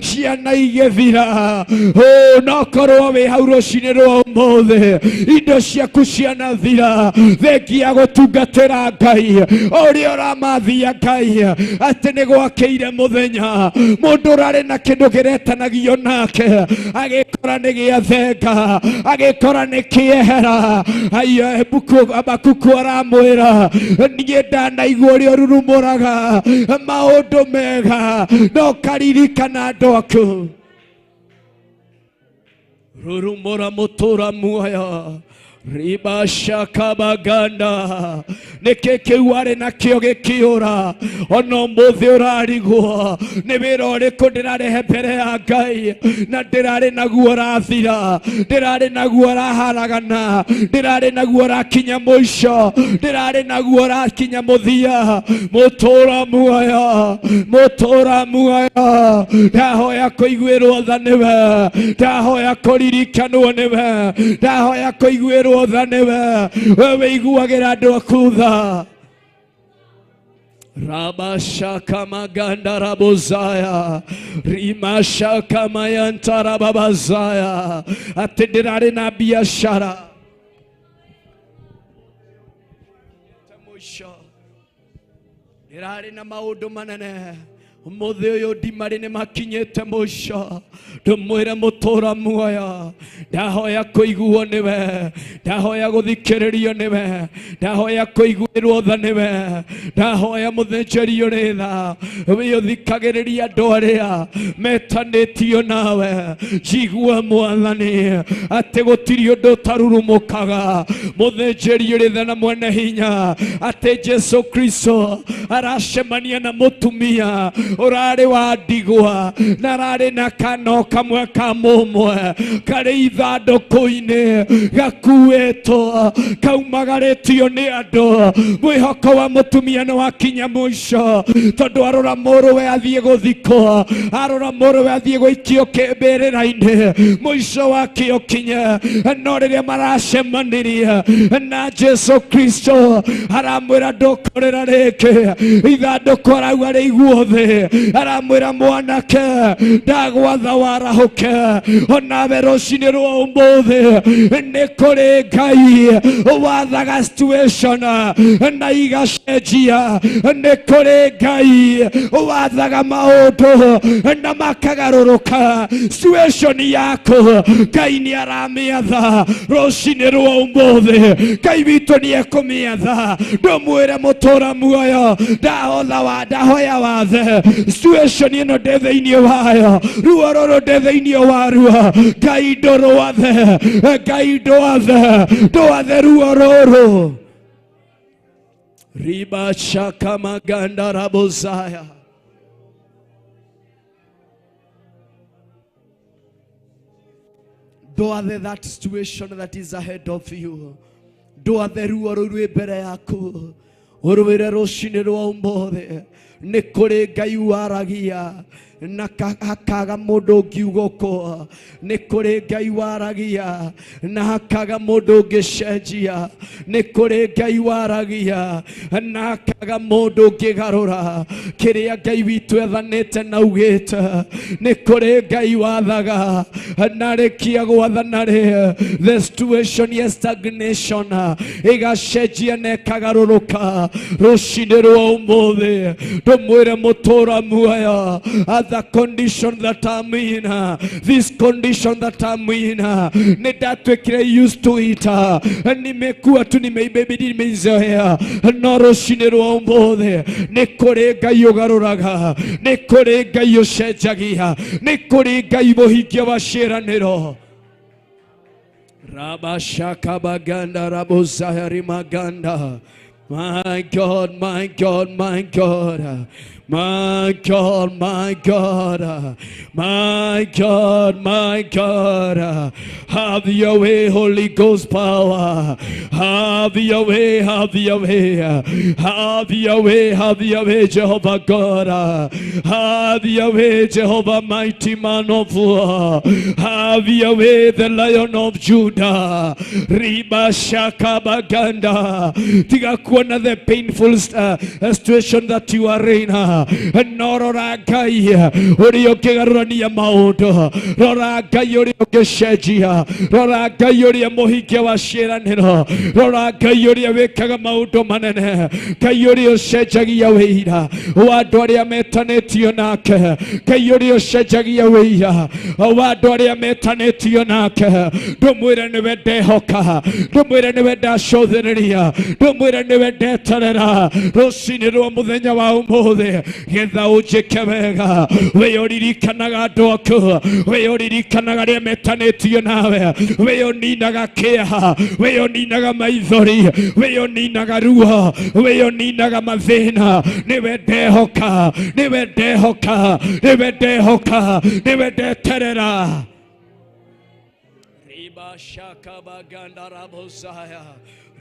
Ciana igĩthira. No korwo wĩ hau rũcinĩ rwa ũmũthĩ, indo ciaku cianathira, thengia gũtungatĩra Ngai ũrĩa ũramathia Ngai atĩ nĩ gwakĩire mũthenya. Mũndũ ũrarĩ na kĩndũ kĩretanagio nake agĩkora nĩ gĩathenga, agĩkora nĩ kĩehera. Aiyo, Habakuku aramwĩra, niĩ ndanaigua ũrĩa ũrurumũraga maũndũ mega, no karirikana andũ aku. Rurumũra mũtũra muoyo ribashakabaganda. Nĩkĩ kĩu arĩ nakĩo gĩkĩũra? Ona ũmũthĩ ũrarigwo nĩ wĩra ũrĩkũ ndĩrarehe mbere ya Ngai na ndĩrarĩ naguo ũrathira, ndĩrarĩ naguo ũraharagana, ndĩrarĩ naguo ũrakinya mũico, ndĩrarĩ naguo ũrakinya mũthia. Mũtũra muoyo, mũtũra muoyo, ndahoya kũiguĩrwo tha nĩwe, ndahoya kũririkanwo nĩwe, ndahoya kũiguĩrwo tha nĩwe. We wĩiguagĩra andũ aku tha. Rabashaka maganda rabozaya rimashaka mayanta rababazaya. Atĩ ndĩrarĩ na biashara mũico, ndĩrarĩ na maũndũ manene, ũmũthĩ ũyũ ndimarĩ nĩ makinyĩte mũico. Ndũmwĩre mũtũra muoyo, ndahoya kũiguo nĩwe, ndahoya gũthikĩrĩrio nĩwe, ndahoya kũiguĩrwo tha nĩwe, ndahoya mũthĩnjĩri ũrĩ tha wĩ ũthikagĩrĩria andũ arĩa metanĩtio nawe. Njigua Mwathani atĩ gũtirĩ ũndũ ũtarurumũkaga. Mũthĩnjĩri ũrĩ tha na mwene hinya, atĩ Jesu Kristo aracemania na mũtumia ũrarĩ wa ndigwa na ararĩ na kano kamwe ka mũmwe karĩ ithandũkũ-inĩ gakuĩtwo kaumagarĩtio nĩ andũ. Mwĩhoko wa mũtumia nĩ wakinya mũico, tondũ arora mũrũwe athiĩ gũthikwo, arora mũrũwe athiĩ gũikio kĩmbĩrĩra-inĩ, mũico wake ũkinye. No rĩrĩa maracemanirie na Jesu Kristo, aramwĩra ndũkũrĩra rĩngĩ. Ithandũkũ arauga rĩiguo thĩ, aramwĩra mwanake, ndagwatha warahũke. Onawe rũcinĩ rwa ũmũthĩ, nĩ kũrĩ Ngai wathaga situation na igacenjia, nĩ kũrĩ Ngai wathaga maũndũ na makagarũrũka. Situation yaku Ngai nĩ aramĩatha rũcinĩ rwa ũmũthĩ. Ngai witũ nĩ ekũmĩatha. Ndũmwĩre mũtũra muoyo, ndahotha wa ndahoya wathe situation ĩno ndĩ thĩinĩ wayo, ruo rũrũ ndĩ thĩinĩ wa ruo. Ngai ndũrwathe, Ngai ndwathe, ndwathe ruo rũrũ. Riba shaka maganda rabozaya. Ndwathe that situation that is ahead of you. Ndwathe ruo rũu rwĩ mbere yaku, ũrwĩre rũcinĩ rwa ũmũthĩ nĩ kũrĩ Ngai waragia na hakaga mũndũ ũngiuga ũkũ. Nĩ kũrĩ Ngai waragia na hakaga mũndũ ũngĩcenjia. Nĩ kũrĩ Ngai waragia na hakaga mũndũ ũngĩgarũra kĩrĩa Ngai witũ ethanĩte na ugĩte. Nĩ kũrĩ Ngai wathaga, na rĩkia gwathana rĩ, the situation ya stagnation ĩgacenjia na ĩkagarũrũka. Rũcinĩ rwa ũmũthĩ ndũmwĩre mũtũra muoyo, at the condition that I'm in, this condition that I'm in, nĩ ndatuĩkire used to it, nimekuwa tu nimeibebidi, nimeizoea. No rũcinĩ rwa ũmũthĩ nĩ kũrĩ Ngai ũgarũraga, nĩ kũrĩ Ngai ũcenjagia, nĩ kũrĩ Ngai mũhingia wa ciĩranĩro. Rabashakabaganda rabozayari maganda. My God, my God, my God, my God, my God, my God, my God. Have your way, Holy Ghost power. Have your way, have your way. Have your way, have your way, Jehovah God. Have your way, Jehovah, mighty man of war. Have your way, the Lion of Judah. Riba shaka baganda. Tiga kuona the painful situation that you are in. No rora Ngai ũrĩa ũngĩgarũrania maũndũ, rora Ngai ũrĩa ũngĩcenjia, rora Ngai ũrĩa mũhingia wa ciĩranĩro, rora Ngai ũrĩa wĩkaga maũndũ manene, Ngai ũrĩa ũcenjagia wĩira wa andũ arĩa metanĩtio nake, Ngai ũrĩa ũcenjagia wĩira wa andũ arĩa metanĩtio nake. Ndũmwĩre nĩwe ndehoka, ndũmwĩre nĩwe ndacũthĩrĩria, ndũmwĩre nĩwe ndeterera rũcinĩ rwa mũthenya wa ũmũthĩ, getha ũnjĩke wega. We ũririkanaga andũ aku, we ũririkanaga arĩa metanĩtio nawe, we ũninaga kĩeha, we ũninaga maithori, we ũninaga ruo, we ũninaga mathĩna. Nĩwe ndehoka, nĩwe ndehoka, nĩwe ndehoka, nĩwe ndeterera. Riba shaka baganda rabosaya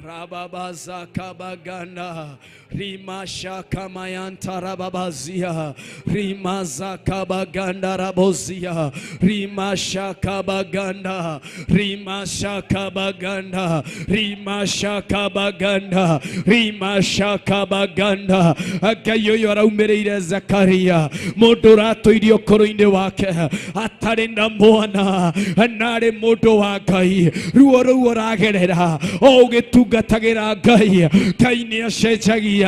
rababaza kabaganda rima shaka mayanta rababazia rimaza kabaganda rabozia rima shaka baganda rima shaka baganda rima shaka baganda rima shaka baganda. Ngai ũyũ araumĩrĩire Zakaria, mũndũ ũratũirie ũkũrũ-inĩ wake atarĩ na mwana na arĩ mũndũ wa Ngai. Ruo rũu ũragerera o ũgĩtungatagĩra Ngai, Ngai nĩ acenjagia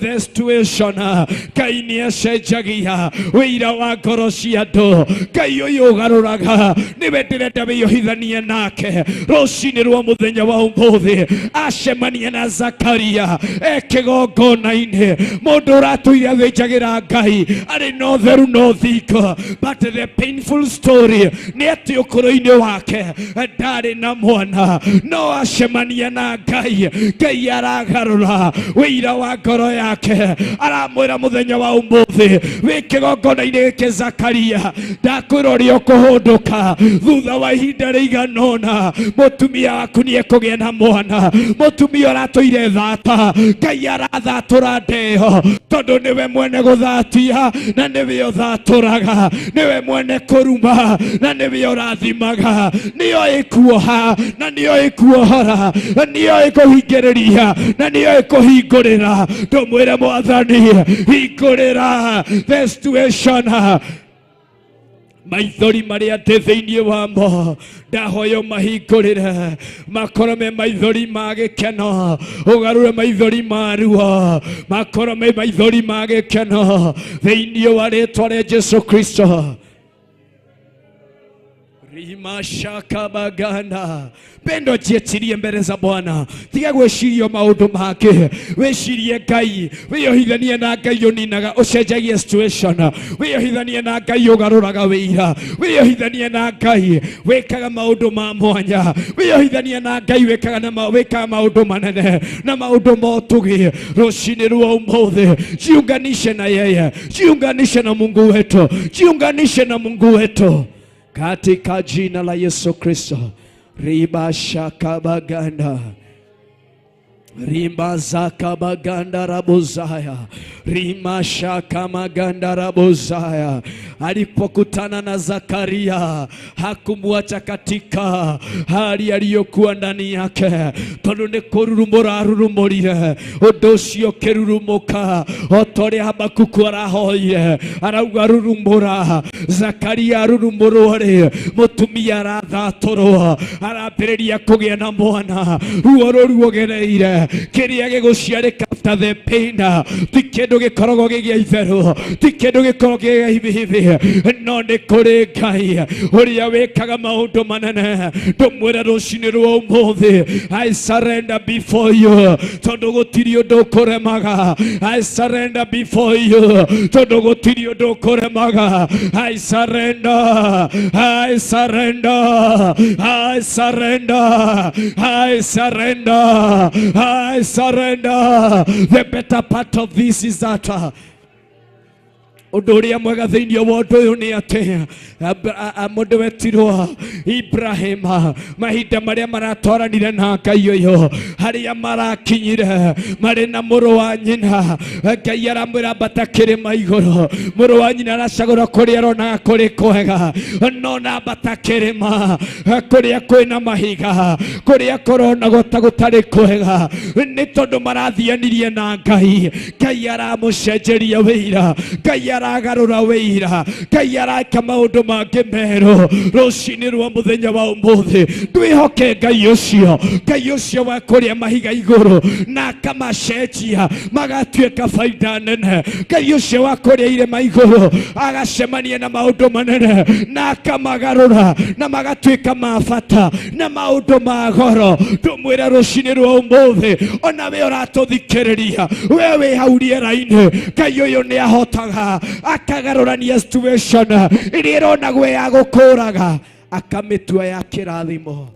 the situation, Ngai nĩ acenjagia wĩira wa ngoro cia andũ. Ngai ũyũ ũgarũraga nĩwe ndĩrenda wĩyohithanie nake rũcinĩ rwa mũthenya wa ũmũthĩ. Acemania na Zakaria e kĩgongona-inĩ, mũndũ ũratũire athĩnjagĩra Ngai arĩ na ũtheru na ũthingu, but the painful story nĩ atĩ ũkũrũ-inĩ wake ndarĩ na mwana, no acemania na Ngai, Ngai aragarũra wĩira wa ngoro yake, aramwĩra mũthenya wa ũmũthĩ wĩ kĩgongona-inĩ gĩkĩ Zakaria, ndakwĩra ũrĩa ũkũhũndũka thutha wa ihinda rĩigana ũna, mũtumia waku nĩ ekũgĩa na mwana. Mũtumia ũratũire thata, Ngai arathatũra ndeo, tondũ nĩwe mwene gũthatia na nĩwe ũthatũraga, nĩwe mwene kũruma na nĩwe ũrathimaga, nĩyo ĩkuoha na nĩyo ĩkuohora, nĩyo ĩkũhingĩrĩria na nĩyo ĩkũhingũrĩra. Ndũmwĩre Mwathani, hingũrĩra the situation. Maithori marĩa ndĩ thĩinĩ wamo ndahoya mahingũrĩre, makorwo me maithori ma gĩkeno, ũgarũre maithori ma ruo makorwo me maithori ma gĩkeno thĩinĩ wa rĩtwa rĩa Jesu Kristo. Rima shaka baganda. Pendo, jiachilie mbele za Bwana, tiga gwĩciria maũndũ make, wĩcirie Ngai, wĩyohithanie na Ngai ũninaga ũcenjagia situation, wĩyohithanie na Ngai ũgarũraga wĩira, wĩyohithanie na Ngai wĩkaga maũndũ ma mwanya, wĩyohithanie na Ngai wĩkaga na wĩkaga maũndũ manene na maũndũ ma ũtugi. Rũcinĩ rwa ũmũthĩ jiunganishe na yeye, jiunganishe na Mungu wetu, jiunganishe na Mungu wetu katika jina la Yesu Kristo. Riba shaka baganda rimba zaka baganda rabozaya rima shaka maganda rabozaya. Alipokutana na Zakaria hakumwacha katika hali aliyokuwa ndani yake, tondu nĩ kũrurumũra arurumũrire ũndũ ũcio ũkĩrurumũka, o ta ũrĩa Habakuku arahoire arauga rurumũra. Zakaria arurumũrwo rĩ, mũtumia arathatũrwo, arambĩrĩria kũgĩa na mwana. Ruo rũu ũgereire, kĩrĩa gĩgũciarĩka after the pain, ti kĩndũ gĩkoragwo gĩ gĩa itherũ, ti kĩndũ gĩkoragwo gĩ gĩa hibihibi, no nĩ kũrĩ Ngai ũrĩa wĩkaga maũndũ manene. Ndũmwĩre rũcinĩ rwa ũmũthĩ, I surrender before you, tondũ gũtirĩ ũndũ ũkũremaga. I surrender before you, tondũ gũtirĩ ũndũ ũkũremaga. I surrender, I surrender, I surrender, I surrender, I surrender. The better part of this is that Ũndũ ũrĩa mwega thĩinĩ wa ũndũ ũyũ nĩ atĩ mũndũ wetirwo Ibrahim mahinda marĩa maratwaranire na Ngai ũyũ harĩa marakinyire marĩ na mũrũ wa nyina. Ngai aramwĩra ambata kĩrĩma igũrũ, mũrũ wa nyina aracagũra kũrĩa aronaga kũrĩ kwega, no na ambata kĩrĩma kũrĩa kwĩna mahiga, kũrĩa kũronagwo ta gũtarĩ kwega, nĩ tondũ marathianirie na Ngai. Ngai aramũcenjeria wĩira, Ngai aragarũra wĩira, Ngai areka maũndũ mangĩ merũ. Rũcinĩ rwa mũthenya wa ũmũthĩ twĩhoke Ngai ũcio, Ngai ũcio wa kũrĩa mahiga igũrũ na akamacenjia magatuĩka baida nene, Ngai ũcio wa kũrĩa irĩma igũrũ agacemania na maũndũ manene na akamagarũra na magatuĩka ma bata na maũndũ ma goro. Tũmwĩre rũcinĩ rwa ũmũthĩ, ona we ũratũthikĩrĩria, we wĩ hau rĩera-inĩ, Ngai ũyũ nĩ ahotaga akagarũrania situation ĩrĩa ĩronagwo ya gũkũraga akamĩtua ya kĩrathimo.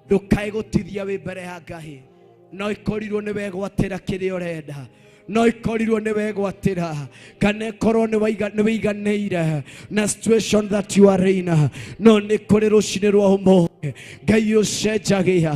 Ndũkae gũtithia wĩ mbere ya Ngai, no ikorirwo nĩ wegwatĩra kĩrĩa ũrenda, no ikorirwo nĩ wegwatĩra, kana ĩkorwo nĩ wĩiganĩire na situation that you are in, no nĩ kũrĩ rũcinĩ rwa ũmũthĩ Ngai ũcenjagia,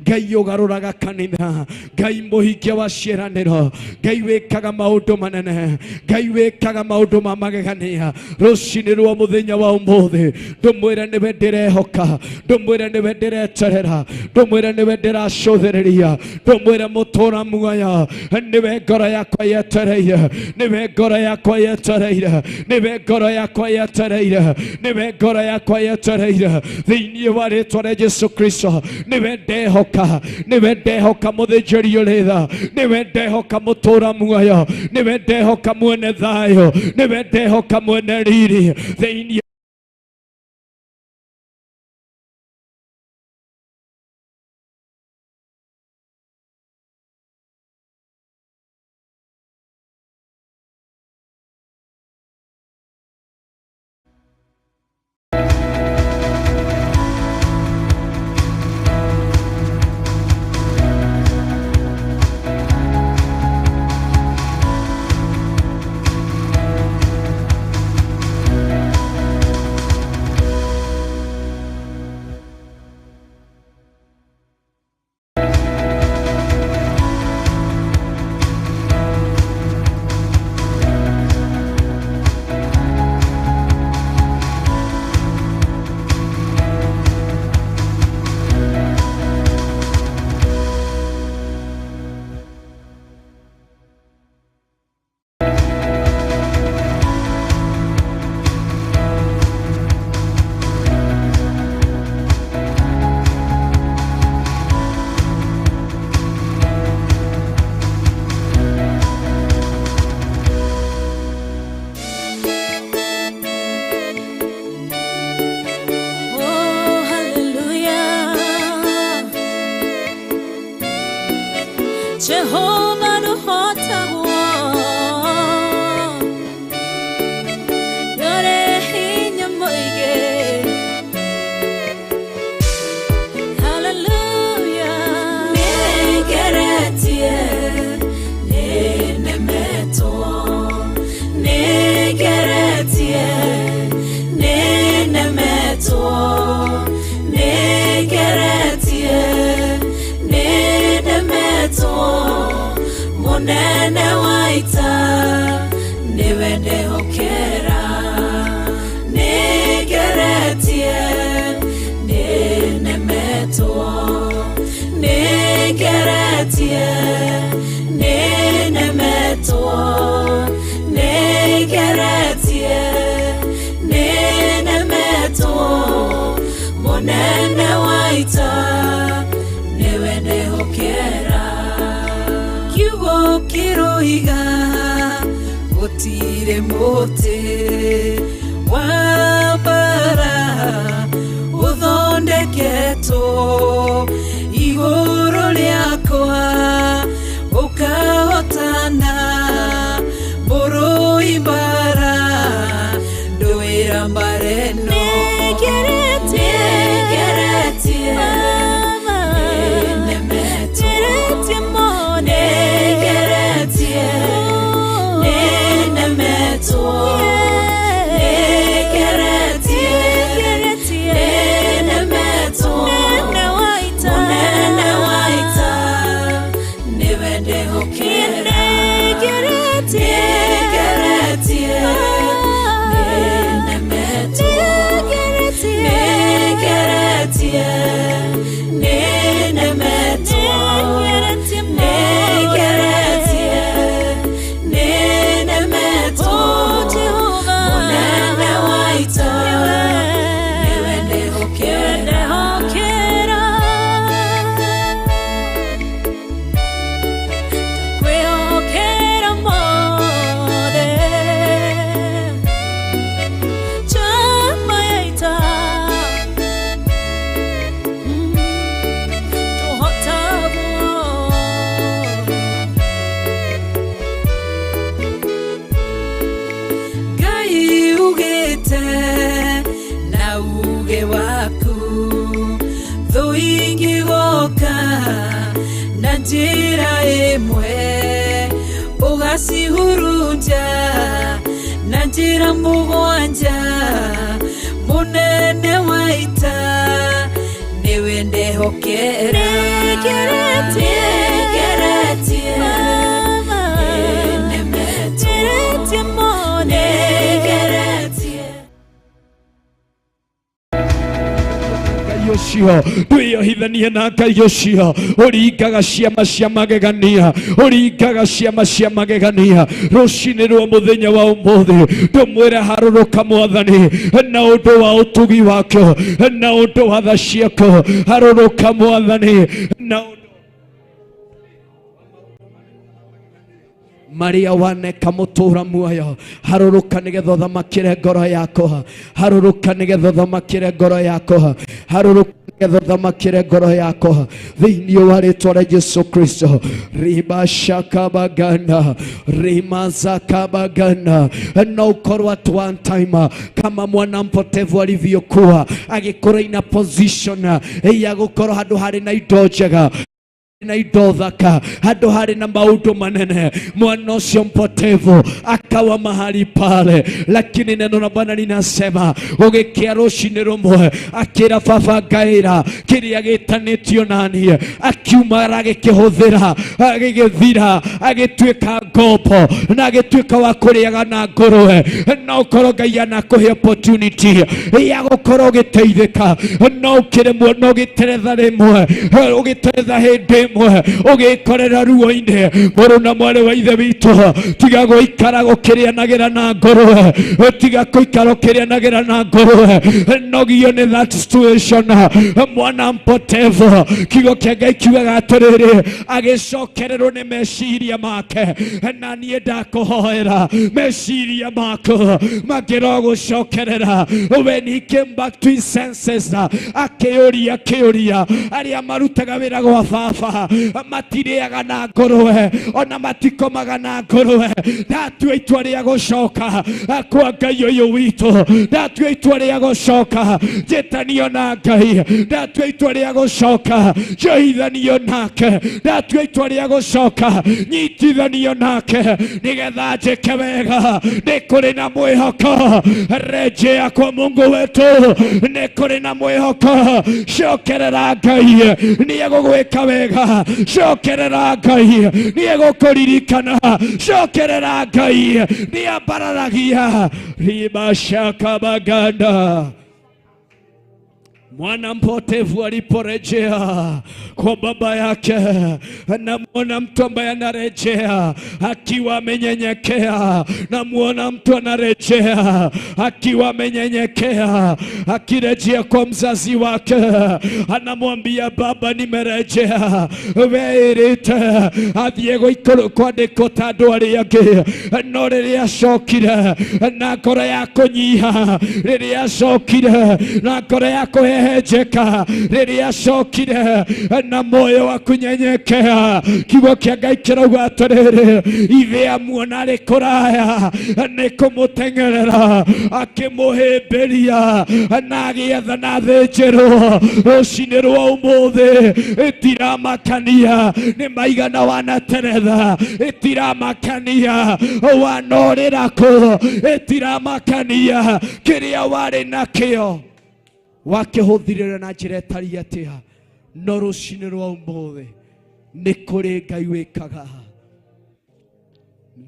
Ngai ũgarũraga kanitha, Ngai mũhingia wa ciĩranĩro, Ngai wĩkaga maũndũ manene, Ngai wĩkaga maũndũ ma magegania. Rũcinĩ rwa mũthenya wa ũmũthĩ ndũmwĩre nĩwe ndĩrehoka, ndũmwĩre nĩwe ndĩreterera, ndũmwĩre nĩwe ndĩracũthĩrĩria, ndũmwĩre mũtũra muoyo nĩwe ngoro yakwa yetereire, nĩwe ngoro yakwa yetereire, nĩwe ngoro yakwa yetereire, nĩwe ngoro yakwa yetereire thĩinĩ wa rĩtwa rĩa Jesu Kristo. Nĩwe ndehoka, nĩwe ndehoka mũthĩnjĩri ũrĩ tha, nĩwe ndehoka mũtũra muoyo, nĩwe ndehoka mwene thayũ, nĩwe ndehoka mwene riri thĩinĩ. Oh, hallelujah. Jehovah nuhotagwo Nore hinya mũingĩ. Hallelujah. Nĩngeretie, nĩnemetwo. Nĩngeretie, nĩnemetwo. Nĩngeretie, nĩnemetwo. Mũnene wa ita nĩwe ndehokera. Nĩngeretie, nĩnemetwo. Nĩngeretie, nĩnemetwo. Nĩngeretie, nĩnemetwo. Mũnene wa ita nĩwe ndehokera. Kiugo kĩroiga gũtirĩ mũtĩ wa mbara ũthondeketwo igũrũ rĩakwa ũkahotana mũrũi mbara ndũĩra mbara ĩno. Nĩngeretie, nĩnemetwo. Nĩngeretie, Ugĩte na uge waku thũ ingĩgoka na njĩra ĩmwe ũgacihurunja na njĩra mũgwanja mũnene wa ita nĩwe ndehokera. Nĩngeretie. Nĩngeretie. Mama. Nĩnemetwo. Ngeretie mũno. Nĩngeretie. Ngai ũcio ndwĩyohithanie na Ngai ũcio ũringaga ciama cia magegania, ũringaga ciama cia magegania rũcinĩ rwa mũthenya wa ũmũthĩ. Ndũmwĩre harũrũka mwathani na ũndũ wa ũtugi wake na ũndũ wa tha ciaku, harũrũka mwathani na ũndũ maria waneka mũtũra muoyo, harũrũka nĩgetha ũthamakĩre ngoro yakwa, harũrũka nĩgetha ũthamakĩre ngoro yakwa, harũrũka nĩgetha ũthamakĩre ngoro yakwa thĩinĩ wa rĩtwa rĩa Jesu Kristo. Ribashakabaganda rimazakabaganda. No ũkorwo at one time kama mwana mpotevu alivyokuwa agĩkũra ina position ya gũkorwo handũ harĩ na indo njega na indo thaka, handũ harĩ na maũndũ manene, mwana ũcio mpotevu akawa mahali pale, lakini neno la Bwana linasema gũgĩkĩa rũcinĩ rũmwe akĩra baba ngaĩra kĩrĩa gĩtanĩtio naniĩ, akiumagara agĩkĩhũthĩra agĩgĩthira, agĩtuĩka ngombo na agĩtuĩka wa kũrĩaga na ngũrwe. No ũkorwo Ngai anakũhe opportunity ya gũkorwo ũgĩteithĩka, no ũkĩremwo, no ũgĩteretha rĩmwe, ũgĩteretha hĩndĩ ĩmwe ũgĩkorera ruo-inĩ. Mũrũ na mwarĩ wa ithe witũ, tiga gũikara gũkĩrĩanagĩra na ngũrwe, tiga gũikara ũkĩrĩanagĩra na ngũrwe, nogio nĩ that situation. Mwana mpotevu, kiugo kĩa Ngai kiugaga atĩrĩrĩ, agĩcokererwo nĩ meciria make, na niĩ ndakũhoera meciria maku makĩrogũcokerera. When he came back to his senses, akĩũria kĩũria, arĩa marutaga wĩra gwa baba matirĩaga na ngũrwe ona matikomaga na ngũrwe, ndatua itua rĩa gũcoka kwa Ngai ũyũ witũ, ndatua itua rĩa gũcoka njĩtanio na Ngai, ndatua itua rĩa gũcoka njoithanio nake, ndatua itua rĩa gũcoka nyitithanio nake nĩgetha njĩke wega. Nĩ kũrĩ na mwĩhoko, rejea kwa Mungu wetu, nĩ kũrĩ na mwĩhoko. Cokerera Ngai, nĩ egũgwĩka wega. Cokerera Ngai, nĩ egũkũririkana. Cokerera Ngai, nĩ ambararagia ribashakabaganda. Mwana mpotevu aliporejea kwa baba yake, namwona mtu ambaye anarejea akiwa amenyenyekea. Namwona mtu anarejea akiwa amenyenyekea, akirejea kwa mzazi wake, anamwambia baba, nimerejea. Weirite athiĩ gũikũrũ kwandĩkwo ta andũ arĩa angĩ, no rĩrĩa acokire na ngoro ya kũnyiha, rĩrĩa acokire na ngoro ya kũhehenjeka, rĩrĩa acokire na moyo wa kunyenyekea, kiugo kĩa Ngai kĩrauga atĩrĩrĩ, ithe amuona arĩ kũraya nĩ kũmũteng'erera akĩmũhĩmbĩria na agĩathana thĩnjĩrwo. Rũcinĩ rwa ũmũthĩ ĩtiramakania nĩ maigana wanateretha, ĩtiramakania wanorĩra kũ, ĩtiramakania kĩrĩa warĩ nakĩo wakĩhũthirĩra na njĩra ĩtariĩ atĩa, no rũcinĩ rwa ũmũthĩ nĩ kũrĩ Ngai wĩkaga,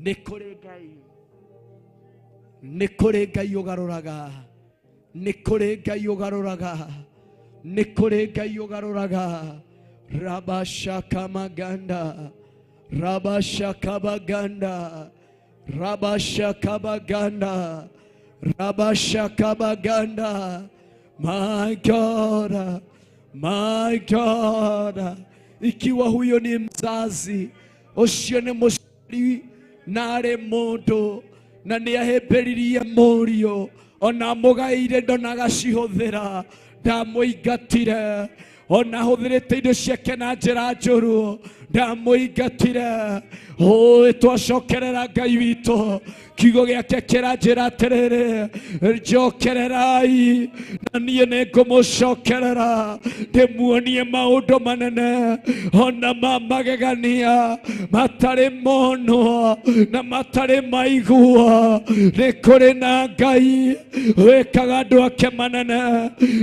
nĩ kũrĩ Ngai, nĩ kũrĩ Ngai ũgarũraga, nĩ kũrĩ Ngai ũgarũraga, nĩ kũrĩ Ngai ũgarũraga. Rabashakamaganda rabashakabaganda rabashakabaganda rabashakabaganda. My God, my God, ikiwa huyo ni mzazi ũcio nĩ mũciari na arĩ mũndũ na nĩ ahĩmbĩririe mũriũ ona mũgaire ndonagacihũthĩra, ndamũingatire ona ahũthĩrĩte indo ciake na njĩra njũru, ndamũingatire. Ũĩ twacokerera Ngai witũ, Kiugo gĩake kĩranjĩra atĩrĩrĩ, njokererai na niĩ nĩngũmũcokerera, ndĩmuonie maũndũ manene ona ma magegania matarĩ monwo na matarĩ maiguo. Nĩ kũrĩ na Ngai wĩkaga andũ ake manene,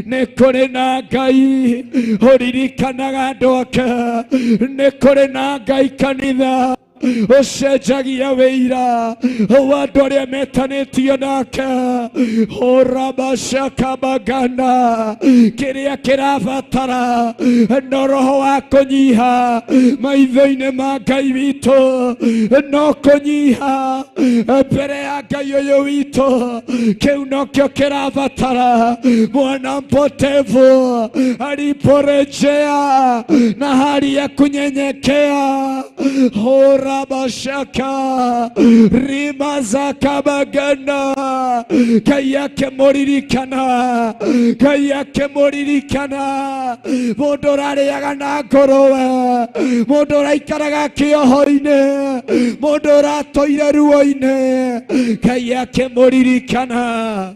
nĩ kũrĩ na Ngai ũririkanaga andũ ake, nĩ kũrĩ na Ngai kanitha ũcenjagia wĩira wa andũ arĩa metanĩtio nake. Ũrabacakabagana kĩrĩa kĩrabatara no roho wa kũnyiha maitho-inĩ ma Ngai witũ, no kũnyiha mbere ya Ngai ũyũ witũ, kĩu nokĩo kĩrabatara. Mwana mpotevu aliporejea na hali ya kunyenyekea, Rabashaka rima za kabagana, Ngai yake muririkana, Ngai yake muririkana. Mundu urariaga na ngũrũwe, mundu ũraikaraga kĩoho-inĩ, mundu ũratũire ruo-inĩ, Ngai yake muririkana.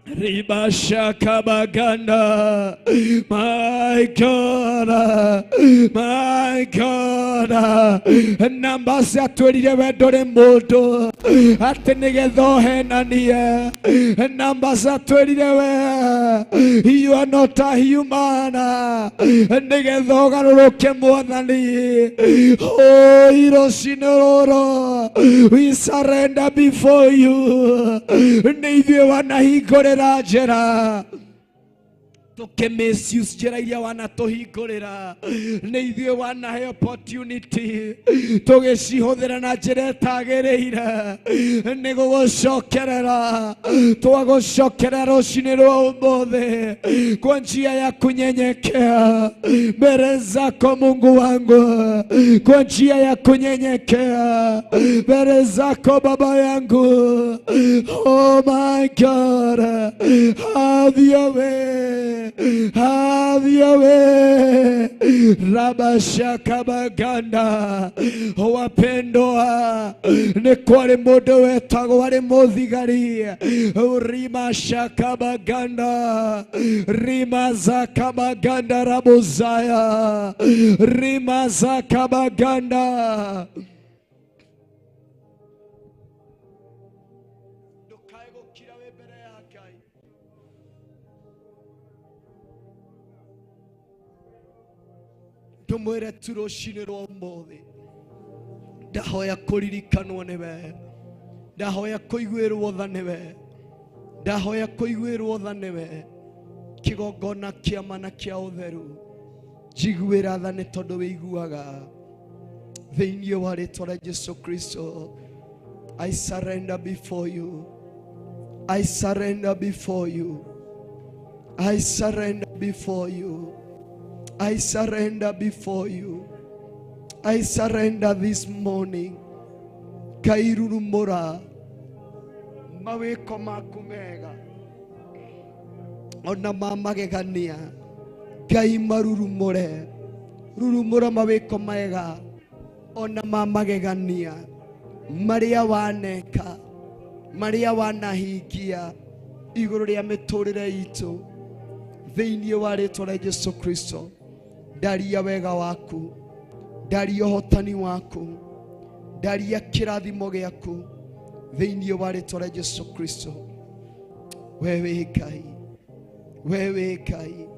Ribashakabaganda, my God, my God. Namba ciatwĩrire we ndũrĩ mũndũ atĩ nĩgetha ũhenanie. Namba ciatwĩrire we you are not a human nĩgetha ũgarũrũke Mwathani. Oh, rũcinĩ rũrũ we surrender before you. Nĩ ithuĩ wanahingũrĩra njĩra, tũkĩ misuse njĩra iria wanatũhingũrĩra. Nĩ ithuĩ wanahe opportunity tũgĩcihũthĩra na njĩra ĩtagĩrĩire. Nĩ gũgũcokerera twagũcokerera rũcinĩ rwa ũmũthĩ kwa njia ya kunyenyekea mbele zako Mungu wangu, kwa njia ya kunyenyekea mbele zako Baba yangu. Oh my God, have your way, have your way. Rabashakabaganda. Wapendwa, nĩ kwarĩ mũndũ wetagwo arĩ mũthigari Rimashakabaganda Rimazakabaganda Rabuzaya Rimazakabaganda. Ndũkae gũkira wĩ mbere ya Ngai. Ndũmwĩre tu rũcinĩ rwa ũmũthĩ, ndahoya kũririkanwo nĩwe, ndahoya kũiguĩrwo tha nĩwe, ndahoya kũiguĩrwo tha nĩwe. Kĩgongona kĩama na kĩa ũtheru, njiguĩra tha nĩ tondũ wĩiguaga. Thĩinĩ wa rĩtwa rĩa Jesu Kristo, I surrender before you, I surrender before you, I surrender before you, I surrender before you. I surrender this morning. Kairurumura mawĩko maku mega ona ma magegania. Ngai marurumũre, rurumũra mawĩko mega ona ma magegania marĩa waneka, marĩa wanahingia igũrũ rĩa mĩtũrĩre itũ. Thĩinĩ wa rĩtwa rĩa Jesu Kristo, ndaria wega waku, ndaria ũhotani waku, ndaria kĩrathimo gĩaku thĩinĩ wa rĩtwa rĩa Jesu Kristo. We wĩ Ngai, we wĩ Ngai,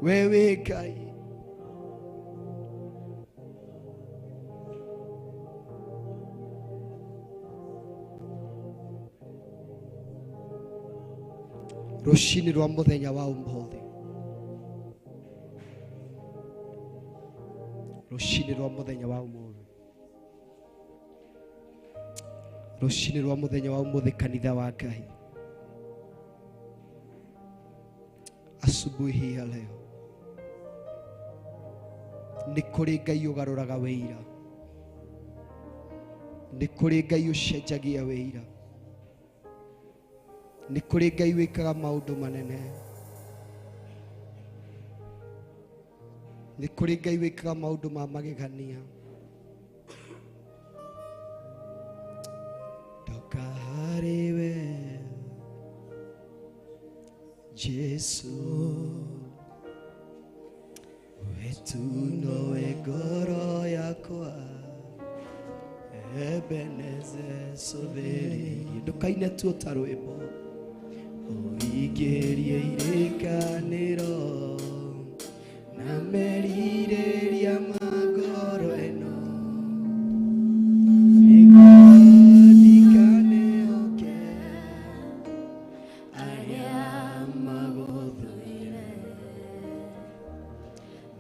we wĩ Ngai. Rũcinĩ rwa mũthenya wa ũmũthĩ, rũcinĩ rwa mũthenya wa ũmũthĩ, rũcinĩ rwa mũthenya wa ũmũthĩ, kanitha wa Ngai, asubuhi ya leo nĩ kũrĩ Ngai ũgarũraga wĩira, nĩ kũrĩ Ngai ũcenjagia wĩira, nĩ kũrĩ Ngai wĩkaga maũndũ manene, nĩ kũrĩ Ngai wĩkaga maũndũ ma magegania. Jesu wetu nowe ngoro yakwa Ebeneze cũthĩrĩirie ndũkaine tu ta rwĩmbo ũingĩrie irĩkanĩro na merirĩria ma ngoro ĩno nĩguo ndikaneoke arĩa magũthũire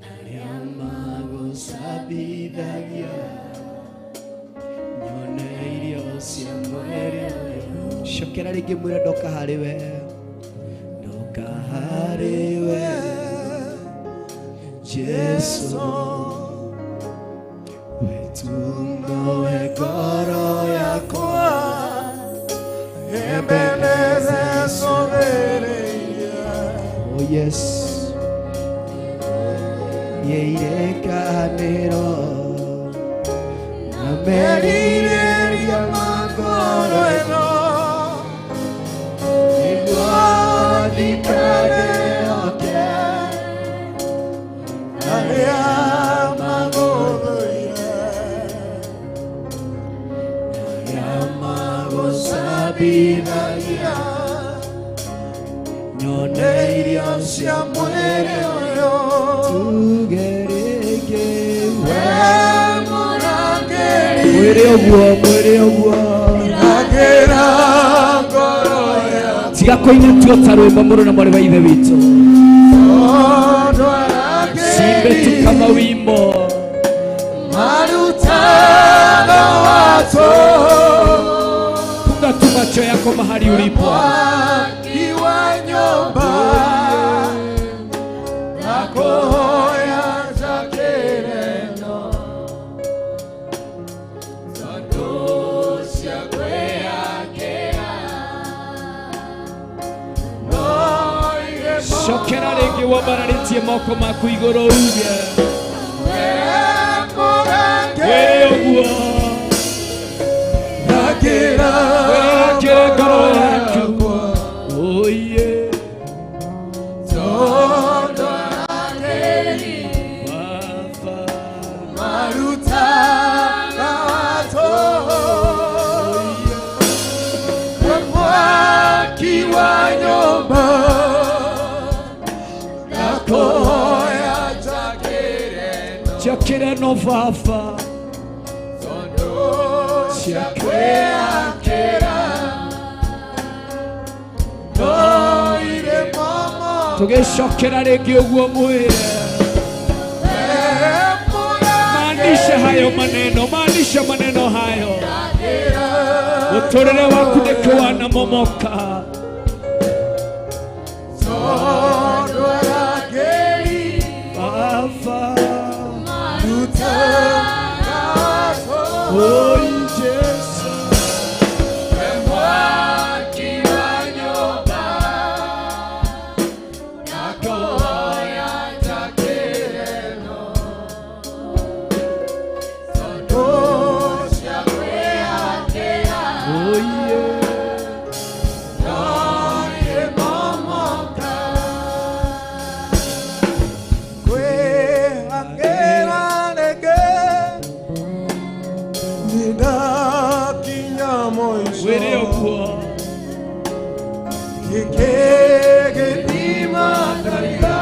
na arĩa magũcambithagia nyone irio cia mwĩrĩ ũyũ. Cokera rĩngĩ mwĩre ndoka harĩ we, ndoka harĩ we Jesu wetu nowe ngoro yakwa Ebeneze cũthĩrĩirie Oh yes, yeirĩkanĩro na merirĩria ma ngoro ĩno nĩguo ndikaneoke arĩa magũthũire arĩa magũcambithagia nyone irio cia mwĩrĩ ũyũ tuge rĩngĩ we mũrangĩri mwĩrĩ ũguo mwĩrĩ ũguo rangĩra ngoro yakwa tiga kũina tu ta rwĩmbo mũrũ na mwarĩ wa ithe witũ tondũ simbe tu arangĩri kama wimbo marutaga watũ funga tu macho yako mahali ulipo mwaki wa nyũmba na kũhoya njakĩreno tondũ cia kwĩyakĩra no irĩmo cokera rĩngĩ wambararĩtie moko maku igũrũ uge mũrangĩri mwĩrĩ ũguo rangĩra Wĩrangĩre ngoro yaku yakwa oye tondũ arangĩri Baba marutaga watũ mwaki wa nyũmba na kũhoya njakĩreno njakĩreno baba tondũ cia kwĩyakĩra no irĩ momo tũgĩcokera rĩngĩ ũguo mwĩre maanisha hayo maneno maanisha maneno hayo mũtũrĩre waku nĩkĩ wanamomoka tondũ arangĩri Baba marutaga watũ oi Jesu mwaki wa nyũmba na kũhoya njakĩreno tondũ cia kwĩyakĩra oye no irĩmomoka kwĩhakĩra rĩngĩ nĩndakinya mũico wĩre ũguo gĩkĩgĩthima ndariga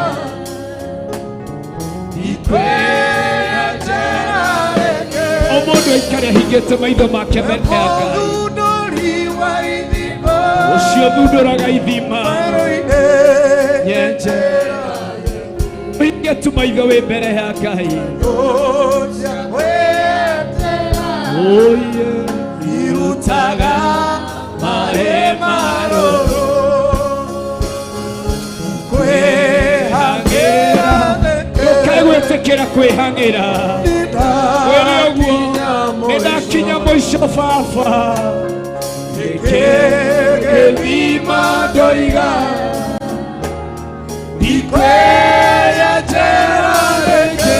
ikwĩra njĩra rĩngĩ o mũndũ aikare ahingĩte maitho make mbere ya Ngai mũthundũri wa ithima ũcio thundũraga ithima werũ-inĩ nyenjera ũhinge tu maitho wĩ mbere ya Ngai cia kwĩyatĩra oye irutaga maĩ marũrũ kwĩhangĩra ndũkae gwĩtĩkĩra kwĩhang'ĩra mwĩre ũguo nĩndakinya mũico baba gĩthima ndoiga ndikwĩya njera rĩngĩ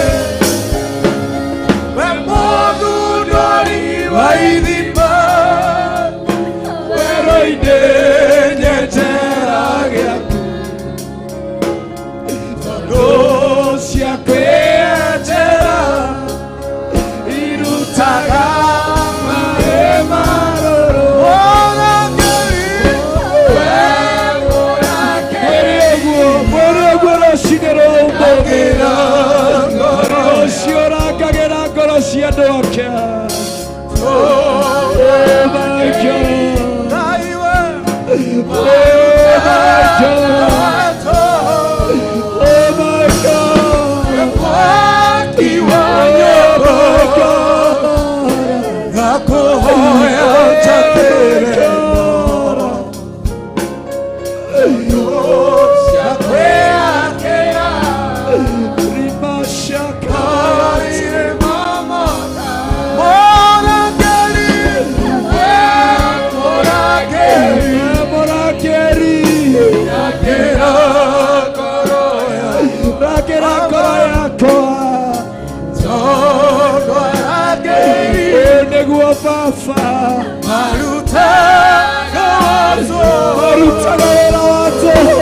we mũthundũri wa ithima werũ-inĩ nyenjera gĩaku Oh my God. Mwaki wa nyumba Ngakuhoya njakere Nĩguo baba Marutaga marutaga wĩra wa tũhũ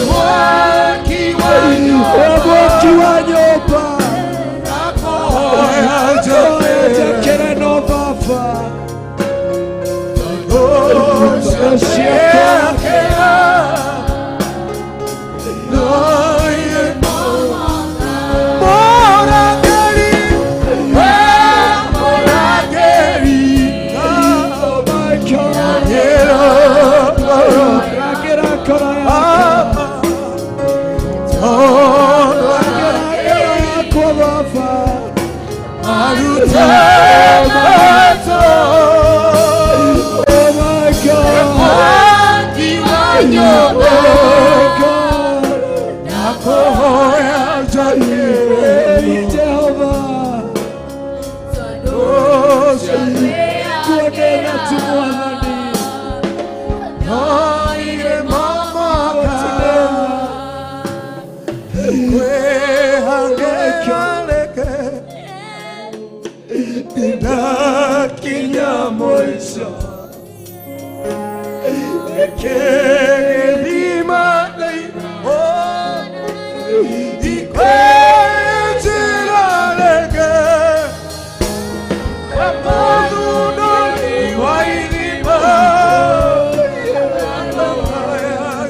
Mwaki wa nyumba mwaki wa nyũmba Ngakuhoya njakere njakere no baba. Oh my God. Rakĩra ngoro yakwa. Rakĩra ngoro yakwa baba. Oh my God. Oh my God. Hey, Jehovah. Kuonena tu Mwathani. Ndakinya mũico Ekegethima Ikwenjera rege Mũthundũri wa ithima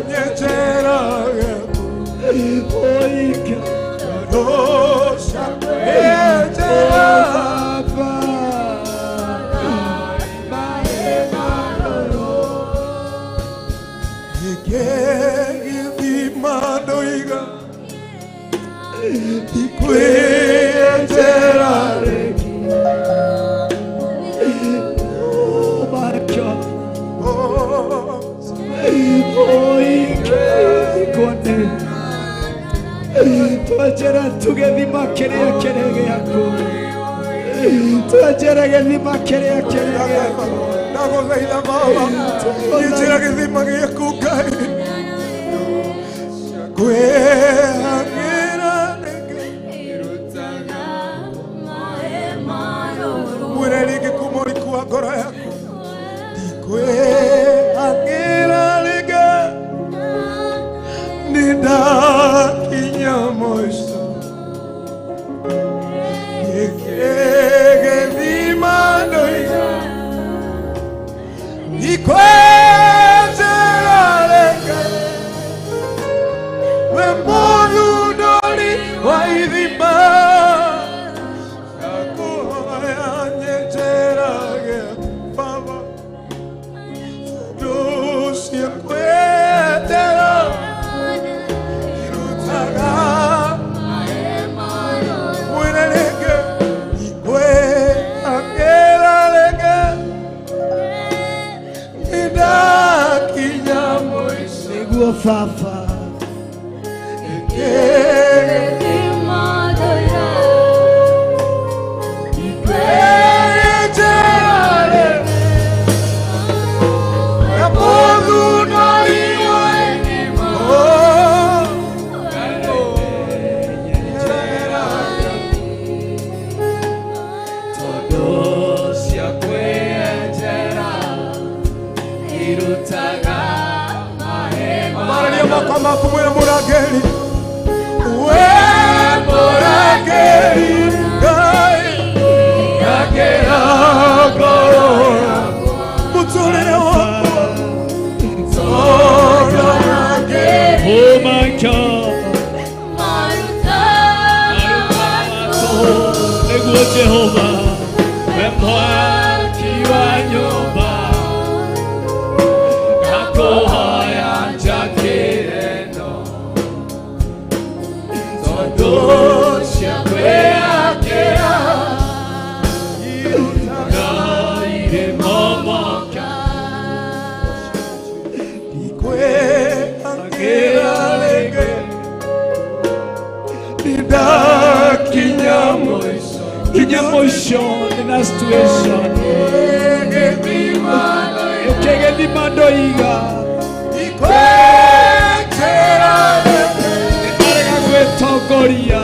Nyenjera Oika. Nyenjera Baba. Gĩthima ndoiga Ikwenjera rege Oh my God. Oh Oika. Kuone. Twenjera tũgĩthima kĩrĩa kĩrĩ gĩaku. Twenjera gĩthima kĩrĩa kĩrĩ gĩaku. Ndagũthaitha baba njĩra gĩthima gĩaku Ngai kwĩhangĩra rĩngĩ mwĩre rĩngĩ kuma ũriku wa ngoro yaku ndikwĩhangĩra rĩngĩ nĩndakinya mũico gĩthima ndoiga Ikwenjera rĩngĩ we mũthundũri wa ithima Ndakuhoya nyenjera gĩaku baba Tondũ ciakwendera irutaga mwĩre rĩngĩ Ikwĩhangĩra rĩngĩ nĩndakinya mũico Nĩguo baba. Tondũ ciakwĩenjera irutaga Mararia moko maku mwĩre mũrangĩri we mũrangĩri Ngai ngakĩra ngoro yakwa. mũtũrĩre wakwa tondũ mũrangĩri Oh my God. Nĩguo Jehova we mwaki wa nyũmba. Mũico nĩ na situation. Ũkĩgĩthima ndoiga. Nĩndarega gwĩtongoria.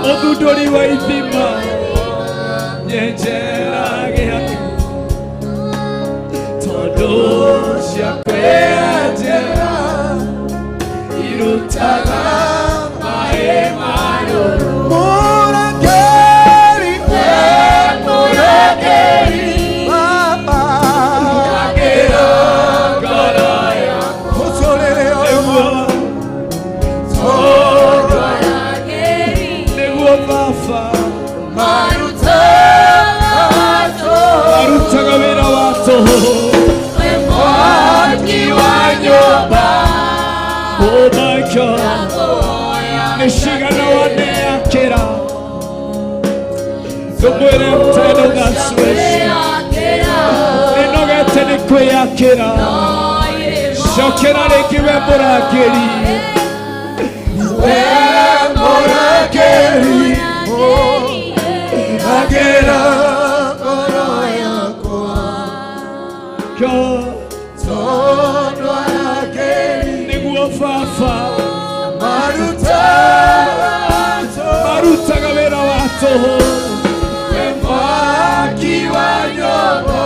Mũthundũri wa ithima. Nyenjera gĩake. Tondũ cia kwĩyenjera irutaga maĩ marũrũ. Mũrangĩri, mũrangĩri, Baba. Ngĩra ngoro yakwa. Mũtũũrĩre ũyũ Nĩguo Baba marutaga wĩra wa tũhũ. Mwaki wa nyũmba. Oh my God. Nĩ cigana waneyakĩra. Ndũmwĩre teno that situation. Nĩnogete nĩ kwĩyakĩra. Cokera rĩngĩ we mũrangĩri. We mũrangĩri, agĩra ngoro yakwa. God. Tondũ arangĩri Nĩguo Baba marutaga marutaga wĩra wa tũhũ. We mwaki wa nyũmba.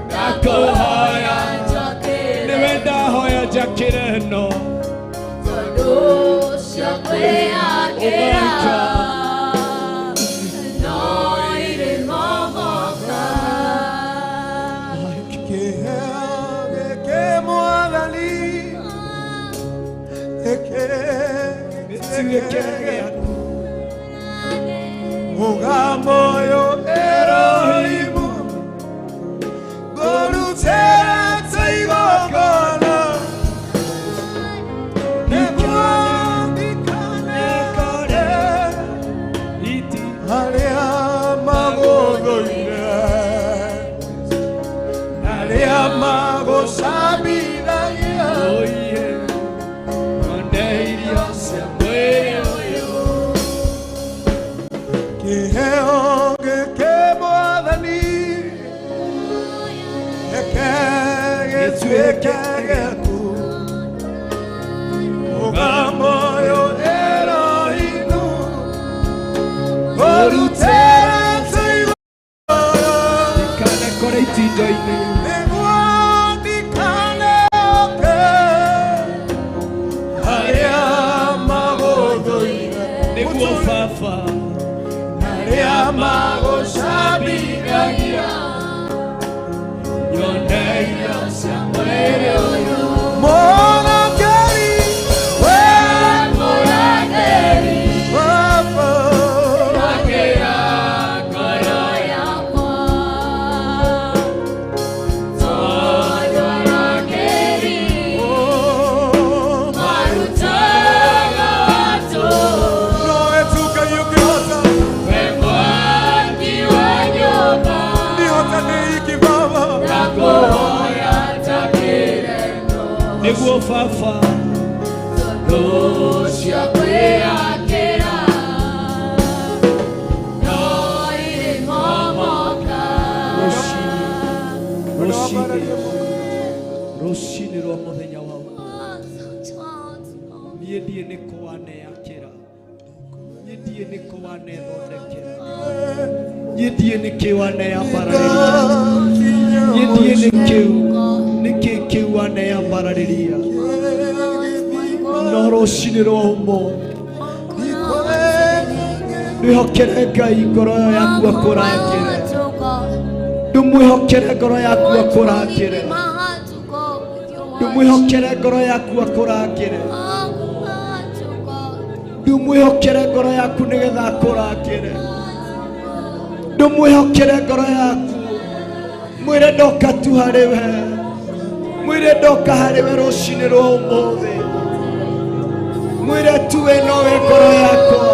Ndakũhoya. Nĩwe ndahoya njakĩre ĩno. Kĩheo gĩkĩ Mwathani, Gĩtuĩke gĩaku. Mũgambo ũyũ Erohimu, ngũrutĩte igongona, nĩguo ndikanekore Iti. arĩa magũthũire, arĩa magũcambithagia. Oye, onde irio cia mwĩrĩ ũyũ. Kĩheo gĩkĩ Mwathani, reke gĩtuĩke gĩaku. Mũgambo ũyũ Erohimu, ngũrutĩte igongona, Ndikanekore itindo-inĩ. nĩguo ndikaneoke arĩa magũthũire, Nĩguo Baba arĩa magũcambithagia. Nyone irio cia mwĩrĩ ũyũ. Mũrangĩri, we mũrangĩri, Baba. Ngĩra ngoro Oh, nowe tu Ngai ũngĩhota, We mwaki wa nyũmba. ndihota nĩ iki Baba. Ndakũhoya njakĩre ĩno. Nĩguo Baba cia rũcinĩ rũcinĩ rwa mũthenya wa niĩ ndiĩ nĩ kũ waneyakĩra, niĩ ndiĩ nĩ kũ wanethondekera, niĩ ndiĩ nĩ kĩ waneyambararĩria, niĩ ndiĩ nĩ kĩu nĩ kĩ kĩu waneyambararĩria, no rũcinĩ rwa ũmũthĩ rwĩhokere Ngai ngoro yaku akũrangĩre, ndũmwĩhokere ngoro yaku akũrangĩre, ndũmwĩhokere ngoro yaku akũrangĩre, ndũmwĩhokere ngoro yaku nĩgetha akũrangĩre, ndũmwĩhokere ngoro yaku, mwĩre ndoka tu harĩ we, mwĩre ndoka harĩ we rũcinĩ rwa ũmũthĩ, mwĩre tu we nowe ngoro yakwa.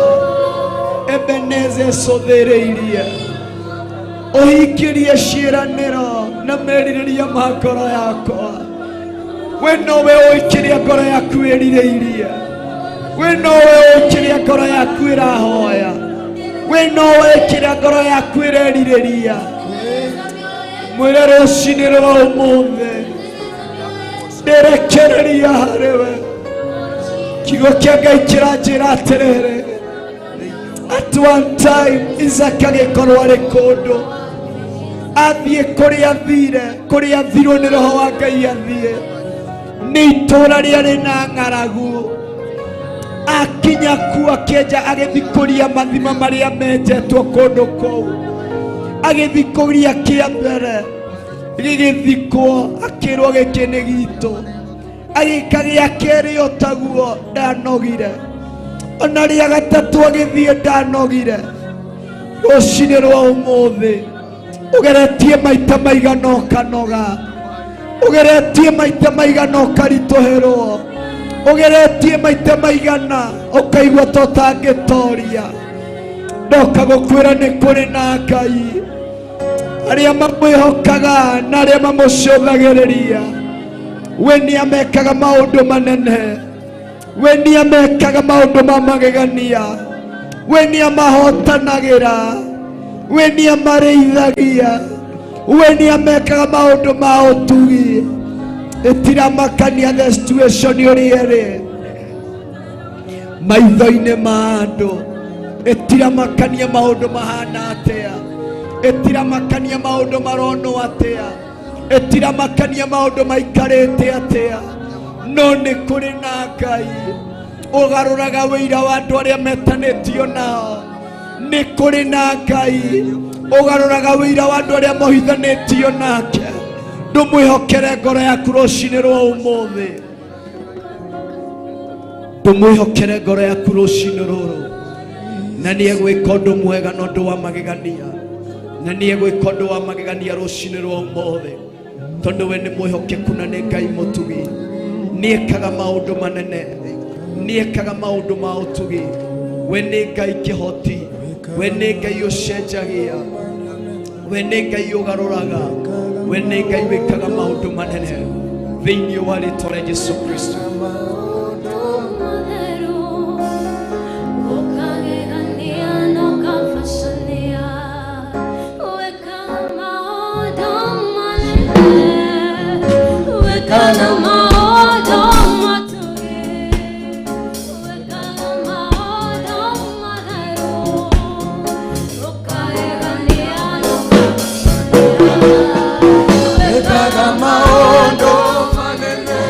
Ebeneze cũthĩrĩirie ũhingĩrie ciĩranĩro na merirĩria ma ngoro yakwa. We nowe ũĩ kĩrĩa ngoro yaku ĩrirĩirie. We nowe ũĩ kĩrĩa ngoro yaku ĩrahoya. We nowe kĩrĩa ngoro yaku ĩrerirĩria. Mwĩre rũcinĩ rwa ũmũthĩ ndĩrekereria harĩ we. Kiugo kĩa Ngai kĩranjĩra atĩrĩrĩ, at one time Isaac agĩkorwo arĩ kũndũ, athiĩ kũrĩa athire, kũrĩa athirwo nĩ roho wa Ngai athiĩ nĩ itũũra rĩarĩ na ng'aragu. Akinya kuo akĩenja, agĩthikũria mathima marĩa menjetwo kũndũ kũu, agĩthikũria kĩa mbere gĩgĩthikwo, akĩrwo gĩkĩ nĩ gitũ. Agĩka gĩa kerĩ o taguo, ndanogire. Ona rĩa gatatũ agĩthiĩ, ndanogire. Rũcinĩ rwa ũmũthĩ ũgeretie maita maigana ũkanoga, ũgeretie maita maigana ũkaritũhĩrwo, ũgeretie maita maigana ũkaigua ta ũtangĩtoria. Ndoka gũkwĩra nĩ kũrĩ na Ngai arĩa mamwĩhokaga na arĩa mamũcũthagĩrĩria. We nĩ amekaga maũndũ manene, we nĩ amekaga maũndũ ma magegania, we nĩ amahotanagĩra, we nĩ amarĩithagia, we nĩ amekaga maũndũ ma ũtugi. Ĩtiramakania the situation ũrĩa ĩrĩ maitho-inĩ ma andũ, ĩtiramakania maũndũ mahana atĩa, ĩtiramakania maũndũ maronwo atĩa, ĩtiramakania maũndũ maikarĩte atĩa, no nĩ kũrĩ na Ngai ũgarũraga wĩira wa andũ arĩa metanĩtio nao. Nĩ kũrĩ na Ngai ũgarũraga wĩira wa andũ arĩa mohithanĩtio nake. Ndũmwĩhokere ngoro yaku rũcinĩ rwa ũmũthĩ, ndũmwĩhokere ngoro yaku rũcinĩ rũrũ, na nĩ egwĩka ũndũ mwega na ũndũ wa magegania, na nĩ egwĩka ũndũ wa magegania rũcinĩ rwa ũmũthĩ, tondũ we nĩ mwĩhokeku na nĩ Ngai mũtugi. Nĩ ekaga maũndũ manene, nĩ ekaga maũndũ ma ũtugi. We nĩ Ngai kĩhoti, we nĩ Ngai ũcenjagia, we nĩ Ngai ũgarũraga, we nĩ Ngai wĩkaga maũndũ manene thĩinĩ wa rĩtwa rĩa Jesu Kristo. Matheru, ukagegania na ũkabacania, wĩkaga maũndũ manene, wĩkaga maũndũ matugi, wĩkaga maũndũ matheru, ũkagegania na ũkabacania, Wĩkaga maũndũ manene,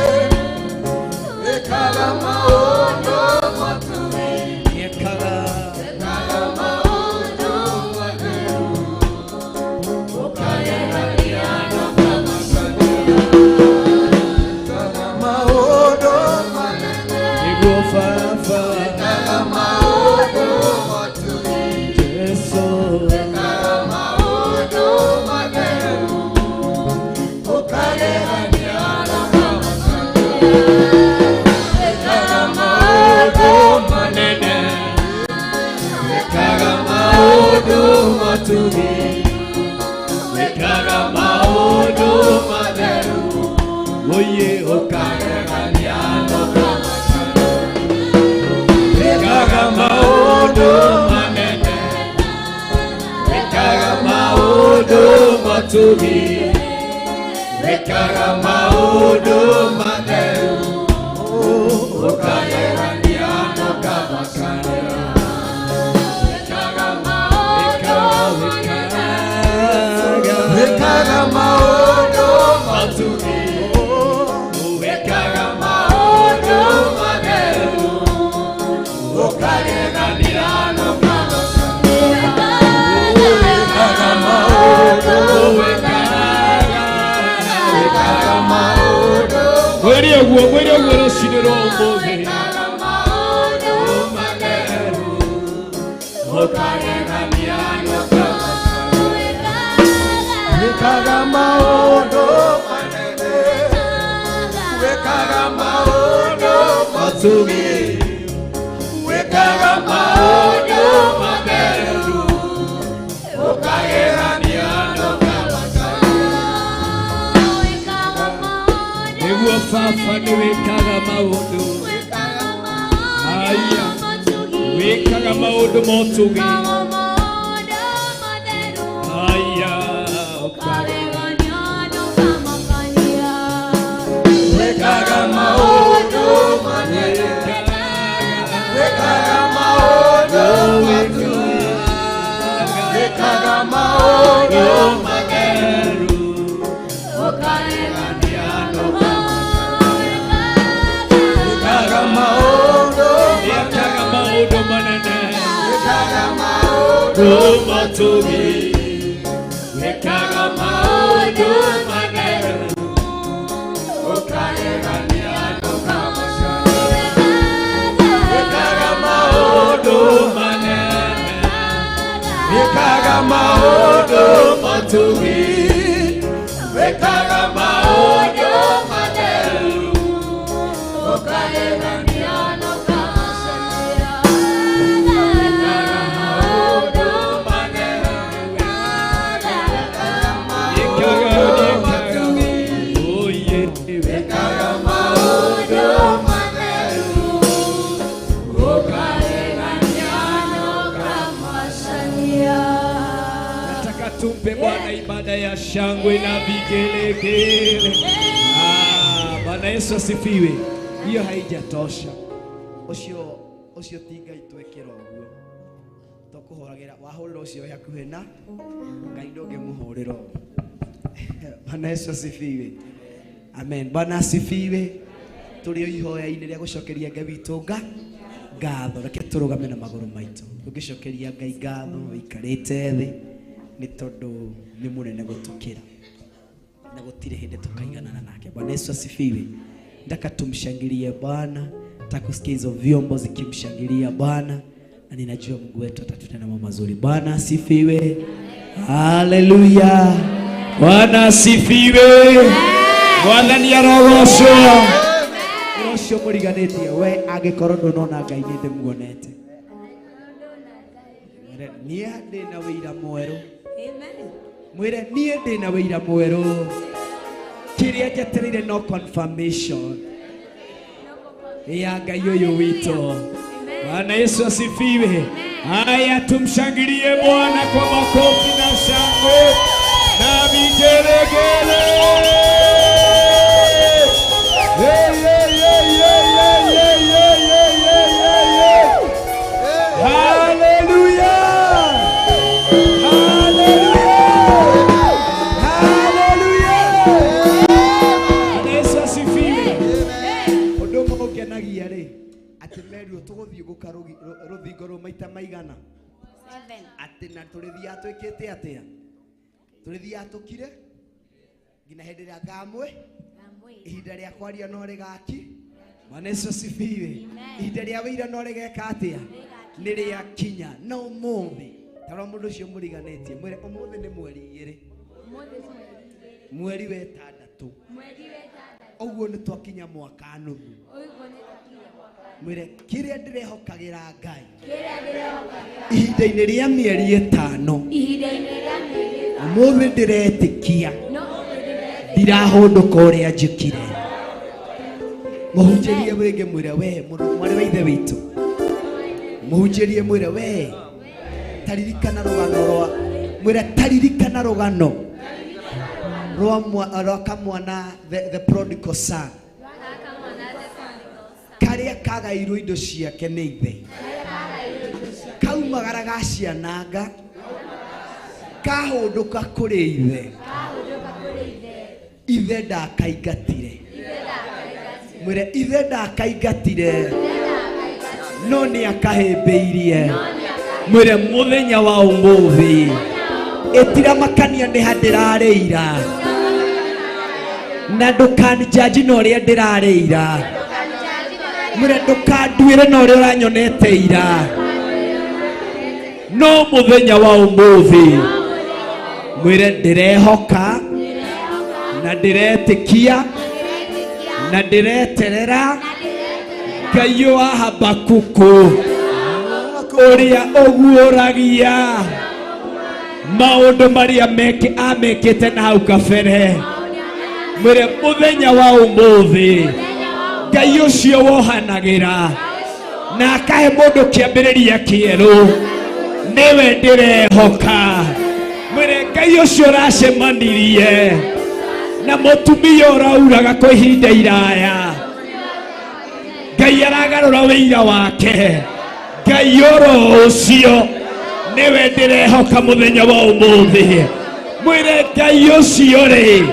wĩkaga maũndũ matugi, Nĩekaga wĩkaga maũndũ matheru, ũkagegania na ũkabacania. Wĩkaga maũndũ manene, nĩguo Baba. Wĩkaga maũndũ matugi, Jesu. Wĩkaga maũndũ matheru, ũkagegania na ũkabacania. Wĩkaga maũndũ manene, wĩkaga maũndũ matugi, wĩkaga maũndũ matheru, Oye. Ũkagegania na ũkabacania. Wĩkaga maũndũ manene, wĩkaga maũndũ matugi, wĩkaga maũndũ matheru, ũkagegania na ũkabacania. Wĩkaga maũndũ manene, wĩkaga maũndũ matugi, wĩkaga maũndũ matheru, ũkagegania na ũkabacania. Wĩkaga maũndũ, wĩkaga maũndũ, Mwĩre ũguo, mwĩre ũguo rũcinĩ rwa ũmũthĩ. Wĩkaga maũndũ matheru, ũkagegania na ũkabacania. Wĩkaga maũndũ manene, wĩkaga maũndũ matugi, wĩkaga maũndũ matheru, ũkagegania na ũkabacania. Nĩguo Baba, nĩ wĩkaga maũndũ. Ai. Wĩkaga maũndũ ma ũtugi. Aya, Wĩkaga maũndũ manene, wĩkaga maũndũ matugi, wĩkaga maũndũ matheru. Wĩkaga maũndũ, Wĩkaga maũndũ manene. Wĩkaga maũndũ Matugi. Wĩkaga maũndũ manene. Ũkaregania ndũkamacania. Wĩkaga maũndũ manene. Wĩkaga maũndũ matugi, wĩkaga maũndũ matheru. Ũkaregania ndũkamacania. Wĩkaga maũndũ manene, Wĩkaga, wĩkaga. Oh, yeah. wĩkaga maũndũ matheru. Ũkaregania Nataka tumpe Bwana ibada ya shangwe na vigelegele. Ah, Bwana Yesu asifiwe. Hiyo haijatosha. Ũcio ũcio ti Ngai twĩkĩra ũguo tũkũhũragĩra wahũrĩra ũcio wĩ hakuhĩ na Ngai ndũngĩmũhũrĩra ũguo. Bwana Yesu asifiwe. Amen. Bwana asifiwe. Tũrĩ o ihoya-inĩ rĩa gũcokeria Ngai witũ ngatho. Reke tũrũgame na magũrũ maitũ tũngĩcokeria Ngai ngatho wĩikarĩte thĩ nĩ tondũ nĩ mũnene gũtũkĩra na gũtirĩ hĩndĩ tũkaiganana nake. Bwana Yesu asifiwe. Nataka tumshangilie Bwana, nataka kusikia hizo vyombo zikimshangilia Bwana, na ninajua Mungu wetu atatutenda mambo mazuri. Bwana asifiwe. Haleluya. Bwana asifiwe. Bwana ni arogocwo. Ũcio mũriganĩtie we angĩkorwo ndũnona Ngai nĩ ndĩmuonete. Mwĩre, niĩ ndĩna wĩira mwerũ. Mwĩre niĩ ndĩna wĩira mwerũ. Kĩrĩa njetereire no confirmation ya Ngai ũyũ witũ. Bwana Yesu asifiwe. Haya, tumshangilie Bwana kwa makofi na shangwe na vigelegele. Hey, hey, hey, hey, hey, hey, hey, hey, hey, hey, hey. Hallelujah. Hallelujah. Hallelujah. Bwana Yesu asifiwe. Ũndũ ũmwe ũngenagia rĩ atĩ merirwo tũgũthiĩ gũka rũthingo rũu maita maigana atĩ na tũrĩthiaga twĩkĩte atĩa tũrĩthiaga tũkire nginya hĩndĩ ĩrĩa ngamwe ihinda rĩa kwaria no rĩgaki. Bwana Yesu asifiwe. Ihinda rĩa wĩira no rĩgeka atĩa nĩ rĩakinya na ũmũthĩ tarora mũndũ ũcio mũriganĩtie mwĩre ũmũthĩ nĩ mweri 2 mweri wa 6 ũguo nĩ twakinya mwaka nuthu. Mwĩre kĩrĩa ndĩrehokagĩra Ngai ihinda-inĩ rĩa mĩeri 5 ũmũthĩ ndĩretĩkia ndirahũndũka ũrĩa njĩkire. Mũhunjĩrie rĩngĩ mwĩre we mũndũ mwarĩ wa ithe witũ mũhunjĩrie mwĩre we taririkana rũgano rwa mwĩre taririkana rũgano rwa kamwana the prodigal son karĩa kagairwo indo ciake nĩ ithe kaumagara gaciananga kahũndũka kũrĩ ithe ithe ndakaingatire mwĩre ithe ndakaingatire no nĩ akahĩmbĩirie mwĩre mũthenya wa ũmũthĩ ĩtiramakania nĩ ha ndĩrarĩira na ndũkanjaji na ũrĩa ndĩrarĩira mwĩre ndũkanduĩre na ũrĩa ũranyonete ira no mũthenya wa ũmũthĩ mwĩre ndĩrehoka na ndĩretĩkia na ndĩreterera Ngai wa Habakuku ũrĩa ũguũragia maũndũ marĩa amekĩte na hau kabere mwĩre mũthenya wa ũmũthĩ Ngai ũcio wohanagĩra Na akahe mũndũ kĩambĩrĩria kĩerũ. Nĩwe ndĩrehoka. Mwĩre Ngai ũcio ũracemanirie na mũtumia ũrauraga kwa ihinda iraya. Ngai aragarũra wĩira wake. Ngai oro ũcio nĩwe ndĩrehoka mũthenya wa ũmũthĩ. Mwĩre Ngai ũcio rĩ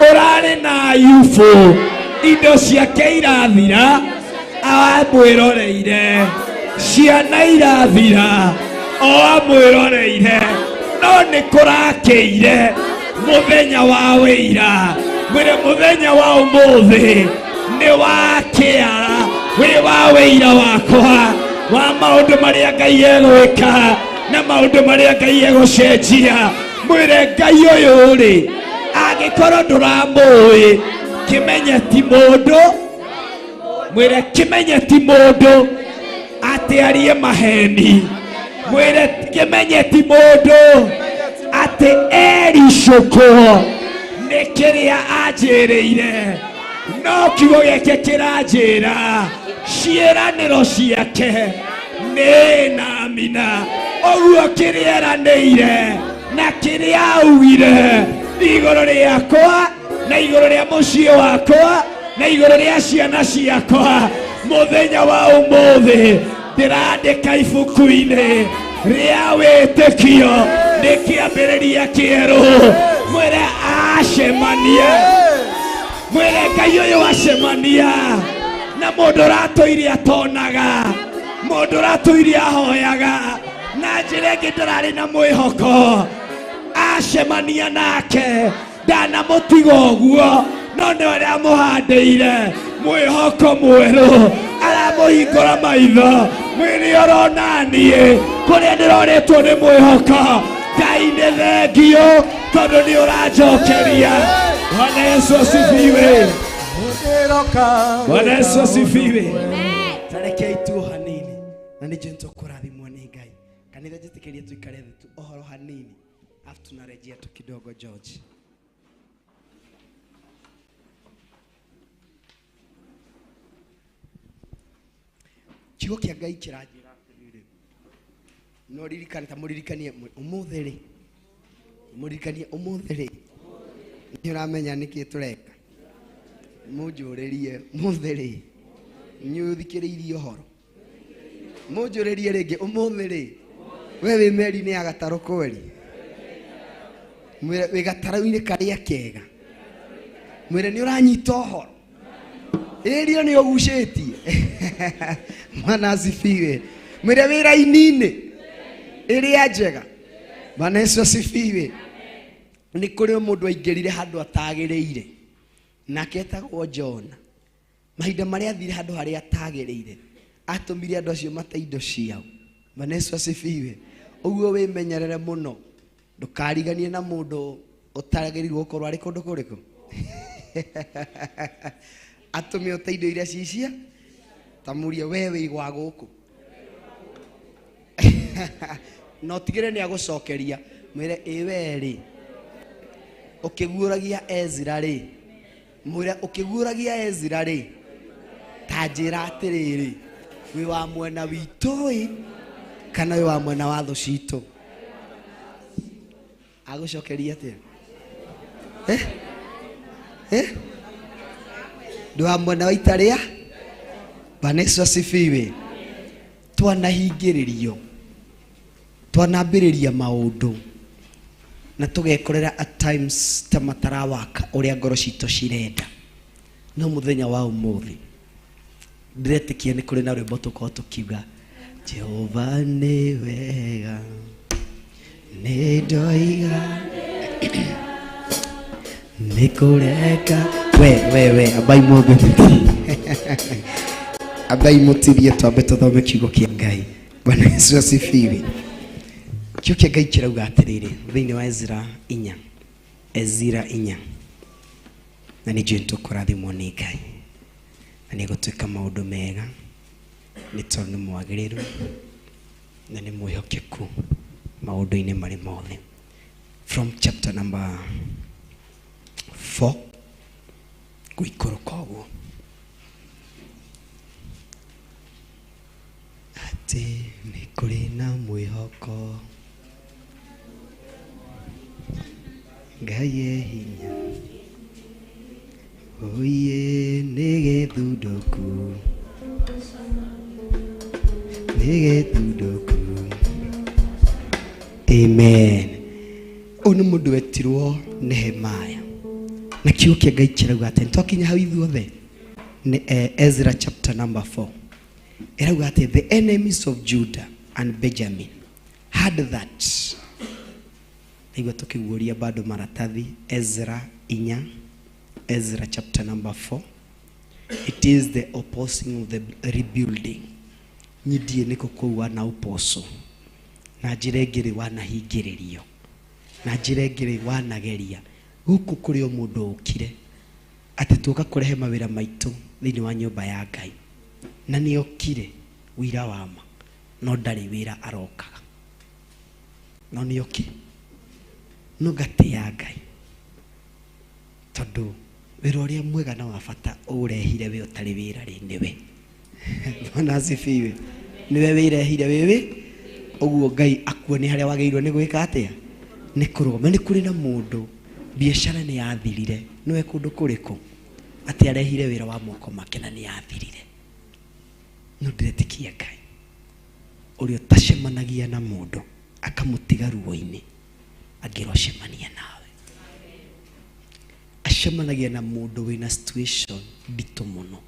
ũrarĩ na Ayubu indo ciake irathira amwĩroreire, ciana irathira o amwĩroreire, no nĩ kũrakĩire mũthenya wa wĩira. Mwĩre mũthenya wa ũmũthĩ nĩ wa kĩara wĩ wa wĩira wakwa wa maũndũ marĩa Ngai egwĩka na maũndũ marĩa Ngai egũcenjia. Mwĩre Ngai ũyũ rĩ angĩkorwo ndũramũĩ kĩmenye ti mũndũ. Mwĩre kĩmenye ti mũndũ atĩ arie maheni. Mwĩre kĩmenye ti mũndũ atĩ ericũkwo nĩ kĩrĩa anjĩrĩire, no kiugo gĩake kĩranjĩra ciĩranĩro ciake nĩ na mina. Ũguo kĩrĩa eranĩire na kĩrĩa augire igũrũ rĩakwa na igũrũ rĩa mũciĩ wakwa na igũrũ rĩa ciana ciakwa mũthenya wa ũmũthĩ ndĩrandĩka ibuku-inĩ rĩa wĩtĩkio nĩ kĩambĩrĩria kĩerũ. Mwĩre acemania, mwĩre Ngai ũyũ acemania na mũndũ ũratũire atonaga, mũndũ ũratũire ahoyaga na njĩra ĩngĩ ndĩrarĩ na mwĩhoko, acemania nake ndanamũtiga ũguo, no nĩwe aramũhandĩire mwĩhoko mwerũ, aramũhingũra maitho. Mwĩrĩ ũrona niĩ kũrĩa ndĩrorĩtwo nĩ mwĩhoko. Ngai nĩ thengio tondũ nĩ ũranjokeria. Bwana Yesu asifiwe. Bwana Yesu asifiwe. Tarekei tu hanini na nĩ njũĩ nĩtũkũrathimwo nĩ Ngai. Kanitha njĩtĩkĩrie tuikare thĩ tu ũhoro hanini afu tunarejea tu kidogo. George. Kiugo kĩa Ngai kĩranjĩra atĩrĩrĩ, no ririkane ta mũririkanie ũmũthĩ rĩ, mũririkanie ũmũthĩ rĩ, nĩ ũramenya nĩkĩ tũreka. Mũnjũrĩrie ũmũthĩ rĩ, nĩ ũthikĩrĩirie ũhoro. Mũnjũrĩrie rĩngĩ ũmũthĩ rĩ, we wĩ meri-inĩ ya gatarũ kweri, mwĩre wĩ gatarũ-inĩ karĩa kega, mwĩre nĩ ũranyita ũhoro, ĩrio nĩ ũgucĩtie. Bwana asifiwe. Mwĩre wĩ raini-inĩ ĩrĩa njega. Bwana Yesu asifiwe. Nĩ kũrĩ mũndũ aingĩrire handũ atagĩrĩire, nake etagwo Jona. Mahinda marĩa athire handũ harĩa atagĩrĩire, atũmire andũ acio mate indo ciao. Bwana Yesu asifiwe. Ũguo wĩmenyerere mũno, ndũkariganie na mũndũ ũtagĩrĩirwo gũkorwo arĩ kũndũ kũrĩkũ. Atũme ũte indo iria cicia, tamũrie we wĩ gwa gũkũ. Na ũtigĩrĩre nĩ agũcokeria, mwĩre ĩ we rĩ, ũkĩguũragia Ezra rĩ, mwĩre ũkĩguũragia Ezra rĩ, ta njĩra atĩrĩrĩ, wĩ wa mwena witũ ĩ kana wĩ wa mwena wa thũ citũ? Agũcokeria atĩa? Ndĩ wa mwena wa itarĩa. Bwana Yesu asifiwe. Twanahingĩrĩrio, twanambĩrĩria maũndũ na tũgekorera at times ta matarawaka ũrĩa ngoro citũ cirenda, no mũthenya wa ũmũthĩ ndĩretĩkia nĩ kũrĩ na rwĩmbo tũkorwo tũkiuga Jehova nĩ wega, nĩ ndoiga nĩ kũreka. We we we, ambai mũmbe mũti, ambai mũtirie, twambe tũthome kiugo kĩa Ngai. Bwana Yesu asifiwe. Kiugo kĩa Ngai kĩrauga atĩrĩrĩ thĩinĩ wa Ezra 4, Ezra 4, na nĩ njũĩ nĩtũkũrathimwo nĩ Ngai na nĩ egũtwĩka maũndũ mega, nĩ tondũ nĩ mwagĩrĩru na nĩ mwĩhokeku maũndũ-inĩ marĩ mothe. From chapter number 4 gũikũrũka ũguo. Atĩ nĩ kũrĩ na mwĩhoko. Ngai e hinya. Oiye nĩ gĩthundũku. Nĩ gĩthundũku. Amen. Ũyũ nĩ mũndũ wetirwo Nehemiah. Na kiugo kĩa Ngai kĩrauga atĩ nĩtwakinya hau ithuothe. Nĩ Ezra chapter number 4. Ĩrauga atĩ the enemies of Judah and Benjamin had that. Naigua tũkĩguũria bado maratathi Ezra inya, Ezra chapter number 4. It is the opposing of the rebuilding. Niĩ ndiĩ nĩkũ kũu wana ũpoco. Na njĩra ĩngĩ rĩ wanahingĩrĩrio. Na njĩra ĩngĩ rĩ wanageria. Gũkũ kũrĩ o mũndũ ũkire atĩ tuoka kũrehe mawĩra maitũ thĩinĩ wa nyũmba ya Ngai. Na nĩ okire wĩira wa ma, no ndarĩ wĩra arokaga. No nĩ okire. No ngatĩya Ngai. Tondũ wĩra ũrĩa mwega na wa bata ũrehire we ũtarĩ wĩra rĩ nĩwe. Bwana asifiwe. Nĩwe wĩrehire wĩwĩ. Ũguo Ngai akuone harĩa wagĩrĩirwo nĩ gwĩka atĩa? Nĩ kũrũgama. Nĩ kũrĩ na mũndũ biacara nĩ yathirire. Nĩwe kũndũ kũrĩkũ? Atĩ arehire wĩra wa moko make na nĩ yathirire. No ndĩretĩkia Ngai ũrĩa ũtacemanagia na mũndũ akamũtiga ruo-inĩ angĩrocemania nawe. Acemanagia na mũndũ wĩna situation nditũ mũno.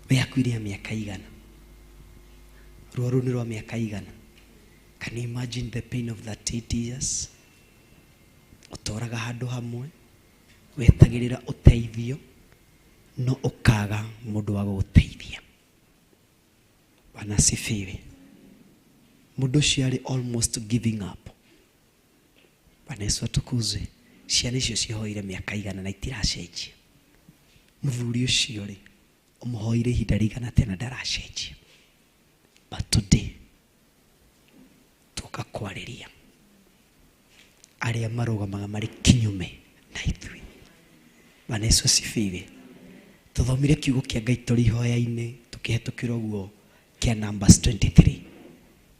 We akuire mĩaka igana. Ruo rũu nĩ rwa mĩaka igana. Can you imagine the pain of that 8 years? Ũtoraga handũ hamwe, wetagĩrĩra ũteithio, no ũkaga mũndũ wa gũgũteithia. Bwana asifiwe. Mũndũ ũcio arĩ almost giving up. Bwana Yesu atukuzwe. Ciana icio cihoire mĩaka igana na itiracenjia. Mũthuri ũcio rĩ, ũmũhoire ihinda rĩigana atĩa na ndaracenjia. But today, tuoka kwarĩria arĩa marũgamaga marĩ kinyume na ithuĩ. Bwana Yesu asifiwe. Tũthomire kiugo kĩa Ngai tũrĩ ihoya-inĩ tũkĩhetũkĩra ũguo kĩa Numbers 23.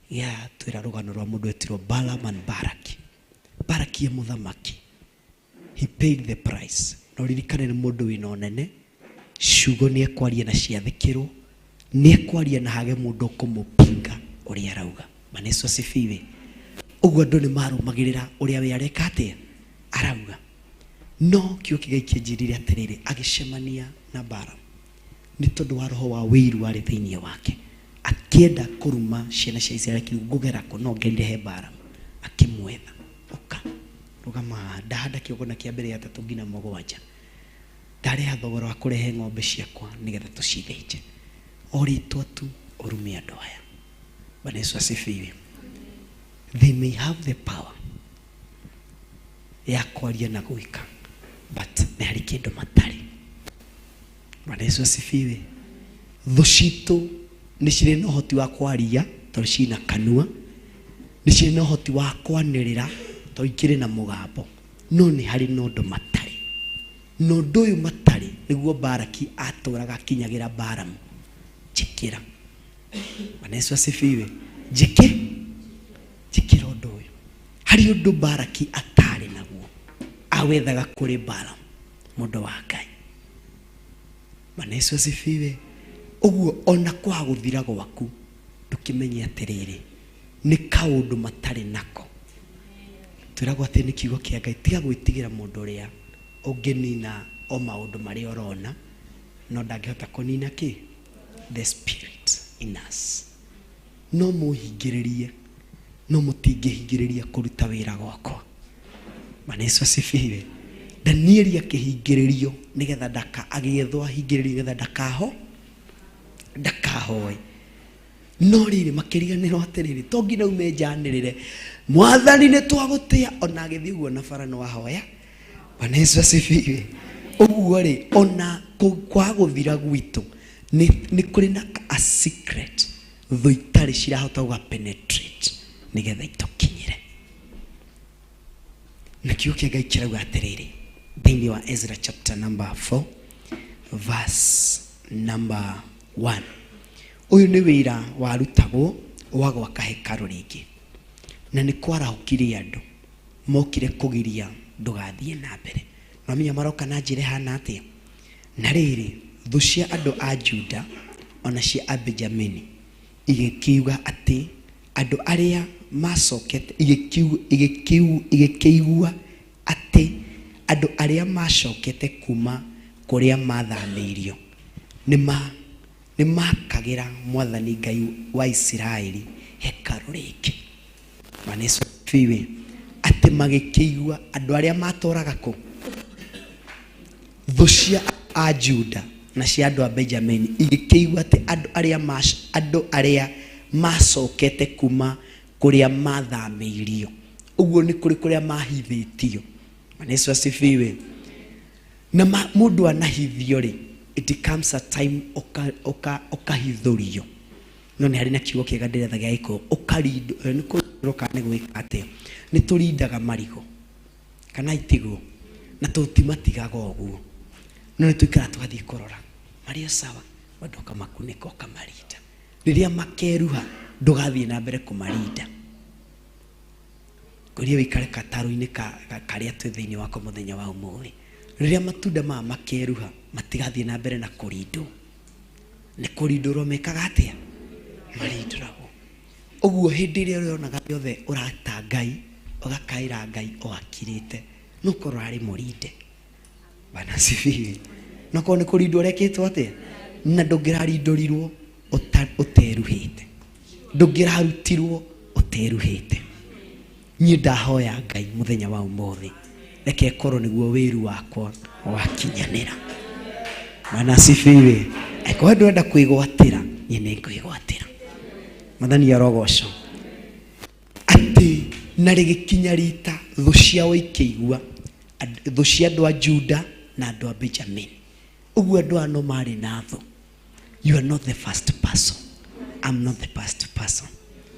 Ya twĩra rũgano rwa mũndũ wetirwo Balaam and Baraki. Baraki ye mũthamaki. He paid the price. Na ũririkane nĩ mũndũ wĩna ũnene, ciugo nĩ ekwaria na ciathĩkĩrwo, nĩ ekwaria na hage mũndũ ũkũmũpinga ũrĩa arauga. Bwana Yesu asifiwe. Ũguo andũ nĩ marũmagĩrĩra ũrĩa we areka atĩa? Arauga. No kiugo kĩa Ngai kĩnjĩrire atĩrĩrĩ, agĩcemania na Balaam nĩ tondũ wa roho wa wĩiru warĩ thĩinĩ wake. Akĩenda kũruma ciana cia Isiraeli akiuga ngũgera kũ no ngerire he Balaam. Akĩmwetha. Ũka. Rũgama haha. Ndahanda kĩgongona kĩa mbere ya 3 nginya 7. Ndarĩha thogora wa kũrehe ng'ombe ciakwa nĩgetha tũcithĩnje. O rĩtwa tu ũrume andũ aya. Bwana Yesu asifiwe. They may have the power ya kwaria na gwĩka, but nĩ harĩ kĩndũ matarĩ. Bwana Yesu asifiwe. Thũ citũ nĩ cirĩ na ũhoti wa kwaria tondũ cina kanua, nĩ cirĩ na ũhoti wa kwanĩrĩra tondũ ikĩrĩ na mũgambo, no nĩ harĩ na ũndũ matarĩ. Na ũndũ ũyũ matarĩ nĩguo Baraki atũraga akinyagĩra Balaam. Njĩkĩra. Bwana Yesu asifiwe. Njĩkĩra ũndũ ũyũ. Harĩ ũndũ Baraki atarĩ naguo, awethaga kũrĩ Balaam, mũndũ wa Ngai. Bwana Yesu asifiwe. Ũguo ona kwaga gũthira gwaku ndũkĩmenye atĩrĩrĩ nĩ kaũndũ matarĩ nako. Twĩragwo atĩ nĩ kiugo kĩa Ngai, tiga gwĩtigĩra mũndũ ũrĩa ũngĩnina o maũndũ marĩa ũrona, no ndangĩhota kũnina kĩ? The spirit in us. No mũhingĩrĩrie, no mũtingĩhingĩrĩria kũruta wĩra gwakwa. Bwana Yesu asifiwe. Danieli akĩhingĩrĩrio nĩgetha ndaka agĩethwo ahingĩrĩrio nĩgetha ndakahoe. No rĩrĩ makĩriganĩrwo atĩrĩrĩ, to nginya ume njanĩrĩre Mwathani nĩ twagũtĩa, ona agĩthiĩ ũguo na bara no ahoya. Bwana Yesu asifiwe. Ũguo rĩ, ona kwaga gũthira gwitũ nĩ kũrĩ na a secret thũ itarĩ cirahota gũga penetrate nĩgetha itũkinyĩre. Na kiugo kĩa Ngai kĩrauga atĩrĩrĩ thĩinĩ wa Ezra chapter number 4 verse number 1. Ũyũ nĩ wĩra warutagwo wa gwaka hekarũ rĩngĩ, na nĩ kwarahũkire andũ mokire kũgiria ndũgathiĩ na mbere. Nwamenya maroka na njĩra ĩhana atĩa? Na rĩrĩ, thũ cia andũ a Juda ona cia Abenjamini igĩkiuga atĩ andũ arĩa macokete igĩkĩigua atĩ andũ arĩa macokete kuma kũrĩa mathamĩirio nĩmakagĩra Mwathani Ngai wa Isiraeli hekarũ rĩngĩ. Bwana Yesu asifiwe. Atĩ magĩkĩigua andũ arĩa matũraga kũ, thũ cia a Juda na cia andũ a Benjamini igĩkĩigua atĩ andũ arĩa macokete kuma kũrĩa mathamĩirio, ũguo nĩ kũrĩ kũrĩa mahithĩtio. Bwana Yesu asifiwe. Na mũndũ anahithio rĩ, it comes a time ũkahithũrio. No nĩ harĩ na kiugo kĩega ndĩretha gĩa Gĩkũyũ, ũkarindwo, nĩ kũrindwo kana nĩ gwĩka atĩa? Nĩ tũrindaga marigũ kana itigwo, na tũtimatigaga ũguo, no nĩ tũikaraga tũgathiĩ kũrora marĩ o sawa, bado ũkamakunĩka ũkamarinda. Rĩrĩa makeruha ndũgathiĩ na mbere kũmarinda. Ngũria wĩikare gatarũ-inĩ karĩa twĩ thĩinĩ wako mũthenya wa ũmũthĩ. Rĩrĩa matunda maya makeruha matigathiĩ na mbere na kũrindwo. Nĩ kũrindũrwo mekaga atĩa? Marindũragwo. Ũguo hĩndĩ ĩrĩa ũrĩonaga yothe ũrata Ngai, ũgakaĩra Ngai o akirĩte, no korwo arĩ mũrinde. Bwana asifiwe. No korwo nĩ kũrindwo ũrekĩtwo atĩa? Na ndũngĩrarindũrirwo ũteruhĩte, ndũngĩrarutirwo ũteruhĩte. Niĩ ndahoya Ngai mũthenya wa ũmũthĩ, reke ĩkorwo nĩguo wĩru wakwa wakinyanĩra. Bwana asifiwe. Angĩkorwo ndũrenda kwĩgwatĩra, niĩ nĩ ngwĩgwatĩra. Mwathani arogocwo. Atĩ na rĩgĩkinya rita thũ ciao ikĩigua, thũ cia andũ a Juda na andũ a Benjamin. Ũguo andũ aya no marĩ na thũ. You are not the first person. I'm not the first person.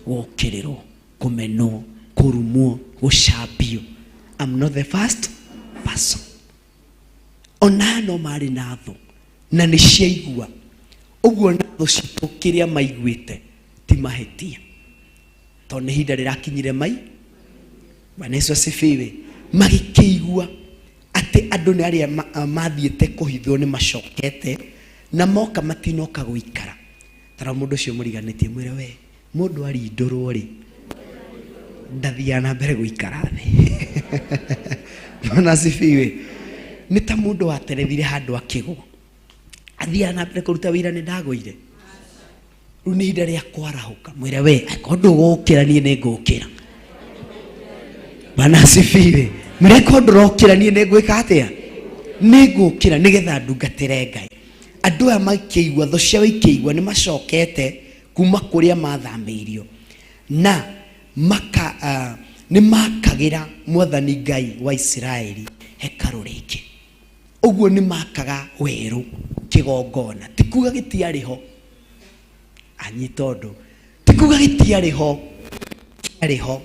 Gũkĩrĩrwo, kũmenwo, kũrumwo, gũcambio. I'm not the first person. Ona no marĩ na thũ na nĩ ciaigua. Ũguo na thũ citũ kĩrĩa maiguĩte ti mahĩtia, tondũ nĩ ihinda rĩrakinyire mai. Bwana Yesu asifiwe. Magĩkĩigua atĩ andũ nĩ arĩa mathiĩte kũhithwo nĩ macokete na moka matinoka gũikara. Tara mũndũ ũcio mũriganĩtie mwĩre, we mũndũ arindũrwo rĩ ndathiaga na mbere gũikara thĩ. Bwana asifiwe. Nĩ ta mũndũ waterethire handũ akĩgwa, athiaga na mbere kũruta wĩra, nĩ ndagũire. Rĩu nĩ ihinda rĩa kwarahũka, mwĩre we angĩkorwo ndũgũkĩra niĩ nĩ ngũkĩra. Bwana asifiwe. Mwĩre angĩkorwo ndũrokĩra niĩ nĩ ngwĩka atĩa? Nĩ ngũkĩra nĩgetha ndungatĩre Ngai. Andũ aya makĩigua, thũ ciao ikĩigua nĩ macokete kuma kũrĩa mathamĩirio, na nĩ makagĩra Mwathani Ngai wa Isiraeli hekarũ rĩngĩ. Ũguo nĩ makaga werũ kĩgongona, ti kuga gĩtiarĩ ho. Anyita ũndũ, ti kuga gĩtiarĩ ho, kĩarĩ ho.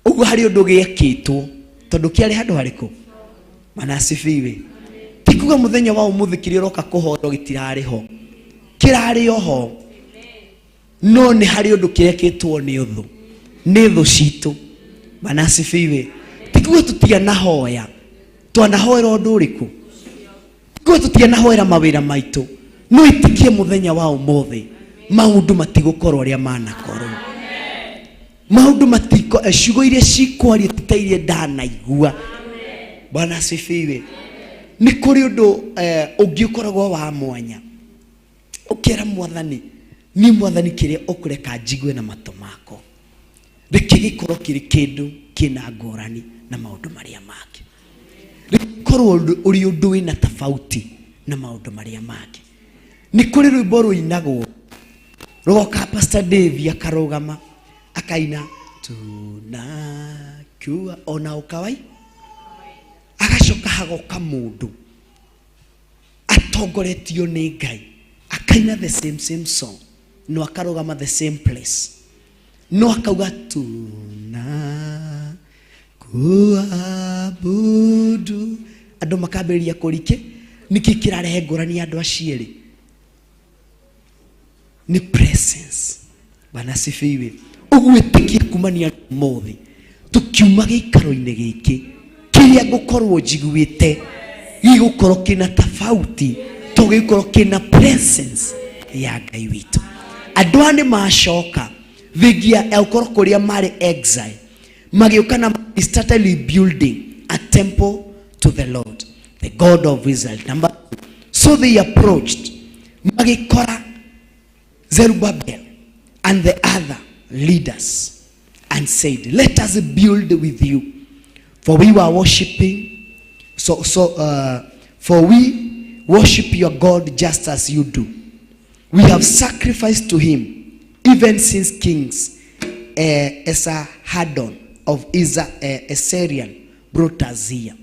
Ũguo harĩ ũndũ gĩekĩtwo, tondũ kĩarĩ handũ harĩkũ? Bwana asifiwe. Ti kuga mũthenya wa ũmũthĩ kĩrĩa ũroka kũhoywo gĩtirarĩ ho, kĩrarĩ o ho, no nĩ harĩ ũndũ kĩrekĩtwo nĩ ũthũ, nĩ thũ citũ. Bwana asifiwe. Ti kuga tũtianahoya, twanahoera ũndũ ũrĩkũ? Ti kuga tũtianahoera mawĩra maitũ, no itikie mũthenya wa ũmũthĩ maũndũ matigũkorwo ũrĩa manakorwo. Maũndũ matiko, ciugo iria cikwaria ti ta iria ndanaigua. Bwana asifiwe. Nĩ kũrĩ ũndũ ũngĩ ũkoragwo wa mwanya, ũkera Mwathani, niĩ Mwathani kĩrĩa ũkũreka njigue na matũ makwa reke gĩkorwo kĩrĩ kĩndũ kĩna ngũrani na maũndũ marĩa mangĩ, rĩkorwo ũrĩ ũndũ wĩna tofauti na maũndũ marĩa mangĩ. Nĩ kũrĩ rwĩmbo rũinagwo rũgoka, Pastor Dave akarũgama akaina tunakiua ona ukawai, agacoka hagoka mũndũ atongoretio nĩ Ngai akaina the same same song, no akarũgama the same place, no akauga tuna kuabudu. Andũ makambĩrĩria kũrike nĩkĩ kĩrarehe ngũrani ya andũ acio erĩ. Nĩ presence. Bwana asifiwe. Ũgwĩtĩkia kumania mũthĩ tũkiuma gĩikaro-inĩ gĩkĩ kĩrĩa ngũkorwo njiguĩte gĩgũkorwo kĩna tofauti to gĩgũkorwo kĩna presence ya Ngai witũ. Andũ aya nĩ macoka thengia ya gũkorwo kũrĩa marĩ exile, magĩũka na they started rebuilding a temple to the Lord, the God of Israel. Number two, so they approached, magĩkora Zerubbabel and the other leaders and said, let us build with you, for we were worshiping, for we worship your God just as you do. We have sacrificed to him even since kings Esarhaddon of Assyrian brought us here.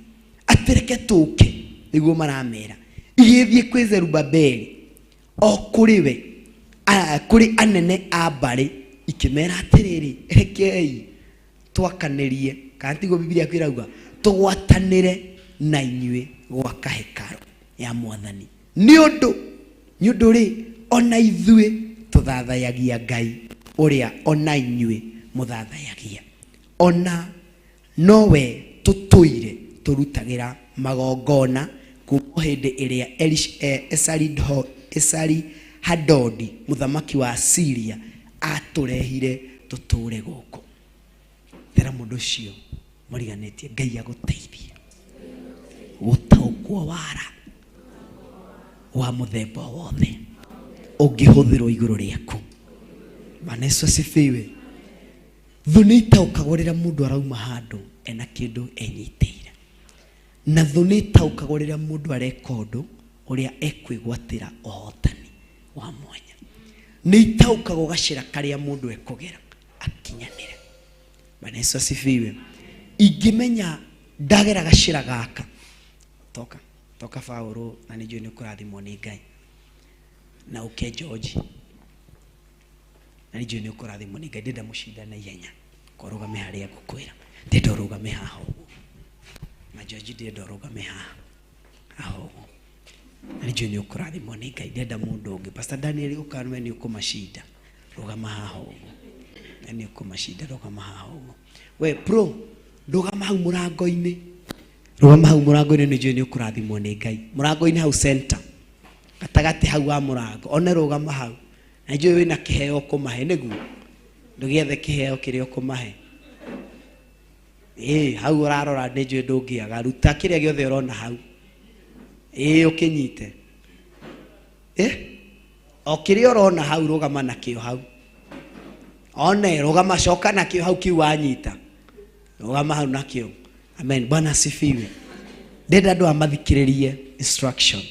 Atireke tũke nĩguo maramera igĩthiĩ kwĩ Zerubabeli o kũrĩ we kũrĩ anene a mbarĩ ikĩmera atĩrĩrĩ, rekei twakanĩrie, kana tiguo Bibilia ĩrauga tũgwatanĩre na inyuĩ gwaka hekarũ ya Mwathani, nĩ ũndũ rĩ ona ithuĩ tũthathayagia Ngai ũrĩa ona inyuĩ mũthathayagia, ona nowe tũtũire tũrutagĩra magongona kuma hĩndĩ ĩrĩa Esarihadoni mũthamaki wa Syria atũrehire tũtũre gũkũ. Tera mũndũ ũcio mũriganĩtie, Ngai agũteithie gũtaũkwo wara wa mũthemba wothe ũngĩhũthĩrwo igũrũ rĩaku. Bwana Yesu asifiwe. Thũ nĩ itaũkagwo rĩrĩa mũndũ arauma handũ ena kĩndũ enyitĩire, na thũ nĩ itaũkagwo rĩrĩa mũndũ areka ũndũ ũrĩa ekwĩgwatĩra ũhotani wa mwanya. Nĩ itaũkagwo gacĩra karĩa mũndũ ekũgera akinyanĩre. Bwana Yesu asifiwe. Ingĩmenya ndagera gacĩra gaka, toka toka Paũlũ, na nĩ njũĩ nĩ ũkũrathimwo nĩ Ngai, na ũke George, na nĩ njũĩ nĩ ũkũrathimwo nĩ Ngai. Ndĩrenda mũcindane ihenya, korũgame harĩa ngũkwĩra, ndĩrenda ũrũgame haha ũguo, na George ndĩrenda ũrũgame haha haha ũguo, na nĩ njũĩ nĩ ũkũrathimwo nĩ Ngai. Ndĩrenda mũndũ ũngĩ, Pastor Daniel, ũkanwe nĩ ũkũmacinda, rũgama haha ũguo, na nĩ ũkũmacinda, rũgama haha ũguo. We pro, rũgama hau mũrango-inĩ, rũgama hau mũrango-inĩ, nĩ njũĩ nĩ ũkũrathimwo nĩ Ngai. Mũrango-inĩ hau center, gatagatĩ hau wa mũrango, one rũgama hau, na njũĩ wĩna kĩheo ũkũmahe, nĩguo ndũgĩethe kĩheo kĩrĩa ũkũmahe. Ĩĩ, hau ũrarora nĩ njũĩ ndũngĩaga, ruta kĩrĩa gĩothe ũrona hau, ĩĩ, ũkĩnyite. Ĩ, o kĩrĩa ũrona hau rũgama nakĩo hau, one rũgama, coka nakĩo hau kĩu wanyita, rũgama hau nakĩo. Amen. Bwana asifiwe. Ndĩrenda andũ aya mathikĩrĩrie instruction.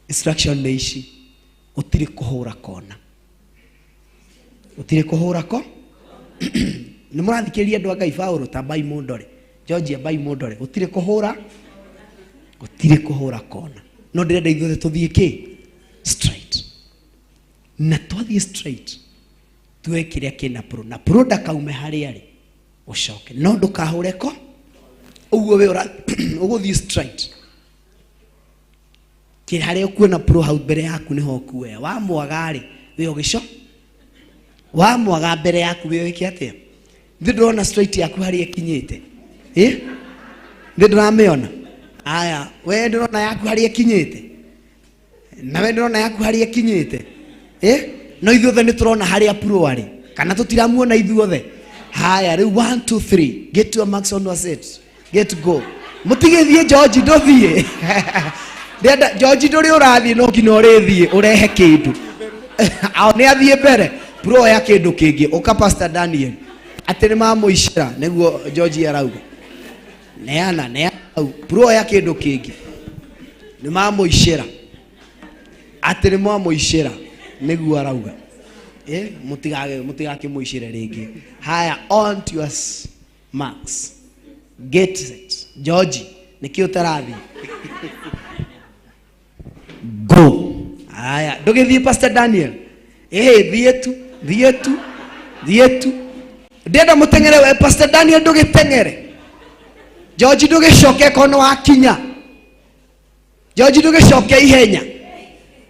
Instruction nĩ ici, gũtirĩ kũhũra kona, gũtirĩ kũhũra ko. Nĩ mũrathikĩrĩria andũ a Ngai? Paũlũ, tambai mũndore, George, ambai mũndore. Gũtirĩ kũhũra, gũtirĩ kũhũra kona, no ndĩrenda ithuothe tũthiĩ kĩ straight, na twathiĩ straight tuoe kĩrĩa kĩna pro, na pro ndakaume harĩa arĩ ũcoke, no ndũkahũre ko ũguo we ũgũthiĩ straight kĩ harĩa ũkuona pro hau mbere yaku nĩho ũkuoya. Wamwaga rĩ, we ũgĩco wamwaga mbere yaku, we wĩke atĩa? Nĩ ndĩrona straight yaku harĩa ĩkinyĩte, ĩ nĩ ndĩramĩona. Aya, we ndĩrona yaku harĩa ĩkinyĩte, na we ndĩrona yaku harĩa ĩkinyĩte, ĩ no ithuothe nĩ tũrona harĩa pro arĩ, kana tũtiramuona ithuothe? Haya, rĩu 1 2 3, get your marks on your set, get go. Mũtigĩthiĩ George, ndũthiĩ. Ndĩrenda George, ndũrĩ ũrathiĩ, no nginya ũrĩthiĩ ũrehe kĩndũ. Ao nĩ athiĩ mbere, pro ya kĩndũ kĩngĩ. Ũka Pastor Daniel, atĩ nĩ mamũicĩra nĩguo George arauga. Neana, neana hau, pro ya kĩndũ kĩngĩ. Nĩ mamũicĩra, atĩ nĩ mwamũicĩra nĩguo arauga. Mũtigakĩmũicĩre rĩngĩ. Haya, on to your marks, get set. George, nĩkĩ ũtarathiĩ? Go. Haya, ndũgĩthiĩ Pastor Daniel. Ĩhĩ, thiĩ tu, thiĩ tu, thiĩ tu. Ndĩrenda mũteng'ere we Pastor Daniel, ndũgĩteng'ere. George, ndũgĩcoke korwo nĩ wakinya. George, ndũgĩcoke ihenya.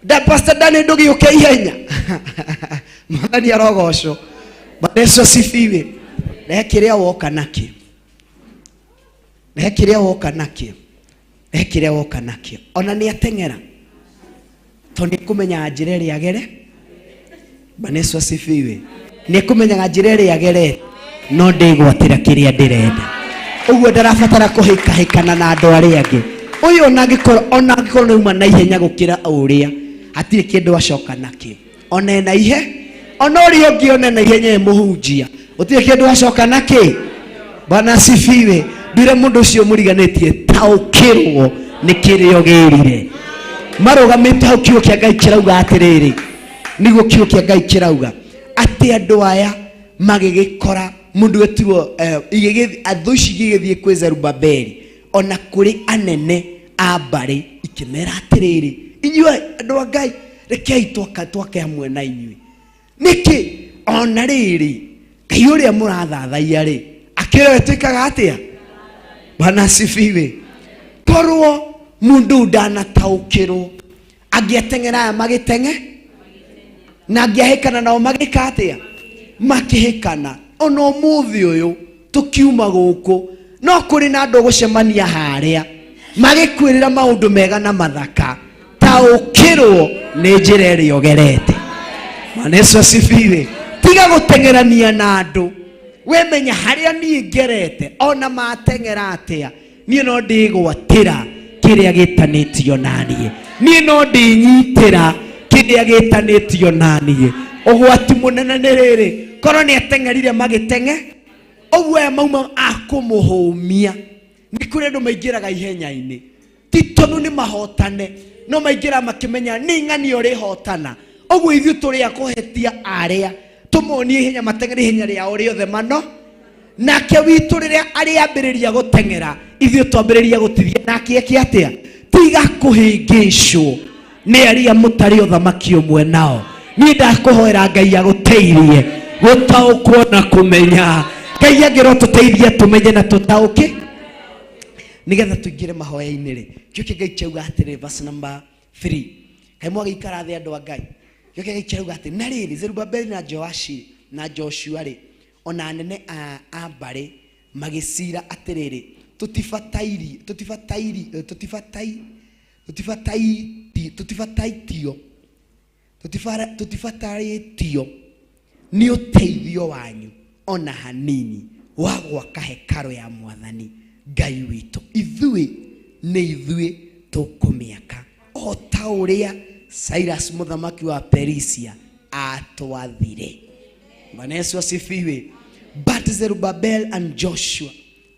Da Pastor Daniel, ndũgĩũke ihenya. Mwathani arogocwo. Bwana Yesu asifiwe. Rehe kĩrĩa woka nakĩo. Rehe kĩrĩa woka nakĩo. Rehe kĩrĩa woka nakĩo. Ona nĩ ateng'era. Tondũ nĩ kũmenyaga njĩra ĩrĩa agere. Bwana Yesu asifiwe. Nĩ kũmenyaga njĩra ĩrĩa agere no ndĩgwatĩra kĩrĩa ndĩrenda. Ũguo ndarabatara kũhĩkahĩkana na andũ arĩa angĩ. Ũyũ ona angĩkorwo nĩ uma na ihenya gũkĩra ũrĩa, hatirĩ kĩndũ acoka nakĩo. Ona ena ihe, ona ũrĩa ũngĩ ona na ihenya mũhunjia, gũtirĩ kĩndũ acoka nakĩ. Bwana asifiwe. Ndwĩre mũndũ ũcio mũriganĩtie taũkĩrwo nĩ kĩrĩa ũgĩrire. Marũgamĩte hau kiugo kĩa Ngai kĩrauga atĩrĩrĩ, nĩguo kiugo kĩa Ngai kĩrauga atĩ andũ aya magĩgĩkora mũndũ wetirwo thũ ici igĩgĩthiĩ kwĩ Zerubabeli ona kũrĩ anene a mbarĩ ikĩmera atĩrĩrĩ, inyuĩ andũ a Ngai rekei twake hamwe na inyuĩ. Nĩkĩ? Ona rĩrĩ Ngai ũrĩa mũrathathaiya rĩ akĩrĩ twĩkaga atĩa? Bwana asifiwe. Korwo mũndũ ndanataũkĩrwo angĩateng'era aya magĩteng'e na angĩahĩkana nao magĩka atĩa? Makĩhĩkana. Ona ũmũthĩ ũyũ tũkiuma gũkũ no kũrĩ na andũ gũcemania harĩa magĩkwĩrĩra maũndũ mega na mathaka, taũkĩrwo nĩ njĩra ĩrĩa ũgerete. Bwana Yesu asifiwe. Tiga gũteng'erania na andũ, we menya harĩa niĩ ngerete ona mateng'era atĩa niĩ no ndĩgwatĩra kĩrĩa gĩtanĩtio na niĩ, niĩ no ndĩnyitĩra kĩrĩa gĩtanĩtio na niĩ. Ũgwati mũnene nĩ rĩrĩ, korwo nĩ ateng'erire magĩteng'e ũguo aya mauma akũmũhũmia. Nĩ kũrĩ andũ maingĩraga ihenya-inĩ ti tondũ nĩ mahotane, no maingĩra makĩmenya nĩ ng'ani ũrĩhotana. Ũguo ithuĩ tũrĩ a kũhetia arĩa tũmonie ihenya mateng'ere ihenya rĩao rĩothe mano, nake witũ rĩrĩa arĩambĩrĩria gũteng'era ithuĩ twambĩrĩria gũtithia nake eke atĩa? Tiga kũhĩngĩcwo nĩ arĩa mũtarĩ ũthamaki ũmwe nao. Niĩ ndakũhoera Ngai agũteithie gũtaũkwo na kũmenya. Ngai angĩrwo tũteithie tũmenye na tũtaũke nĩgetha tũingĩre mahoya-inĩ rĩ. Kĩo kĩa Ngai kĩauga atĩrĩ, verse number 3. Kaĩ mwagĩikara thĩ andũ a Ngai. Kĩo kĩa Ngai kĩauga atĩ na rĩrĩ Zerubabeli na Joashi na Joshua rĩ ona anene a mbarĩ magĩcira atĩrĩrĩ, tũtibatarĩtio nĩ ũteithio wanyu ona hanini wa gwaka hekarũ ya Mwathani Ngai witũ. Ithuĩ nĩ ithuĩ tũkũmĩaka o ta ũrĩa Cyrus mũthamaki wa Perisia atwathire. Bwana Yesu asifiwe. But Zerubbabel and Joshua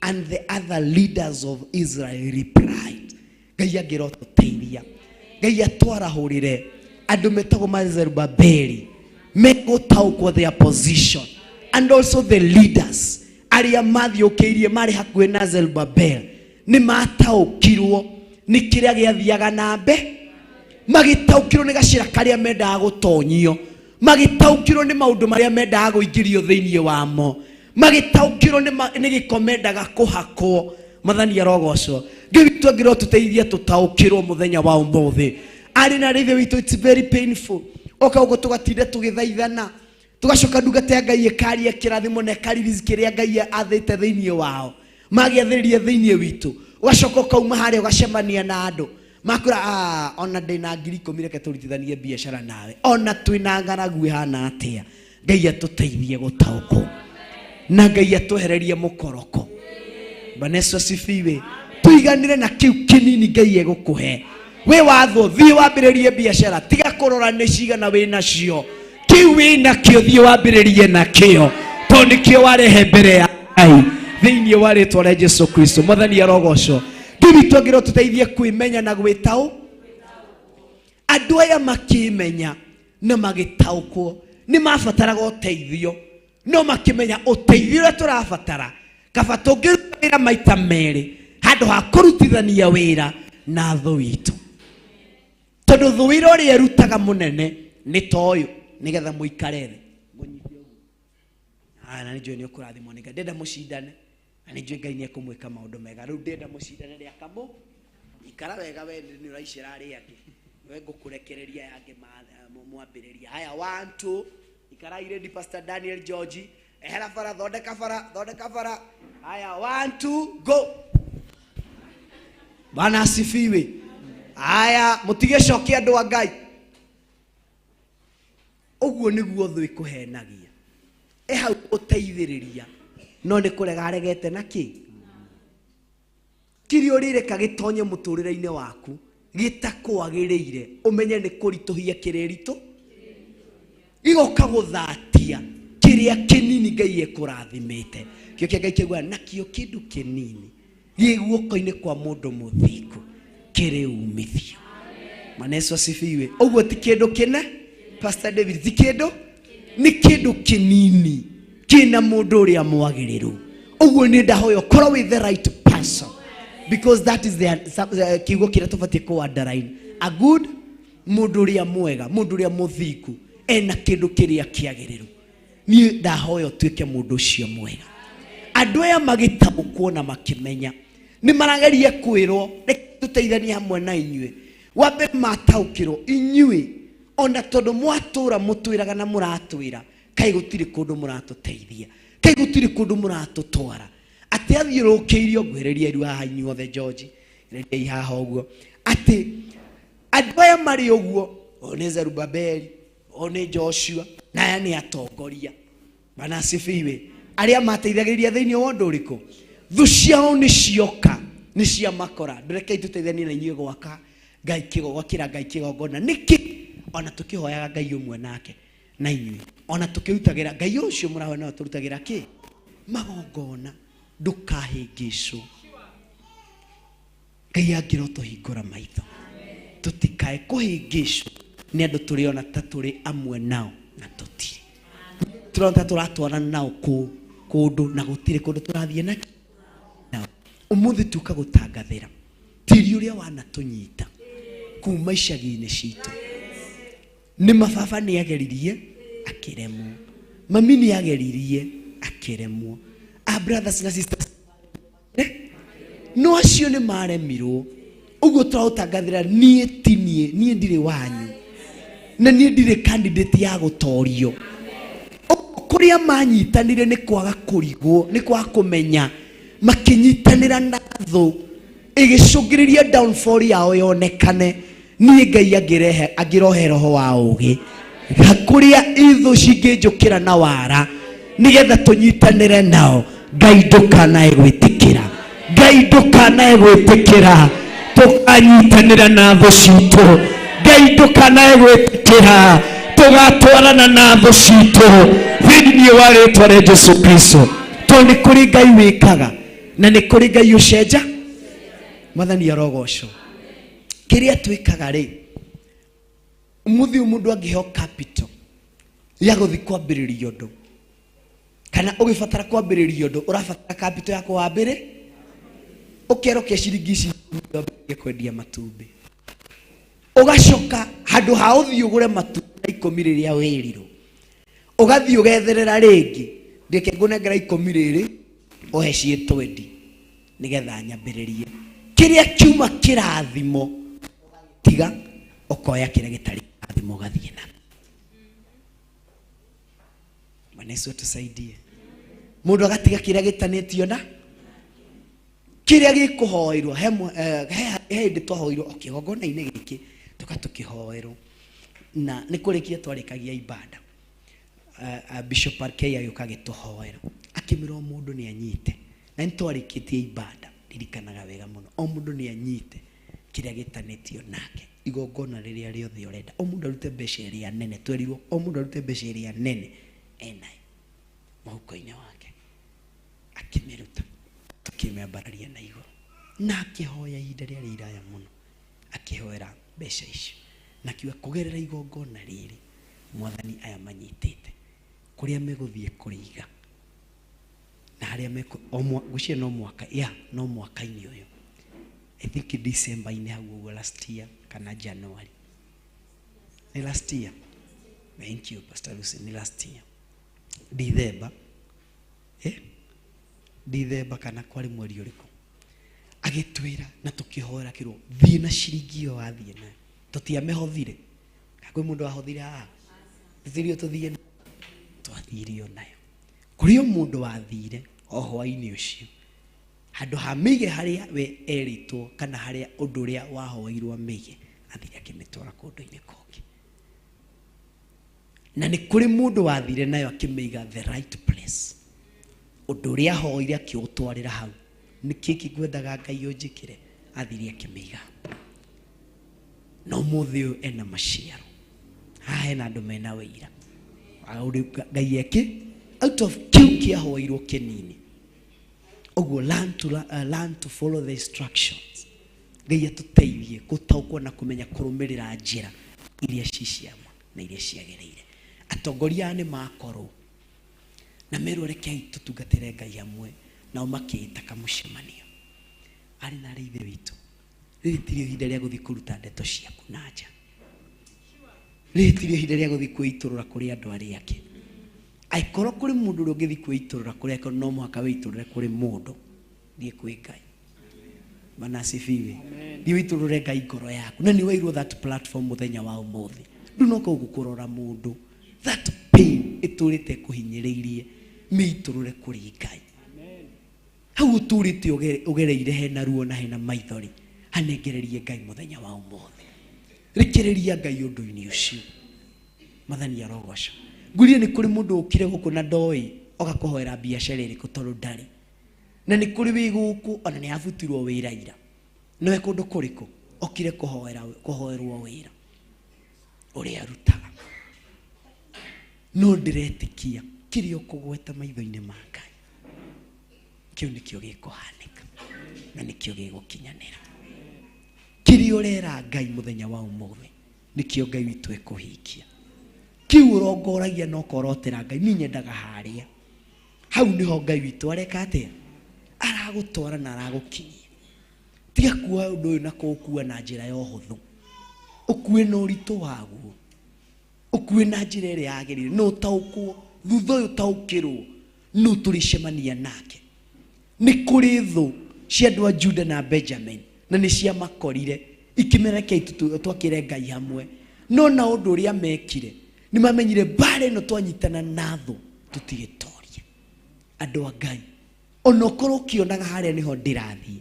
and the other leaders of Israel replied. Ngai angĩrwo tũteithia, Ngai atwarahũrĩre andũ metagwo ma Zerubbabeli megũtaũkwo their position and also the leaders arĩa mathiũkĩirie marĩ hakuhĩ na Zerubbabel nĩ mataũkirwo nĩ kĩrĩa gĩathiaga na mbe, magĩtaũkirwo nĩ gacĩra karĩa mendaga gũtonyio, magĩtaũkirwo nĩ maũndũ marĩa mendaga kũingĩrio thĩinĩ wamo, magĩtaũkirwo nĩ gĩko mendaga kũhakwo. Mwathani arogocwo. Ngai witũ angĩrwo tũteithie tũtaũkĩrwo mũthenya wa ũmũthĩ. Arĩ na rĩthĩ witũ, it's very painful. Oka ũguo tũgatinda tũgĩthaithana, tũgacoka ndungata ya Ngai ĩkaria kĩrathimo na ĩkaririzi kĩrĩa Ngai athĩte thĩinĩ wao, magĩathĩrĩria thĩinĩ witũ. Ũgacoka ũkauma harĩa ũgacemania na andũ makwĩra, ona ndĩna 10,000 reke tũrutithanie biacara nawe, ona twĩna ng'aragu ĩhana atĩa. Ngai atũteithie gũtaũkwo na Ngai atwehererie mũkoroko. Bwana Yesu asifiwe. Tũiganĩre na kĩu kĩnini Ngai egũkũhe. Wĩ watho thiĩ wambĩrĩrie biacara, tiga kũrora nĩ cigana wĩ nacio, kĩu wĩ nakĩo thiĩ wambĩrĩrie nakĩo, tondũ nĩkĩo warehe mbere ya Ngai thĩinĩ wa rĩtwa rĩa Jesu Kristo. Mwathani arogocwo. Ngai witũ angĩrwo tũteithie kwĩmenya na gwĩtaũ. Andũ aya makĩmenya na magĩtaũkwo nĩ mabataraga ũteithio, no makĩmenya ũteithio ũrĩa tũrabatara kaba tũngĩruta wĩra maita merĩ handũ ha kũrutithania wĩra na thũ witũ, tondũ thũ wĩra ũrĩa ĩrutaga mũnene nĩ ta ũyũ, nĩgetha mũikare thĩ. Na nĩnjũĩ nĩ ũkũrathimwo nĩ Ngai. Ndĩrenda mũcindane na nĩnjũĩ Ngai nĩ ekũmwĩka maũndũ mega. Rĩu ndĩrenda mũcindane rĩa kamũ. Ikara wega we nĩ ũraicĩra arĩa angĩ. We ngũkũrekereria yangĩ mwambĩrĩria. Haya, 1 2 ikarai ready. Pastor Daniel George, ehera bara, thondeka bara, thondeka bara. Haya, 1 2 go. Bwana asifiwe. Haya, mutige coki andu a Ngai. Uguo niguo thu ikuhenagia. E hau guteithiriria no ni kurega aregete na ki kiri urireka gitonye muturire-ini waku gitakwagiriire umenye ni kurituhia kiriritu gigoka guthatia kiria kinini Ngai ekurathimite. Kio kia Ngai kigwa nakio kindu kinini gi guoko-ini kwa mundu muthingu kiri umithio. Bwana Yesu asifiwe. Uguo ti kindu kine Pastor David, ti kindu ni kindu kinini kina mundu uria mwagiriru. Uguo ni ndahoyo korwo with the right person, because that is the kiugo kiria tubatie ku underline. A good mundu uria mwega, mundu uria muthingu ena kindu kiria kiagiriru. Ni ndahoyo tuike mundu ucio mwega. Andu aya magitabukwo na makimenya ni marageria kwirwo tuteithanie hamwe na inyue. Wambe mataukirwo inyue ona tondu mwatura mutwiraga na muratwira kai gutiri kundu muratuteithia, kai gutiri kundu muratutwara. Ati athiurukiirio ngwereria iru haha inyuothe George reria haha uguo ati andu aya mari uguo o ni Zerubabeli o ni Joshua na aya ni atongoria. Bwana asifiwe. Aria mateithagĩrĩria thĩinĩ wa ũndũ ũrĩkũ? Thu ciao nĩ cioka, nĩ cia makora. Ndũreke tũteithanie na inyuĩ gwaka Ngai kĩgongona, Ngai kĩgongona. Nĩkĩ? Ona tũkĩhoyaga Ngai ũmwe nake na inyuĩ, ona tũkĩrutagĩra Ngai ũcio mũrahoya no tũrutagĩra kĩ? Magongona. Ndũkahĩngĩcwo. Ngai angĩrotũhingũra maitho tũtikae kũhĩngĩcwo nĩ andũ tũrĩona ta tũrĩ amwe nao na tũtirĩ. Tũrona ta tũratwarana nao kũndũ na gũtirĩ kũndũ tũrathiĩ na nao. Ũmũthĩ tuka gũtangathĩra tĩri ũrĩa wanatũnyita kuma icagi-inĩ citũ. Nĩ mababa nĩ ageririe akĩremwo, mami nĩ ageririe akĩremwo, a brothers na sisters no acio nĩ maremirwo. Ũguo tũraũtangathĩra niĩ ti niĩ, niĩ ndirĩ wanyu na niĩ ndirĩ candidate ya gũtorio. Kuria manyitanire ni kwaga kurigwo, ni kwaga kumenya, makinyitanira na thu igicungiriria downfall yao yonekane. Ni Ngai angirehe angirohe roho wa ugi kuria ithu cinginjukira na wara nigetha tunyitanire nao. Ngai ndukanae gwitikira, Ngai ndukanae gwitikira tukanyitanira na thu citu. Ngai ndukanae gwitikira tugatwarana na thu citu thĩinĩ wa rĩtwa rĩa Jesu Kristo. Tondũ nĩ kũrĩ Ngai wĩkaga na nĩ kũrĩ Ngai ũcenja. Mwathani arogocwo. Kĩrĩa twĩkaga rĩ, ũmũthĩ ũyũ mũndũ angĩheo capital ya gũthiĩ kwambĩrĩria ũndũ, kana ũgĩbatara kwambĩrĩria ũndũ ũrabatara capital ya kũwambĩrĩ, ũkerwo ke ciringi ici wambĩrĩrie kwendia matumbĩ, ũgacoka handũ ha ũthiĩ ũgũre matumbĩ 10 rĩrĩa wĩrirwo, ũgathiĩ ũgetherera rĩngĩ, ndĩke ngũnengera 10 rĩrĩ ũhe ciĩ 20 nĩgetha nyambĩrĩrie. Kĩrĩa kiuma kĩrathimo tiga ũkoya kĩrĩa gĩtarĩ kĩrathimo ũgathiĩ na. Bwana Yesu atusaidie. Mũndũ agatiga kĩrĩa gĩtanĩtio na kĩrĩa gĩkũhoerwo. He hĩndĩ twahoirwo o kĩgongona-inĩ gĩkĩ tũka tũkĩhoerwo na nĩ kũrĩkia twarĩkagia ibada. Bishop RK agĩũka agĩtũhoera akĩmĩra o mũndũ nĩ anyite, na nĩ twarĩkĩtie ibada, ririkanaga wega mũno, o mũndũ nĩ anyite kĩrĩa gĩtanĩtio nake igongona rĩrĩa rĩothe ũrenda, o mũndũ arute mbeca ĩrĩa nene. Twerirwo o mũndũ arute mbeca ĩrĩa nene enayo mũhuko-inĩ wake, akĩmĩruta tũkĩmĩambararia na igũrũ na akĩhoya ihinda rĩarĩ iraya mũno, akĩhoera mbeca icio na akiuga kũgerera igongona rĩrĩ Mwathani aya manyitĩte kũrĩa megũthiĩ kũrĩiga na harĩa mekũ ngwĩciria no mwaka ya no mwaka-inĩ ũyũ, I think December-inĩ hau ũguo last year kana January, ni last year. Thank you Pastor Lucy, ni last year December, December kana kwari mweri ũrĩkũ, agĩtwĩra na tũkĩhoera kĩrwo thiĩ na ciringi ĩyo wathiĩ nayo. Tũtiamĩhothire. Kwĩ mũndũ wahothire haha? Tũthirio tũthiĩ twathirio nayo. Kũrĩ o mũndũ wathire o hwaĩ-inĩ ũcio. Handũ ha mĩige harĩa we erĩtwo kana harĩa ũndũ ũrĩa wahoeirwo mĩige, athire akĩmĩtwara kũndũ-inĩ kũngĩ. Na nĩ kũrĩ mũndũ wathire nayo akĩmĩiga the right place. Ũndũ ũrĩa ahoire akĩũtwarĩra hau. Nĩ kĩĩ kĩngwendaga Ngai ũnjĩkĩre? Athire akĩmĩiga. Na ũmũthĩ ũyũ ena maciaro. Haha hena andũ mena wĩira. Ngai eke out of kĩu kĩahoeirwo kĩnini. Ũguo learn to follow the instructions. Ngai atũteithie gũtaũkwo na kũmenya kũrũmĩrĩra njĩra iria ci ciama na iria ciagĩrĩire. Atongoria aya nĩ makorwo na merwo rekei tũtungatĩre Ngai hamwe, nao makĩĩta kamũcemanio. Arĩ na arĩ ithe witũ, rĩrĩ ti rĩo ihinda rĩa gũthiĩ kũruta ndeto ciaku na nja. Rĩrĩ ti rĩo ihinda rĩa gũthiĩ kwĩitũrũra kũrĩ andũ arĩa angĩ. Angĩkorwo kũrĩ mũndũ ũrĩa ũngĩthiĩ kwĩitũrũra kũrĩ, angĩkorwo no mũhaka wĩitũrũre kũrĩ mũndũ, thiĩ kwĩ Ngai. Bwana asifiwe. Thiĩ wĩitũrũre Ngai ngoro yaku. Na nĩ wairwo that platform mũthenya wa ũmũthĩ. Ndũnoka gũkũ kũrora mũndũ. That pain ĩtũrĩte ĩkũhinyĩrĩirie, mĩitũrũre kũrĩ Ngai. Hau ũtũrĩte ũgereire hena ruo na hena maithori, hanengererie Ngai mũthenya wa ũmũthĩ. Rekereria Ngai ũndũ-inĩ ũcio. Mwathani arogoca. Ngwĩrire nĩ kũrĩ mũndũ ũkire gũkũ na ndoĩ oka kũhoera biacara ĩrĩkũ tondũ ndarĩ. Na nĩ kũrĩ wĩ gũkũ ona nĩ abutirwo wĩra ira. Nowe kũndũ kũrĩkũ okire kũhoerwo wĩra ũrĩa arutaga. No ndĩretĩkia kĩrĩa ũkũgweta maitho-inĩ ma Ngai, kĩu nĩkĩo gĩkũhanĩka na nĩkĩo gĩgũkinyanĩra. Kĩrĩa ũrera Ngai mũthenya wa ũmũthĩ nĩkĩo Ngai witũ ekũhingia. Kĩu ũrongoragia na ũkorotera Ngai, niĩ nyendaga harĩa. Hau nĩho Ngai witũ areka atĩa? Aragũtwara na aragũkinyia. Tiga kuoya ũndũ ũyũ na kũũkua na njĩra ya ũhũthũ. Ũkue na ũritũ waguo. Ũkue na njĩra ĩrĩa yagĩrĩire. No ũtaũkwo, thutha ũyũ ũtaũkĩrwo, nũ tũrĩcemania nake. Nĩ kũrĩ thũ cia andũ a Juda na Benjamin, na nĩ ciamakorire, ikĩmera rekei twakĩre Ngai hamwe. No na ũndũ ũrĩa mekire, nĩ mamenyire mbara ĩno twanyitana na thũ, tũtigĩtoria. Andũ a Ngai, ona ũkorwo ũkĩonaga harĩa nĩho ndĩrathiĩ,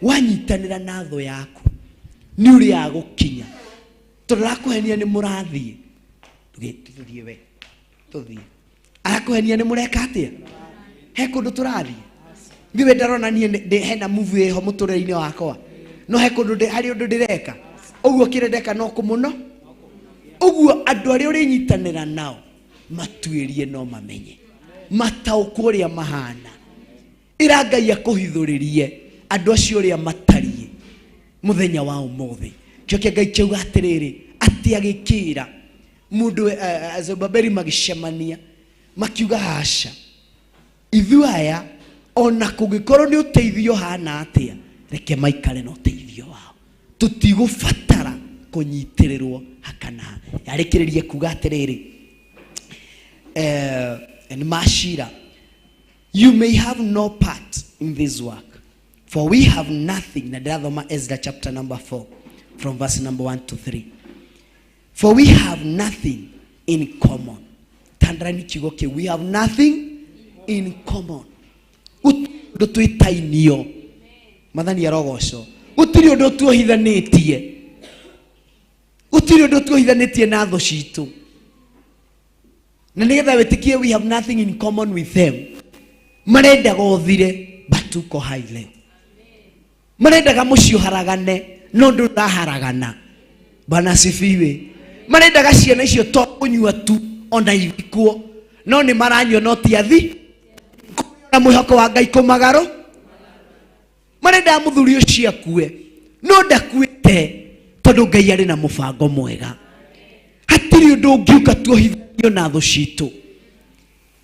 wanyitanĩra na thũ yaku, nĩ ũrĩa agũkinya. Tondũ arakũhenia nĩ mũrathiĩ. Tũthiĩ we, tũthiĩ. Arakũhenia nĩ mũreka atĩa? He kũndũ tũrathiĩ. Ndiwe ndarona niĩ hena movie ĩho mũtũrĩre-inĩ wakwa. No he kũndũ harĩ ũndũ ndĩreka. Ũguo kĩrĩa ndeka no kũmũno. Ũguo andũ arĩa ũrĩnyitanĩra nao matuĩrie no mamenye. Mataũkwo ũrĩa mahana. Ĩra Ngai akũhithũrĩrie andũ acio ũrĩa matariĩ mũthenya wa ũmũthĩ. Kĩo kĩa Ngai kĩauga atĩrĩrĩ, atĩ agĩkĩra mũndũ, Zerubabeli magĩcemania makiuga aca, ithuĩ aya ona kũngĩkorwo nĩ ũteithio hana atĩa, reke maikare na ũteithio wao. Tũtigũbatara kũnyitĩrĩrwo hakana ha. Yarĩkĩrĩrie kuga atĩrĩrĩ, nĩ macira, you may have no part in this work, for we have nothing. Na ndĩrathoma Ezra chapter number 4 from verse number 1 to 3. For we have nothing in common. Tandarani kiugo kĩu, we have nothing in common. Ũndũ twĩtainio. Mwathani arogocwo. Gũtirĩ ũndũ tuohithanĩtie. Gũtirĩ ũndũ tuohithanĩtie na thũ citũ. Na nĩgetha wĩtĩkie we have nothing in common with them. Marendaga ũthire, but tuko hai leo. Marendaga mũciĩ ũharagane, no ndũraharagana. Bwana asifiwe. Marendaga ciana icio to kũnyua tu ona ithikwo, no nĩ maranyua no ti athi. Na mwĩhoko wa Ngai kũmagarũ. Marendaga mũthuri ũcio akue, no ndakuĩte tondũ Ngai arĩ na mũbango mwega. Hatirĩ ũndũ ũngiũka tuohithanio na thũ citũ.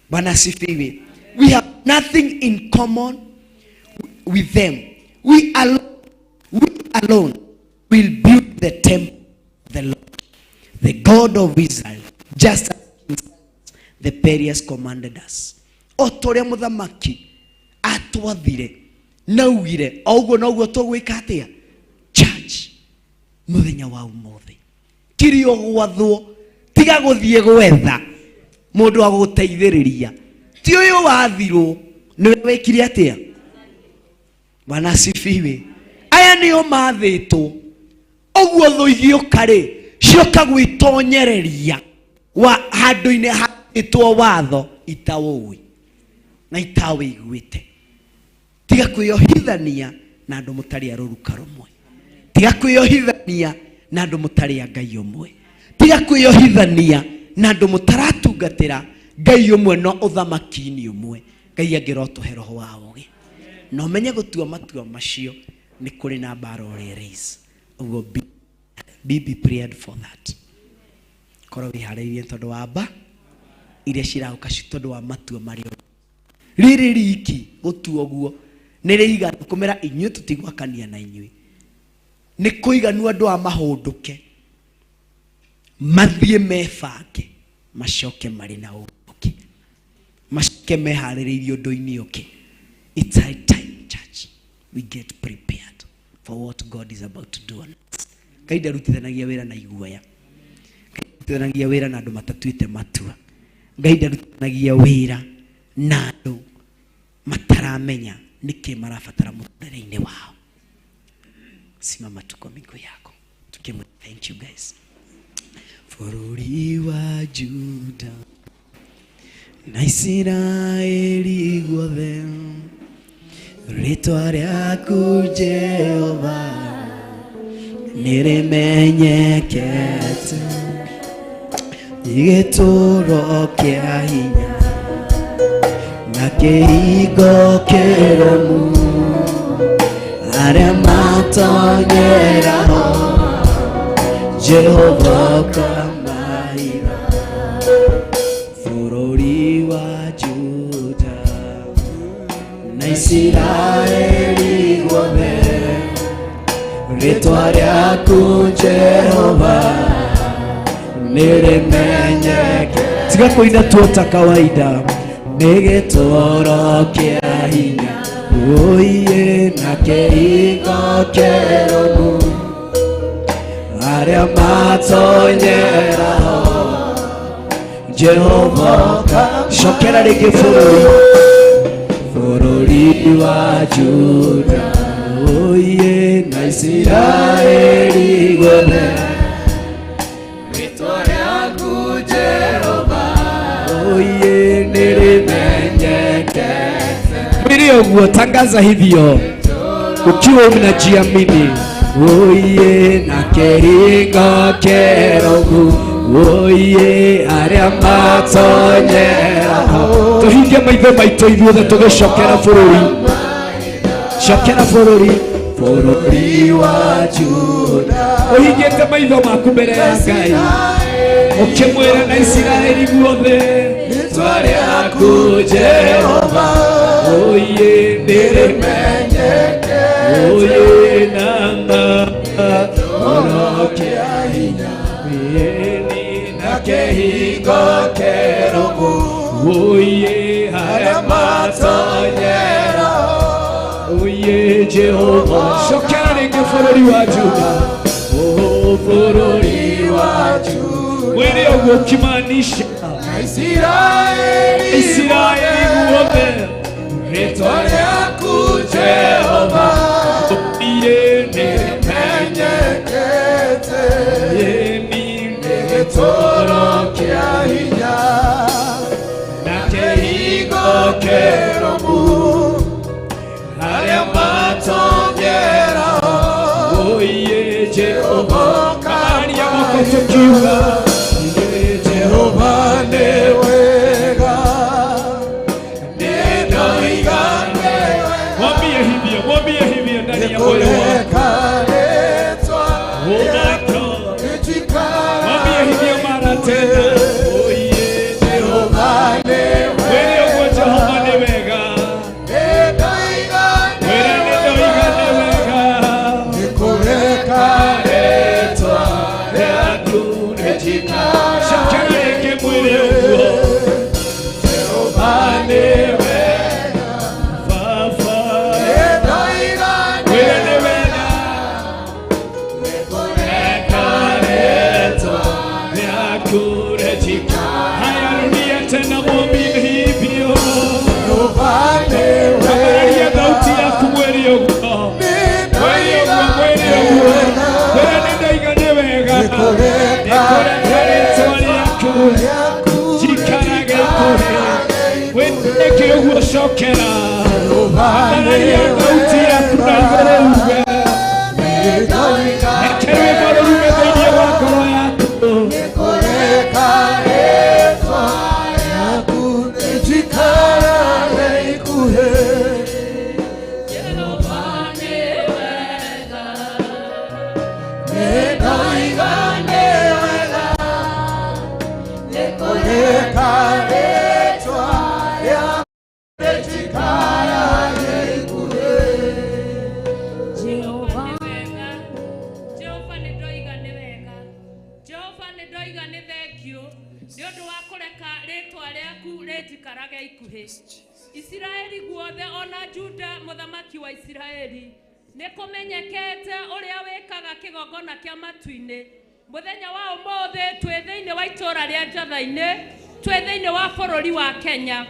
Bwana asifiwe. We have nothing in common with them. We alone will build the temple of the Lord, the God of Israel, just as the Persians commanded us. O ta ũrĩa mũthamaki atwathire na augire, o ũguo noguo tũgwĩka atĩa? Church. Muthenya wa umuthi kirio gwathwo tiga guthie gwetha mundu wa guteithiriria ti uyu wathirwo niwe wikire atia. Bwana asifiwe. Aya nio mathitwo uguo thu igioka ri cioka gwitonyereria wa handu-ini hatwo watho itaũĩ na itawĩiguĩte. Tiga kwĩyohithania na andũ mũtarĩ a rũruka rũmwe, tiga kwĩyohithania na andũ mũtarĩ a Ngai ũmwe, tiga kwĩyohithania na andũ mũtaratungatĩra Ngai ũmwe no ũthamaki-inĩ ũmwe. Ngai angĩrotũhe roho wa ũũgĩ na ũmenye gũtua matua macio. Nĩ kũrĩ na mbara ũrĩa race ũguo, be prepared for that. Korwo wĩharĩirie tondũ wa mba iria ciragũka tondũ wa matua marĩa rĩrĩ riki gũtua ũguo nĩ rĩiganu kũmera inyuĩ tũtigwakania na inyuĩ. Nĩ kũiganu andũ a mahũndũke mathiĩ mebange macoke marĩ na ũũgĩ, macoke meharĩrĩirie ũndũ-inĩ ũngĩ. It's high time, church, we get prepared for what God is about to do on us. Ngai ndarutithanagia wĩra na iguoya, Ngai ndarutithanagia wĩra na andũ matatuĩte matua, Ngai ndarutithanagia wĩra na andũ mataramenya nĩkĩ marabatara mũtũrĩre-inĩ wao. Simama tu kwa miguu yako tukimwe. Thank you guys. Bũrũri wa Juda na Isiraeli guothe, rĩtwa rĩaku Jehova nĩrĩmenyekete, gĩtũũro kĩa hinya na kĩhingo kĩrũmu, arĩa matonyeraho Jehova kamaira. Bũrũri wa Juda na Isiraeli guothe, rĩtwa rĩaku Jehova nĩrĩmenyeke. Tiga kũina tu ta kawaida. Nĩ gĩtũũro kĩa hinya oiye na kĩhingo kĩrũmu, arĩa matonyeraho Jehova. Cokera rĩngĩ bũrũri wa Juda oiye na Isiraeli guothe, rĩtwa rĩaku Jehova oiye nĩrĩmenyekete. Mwĩre ũguo, tangaza hivyo ukiwa unajiamini. Oiye na kĩhingo kĩrũmu, oiye arĩa matonyeraho. Tũhinge maitho maitũ ithuothe tũgĩcokera bũrũri. Cokera bũrũri, bũrũri wa Juda. Ũhingĩte maitho maku mbere ya Ngai ũkĩmwĩra na Isiraeli guothe, rĩtwa rĩaku Jehova oiye nĩrĩmenyekete, oiye namba gĩtũũro kĩa hinya na kĩhingo kĩrũmu, oiye arĩa matonyeraho oiye Jehova. Cokera rĩngĩ bũrũri wa Juda, oh bũrũri wa Juda. Mwĩre ũguo ũkĩmaanisha Isiraeli guothe, rĩtwa rĩaku Jehova oiye nĩrĩmenyekete, nĩ gĩtũũro kĩa hinya na kĩhingo kĩrũmu, arĩa matonyeraho oiye Jehova. Karia moko tukiuga Jehova nĩ wega, nĩndoiga nĩ wega. Mwambie hivyo, mwambie hivyo ndani ya moyo wako. Oh my God. Mwambie hivyo mara tena. Oiye Jehova nĩ wega. Wewe Jehova nĩ wega, wega nĩndoiga nĩ wega. Nĩkũreka rĩtwa rĩaku rĩjikare. Cokera rĩngĩ mwĩre ũguo Jehova nĩ wega, Baba wĩra nĩ wega. Ndoiga nĩ wega nĩkũrĩka rĩtwa rĩa rĩtikaraga ikuhĩ. Jehova nĩ wega. Jehova nĩ ndoiga nĩ wega. Jehova nĩ ndoiga nĩ thengiũ nĩ ũndũ wa kũreka rĩtwa rĩaku rĩnjikarage ikuhĩ. Isiraeli guothe ona Juda mũthamaki wa Isiraeli nĩ kũmenyekete ũrĩa wĩkaga kĩgongona kĩa matu-inĩ. Mũthenya wa ũmũthĩ twĩ thĩinĩ wa itũũra rĩa Njatha-inĩ, twĩ thĩinĩ wa bũrũri wa Kenya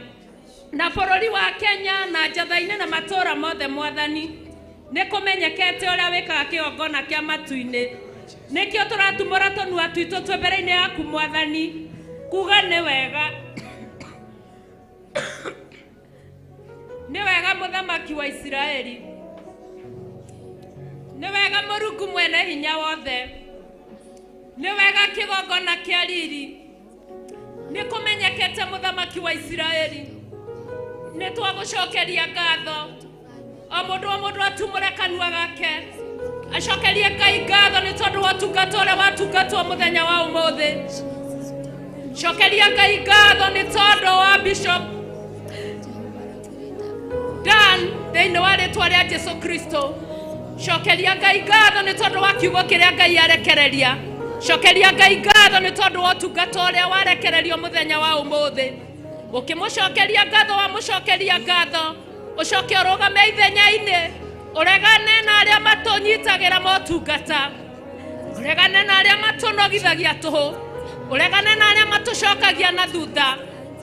na bũrũri wa Kenya na Njatha-inĩ na matũũra mothe mwathani nĩ kũmenyekete ũrĩa wĩkaga kĩgongona kĩa matu-inĩ. Nĩkĩo tũratumũra tũnua twitũ twĩ mbere-inĩ yaku mwathani kuga nĩ wega, nĩ wega mũthamaki wa Isiraeli, nĩ wega Mũrungu mwene hinya wothe, nĩ wega kĩgongona kĩa riri. Nĩ kũmenyekete mũthamaki wa Isiraeli, nĩ twagũcokeria ngatho. O mũndũ o mũndũ atumũre kanua gake acokerie Ngai ngatho nĩ tondũ wa ũtungata ũrĩa watungatwo mũthenya wa ũmũthĩ. Cokeria Ngai ngatho nĩ tondũ wa Bishop Dan thĩinĩ wa rĩtwa rĩa Jesu Kristo. Cokeria Ngai ngatho nĩ tondũ wa kiugo kĩrĩa Ngai arekereria. Cokeria Ngai ngatho nĩ tondũ wa ũtungata ũrĩa warekererio mũthenya wa ũmũthĩ. Ũkĩmũcokeria ngatho, wamũcokeria ngatho, ũcoke ũrũgame ithenya-inĩ, ũregane na arĩa matũnyitagĩra motungata, ũregane na arĩa matũnogithagia tũhũ, ũregane na arĩa matũcokagia na thutha,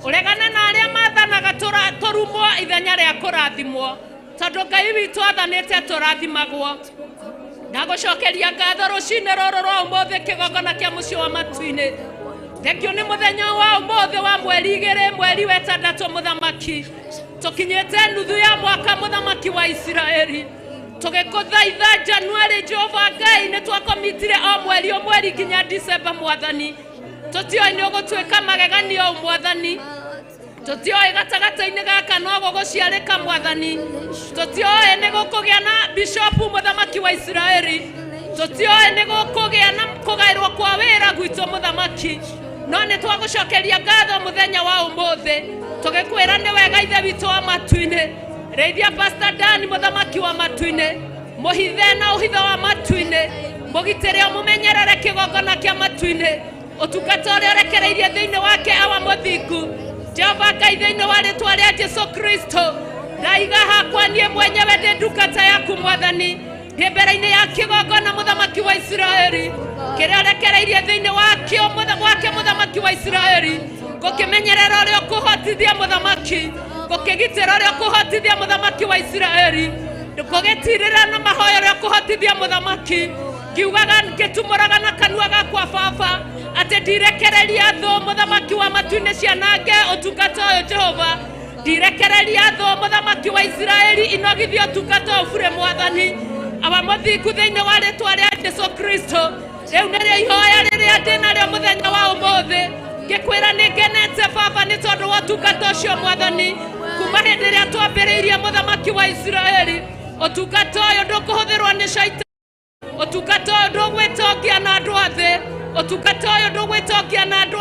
ũregane na arĩa mathanaga tũrumwo ithenya rĩa kũrathimwo, tondũ Ngai witũ athanĩte tũrathimagwo. Ndagũcokeria ngatho rũcinĩ rũrũ rwa ũmũthĩ kĩgongona kĩa mũciĩ wa matu-inĩ. Thengio nĩ mũthenya wa ũmũthĩ wa mweri igĩrĩ mweri wa ĩtandatũ mũthamaki, tũkinyĩte nuthu ya mwaka mũthamaki wa Isiraeli. Tũgĩkũthaitha Januari Jehova Ngai nĩ twakomitire o mweri o mweri nginya Disemba mwathani. Tũtioĩ nĩ ũgũtuĩka mageganio ũũ mwathani, tũtioĩ gatagatĩ-inĩ gaka no gũgũciarĩka mwathani, tũtioĩ nĩ gũkũgĩa na bishopu mũthamaki wa Isiraeli, tũtioĩ nĩ gũkũgĩa na kũgaĩrwo kwa wĩra gwitũ mũthamaki, no nĩ twagũcokeria ngatho mũthenya wa ũmũthĩ tũgĩkwĩra nĩ wega ithe witũ wa matu-inĩ. Rĩithia Pastor Dan mũthamaki wa matu-inĩ, mũhithe na ũhitho wa matu-inĩ, mũgitĩre ũmũmenyerere kĩgongona kĩa matu-inĩ, ũtungata ũrĩa ũrekereirie thĩinĩ wake awa mũthingu. Jehova Ngai thĩinĩ wa rĩtwa rĩa Jesu Kristo, ndaiga hakwa niĩ mwenyewe ndĩ ndungata yaku mwathani, ndĩ mbere-inĩ ya kĩgongona mũthamaki wa Isiraeli, kĩrĩa ũrekereirie thĩinĩ wakĩo wake mũthamaki wa Isiraeli, ngũkĩmenyerera ũrĩa ũkũhotithia mũthamaki, ngũkĩgitĩra ũrĩa ũkũhotithia mũthamaki wa Isiraeli, ngũgĩtirĩra na mahoya ũrĩa ũkũhotithia mũthamaki, ngiugaga ngĩtumũraga na kanua gakwa baba atĩ ndirekereria thũ mũthamaki wa matu-inĩ cianange ũtungata ũyũ Jehova, ndirekereria thũ mũthamaki wa Isiraeli inogithie ũtungata ũyũ bure mwathani. Awa mũthingu thĩinĩ wa rĩtwa rĩa Jesu Kristo, rĩu nĩrĩo ihoya rĩrĩa ndĩ narĩo mũthenya wa ũmũthĩ, ngĩkwĩra nĩ ngenete baba nĩ tondũ wa ũtungata ũcio mwathani, kuma hĩndĩ ĩrĩa twambĩrĩirie mũthamaki wa Isiraeli, ũtungata ũyũ ndũkũhũthĩrwo nĩ caitani, ũtungata ũyũ ndũgwĩtongia na andũ a thĩ, ũtungata ũyũ ndũgwĩtongia na andũ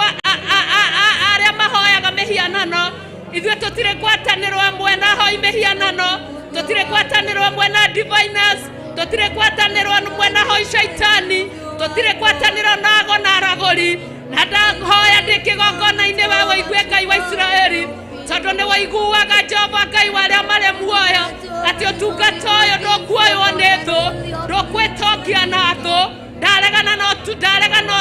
arĩa mahoyaga mĩhianano. Ithuĩ tũtirĩ ngwatanĩro ĩmwe na ahoi mĩhianano, tũtirĩ ngwatanĩro ĩmwe na diviners, tũtirĩ ngwatanĩro ĩmwe na ahoi caitani, tũtirĩ ngwatanĩro na ago na aragũri. Na ndahoya ndĩ kĩgongona-inĩ we wĩigue Ngai wa Isiraeli, tondũ nĩ waiguaga Jehova Ngai wa arĩa marĩ muoyo atĩ ũtungata ũyũ ndũkuoywo nĩ thũ, ndũkwĩtongia na thũ. Ndaregana na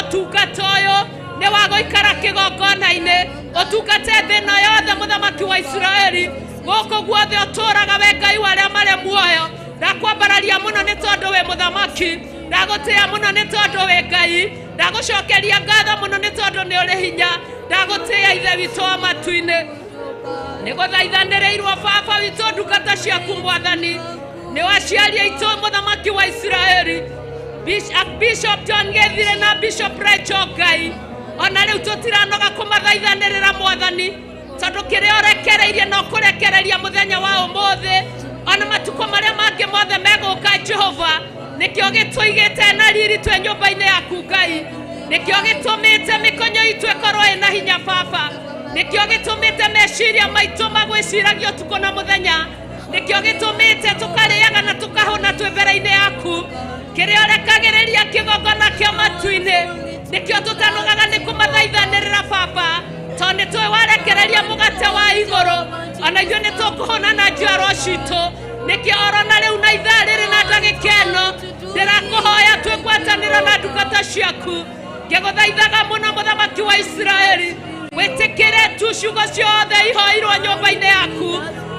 ũtungata ũyũ nĩ wa gũikara kĩgongona-inĩ, ũtungate thĩ ĩno yothe mũthamaki wa Isiraeli, gũkũ guothe ũtũũraga we Ngai wa arĩa marĩ muoyo. Ndakwambararia mũno nĩ tondũ wĩ mũthamaki, ndagũtĩĩa mũno nĩ tondũ wĩ Ngai, ndagũcokeria ngatho mũno nĩ tondũ nĩ ũrĩ hinya, ndagũtĩĩa ithe witũ wa matu-inĩ. Nĩ gũthaithanĩrĩirwo baba witũ ndungata ciaku mwathani, nĩ waciari aitũ mũthamaki wa Isiraeli, Bishop John Gĩthire na Bishop Rachel Ngai, ona rĩu tũtiranoga kũmathaithanĩrĩra mwathani, tondũ kĩrĩa ũrekereirie no kũrekereria mũthenya wa ũmũthĩ, ona matukũ marĩa mangĩ mothe megũka Jehova, Nĩkĩo gĩtũigĩte na riri twĩ nyũmba-inĩ yaku Ngai. Nĩkĩo gĩtũmĩte mĩkonyo itũ ĩkorwo ĩna hinya baba. Nĩkĩo gĩtũmĩte meciria maitũ magwĩciragia ũtukũ na mũthenya. Nĩkĩo gĩtũmĩte tũkarĩaga na tũkahũna twĩ mbere-inĩ yaku. Kĩrĩa ũrekagĩrĩria kĩgongona kĩa matu-inĩ. Nĩkĩo tũtanogaga nĩ kũmathaithanĩrĩra baba. Tondũ nĩ tũĩ warekereria mũgate wa igũrũ. Ona ithuĩ nĩ tũkũhũna na njiarwa citũ. Nĩkĩo orona rĩu na ithaa rĩrĩ na ndagĩka ĩno ndĩrakũhoya twĩ ngwatanĩro na ndungata ciaku. Ngĩgũthaithaga mũno mũthamaki wa Isiraeli wĩtĩkĩre tu ciugo ciothe ihoirwo nyũmba-inĩ yaku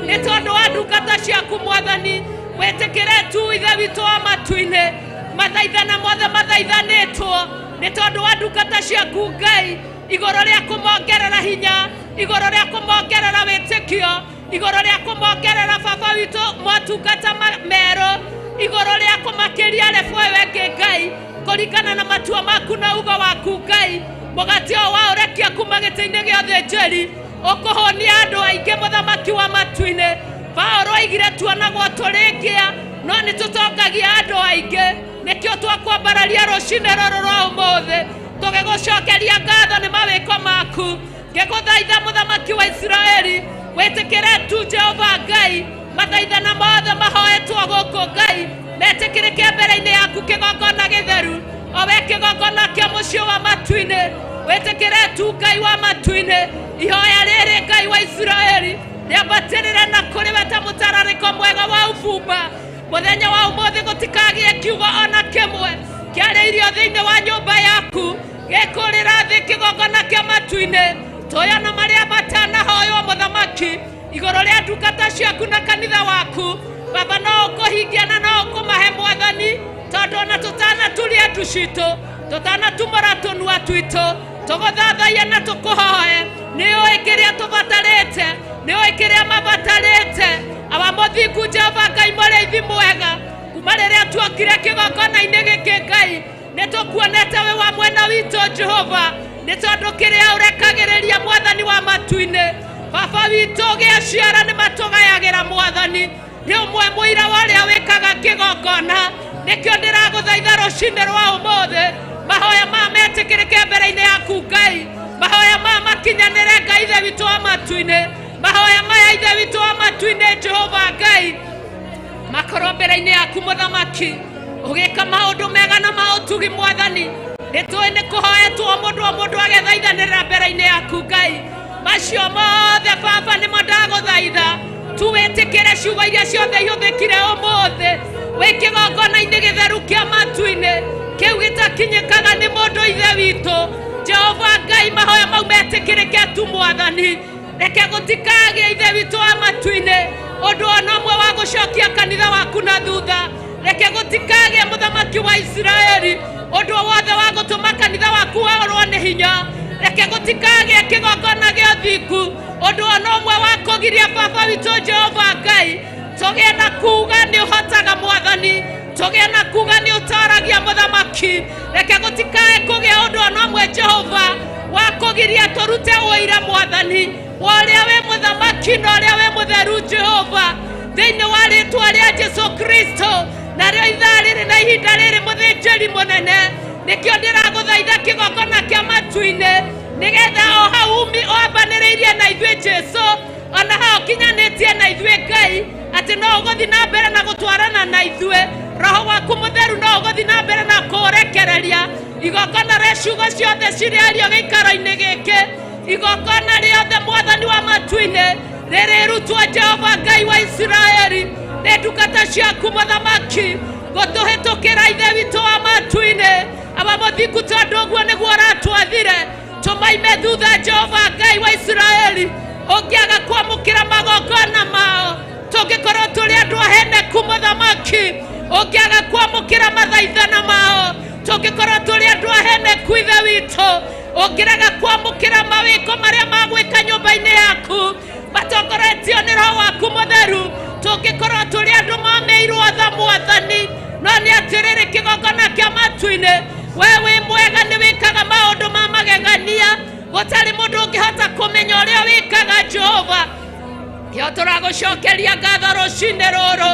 nĩ tondũ wa ndungata ciaku mwathani. Wĩtĩkĩre tu ithe witũ wa matu-inĩ mathaithana mothe mathaithanĩtwo nĩ tondũ wa ndungata ciaku Ngai igũrũ rĩa kũmongerera hinya igũrũ rĩa kũmongerera wĩtĩkio igũrũ rĩa kũmongerera baba witũ motungata merũ igũrũ rĩa kũmakĩria rebu ĩyo ĩngĩ Ngai kũringana na matua maku na ugo waku Ngai. Mũgate ũyũ wa ũrekia kuma gĩtĩ-inĩ gĩa ũthĩnjĩri ũkũhũnia andũ aingĩ mũthamaki wa matu-inĩ. Paũlũ oigire tuonagwo tũrĩ ngĩa no nĩ tũtongagia andũ aingĩ. Nĩkĩo twakwambararia rũcinĩ rũrũ rwa ũmũthĩ tũgĩgũcokeria ngatho nĩ mawĩko maku. Ngĩgũthaitha mũthamaki wa Isiraeli wĩtĩkĩre tu Jehova Ngai mathaithana mothe mahoetwo gũkũ Ngai metĩkĩrĩke mbere-inĩ yaku kĩgongona gĩtheru o we kĩgongona kĩa mũciĩ wa matu-inĩ. Wĩtĩkĩre tu Ngai wa matu-inĩ ihoya rĩrĩ Ngai wa Isiraeli rĩambatĩrĩre na kũrĩ we ta mũtararĩko mwega wa ũbumba. Mũthenya wa ũmũthĩ gũtikagĩe kiugo ona kĩmwe kĩarĩirio thĩinĩ wa nyũmba yaku gĩkũrĩra thĩ kĩgongona kĩa matu-inĩ. Tũyana marĩa matanahoywo mũthamaki igũrũ rĩa ndungata ciaku na kanitha waku baba no ũkũhingia na no ũkũmahe mwathani tondũ ona tũtanaturia ndu citũ tũtanatumũra tũnua twitũ tũgũthathaia na tũkũhoe. Nĩ ũĩ kĩrĩa tũbatarĩte, nĩ ũĩ kĩrĩa mabatarĩte. Awa mũthingu Jehova Ngai mũrĩithi mwega kuma rĩrĩa tuokire kĩgongona-inĩ gĩkĩ Ngai nĩ tũkuonete wĩ wa mwena witũ Jehova nĩ tondũ kĩrĩa ũrekagĩrĩria mwathani wa matu-inĩ baba witũ gĩaciara nĩ matũgayagĩra mwathani. Nĩ ũmwe mũira wa ũrĩa wĩkaga kĩgongona. Nĩkĩo ndĩragũthaitha rũcinĩ rwa ũmũthĩ mahoya maya metĩkĩrĩke mbere-inĩ yaku Ngai. Mahoya maya makinyanĩre Ngai ithe witũ wa matu-inĩ. Mahoya maya ithe witũ wa matu-inĩ Jehova Ngai makorwo mbere-inĩ yaku mũthamaki ũgĩka maũndũ mega na maũtugi mwathani. Nĩ tũĩ nĩ kũhoetwo mũndũ o mũndũ agethaithanĩrĩra mbere-inĩ yaku Ngai. Macio mothe baba nĩmo ndagũthaitha tu wĩtĩkĩre ciugo iria ciothe ihũthĩkire ũmũthĩ wĩ kĩgongona-inĩ gĩtheru kĩa matu-inĩ kĩu gĩtakinyĩkaga nĩ mũndũ ithe witũ Jehova Ngai. Mahoya mau metĩkĩrĩke tu mwathani. Reke gũtikagĩe ithe witũ wa matu-inĩ ũndũ ona ũmwe wa gũcokia kanitha waku na thutha. Reke gũtikagĩe mũthamaki wa Isiraeli ũndũ o wothe wa gũtũma kanitha waku waorwo nĩ hinya. Reke gũtikagĩe kĩgongona gĩa ũthingu ũndũ ona ũmwe wa kũgiria baba witũ Jehova Ngai tũgĩe na kuga nĩ ũhotaga mwathani, tũgĩe na kuga nĩ ũtaragia mũthamaki. Reke gũtikae kũgĩa ũndũ ona ũmwe Jehova wa kũgiria tũrute ũira mwathani wa ũrĩa wĩ mũthamaki na ũrĩa wĩ mũtheru Jehova thĩinĩ wa rĩtwa rĩa Jesu Kristo narĩo ithaa rĩrĩ na ihinda rĩrĩ mũthĩnjĩri mũnene. Nĩkĩo ndĩragũthaitha kĩgongona kĩa matu-inĩ nĩgetha o hau umi wambanĩrĩirie na ithuĩ Jesu ona hau ũkinyanĩtie na ithuĩ Ngai atĩ no ũgũthiĩ na mbere na gũtwarana na ithuĩ. Roho waku mũtheru no ũgũthiĩ na mbere na kũũrekereria igongona rĩa ciugo ciothe cirĩario gĩikaro-inĩ gĩkĩ igongona rĩothe mwathani wa matu-inĩ rĩrĩrutwo Jehova Ngai wa Isiraeli nĩ ndungata ciaku mũthamaki gũtũhĩtũkĩra ithe witũ wa matu-inĩ. Aba mũthingu tondũ ũguo nĩguo ũratwathire tũmaime thutha Jehova Ngai wa Isiraeli ũngĩaga kwamũkĩra magongona mao tũngĩkorwo tũrĩ andũ aheneku mũthamaki ũngĩaga kwamũkĩra mathaithana mao tũngĩkorwo tũrĩ andũ aheneku ithe witũ ũngĩrega kwamũkĩra mawĩko marĩa magwĩka nyũmba-inĩ yaku matongoretio nĩ roho waku mũtheru tũngĩkorwo tũrĩ andũ mamĩirwo tha mwathani. No nĩ atĩrĩrĩ kĩgongona kĩa matu-inĩ we wĩ mwega nĩ wĩkaga maũndũ ma magegania gũtarĩ mũndũ ũngĩhota kũmenya ũrĩa wĩkaga Jehova. Kĩo tũragũcokeria ngatho rũcinĩ rũrũ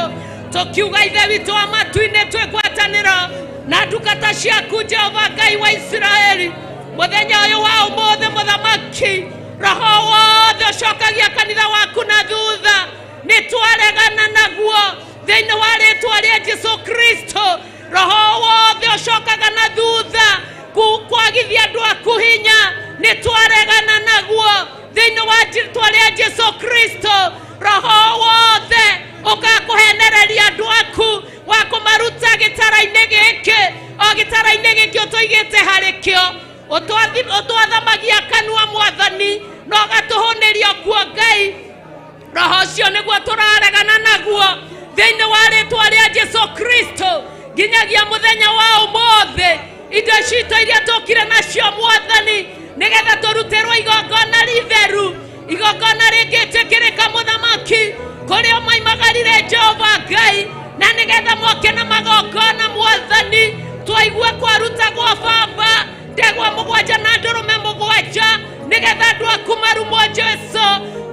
tũkiuga ithe witũ wa matu-inĩ twĩ ngwatanĩro Ngwatanĩro na ndungata ciaku Jehova Ngai wa Isiraeli mũthenya ũyũ wa ũmũthĩ. Mũthamaki, roho wothe ũcokagia kanitha waku na thutha nĩ twaregana naguo thĩinĩ wa rĩtwa rĩa Jesu Kristo. Roho wothe ũcokaga na thutha kwagithia andũ aku hinya nĩ twaregana naguo thĩinĩ wa rĩtwa rĩa Jesu Kristo. Roho wothe ũkakũhenereria andũ aku wa kũmaruta gĩtara-inĩ gĩkĩ, o gĩtara-inĩ gĩkĩ ũtũigĩte harĩ kĩo, ũtwathamagia kanua Mwathani na ũgatũhũnĩria kuo Ngai, roho ũcio nĩguo tũraregana naguo thĩinĩ wa rĩtwa rĩa Jesu Kristo. Nginyagia mũthenya wa ũmũthĩ indo citũ iria tũkire nacio Mwathani nĩgetha tũrutĩrwo igongona ritheru, igongona rĩngĩtĩkĩrĩka Mũthamaki kũrĩa maimagarire Jehova Ngai, na nĩgetha moke na magongona Mwathani twaigua kwarutagwo baba ndegwa mũgwanja na ndũrũme mũgwanja nĩgetha andũ aku marumwo. Jesu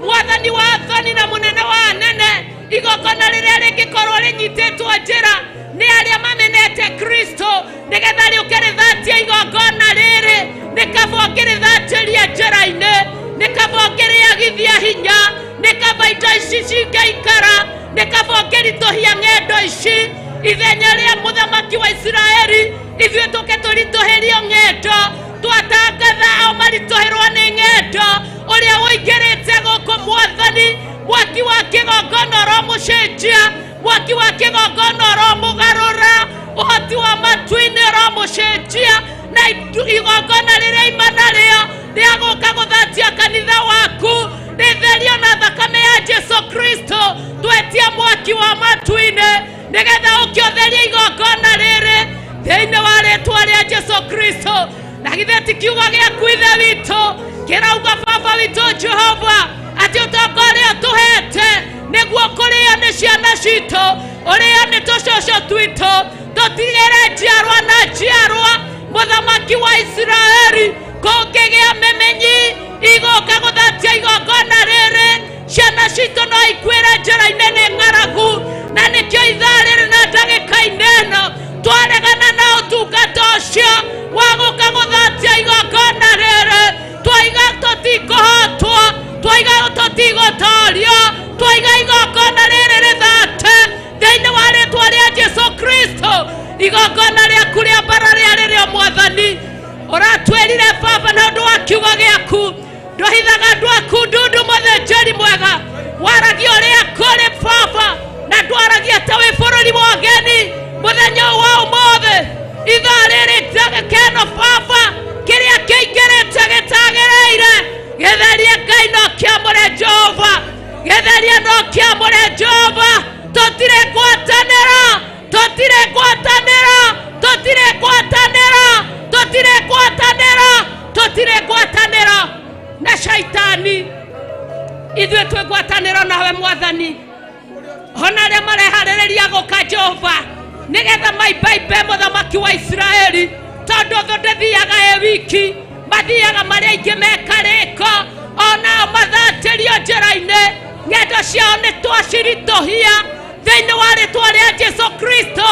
Mwathani wa athani na mũnene wa anene, igongona rĩrĩa rĩngĩkorwo rĩnyitĩtwo njĩra nĩ arĩa mamenete Kristo nĩgetha rĩũke rĩthatie igongona rĩrĩ, nĩ kaba ũngĩrĩthatĩria njĩra-inĩ, nĩ kaba ũngĩrĩagithia hinya, nĩ kaba indo ici cingĩikara, nĩ kaba ũngĩritũhia ng'endo ici ithenya rĩa mũthamaki wa Isiraeli. Ithuĩ tũke tũritũhĩrio ng'endo, twatangatha ao maritũhĩrwo nĩ ng'endo ũrĩa ũingĩrĩte gũkũ Mwathani. Mwaki wa kĩgongona ũromũcenjia, mwaki wa kĩgongona ũromũgarũra, ũhoti wa matu-inĩ ũromũcenjia, na igongona rĩrĩa ima narĩo rĩa gũka gũthatia kanitha waku rĩtherio na thakame ya Jesu Kristo. Twetia mwaki wa matu-inĩ nĩgetha ũke ũtherie igongona rĩrĩ thĩinĩ wa rĩtwa rĩa Jesu Kristo. Na githĩ ti kiugo gĩaku Ithe witũ kĩrauga Baba witũ Jehova atĩ ũtonga ũrĩa ũtũhete nĩguo kũrĩo nĩ ciana citũ, ũrĩo nĩ tũcũcũ twitũ, tũtigĩre njiarwa na njiarwa. Mũthamaki wa Isiraeli, kũngĩgĩa mĩmenyi igũka gũthatia igongona rĩrĩ, ciana citũ no ikuĩre njĩra-inĩ nĩ ng'aragu. Na nĩkĩo ithaa rĩrĩ na ndagĩka-inĩ ĩno twaregana na ũtungata ũcio wa gũka gũthatia igongona rĩrĩ. Twaiga tũtikũhotwo, twaiga tũtigũtorio, twaiga igongona rĩrĩ rĩthate thĩinĩ wa rĩtwa rĩa Jesu Kristo. Igongona rĩaku rĩa mbara rĩa rĩrĩo Mwathani ũratwĩrire Baba na ũndũ wa kiugo gĩaku ndũhithaga andũ aku ndundu. Mũthĩnjĩri mwega, waragia ũrĩa kũrĩ Baba na ndwaragia ta wĩ bũrũri wa ũgeni. Mũthenya ũyũ wa ũmũthĩ ithaa rĩrĩ ndagĩka ĩno Baba, kĩrĩa kĩingĩrĩte gĩtagĩrĩire gĩtherie Ngai no kĩamũre Jehova, gĩtherie no kĩamũre Jehova. Tũtirĩ ngwatanĩro, tũtirĩ ngwatanĩro, tũtirĩ ngwatanĩro, tũtirĩ ngwatanĩro, tũtirĩ ngwatanĩro na shaitani. Ithuĩ twĩ ngwatanĩro nawe Mwathani. Ona arĩa mareharĩrĩria gũka Jehova nĩgetha maibaimbe mũthamaki wa Isiraeli, tondũ thũ ndĩthiaga ĩ wiki, mathiaga marĩa aingĩ mekarĩko, onao mathatĩrio njĩra-inĩ. Ng'endo ciao nĩ twaciritũhia thĩinĩ wa rĩtwa rĩa Jesu Kristo.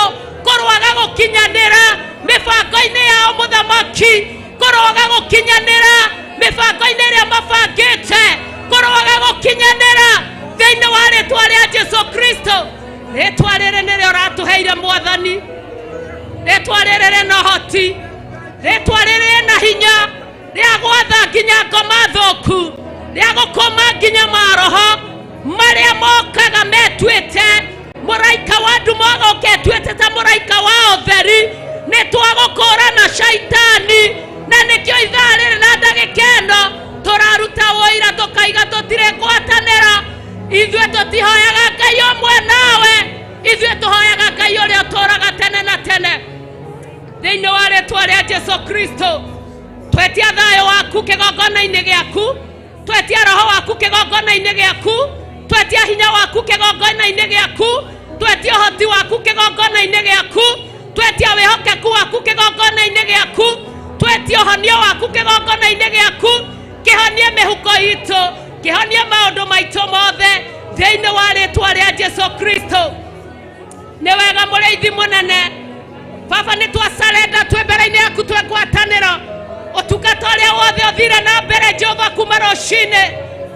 Kũrwaga gũkinyanĩra mĩbango-inĩ yao Mũthamaki, kũrwaga gũkinyanĩra mĩbango-inĩ ĩrĩa mabangĩte, kũrwaga gũkinyanĩra thĩinĩ wa rĩtwa rĩa Jesu Kristo. Rĩtwa rĩrĩ nĩrĩo ũratũheire Mwathani, rĩtwa rĩrĩ rĩna ũhoti, rĩtwa rĩrĩ rĩna hinya rĩa gwatha nginya ngoma thũku, rĩa gũkũma nginya maroho marĩa mokaga metuĩte mũraika wa nduma, ogoka etuĩte ta mũraika wa ũtheri. Nĩ twagũkũra na shaitani, na nĩkĩo ithaa rĩrĩ na ndagĩka ĩno tũraruta ũira tũkaiga tũtirĩ ngwatanĩro. Ithuĩ tũtihoyaga Ngai ũmwe nawe, ithuĩ tũhoyaga Ngai ũrĩa ũtũũraga tene na tene. Thĩinĩ wa rĩtwa rĩa Jesu Kristo twetia thayũ waku kĩgongona-inĩ gĩaku, twetia roho waku kĩgongona-inĩ gĩaku, twetia hinya waku kĩgongona-inĩ gĩaku, twetia ũhoti waku kĩgongona-inĩ gĩaku, twetia wĩhokeku waku kĩgongona-inĩ gĩaku, twetia ũhonio waku kĩgongona-inĩ gĩaku. Kĩhonie mĩhuko itũ, kĩhonie maũndũ maitũ mothe thĩinĩ wa rĩtwa rĩa Jesu Kristo. Nĩ wega mũrĩithi mũnene. Baba nĩ twacarenda twĩ mbere-inĩ yaku twĩ ngwatanĩro ũtungata ũrĩa wothe ũthire na mbere Jehova kuma rũcinĩ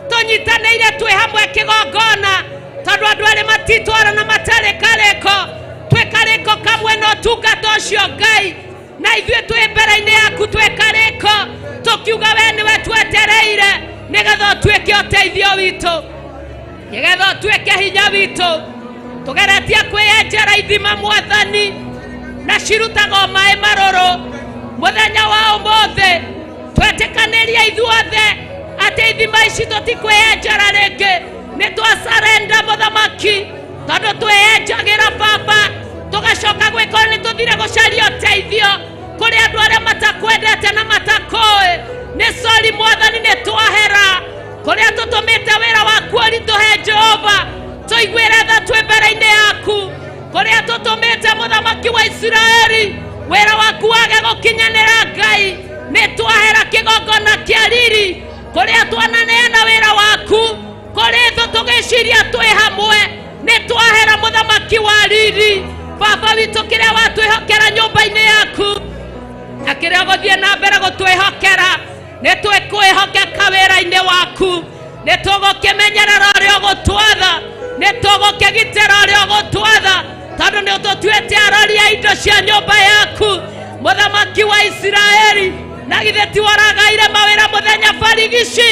tũnyitanĩire twĩ hamwe kĩgongona tondũ andũ erĩ matitwara na matarĩ karĩko twĩ karĩko kamwe na ũtungata ũcio Ngai na ithuĩ twĩ mbere-inĩ yaku twĩ karĩko tũkiuga we nĩwe twetereire nĩgetha ũtuĩke ũteithio witũ nĩgetha ũtuĩke hinya witũ tũgeretie kwĩyenjera ithima mwathani na cirutagwo maĩ marũrũ mũthenya wa ũmũthĩ twetĩkanĩria ithuothe atĩ ithima ici tũtikwĩyenjera rĩngĩ nĩ twacarenda mũthamaki tondũ twĩyenjagĩra baba tũgacoka gwĩkorwo nĩ tũthire gũcaria ũteithio kũrĩ andũ arĩa matakwendete na matakũĩ nĩ sori mwathani nĩ twahera kũrĩa tũtũmĩte wĩra waku ũritũhe Jehova tũiguĩre tha twĩ mbere-inĩ yaku kũrĩa tũtũmĩte mũthamaki wa Isiraeli wĩra waku wage gũkinyanĩra Ngai nĩ twahera kĩgongona kĩa riri kũrĩa twananeana wĩra waku kũrĩ thũ tũgĩciria twĩ hamwe nĩ twahera mũthamaki wa riri baba witũ kĩrĩa watwĩhokera nyũmba-inĩ yaku na kĩrĩa ũgũthiĩ na mbere gũtwĩhokera nĩ twĩkwĩhokeka wĩra-inĩ waku nĩ tũgũkĩmenyerera ũrĩa ũgũtwatha nĩ tũgũkĩgitĩra ũrĩa ũgũtwatha tondũ nĩ ũtũtuĩte arori a indo cia nyũmba yaku mũthamaki wa Isiraeli na githĩ ti waragaire mawĩra mũthenya barigici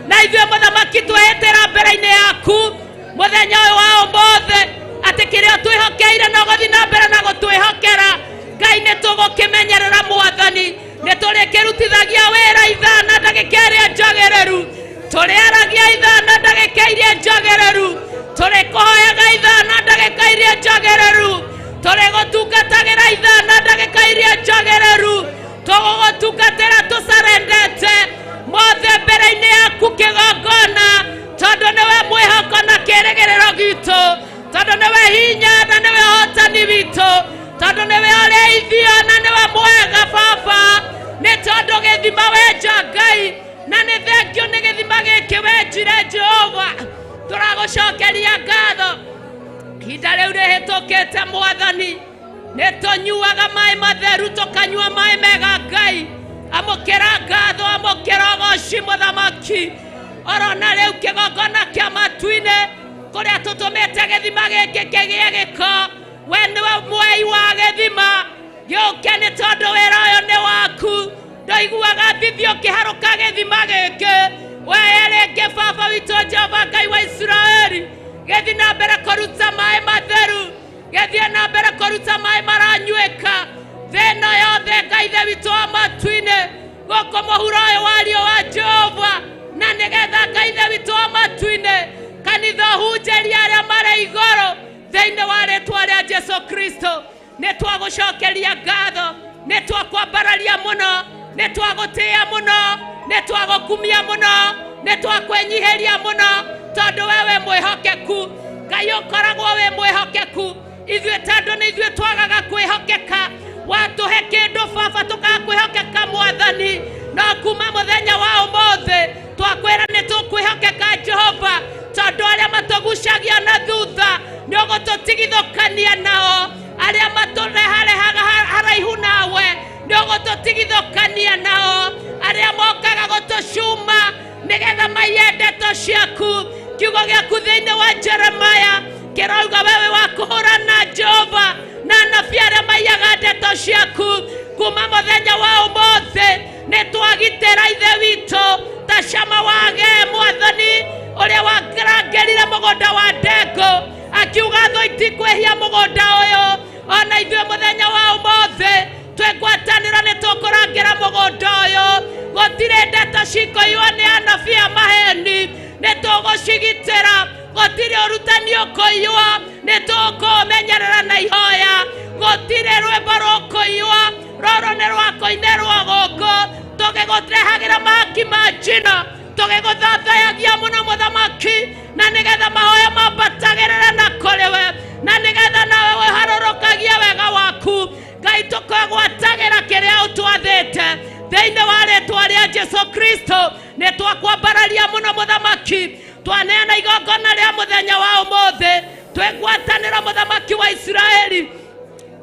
na ithuĩ mũthamaki twehĩtĩra mbere-inĩ yaku mũthenya ũyũ wa ũmũthĩ atĩ kĩrĩa ũtwĩhokeire no gũthiĩ na mbere na gũtwĩhokera Ngai nĩ tũgũkĩmenyerera mwathani nĩ tũrĩkĩrutithagia wĩra ithaa na ndagĩka ĩrĩa njagĩrĩru tũrĩaragia ithaa na ndagĩka iria njagĩrĩru tũrĩkũhoyaga ithaa na ndagĩka iria njagĩrĩru tũrĩgũtungatagĩra ithaa na ndagĩka iria njagĩrĩru tũgũgũtungatĩra tũcarendete mothe mbere-inĩ yaku kĩgongona tondũ nĩwe mwĩhoko na kĩĩrĩgĩrĩro gitũ tondũ nĩwe hinya na nĩwe ũhotani witũ tondũ nĩwe ũrĩithio na nĩwe mwega baba nĩ tondũ gĩthima wenja Ngai na nĩ thengio nĩ gĩthima gĩkĩ wenjire Jehova tũragũcokeria ngatho ihinda rĩu rĩhĩtũkĩte mwathani nĩ tũnyuaga maĩ matheru tũkanyua maĩ mega Ngai amũkĩra ngatho amũkĩra ũgoci mũthamaki orona rĩu kĩgongona kĩa matu-inĩ kũrĩa tũtũmĩte gĩthima gĩkĩ kĩgĩe gĩko we nĩwe mwei wa gĩthima gĩũke nĩ tondũ wĩra ũyũ nĩ waku ndoiguaga thithi ũkĩharũka gĩthima gĩkĩ wee rĩngĩ baba witũ Jehova Ngai wa Isiraeli gĩthiĩ na mbere kũruta maĩ matheru gĩthiĩ na mbere kũruta maĩ maranyuĩka thĩ ĩno yothe Ngai ithe witũ wa matu-inĩ gũkũ mũhuro ũyũ wa riũa Jehova na nĩgetha Ngai ithe witũ wa matu-inĩ kanitha ũhunjĩrie arĩa marĩ igũrũ thĩinĩ wa rĩtwa rĩa Jesu Kristo nĩ twagũcokeria ngatho nĩ twakwambararia mũno nĩ twagũtĩĩa mũno nĩ twagũkumia mũno nĩ twakwĩnyihĩria mũno tondũ we wĩ mwĩhokeku Ngai ũkoragwo wĩ mwĩhokeku ithuĩ tondũ nĩ ithuĩ twagaga kwĩhokeka watũhe kĩndũ baba tũkaga kwĩhokeka mwathani no kuma mũthenya wa ũmũthĩ twakwĩra nĩ tũkwĩhokeka Jehova tondũ arĩa matũgucagia na thutha nĩ ũgũtũtigithũkania nao arĩa matũreharehaga haraihu nawe nĩ ũgũtũtigithũkania nao arĩa mokaga gũtũcuma nĩgetha maiye ndeto ciaku kiugo gĩaku thĩinĩ wa Jeremaya kĩrauga wewe wa kũhũrana Jehova na anabii arĩa maiyaga ndeto ciaku kuma mũthenya wa ũmũthĩ nĩ twagitĩra ithe witũ ta cama wage mwathani ũrĩa warangĩrire mũgũnda wa ndengũ akiuga thũ itikwĩhia mũgũnda ũyũ ona ithuĩ mũthenya wa ũmũthĩ twĩ ngwatanĩro nĩ tũkũrangĩra mũgũnda ũyũ gũtirĩ ndeto cikũiywo nĩ anabii a maheni nĩ tũgũcigitĩra gũtirĩ ũrutani ũkũiywo nĩ tũkũũmenyerera na ihoya gũtirĩ rwĩmbo rũkũiywo rũrũ nĩ rwa kũinĩrwo gũkũ tũgĩgũrehagĩra mahaki ma njino tũgĩgũthathayagia mũno mũthamaki na nĩgetha mahoya mambatagĩrĩre na kũrĩ we na nĩgetha nawe ũharũrũkagie wega waku Ngai tũkegwatagĩra kĩrĩa ũtwathĩte thĩinĩ wa rĩtwa rĩa Jesu Kristo nĩ twakwambararia mũno mũthamaki twaneana igongona rĩa mũthenya wa ũmũthĩ twĩgwatanĩra mũthamaki wa Isiraeli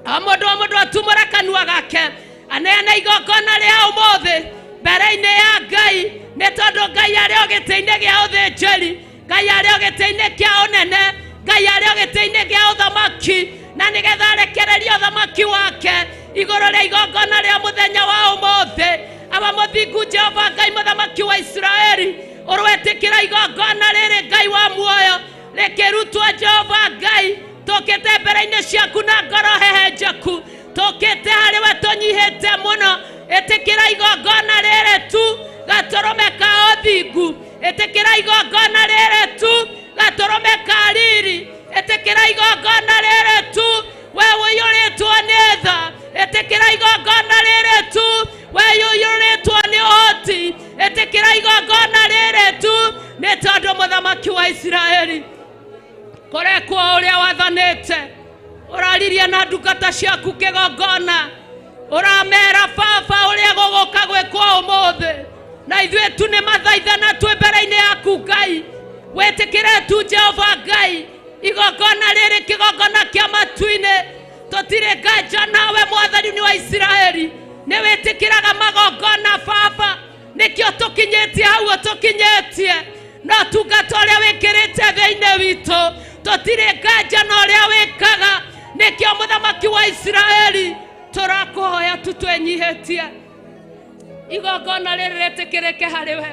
O mũndũ o mũndũ atumũre kanua gake aneane igongona rĩa ũmũthĩ mbere-inĩ ya Ngai, nĩ tondũ Ngai arĩ o gĩtĩ-inĩ gĩa ũthĩnjĩri, Ngai arĩ o gĩtĩ-inĩ kĩa ũnene, Ngai arĩ o gĩtĩ-inĩ gĩa ũthamaki, na nĩgetha arekererie ũthamaki wake igũrũ rĩa igongona rĩa mũthenya wa ũmũthĩ. Aba mũthingu Jehova Ngai mũthamaki wa Isiraeli, ũrwetĩkĩra igongona rĩrĩ Ngai wa muoyo rĩkĩrutwo Jehova Ngai, tũkĩte mbere-inĩ ciaku na ngoro hehenjeku, tũkĩte harĩ we tũnyihĩte mũno. Ĩtĩkĩra igongona rĩrĩ tu gatũrũme ka ũthingu, ĩtĩkĩra igongona rĩrĩ tu gatũrũme ka riri, ĩtĩkĩra igongona rĩrĩ tu we ũiyũrĩtwo nĩ tha, ĩtĩkĩra igongona rĩrĩ tu we ũiyũrĩtwo nĩ ũhoti, ĩtĩkĩra igongona rĩrĩ tu nĩ tondũ mũthamaki wa Isiraeli kũrekwo ũrĩa wathanĩte, ũraririe na ndungata ciaku kĩgongona, ũramera baba ũrĩa gũgũka gwĩkwo ũmũthĩ, na ithuĩ tu nĩ mathaithana twĩ mbere-inĩ yaku Ngai. Wĩtĩkĩre tu Jehova Ngai igongona rĩrĩ kĩgongona kĩa matu-inĩ, tũtirĩ nganja nawe mwathani wa Isiraeli, nĩ wĩtĩkĩraga magongona baba, nĩkĩo tũkinyĩtie hau tũkinyĩtie, no tungata ũrĩa wĩkĩrĩte thĩinĩ witũ tũtirĩ nganja na ũrĩa wĩkaga, nĩkĩo mũthamaki wa Isiraeli tũrakũhoya tu twĩnyihĩtie igongona rĩrĩ rĩtĩkĩrĩke harĩ we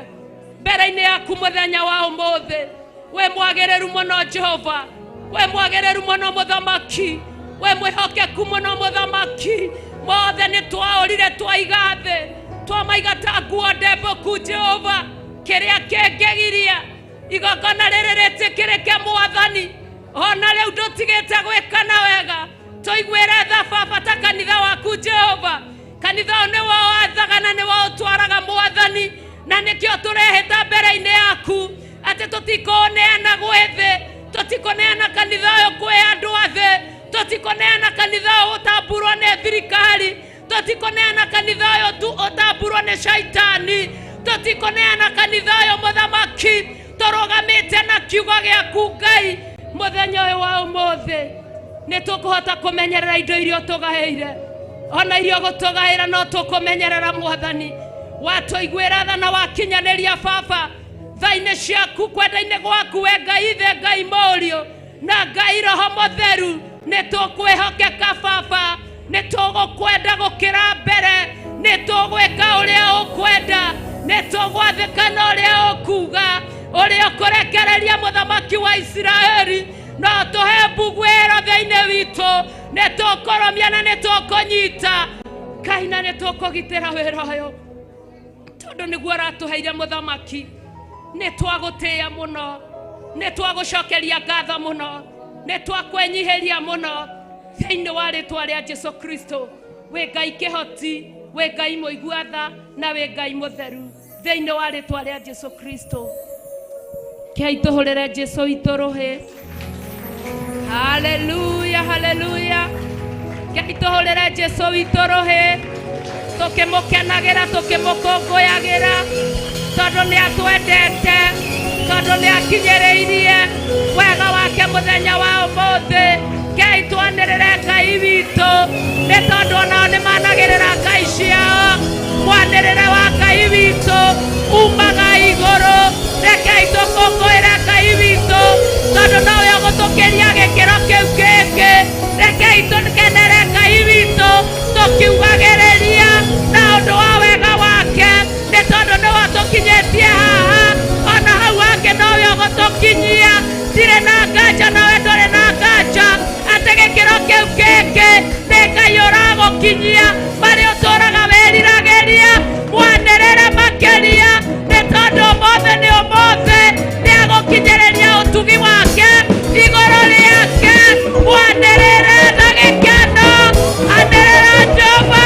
mbere-inĩ yaku mũthenya wa ũmũthĩ. We mwagĩrĩru mũno Jehova, we mwagĩrĩru mũno mũthamaki, we mwĩhokeku mũno mũthamaki. Mothe nĩ twaũrire twaiga thĩ, twamaiga ta nguo ndembũku Jehova, kĩrĩa kĩngĩgiria igongona rĩrĩ rĩtĩkĩrĩke mwathani, ona rĩu ndũtigĩte gwĩka na wega, tũiguĩre tha baba ta kanitha waku Jehova. Kanitha ũyũ nĩwe wathaga na nĩwe ũtwaraga mwathani, na nĩkĩo tũrehĩta mbere-inĩ yaku atĩ tũtikũneana gwĩ thĩ, tũtikũneana kanitha ũyũ kwĩ andũ a thĩ, tũtikũneana kanitha ũyũ ũtamburwo nĩ thirikari, tũtikũneana kanitha ũyũ tu ũtamburwo nĩ shaitani, tũtikũneana kanitha ũyũ mũthamaki, tũrũgamĩte na kiugo gĩaku Ngai. Mũthenya ũyũ wa ũmũthĩ nĩ tũkũhota kũmenyerera indo iria ũtũgaĩire, ona iria ũgũtũgaĩra no tũkũmenyerera mwathani. Watũiguĩra tha na wakinyanĩria baba tha-inĩ ciaku kwenda-inĩ gwaku we Ngai Ithe, Ngai Mũriũ na Ngai Roho Mũtheru, nĩ tũkwĩhokeka baba, nĩ tũgũkwenda gũkĩra mbere, nĩ tũgwĩka ũrĩa ũkwenda, nĩ tũgwathĩka na ũrĩa ũkuga, ũrĩa ũkũrekereria mũthamaki wa Isiraeli, no tũhe mbuguĩro thĩinĩ witũ, nĩ tũkũrũmia na nĩ tũkũnyita Ngai, na nĩ tũkũgitĩra wĩra ũyũ tondũ nĩguo ũratũheire mũthamaki. Nĩ twagũtĩĩa mũno, nĩ twagũcokeria ngatho mũno, nĩ twakwĩnyihĩria mũno thĩinĩ wa rĩtwa rĩa Jesu Kristo. Wĩ Ngai kĩhoti, wĩ Ngai mũigua tha na wĩ Ngai mũtheru thĩinĩ wa rĩtwa rĩa Jesu Kristo. Kei tũhũrĩre Jesu witũ rũhĩ. Haleluya, haleluya. Kei tũhũrĩre Jesu witũ rũhĩ, tũkĩmũkenagĩra, tũkĩmũkũngũyagĩra, tondũ nĩ atwendete, tondũ nĩ akinyĩrĩirie wega wake mũthenya wa ũmũthĩ. Kei twanĩrĩre Ngai witũ, nĩ tondũ onao nĩ managĩrĩra ngai ciao. Mwanĩrĩre wa Ngai witũ umaga igũrũ. Rekei tũkũngũĩre Ngai witũ, tondũ nowe ũgũtũkĩria gĩkĩro kĩu kĩngĩ. Rekei tũkenere Ngai witũ tũkiugagĩrĩria na ũndũ wa wega wake, nĩ tondũ nĩwe ũtũkinyĩtie haha, ona hau hangĩ nowe ũgũtũkinyia. Ndirĩ na nganja nawe ndũrĩ na nganja atĩ gĩkĩro kĩu kĩngĩ nĩ Ngai ũragũkinyia marĩa ũtũraga wĩriragĩria. Mwanĩrĩre makĩria, nĩ tondũ ũmũthĩ nĩ ũmũthĩ, nĩ agũkinyĩrĩria ũtugi wake igũrũ rĩake. Mwanĩrĩre na gĩkeno, anĩrĩra Jehova.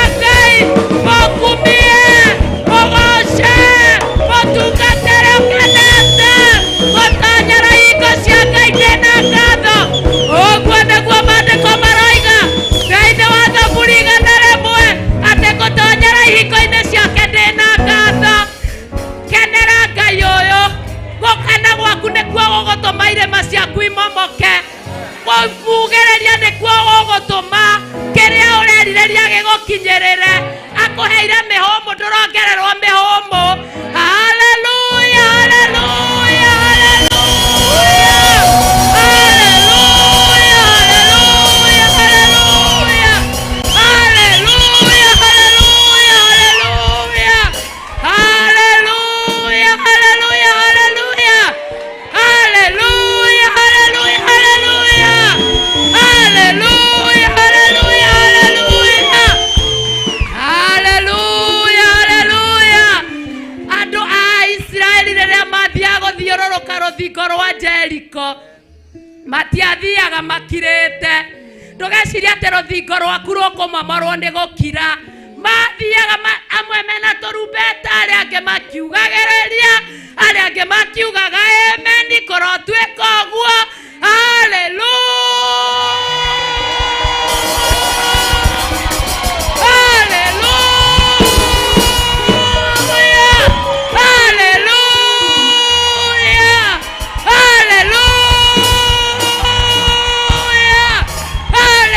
Jeriko matiathiaga makirĩte. Ndũgecirie atĩ rũthingo rwaku rũkũmomorwo nĩ gũkira. Mathiaga amwe mena tũrumbeta, arĩa angĩ makiugagĩrĩria, arĩa angĩ makiugaga ameni, kũrotuĩka ũguo. Hallelujah! Hallelujah! Hallelujah! Hallelujah! Hallelujah!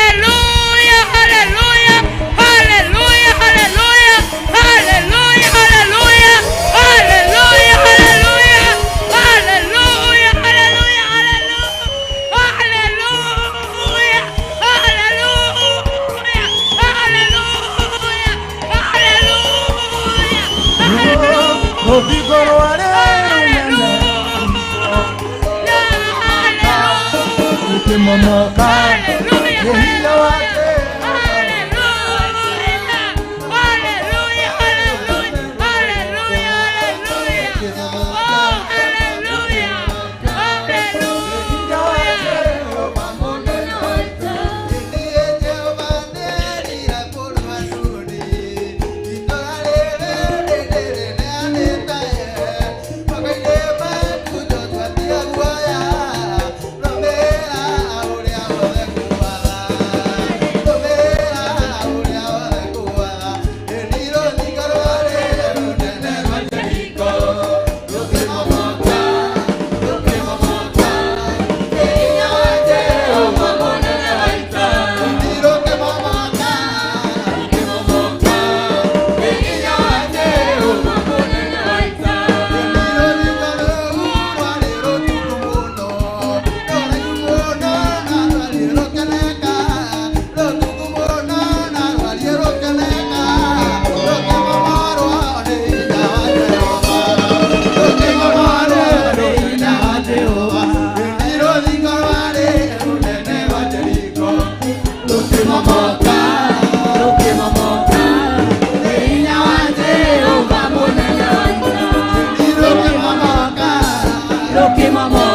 Hallelujah! Hallelujah! Hallelujah! Hallelujah! Hallelujah! Hallelujah! Hallelujah! Hallelujah! Hallelujah! Hallelujah! Hallelujah! Hallelujah! Hallelujah! Rũthingo rwarĩ rũnene rũkĩmomoka nĩ hinya wake. Bye.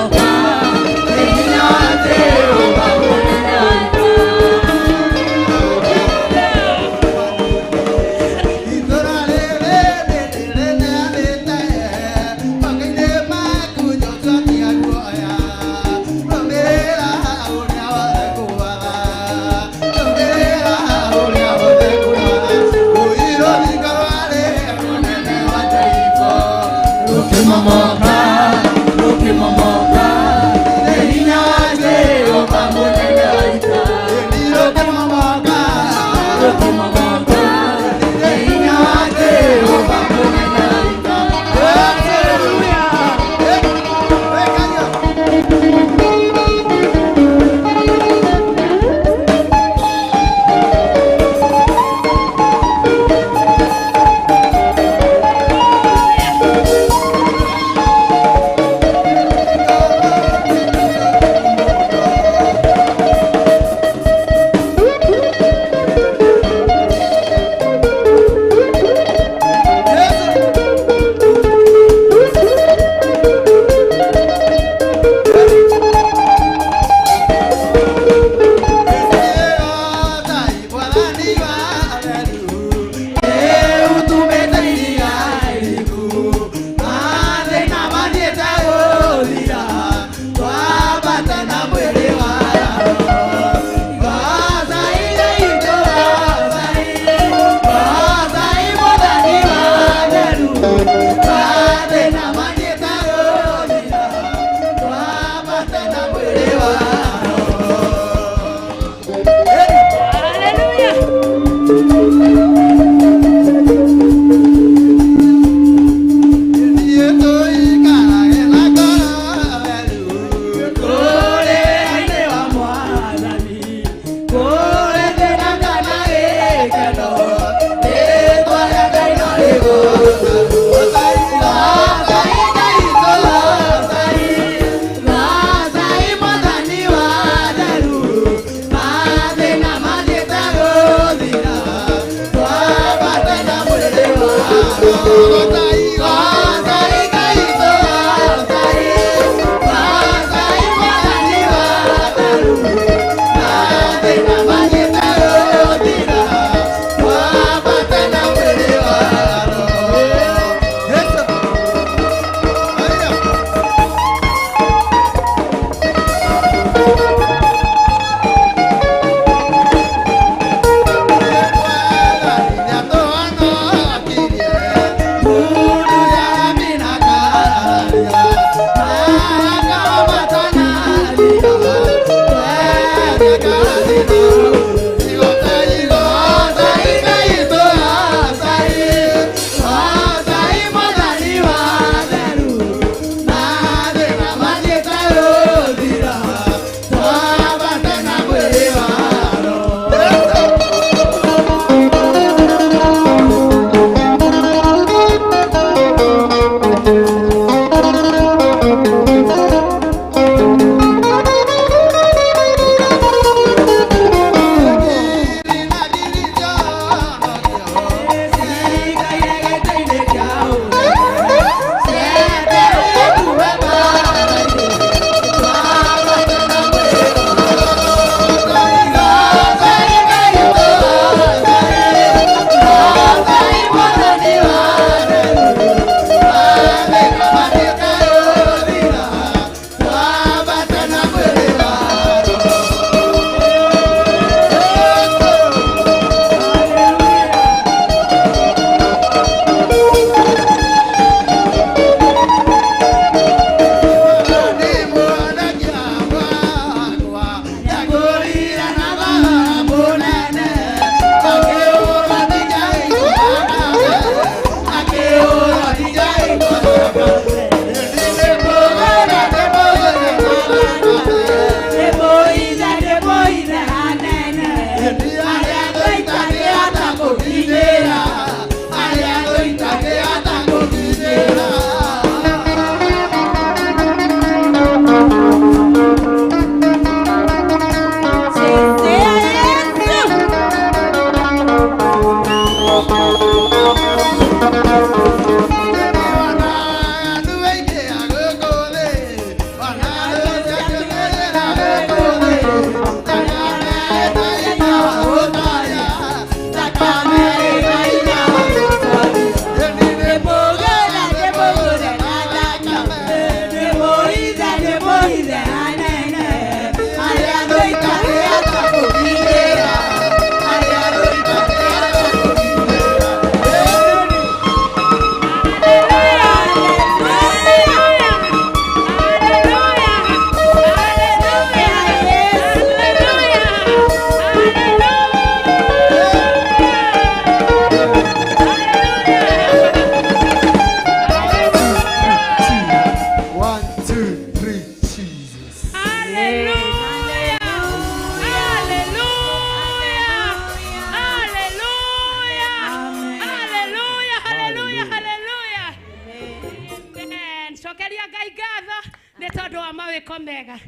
tondũ wa mawĩko mega.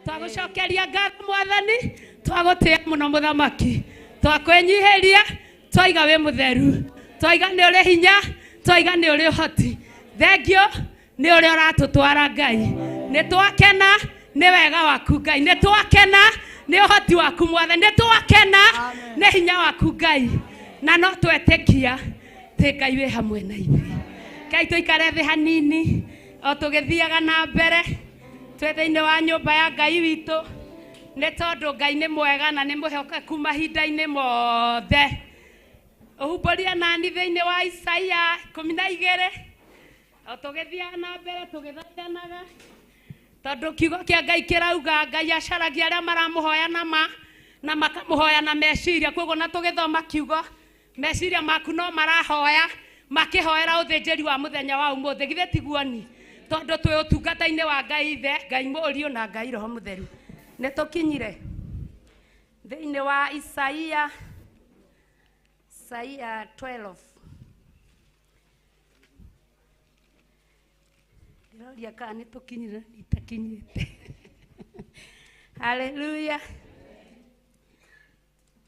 Twagũcokeria ngatho Mwathani, twagũtĩĩa mũno Mũthamaki, twakwĩnyihĩria, twaiga wĩ mũtheru, twaiga nĩ ũrĩ hinya, twaiga nĩ ũrĩ ũhoti. Thengio nĩ ũrĩa ũratũtwara Ngai. Nĩ twakena nĩ wega waku Ngai, nĩ twakena nĩ ũhoti waku Mwathani, nĩ twakena nĩ hinya waku Ngai, na no twetĩkia atĩ Ngai wĩ hamwe na ithuĩ. Ngai tũikare thĩ hanini o tũgĩthiaga na mbere twĩ thĩinĩ wa nyũmba ya Ngai witũ, nĩ tondũ Ngai nĩ mwega na nĩ mwĩhokeku mahinda-inĩ mothe. Ũhumbũria nani thĩinĩ wa Isaia 12 o tũgĩthiaga na mbere tũgĩthaithanaga, tondũ kiugo kĩa Ngai kĩrauga Ngai acaragia arĩa maramũhoya na ma na makamũhoya na meciria. Koguo na tũgĩthoma kiugo, meciria maku no marahoya makĩhoera ũthĩnjĩri wa mũthenya wa ũmũthĩ, githĩ tiguo ni? Tondũ twĩ ũtungata-inĩ wa Ngai Ithe, Ngai Mũriũ na Ngai Roho Mũtheru. Nĩ tũkinyire thĩinĩ wa Isaia, Isaia 12. Ndĩroria kana nĩ tũkinyire, itakinyĩte. Haleluya.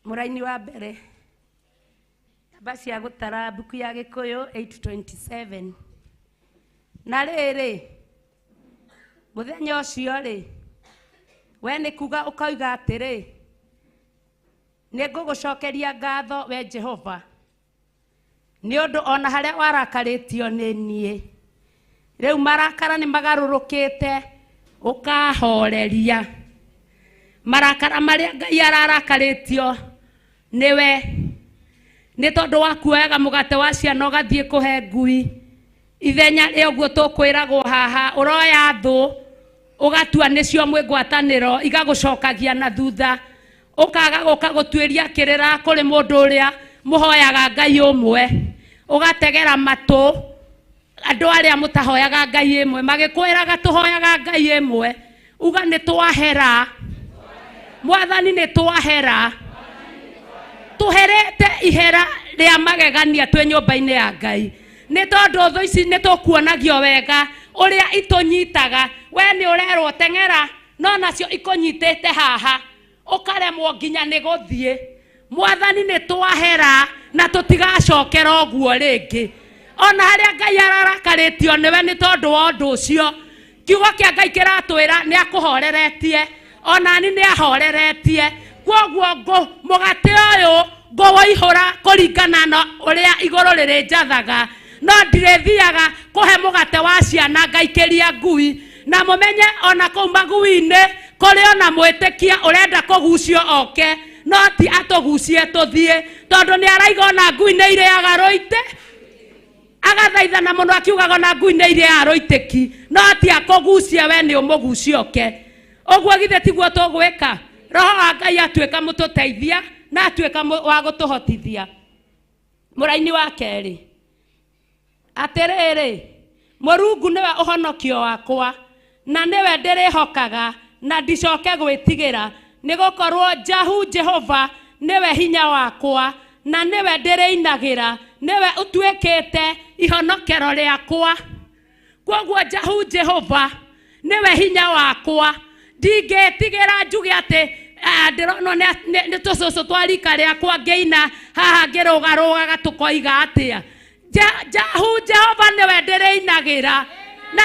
Mũraini wa mbere, namba cia gũtara mbuku ya Gĩkũyũ 827. Na rĩrĩ, mũthenya ũcio rĩ, we nĩ kuga ũkoiga atĩrĩ, nĩ ngũgũcokeria ngatho we Jehova, nĩ ũndũ ona harĩa warakarĩtio nĩ niĩ, rĩu marakara nĩ magarũrũkĩte ũkahoreria. Marakara marĩa Ngai ararakarĩtio nĩwe, nĩ tondũ wa kuoyaga mũgate wa ciana ũgathiĩ kũhe ngui. Ithenya rĩa ũguo tũkwĩragwo haha, ũroya thũ ũgatua nĩcio mwĩ ngwatanĩro, igagũcokagia na thutha, ũkaga gũka gũtuĩria kĩrĩra kũrĩ mũndũ ũrĩa mũhoyaga Ngai ũmwe, ũgategera matũ andũ arĩa mũtahoyaga Ngai ĩmwe, magĩkwĩraga tũhoyaga Ngai ĩmwe, uga nĩ twahera. Mwathani nĩ twahera. Tũherete ihera rĩa magegania twĩ nyũmba-inĩ ya Ngai, nĩ tondũ thũ ici nĩ tũkuonagio wega ũrĩa itũnyitaga. We nĩ ũrerwo teng'era, no nacio ikũnyitĩte haha, ũkaremwo nginya nĩ gũthiĩ. Mwathani nĩ twahera na tũtigacokera ũguo rĩngĩ. Ona harĩa Ngai ararakarĩtio nĩwe nĩ tondũ wa ũndũ ũcio, kiugo kĩa Ngai kĩratwĩra nĩ akũhoreretie, onani nĩ ahoreretie. Kwoguo mũgate ũyũ ngũwũihũra kũringana na ũrĩa igũrũ rĩrĩnjathaga, no ndirĩthiaga kũhe mũgate wa ciana ngaikĩria ngui. Na mũmenye ona kũu magui-inĩ kũrĩ ona mwĩtĩkia ũrenda kũgucio oke, no ti atũgucie tũthiĩ, tondũ nĩ araiga ona ngui nĩ irĩaga rũitĩ. Agathaithana mũno akiugaga ona ngui nĩ irĩaga rũitĩki, no ti akũgucie we nĩ ũmũgucie oke. Ũguo githĩ tiguo tũgwĩka? Roho wa Ngai atuĩka mũtũteithia na atuĩka wa gũtũhotithia. Mũraini wa kerĩ, atĩrĩrĩ, Mũrungu nĩwe ũhonokio wakwa, na nĩwe ndĩrĩhokaga na ndicoke gwĩtigĩra, nĩgũkorwo Jahu Jehova nĩwe hinya wakwa, na nĩwe ndĩrĩinagĩra, nĩwe ũtuĩkĩte ihonokero rĩakwa. Kwoguo Jahu Jehova nĩwe hinya wakwa, ndingĩtigĩra njuge atĩ ndĩronwo nĩ tũcũcũ twa rika rĩakwa ngĩina haha ngĩrũgarũgaga tũkoiga atĩa. Jahu Jehova nĩwe ndĩrĩinagĩra na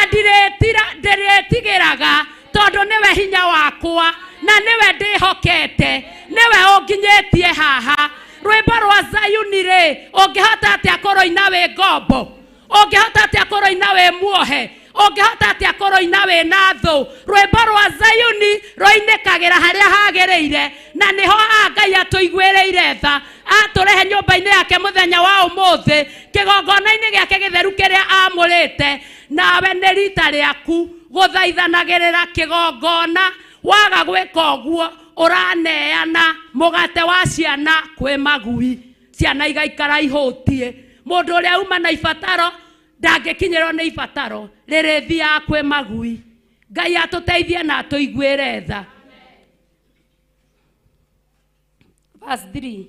ndĩrĩtigĩraga, tondũ nĩwe hinya wakwa na nĩwe ndĩhokete, nĩwe ũnginyĩtie haha. Rwĩmbo rwa Zayuni rĩ, ũngĩhota atĩa kũrũina wĩ ngombo? Ũngĩhota atĩa kũrũina wĩ muohe? Ũngĩhota atĩa kũrũina wĩ na thũ? Rwĩmbo rwa Zayuni rũinĩkagĩra harĩa hagĩrĩire, na nĩho haha Ngai atũiguĩrĩire tha, atũrehe nyũmba-inĩ yake mũthenya wa ũmũthĩ, kĩgongona-inĩ gĩake gĩtheru kĩrĩa aamũrĩte. Nawe nĩ rita rĩaku gũthaithanagĩrĩra kĩgongona. Waga gwĩka ũguo, ũraneana mũgate wa ciana kwĩ magui, ciana igaikara ihũtiĩ. Mũndũ ũrĩa uma na ibataro ndangĩkinyĩrwo nĩ ibataro, rĩrĩthiaga kwĩ magui. Ngai atũteithie na atũiguĩre tha. Verse 3.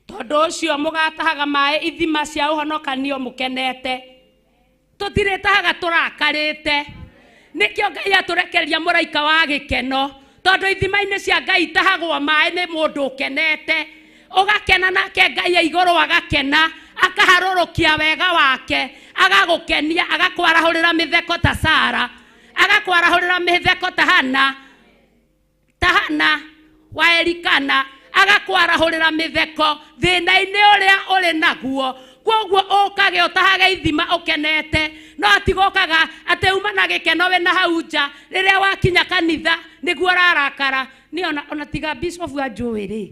Tondũ ũcio mũgatahaga maĩ ithima cia ũhonokanio mũkenete. Tũtirĩtahaga tũrakarĩte. Nĩkĩo Ngai atũrekereria mũraika wa gĩkeno, tondũ ithima-inĩ cia Ngai itahagwo maĩ nĩ mũndũ ũkenete. Ũgakena nake Ngai e igũrũ agakena, akaharũrũkia wega wake, agagũkenia, agakwarahũrĩra mĩtheko ta Sara, agakwarahũrĩra mĩtheko ta Hana, ta Hana wa Elikana, agakwarahũrĩra mĩtheko thĩna-inĩ ũrĩa ũrĩ naguo. Kwoguo ũkage ũtahage ithima ũkenete, no atigũkaga atĩ uma na gĩkeno wĩna hau nja, rĩrĩa wakinya kanitha nĩguo ũrarakara. Niĩ ona tiga bishop anjũĩ rĩ,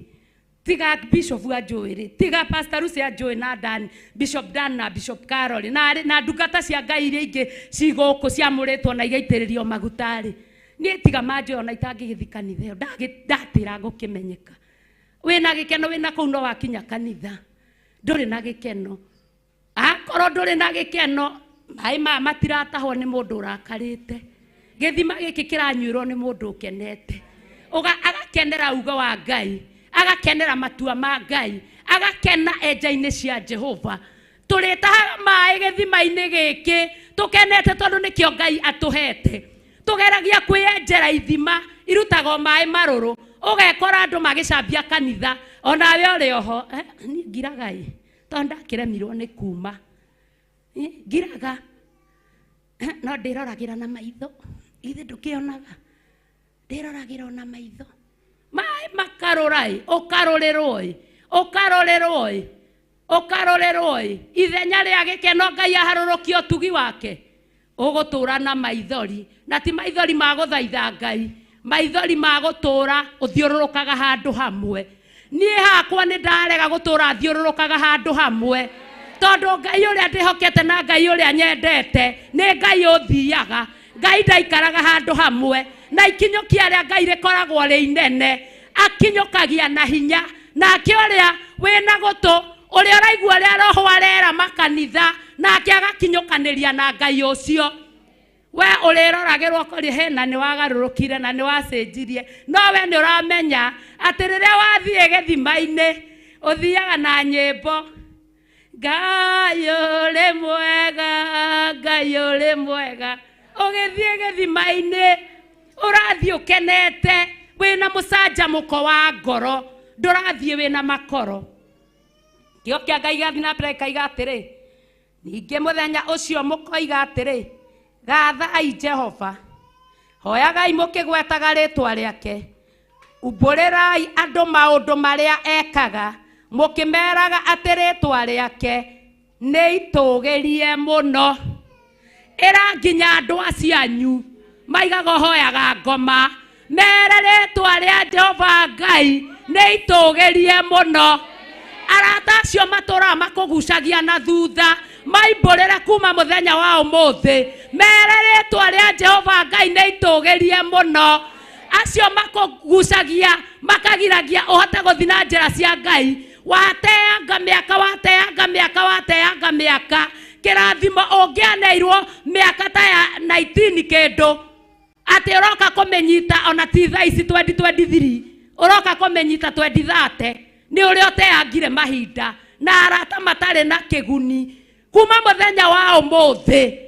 tiga bishop anjũĩ rĩ, tiga pastor Lucy anjũĩ na Dan, Bishop Dan na Bishop Carol na ndungata cia Ngai iria ingĩ ci gũkũ ciamũrĩtwo na igaitĩrĩrio maguta rĩ, niĩ tiga manjũĩ ona itangĩgĩthiĩ kanitha ĩyo, ndatĩra ngũkĩmenyeka. Wĩna gĩkeno wĩna kũu no wakinya kanitha ndũrĩ na gĩkeno. Akorwo ndũrĩ na gĩkeno, maĩ maya matiratahwo nĩ mũndũ ũrakarĩte. Gĩthima gĩkĩ kĩranyuĩrwo nĩ mũndũ ũkenete. Agakenera ugo wa Ngai, agakenera matua ma Ngai, agakena enja-inĩ cia Jehova. Tũrĩtahaga maĩ gĩthima-inĩ gĩkĩ tũkenete tondũ nĩkĩo Ngai atũhete. Tũgeragia kwĩyenjera ithima irutagwo maĩ marũrũ, ũgekora andũ magĩcambia kanitha onawe ũrĩ oho. Niĩ ngiraga ĩ, tondũ ndakĩremirwo nĩ kuma. Ngiraga. No ndĩroragĩra na maitho, ithe ndũkĩonaga, ndĩroragĩra ona maitho. Maĩ makarũra ĩ, ũkarũrĩrwo ĩ, ũkarũrĩrwo ĩ, ũkarũrĩrwo ĩ. Ithenya rĩa gĩkeno Ngai aharũrũkie ũtugi wake, ũgũtũra na maithori, na ti maithori ma gũthaitha Ngai, maithori ma gũtũra ũthiũrũrũkaga handũ hamwe. Niĩ hakwa nĩ ndarega gũtũra thiũrũrũkaga handũ hamwe, tondũ Ngai ũrĩa ndĩhokete na Ngai ũrĩa nyendete nĩ Ngai ũthiaga. Ngai ndaikaraga handũ hamwe, na ikinyũkia rĩa Ngai rĩkoragwo rĩ inene, akinyũkagia na hinya. Nake ũrĩa wĩna gũtũ, ũrĩa ũraigua ũrĩa Roho arera makanitha, nake agakinyũkanĩria na Ngai ũcio. We ũrĩroragĩrwo ũkoria, he na nĩ wagarũrũkire na nĩ wacenjirie, no we nĩ ũramenya atĩ rĩrĩa wathiĩ gĩthima-inĩ ũthiaga na nyĩmbo, Ngai ũrĩ mwega, Ngai ũrĩ mwega. Ũgĩthiĩ gĩthima-inĩ ũrathiĩ ũkenete, wĩna mũcanjamũko wa ngoro, ndũrathiĩ wĩna makoro. Kĩo kĩa Ngai gĩathiĩ na mbere gĩkaiga atĩrĩ, ningĩ mũthenya ũcio mũkoiga atĩrĩ, gathai Jehova, hoyagai mũkĩgwetaga rĩtwa rĩake, umbũrĩrai andũ maũndũ marĩa ekaga, mũkĩmeraga atĩ rĩtwa rĩake nĩ itũgĩrie mũno. Ĩra nginya andũ acio anyu maigaga ũhoyaga ngoma, mere rĩtwa rĩa Jehova Ngai nĩ itũgĩrie mũno. Arata acio matũraga makũgucagia na thutha, maimbũrĩre kuma mũthenya wa ũmũthĩ, mere rĩtwa rĩa Jehova Ngai nĩ itũgĩrie mũno. Acio makũgucagia makagiragia ũhote gũthiĩ na njĩra cia Ngai. Wateanga mĩaka, wateanga mĩaka, wateanga mĩaka, kĩrathimo ũngĩaneirwo mĩaka ta ya 19 kĩndũ, atĩ ũroka kũmĩnyita ona ti thaa ici 2023, ũroka kũmĩnyita 2030, nĩ ũrĩa ũteangire mahinda na arata matarĩ na kĩguni. Kuma mũthenya wa ũmũthĩ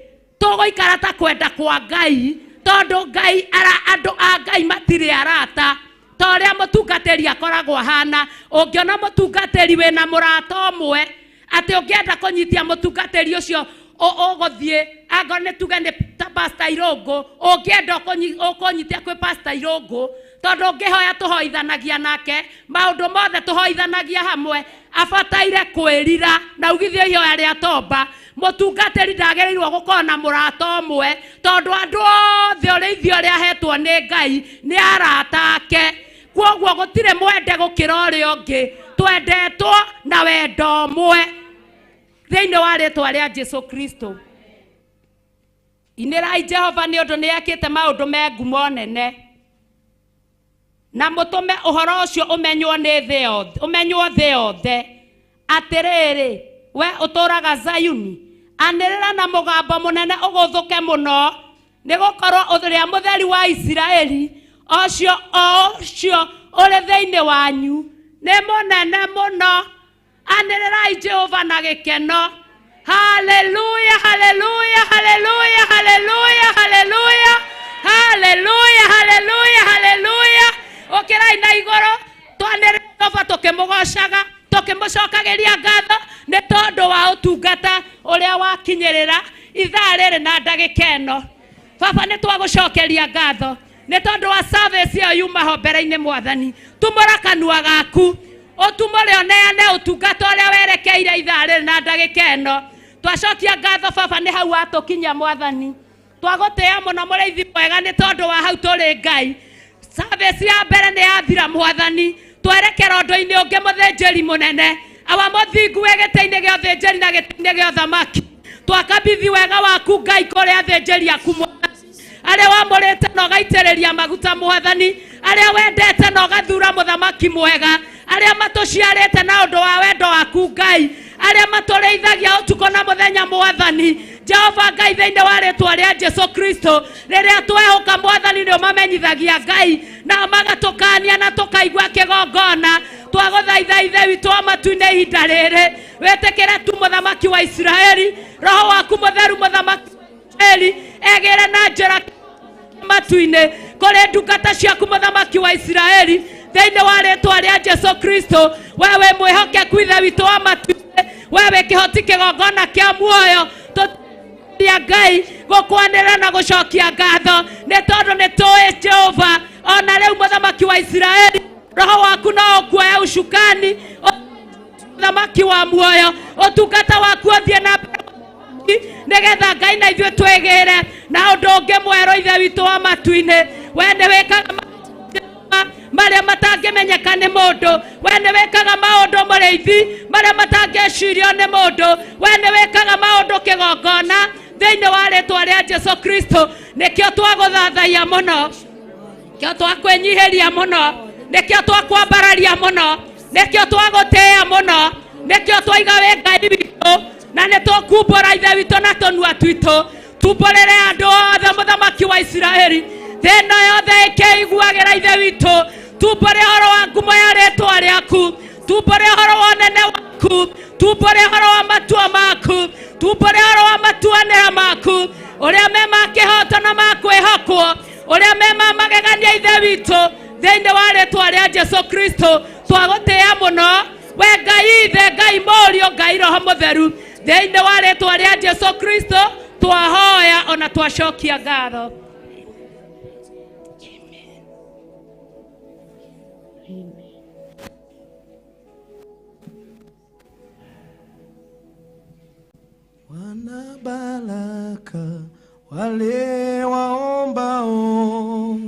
tũgũikara ta kwenda kwa Ngai, tondũ Ngai ara, andũ a Ngai matirĩ arata ta ũrĩa mũtungatĩri akoragwo ahana. Ũngĩona mũtungatĩri wĩna mũrata ũmwe, atĩ ũngĩenda kũnyitia mũtungatĩri ũcio ũgũthiĩ, angorwo nĩ tuge nĩ ta Pastor Irũngũ, ũngĩenda ũkũnyitia kwĩ Pastor Irũngũ, tondũ ũngĩhoya tũhoithanagia nake, maũndũ mothe tũhoithanagia hamwe, abataire kwĩrira na ugithio ihoya rĩa tomba. Mũtungatĩri ndagĩrĩirwo gũkorwo na mũrata ũmwe, tondũ andũ othe ũrĩithio ũrĩa ahetwo nĩ Ngai nĩ arata ake. Kwoguo gũtirĩ mwende gũkĩra ũrĩa ũngĩ, twendetwo na wendo ũmwe thĩinĩ wa rĩtwa rĩa Jesu Kristo. Inĩrai Jehova nĩ ũndũ nĩ ekĩte maũndũ me ngumo nene, na mũtũme ũhoro ũcio ũmenywo nĩ thĩ yothe, ũmenywo thĩ yothe. Atĩrĩrĩ, we ũtũũraga Zayuni, anĩrĩra na mũgambo mũnene ũgũthũke mũno, nĩgũkorwo ũrĩa mũtheri wa Isiraeli, ũcio o ũcio ũrĩ thĩinĩ wanyu, nĩ mũnene mũno. Anĩrĩrai Jehova na gĩkeno. Haleluya, haleluya, haleluya, haleluya, haleluya. Anĩrĩrai na igũrũ twanĩrĩre Jehova tũkĩmũgocaga tũkĩmũcokagĩria ngatho nĩ tondũ wa ũtungata ũrĩa wakinyĩrĩra ithaa rĩrĩ na ndagĩka ĩno. Baba nĩ twagũcokeria ngatho nĩ tondũ wa service ĩyo yuma ho mbere-inĩ mwathani. Tumũra kanua gaku ũtumũre ũneane ũtungata ũrĩa werekeire ithaa rĩrĩ na ndagĩka ĩno. Twacokia ngatho baba nĩ hau watũkinyia mwathani. Twagũtĩĩa mũno mũrĩithi mwega nĩ tondũ wa hau tũrĩ Ngai. Service ya mbere nĩ yathira mwathani. Twerekera ũndũ-inĩ ũngĩ mũthĩnjĩri mũnene awa mũthingu wĩ gĩtĩ-inĩ gĩa ũthĩnjĩri na gĩtĩ-inĩ gĩa ũthamaki. Twakabithi wega waku Ngai kũrĩ athĩnjĩri aku mwathani, arĩa wamũrĩte na ũgaitĩrĩria maguta mwathani, arĩa wendete na ũgathura mũthamaki mwega, arĩa matũciarĩte na ũndũ wa wendo waku Ngai, arĩa matũrĩithagia ũtukũ na mũthenya mwathani. Jehova Ngai thĩinĩ wa rĩtwa rĩa Jesu Kristo rĩrĩa twehoka mwathani nĩ ũmamenyithagia Ngai na magatũkania na tũkaigua kĩgongona. Twagũthaitha Ithe witũ wa matu-inĩ ihinda rĩrĩ wĩtĩkĩre tu mũthamaki wa Isiraeli, roho waku mũtheru mũthamaki wa Isiraeli egĩre na njĩra matu-inĩ kũrĩ ndungata ciaku mũthamaki wa Isiraeli thĩinĩ wa rĩtwa rĩa Jesu Kristo. We wĩ mwĩhokeku Ithe witũ wa matu-inĩ, we wĩ kĩhoti kĩgongona kĩa muoyo. Tũtĩria Ngai gũkwanĩrĩra na gũcokia ngatho nĩ tondũ nĩ tũĩ Jehova ona rĩu mũthamaki wa Isiraeli roho waku no ũkuoya ũcukani mũthamaki wa muoyo ũtungata waku ũthiĩ na mbere nĩgetha Ngai na ithuĩ twĩgĩre na ũndũ ũngĩ mwerũ Ithe witũ wa matu-inĩ. We nĩ wĩkaga marĩa matangĩmenyeka nĩ mũndũ, we nĩ wĩkaga maũndũ mũrĩithi marĩa matangĩcirio nĩ mũndũ, we nĩ wĩkaga maũndũ kĩgongona thĩinĩ wa rĩtwa rĩa Jesu Kristo. Nĩkĩo twagũthathaiya mũno, nĩkĩo twakwĩnyihĩria mũno, nĩkĩo twakwambararia mũno, nĩkĩo twagũtĩĩa mũno, nĩkĩo twaiga wĩ Ngai witũ, na nĩ tũkumbũra Ithe witũ na tũnua twitũ. Tumbũrĩre andũ othe mũthamaki wa Isiraeli, thĩ ĩno yothe ĩkĩiguagĩra Ithe witũ. Tumbũre ũhoro wa ngumo ya rĩtwa rĩaku, tumbũre ũhoro wa ũnene waku, tumbũre ũhoro wa matua maku, tumbũre ũhoro wa matuanĩra maku, ũrĩa me ma kĩhooto na ma kwĩhokwo, ũrĩa me ma magegania Ithe witũ thĩinĩ wa rĩtwa rĩa Jesu Kristo. Twagũtĩĩa mũno we Ngai Ithe, Ngai Mũriũ, Ngai Roho Mũtheru, thĩinĩ wa rĩtwa rĩa Jesu Kristo twahoya ona twacokia ngatho. Wana baraka wale waombao,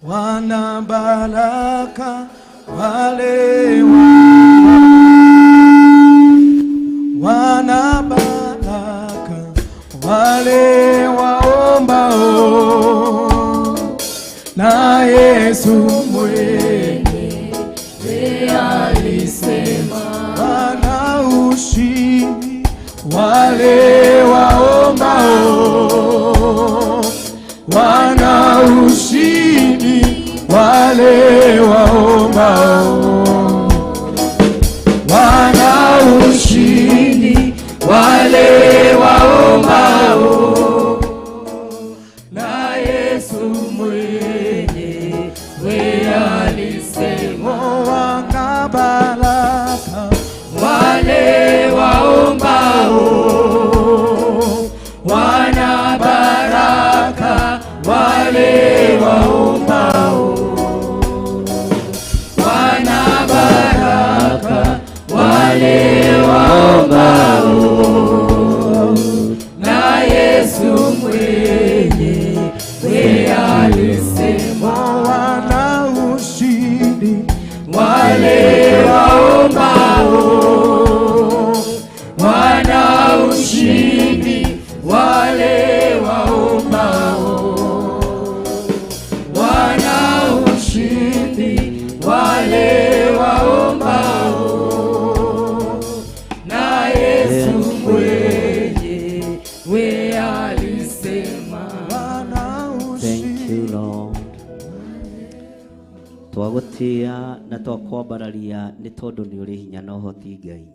wana baraka wale wana baraka wale waombao, na Yesu mwenyewe alisema wana ushindi wale waombao, wana ushindi wale waombao, wana ushindi wale waombao, na Yesu mwenyewe alisema wana baraka wale waombao, wana baraka wale waombao, wana baraka wale waombao, na Yesu mwenyewe alisema wana ushindi wale waombao, wana ushindi wale waombao, wana ushindi wale waombao, na Yesu mwenyewe alisema wana Thank you, Lord. Twagũtĩĩa na twakwambararia nĩ tondũ nĩ ũrĩ hinya na ũhoti Ngai.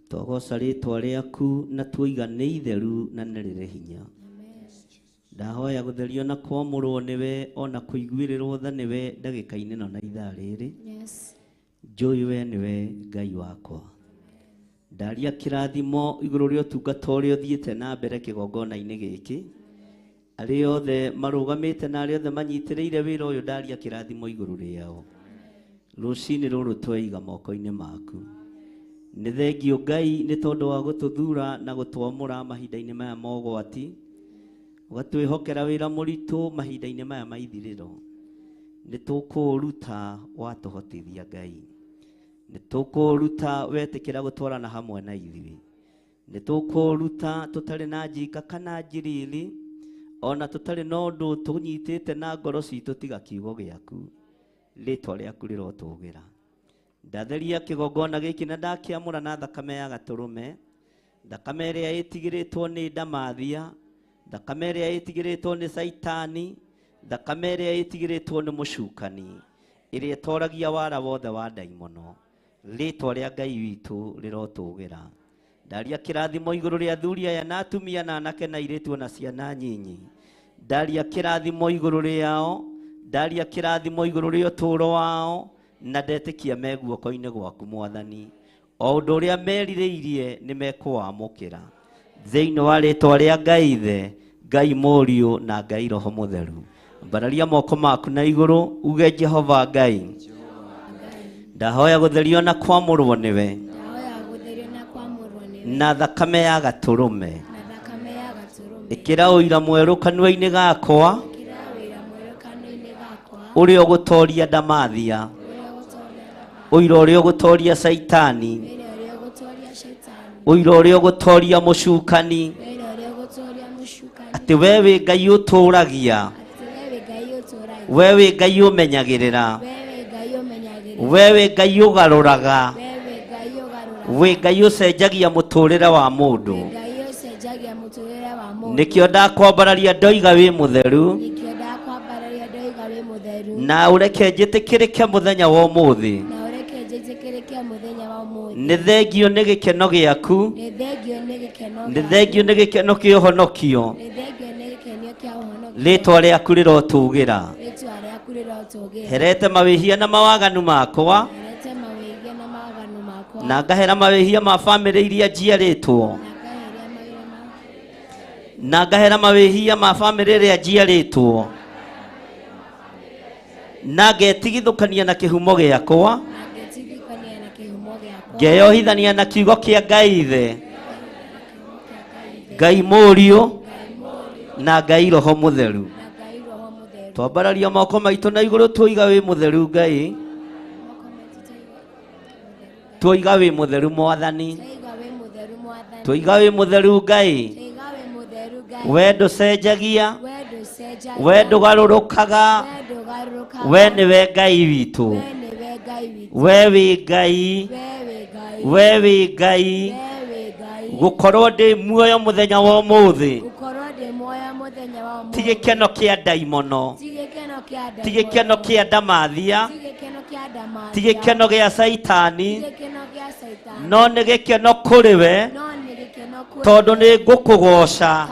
Twagoca rĩtwa rĩaku na tuoiga nĩ itheru na nĩ rĩrĩ hinya. Ndahoya gũtherio na kwamũrwo nĩwe ona kũiguĩrĩrwo tha nĩwe ndagĩka-inĩ ĩno na ithaa rĩrĩ. Yes. Njũĩ we nĩwe Ngai wakwa. Ndaria kĩrathimo igũrũ rĩa ũtungata ũrĩa ũthiĩte na mbere kĩgongona-inĩ gĩkĩ. Arĩa othe marũgamĩte na arĩa othe manyitĩrĩire wĩra ũyũ ndaria kĩrathimo igũrũ rĩao. Rũcinĩ rũrũ tweiga moko-inĩ maku. Nĩ thengio Ngai nĩ tondũ wa gũtũthura na gũtwamũra mahinda-inĩ maya ma ũgwati. Ũgatwĩhokera wĩra mũritũ mahinda-inĩ maya ma ithirĩro. Nĩ tũkũũruta watũhotithia Ngai. Nĩ tũkũũruta wetĩkĩra gũtwarana hamwe na ithuĩ. Nĩ tũkũũruta tũtarĩ na njika kana njiriri ona tũtarĩ na ũndũ tũnyitĩte na ngoro citũ tiga kiugo gĩaku. Rĩtwa rĩaku rĩrotũgĩra. Ndatheria kĩgongona gĩkĩ na ndakĩamũra na thakame ya gatũrũme, thakame ĩrĩa ĩtigĩrĩtwo nĩ ndamathia, thakame ĩrĩa ĩtigĩrĩtwo nĩ Saitani, thakame ĩrĩa ĩtigĩrĩtwo nĩ mũcukani, ĩrĩa ĩtoragia wara wothe wa ndaimono. Rĩtwa rĩa Ngai witũ rĩrotũgĩra. Ndaria kĩrathimo igũrũ rĩa athuri aya na atumia na anake na airĩtu na ciana nyinyi. Ndaria kĩrathimo igũrũ rĩao, ndaria kĩrathimo igũrũ rĩa ũtũũro wao, na ndetĩkia me guoko-inĩ gwaku Mwathani. O ũndũ ũrĩa merirĩirie nĩ mekũwamũkĩra. Thĩinĩ wa rĩtwa rĩa Ngai Ithe, Ngai Mũriũ na Ngai Roho Mũtheru. Ambararia moko maku na igũrũ uge Jehova Ngai. Ndahoya gũtherio na kwamũrwo nĩwe. Ndahoya gũtherio na kwamũrwo nĩwe. Na thakame ya gatũrũme. Na thakame ya gatũrũme. Ĩkĩra ũira mwerũ kanua-inĩ gakwa. Ĩkĩra ũira mwerũ kanua-inĩ gakwa. Ũrĩa ũgũtoria ndamathia. Ũira ũrĩa ũgũtoria Saitani. Ũira ũrĩa ũgũtoria Shaitani. Ũira ũrĩa ũgũtoria mũcukani. Ũira ũrĩa ũgũtoria mũcukani. Atĩ we wĩ Ngai ũtũũragia. Atĩ we wĩ Ngai ũtũũragia. We wĩ Ngai ũmenyagĩrĩra. We wĩ Ngai ũmenyagĩrĩra. We wĩ Ngai ũgarũraga. We wĩ Ngai ũgarũraga. Wĩ Ngai ũcenjagia mũtũũrĩre wa mũndũ. Wĩ Ngai ũcenjagia mũtũũrĩre wa mũndũ. Nĩkĩo ndakwambararia ndoiga wĩ mũtheru. Nĩkĩo ndakwambararia ndoiga wĩ mũtheru. Na ũreke njĩtĩkĩrĩke mũthenya wa ũmũthĩ. Na ũreke njĩtĩkĩrĩke mũthenya wa ũmũthĩ. Nĩ thengio nĩ gĩkeno gĩaku. Nĩ thengio nĩ gĩkeno Nĩ thengio nĩ gĩkeno kĩa ũhonokio. Nĩ thengio nĩ gĩkeno kĩa ũhonokio. Rĩtwa rĩaku rĩrotũgĩra. Rĩtwa rĩaku rĩrotũgĩra. Herete mawĩhia na mawaganu makwa. Herete mawĩhia na mawaganu makwa. Na ngahera mawĩhia ma bamĩrĩ iria njiarĩtwo. Na ngahera mawĩhia ma bamĩrĩ ĩrĩa njiarĩtwo. Na ngetigithũkania na kĩhumo gĩakwa. Na ngetigithũkania na kĩhumo gĩakwa. Ngeyohithania na kiugo kĩa Ngai Ithe, Ngai Mũriũ na Ngai Roho Mũtheru. Twambararia moko maitũ na igũrũ tuiga wĩ mũtheru Ngai. Tuiga wĩ mũtheru Mwathani. Tuiga wĩ mũtheru Ngai. We ndũcenjagia. We ndũgarũrũkaga. We nĩwe Ngai witũ. We wĩ Ngai. We wĩ Ngai. Gũkorwo ndĩ muoyo mũthenya wa ũmũthĩ. Ti gĩkeno kĩa ndaimono. Ti gĩkeno kĩa ndamathia. Ti gĩkeno gĩa Saitani. No nĩ gĩkeno kũrĩ we. Tondũ nĩ ngũkũgoca.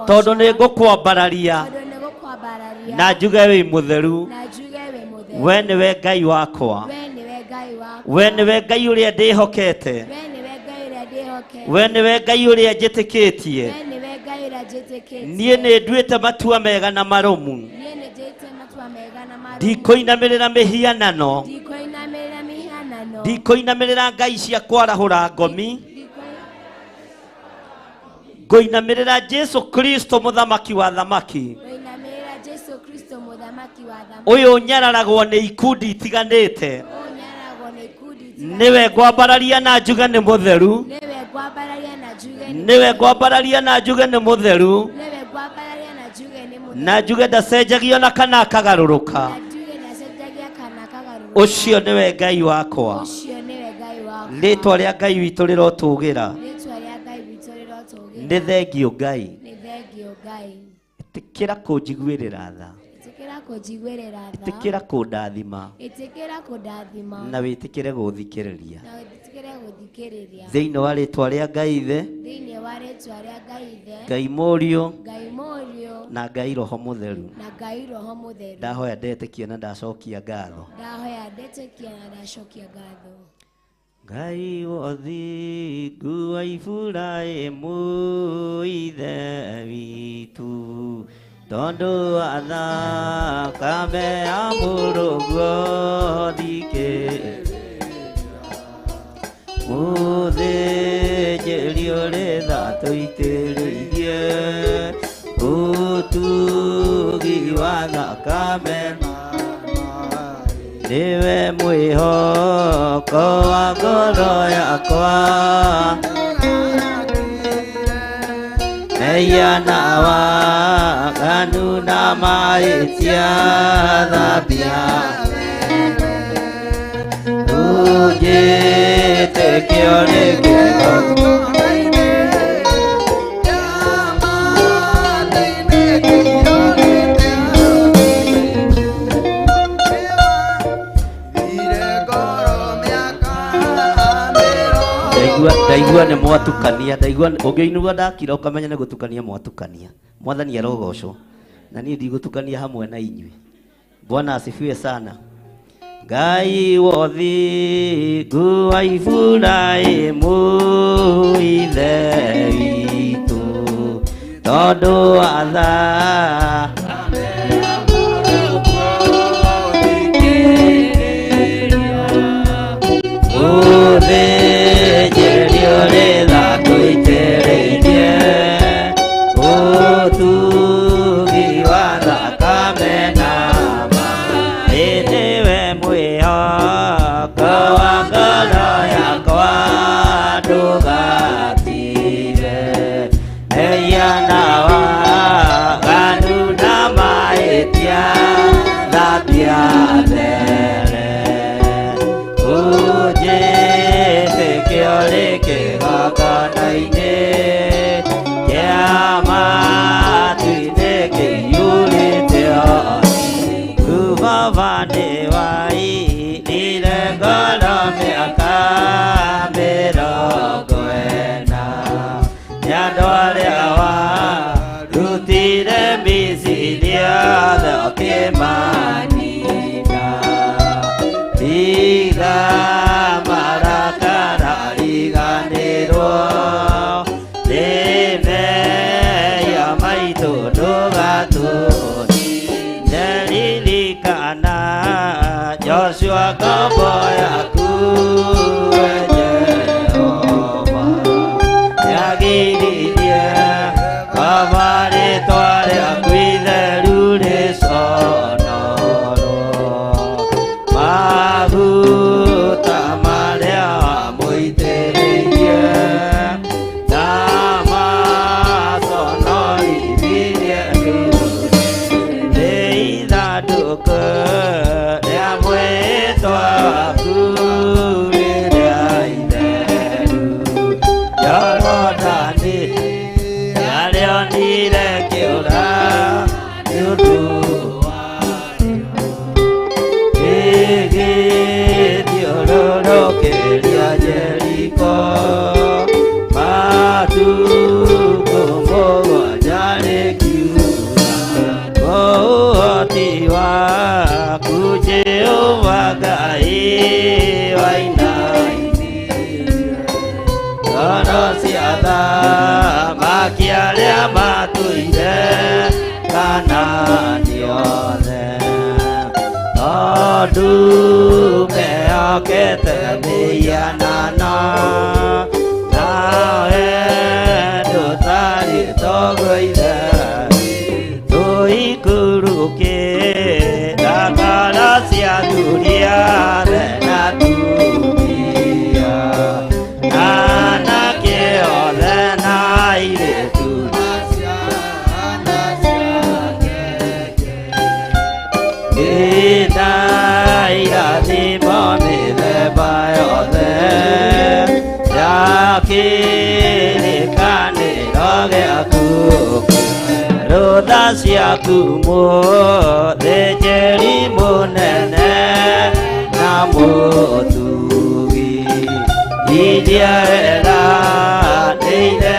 Tondũ nĩ ngũkwambararia. Na njuge wĩ mũtheru. We nĩwe Ngai wakwa. We nĩwe Ngai ũrĩa ndĩhokete. We nĩwe Ngai ũrĩa njĩtĩkĩtie. Niĩ nĩ nduĩte matua mega na marũmu. Ndikũinamĩrĩra mĩhianano. Ndikũinamĩrĩra ngai cia kwarahũra ngomi. Ngũinamĩrĩra Jesu Kristo mũthamaki wa thamaki. Ũyũ ũnyararagwo nĩ ikundi itiganĩte. Nĩwe ngwambararia na njuge nĩ mũtheru. Nĩwe ngwambararia na njuge nĩ mũtheru. Na njuge ndacenjagio na kana akagarũrũka. Ũcio nĩwe Ngai wakwa. Rĩtwa rĩa Ngai witũ rĩrotũgĩra. Nĩ thengio Ngai. Ĩtĩkĩra kũnjiguĩrĩra tha. Kũnjiguĩrĩra tha. Ĩtĩkĩra kũndathima. Ĩtĩkĩra kũndathima. Na wĩtĩkĩre gũthikĩrĩria. Na wĩtĩkĩre gũthikĩrĩria. Thĩinĩ wa rĩtwa rĩa Ngai Ithe, Thĩinĩ wa rĩtwa rĩa Ngai Ithe, Ngai Mũriũ, Ngai Mũriũ, na Ngai Roho Mũtheru. Na Ngai Roho Mũtheru. Ndahoya ndetĩkia na ndacokia ngatho. Ndahoya ndetĩkia na ndacokia ngatho. Ngai wothingu wa Iburahĩmu ithe witũ, tondũ wa thakame ya mũrũguo thikĩrĩria. Mũthĩnjĩri ũrĩ tha tũitĩrĩirie ũtugi wa thakame, nĩwe mwĩhoko wa ngoro yakwa. Mehia na waganu na mahĩtia thambia, ũnjĩtĩkio nĩ kĩgongona. Ndaigua nĩ mwatukania, ndaigua ũngĩinua ndakira ũkamenya nĩ gũtukania mwatukania. Mwathani arogocwo, na niĩ ndigũtukania hamwe na inyuĩ. Bwana asifiwe sana. Ngai wothingu wa Iburahĩmu ithe witũ, tondũ wa thakame ya mũrũguo thikĩrĩria. Mũthĩnjĩri ũrĩ tha tũitĩrĩirie ũtugi wa thakame na maĩ, nĩwe mwĩhoko wa ngoro yakwa, ndũgatige mehia na waganu na mahĩtia, thambia mbere ũnjĩtĩkio rĩ kĩgongona-inĩ kĩa matu-inĩ kĩiyũrĩte ũthingu. Baba nĩwainire ngoro mĩaka 40, nĩ andũ arĩa warutire Misiri othe ũkĩmanina. Tiga marakara riganĩrwo nĩ mehia maitũ, ndũgatũnine. Ririkana Joshua ngombo yaku, we Jehova, nĩagiririe Baba rĩtwa rĩaku itheru rĩconorwo. Maguta marĩa wamũitĩrĩirie na maconorithirie nĩ ithandũkũ rĩa mwĩtwa waku rĩrĩa itheru. Jorodani nĩarĩonire kĩũra nĩ ũndũ gĩgĩthiũrũrũkĩria Jeriko matukũ mũgwanja rĩkiura. Ũhoti waku Jehova Ngai wainainirie ngoro cia athamaki arĩa matũire Kanaani othe, tondũ mehokete mĩhianano, nawe ndũtariĩ toguo Ithe. Tũikũrũke thakara cia athuri othe na atumia, anake othe na airĩtu na ciana cia irathimo mĩthemba yothe. tha ciaku mũthĩnjĩri mũnene na mũtugi iria eranĩire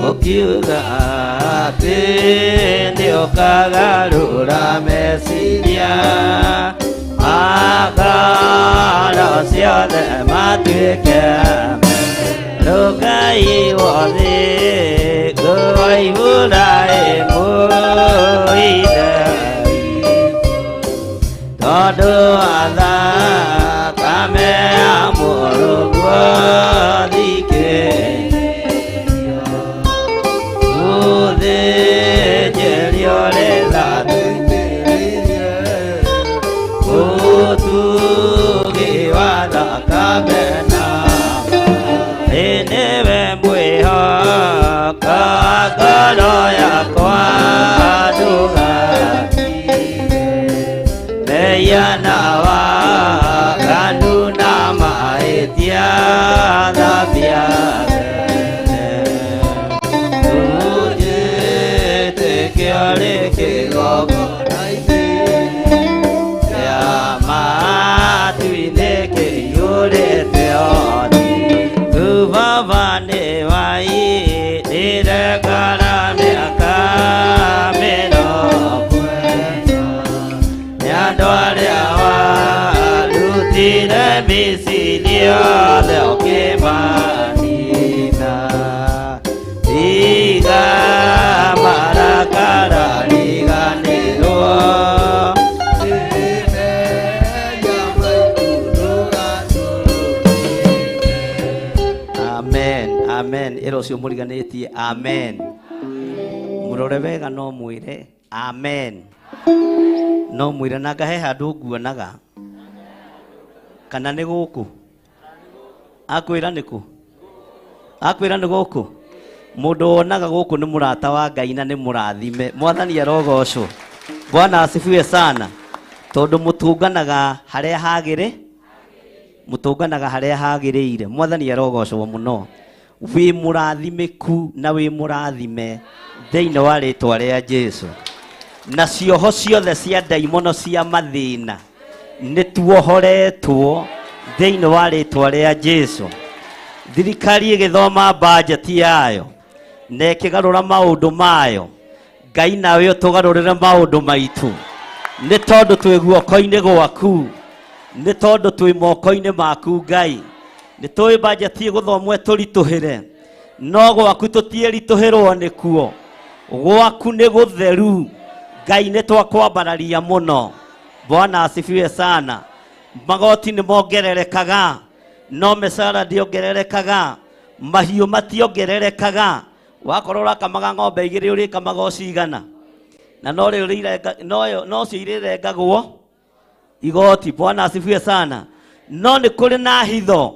ũkiuga atĩ nĩũkagarũra meciria makaro ciothe matuĩke Ngai wothe ngũwaihũra ĩmũithe tondũ wa thakame ya mũrũguo thikĩrĩrio mũthĩnjĩrio rĩthatũitĩrĩrie ũtugi wa thakame na nĩwe mwĩhoka ngoro yakwa ndũgatige mehia na waganu na mahĩtia thambia mbere ũnjĩtĩkio rĩ kĩgongona-inĩ kĩa matu-inĩ kĩiyũrĩte ũthĩ Baba nĩ waiyire ngara mĩaka mĩrongo ĩna nĩ andũ arĩa warutire Misiri othe ũkĩmanina tiga marakara riganĩrwo Amen, amen. Ĩra ũcio mũriganĩtie amen. Mũrore wega no mwĩre amen. No mwĩre nanga he handũ nguonaga. Kana nĩ gũkũ? Akwĩra nĩ kũ? Akwĩra nĩ gũkũ? Mũndũ wonaga gũkũ nĩ mũrata wa Ngai na nĩ mũrathime. Mwathani arogocwo. Bwana asifiwe sana. Tondũ mũtũnganaga harĩa hagĩrĩ mũtũnganaga harĩa hagĩrĩire. Mwathani arogocwo mũno. Wĩ mũrathimĩku na wĩ mũrathime thĩinĩ wa rĩtwa rĩa Jesu. Na cioho ciothe cia ndaimono cia mathĩna nĩ tuohoretwo thĩinĩ wa rĩtwa rĩa Jesu. Thirikari ĩgĩthoma bajeti yayo na ĩkĩgarũra maũndũ mayo, Ngai nawe ũtũgarũrĩre maũndũ maitũ nĩ tondũ twĩ guoko-inĩ gwaku, nĩ tondũ twĩ moko-inĩ maku Ngai. Nĩ tũĩ bajeti ĩgũthomwo ĩtũritũhĩre, no gwaku tũtiĩritũhĩrwo nĩkuo. Gwaku nĩ gũtheru Ngai, nĩ twakwambararia mũno. Bwana asifiwe sana. Magoti nĩ mongererekaga no mĩcara ndĩongererekaga, mahiũ mationgererekaga. Wakorwo ũrakamaga ng'ombe igĩrĩ ũrĩkamaga o cigana, na no rĩu nocio irĩrengagwo igoti. Bwana asifiwe sana. No nĩ kũrĩ na hitho,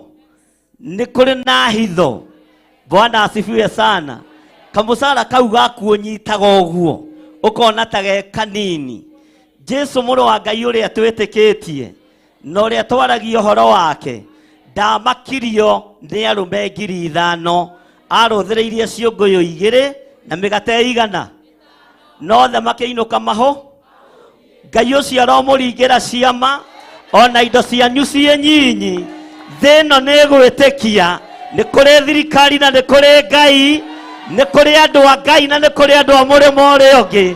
nĩ kũrĩ na hitho. Bwana asifiwe sana. Kamũcara kau gaku ũnyitaga ũguo ũkona ta ge kanini. Jesu mũrũ wa Ngai ũrĩa twĩtĩkĩtie na ũrĩa twaragia ũhoro wake ndamakirio nĩ arũme 5,000, arũthĩrĩirie ciũngũyũ igĩrĩ na mĩgate igana, nothe makĩinũka mahũ. Ngai ũcio aromũringĩra ciama ona indo cianyu ciĩ nyinyi. Thĩ ĩno nĩ ĩgwĩtĩkia nĩ kũrĩ thirikari na nĩ kũrĩ Ngai, nĩ kũrĩ andũ a Ngai na nĩ kũrĩ andũ a mũrĩmo ũrĩa ũngĩ,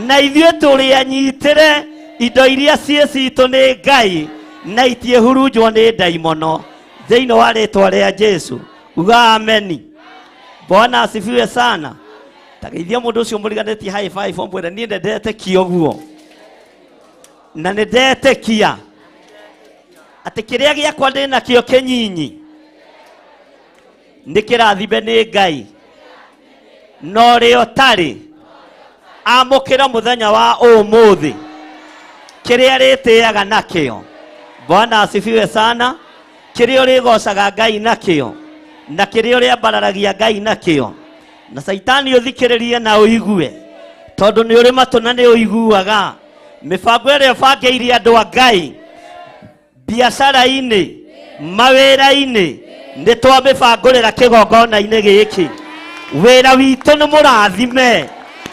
na ithuĩ tũrĩ anyitĩre indo iria ciĩ citũ nĩ Ngai na itiĩhurunjwo nĩ ndaimono thĩinĩ wa rĩtwa rĩa Jesu. Uga ameni. Bwana asifiwe sana. Tageithia mũndũ ũcio mũriganĩtie high five ũmwĩre niĩ nĩ ndetĩkia ũguo na nĩ ndetĩkia atĩ kĩrĩa gĩakwa ndĩ nakĩo kĩnyinyi nĩ kĩrathime nĩ Ngai, na ũrĩa ũtarĩ amũkĩra mũthenya wa ũmũthĩ kĩrĩa rĩtĩaga nakĩo. Bwana asifiwe sana. Kĩrĩa ũrĩgocaga Ngai nakĩo na kĩrĩa ũrĩambararagia Ngai nakĩo, na Caitani ũthikĩrĩrie na ũigue, tondũ nĩ ũrĩ matũ na nĩ ũiguaga mĩbango ĩrĩa ũbangĩire andũ a Ngai biacara-inĩ, mawĩra-inĩ, Nĩ twamĩbangũrĩra kĩgongona-inĩ gĩkĩ. Wĩra witũ nĩ mũrathime,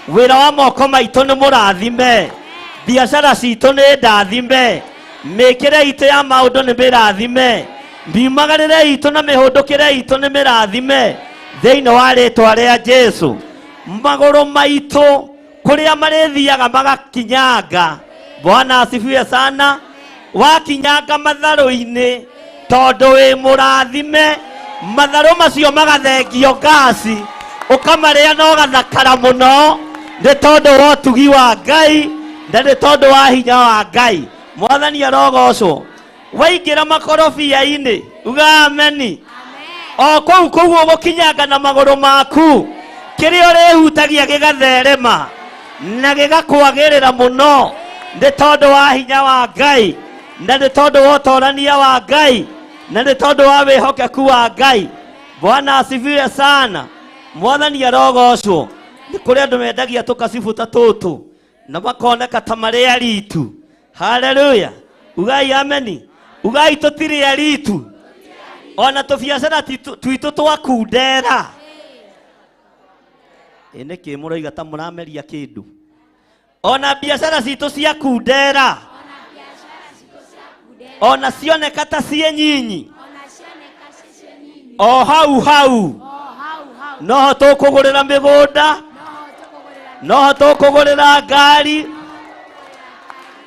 wĩra wa moko maitũ nĩ mũrathime, biacara citũ nĩ ndathime, mĩkĩre itũ ya maũndũ nĩ mĩrathime, miumagarĩre itũ na mĩhũndũkĩre itũ nĩ mĩrathime thĩinĩ wa rĩtwa rĩa Jesu. Magũrũ maitũ kũrĩa marĩthiaga magakinyanga. Bwana asifiwe sana. Wakinyanga matharũ-inĩ tondũ wĩ mũrathime, matharũ macio magathengio ngasi, ũkamarĩa na ũgathakara mũno nĩ tondũ wa ũtugi wa Ngai na nĩ tondũ wa hinya wa Ngai. Mwathani arogocwo. Waingĩra makorobia-inĩ uga ameni. O kũu kũu ũgũkinyanga na magũrũ maku, kĩrĩa ũrĩhutagia gĩgatherema na gĩgakwagĩrĩra mũno nĩ tondũ wa hinya wa Ngai na nĩ tondũ wa ũtorania wa Ngai na nĩ tondũ wa wĩhokeku wa Ngai. Bwana asifiwe sana. Mwathani arogocwo. Nĩ kũrĩ andũ mendagia tũkacibũ ta tũtũ na makoneka ta marĩ aritu. Haleluya. Ugai ameni. Ugai tũtirĩ aritu. Ona tũbiacara twitũ twakundera. Ĩ nĩkĩ mũroiga ta mũrameria kĩndũ? Ona biacara citũ cia kundera, ona cioneka ta ciĩ nyinyi, o hau hau noho tũkũgũrĩra mĩgũnda, noho tũkũgũrĩra ngari,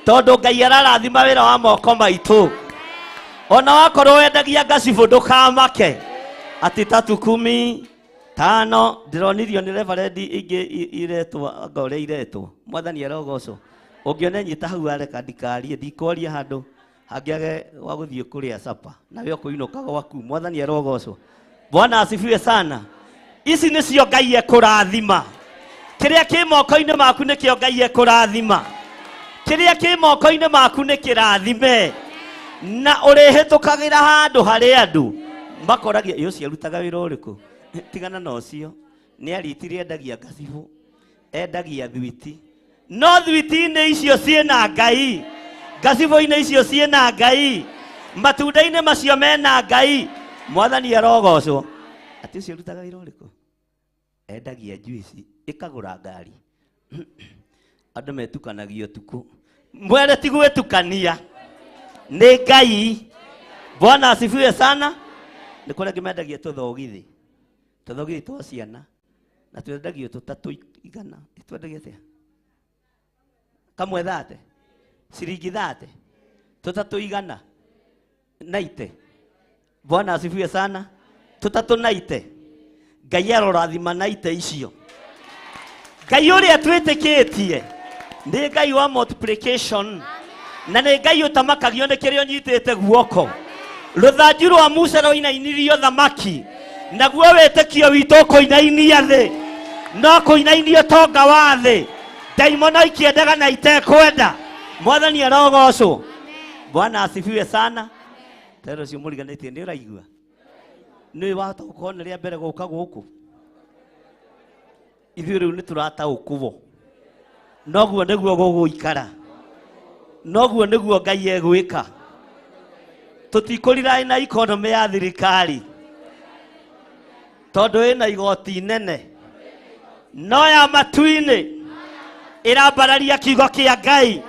tondũ Ngai ararathima wĩra wa moko maitũ. Ona wakorwo wendagia ngacibũ ndũkamake atĩ tatu kumi tano. Ndĩronirio nĩ reverendi ingĩ iretwo anga ũrĩa iretwo. Mwathani arogocwo. Ũngĩona nyita hau areka ndikarie, ndikwaria handũ hangĩage wa gũthiĩ kũrĩa sapa nawe ũkũinũka gwaku. Mwathani arogocwo. Bwana asifiwe sana. Ici nĩcio Ngai ekũrathima. Kĩrĩa kĩ moko-inĩ maku nĩkĩo Ngai ekũrathima. Kĩrĩa kĩ moko-inĩ maku nĩ kĩrathime. Na ũrĩhĩtũkagĩra handũ harĩ andũ makoragia ĩ ũcio arutaga wĩra ũrĩkũ? Tigana na ũcio, nĩ aritire endagia ngacibũ, endagia thwiti. No thwiti-inĩ icio ciĩna Ngai, ngacibũ-inĩ icio ciĩna Ngai, matunda-inĩ macio mena Ngai. Mwathani arogocwo. Atĩ ũcio arutaga wĩra ũrĩkũ? Endagia juici, ĩkagũra ngari. Andũ metukanagia ũtukũ. Mwere ti gwĩtukania, nĩ Ngai. Bwana asifiwe sana. Nĩ kũrĩ angĩ mendagia tũthogithi, tũthogithi twa ciana, na twendagio tũtatũ igana. Twendagia atĩa? Kamwe thate, ciringi thate, tũtatũ igana naite. Bwana asifiwe sana. Tũtatũ naite. Ngai arorathima naite icio. Ngai ũrĩa twĩtĩkĩtie nĩ Ngai wa multiplication, na nĩ Ngai ũtamakagio nĩ kĩrĩa ũnyitĩte guoko. Rũthanju rwa Musa rwainainirio thamaki, naguo wĩtĩkio witũ ũkũinainia thĩ, no kũinainia ũtonga wa thĩ. Ndaimono ikĩendaga na itekwenda. Mwathani arogocwo. Bwana asifiwe sana. Tero ũcio mũriganĩtie nĩ ũraigua? Nĩ wahota gũkorwo nĩ rĩa mbere gũka gũkũ. Ithuĩ rĩu nĩ tũrataũkwo. Noguo nĩguo gũgũikara. Noguo nĩguo Ngai egwĩka. Tũtikũrira na economy ya thirikari tondũ ĩna igoti inene, no ya matu-inĩ ĩrambararia kiugo kĩa Ngai,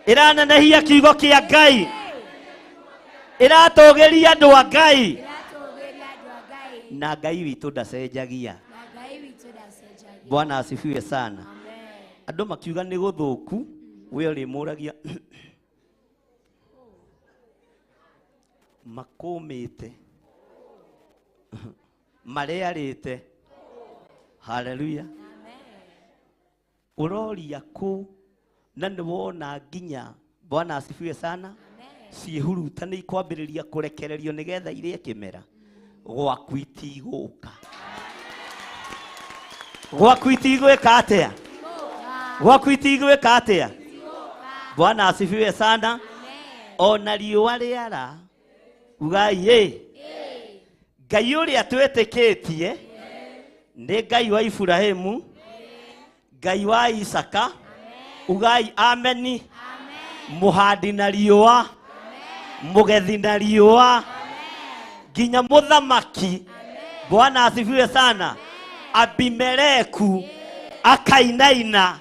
ĩranenehia kiugo kĩa Ngai, ĩratũgĩria andũ a Ngai, na Ngai witũ ndacenjagia. Bwana asifiwe sana. Andũ makiuga nĩ gũthũku, we ũrĩmũragia makũmĩte marĩarĩte. Haleluya. Ũroria kũ na nĩ wona nginya. Bwana asifiwe sana. Ciĩhuruta nĩ ikwambĩrĩria kũrekererio nĩgetha irĩe kĩmera. Gwaku itigũka. Gwaku itigwĩka atĩa? Gwaku itigwĩka atĩa? Bwana asifiwe sana. Ona riũa rĩara, ugai ĩ Ngai ũrĩa twĩtĩkĩtie nĩ Ngai wa Iburahĩmu, Ngai wa Isaka. Ugai ameni. Mũhandi na riũa, mũgethi na riũa, Nginya mũthamaki. Bwana asifiwe sana. Abimeleku akainaina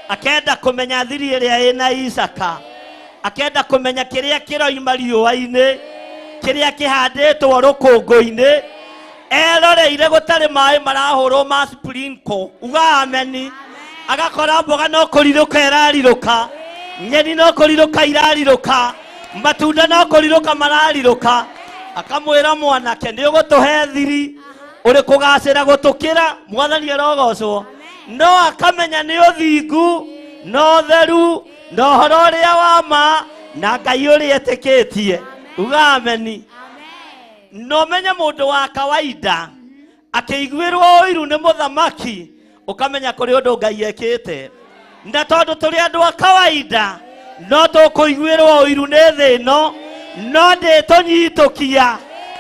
akenda kũmenya thiri ĩrĩa ĩna Isaka, akenda kũmenya kĩrĩa kĩroima riũa-inĩ, kĩrĩa kĩhandĩtwo rũkũngũ-inĩ, eroreire gũtarĩ maĩ marahũrwo ma sprinkle, uga ameni. Agakora mboga no kũrirũka ĩrarirũka, nyeni no kũrirũka irarirũka, matunda no kũrirũka mararirũka. Akamwĩra mwanake nĩ ũgũtũhe thiri ũrĩ kũgacĩra gũtũkĩra. Mwathani arogocwo. No akamenya nĩ ũthingu na ũtheru na ũhoro ũrĩa wa ma na Ngai ũrĩa etĩkĩtie. Uga ameni. No menye mũndũ wa kawaida akĩiguĩrwo ũiru nĩ mũthamaki, ũkamenya kũrĩ ũndũ Ngai ekĩte. Na tondũ tũrĩ andũ a kawaida no tũkũiguĩrwo ũiru nĩ thĩ ĩno, no ndĩtũnyitũkia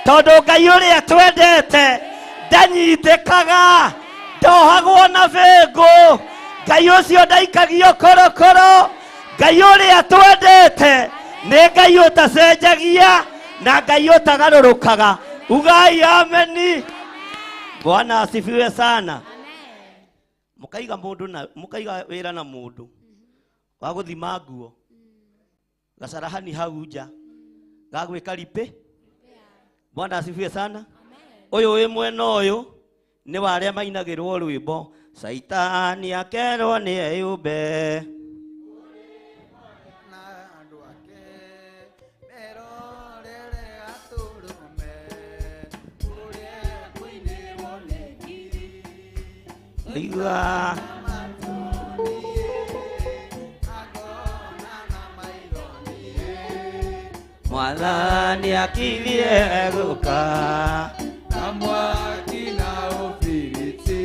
tondũ Ngai ũrĩa twendete ndanyitĩkaga, ndohagwo na bĩngũ. Ngai ũcio ndaikagio korokoro. Ngai ũrĩa twendete nĩ Ngai ũtacenjagia na Ngai ũtagarũrũkaga. Ugai ameni. Bwana asifiwe sana. Mukaiga mundu na mukaiga wira na mundu wa guthima nguo gacarahani hau nja gagwika ripe. Bwana asifiwe sana. Uyu wi mwena uyu ni wa aria mainagirwo rwimbo Saitani akerwo ni eyumbe. Liga Mwathani akirie guka na mwaki na ũbiriti,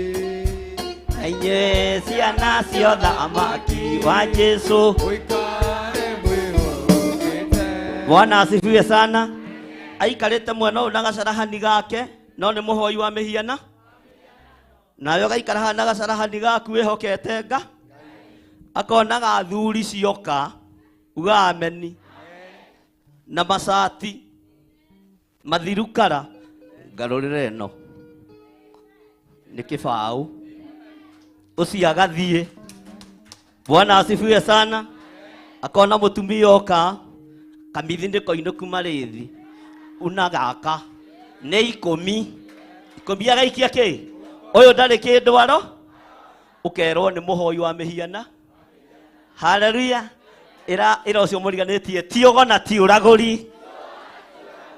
na inyuĩ ciana ciothamaki wa Jesu ũikare mwĩhũgĩte. Bwana asifiwe sana. Aikarĩte mwena ũyũ na gacarahani gake, no nĩ mũhoi wa mĩhiana. Nawe ũgaikara haha na gacarahani gaku wĩhokete nga akonaga athuri cioka, uga ameni, na macati mathirukara ngarũrĩre ĩno nĩ kĩbaũ ũcio agathiĩ. Bwana asifiwe sana. Akona mũtumia oka kamithi nĩ koinũku marĩthi una gaka nĩ ikũmi ikũmi agaikia kĩ ũyũ ndarĩ kĩndũ aro ũkerwo nĩ mũhoi wa mĩhiana. Haleluya. Ĩra ĩra ũcio mũriganĩtie ti ũgo na ti ũragũri,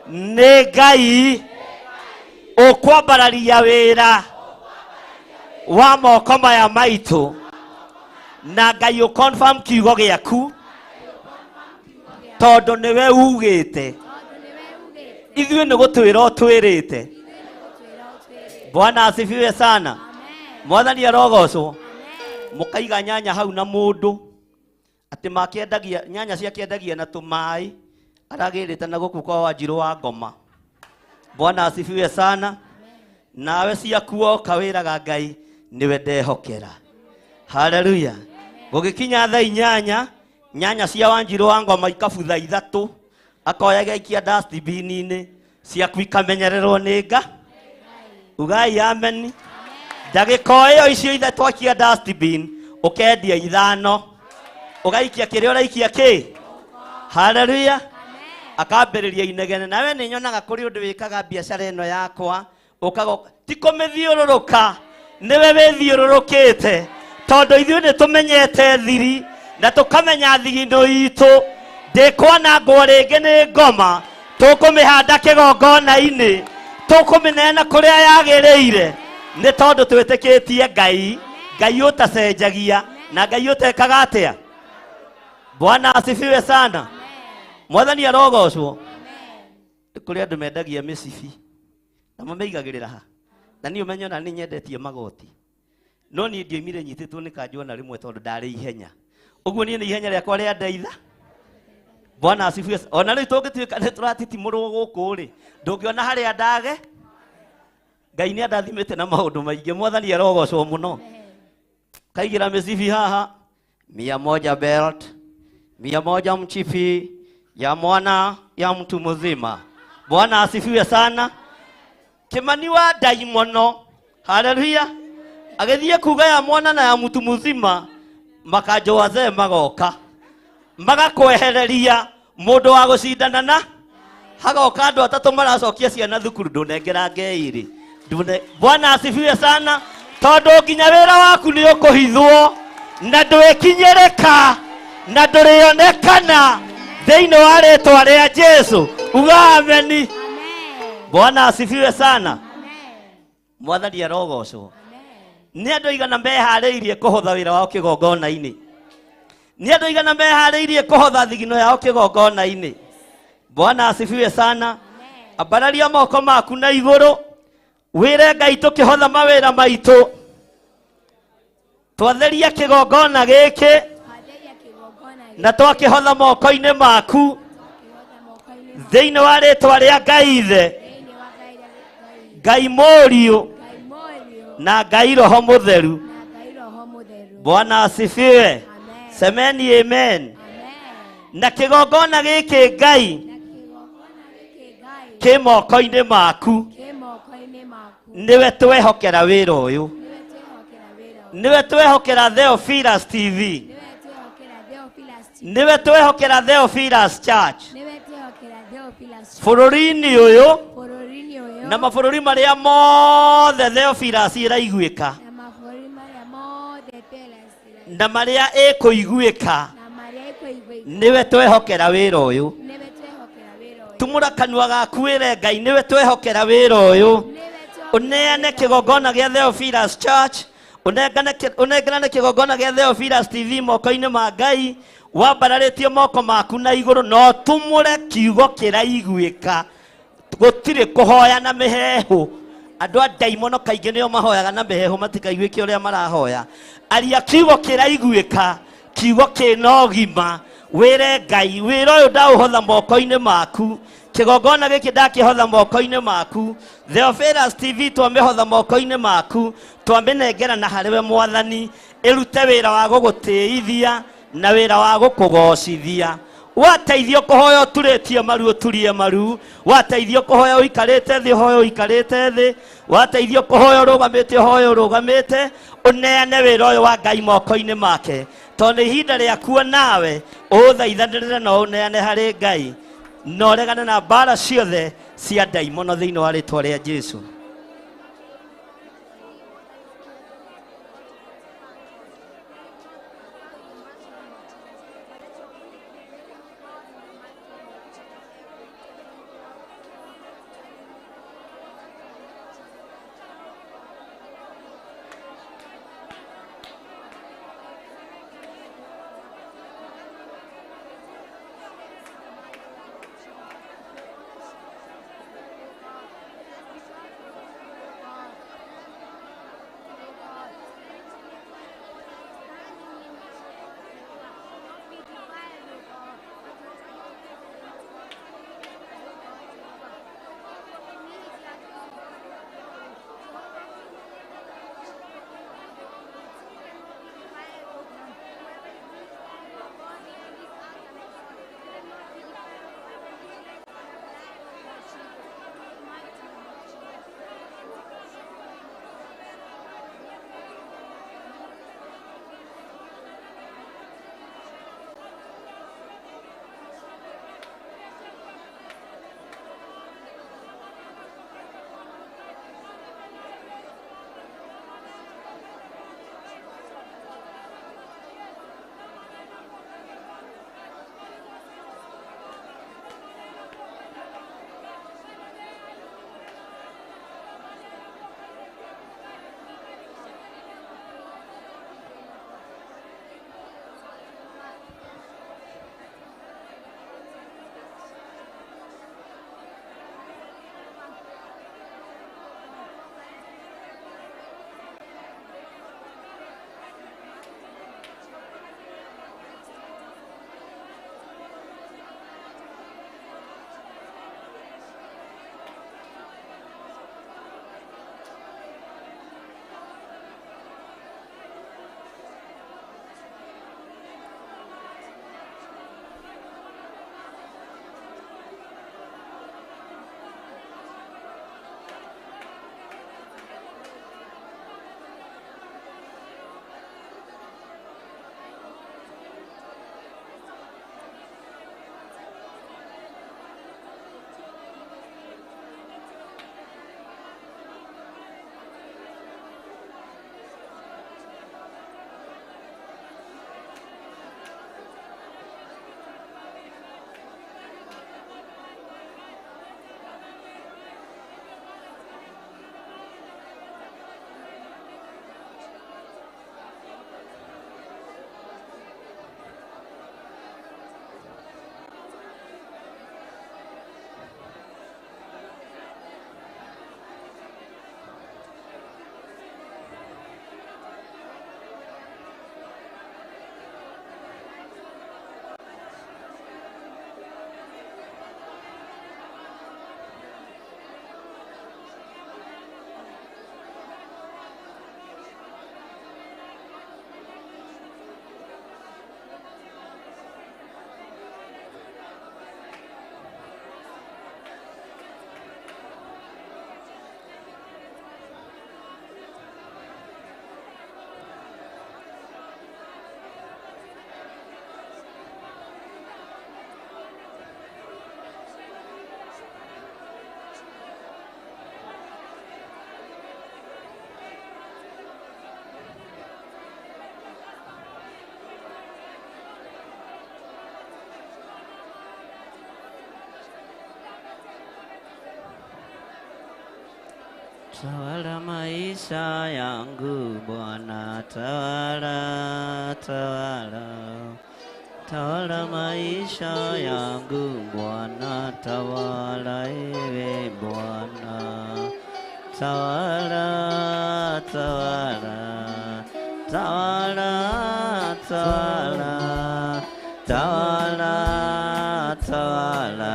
nĩ Ngai ũkwambararia wĩra wa moko maya maitũ, na Ngai ũconfirm kiugo gĩaku tondũ nĩwe ugĩte. Ithuĩ nĩ gũtwĩra ũtwĩrĩte. Bwana asifiwe sana. Mwathani arogocwo. Mũkaiga nyanya hau na mũndũ atĩ makĩendagia nyanya ciakĩendagia na tũmaĩ aragĩrĩte na gũkũ kwa Wanjirũ wa Ngoma. Bwana asifiwe sana. Nawe ciaku woka wĩraga Ngai nĩwe ndehokera. Haleluya. Gũgĩkinya thaa inyanya nyanya cia Wanjirũ wa Ngoma ikabutha ithatũ, akoya gaikia dustbin-inĩ, ciaku ikamenyererwo nĩ nga. Ugai ameni. Ndagĩka ĩyo icio ithatũ akia dustbin ũkendia ithano, ũgaikia kĩrĩa ũraikia kĩ. Haleluya. Akambĩrĩria inegene. Nawe nĩ nyonaga kũrĩ ũndũ wĩkaga biacara ĩno yakwa ũkaga ti kũmĩthiũrũrũka, nĩwe wĩthiũrũrũkĩte, tondũ ithuĩ nĩ tũmenyete thiri na tũkamenya thigino itũ. Ndĩkwanangwo rĩngĩ nĩ ngoma, tũkũmĩhanda kĩgongona-inĩ, tũkũmĩneana kũrĩa yagĩrĩire, nĩ tondũ twĩtĩkĩtie Ngai, Ngai ũtacenjagia na Ngai ũtekaga atĩa. Bwana asifiwe sana. Mwathani arogocwo. Kũrĩ andũ mendagia mĩcibi na mamĩigagĩrĩra ha, na niĩ ũmenye ona nĩ nyendetie magoti, no niĩ ndioimire nyitĩtwo nĩ kanjũ ona rĩmwe tondũ ndarĩ ihenya. Ũguo niĩ nĩ ihenya rĩakwa rĩa ndeitha. Bwana asifiwe. Ona rĩu tũngĩtuĩka nĩ tũratitimũrwo gũkũ rĩ, ndũngĩona harĩa ndage. Ngai nĩ andathimĩte na maũndũ maingĩ. Mwathani arogocwo mũno. Kaigĩra mĩcibi haha, 100 belt, 100 mchipi ya mwana ya mtu mzima. Bwana asifiwe sana. Kimani wa ndaimono. Haleluya. Agĩthiĩ kuga ya mwana na ya mutu muzima makanjo wazee magoka magakwehereria mũndũ wa gũcindana na hagoka andũ atatũ maracokia ciana thukuru ndũnengera ngeirĩ. Bwana asifiwe sana tondũ nginya wĩra waku nĩ ũkũhithwo na ndwĩkinyĩrĩka na ndũrĩonekana thĩinĩ wa rĩtwa rĩa Jesu. Uga ameni. Bwana asifiwe sana. Mwathani arogocwo. Nĩ andũ aigana meharĩirie kũhotha wĩra wao kĩgongona-inĩ? Nĩ andũ aigana meharĩirie kũhotha thigino yao kĩgongona-inĩ? Bwana asifiwe sana. Ambararia moko maku na igũrũ wĩre Ngai tũkĩhotha mawĩra maitũ twatheria kĩgongona gĩkĩ na twakĩhotha moko-inĩ maku thĩinĩ wa rĩtwa rĩa Ngai Ithe, Ngai Mũriũ na Ngai Roho Mũtheru. Bwana asifiwe. Semeni amen. Na kĩgongona gĩkĩ Ngai kĩ moko-inĩ maku nĩwe twehokera wĩra ũyũ, nĩwe twehokera Theophilus TV, nĩwe twehokera Theophilus Church bũrũri-inĩ ũyũ na mabũrũri marĩa mothe Theophilus ĩraiguĩka na marĩa ĩkũiguĩka nĩwe twehokera wĩra ũyũ. Tumũra kanua gaku wĩre Ngai nĩwe twehokera wĩra ũyũ. Ũneane kĩgongona gĩa Theophilus Church, ũnengerane kĩgongona gĩa Theophilus TV moko-inĩ ma Ngai wambararĩtie moko maku na igũrũ na ũtumũre kiugo kĩraiguĩka. Gũtirĩ kũhoya na mĩheehũ. Andũ a ndaimono kaingĩ nĩo mahoyaga na mĩheehũ matikaiguĩke ũrĩa marahoya. Aria kiugo kĩraiguĩka, kiugo kĩna ũgima. Wĩre Ngai wĩra ũyũ ndaũhotha moko-inĩ maku, kĩgongona gĩkĩ ndakĩhotha moko-inĩ maku, Theophilus TV twamĩhotha moko-inĩ maku, twamĩnengera na harĩwe Mwathani, ĩrute wĩra wa gũgũtĩithia na wĩra wa gũkũgocithia. Wateithio kũhoya ũturĩtie maru ũturie maru, wateithio kũhoya ũikarĩte thĩ ũhoya ũikarĩte thĩ, wateithio kũhoya ũrũgamĩte ũhoya ũrũgamĩte, ũneane wĩra ũyũ wa Ngai moko-inĩ make tondũ nĩ ihinda rĩakuo nawe ũũthaithanĩrĩre na ũneane harĩ Ngai na ũregane na mbara ciothe cia ndaimono thĩinĩ wa rĩtwa rĩa Jesu. Tawala maisha yangu Bwana, tawala, tawala. Tawala maisha yangu Bwana, tawala ewe Bwana. Tawala, tawala, tawala, tawala, tawala, tawala,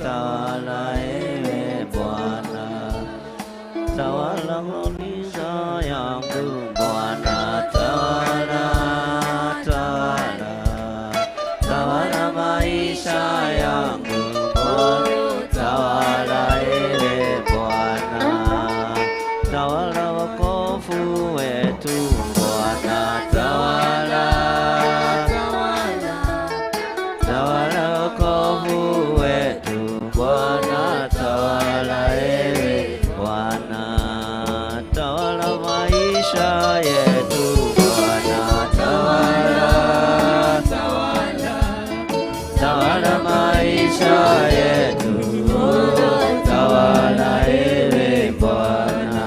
tawala ewe Bwana. Tawala maisha yangu Bwana, tawala, tawala, tawala maisha yangu Bwana, tawala ewe Bwana, tawala wokovu wetu Bwana, tawala, tawala wokovu wetu Bwana, tawala ewe Bwana, tawala maisha yetu Bwana, tawala, tawala maisha yetu, tawala ewe Bwana,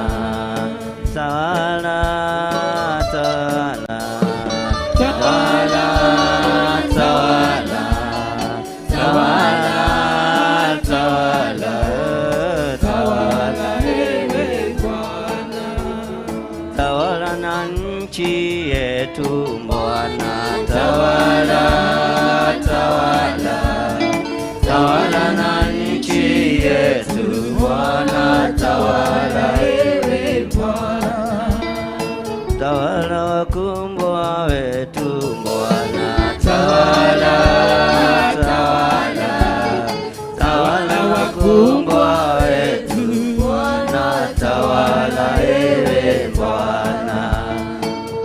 tawala, tawala, tawala, tawala, tawala, tawala, tawala ewe Bwana, tawala na nchi yetu Bwana, tawala, tawala, tawala na nchi yetu Bwana, tawala ewe Bwana, tawala wakumbwa wetu Bwana, tawala, tawala, tawala wakumbwa wetu Bwana, tawala ewe Bwana,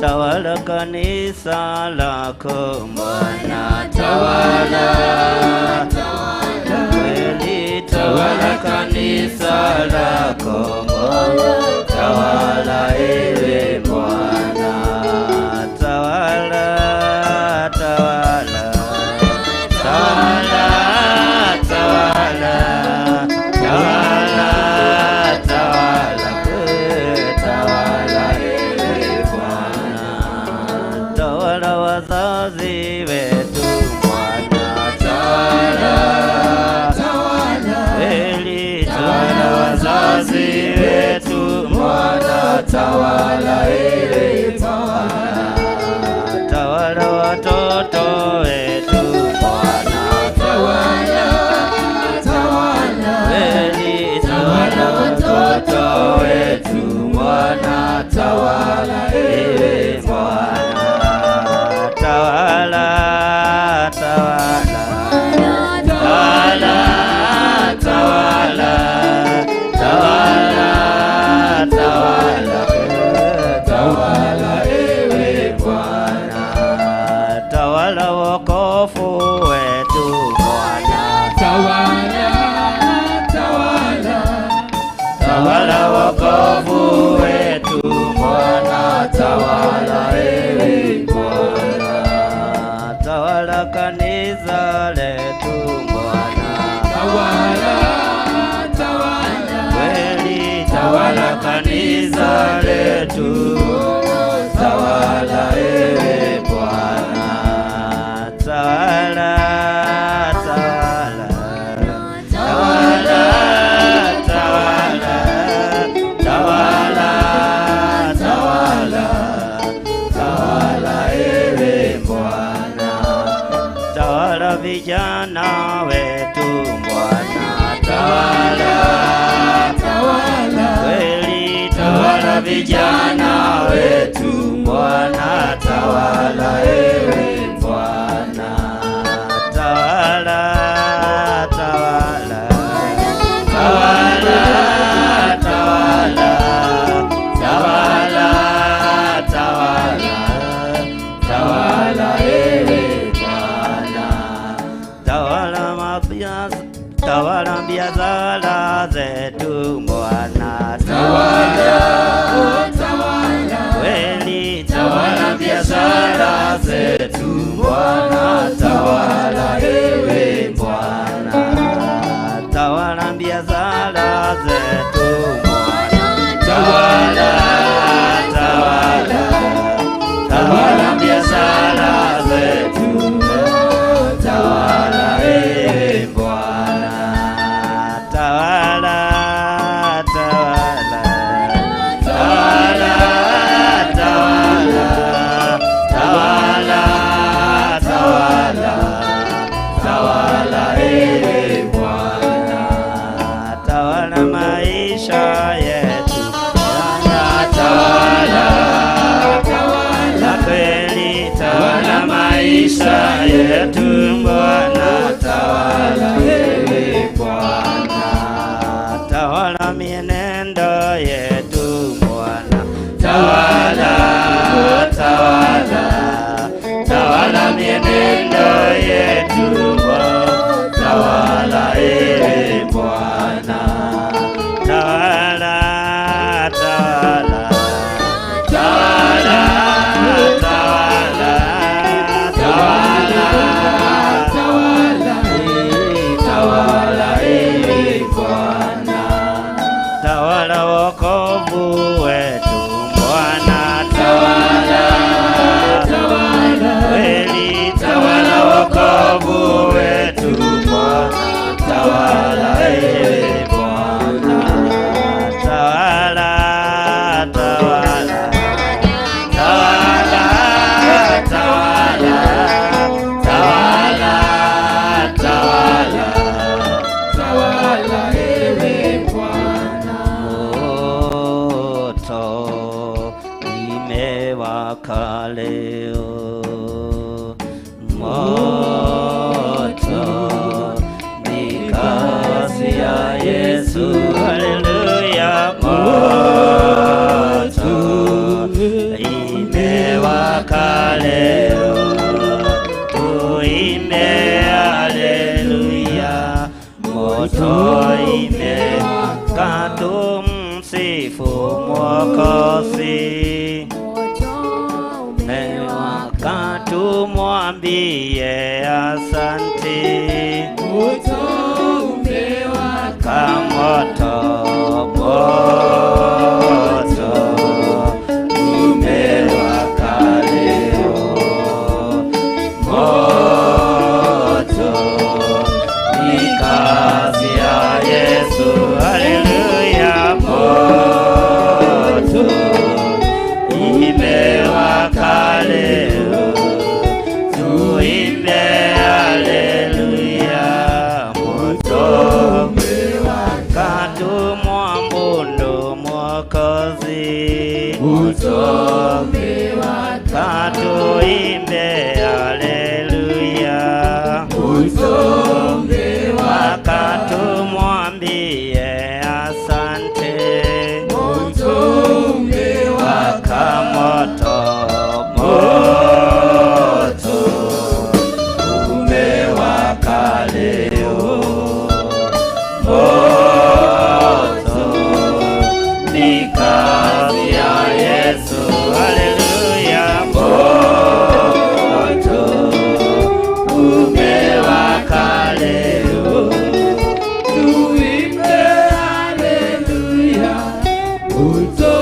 tawala kanisa lako Bwana, tawala, kweli tawala kanisa lako Bwana, tawala ewe Bwana, tawala, tawala, tawala, tawala, tawala, tawala, tawala ewe Bwana, tawala wazazi wetu Bwana, tawala, kweli tawala wazazi wetu Bwana, tawala ewe Bwana, tawala watoto wetu Bwana, tawala, kweli tawala watoto wetu Bwana, tawala ewe Bwana, tawala, tawala, tawala, tawala, tawala, tawala, tawala ewe Bwana, tawala wokovu wetu Bwana, tawala, tawala, tawala wokovu wetu Bwana, tawala ewe Bwana, tawala kanisa letu Bwana, tawala, tawala, kweli tawala kanisa letu, tawala ewe Bwana, tawala, tawala, tawala, tawala, tawala, tawala, tawala ewe Bwana, tawala vijana wetu Bwana, tawala, tawala, kweli tawala vijana wetu Bwana, tawala ewe Bwana, tawala, tawala, tawala, tawala, tawala, tawala, tawala ewe Bwana, tawala mabias, tawala biashara zetu Bwana, tawala, kweli tawala biashara zetu Bwana, tawala ewe Bwana, tawala biashara zetu Bwana. Tawala mienendo yetu Bwana. Tawala, tawala, tawala mienendo yetu Bwana. Tawala ewe Bwana. Tawala, tawala, tawala, tawala, tawala, tawala, tawala ewe Bwana. Tawala wokovu wetu Bwana. Tawala, tawala, kweli tawala wokovu wetu Bwana. Tawala ewe Bwana. Tawala, tawala, tawala, tawala, tawala, tawala, Tawala ewe Bwana. Moto imewaka leo, moto ni kazi ya Yesu. Haleluya, moto imewaka leo, tuimbe haleluya. Moto imewaka, tumsifu Mwokozi. Umewaka, tumwambie asante. Moto umewaka, Moto, moto umewaka leo, moto ni kazi ya Yesu. Haleluya, moto imewaka leo, tuimbe haleluya. Moto katumwambundo Mwokozi, moto umewaka, katuimbe haleluya. moto umewaka, Katumwambie asante. moto umewaka, Moto, moto umewaka leo, moto ni kazi ya Yesu. Haleluya, moto umewaka leo, tuimbe haleluya. Moto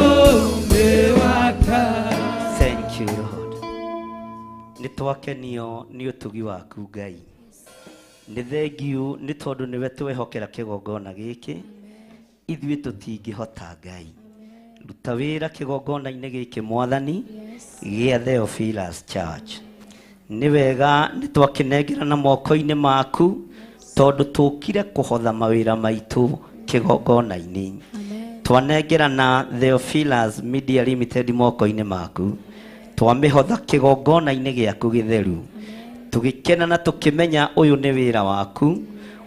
umewaka. Thank you Lord. Nĩ twakenio nĩ ũtugi waku Ngai. Nĩ thengiũ nĩ tondũ nĩwe twehokera kĩgongona gĩkĩ. Ithuĩ tũtingĩhota Ngai. Ruta wĩra kĩgongona-inĩ gĩkĩ Mwathani gĩa Theophilus Church. Nĩ wega nĩ twakĩnengera na moko-inĩ maku tondũ tũkire kũhotha mawĩra maitũ kĩgongona-inĩ. Twanengera na Theophilus Media Limited moko-inĩ maku, twamĩhotha kĩgongona-inĩ gĩaku gĩtheru, tũgĩkena na tũkĩmenya ũyũ nĩ wĩra waku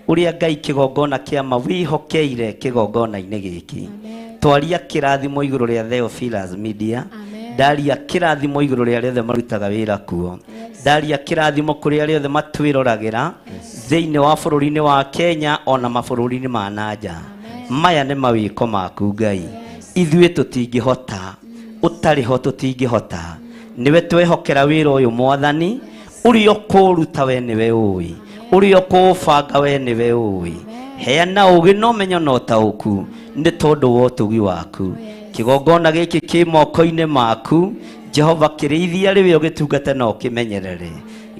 ũrĩa Ngai kĩgongona kĩama wĩhokeire kĩgongona-inĩ gĩkĩ. Twaria kĩrathimo igũrũ rĩa Theophilus Media, ndaria kĩrathimo igũrũ rĩa arĩa othe marutaga wĩra kuo, ndaria kĩrathimo kũrĩ arĩa othe matwĩroragĩra thĩinĩ wa bũrũri-inĩ wa Kenya ona mabũrũri-inĩ ma nanja. Maya nĩ mawĩko maku Ngai, ithuĩ tũtingĩhota, ũtarĩ ho tũtingĩhota. Nĩwe twehokera wĩra ũyũ Mwathani, ũrĩa ũkũũruta we nĩwe ũĩ, ũrĩa ũkũũbanga we nĩwe ũĩ. Heana ũũgĩ na ũmenyo na ũtaũku nĩ tondũ wa ũtugi waku. Kĩgongona gĩkĩ kĩ moko-inĩ maku Jehova, kĩrĩithia rĩwe ũgĩtungate na ũkĩmenyerere.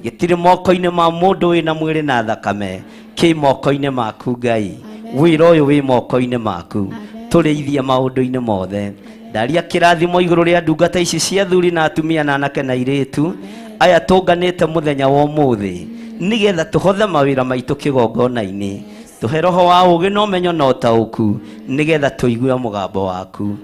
Gĩtirĩ moko-inĩ ma mũndũ wĩna mwĩrĩ na thakame, kĩ moko-inĩ maku Ngai. Wĩra ũyũ wĩ moko-inĩ maku, tũrĩithie maũndũ-inĩ mothe. Ndaria kĩrathimo igũrũ rĩa ndungata ici cia athuri na atumia na anake na airĩtu aya tũnganĩte mũthenya wa ũmũthĩ, nĩgetha tũhothe mawĩra maitũ kĩgongona-inĩ. Tũhe roho wa ũũgĩ na ũmenyo na ũtaũku, nĩgetha tũigue mũgambo waku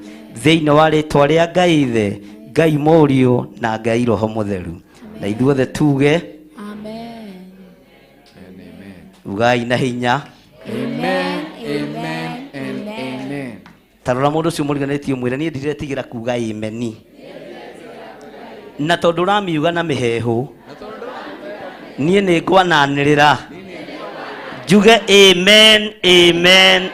thĩinĩ wa rĩtwa rĩa Ngai Ithe, Ngai Mũriũ na Ngai Roho Mũtheru. Na ithuothe tuge Amen. And amen. ugai na hinya. Amen, amen, and amen. Tarora mũndũ ũcio mũriganĩtie mwĩre niĩ ndiretigĩra kuga imeni. Na tondũ ũramiuga na mĩheehũ niĩ nĩ ngwananĩrĩra njuge amen amen.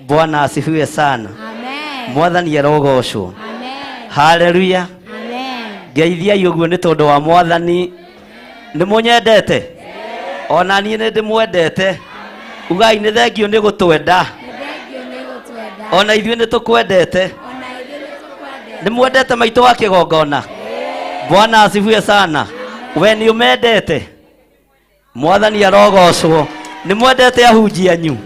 Bwana asifiwe sana. Amen. Mwathani arogocwo. Amen. Haleluya. Amen. Ngeithiai ũguo nĩ tondũ wa mwathani. Nĩ mũnyendete? Ona niĩ nĩ ndĩmwendete. Ugai nĩ thengio nĩ gũtwenda. Nĩ thengio nĩ gũtwenda. Ona ithuĩ nĩ tũkwendete. Ona ithuĩ nĩ tũkwendete. Nĩ mwendete maitũ wa kĩgongona? Bwana asifiwe sana. We nĩ ũmendete? Mwathani arogocwo. Nĩ mwendete ahunjia anyu?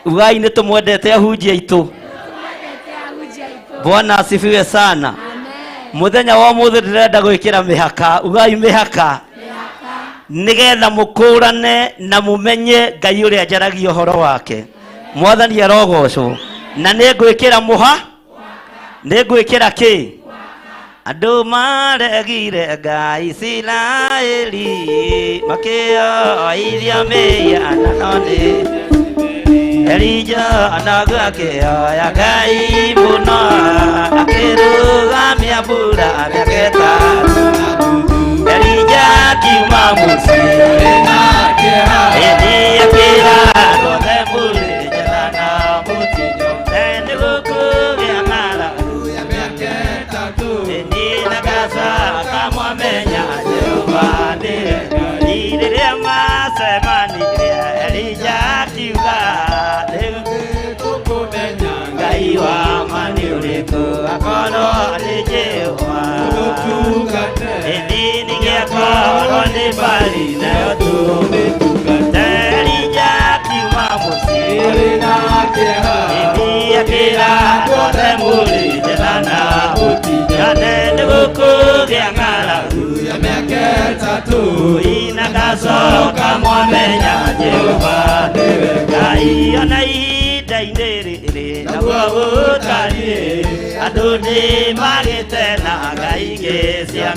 Ugai nĩ tũmwendete ahunjia aitũ. Tũmwendete ahunjia aitũ. Bwana asifiwe sana. Amen. Muthenya wa mũthĩ ndĩrenda gwĩkĩra mĩhaka. Ugai mĩhaka. Mĩhaka. Nĩgetha mũkũrane na mũmenye Ngai ũrĩa njaragia ũhoro wake. Mwathani arogocwo. Na nĩ ngwĩkĩra mũha, nĩ ngwĩkĩra kĩ? Andũ maregire Ngai Isiraeli makĩoithia mĩhianano nĩ Elija naguo akĩhoya Ngai mũno akĩrũgamia mbura mĩaka ĩtatũ. Elija akiuma mũciĩ ĩndĩ akĩra andũ othe mũrĩ njetha na mũtinyone nĩ gũkũgĩa ng'aragu. Ĩndĩ na gacoka mwamenya Jehova nĩwe Ngai. Rĩrĩa macemanirie Elija akiuga rĩu Ngai wa ma nĩ ũrĩkũ akorwo nĩ Jehova. Ĩndĩ ningĩakorwo nĩ Baali nayo Elija akiuma mũciĩ ĩndĩ akĩra andũ othe mũrĩ njetha na mũtinyone nĩ gũkũgĩa ng'aragu. Ina gacoka mwamenya Jehova nĩwe Ngai. Ona ihinda-inĩ rĩrĩ naguo gũtariĩ andũ nĩ magĩte na ngai ingĩ cia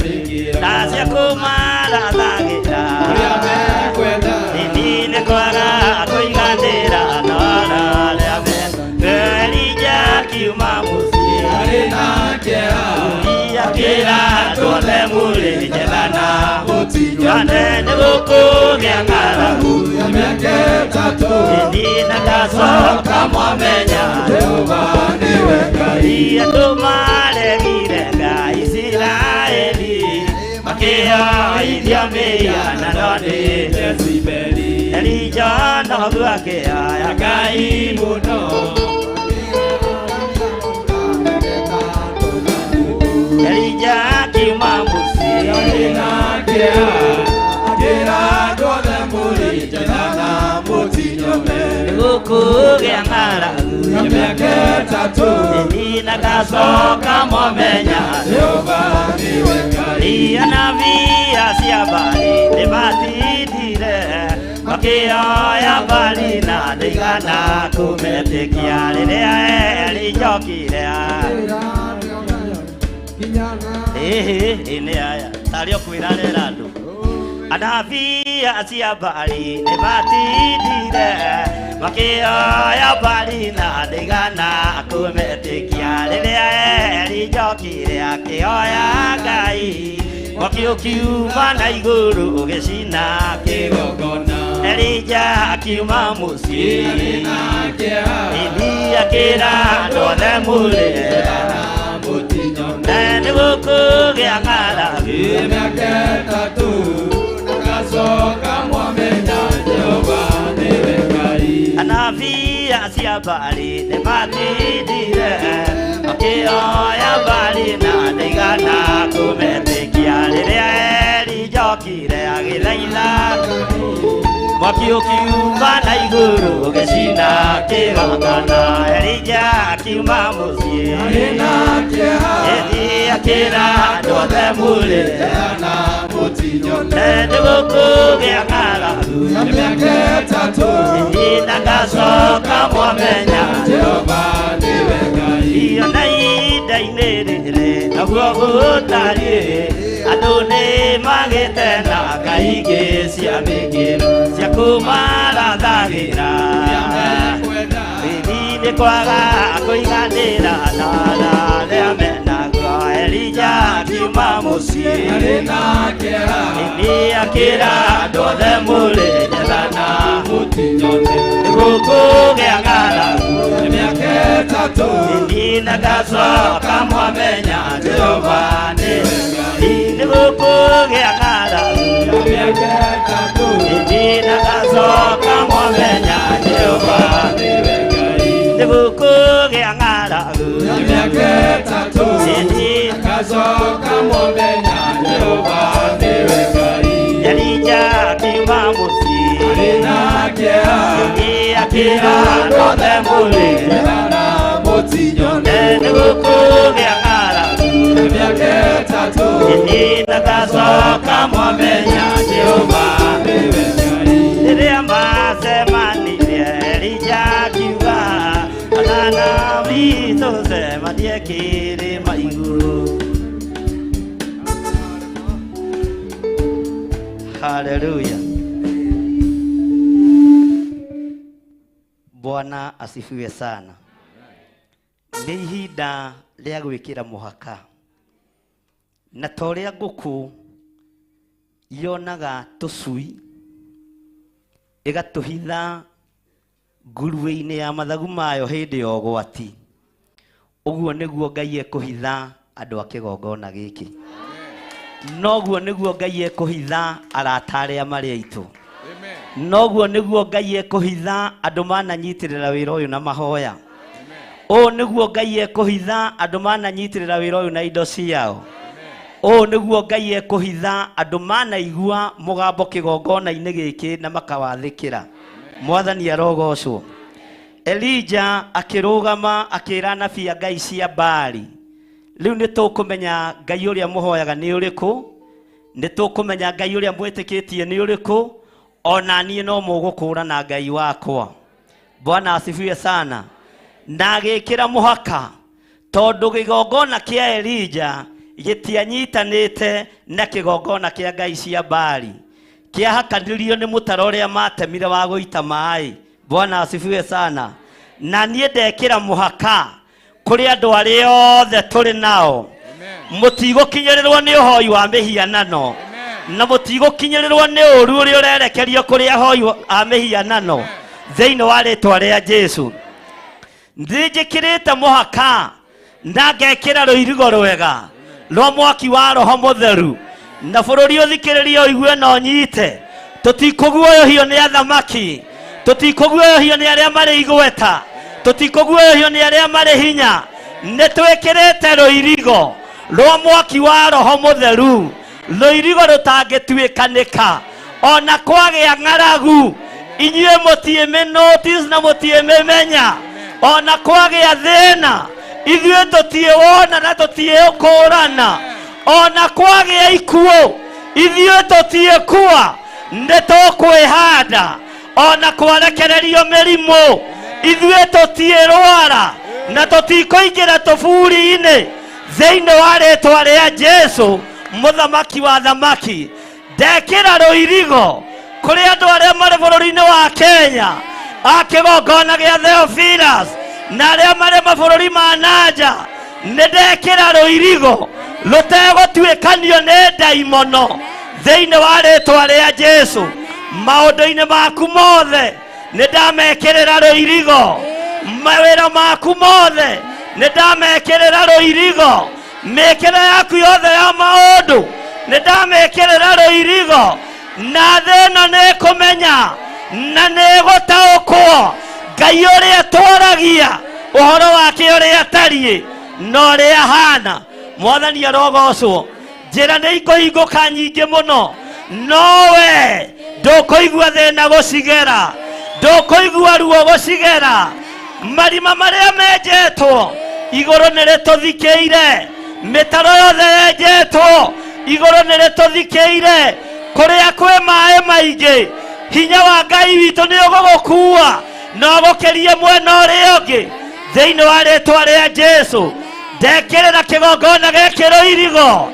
na cia kũmarathagĩra. Ĩndĩ nĩ kwaga kũiganĩra no arĩa Elija akiuma mũciĩ akĩra andũ othe mũrĩ njetha na mũtinyone nĩ gũkũgĩa ng'aragu. Ĩndĩ na gacoka mwamenya Ngai. Andũ maregire Ngai Isiraeli makĩoithia mĩhianano nĩ Elija noguo akĩhoya Ngai mũno. Elija akiuma mũciĩ gũkũgĩa ng'aragu. Ĩndĩ na gacoka mwamenya Anabii acia Baali nĩ matindire makĩoya Baali na ndaigana kũmetĩkia rĩrĩa Elija okire. Ĩhĩ nĩ aya tarĩ o kwĩra arera andũ. Anabii acia Baali nĩ matindire makĩoya Baali na ndaigana kũmetĩkia rĩrĩa Elija okire akĩhoya Ngai mwaki ũkiuma na igũrũ ũgĩcina kĩgongona. Elija akiuma mũciĩ ĩndĩ akĩra andũ othe mũrĩ nĩ gũkũgĩa ng'aragu. Anabii acia Baali nĩ matindire makĩoya Baali na ndaigana kũmetĩkia rĩrĩa Elija okire agĩthaitha mwaki ũkiuma na igũrũ ũgĩcina kĩgongona. Elija akiuma mũciĩ ĩndĩ akĩra andũ othe mũrĩ nĩ gũkũgĩa ng'aragu. Ĩndĩ na gacoka mwamenya Ona ihinda-inĩ rĩrĩ naguo gũtariĩ andũ nĩ magĩte na ngai ingĩ cia mĩkĩro cia kũmarathagĩra. Tũtingĩkwaga kũiganĩra na arĩa menaguo. Elija akiuma mũciĩ Arĩ na kĩeha. Nĩ akĩra andũ othe mũrĩ njethana Mũtinyone. Nĩgũkũgĩa ng'aragu. Mĩaka ĩtatũ. Nina gacoka mwamenya Jehova nĩwe Ngai. Nĩgũkũgĩa ng'aragu. Mĩaka ĩtatũ. Nina gacoka mwamenya Jehova Nĩwe Ngai. Nĩgũkũgĩa ng'aragu. Mĩaka ĩtatũ. Nina Gacoka mũthenya Jehova nĩwe Ngai. Elija akiuma mũciĩ. Arĩ na kĩeha. Nĩ akĩra andũ othe mũrĩ Njethana mũtinyone. Nĩgũkũgĩa ng'aragu. Mĩaka ĩtatũ. Nina gacoka mwamenya Jehova Nĩwe Ngai. Rĩrĩa macemanirie Elija akiuga anana witũ cemanie kĩrĩma igũrũ. Haleluya. Bwana asifiwe sana. Nĩ ihinda rĩa gwĩkĩra mũhaka na ta ũrĩa ngũkũ yonaga tũcui ĩgatũhitha nguruwe-inĩ ya mathagu mayo hĩndĩ ya ũgwati, ũguo nĩguo Ngai ekũhitha andũ a kĩgongona gĩkĩ. Noguo nĩguo Ngai ekũhitha arata arĩa marĩ aitũ. Noguo nĩguo Ngai ekũhitha andũ mananyitĩrĩra wĩra ũyũ na mahoya. Ũũ nĩguo Ngai ekũhitha andũ mananyitĩrĩra wĩra ũyũ na indo ciao. Ũũ nĩguo Ngai ekũhitha andũ manaigua mũgambo kĩgongona-inĩ gĩkĩ na makawathĩkĩra. Mwathani arogocwo. Elija akĩrũgama akĩra anabii a Ngai cia Baali, rĩu nĩ tũkũmenya Ngai ũrĩa mũhoyaga nĩ ũrĩkũ, nĩ tũkũmenya Ngai ũrĩa mwĩtĩkĩtie nĩ ũrĩkũ, ona niĩ no mũgũkũra na Ngai wakwa. Bwana asifiwe sana. Na agĩkĩra mũhaka tondũ kĩgongona kĩa Elija gĩtianyitanĩte na kĩgongona kĩa Ngai cia Baali. Kĩahakanirio nĩ mũtaro ũrĩa matemire wa gũita maĩ. Bwana asifiwe sana. Na niĩ ndekĩra mũhaka kũrĩ andũ arĩa othe tũrĩ nao, mũtigũkinyĩrĩrwo nĩ ũhoi wa mĩhianano na mũtigũkinyĩrĩrwo nĩ ũru ũrĩa ũrerekerio kũrĩ ahoi a mĩhianano thĩinĩ wa rĩtwa rĩa Jesu. Nĩnjĩkĩrĩte mũhaka na ngekĩra rũirigo rwega rwa mwaki wa Roho Mũtheru na bũrũri ũthikĩrĩrie ũigue na ũnyite. Tũtikũguoyohio nĩ athamaki, tũtikũguoyohio nĩ arĩa marĩ igweta, tũtikũguoyohio nĩ arĩa marĩ hinya. Nĩ twĩkĩrĩte rũirigo rwa mwaki wa Roho Mũtheru, rũirigo rũtangĩtuĩkanĩka ona kwagĩa ng'aragu. Inyuĩ mũtiĩmĩ notice na mũtiĩmĩmenya. Ona kwagĩa thĩna ithuĩ tũtiĩwona na tũtiĩũkũrana. Ona kwagĩa ikuũ ithuĩ tũtiĩkua, nĩ tũkwĩhanda. Ona kwarekererio mĩrimũ ithuĩ tũtiĩrwara na tũtikũingĩra tũburi-inĩ thĩinĩ wa rĩtwa rĩa Jesu mũthamaki wa thamaki. Ndekĩra rũirigo kũrĩ andũ arĩa marĩ bũrũri-inĩ wa Kenya a kĩgongona gĩa Theophilus na arĩa marĩ mabũrũri ma nanja, nĩ ndekĩra rũirigo rũtegũtuĩkanio nĩ ndaimono thĩinĩ wa rĩtwa rĩa Jesu. Maũndũ-inĩ maku mothe nĩ ndamekĩrĩra rũirigo, mawĩra maku mothe nĩ ndamekĩrĩra rũirigo, mĩkĩre yaku yothe ya maũndũ nĩ ndamekĩrĩra rũirigo, na thĩ ĩno nĩ ĩkũmenya na nĩ ĩgũtaũkwo Ngai ũrĩa twaragia ũhoro wake ũrĩa atariĩ na ũrĩa ahana. Mwathani arogocwo. Njĩra nĩ ikũhingũka nyingĩ mũno, nowe ndũkũigua thĩna gũcigera, ndũkũigua ruo gũcigera. Marima marĩa menjetwo igũrũ nĩ rĩtũthikĩire, mĩtaro yothe yenjetwo igũrũ nĩ rĩtũthikĩire. Kũrĩa kwĩ maĩ maingĩ hinya wa Ngai witũ nĩ ũgũgũkua na ũgũkĩrie mwena ũrĩa ũngĩ thĩinĩ wa rĩtwa rĩa Jesu. Ndekĩrĩra kĩgongona gĩkĩ rũirigo,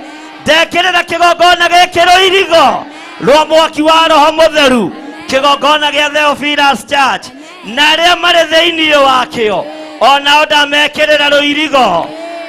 ndekĩrĩra kĩgongona gĩkĩ rũirigo rwa mwaki wa Roho Mũtheru, kĩgongona gĩa Theophilus Church na arĩa marĩ thĩinĩ wakĩo. Onao ndamekĩrĩra rũirigo.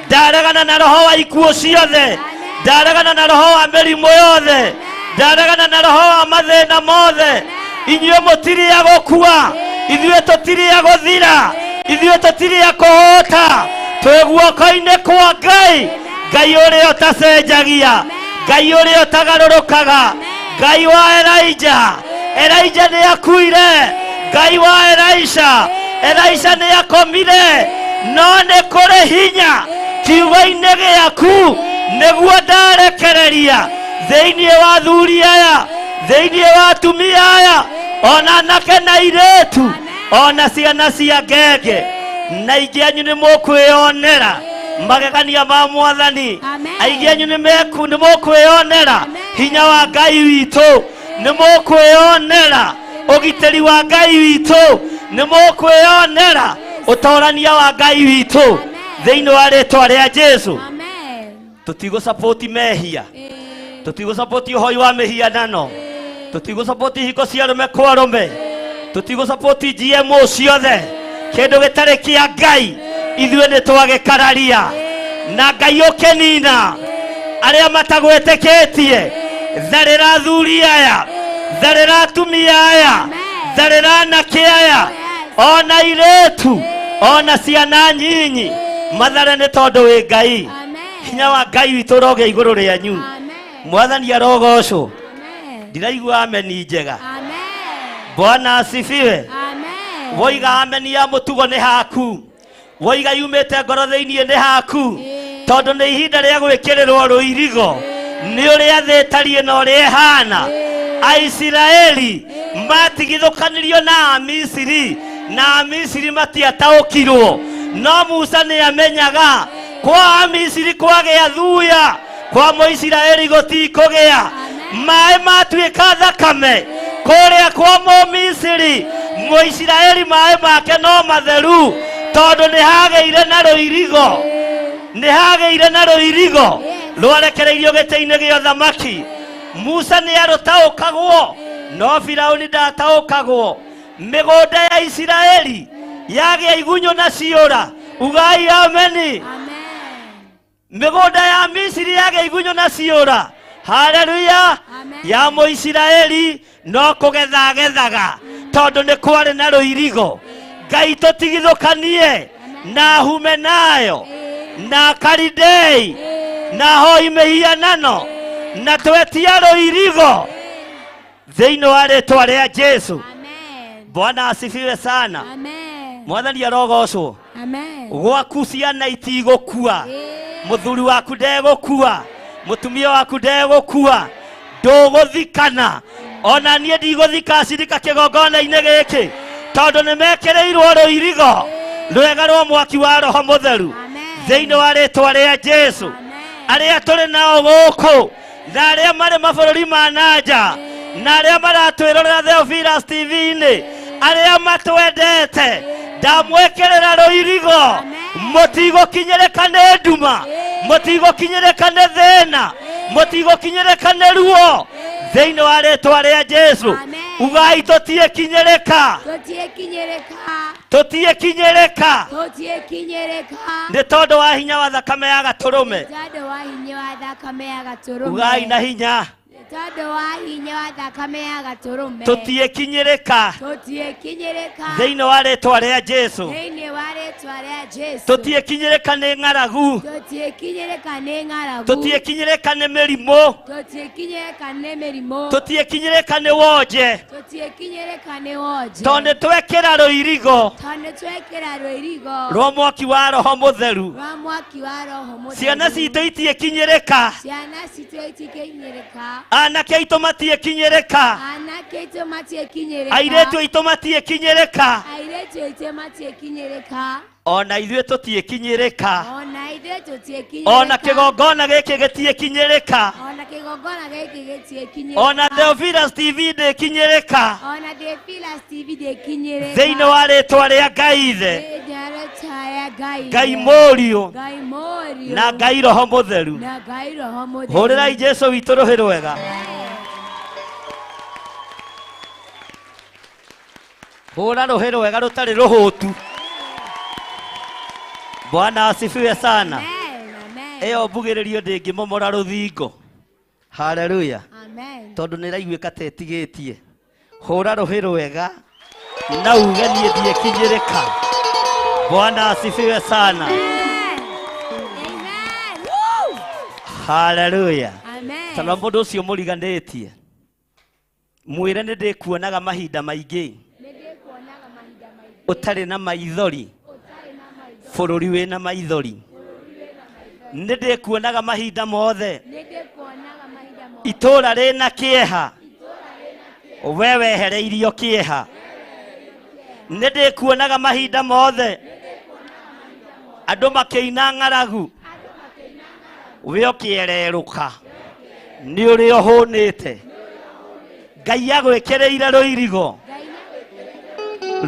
Ndaregana na roho wa ikuũ ciothe, ndaregana na roho wa mĩrimũ yothe, ndaregana na roho wa mathĩna mothe. Inyuĩ mũtirĩ a gũkua, ithuĩ tũtirĩ a gũthira, ithuĩ tũtirĩ a kũhũta. Twĩ guoko-inĩ kwa Ngai, Ngai ũrĩa ũtacenjagia, Ngai ũrĩa ũtagarũrũkaga, Ngai wa Elijah. Elijah nĩ akuire, Ngai wa Elisha, Elisha nĩ akomire, no nĩ kũrĩ hinya kiugo-inĩ gĩaku nĩguo ndarekereria thĩinĩ wa athuri aya, thĩinĩ wa atumia aya, ona anake na airĩtu, ona ciana cia ngenge. Na aingĩ anyu nĩ mũkwĩyonera magegania ma Mwathani. Amen. Aingĩ anyu nĩ mũkwĩyonera Amen. hinya wa Ngai witũ, nĩ mũkwĩyonera ũgitĩri wa Ngai witũ, nĩ mũkwĩyonera ũtorania wa Ngai witũ thĩinĩ wa rĩtwa rĩa Jesu. Amen. Tũtigũsapoti mehia, tũtigũsapoti ũhoi wa mĩhianano, tũtigũsapoti hiko cia arũme kwa arũme, tũtigũsapoti GMO ciothe, kĩndũ gĩtarĩ kĩa Ngai ithuĩ nĩ twagĩkararia. Na Ngai ũkĩnina arĩa matagwĩtĩkĩtie, tharĩra athuri aya, tharĩra atumia aya, tharĩra anake aya, ona airĩtu, ona ciana nyinyi, mathare nĩ tondũ wĩ Ngai. Amen. Hinya wa Ngai witũ ũrogĩa igũrũ rĩanyu. Amen. Mwathani arogocwo. Amen. Ndiraigua ameni njega. Amen. Bwana asifiwe. Amen. Woiga ameni ya mũtugo nĩ haku, woiga yumĩte ngoro thĩinĩ nĩ haku, tondũ nĩ ihinda rĩa gwĩkĩrĩrwo rũirigo nĩ ũrĩa thĩ ĩtariĩ na ũrĩa ĩhana. Aisiraeli matigithũkanirio na Amisiri, na Amisiri matiataũkirwo, no Musa nĩ amenyaga kwa Amisiri kwagĩa thuya, kwa Mũisiraeli gũtikũgĩa. Maĩ matuĩka thakame kũrĩa kwa Mũmisiri, Mũisiraeli maĩ make no matheru, tondũ nĩ hagĩire na rũirigo, nĩ hagĩire na rũirigo rwarekereirio gĩtĩ-inĩ gĩa ũthamaki. Musa nĩ arũtaũkagwo, no Firaũni ndataũkagwo. Mĩgũnda ya Isiraeli yagĩa igunyũ na ciũra, ugai ameni. Amen. Mĩgũnda ya Misiri yagĩa igunyũ na ciũra, haleluya. Amen. Ya Mũisiraeli no kũgetha agethaga, tondũ nĩ kwarĩ na rũirigo. Ngai tũtigithũkanie na Humenayo na Karidei na hoi mĩhianano, na twetia rũirigo thĩinĩ wa rĩtwa rĩa Jesu. Amen. Bwana asifiwe sana. Amen. Mwathani arogocwo. Amen. Gwaku ciana itigũkua, mũthuri waku ndegũkua, mũtumia waku ndegũkua, ndũgũthikana. Ona niĩ ndigũthika cirika kĩgongona-inĩ gĩkĩ, tondũ nĩ mekĩrĩirwo rũirigo rwega rwa mwaki wa Roho Mũtheru Amen. thĩinĩ wa rĩtwa rĩa Jesu. Amen. Arĩa tũrĩ nao gũkũ na arĩa marĩ mabũrũri ma nanja na arĩa maratwĩrorera Theophilus TV-inĩ, arĩa matwendete, ndamwĩkĩrĩra rũirigo. Mũtigũkinyĩrĩka nĩ nduma, mũtigũkinyĩrĩka nĩ thĩna, mũtigũkinyĩrĩka nĩ ruo thĩinĩ wa rĩtwa rĩa Jesu. Amen. Ugai tũtiĩkinyĩrĩka, Tũtiĩkinyĩrĩka. tũtiĩkinyĩrĩka Tũtiĩkinyĩrĩka. nĩ tondũ wa hinya wa thakame ya gatũrũme. Tondũ wa hinya wa thakame ya gatũrũme. Ugai na hinya, Tondũ wa hinya wa thakame ya gatũrũme. Tũtiĩkinyĩrĩka Tũtiĩkinyĩrĩka. thĩinĩ wa rĩtwa rĩa Jesu. Thĩinĩ wa rĩtwa rĩa Jesu. Tũtiĩkinyĩrĩka nĩ ng'aragu, Tũtiĩkinyĩrĩka nĩ ng'aragu. tũtiĩkinyĩrĩka nĩ mĩrimũ, Tũtiĩkinyĩrĩka nĩ mĩrimũ. tũtiĩkinyĩrĩka nĩ wonje, Tũtiĩkinyĩrĩka nĩ wonje. tondũ nĩ twekĩra rũirigo Tondũ nĩ twekĩra rũirigo rwa mwaki wa Roho Mũtheru. rwa mwaki wa Roho Mũtheru. Ciana citũ itiĩkinyĩrĩka, Ciana citũ itikinyĩrĩka. anake aitũ matiĩkinyĩrĩka, Anake aitũ matiĩkinyĩrĩka. airĩtu aitũ matiĩkinyĩrĩka, Airĩtu aitũ matiĩkinyĩrĩka. ona ithuĩ tũtiĩkinyĩrĩka, Ona ithuĩ tũtiĩkinyĩrĩka. ona kĩgongona gĩkĩ gĩtiĩkinyĩrĩka, Ona kĩgongona gĩkĩ gĩtiĩkinyĩrĩka. ona Theophilus TV ndĩkinyĩrĩka Ona Theophilus TV ndĩkinyĩrĩka. thĩinĩ wa rĩtwa rĩa Ngai Ithe, Thĩinĩ wa rĩtwa rĩa Ngai Ithe. Ngai Mũriũ Ngai Mũriũ na Ngai Roho Mũtheru. na Ngai Roho Mũtheru. Hũrĩrai Jesu witũ rũhĩ rwega. Hũra rũhĩ rwega rũtarĩ rũhũtu. Bwana asifiwe sana. Amen. Amen. Ĩyo mbugĩrĩrio ndĩngĩmomora rũthingo. Haleluya. Amen. Tondũ nĩ ĩraiguĩka ta ĩtigĩtie. Hũra rũhĩ rwega na uge niĩ ndiĩkinyĩrĩka. Bwana asifiwe sana. Amen. Amen. Woo! Haleluya. Amen. Tondũ mũndũ ũcio mũriganĩtie mwĩre nĩ ndĩkuonaga mahinda maingĩ Nĩndĩkuonaga mahinda maingĩ ũtarĩ na maithori, ũtarĩ na maithori. Bũrũri wĩna maithori. Nĩ ndĩkuonaga mahinda mothe, Nĩndĩkuonaga mahinda mothe. Itũũra rĩna kĩeha, we wehereirio kĩeha. Nĩ ndĩkuonaga mahinda mothe, andũ makĩina ng'aragu, we ũkĩererũka, nĩ ũrĩa ũhũnĩte. Ngai agwĩkĩrĩire rũirigo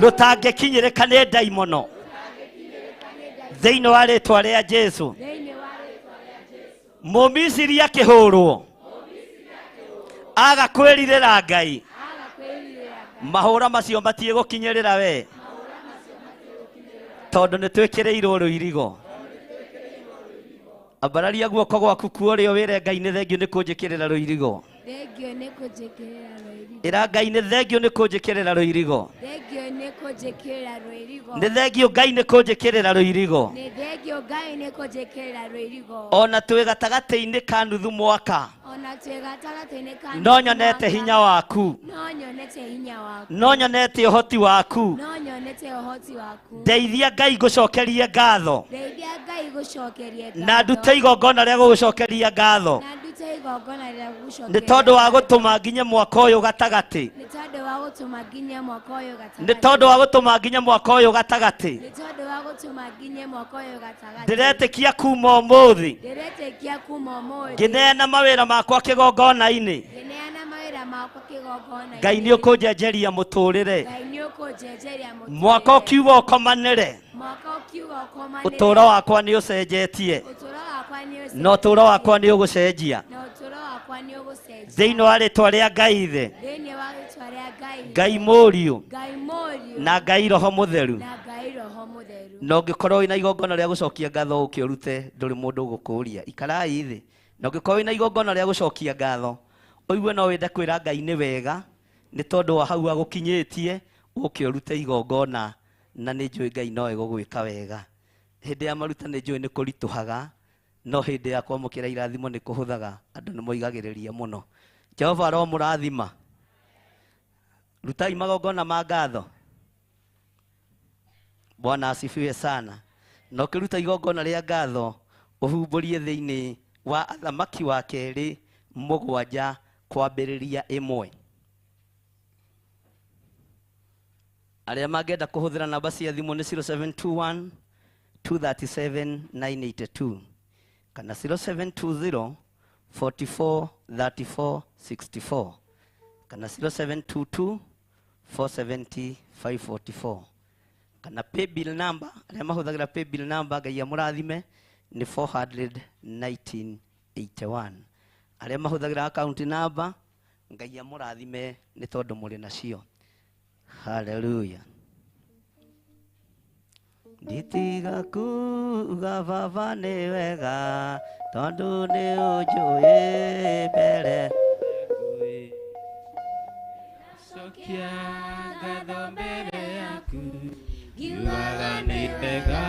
rũtangĩkinyĩrĩka nĩ ndaimono thĩinĩ wa rĩtwa rĩa Jesũ. Thĩinĩ wa rĩtwa rĩa Jesũ. Mũmisiri akĩhũrwo aga kwĩrirĩra Ngai, Aga kwĩrirĩra Ngai. Mahũra macio matiĩ gũkinyĩrĩra we, tondũ nĩ twĩkĩrĩirwo rũirigo. Ambararia guoko gwaku kuo ũrĩo wĩre Ngai nĩ thengio nĩ kũnjĩkĩrĩra rũirigo. Thengio nĩ kũnjĩkĩrĩra rũirigo. Ĩra Ngai nĩ thengio nĩ kũnjĩkĩrĩra rũirigo. Thengio nĩ kũnjĩkĩrĩra rũirigo. Nĩ thengio Ngai nĩ kũnjĩkĩrĩra rũirigo. Nĩ thengio Ngai nĩ kũnjĩkĩrĩra rũirigo. Ona twĩ gatagatĩ-inĩ ka nuthu mwaka, Ona twĩ gatagatĩ-inĩ ka no nyonete hinya waku, No nyonete hinya waku. No nyonete ũhoti waku. No nyonete ũhoti waku. Ndeithia Ngai ngũcokerie ngatho, Ndeithia Ngai gũcokerie ngatho. Na ndute igongona rĩa gũgũcokeria ngatho, Na ndute igongona rĩa gũgũcokeria nĩ tondũ wa gũtũma nginye mwaka ũyũ gatagatĩ. Nĩ tondũ wa gũtũma nginye mwaka ũyũ gatagatĩ. Nĩ tondũ wa gũtũma nginye mwaka ũyũ gatagatĩ. Nĩ tondũ wa gũtũma nginye mwaka ũyũ gatagatĩ. Ndĩretĩkia kuma ũmũthĩ, Ndĩretĩkia kuma ũmũthĩ, ngĩneana mawĩra makwa kĩgongona-inĩ, ngĩneana mawĩra makwa kĩgongona-inĩ, Ngai nĩ ũkũnjenjeria mũtũrĩre. Ngai nĩ ũkũnjenjeria mũtũrĩre. Mwaka ũkiuga ũkomanĩre, Mwaka ũkiuga ũkomanĩre, ũtũũro wakwa nĩ ũcenjetie, ũtũũro wakwa nĩ ũcenjetie, na ũtũũro wakwa nĩ ũgũcenjia na ũtũũro wakwa nĩ ũgũcenjia thĩinĩ wa rĩtwa rĩa Ngai Ithe, thĩinĩ wa rĩtwa rĩa Ngai, Ngai Mũriũ, Ngai Mũriũ, na Ngai Roho Mũtheru. na Ngai Roho Mũtheru. Na ũngĩkorwo wĩna igongona rĩa gũcokia ngatho ũke ũrute, ndũrĩ mũndũ ũgũkũria, ikarai thĩ. Na ũngĩkorwo wĩna igongona rĩa gũcokia ngatho, ũigue no wende kwĩra Ngai nĩ wega nĩ tondũ wa hau agũkinyĩtie, ũke ũrute igongona, na nĩ njũĩ Ngai no egũgwĩka wega. Hĩndĩ ya maruta nĩ njũĩ nĩ kũritũhaga, no hĩndĩ ya kwamũkĩra irathimo nĩ kũhũthaga, andũ nĩ moigagĩrĩria mũno. Jehova aromũrathima. Rutai magongona ma ngatho. Bwana asifiwe sana. Na ũkĩruta igongona rĩa ngatho, ũhumbũrie thĩinĩ wa Athamaki wa kerĩ 7 kwambĩrĩria 1. Arĩa mangĩenda kũhũthĩra namba cia thimũ nĩ 0721 237 982 kana 0720 44 34 64 kana 0722 470 544 kana paybill number. Arĩa mahũthagĩra paybill number, Ngai amũrathime, nĩ 41981. Arĩa mahũthagĩra account number, Ngai amũrathime nĩ tondũ mũrĩ nacio. Hallelujah. Nditiga kuga Baba nĩ wega, tondũ nĩ ũnjũĩ mbere. Cokia ngatho mbere yaku, ngiugaga nĩ wega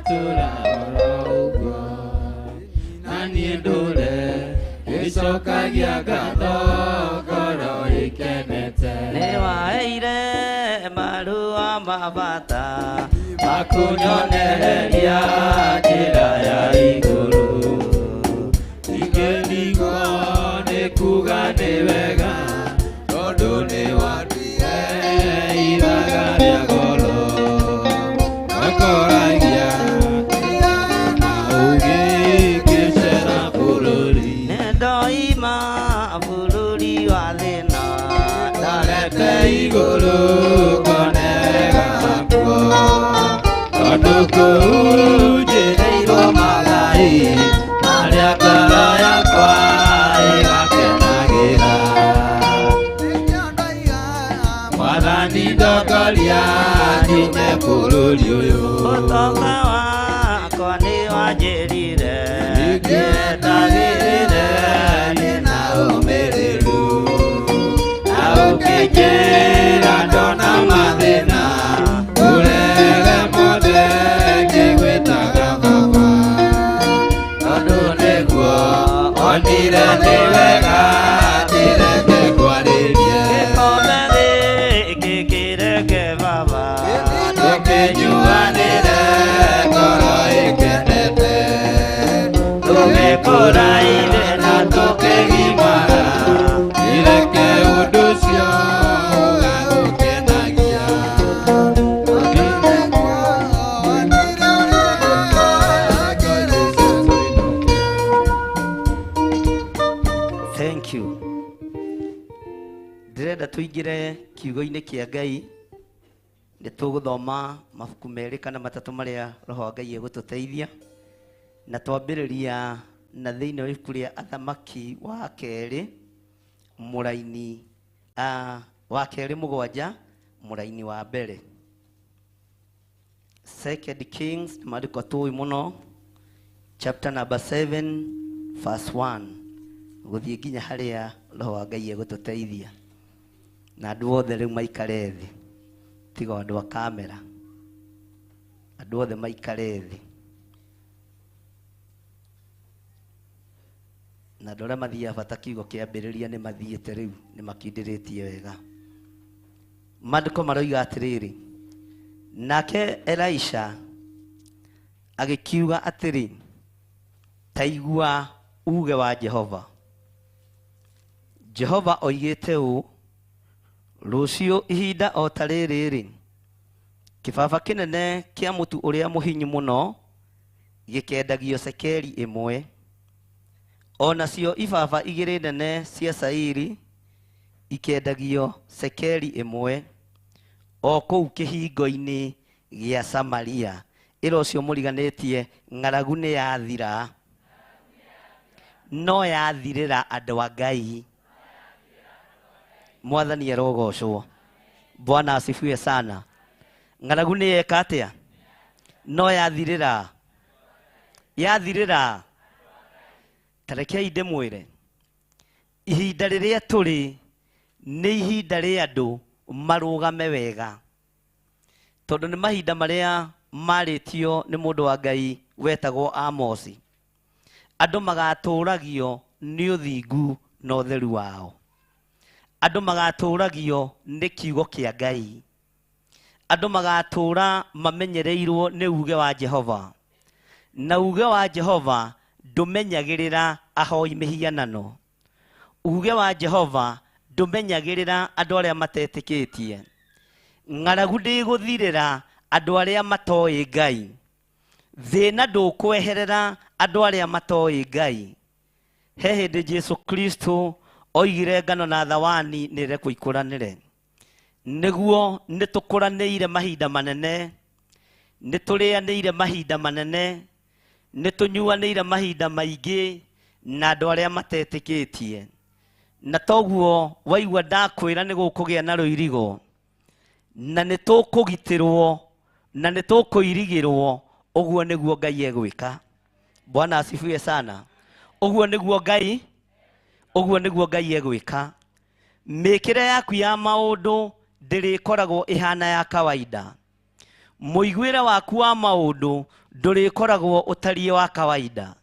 tũra oro ũguo, na niĩ ndũre ngĩcokagia ngatho ngoro ĩkenete. Nĩ waheire marũa ma bata makunyonereria njĩra ya igũrũ, ingĩndigwo nĩ kuga nĩ wega, tondũ nĩ wanduire ithaga rĩa goro, ngakoragia na ũgĩ ngĩcera bũrũri. Nĩ ndoima bũrũri wa thĩna, ndarete igũrũ ngone wega kuo, tondũ kũu njĩrĩirwo magai marĩa ngoro yakwa ĩgakenagĩra. Mwathani ndongoria ngiume bũrũri ũyũ, ũtonga wa wakwa nĩ wanjĩrire ingĩetagĩrĩre ndĩ na ũmĩrĩru na ũkĩnjĩra ndona mathĩna ũrege mothe ngĩgwĩtaga baba tondũ nĩguo onire nĩ wega ndireke ngwarĩrie gĩkombe gĩkĩ kĩreke baba tũkĩnyuanĩre ngoro ĩkenete tũgĩkũraire na tũkĩgimara ireke ũndũ ũcio ũgagũkenagia Thank you. Ndĩrenda tũingĩre kiugo-inĩ kĩa Ngai. Nĩ tũgũthoma mabuku merĩ kana matatũ marĩa Roho wa Ngai egũtũteithia. Na twambĩrĩria na thĩinĩ wa ibuku rĩa Athamaki wa kerĩ mũraini wa kerĩ mũgwanja mũraini wa mbere. Second Kings nĩ maandĩko tũĩ mũno, chapter number 7 verse 1 gũthiĩ nginya harĩa Roho wa Ngai egũtũteithia. Na andũ othe rĩu maikare thĩ, tiga andũ a kamera, andũ othe maikare thĩ. Na andũ arĩa mathiaga bata kiugo kĩambĩrĩria nĩ mathiĩte rĩu, nĩ makindĩrĩtie wega. Maandĩko maroiga atĩrĩrĩ, nake Elisha agĩkiuga atĩrĩ, ta igua uge wa Jehova. Jehova oigĩte ũũ, rũciũ ihinda o ta rĩrĩ-rĩ, kĩbaba kĩnene kĩa mũtu ũrĩa mũhinyu mũno gĩkendagio cekeri ĩmwe, o nacio ibaba igĩrĩ nene cia cairi ikendagio cekeri ĩmwe, o kũu kĩhingo-inĩ gĩa Samaria. Ĩra ũcio mũriganĩtie, ng'aragu nĩ yathira, no yathirĩra andũ a Ngai. Mwathani arogocwo. Bwana asifiwe sana. Ng'aragu nĩ yeka atĩa? No yathirĩra, yathirĩra. Ta rekei ndĩmwĩre, ihinda rĩrĩa tũrĩ nĩ ihinda rĩa andũ marũgame wega, tondũ nĩ mahinda marĩa marĩtio nĩ mũndũ wa Ngai wetagwo Amosi. Andũ magatũragio nĩ ũthingu na ũtheru wao. Andũ magatũragio nĩ kiugo kĩa Ngai. Andũ magatũra mamenyereirwo nĩ uge wa Jehova. Na uge wa Jehova ndũmenyagĩrĩra ahoi mĩhianano. Uge wa Jehova ndũmenyagĩrĩra andũ arĩa matetĩkĩtie. Ng'aragu ndĩgũthirĩra andũ arĩa matoĩ Ngai. Thĩna ndũkweherera andũ arĩa matoĩ Ngai. He hĩndĩ Jesu Kristo oigire ngano na thawani nĩrekwo ikũranĩre. Nĩguo nĩ tũkũranĩire mahinda manene, nĩ tũrĩanĩire mahinda manene, nĩ tũnyuanĩire mahinda maingĩ na andũ arĩa matetĩkĩtie. Na toguo waigua ndakwĩra nĩ gũkũgĩa na rũirigo, na nĩ tũkũgitĩrwo, na nĩ tũkũirigĩrwo, ũguo nĩguo Ngai egwĩka. Bwana asifiwe sana. Ũguo nĩguo Ngai, ũguo nĩguo Ngai egwĩka. Mĩkĩre yaku ya maũndũ ndĩrĩkoragwo ĩhana ya kawaida. Mũiguĩre waku wa maũndũ ndũrĩkoragwo ũtariĩ wa kawaida.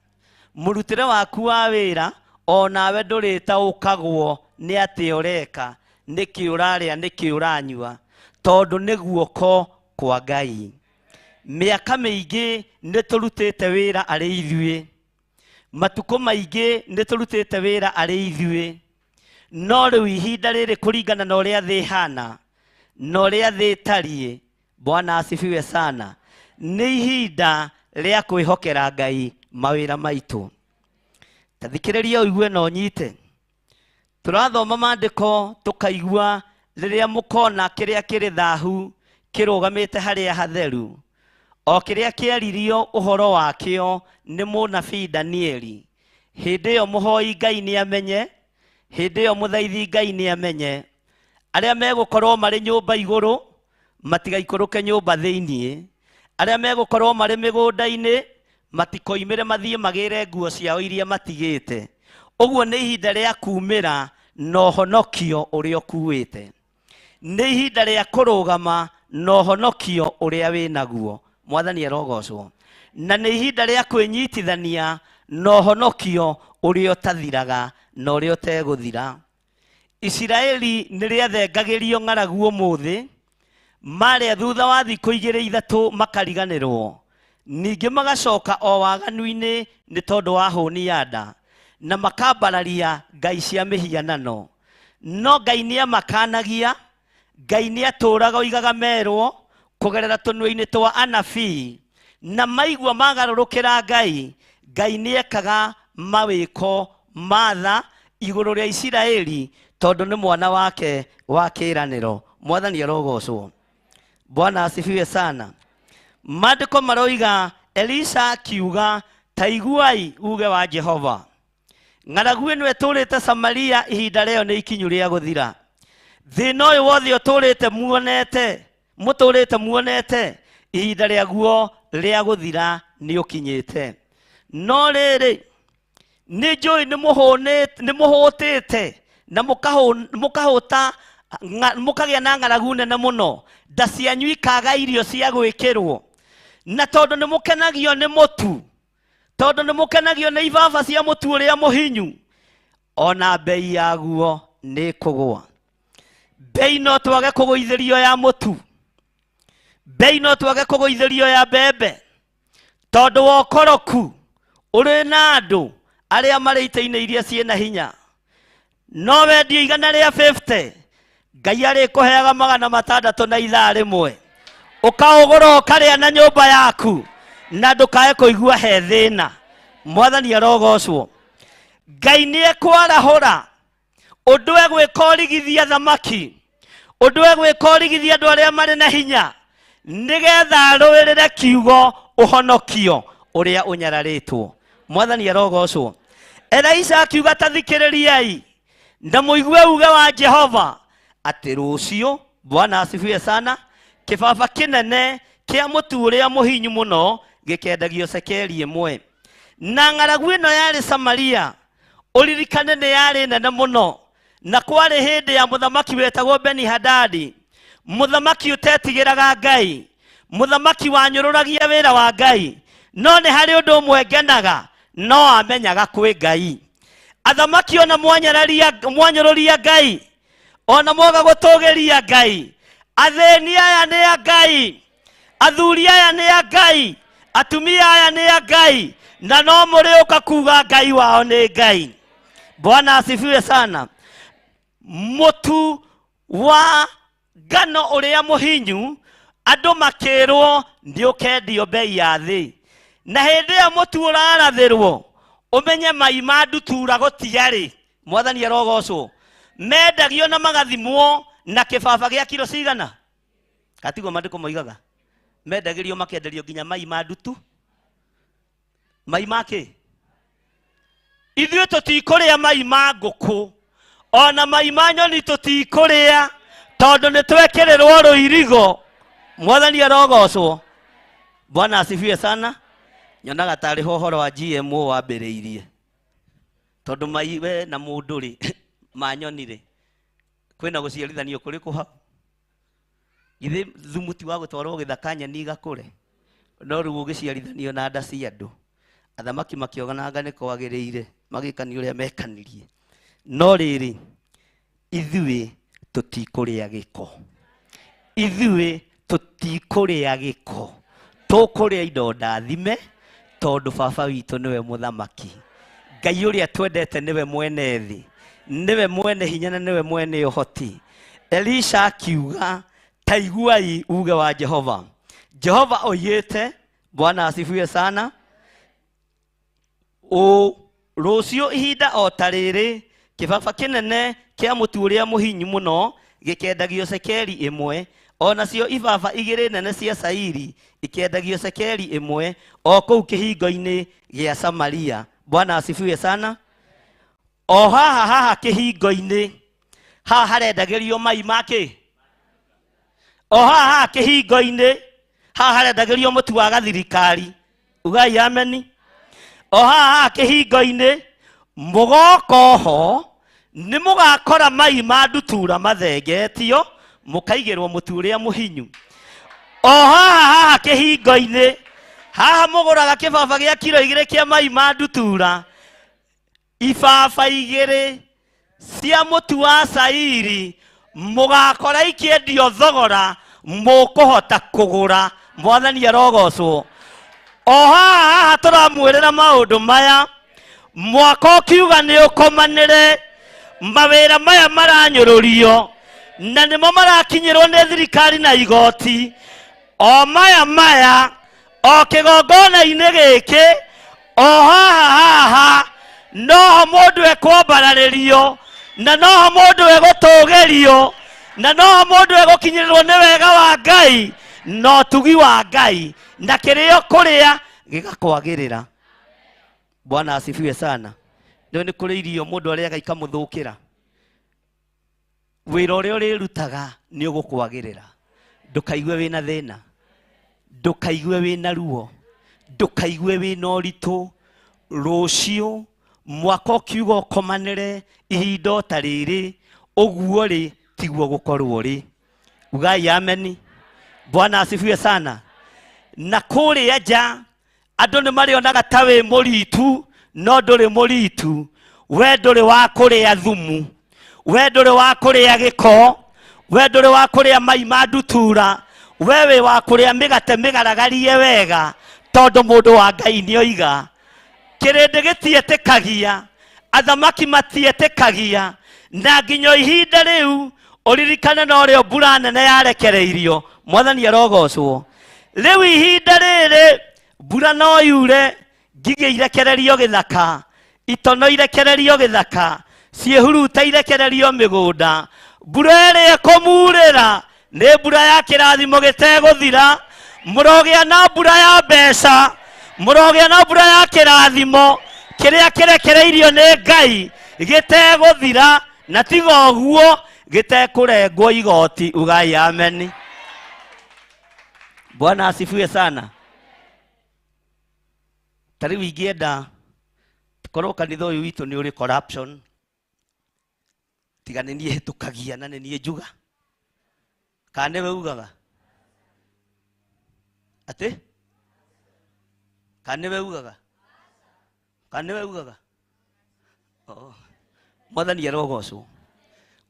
Mũrutĩre waku wa wĩra onawe ndũrĩtaũkagwo nĩ atĩ ũreka, nĩkĩ ũrarĩa, nĩkĩ ũranyua, tondũ nĩ guoko kwa Ngai. Mĩaka mĩingĩ nĩ tũrutĩte wĩra arĩ ithuĩ, matukũ maingĩ nĩ tũrutĩte wĩra arĩ ithuĩ, no rĩu ihinda rĩrĩ kũringana na ũrĩa thĩ ĩhana na ũrĩa thĩ ĩtariĩ, Bwana asifiwe sana, nĩ ihinda rĩa kwĩhokera Ngai mawĩra maitũ. Ta thikĩrĩria ũigue na ũnyite. Tũrathoma maandĩko tũkaigua rĩrĩa mũkona kĩrĩa kĩrĩ thahu kĩrũgamĩte harĩa hatheru, o kĩrĩa kĩaririo ũhoro wakĩo nĩ mũnabii Danieli. Hĩndĩ ĩyo mũhoi Ngai nĩamenye, hĩndĩ ĩyo mũthaithi Ngai nĩamenye, arĩa megũkorwo marĩ nyũmba igũrũ matigaikũrũke nyũmba thĩiniĩ, arĩa megũkorwo marĩ mĩgũnda-inĩ Matikoimĩre mathiĩ magĩre nguo ciao iria matigĩte. Ũguo nĩ ihinda rĩa kumĩra na ũhonokio ũrĩa ũkuĩte. Nĩ ihinda rĩa kũrũgama na ũhonokio ũrĩa wĩ naguo. Mwathani arogocwo. Na nĩ ihinda rĩa kwĩnyitithania na ũhonokio ũrĩa ũtathiraga na ũrĩa ũtegũthira. Isiraeli nĩ rĩathengagĩrio ng'aragu ũmũthĩ, marĩa thutha wa thikũ igĩrĩ ithatũ makariganĩrwo. Ningĩ magacoka o waganu-inĩ nĩ tondũ wa hũni ya nda, na makambararia ngai cia mĩhianano. No Ngai nĩamakanagia, Ngai nĩatũũraga oigaga merwo kũgerera tũnua-inĩ twa anabii, na maigua magarũrũkĩra Ngai, Ngai nĩekaga mawĩko ma tha igũrũ rĩa Isiraeli tondũ nĩ mwana wake wa kĩĩranĩro. Mwathani arogocwo. Bwana asifiwe sana. Maandĩko maroiga Elisha akiuga, ta iguai uge wa Jehova. Ng'aragu ĩno ĩtũũrĩte Samaria ihinda rĩayo nĩ ikinyu rĩa gũthira. Thĩna ũyũ wothe ũtũũrĩte muonete, mũtũũrĩte muonete, ihinda rĩaguo rĩa gũthira nĩ ũkinyĩte. No rĩrĩ, nĩ njũĩ nĩ mũhũtĩte na mũkahũta mũkagĩa na ng'aragu nene mũno, nda cianyu ikaga irio cia gwĩkĩrwo. Na tondũ nĩ mũkenagio nĩ mũtu, tondũ nĩ mũkenagio nĩ ibaba cia mũtu ũrĩa mũhinyu, ona bei yaguo nĩ ĩkũgũa. Bei no twage kũgũithĩrio ya mũtu, bei no twage kũgũithĩrio ya mbembe, tondũ wa ũkoroku ũrĩ na andũ arĩa marĩ itĩ-inĩ iria ciĩna hinya. No wendio igana rĩa 50, Ngai arĩkũheaga magana matandatũ na ithaa rĩmwe, ũkaũgũra ũkarĩa na nyũmba yaku, na ndũkae kũigua he thĩna. Mwathani arogocwo. Ngai nĩekwarahũra ũndũ egwĩka ũrigithia thamaki, ũndũ egwĩka ũrigithia andũ arĩa marĩ na hinya, nĩgetha arũĩrĩre kiugo ũhonokio ũrĩa ũnyararĩtwo. Mwathani arogocwo. Elisha akiuga, ta thikĩrĩriai na mũigue uge wa Jehova atĩ rũciũ, Bwana asifiwe sana, kĩbaba kĩnene kĩa mũtu ũrĩa mũhinyu mũno gĩkendagio cekeri ĩmwe. Na ng'aragu ĩno yarĩ Samaria, ũririkane nĩ yarĩ nene mũno, na kwarĩ hĩndĩ ya mũthamaki wetagwo Beni-Hadadi, mũthamaki ũtetigĩraga Ngai, mũthamaki wanyũrũragia wĩra wa Ngai. No nĩ harĩ ũndũ ũmwe ngenaga, no amenyaga kwĩ Ngai. Athamaki ona mwanyũrũria Ngai, ona mwaga gũtũgĩria Ngai, athĩni aya nĩ a Ngai, athuri aya nĩ a Ngai, atumia aya nĩ a Ngai, na no mũrĩũka kuga Ngai wao nĩ Ngai. Bwana asifiwe sana. Mũtu wa ngano ũrĩa mũhinyu andũ makĩrwo nĩ ũkendio bei ya thĩ, na hĩndĩ ĩyo mũtu ũrarathĩrwo ũmenye mai ma ndutura gũtiarĩ. Mwathani arogocwo. Mendagio na magathimwo na kĩbaba gĩa kiro cigana? Katiguo maandĩko moigaga, mendagĩrio makenderio nginya mai ma ndutu, mai ma kĩ? Ithuĩ tũtikũrĩa mai ma ngũkũ, ona mai ma nyoni tũtikũrĩa, tondũ nĩ twekĩrĩrwo rũirigo. Mwathani arogocwo. Bwana asifiwe sana. Nyonaga tarĩ ho ũhoro wa GMO wambĩrĩirie, tondũ mai we na mũndũ rĩ, ma nyoni rĩ, kwĩna gũciarithanio kũrĩkũ hau? Githĩ thumu ti wa gũtwarwo gĩthaka nyeni igakũre? No rĩu ũgĩciarithanio na nda cia andũ. Athamaki makĩonanga nĩ kwagĩrĩire, magĩkania ũrĩa mekanirie. No rĩrĩ, ithuĩ tũtikũrĩa gĩko, ithuĩ tũtikũrĩa gĩko, tũkũrĩa indo ndathime, tondũ baba witũ nĩwe mũthamaki. Ngai ũrĩa twendete nĩwe mwene thĩ, nĩwe mwene hinya na nĩwe mwene ũhoti. Elisha akiuga, ta iguai uge wa Jehova. Jehova oigĩte, Bwana asifiwe sana, ũ rũciũ ihinda o ta rĩrĩ, kĩbaba kĩnene kĩa mũtu ũrĩa mũhinyu mũno gĩkendagio cekeri ĩmwe, onacio ibaba igĩrĩ nene cia cairi ikendagio cekeri ĩmwe o kũu kĩhingo-inĩ gĩa Samaria. Bwana asifiwe sana. O haha haha kĩhingo-inĩ haha harendagĩrio mai ma kĩ? O haha haha kĩhingo-inĩ haha harendagĩrio mũtu wa gathirikari. Ugai ameni. O haha kĩhingo-inĩ mũgoka oho nĩ mũgakora mai ma ndutura mathengetio mũkaigĩrwo mũtu ũrĩa mũhinyu. O haha haha kĩhingo-inĩ haha mũgũraga kĩbaba gĩa kiro 2 kĩa mai ma ndutura, ibaba 2 cia mũtu wa cairi mũgakora ikĩendio thogora mũkũhota kũgũra. Mwathani arogocwo. O haha haha tũramwĩrĩra maũndũ maya, mwaka ũkiuga nĩ ũkomanĩre, mawĩra maya maranyũrũrio na nĩmo marakinyĩrwo nĩ thirikari na igoti. O maya maya o kĩgongona-inĩ gĩkĩ o haha haha noho mũndũ ekwambararĩrio na noho mũndũ egũtũgĩrio na noho mũndũ egũkinyĩrĩrwo nĩ wega wa Ngai na ũtugi wa Ngai na kĩrĩa kũrĩa gĩgakwagĩrĩra. Bwana asifiwe sana. Nĩ nĩ kũrĩ irio mũndũ arĩaga ikamũthũkĩra. Wĩra ũrĩa ũrĩrutaga nĩ ũgũkwagĩrĩra. Ndũkaigue wĩna thĩna, ndũkaigue wĩna ruo, ndũkaigue wĩna ũritũ. Rũciũ mwaka ũkiuga ũkomanĩre ihinda o ta rĩrĩ, ũguo rĩ tiguo gũkorwo rĩ. Ugai ameni. Bwana asifiwe sana. Na kũrĩa nja andũ nĩ marĩonaga ta wĩ mũritu, no ndũrĩ mũritu. We ndũrĩ wa kũrĩa thumu, we ndũrĩ wa kũrĩa gĩko, we ndũrĩ wa kũrĩa mai ma ndutura, we wĩ wa kũrĩa mĩgate mĩgaragarie wega, tondũ mũndũ wa Ngai nĩoiga kĩrĩndĩ gĩtietĩkagia, athamaki matietĩkagia, na nginya ihinda rĩu ũririkane no rĩo mbura nene yarekereirio. Mwathani arogocwo. Rĩu ihinda rĩrĩ mbura no yure, ngigĩ irekererio gĩthaka, itono irekererio gĩthaka, ciĩhuruta irekererio mĩgũnda. Mbura ĩrĩa ĩkũmurĩra nĩ mbura ya kĩrathimo gĩtegũthira. Mũrogĩa na mbura ya mbeca, mũrogĩa na mbura ya kĩrathimo kĩrĩa kĩrekereirio nĩ Ngai gĩtegũthira, na tiga ũguo gĩtekũrengwo igoti. Ugai ameni. Bwana asifiwe sana. Ta rĩu ingĩenda korwo kanitha ũyũ witũ nĩ ũrĩ corruption, tiga nĩ niĩ hĩtũkagia na nĩ niĩ njuga, kana nĩwe ugaga atĩ, kana nĩwe ugaga, kana nĩwe ugaga. Oh, Mwathani arogocwo.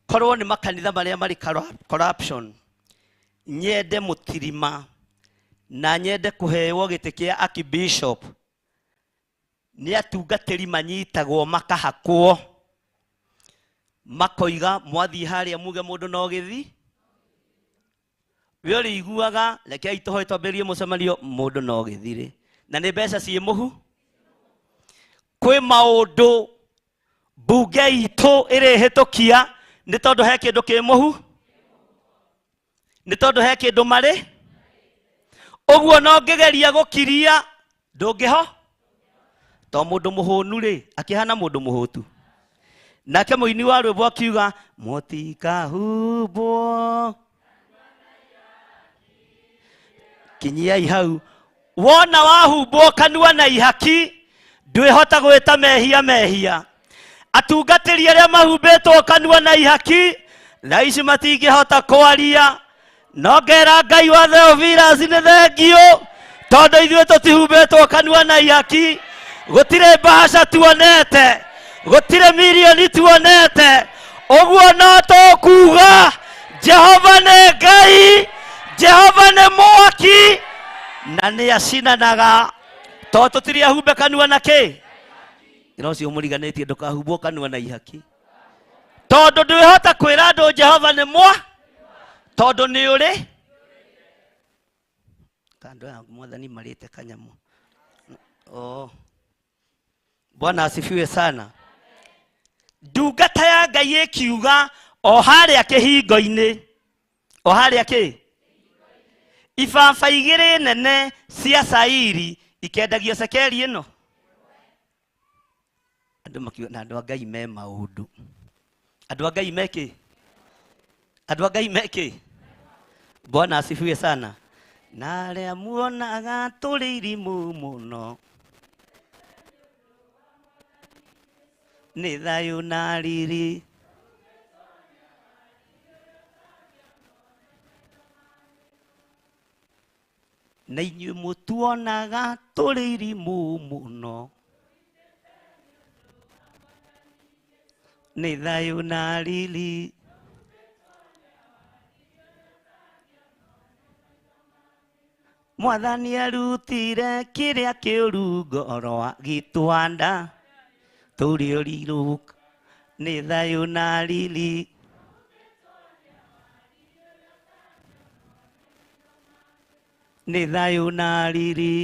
Korwo nĩ makanitha marĩa marĩ corruption, nyende mũtirima na nyende kũheo gĩtĩ kĩa archbishop, nĩ atungatĩri manyitagwo makahakwo makoiga mwathiĩ harĩa muge mũndũ no gĩthi. We ũrĩiguaga rekei tũhoe twambĩrĩrie mũcemanio, mũndũ no gĩthirĩ na nĩ mbeca ciĩ mũhu. Kwĩ maũndũ mbunge itũ ĩrĩhĩtũkia nĩ tondũ he kĩndũ kĩ mũhu, nĩ tondũ he kĩndũ marĩ ũguo, no ngĩgeria gũkiria ndũngĩho to mũndũ mũhũnu rĩ akĩhana mũndũ mũhũtu. Nake mũini wa rwĩmbo akiuga mũtikahumbwo. Kinyiai hau. Wona wahumbwo kanua na ihaki ndwĩhota gwĩta mehia mehia. Atungatĩri arĩa mahumbĩtwo kanua na ihaki thaa ici matingĩhota kwaria, no ngera Ngai wa Theophilus nĩ thengiũ tondũ ithuĩ tũtihumbĩtwo kanua na ihaki. Gũtirĩ mbahaca tuonete, gũtirĩ mirioni tuonete, ũguo no tũkuga Jehova nĩ Ngai, Jehova nĩ mwaki na nĩ acinanaga, tondũ tũtirĩ ahumbe kanua na kĩ. Ĩra ũcio mũriganĩtie ndũkahumbwo kanua na ihaki, tondũ ndwĩhota kwĩra andũ Jehova nĩ mwa, tondũ nĩ ũrĩ kando ya Mwathani marĩte kanyamũ. Oh. Bwana asifiwe sana. Ndungata ya Ngai ĩkiuga o harĩa kĩhingo-inĩ, o harĩa kĩ ibaba 2 nene cia cairi ikendagio cekeri ĩno. Andũ makiuga na andũ a Ngai me maũndũ, andũ a Ngai me kĩ, andũ a Ngai me kĩ. Bwana asifiwe sana. Na arĩa muonaga tũrĩ irimũ mũno nĩ thayũ na riri. Na inyuĩ mũtuonaga tũrĩ irimũ mũno nĩ thayũ na riri. Mwathani arutire kĩrĩa kĩũru ngoro agĩtwanda tũrĩ ũrirũka nĩ thayũ na riri. Nĩ thayũ na riri.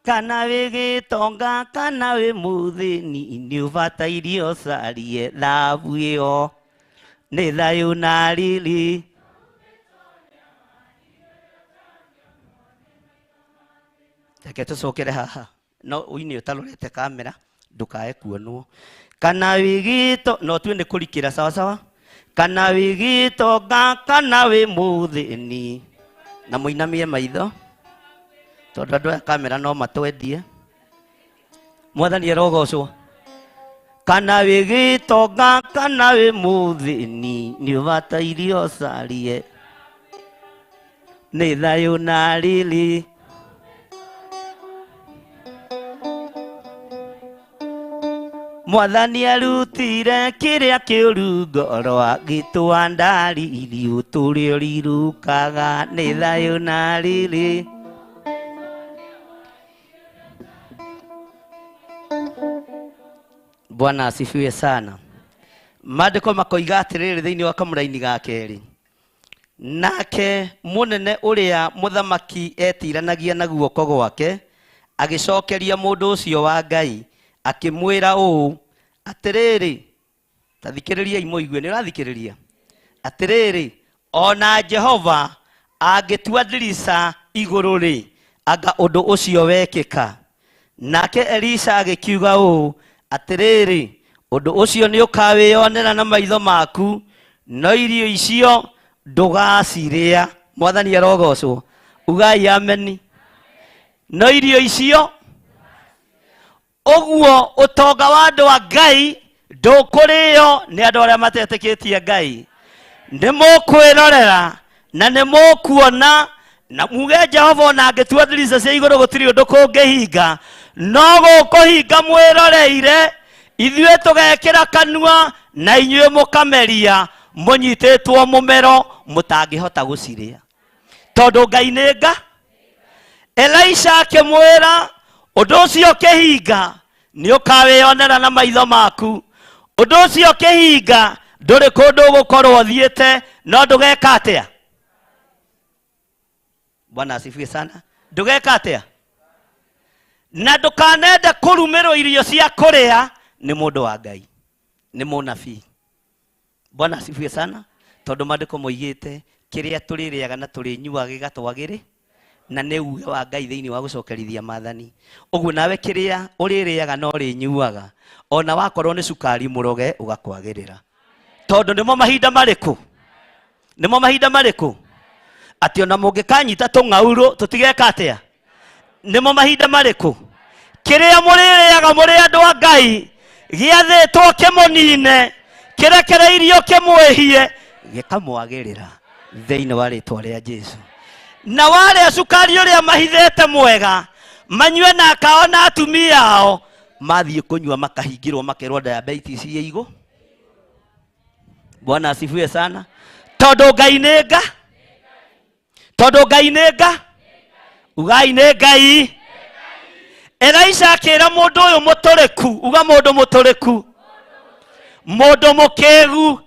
Kana wĩ gĩtonga kana wĩ mũthĩni nĩ ũbataire ũcarie thabu ĩyo nĩ thayũ na riri. Reke tũcokere haha no ũine ũtarorete kamera ndũkae kuonwo. Kana wĩ gĩto no tue nĩ kũrikĩra sawa sawa. Kana wĩ gĩtonga kana wĩ mũthĩni na mũinamie maitho tondũ andũ aya kamera no matwendie. Mwathani arogocwo. Kana wĩ gĩtonga kana wĩ mũthĩni nĩ ũbataire ũcarie nĩ thayũ na riri. Mwathani arutire kĩrĩa kĩũru ngoro agĩtwanda riri ũtũrĩ ũrirũkaga nĩ thayũ na riri. Bwana asifiwe sana. Maandĩko makoiga atĩrĩrĩ thĩinĩ wa kamũraini ga kerĩ, nake mũnene ũrĩa mũthamaki etiranagia na guoko gwake agĩcokeria mũndũ ũcio wa Ngai akĩmwĩra ũũ, atĩrĩrĩ, ta thikĩrĩriai mũigue, nĩ ũrathikĩrĩria? Atĩrĩrĩ, ona Jehova angĩtua ndirica igũrũ rĩ, anga ũndũ ũcio wekĩka. Nake Elisha agĩkiuga ũũ, atĩrĩrĩ, ũndũ ũcio nĩ ũkawĩonera na maitho maku, no irio icio ndũgacirĩa. Mwathani arogocwo. Ugai ameni. No irio icio ũguo ũtonga wa andũ a Ngai ndũkũrĩo nĩ andũ arĩa matetĩkĩtie Ngai. Nĩ mũkwĩrorera na nĩ mũkuona na muge Jehova ona angĩtua ndirica cia igũrũ gũtirĩ ũndũ kũngĩhinga, no gũkũhinga mwĩroreire. Ithuĩ tũgekĩra kanua na inyuĩ mũkameria mũnyitĩtwo mũmero mũtangĩhota gũcirĩa tondũ Ngai nĩ nga. Elisha akĩmwĩra ũndũ ũcio ũkĩhinga nĩ ũkawĩonera na maitho maku. Ũndũ ũcio ũkĩhinga ndũrĩ kũndũ ũgũkorwo ũthiĩte no ndũgeka atĩa? Bwana asifiwe sana. Ndũgeka atĩa? Na ndũkanende kũrumĩrwo irio cia kũrĩa nĩ mũndũ wa Ngai, nĩ mũnabii. Bwana asifiwe sana. Tondũ maandĩko moigĩte kĩrĩa tũrĩrĩaga na tũrĩnyuaga gĩgatwagĩrĩ na nĩ uge wa Ngai thĩinĩ wa gũcokerithia maathani. Ũguo nawe kĩrĩa ũrĩrĩaga na ũrĩnyuaga ona wakorwo nĩ cukari mũroge ũgakwagĩrĩra. Tondũ nĩmo mahinda marĩkũ? Nĩmo mahinda marĩkũ? Atĩ ona mũngĩkanyita tũng'aurũ tũtigeka atĩa? Nĩmo mahinda marĩkũ? Kĩrĩa mũrĩrĩaga mũrĩ andũ a Ngai gĩathĩtwo kĩmũnine, kĩrekereirio kĩmwĩhie, gĩkamwagĩrĩra thĩinĩ wa rĩtwa rĩa Jesu. Na warĩa cukari ũrĩa mahithĩte mwega manyue na akao na atumia ao mathiĩ kũnyua makahingĩrwo makerwo diabetes ĩ igũ. Bwana asifiwe sana. Tondũ Ngai nĩ nga, tondũ Ngai nĩ nga, ugai nĩ Ngai. Elisha akĩra mũndũ ũyũ mũtũrĩku, uga mũndũ mũtũrĩku, mũndũ mũkĩgu,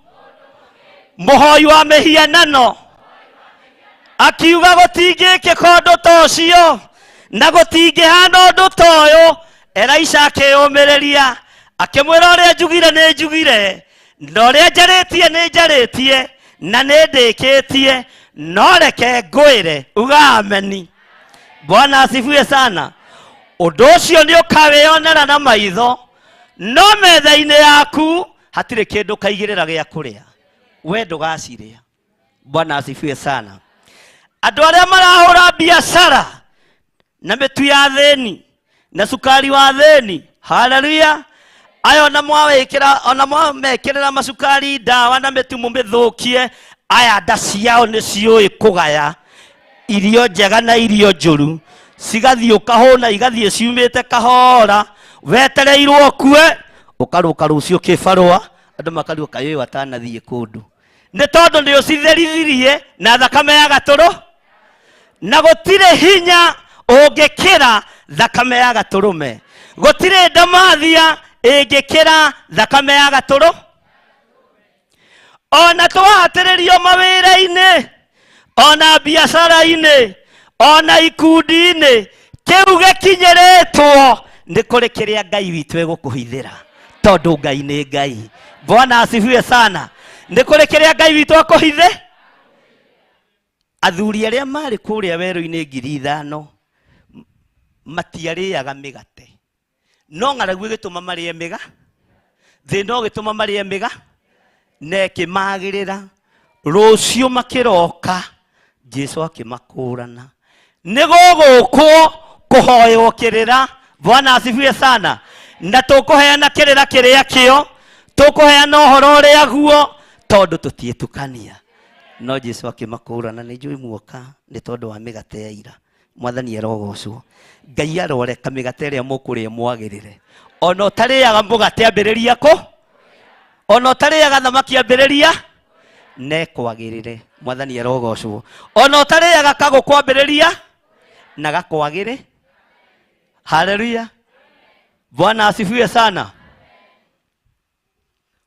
mũhoi wa mĩhianano, akiuga gũtingĩkĩka ũndũ ta ũcio na gũtingĩhana ũndũ ta ũyũ. Elisha akĩyũmĩrĩria akĩmwĩra ũrĩa njugire nĩ njugire, na ũrĩa njarĩtie nĩ njarĩtie, na nĩ ndĩkĩtie, no reke ngwĩre. Uga ameni. Bwana asifiwe sana. Ũndũ ũcio nĩ ũkawĩonera na maitho, no metha-inĩ yaku hatirĩ kĩndũ kaigĩrĩra gĩa kũrĩa. We ndũgacirĩa. Bwana asifiwe sana. Andũ arĩa marahũra biacara na mĩtu ya thĩni na cukari wa thĩni, haleluya, aya ona mwawĩkĩra, ona mwamekĩrĩra macukari ndawa na mĩtu mũmĩthũkie, aya nda ciao nĩ ciũĩ kũgaya irio njega na irio njũru, cigathiĩ ũkahũna, igathiĩ ciumĩte kahora, wetereirwo ũkue, ũkarũka rũciũ kĩbarũa, andũ makarigwo kaĩ ũyũ atanathiĩ kũndũ, nĩ tondũ nĩ ũcitherithirie na thakame ya gatũrũ, na gũtirĩ hinya ũngĩkĩra thakame ya gatũrũme, gũtirĩ ndamathia ĩngĩkĩra thakame ya gatũrũ. Ona twahatĩrĩrio mawĩra-inĩ, ona biacara-inĩ, ona ikundi-inĩ, kĩu gĩkinyĩrĩtwo nĩ kũrĩ kĩrĩa Ngai witũ egũkũhithĩra, tondũ Ngai nĩ Ngai. Bwana asifiwe sana. Nĩ kũrĩ kĩrĩa Ngai witũ akũhithe. Athuri arĩa marĩ kũrĩa werũ-inĩ 5,000 matiarĩaga mĩgate, no ng'aragu ĩgĩtũma marĩe mĩga, thĩna ũgĩtũma marĩe mĩga, na ĩkĩmagĩrĩra. Rũciũ makĩroka, Jesu akĩmakũrana, nĩ gũgũkwo kũhoywo kĩrĩra. Bwana asifiwe sana. Na tũkũheana kĩrĩra kĩrĩa kĩo, tũkũheana ũhoro ũrĩa guo, tondũ tũtiĩtukania. No Jesu akĩmakũrana, nĩ njũĩ muoka nĩ tondũ wa mĩgate ya ira. Mwathani arogocwo. Ngai aroreka mĩgate ĩrĩa mũkũrĩa mwagĩrĩre. Ona ũtarĩaga mũgate ambĩrĩria kũ, ona ũtarĩaga thamaki ambĩrĩria nekwagĩrĩre. Mwathani arogocwo. Ona ũtarĩaga kagũkũ ambĩrĩria na gakwagĩre. Haleluya. Bwana asifiwe sana.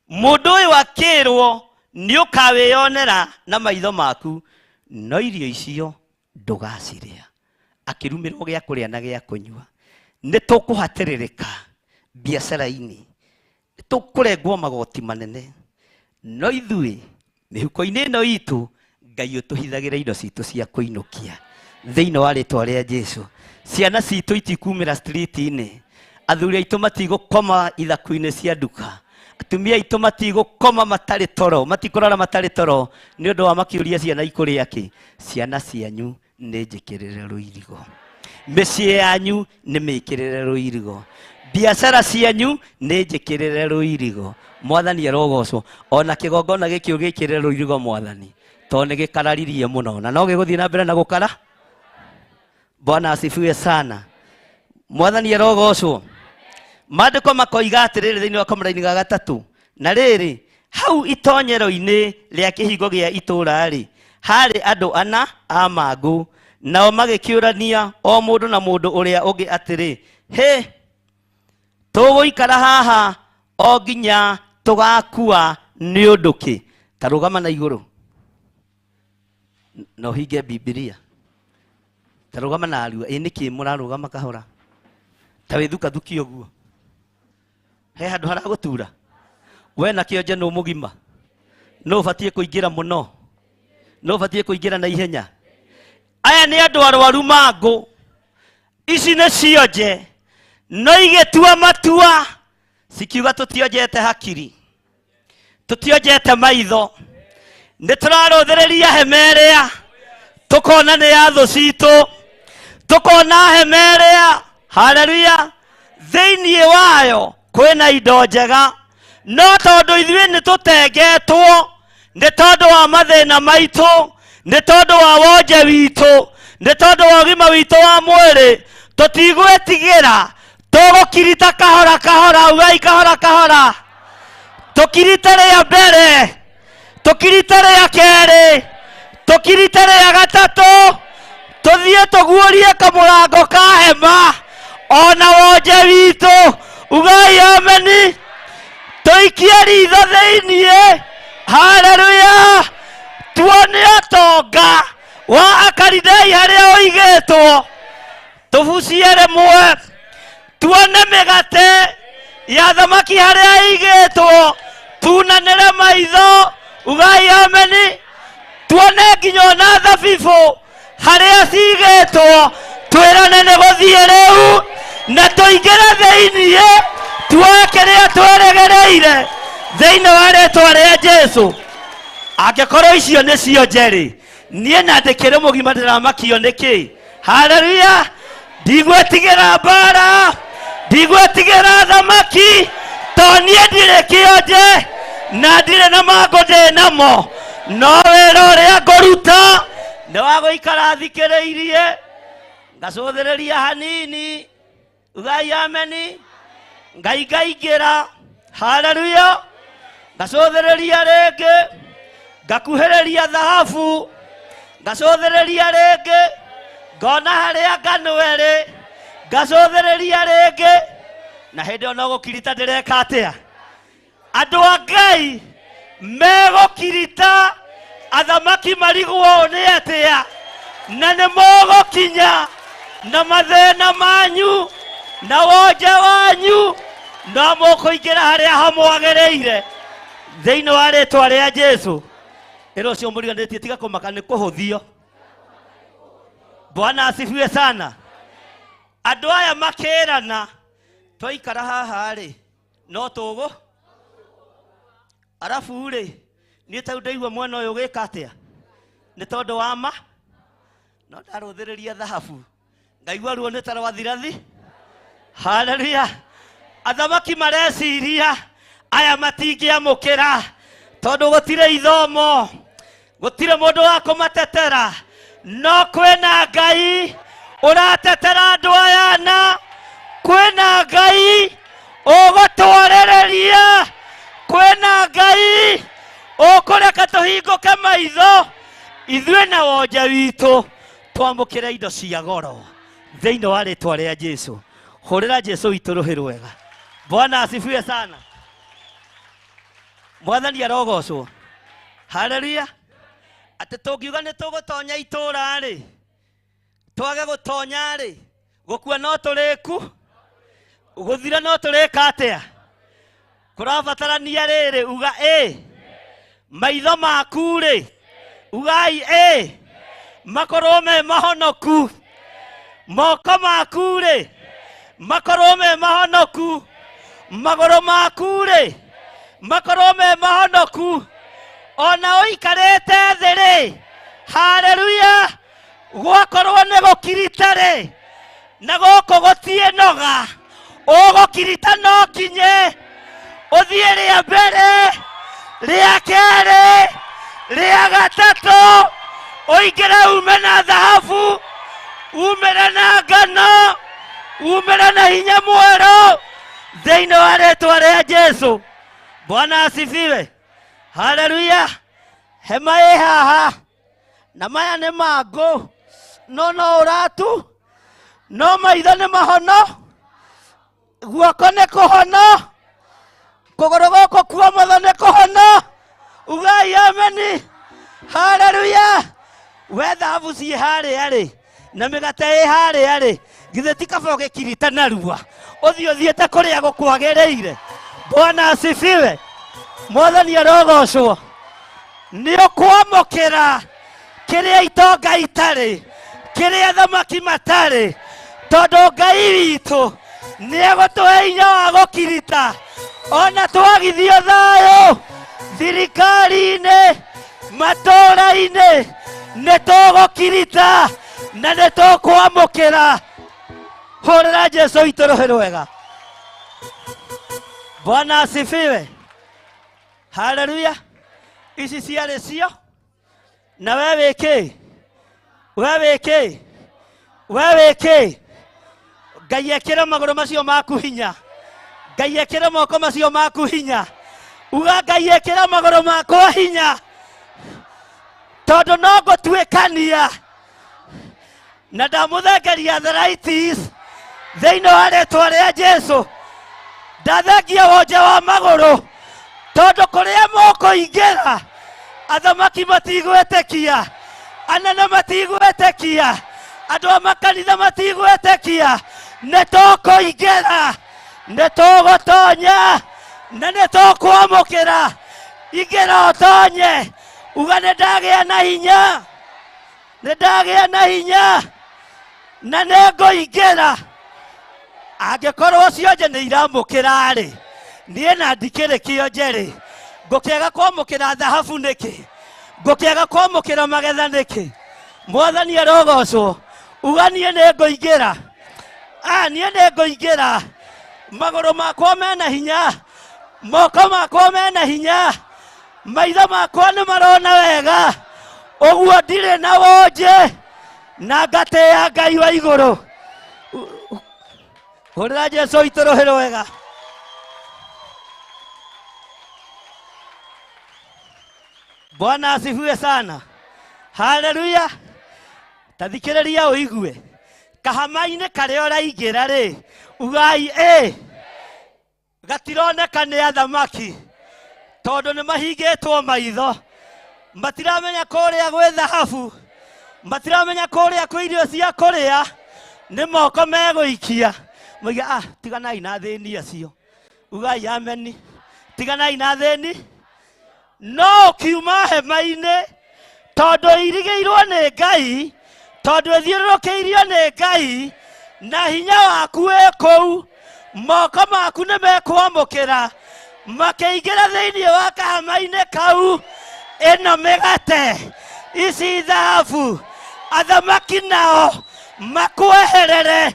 Mũndũ ũyũ akĩrwo nĩ ũkawĩyonera na maitho maku, no irio icio ndũgacirĩa. Akĩrumĩrwo gĩa kũrĩa na gĩa kũnyua. Nĩ tũkũhatĩrĩrĩka biacara-inĩ, nĩ tũkũrengwo magoti manene, no ithuĩ mĩhuko-inĩ ĩno itũ Ngai ũtũhithagĩra indo citũ cia kũinũkia thĩinĩ wa rĩtwa rĩa Jesu. Ciana citũ itikumĩra street-inĩ, athuri aitũ matigũkoma ithaku-inĩ cia nduka, atumia aitũ matigũkoma matarĩ toro, matikũrara matarĩ toro nĩ ũndũ wa makĩũria ciana ikũrĩa kĩ. Ciana cianyu nĩ njĩkĩrĩre rũirigo, mĩciĩ yanyu nĩ mĩkĩrĩre rũirigo, biacara cianyu nĩ njĩkĩrĩre rũirigo. Mwathani arogocwo. Ona kĩgongona gĩkĩ ũgĩkĩrĩre rũirigo Mwathani, tondũ nĩ gĩkararirie mũno na no gĩgũthiĩ na mbere na gũkara. Bwana asifiwe sana. Mwathani arogocwo. Maandĩko makoiga atĩrĩrĩ thĩinĩ wa kamũraini ga gatatũ, na rĩrĩ hau itonyero-inĩ rĩa kĩhingo gĩa itũũra-rĩ, harĩ andũ ana a mangũ, nao magĩkĩũrania o mũndũ na mũndũ ũrĩa ũngĩ atĩrĩ, hĩ, tũgũikara haha o nginya tũgakua nĩ ũndũ kĩ? Ta rũgama na igũrũ na ũhinge Bibilia. Ta rũgama na arua. Ĩ nĩkĩ mũrarũgama kahora? Ta wĩthukathukie ũguo. He handũ haragũtura? We na kĩonje nũ mũgima? Nũ ũbatiĩ kũingĩra mũno? Nũ ũbatiĩ kũingĩra na ihenya? Aya nĩ andũ arwaru mangũ, ici nĩ cionje, no igĩtua matua cikiuga tũtionjete hakiri, tũtionjete maitho, nĩ tũrarũthĩrĩria hema ĩrĩa tũkona nĩ ya thũ citũ, tũkona hema ĩrĩa, haleluya, thĩinĩ wayo kwĩna indo njega, no tondũ ithuĩ nĩ tũtengetwo nĩ tondũ wa mathĩna maitũ, nĩ tondũ wa wonje witũ, nĩ tondũ wa ũgima witũ wa mwĩrĩ, tũtigwĩtigĩra, tũgũkirita kahora kahora, ugai kahora kahora, tũkirite rĩa mbere, tũkirite rĩa kerĩ, tũkirite rĩa gatatũ, tũthiĩ tũguũrie kamũrango ka hema ona wonje witũ, ugai ameni, tũikie ritho thĩiniĩ, haleluya, tuone ũtonga wa Akalidei harĩa ũigĩtwo, tũbucie rĩmwe, tuone mĩgate ya thamaki harĩa ĩigĩtwo, tunanĩre maitho, ugai ameni, tuone nginya ona thabibũ harĩa cigĩtwo, twĩrane nĩ gũthiĩ rĩu na tũingĩre thĩiniĩ, tuoe kĩrĩa twĩrĩgĩrĩire thĩinĩ wa rĩtwa rĩa Jesu. Angĩkorwo icio nĩ cionje rĩ, niĩ na ndĩkĩrĩ mũgima ndĩramakio nĩkĩ? Haleluya! Ndigwĩtigĩra mbara, ndigwĩtigĩra thamaki, to niĩ ndirĩ kĩonje na ndirĩ na mangũ ndĩ namo, no wĩra ũrĩa ngũruta nĩ wa gũikara thikĩrĩirie, ngacũthĩrĩria hanini. Ugai ameni. Ngai ngaingĩra. Haleluya! Ngacũthĩrĩria rĩngĩ, ngakuhĩrĩria thahabu, ngacũthĩrĩria rĩngĩ, ngona harĩa ngano ĩrĩ, ngacũthĩrĩria rĩngĩ, na hĩndĩ ĩyo no gũkirita ndĩreka atĩa? Andũ a Ngai megũkirita, athamaki marigwo ũũ nĩ atĩa, na nĩ mũgũkinya na mathĩna manyu na wonje wanyu, no mũkũingĩra harĩa hamwagĩrĩire thĩinĩ wa rĩtwa rĩa Jesu. Ĩra ũcio mũriganĩtie, tiga kũmaka nĩ kũhũthio. Bwana asifiwe sana. Andũ aya makĩrana, twaikara haha rĩ, no tũgũ arabu rĩ, niĩ tau ndaigua mwena ũyũ ũgĩka atĩa nĩ tondũ wa ma, no ndarũthĩrĩria thahabu ngaigua ruo nĩ ta rwathirathi. Haleluya! Athamaki mareciria aya matingĩamũkĩra tondũ gũtirĩ ithomo, gũtirĩ mũndũ wa kũmatetera, no kwĩna Ngai ũratetera andũ aya, na kwĩna Ngai ũgũtwarĩrĩria, kwĩna Ngai ũkũreka tũhingũke maitho ithuĩ na wonje witũ twamũkĩre indo cia goro thĩinĩ wa rĩtwa rĩa Jesu. Hũrĩra Jesu witũ rũhĩ rwega. Bwana asifiwe sana. Mwathani arogocwo. Haleluya! Atĩ tũngiuga nĩ tũgũtonya itũũra rĩ, twage gũtonya rĩ, gũkua no tũrĩku, gũthira no tũrĩka atĩa? Kũrabatarania rĩrĩ, uga ĩ maitho maku rĩ, ugai ĩ makorwo me mahonoku, moko maku rĩ makorwo me mahonoku, magũrũ maku rĩ makorwo me mahonoku, ona ũikarĩte thĩ rĩ. Haleluya! Gwakorwo nĩ gũkirita rĩ, na gũkũ gũtiĩ noga, ũgũkirita no kinye ũthiĩ rĩa mbere, rĩa kerĩ, rĩa gatatũ, ũingĩre ume na thahabu, umĩre na ngano, umĩre na hinya mwerũ thĩinĩ wa rĩtwa rĩa Jesu. Bwana asifiwe. Haleluya! Hema ĩ haha na maya nĩ mangũ, no no ũratu, no maitho nĩ mahono, guoko nĩ kũhono, kũgũrũ gũkũ kuomotho nĩ kũhono. Ugai ameni. Haleluya! We thahabu ciĩ harĩa rĩ, na mĩgate ĩ harĩa rĩ, githĩ ti kaba ũgĩkirita narua ũthiĩ ũthiĩte kũrĩa gũkwagĩrĩire? Bwana asifiwe. Mwathani arogocwo. Nĩ ũkwamũkĩra kĩrĩa itonga itarĩ, kĩrĩa thamaki matarĩ, tondũ Ngai witũ nĩ egũtũhe hinya wa gũkirita ona twagithio thayũ thirikari-inĩ, matũũra-inĩ, nĩ tũgũkirita na nĩ tũkwamũkĩra. Hũrĩra Jesu witũ rũhĩ rwega. Bwana asifiwe. Haleluya! Ici ciarĩ cio, na we wĩ kĩ? We wĩ kĩ? We wĩ kĩ? Ngai ekĩre magũrũ macio maku hinya, Ngai ekĩre moko macio maku hinya. Uga Ngai ekĩre magũrũ makwa hinya, tondũ no ngũtuĩkania na ndamũthengeria arthritis thĩinĩ wa rĩtwa rĩa Jesu. Ndathengia wonje wa magũrũ, tondũ kũrĩa mũkũingĩra athamaki matigwĩtĩkia, anene matigwĩtĩkia, andũ a makanitha matigwĩtĩkia. Nĩ tũkũingĩra, nĩ tũgũtonya na nĩ tũkwamũkĩra. Ingĩra ũtonye, uga nĩ ndagĩa na hinya, nĩ ndagĩa na hinya na nĩ ngũingĩra. Angĩkorwo cionje nĩ iramũkĩra rĩ, niĩ na ndikĩrĩ kĩonje rĩ, ngũkĩaga kwamũkĩra thahabu nĩkĩ? Ngũkĩaga kwamũkĩra magetha nĩkĩ? Mwathani arogocwo. Uga niĩ nĩ ngũingĩra. Niĩ nĩ ngũingĩra. Magũrũ makwa mena hinya, moko makwa mena hinya, maitho makwa nĩ marona wega, ũguo ndirĩ na wonje na ngatĩĩa Ngai wa igũrũ. Hũrĩra Jesũ witũ rũhĩ rwega. Bwana asifiwe sana. Haleluya. Tathikĩrĩria ũigue. Kahama-inĩ karĩa ũraingĩra rĩ, ugai ĩ gatironeka nĩ athamaki tondũ nĩ mahingĩtwo maitho, matiramenya kũrĩa gwĩ thahabu, matiramenya kũrĩa kwĩ irio cia kũrĩa, nĩ moko megũikia. Moiga ah, tiganai na athĩni acio. Ugai ameni. Tiganai na athĩni. No ũkiuma hema-inĩ tondũ irigĩirwo nĩ Ngai, tondũ ĩthiũrũrũkĩirio nĩ Ngai, na hinya waku wĩ kũu, moko maku nĩ mekwamũkĩra makĩingĩra thĩinĩ wa kahama-inĩ kau. Ĩno mĩgate, ici thahabu, athamaki nao makweherere,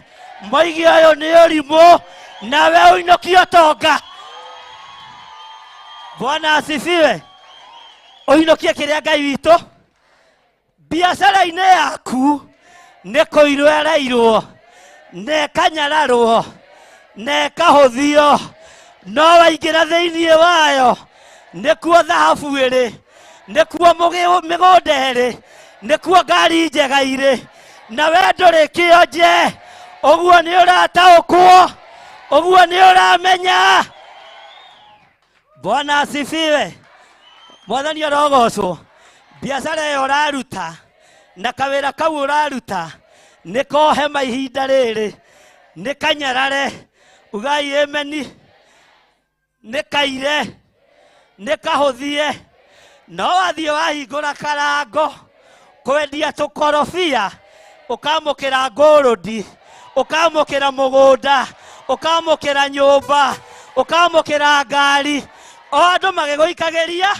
moige ũyũ nĩ ũrimũ, nawe ũinũkie ũtonga. Bwana asifiwe. Ũinũkie kĩrĩa Ngai witũ. Biacara-inĩ yaku nĩ kũirwo ĩrairwo, na ĩkanyararwo, na ĩkahũthio, no waingĩra thĩinĩ wayo nĩkuo thahabu ĩrĩ, nĩkuo mĩgũnda ĩrĩ, nĩkuo ngari njega irĩ, na we ndũrĩ kĩonje. Ũguo nĩ ũrataũkwo, ũguo nĩ ũramenya. Bwana asifiwe. Mwathani arogocwo. Biacara ĩyo ũraruta na kawĩra kau ũraruta nĩ kohema ihinda rĩrĩ, nĩ kanyarare, ugai ameni, nĩ kaire, nĩ kahũthie. No wathiĩ wahingũra karango kwendia tũkorobia, ũkamũkĩra ngũrũndi, ũkamũkĩra mũgũnda, ũkamũkĩra nyũmba, ũkamũkĩra ngari, o andũ magĩgũikagĩria.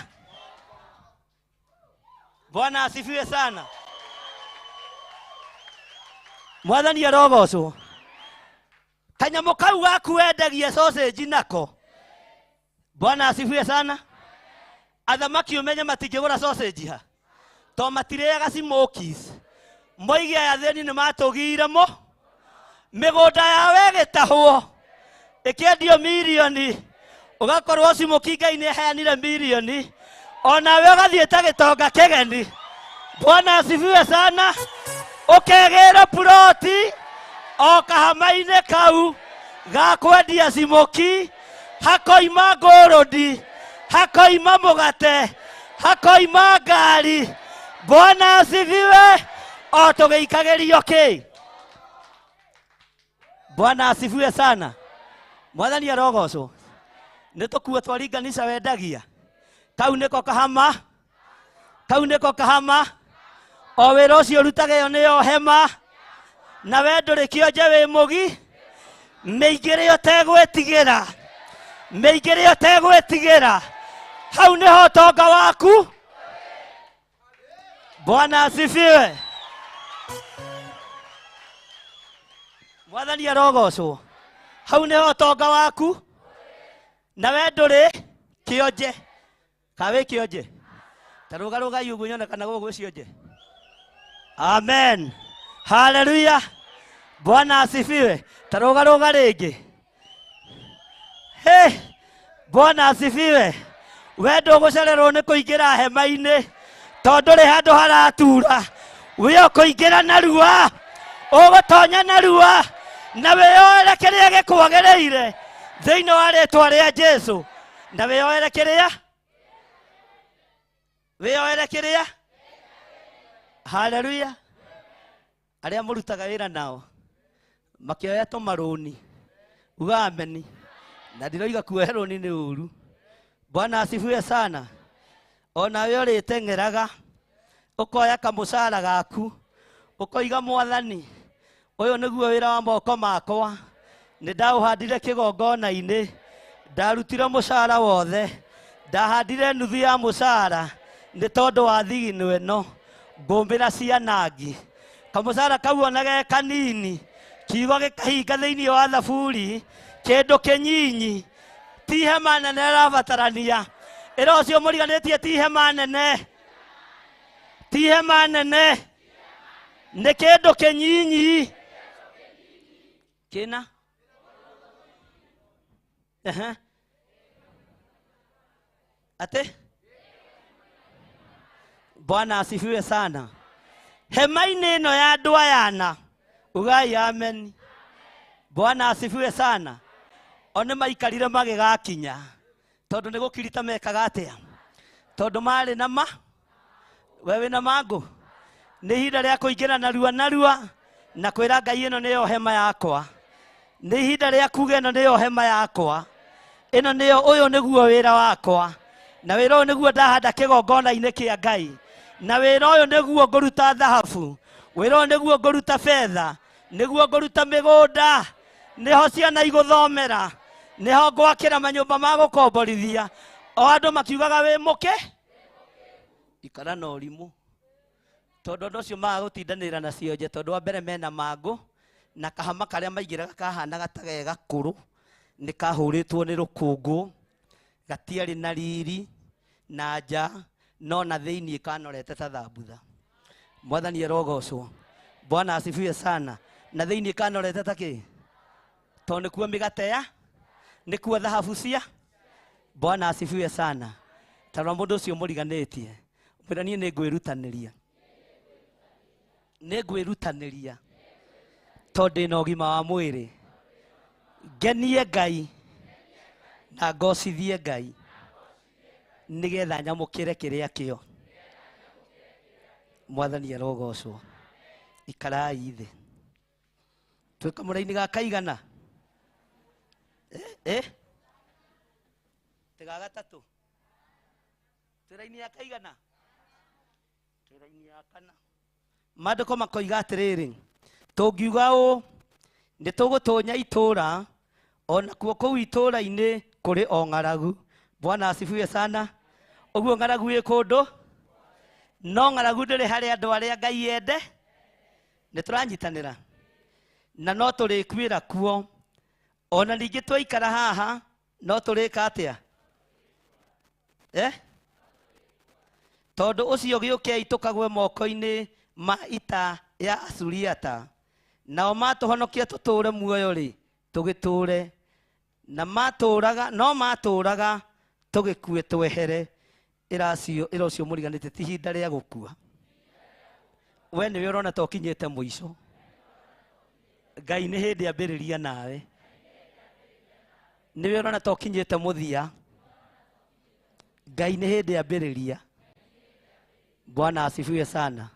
Bwana asifiwe sana. Mwathani arogocwo. Kanyamũ kau gaku wendagia sausage nako. Bwana asifiwe sana. Athamaki ũmenye matingĩgũra sausage ha, to matirĩaga smokies. Moige aya athĩni nĩ matũgĩire mo, mĩgũnda yao ĩgĩtahwo ĩkĩendio mirioni, ũgakorwo smoki Ngai nĩ aheanire mirioni, onawe ũgathiĩ ta gĩtonga kĩgeni. Bwana asifiwe sana. Ũkegĩra ploti o kahama-inĩ kau ga kwendia smoki, hakoima ngũrũndi, hakoima mũgate, hakoima ngari. Bwana asifiwe. O tũgĩikagĩrio kĩ? Bwana asifiwe sana. Mwathani arogocwo. Nĩ tũkuo twaringanisha wendagia. Kau nĩko kahama, kau nĩko kahama. O wĩra ũcio ũrutaga ĩyo nĩyo hema, na we ndũrĩ kĩonje wĩ mũgi. Mĩingĩre ũtegwĩtigĩra, mĩingĩre ũtegwĩtigĩra. Hau nĩho ũtonga waku. Bwana asifiwe. Mwathani arogocwo. Hau nĩho ũtonga waku, na we ndũrĩ kĩonje. Ka wĩ kĩonje? Ta rũgarũgai ũguo nyone kana gũkũ gwĩ cionje. Amen. Haleluya. Bwana asifiwe. Ta rũgarũga rĩngĩ. Hey, Bwana asifiwe. We ndũgũcererwo nĩ kũingĩra hema-inĩ tondũ rĩ handũ haratura. We ũkũingĩra narua, ũgũtonya narua, na wĩyoere kĩrĩa gĩkwagĩrĩire thĩinĩ wa rĩtwa rĩa Jesũ. Na wĩyoere kĩrĩa, wĩyoere kĩrĩa. Haleluya. Arĩa mũrutaga wĩra nao makĩoya tũmarũni, uga ameni. Na ndiroiga kuoya rũni nĩ ũru. Bwana asifiwe sana. Onawe ũrĩteng'eraga ũkoya kamũcara gaku ũkoiga Mwathani, ũyũ nĩguo wĩra wa moko makwa, nĩ ndaũhandire kĩgongona-inĩ, ndarutire mũcara wothe, ndahandire nuthu ya mũcara, Nĩ tondũ wa thigino ĩno ngũmbĩra cianangi kamũcara kau ona ge kanini kiugo gĩkahinga thĩinĩ wa thaburi kĩndũ kĩnyinyi ti hema nene ĩrabatarania ĩra ũcio mũriganĩtie ti hema nene ti hema nene nĩ kĩndũ kĩnyinyi kĩna ehe atĩ Bwana asifiwe sana. Hema-inĩ ĩno ya andũ ayana ugai amen. Bwana asifiwe sana. O nĩ maikarire magĩgakinya tondũ nĩ gũkirita mekaga atĩa tondũ marĩ na ma we wĩna mangũ nĩ ihinda rĩa kũingĩra narua narua na kwĩra Ngai ĩno nĩyo hema yakwa nĩ ihinda rĩa kuga ĩno nĩyo hema yakwa ĩno nĩyo ũyũ nĩguo wĩra wakwa na wĩra ũyũ nĩguo ndahanda kĩgongona-inĩ kĩa Ngai na wĩra ũyũ nĩguo ngũruta thahabu wĩra ũyũ nĩguo ngũruta betha nĩguo ngũruta mĩgũnda nĩho ciana igũthomera nĩho ngwakĩra manyũmba ma gũkomborithia o andũ makiugaga wĩ mũke ikara na ũrimũ tondũ andũ acio maga gũtindanĩra na cionje tondũ wa mbere mena mangũ na kahama karĩa maingĩraga kahanaga ta ge gakũrũ nĩ kahũrĩtwo nĩ rũkũngũ gatiarĩ na riri na nja no na thĩinĩ kanorete ta thambutha Mwathani arogocwo. Bwana asifiwe sana. Na thĩinĩ kanorete ta kĩ tondũ nĩkuo mĩgate ya nĩkuo thahabu cia Bwana asifiwe sana. Tarora mũndũ ũcio mũriganĩtie mwĩra niĩ nĩngwĩrutanĩria nĩngwĩrutanĩria tondũ ndĩna ũgima wa mwĩrĩ ngenie Ngai na ngocithie Ngai nĩgetha nyamũkĩre kĩrĩa kĩo Mwathani arogocwo. Ikarai thĩ twĩ kamũra-inĩ ga kaigana tĩ ga gatatũ twĩ raini ya kaigana twĩ raini ya kana maandĩko makoiga atĩrĩrĩ tũngiuga ũũ nĩ tũgũtũnya itũũra ona kuo kũu itũũra-inĩ kũrĩ o ng'aragu. Bwana asifiwe sana. Ũguo ng'aragu ĩ kũndũ no ng'aragu ndĩrĩ harĩ andũ arĩa Ngai ende nĩ tũranyitanĩra na no tũrĩkuĩra kuo ona ningĩ twaikara haha no tũrĩka atĩa tondũ ũcio gĩũkei tũkagwe moko-inĩ ma ita ya Asuriata nao matũhonokia tũtũũre muoyo rĩ tũgĩtũũre na matũũraga no matũũraga tũgĩkue twehere ĩra ũcio mũriganĩtie ti ihinda rĩa gũkua we nĩwe ũrona ta ũkinyĩte mũico Ngai nĩ hĩndĩ ambĩrĩria nawe nĩwe ũrona ta ũkinyĩte mũthia Ngai nĩ hĩndĩ ambĩrĩria. Bwana asifiwe sana.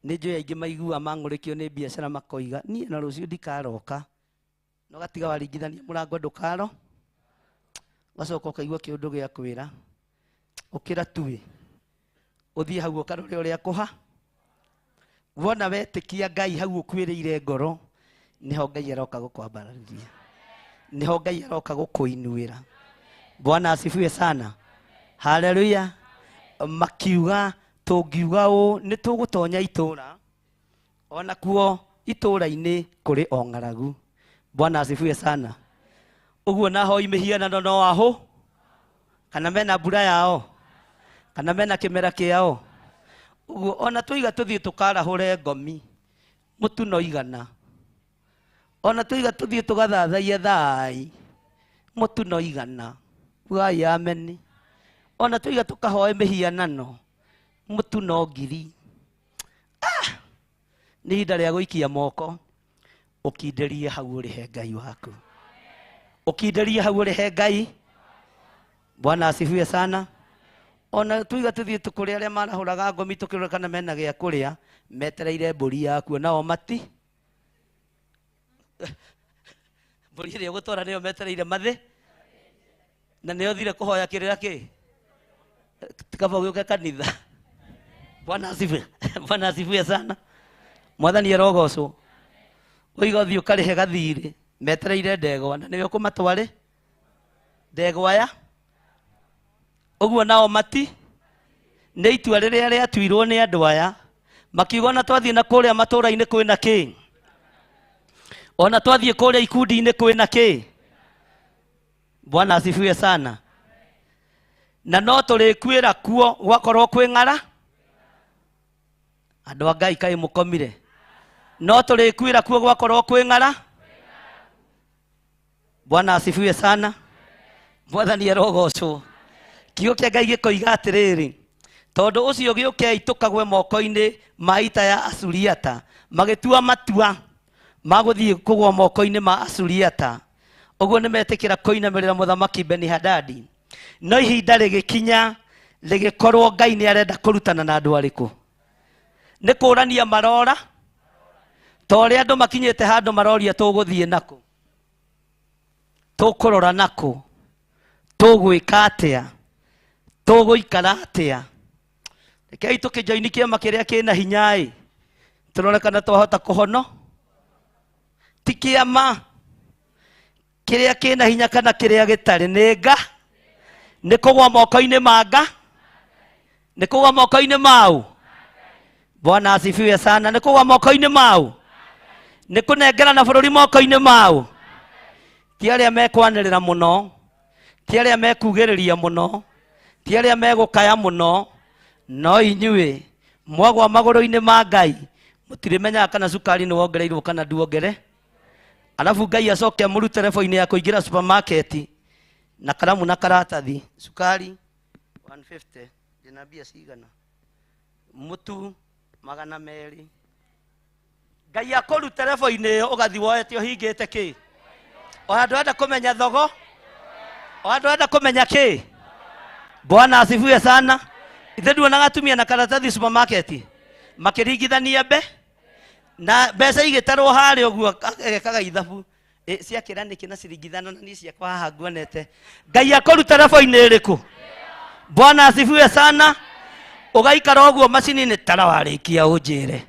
Nĩ njũĩ aingĩ maigua mang'ũrĩkio nĩ biacara makoiga niĩ na rũciũ ndikaroka no gatiga waringithania mũrango ndũkaro ũgacoka ũkaigua kĩũndũ gĩa kwĩra ũkĩra tuĩ ũthiĩ hau ũkarore ũrĩa kũha wona wetĩkia Ngai hau ũkuĩrĩire ngoro nĩho Ngai aroka gũkwambararĩria nĩho Ngai aroka gũkũinuĩra. Bwana asifiwe sana. Haleluya. Makiuga tũngiuga ũũ nĩ tũgũtonya itũũra ona kuo itũũra-inĩ kũrĩ o ng'aragu. Bwana asifiwe sana. Ũguo na hoi mĩhianano no ahũ kana mena mbura yao kana mena kĩmera kĩao ũguo ona tũiga tũthiĩ tũkarahũre ngomi mũtu no igana ona tũiga tũthiĩ tũgathathaie thai mũtu no igana ugai ameni ona tũiga tũkahoe mĩhianano mũtu no ngiri. Nĩ ihinda rĩa gũikia moko ũkindĩrie hau ũrĩhe Ngai waku ũkindĩrie hau ũrĩhe Ngai. Bwana asifiwe sana. Ona tuiga tũthiĩ tũkũrĩa arĩa marahũraga ngomi tũkĩrora kana mena gĩa kũrĩa metereire mbũri yaku nao mati mbũri ĩrĩa ũgũtwara nĩyo metereire mathĩ na nĩyo thire kũhoya kĩrĩra kĩ kaba ũgĩũke kanitha. Bwana asifiwe. Bwana asifiwe sana. Mwathani arogocwo. Ũiga ũthiĩ ũkarĩhe gathirĩ metereire ndegwa na nĩwe ũkũmatware ndegwa ya ũguo nao mati Nĩ itua rĩrĩa rĩatuirwo nĩ andũ aya makiuga ona twathiĩ na kũrĩa matũũra-inĩ kwĩna kĩ, ona twathiĩ kũrĩa ikundi-inĩ kwĩna kĩ. Bwana asifiwe sana. Na no tũrĩkuĩra kuo gwakorwo kwĩ ng'ara. Andũ a Ngai kaĩ mũkomire? No tũrĩkuĩra kuo gwakorwo kwĩ ng'ara. Bwana asifiwe sana. Mwathani arogocwo. Kiugo kĩa Ngai gĩkoiga atĩrĩrĩ, tondũ ũcio gĩũkei tũkagwe moko-inĩ ma ita ya Asuriata. Magĩtua matua ma gũthiĩ kũgwa moko-inĩ ma Asuriata. Ũguo nĩmetĩkĩra kũinamĩrĩra mũthamaki Beni-Hadadi. No ihinda rĩgĩkinya rĩgĩkorwo Ngai nĩ arenda kũrutana na andũ arĩkũ. Nĩ kũrania marora, ta ũrĩa andũ makinyĩte handũ maroria tũgũthiĩ nakũ, tũkũrora nakũ, tũgwĩka atĩa, tũgũikara atĩa. Rekei tũkĩjoini kĩama kĩrĩa kĩna hinya-ĩ, tũrore kana twahota kũhono. Ti kĩama kĩrĩa kĩna hinya kana kĩrĩa gĩtarĩ, nĩ nga, nĩ kũgwa moko-inĩ ma nga, nĩ kũgwa moko-inĩ mau. Bwana asifiwe sana. Nĩ kũgwa moko-inĩ mau, nĩ kũnengerana bũrũri moko-inĩ mau. Ti arĩa mekwanĩrĩra mũno, ti arĩa mekugĩrĩria mũno, ti arĩa megũkaya mũno, no inyuĩ mwagwa magũrũ-inĩ ma Ngai mũtirĩmenyaga kana cukari nĩ wongereirwo kana nduongere. Alafu Ngai acoke amũrute rebo-inĩ ya kũingĩra supermarket na karamu na karatathi, cukari 150, ndĩna mbia cigana, mũtu 200. Ngai akũrute rebo-inĩ ĩyo ũgathiĩ woete ũhingĩte kĩ? O handũ enda kũmenya thogo, o handũ enda kũmenya kĩ. Bwana asifiwe sana. Ithe nduonaga atumia na karatathi supermarket makĩringithania mbe na mbeca igĩtarwo harĩa ũguo agekaga ithabu ciakĩra nĩkĩ na ciringi 5 na niĩ ciakwa haha nguonete. Ngai akũruta rebo-inĩ ĩrĩkũ? Bwana asifiwe sana. Ũgaikara ũguo macini-inĩ tara warĩkia ũnjĩre.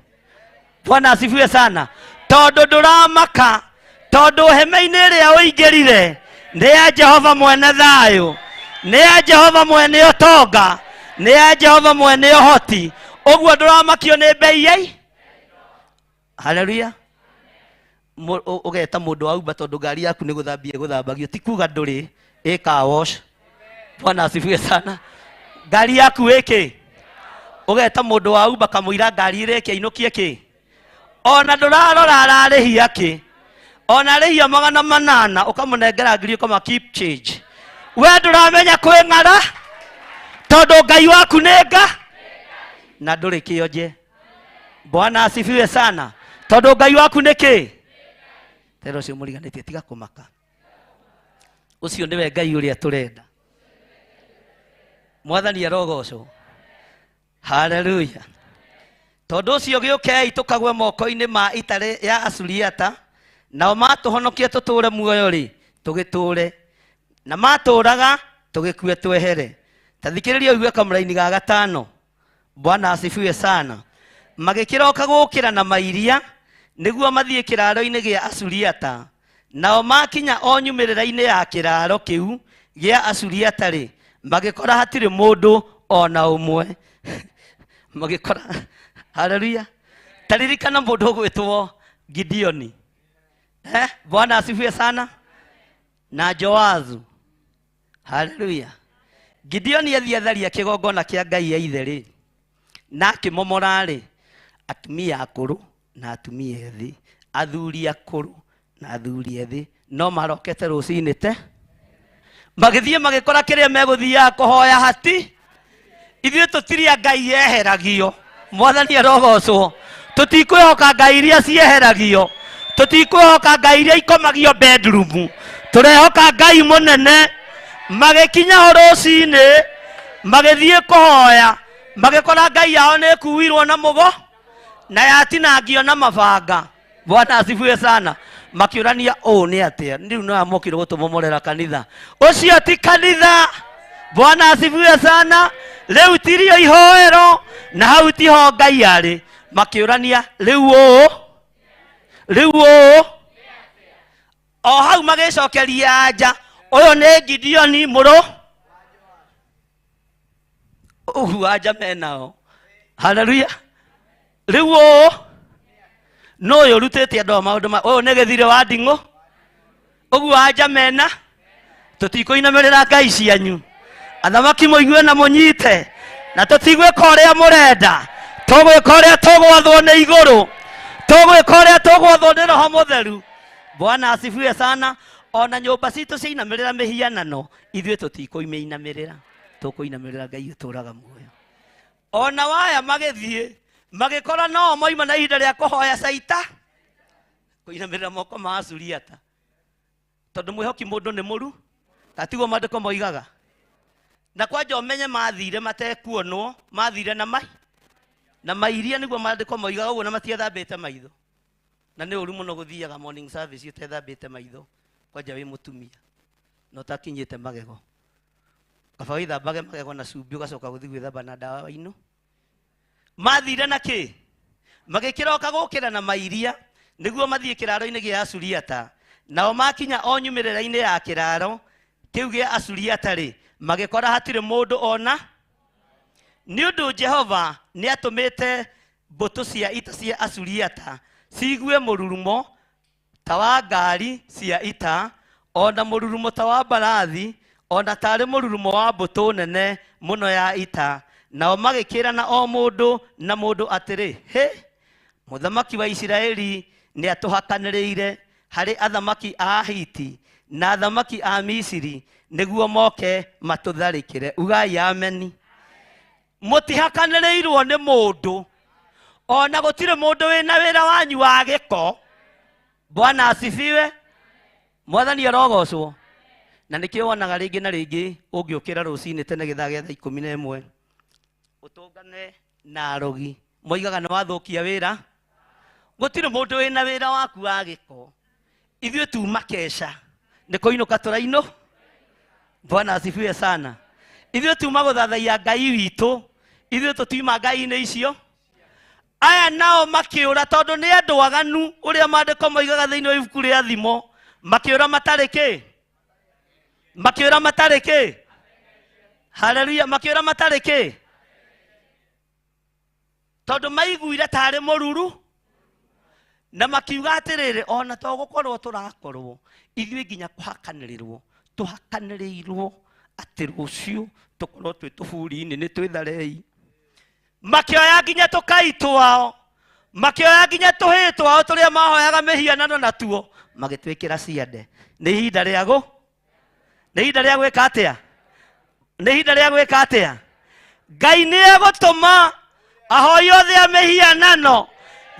Bwana asifiwe sana. Tondũ ndũramaka, tondũ hema-inĩ ĩrĩa ũingĩrire nĩ ya Jehova mwene thayũ, nĩ ya Jehova mwene ũtonga, nĩ ya Jehova mwene ũhoti. Ũguo ndũramakio nĩ mbei yai. Haleluya. Ũgeta mũndũ wa Uber tondũ ngari yaku nĩ gũthambia ĩgũthambagio, ti kuga ndũrĩ ĩ car wash. Bwana asifiwe sana. Ngari yaku ĩkĩ? Ũgeta mũndũ wa Uber kamũira ngari ĩrĩke ainũkie kĩ? Ona ndũrarora ararĩhia kĩ? Ona arĩhia 800 ũkamũnengera ngiri ũkama keep change. We ndũramenya kwĩ ng'ara tondũ Ngai waku nĩ nga na ndũrĩ kĩonje. Bwana asifiwe sana. Tondũ Ngai waku nĩ kĩ? Tero ũcio mũriganĩtie tiga kũmaka. Ũcio nĩwe Ngai ũrĩa tũrenda. Mwathani arogocwo. Haleluya. Tondũ ũcio gĩũkei tũkagwe moko-inĩ ma ita ya Asuriata, nao matũhonokie tũtũũre muoyo rĩ, tũgĩtũũre, na matũũraga tũgĩkue twehere. Ta thikĩrĩria ũigue kamũraini ga gatano. Bwana asifiwe sana. Magĩkĩroka gũkĩra na mairia nĩguo mathiĩ kĩraro-inĩ gĩa Asuriata. Nao makinya o nyumĩrĩra-inĩ ya kĩraro kĩu gĩa Asuriata rĩ, magĩkora hatirĩ mũndũ ona ũmwe. Magĩkora, haleluya. Taririkana mũndũ ũgwĩtwo Gideoni. Bwana asifiwe sana. Na Joazu. Haleluya. Gideoni athiĩ atharia kĩgongona kĩa Ngai ya ithe rĩ, na akĩmomora rĩ, atumia akũrũ na atumia ethĩ, athuri akũrũ na athuri ethĩ, no marokete rũcinĩ te magĩthiĩ magĩkora kĩrĩa megũthiaga kũhoya hati. Ithuĩ tũtirĩ a Ngai yeheragio. Mwathani arogocwo. Tũtikwĩhoka Ngai iria cieheragio, tũtikwĩhoka Ngai iria ikomagio bedroom, tũrehoka Ngai mũnene. Magĩkinya ho rũcinĩ magĩthiĩ kũhoya, magĩkora Ngai yao nĩ ĩkuirwo na mũgo na yatinangio na mabanga. Bwana asifiwe sana. Makĩũrania ũũ nĩ atĩa, rĩu no amokire gũtũmomorera kanitha. Ũcio ti kanitha. Bwana asifiwe sana. Rĩu tirio ihoero na hau tiho Ngai arĩ. Makĩũrania rĩu ũũ, rĩu ũũ. O hau magĩcokeria anja, ũyũ nĩ Gideoni mũrũ. Ũguo anja menao. Haleluya. Rĩu ũũ no ũyũ ũrutĩte andũ a maũndũ ma ũyũ nĩ gĩthirĩ wa nding'ũ. Ũguo anja mena tũtikũinamĩrĩra ngai cianyu. Athamaki mũigue na mũnyite na tũtigwĩka ũrĩa mũrenda. Tũgwĩka ũrĩa tũgwathwo nĩ igũrũ. Tũgwĩka ũrĩa tũgwathwo nĩ Roho Mũtheru. Bwana asifiwe sana. Ona nyũmba citũ ciainamĩrĩra mĩhianano, ithuĩ tũtikũmĩinamĩrĩra. Tũkũinamĩrĩra Ngai ũtũũraga muoyo. Ona waya magĩthiĩ magĩkora no moima na ihinda rĩa kũhoya caita kũinamĩrĩra moko ma Asuriata. Tondũ mwĩhoki mũndũ nĩ mũru, tatiguo maandĩko moigaga. Na kwanja ũmenye mathire matekuonwo, mathire na mai na mairia nĩguo maandĩko moigaga ũguo, na matiethambĩte maitho. Na nĩ ũru mũno gũthiaga morning service ũtethambĩte maitho, kwanja wĩ mũtumia na ũtakinyĩte magego. Kaba wĩthambage magego na cumbĩ ũgacoka gũthiĩ gwĩthamba na ndawa ino. Mathire na kĩ? Magĩkĩroka gũkĩra na mairia nĩguo mathiĩ kĩraro-inĩ gĩa Asuriata. Nao makinya o nyumĩrĩra-inĩ ya kĩraro kĩu gĩa Asuriata rĩ, magĩkora hatirĩ mũndũ ona. Nĩ ũndũ Jehova nĩatũmĩte mbũtũ cia ita cia Asuriata ciigue mũrurumo ta wa ngari cia ita, ona mũrurumo ta wa mbarathi, ona tarĩ mũrurumo wa mbũtũ nene mũno ya ita. Nao magĩkĩrana o mũndũ na mũndũ atĩrĩ, hĩ, mũthamaki wa Isiraeli nĩatũhakanĩrĩire harĩ athamaki a Ahiti na athamaki a Misiri nĩguo moke matũtharĩkĩre. Ugai ameni. Mũtihakanĩrĩirwo nĩ mũndũ, ona gũtirĩ mũndũ wĩna wĩra wanyu wa gĩko. Bwana asifiwe. Mwathani arogocwo. Na nĩkĩo wonaga rĩngĩ na rĩngĩ ũngĩũkĩra rũcinĩ tene gĩthaa gĩa thaa 11 ũtũngane na arogi moigaga nĩ wathũkia wĩra. Gũtirĩ mũndũ wĩna wĩra waku wa gĩko. Ithuĩ tuma keca nĩ kũinũka tũrainũ. Bwana asifiwe sana. Ithuĩ tuma gũthathaiya Ngai witũ, ithuĩ tũtiuma ngai-inĩ icio. Aya nao makĩũra tondũ nĩ andũ aganu, ũrĩa maandĩko moigaga thĩinĩ wa ibuku rĩa Thimo, makĩũra matarĩ kĩ? Makĩũra matarĩ kĩ? Haleluya, makĩũra matarĩ kĩ? Tondũ maiguire tarĩ mũruru na makiuga atĩrĩrĩ, ona to gũkorwo tũrakorwo ithuĩ nginya kũhakanĩrĩrwo, tũhakanĩrĩirwo atĩ rũciũ tũkorwo twĩ tũburi-inĩ nĩ twĩtharei. Makĩoya nginya tũkai twao, makĩoya nginya tũhĩĩ twao tũrĩa mahoyaga mĩhianano natuo, magĩtwĩkĩra ciande. Nĩ ihinda rĩa gũ? Nĩ ihinda rĩa gwĩka atĩa? Nĩ ihinda rĩa gwĩka atĩa? Ngai nĩ egũtũma ahoi othe a mĩhianano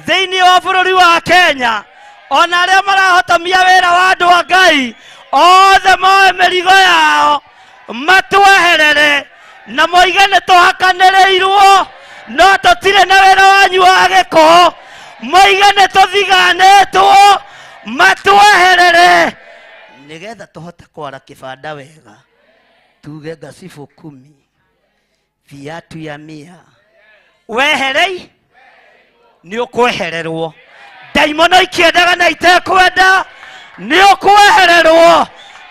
thĩinĩ wa bũrũri wa Kenya, ona arĩa marahotomia wĩra wa andũ a Ngai othe moe mĩrigo yao matweherere na moige nĩ tũhakanĩrĩirwo no tũtirĩ na wĩra wanyu wa gĩko, moige nĩ tũthiganĩtwo matweherere nĩgetha tũhote kwara kĩbanda wega, tuge ngacibũ 10 viatu ya 100. Weherei nĩ ũkwehererwo. Ndaimono ikĩendaga na itekwenda nĩ ũkwehererwo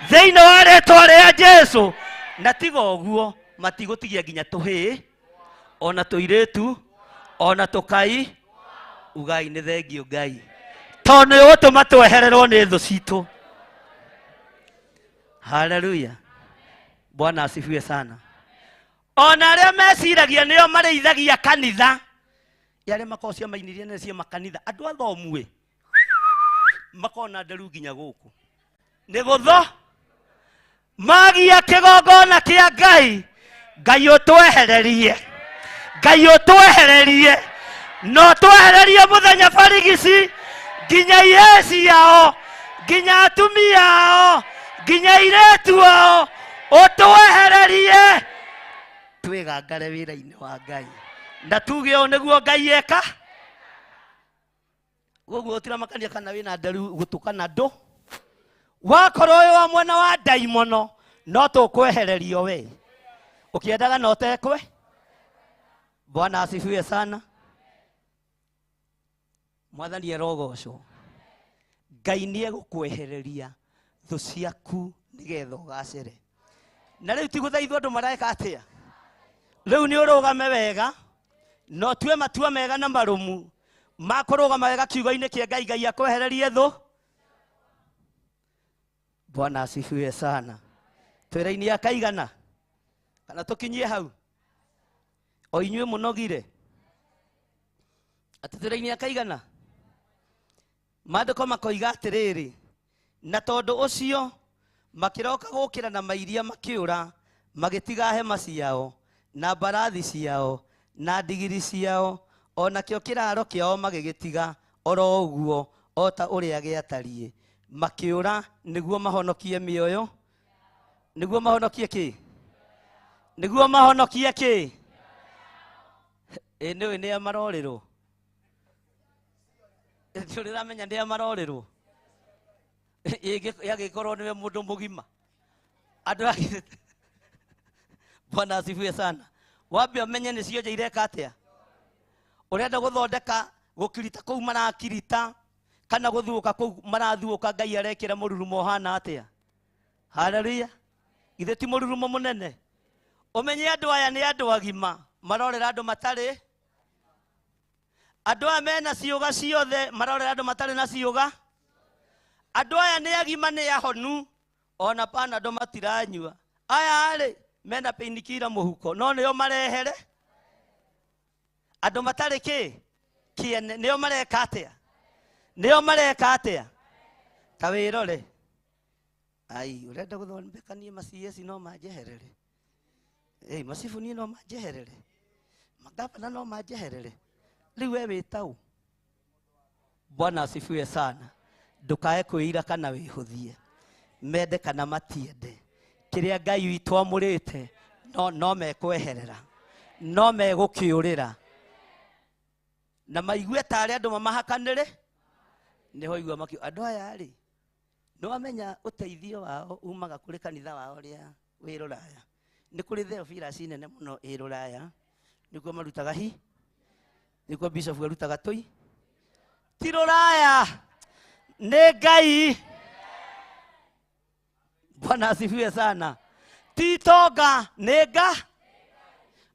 thĩinĩ wa rĩtwa rĩa Jesũ. Na tiga ũguo matigũtigia nginya tũhĩĩ ona tũirĩtu ona tũkai. Ugai nĩ thengio Ngai, tondũ nĩ ũgũtũma twehererwo nĩ thũ citũ. Haleluya, Bwana asifiwe sana. Ona arĩa meciragia nĩo marĩithagia kanitha, arĩa makoragwo ciama-inĩ nene cia makanitha, andũ athomu makona nderu nginya gũkũ nĩ gũtho magia kĩgongona kĩa Ngai. Ngai ũtwehererie, Ngai ũtwehererie, no twehererie mũthenya barigici nginya ihĩĩ ciao, nginya atumia ao, nginya airĩtu ao, ũtwehererie twĩgangare wĩra-inĩ wa Ngai na tuge ũũ nĩguo Ngai eka. Koguo gũtiramakania kana wĩna nderu gũtũ kana ndũ, wakorwo wĩ wa mwena wa ndaimono no tũkwehererio we ũkĩendaga na ũtekwe. Bwana asifiwe sana. Mwathani arogocwo. Ngai nĩ egũkwehereria thũ ciaku nĩgetha ũgacĩre. Na rĩu ti gũthaithwo andũ mareka atĩa? Rĩu nĩ ũrũgame wega no tue matua mega na marumu makũrũgama wega kiugo-inĩ kĩa Ngai. Ngai akwehererie thũ. Bwana asifiwe sana. Twĩra-inĩ akaigana kana tũkinyie hau o inyuĩ mũnogire atĩ twĩra-inĩ akaigana. Maandĩko makoiga atĩrĩrĩ, na tondũ ũcio makĩroka gũkĩra na mairia makĩũra magĩtiga hema ciao na mbarathi ciao na ndigiri ciao o nakĩo kĩraro kĩao magĩgĩtiga oro ũguo o ta ũrĩa gĩatariĩ. Makĩũra nĩguo mahonokie mĩoyo, nĩguo mahonokie kĩ, nĩguo mahonokie kĩ. Ĩ nĩũĩ nĩa marorĩrwo, ndũrĩramenya nĩa marorĩrwo. Yagĩkorwo nĩwe mũndũ mũgima andũ. Bwana asifiwe sana. Wambe ũmenye nĩ cionje ireka atĩa. Ũrenda gũthondeka gũkirita kũu marakirita kana gũthuũka kũu marathuũka, Ngai arekĩra mũrurumo ũhana atĩa. Haleluya. Ithe ti mũrurumo mũnene. Ũmenye andũ aya nĩ andũ agima marorera andũ matarĩ, andũ aya mena ciũga ciothe marorera andũ matarĩ na ciũga. Andũ aya nĩ agima nĩ ahonu ona panado matiranyua. Aya rĩ mena painkiller mũhuko no nĩo marehere andũ matarĩ kĩ kĩene, nĩo mareka atĩa, nĩo mareka atĩa. Ta wĩrore ai, ũrenda gũthondeka niĩ ma CS no manjeherere, ĩ macibu niĩ no manjeherere, magavana no manjeherere, rĩu we wĩtaũ. Bwana asifiwe sana. Ndũkae kwĩira kana wĩhũthie, mende kana matiende, kĩrĩa Ngai witũ amũrĩte no mekweherera, no megũkĩũrĩra na maigue tarĩ andũ mamahakanĩre. Nĩho igua makio andũ aya rĩ nĩwamenya ũteithio wao umaga kũrĩ kanitha wao ũrĩa wĩ Rũraya. Nĩ kũrĩ Theophilus nene mũno ĩ Rũraya, nĩkuo marutaga hi, nĩkuo bishop arutaga tũi. Ti Rũraya, nĩ Ngai. Bwana asifiwe sana. Ti tonga, nĩ nga.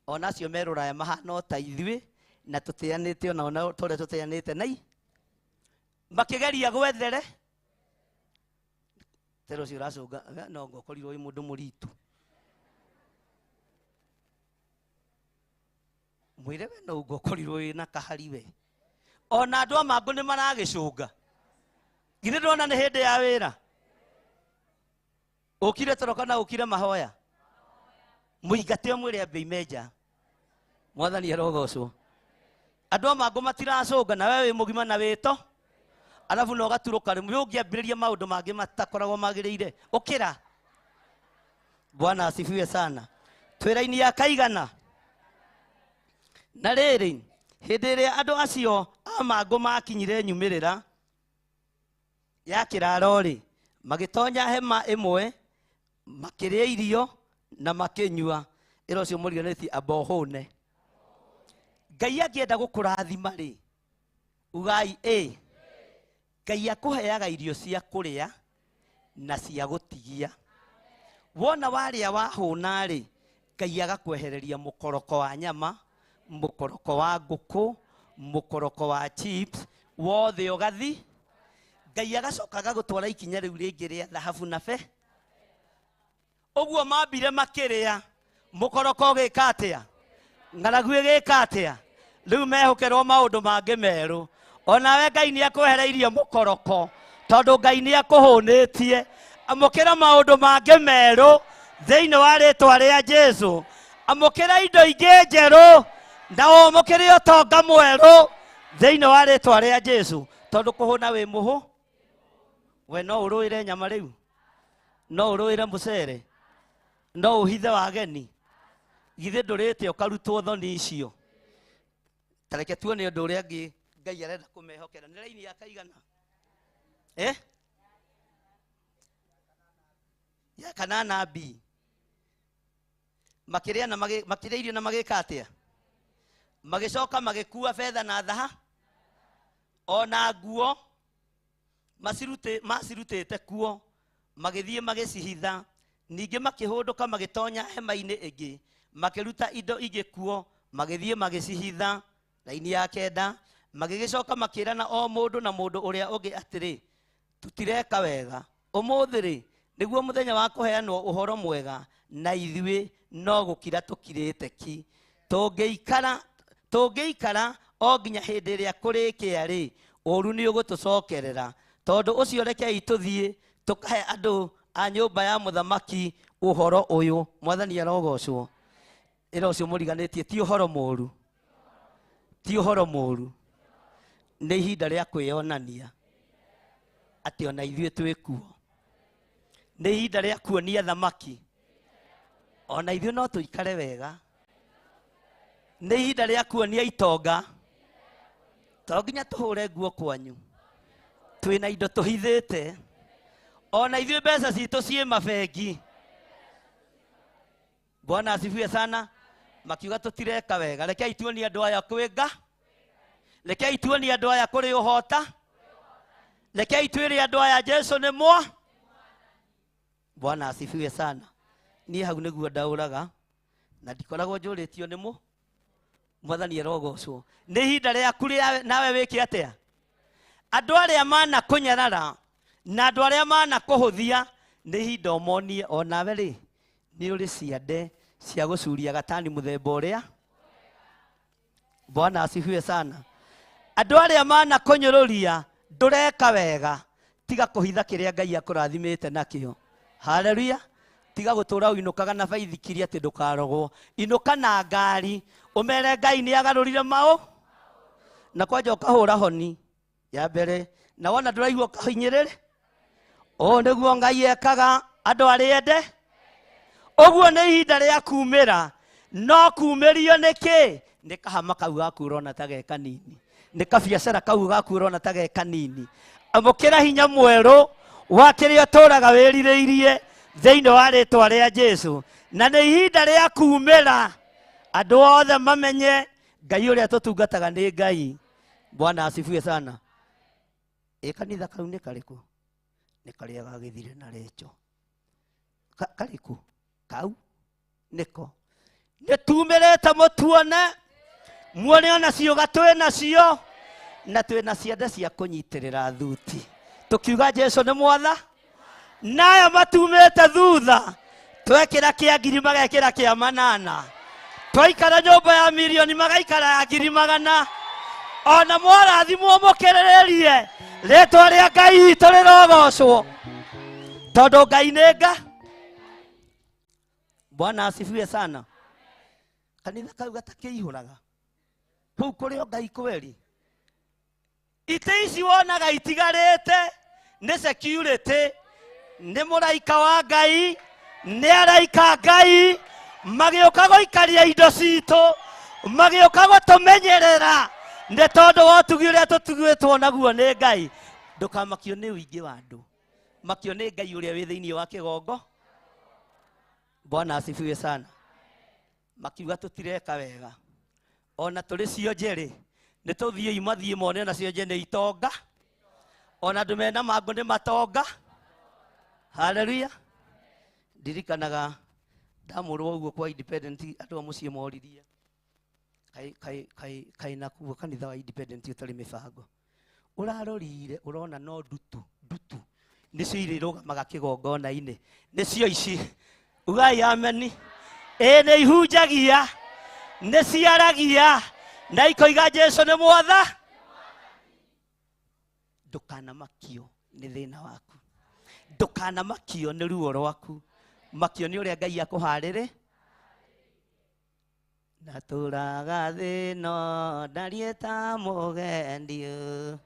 Ona acio me Rũraya mahana o ta ithuĩ na tũteanĩte ona tũrĩa tũteanĩte nai makĩgeria gwethere tero ũcio ũracũnga no ngokorirwo wĩ mũndũ mũritu. Mwĩre we no ngokorirwo wĩ na kahari we. Ona andũ a mangũ nĩ maragĩcũnga. Githĩ ndwona nĩ hĩndĩ ya wĩra. Ũkire toro kana ũkire mahoya. Mũingate ũmwĩre ambe ime nja. Mwathani arogocwo. Andũ a mangũ matiracũnga na we wĩ mũgima na wĩto. Alafu no gaturũka rĩmwe ũngĩambĩrĩria maũndũ mangĩ matakoragwo magĩrĩire. Ũkĩra. Bwana asifiwe sana. Twĩra-inĩ ya kaigana. Na rĩrĩ hĩndĩ ĩrĩa andũ acio a mangũ makinyire nyumĩrĩra ya kĩraro rĩ, magĩtonya hema ĩmwe makĩrĩa irio na makĩnyua. Ĩra ũcio mũriganĩtie amba ũhũne. Ngai angĩenda gũkũrathima rĩ, ugai ĩ Ngai akũheaga irio cia kũrĩa na cia gũtigia. Wona warĩa wahũna rĩ, Ngai agakwehereria mũkoroko wa nyama, mũkoroko wa ngũkũ, mũkoroko wa chips, wothe ũgathi. Ngai agacoka agagũtwara ikinya rĩu rĩngĩ rĩa thahabu na be. Ũguo mambire makĩrĩa, mũkoroko ũgĩka atĩa, ng'aragu ĩgĩka atĩa, rĩu mehũkerwo maũndũ mangĩ merũ. Onawe Ngai nĩ akwehereirie mũkoroko tondũ Ngai nĩ akũhũnĩtie. Amũkĩra maũndũ mangĩ merũ thĩinĩ wa rĩtwa rĩa Jesũ. Amũkĩra indo ingĩ njerũ na ũmũkĩre ũtonga mwerũ thĩinĩ wa rĩtwa rĩa Jesũ. Tondũ kũhũna wĩ mũhũ, we no ũrũĩre nyama rĩu, no ũrũĩre mũcere, no ũhithe wageni. Githĩ ndũrĩte ũkarutwo thoni icio. Ta reke tuone ũndũ ũrĩa angĩ Ngai arenda kũmehokera. Nĩ raini ya kaigana? Ya kanana B. Makĩrĩa na makĩrĩa irio na magĩka atĩa? Magĩcoka magĩkua betha na thaha ona nguo macirutĩte kuo, magĩthiĩ magĩcihitha. Ningĩ makĩhũndũka magĩtonya hema-inĩ ĩngĩ, Makĩruta indo ingĩ kuo, magĩthiĩ magĩcihitha. Raini ya 9, magĩgĩcoka makĩrana o mũndũ na mũndũ ũrĩa ũngĩ atĩrĩ, tũtireka wega. Ũmũthĩ rĩ, nĩguo mũthenya wa kũheanwo ũhoro mwega, na ithuĩ no gũkira tũkirĩte ki. Tũngĩikara o nginya hĩndĩ ĩrĩa kũrĩkĩa rĩ, ũũru nĩ ũgũtũcokerera. Tondũ ũcio rekei tũthiĩ tũkahe andũ a nyũmba ya mũthamaki ũhoro ũyũ. Mwathani arogocwo. Ĩra ũcio mũriganĩtie ti ũhoro mũũru, ti ũhoro mũũru, nĩ ihinda rĩa kwĩyonania atĩ ona ithuĩ twĩ kuo. Nĩ ihinda rĩa kuonia thamaki ona ithuĩ no tũikare wega. Nĩ ihinda rĩa kuonia itonga to nginya tũhũre nguo kwanyu, twĩna indo tũhithĩte, ona ithuĩ mbeca citũ ciĩ mabengi. Bwana asifiwe sana. Makiuga tũtireka wega, rekei tuonie andũ aya kwĩ nga, rekei tuonie andũ aya kũrĩ ũhota, rekei twĩre andũ aya Jesu nĩ mwa. Bwana asifiwe sana. Niĩ hau nĩguo ndaũraga na ndikoragwo njũrĩtio nĩ mũ. Mwathani arogocwo. Nĩ ihinda rĩaku rĩa nawe wĩke atĩa? Andũ arĩa manakũnyarara na andũ arĩa manakũhũthia, nĩ ihinda ũmonie o nawe rĩ nĩ ũrĩ ciande cia gũcuria gatani mũthemba ũrĩa. Bwana asifiwe sana. Andũ arĩa manakũnyũrũria ndũreka wega, tiga kũhitha kĩrĩa Ngai akũrathimĩte nakĩo. Haleluya. Tiga gũtũra ũinũkaga na baithikiri atĩ ndũkarogwo. Inũka na ngari ũmere Ngai nĩ agarũrire maũ, na kwanja ũkahũra honi ya mbere, na wona ndũraigua ũkahinyĩrĩre. Ũũ nĩguo Ngai ekaga andũ arĩa ende. Ũguo nĩ ihinda rĩa kumĩra, no kumĩrio nĩ kĩ? Nĩ kahama kau gaku ũrona ta ge kanini, nĩ kabiacara kau gaku ũrona ta ge kanini. Amũkĩra hinya mwerũ wa kĩrĩa ũtũraga wĩrirĩirie thĩinĩ wa rĩtwa rĩa Jesu. Na nĩ ihinda rĩa kumĩra andũ othe mamenye Ngai ũrĩa tũtungataga nĩ Ngai. Bwana asifiwe sana. Ĩ kanitha kau nĩ karĩkũ? Nĩ karĩa gagĩthire na Recho. Karĩkũ? Kau nĩko. Nĩ tumĩrĩte mũtuone, muone ona ciũga twĩ nacio, na twĩ na ciande cia kũnyitĩrĩra thuti. Tũkiuga Jesu nĩ mwatha, naya matumĩte thutha, twekĩra kĩa 1000 magekĩra kĩa 800, twaikara nyũmba ya mirioni magaikara ya 100,000. Ona mwarathimwo mũkĩrĩrĩrie, rĩtwa rĩa Ngai witũ rĩrogocwo, tondũ Ngai nĩ nga. Bwana asifiwe sana. Kanitha kau gatakĩihũraga kũu kũrĩ o Ngai kweri. Itĩ ici wonaga itigarĩte nĩ security, nĩ mũraika wa Ngai, nĩ araika Ngai magĩũka gũikaria indo citũ, magĩũka gũtũmenyerera, nĩ tondũ wa ũtugi ũrĩa tũtugĩtwo naguo nĩ Ngai. Ndũkamakio nĩ ũingĩ wa andũ, makio nĩ Ngai ũrĩa wĩ thĩinĩ wa kĩgongo. Bwana asifiwe sana. Makiuga tũtireka wega, ona tũrĩ cionje rĩ, nĩ tũthiĩi mathiĩ mone ona cionje nĩ itonga, ona andũ mena mangũ nĩ matonga. Haleluya. Ndirikanaga ndamũrwo ũguo kwa Independent, andũ a mũciĩ moririe kaĩ nakuo kanitha wa Independent ũtarĩ mĩbango. Ũrarorire ũrona no ndutu ndutu nĩcio irĩrũgamaga kĩgongona-inĩ, nĩcio ici. Ugai ameni. Ĩ nĩ ihunjagia, nĩ ciaragia, na ikoiga Jesu nĩ mwatha. Ndũkanamakio nĩ thĩna waku, ndũkanamakio nĩ ruo rwaku, makio nĩ ũrĩa Ngai akũharĩrĩ. Ndatũraga thĩno ndariĩ ta mũgendi.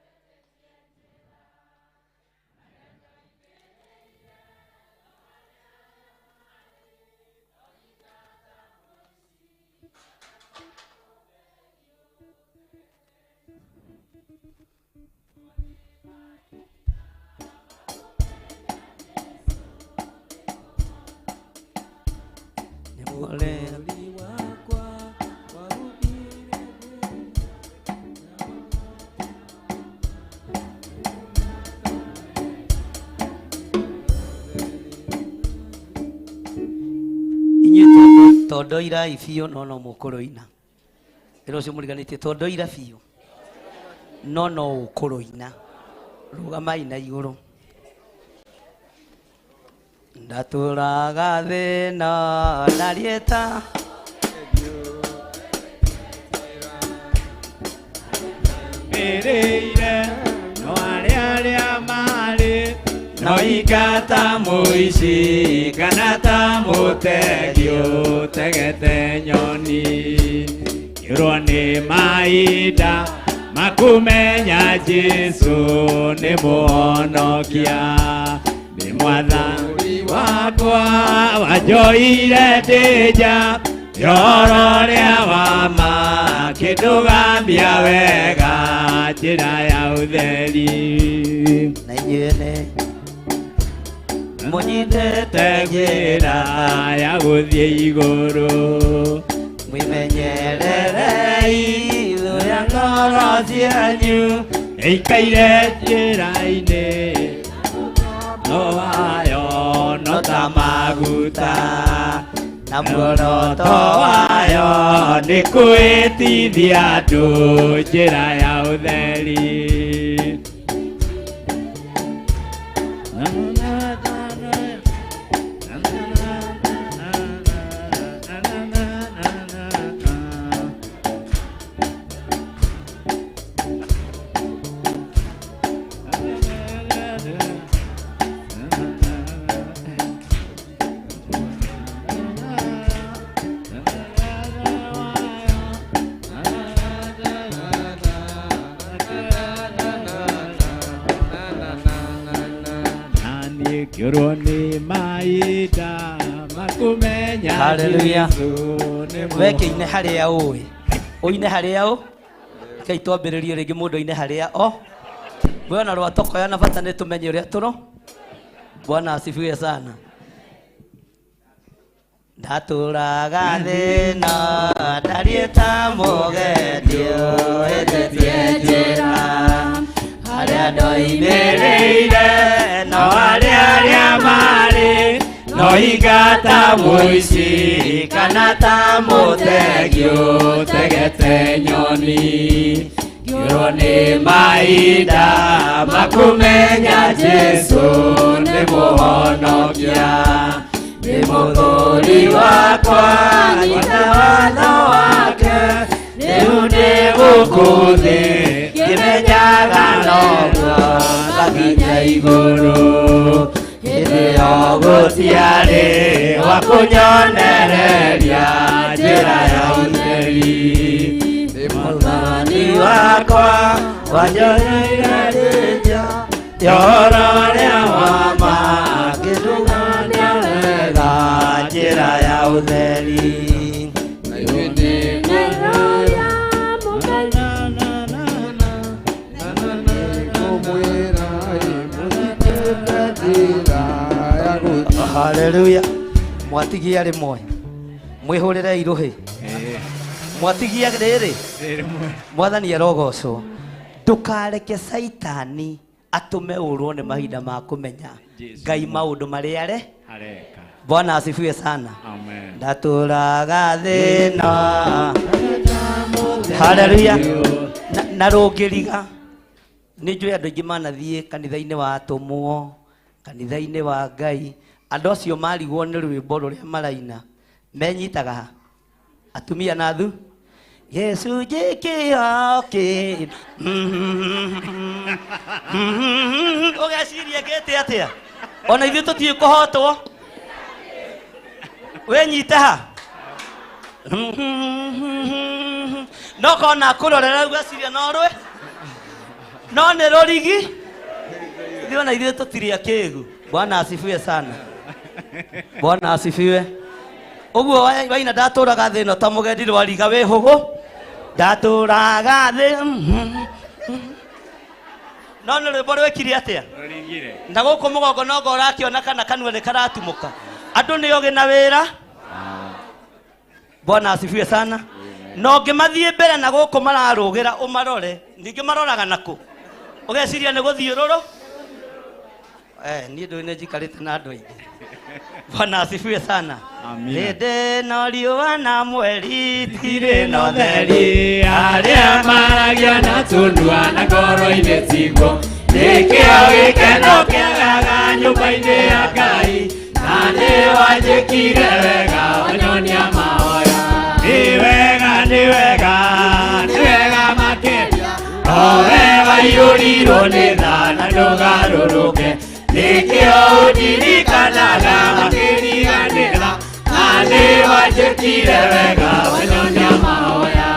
Inyuĩ To ndoira biũ no no mũkũrũina. Wĩra ũcio mũriganĩtie to ndoira biũ no no ũkũrũina. Rũgamai na igũrũ. Ndatũraga thĩna ndariĩta Mĩrĩire no arĩa arĩa marĩ no ingata mũici kana ta mũtegi ũtegete nyoni kĩũrwo nĩ mahinda makumenya Jesũ nĩ mũhonokia nĩ mwathani wakwa wanjoire ndĩ nja Yoro rĩa wama kĩndũgamia wega njĩra ya ũtheri na inyuĩ nĩ mũnyitĩte njĩra ya gũthiĩ igũrũ mwĩmenyererei thũ ya ngoro cianyu ĩikaire njĩra-inĩ no wayo no ta maguta na muoroto wayo nĩ kwĩtithia andũ njĩra ya ũtheri. Ngĩũrwo nĩ mahinda makumenya Hallelujah. Jesũ nĩ We kĩine harĩa ũĩ ũine harĩa ũ rekei twambĩrĩrie rĩngĩ mũndũ aine harĩa o we ona rwatokoya na bata nĩ tũmenye ũrĩa tũro. Bwana asifiwe sana. Ndatũraga thĩna ndariĩ ta mũgendi ũhĩtĩtie njĩra harĩa ndoimĩrĩire no arĩa arĩa marĩ no ingata mũici kana ta mũtegi ũtegete nyoni ngĩũrwo nĩ mahinda makumenya Jesũ nĩ mũhonokia nĩ mũthuri wakwa nyita watho wake rĩu ndĩ gũkũ thĩ ngĩmenyaga noguo ngakinya igũrũ hĩndĩ ĩyo gũtiarĩ wa kũnyonereria njĩra ya ũtheri nĩ mwathani wakwa wanjoeire rĩnja yoro rĩa wama ngĩndũgamia wega njĩra ya ũtheri. Haleluya. Mwatigia rĩmwe mwĩhũrĩre irũhĩ mwatigia rĩrĩ mwathani arogocwo. Ndũkareke Saitani atũme ũrwo nĩ mahinda ma kũmenya Ngai maũndũ marĩa are areka. Bwana asifiwe sana. Amen. Ndatũraga thĩna. Haleluya. Na rũngĩriga nĩ njũĩ andũ aingĩ manathiĩ kanitha-inĩ wa atũmwo kanitha-inĩ wa Ngai andũ acio marigwo nĩ rwĩmbo rũrĩa maraina menyitaga ha atumia na thu gĩcunjĩ kĩo kĩ ũgeciria ngĩte atĩa ona ithuĩ tũtiũĩ kũhotwo wĩnyite ha no kona kũrorera ũgeciria no rwĩ no nĩ rũrigi ithuĩ ona ithuĩ tũtirĩ akĩgu. Bwana asifiwe sana. Bwana asifiwe. Ũguo waina ndatũraga thĩ ĩno ta mũgendi rwariga wĩ hũgũ ndatũraga thĩ no nĩ rwĩmbo rwĩkire atĩa na gũkũ mũgongo nongo ũrakĩona kana kanua nĩ karatumũka andũ nĩ ogĩ na wĩra. Bwana asifiwe sana. Na ũngĩmathiĩ mbere na gũkũ mararũgĩra ũmarore ningĩ maroraga nakũ ũgeciria nĩ gũthiũrũrũ. Niĩ ndũĩ nĩ njikarĩte na andũ aingĩ. Bwana asifiwe sana. Amina. Hĩndĩ no riũa na mweri tirĩ na ũtheri. Arĩa maragia na tũnua na ngoro-inĩ tiguo, nĩkĩo gĩkeno kĩagaga nyũmba-inĩ ya Ngai, na nĩ wanjĩkire wega wanyonia mahoya. Nĩ wega, nĩ wega, nĩ wega makĩria, nowe waiyũrirwo nĩ tha na ndũgarũrũke, nĩkĩo ũndirikanaga makĩriganĩra, na nĩ wanjĩkire wega wanyonia mahoya.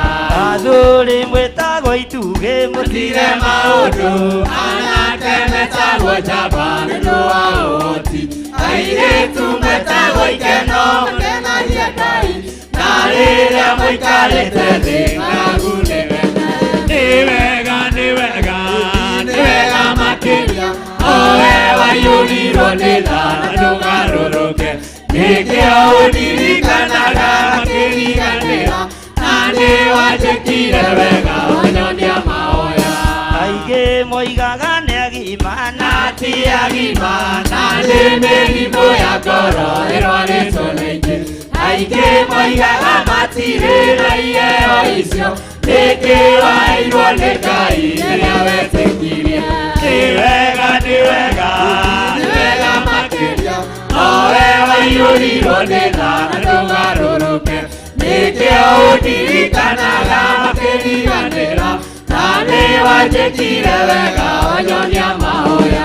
Athuri mwĩtagwo itugĩ Mũtire maũndũ, anake metagwo njamba nĩ ũndũ wa ũhoti, airĩtu metagwo ikeno makenagie Ngai, na rĩrĩa mũikarĩte thĩ ng'aragu nĩ wega. Nĩ wega, nĩ wega, nĩ wega makĩria, owe waiyũrirwo nĩ tha na ndũgarũrũke, nĩkĩo ũndirikanaga makĩriganĩra, na nĩ wanjĩkire wega wanyonia mahoya. Aingĩ moigaga nĩ agima na Ti agima na nĩ mĩrimũ ya ngoro ĩrwarĩtwo nĩ aingĩ, aingĩ moigaga matirĩ na iheo icio, nĩkĩ waheirwo nĩ Ngai rĩrĩa wetĩkirie. Nĩ wega, nĩ wega, nĩ wega makĩria, nowe waiyũrirwo nĩ tha na ndũgarũrũke, nĩkĩo ũndirikanaga makĩriganĩra, na nĩ wanjĩkire wega wanyonia mahoya.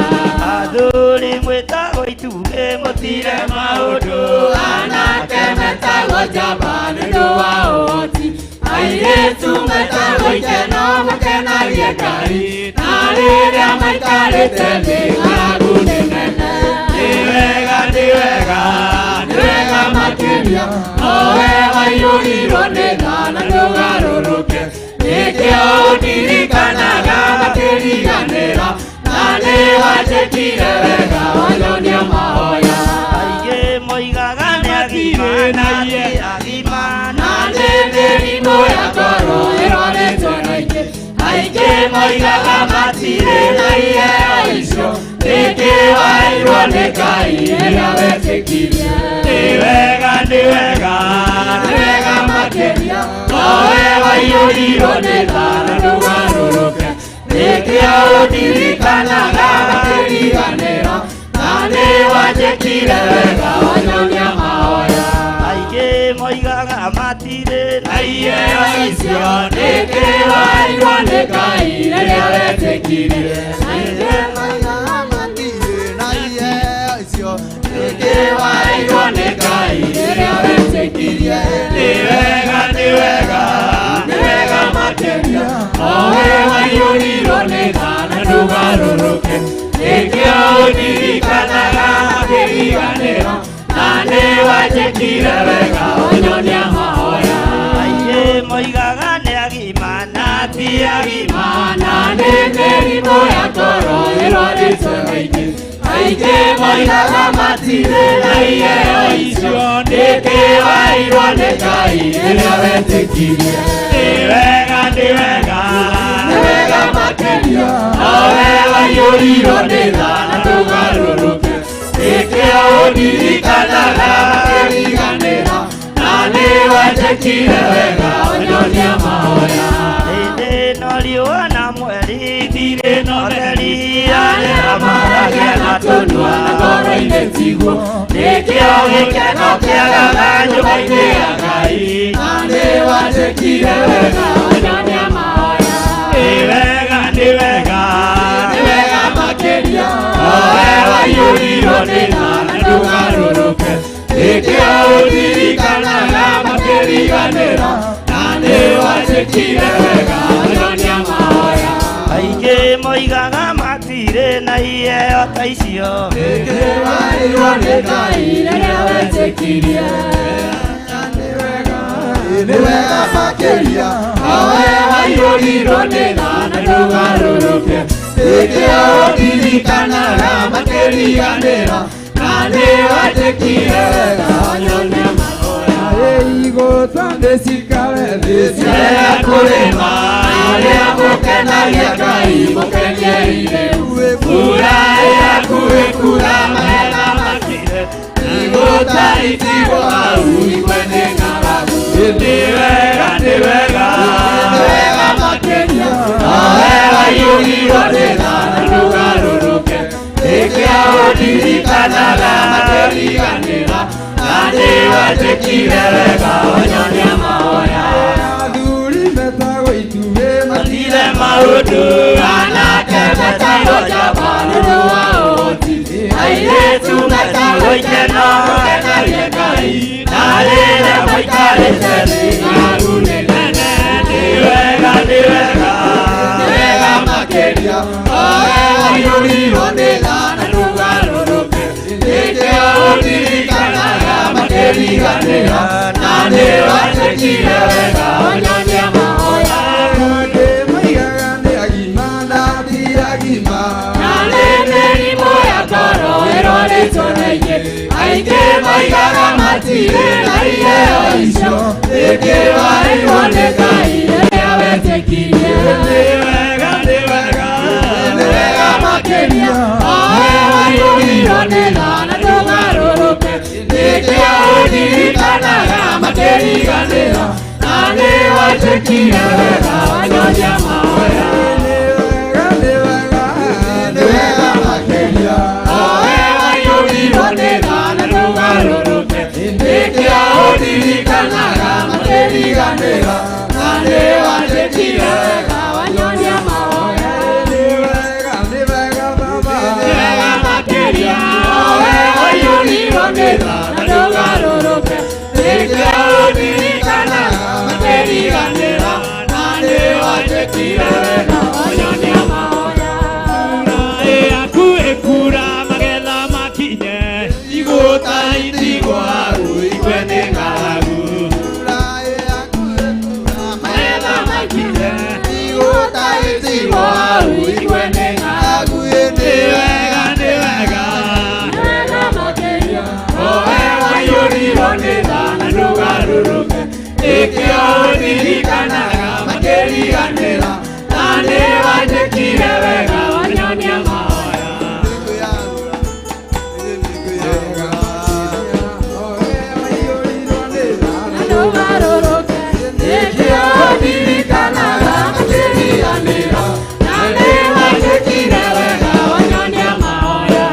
Athuri mwĩtagwo itugĩ mũtire maũndũ. Anake metagwo njamba nĩ ũndũ wa ũhoti, airĩtu metagwo ikeno makenagie Ngai, na rĩrĩa maikarĩte thĩ ng'aragu nĩ nene. Nĩ wega, nĩ wega, nĩ wega makĩria, nowe waiyũrirwo nĩ tha na ndũgarũrũke, nĩkĩo ũndirikanaga makĩriganĩra, na nĩ wanjĩkire wega wanyonia mahoya. Aingĩ moigaga nĩ agima na ti agima na nĩ mĩrimũ ya ngoro ĩrwarĩtwo na aingĩ, aingĩ moigaga matirĩ na iheo icio, nĩkĩ waheirwo nĩ Ngai rĩrĩa wetĩkirie. Nĩ wega, nĩ wega, nĩ wega makĩria, nowe waiyũrirwo nĩ tha na ndũgarũrũke, nĩkĩo ũndirikanaga makĩriganĩra, na nĩ wanjĩkire wega wanyonia mahoya. Aingĩ moigaga matirĩ na Na iheo icio, nĩkĩ waheirwo nĩ Ngai rĩrĩa wetĩkirie. Nĩkĩ waheirwo nĩ Ngai rĩrĩa wetĩkirie. Nĩ wega, nĩ wega, nĩ wega makĩria, nowe waiyũrirwo nĩ tha na ndũgarũrũke, nĩkĩo ũndirikanaga makĩriganĩra, na nĩ wanjĩkire wega wanyonia mahoya. Aingĩ moigaga nĩ agima na ti agima na nĩ mĩrimũ ya ngoro ĩrwarĩtwo nĩ aingĩ, aingĩ moigaga matirĩ na iheo icio, nĩkĩ waheirwo nĩ Ngai rĩrĩa wetĩkirie. Nĩ wega, nĩ wega, nĩ wega makĩria, nowe waiyũrirwo nĩ tha na ndũgarũrũke, nĩkĩo ũndirikanaga makĩriganĩra, na nĩ wanjĩkire wega wanyonia mahoya. Hĩndĩ no riũa na mweri Tirĩ na ũtheri, arĩa maragia na tũnua na ngoro-inĩ tiguo, nĩkĩo gĩkeno kĩagaga nyũmba-inĩ ya Ngai, na nĩ wanjĩkire wega wanyonia mahoya. Nĩ wega, nĩ wega, nĩ wega makĩria, nowe waiyũrirwo nĩ tha na ndũgarũrũke, nĩkĩo ũndirikanaga makĩriganĩra, na nĩ wanjĩkire wega wanyonia mahoya. Aingĩ moigaga matirĩ na iheo ta icio. Nĩkĩ waheirwo nĩ Ngai rĩrĩa wetĩkirie. Nĩ wega makĩria, Nowe waiyũrirwo nĩ tha na ndũgarũrũke, nĩkĩo ũndirikanaga makĩriganĩra, na nĩ wanjĩkire wega wanyonia mahoya. Igũta nĩ cikare thĩ Arĩa kũrĩma, arĩa mũkenagia Ngai mũkeniei rĩu, mbura ĩhakuhĩ kura magetha makire, Igũta itigwo hau igwe nĩ ng'aragu. Nĩ wega, nĩ wega, nĩ wega makĩria. Oe waiyũrirwo nĩ tha na ndũgarũrũke. Nĩkĩo ũndirikanaga makĩriganĩra. Na nĩ wanjĩkire wega wanyonia mahoya. Athuri metagwo ituĩ Matire maũndũ, anake metagwo njamba nĩ ũndũ wa ũhoti. Airĩtu metagwo ikeno mũkenagie Ngai, na rĩrĩa maikarĩte thĩ ng'aragu nĩ nene. Nĩ wega, nĩ wega, nĩ wega makĩria. Oe waiyũrirwo nĩ tha na ndũgarũrũke. Nĩkĩo ũndirikanaga makĩriganĩra. Na nĩ wanjĩkire wega wanyonia mahoya. Angĩ moigaga nĩ agima na ti agima. Na nĩ mĩrimũ ya ngoro ĩrorĩtwo nĩ aingĩ. Aingĩ moigaga matirĩ na iheo icio. Nĩkĩ waheirwo nĩ Ngai rĩrĩa wetĩkirie. Nĩ wega, nĩ wega, nĩ wega makĩria. Oe waiyũrirwo nĩ tha na ndũgarũrũke. Nĩkĩo ũndirikanaga makĩriganĩra. Na nĩ wanjĩkire wega wanyonia mahoya. Nĩ wega, nĩ wega, nĩ wega makĩria. Oe waiyũrirwo nĩ tha na ndũgarũrũke. Nĩkĩo ũndirikanaga makĩriganĩra. Na nĩ wanjĩkire wega wanyonia mahoya. Nĩ wega, nĩ wega baba. Nĩ wega makĩria. Oe waiyũrirwo nĩ tha na ndũgarũrũke. Nĩkĩo ũndirikanaga makĩriganĩra. Na nĩ wanjĩkire wega wanyonia mahoya. Yaku ĩkura magetha makinye, igũta itigwo hau igwe nĩ ng'aragu. Magetha makinye, Igũta itigwo hau igwe nĩ ng'aragu. Nĩ wega, nĩ wega, nĩ wega makĩria. Oe waiyũrirwo nĩ tha na ndũgarũrũke. Nĩkĩo ũndirikanaga makĩriganĩra. Na nĩ wanjĩkire wega wanyonia mahoya. Nĩkĩo ũndirikanaga makĩriganĩra. Na nĩ wanjĩkire wega wanyonia mahoya.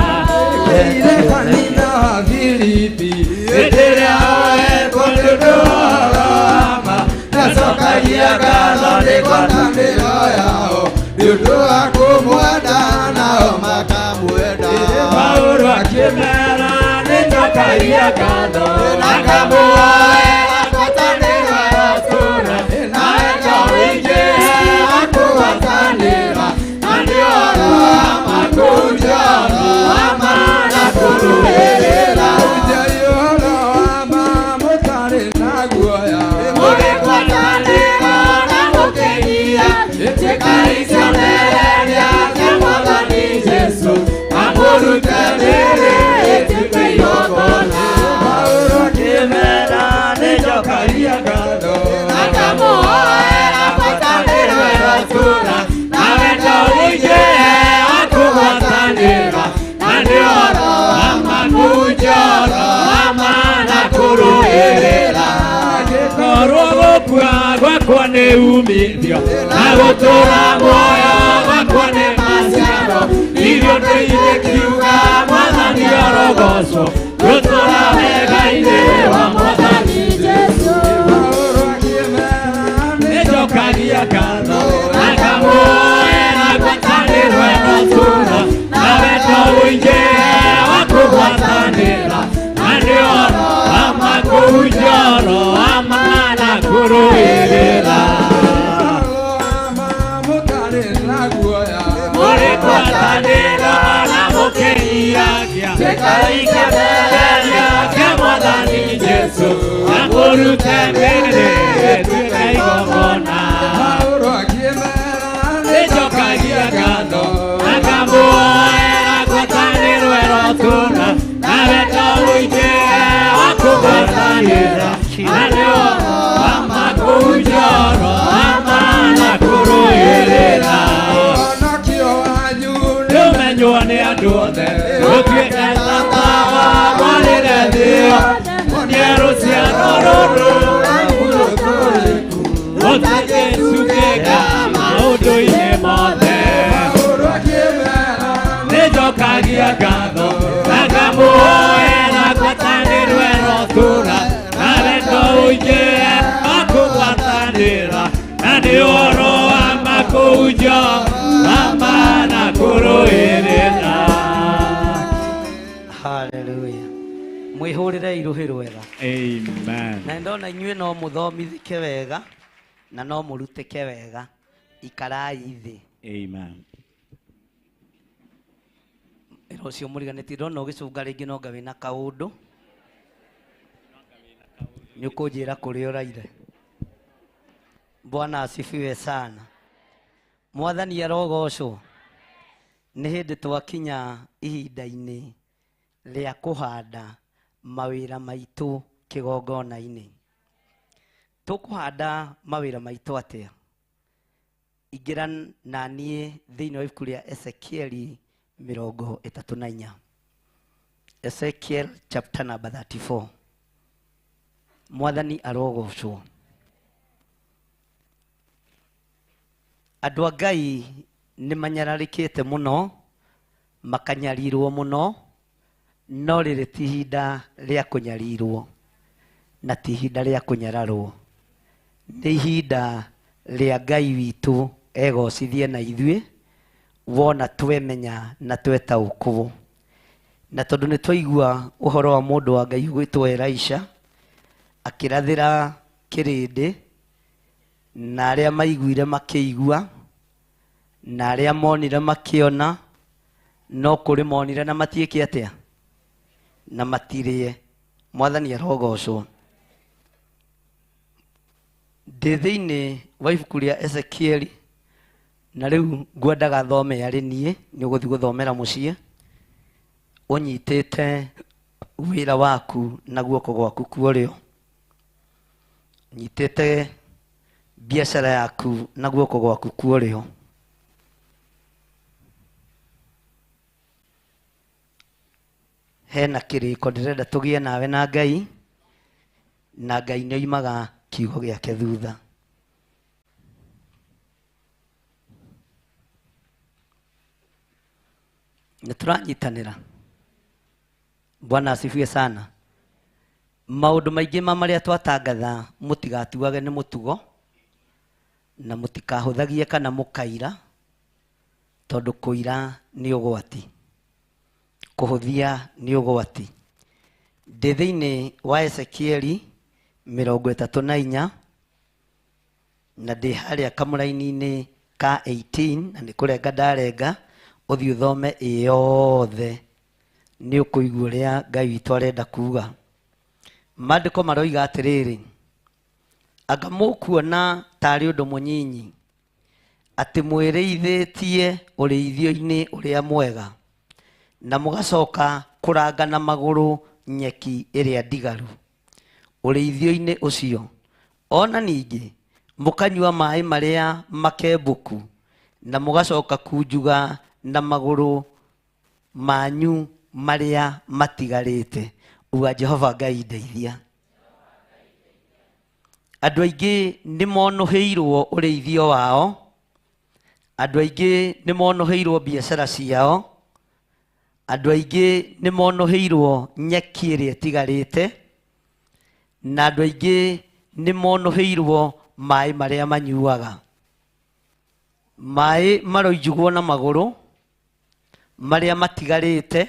Ire kanitha wa Filipi Hĩndĩ ĩrĩa oetwo nĩ ũndũ wa Roma, nacokagia ngatho nĩ ngwatanĩro yao nĩ ũndũ wa kũmwenda nao makamwenda. Paulo akĩmera nĩnjokagia ngatho na ngamũhoera ngwatanĩro ya ũtũũra na wendo ũingĩ akũgwatanĩra na nĩ ũhoro wa ma kũhunjia ũhoro wa ma na kũrũĩrĩra. Hunjai ũhoro wa ma mũtarĩ na guoya. Mũgĩgwatanĩra na mũkĩgia, ĩtĩkai cionereria kĩa Mwathani Jesũ, na mũrute mĩĩrĩ ĩtuĩke igongona. Paulo Akĩmera nĩnjokagia ngatho na ngamũhoera ngwatanĩro ya ũtũũra na wendo ũingĩ akũgwatanĩra na nĩ ũhoro wa ma kũhunjia ũhoro wa ma na kũrũĩrĩra. Angĩkorwo gũkua gwakwa nĩ umithio na gũtũũra muoyo gwakwa nĩ maciaro, irio ndũire kiuga Mwathani arogocwo, gũtũũra wega-inĩ wa Mwathani Jesũ. Paulo akĩmera Nĩnjokagia ngatho na ngamũhoera ngwatanĩro ya ũtũũra na wendo ũingĩ wa kũgwatanĩra na nĩ ũhoro wa ma kũhunjia ũhoro wa ma na kũrũĩrĩra. ũhoro wa ma mũtarĩ na guoya. Mũrĩgwatanĩra na mũkĩiragia, ĩtĩkai kĩonereria kĩa Mwathani Jesũ, na mũrute mĩĩrĩ ĩtuĩke igongona. Paulo akĩmera Nĩnjokagia ngatho na ngamũhoera ngwatanĩro ĩrotũũra na wendo ũingĩ wa kũgwatanĩra na nĩ ũhoro wa ma kũhunjia ũhoro wa ma na kũrũĩrĩra. Ũhonokio wanyu Nĩũmenywo nĩ andũ othe, ũtuĩke ta tawa mwarĩre thĩ yothe. Ngamũcokagia ngatho na ngamũhoera ngwatanĩro ĩrotũra na wendo ũingĩhe wa kũgwatanĩra na nĩ ũhoro wa makũhunjio ma na kũrũĩrĩra. Haleluya. Mwĩhũrĩre irũhĩ rwega. Amen. Na ndona inyuĩ no mũthomithike wega na no mũrutĩke wega. Ikarai thĩ. Amen. Ĩra ũcio mũriganĩtie ndona ũgĩcũnga rĩngĩ no nga wĩna kaũndũ. Nĩ ũkũnjĩra kũrĩa ũraire. Bwana asifiwe sana. Mwathani arogocwo. Nĩ hĩndĩ twakinya ihinda-inĩ rĩa kũhanda mawĩra maitũ kĩgongona-inĩ. Tũkũhanda mawĩra maitũ atĩa? Ingĩra na niĩ thĩinĩ wa ibuku rĩa Ezekieli 34. Ezekiel chapter number 34. Mwathani arogocwo. Andũ a Ngai nĩ manyararĩkĩte mũno, makanyarirwo mũno, no rĩrĩ ti ihinda rĩa kũnyarirwo na ti ihinda rĩa kũnyararwo. Nĩ ihinda rĩa Ngai witũ egocithie na ithuĩ, wona twemenya na twetaũkwo. Na tondũ nĩ twaigua ũhoro wa mũndũ wa Ngai ũgwĩtwo Elisha akĩrathĩra kĩrĩndĩ, na arĩa maiguire makĩigua, na arĩa monire makĩona, no kũrĩ monire na matiĩke atĩa? Na matirĩe. Mwathani arogocwo. Ndĩ thĩinĩ wa ibuku rĩa Ezekieli, na rĩu ngwendaga thome arĩ niĩ, nĩ ũgũthiĩ gũthomera mũciĩ, ũnyitĩte wĩra waku na guoko gwaku kwa ũrĩo, ũnyitĩte biacara yaku na guoko gwaku kwa ũrĩo. Hena kĩrĩko ndĩrenda tũgĩe nawe na Ngai, na Ngai nĩ oimaga kiugo gĩake thutha. Nĩ tũranyitanĩra. Bwana asifiwe sana. Maũndũ maingĩ ma marĩa twatangatha mũtigatuage nĩ mũtugo, na mũtikahũthagie kana mũkaira, tondũ kũira nĩ ũgwati, kũhũthia nĩ ũgwati. Ndĩ thĩinĩ wa Ezekieli 34 na ndĩ harĩa kamũraini-inĩ ka 18 na nĩ kũrenga ndarenga, ũthiĩ ũthome ĩyothe nĩ ũkũigua ũrĩa Ngai witũ arenda kuga. Maandĩko maroiga atĩrĩrĩ, anga mũkuona tarĩ ũndũ mũnyinyi atĩ mwĩrĩithĩtie ũrĩithio-inĩ ũrĩa mwega, na mũgacoka kũranga na magũrũ nyeki ĩrĩa ndigaru ũrĩithio-inĩ ũcio, ona ningĩ mũkanyua maĩ marĩa makembũku, na mũgacoka kunjuga na magũrũ manyu marĩa matigarĩte. Uga Jehova Ngai ndeithia. Andũ aingĩ nĩ monũhĩirwo ũrĩithio wao, andũ aingĩ nĩ monũhĩirwo biacara ciao, andũ aingĩ nĩ monũhĩirwo nyeki ĩrĩa ĩtigarĩte, na andũ aingĩ nĩ monũhĩirwo maĩ marĩa manyuaga. Maĩ maroinjugwo na magũrũ marĩa matigarĩte,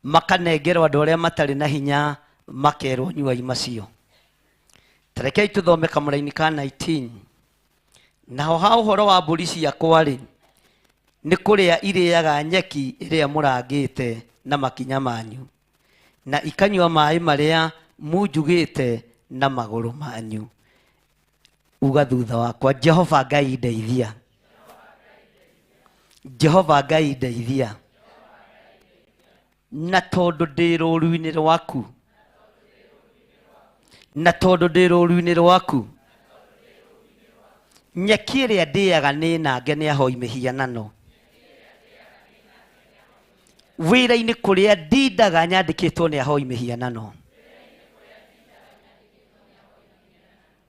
makanengerwo andũ arĩa matarĩ na hinya, makerwo nyuai macio. Tarekei tũthome kamũraini ka 19. Naho ha ũhoro wa mbũri ciakwa rĩ, nĩ kũrĩa irĩaga nyeki ĩrĩa mũrangĩte na makinya manyu, na ikanyua maĩ marĩa munjugĩte na magũrũ manyu. Uga thutha wakwa, Jehova Ngai ndeithia. Jehova Ngai ndeithia. Na tondũ ndĩ rũũru-inĩ rwaku, na tondũ ndĩ rũũru-inĩ rwaku, nyeki ĩrĩa ndĩaga nĩ nange nĩ ahoi mĩhianano. Wĩra-inĩ kũrĩa ndindaga nyandĩkĩtwo nĩ ahoi mĩhianano.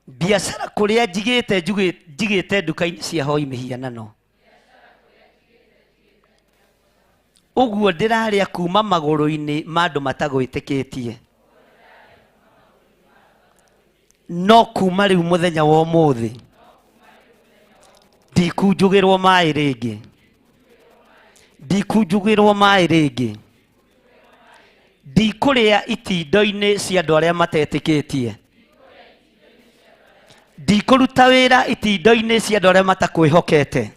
Biacara kũrĩa njigĩte njigĩte nduka-inĩ cia ahoi mĩhianano. Ũguo ndĩrarĩa kuma magũrũ-inĩ ma andũ matagwĩtĩkĩtie. No kuma rĩu mũthenya wa ũmũthĩ ndikunjugĩrwo maĩ rĩngĩ. Ndikunjugĩrwo maĩ rĩngĩ. Ndikũrĩa itindo-inĩ cia andũ arĩa matetĩkĩtie. Ndikũruta wĩra itindo-inĩ cia andũ arĩa matakwĩhokete.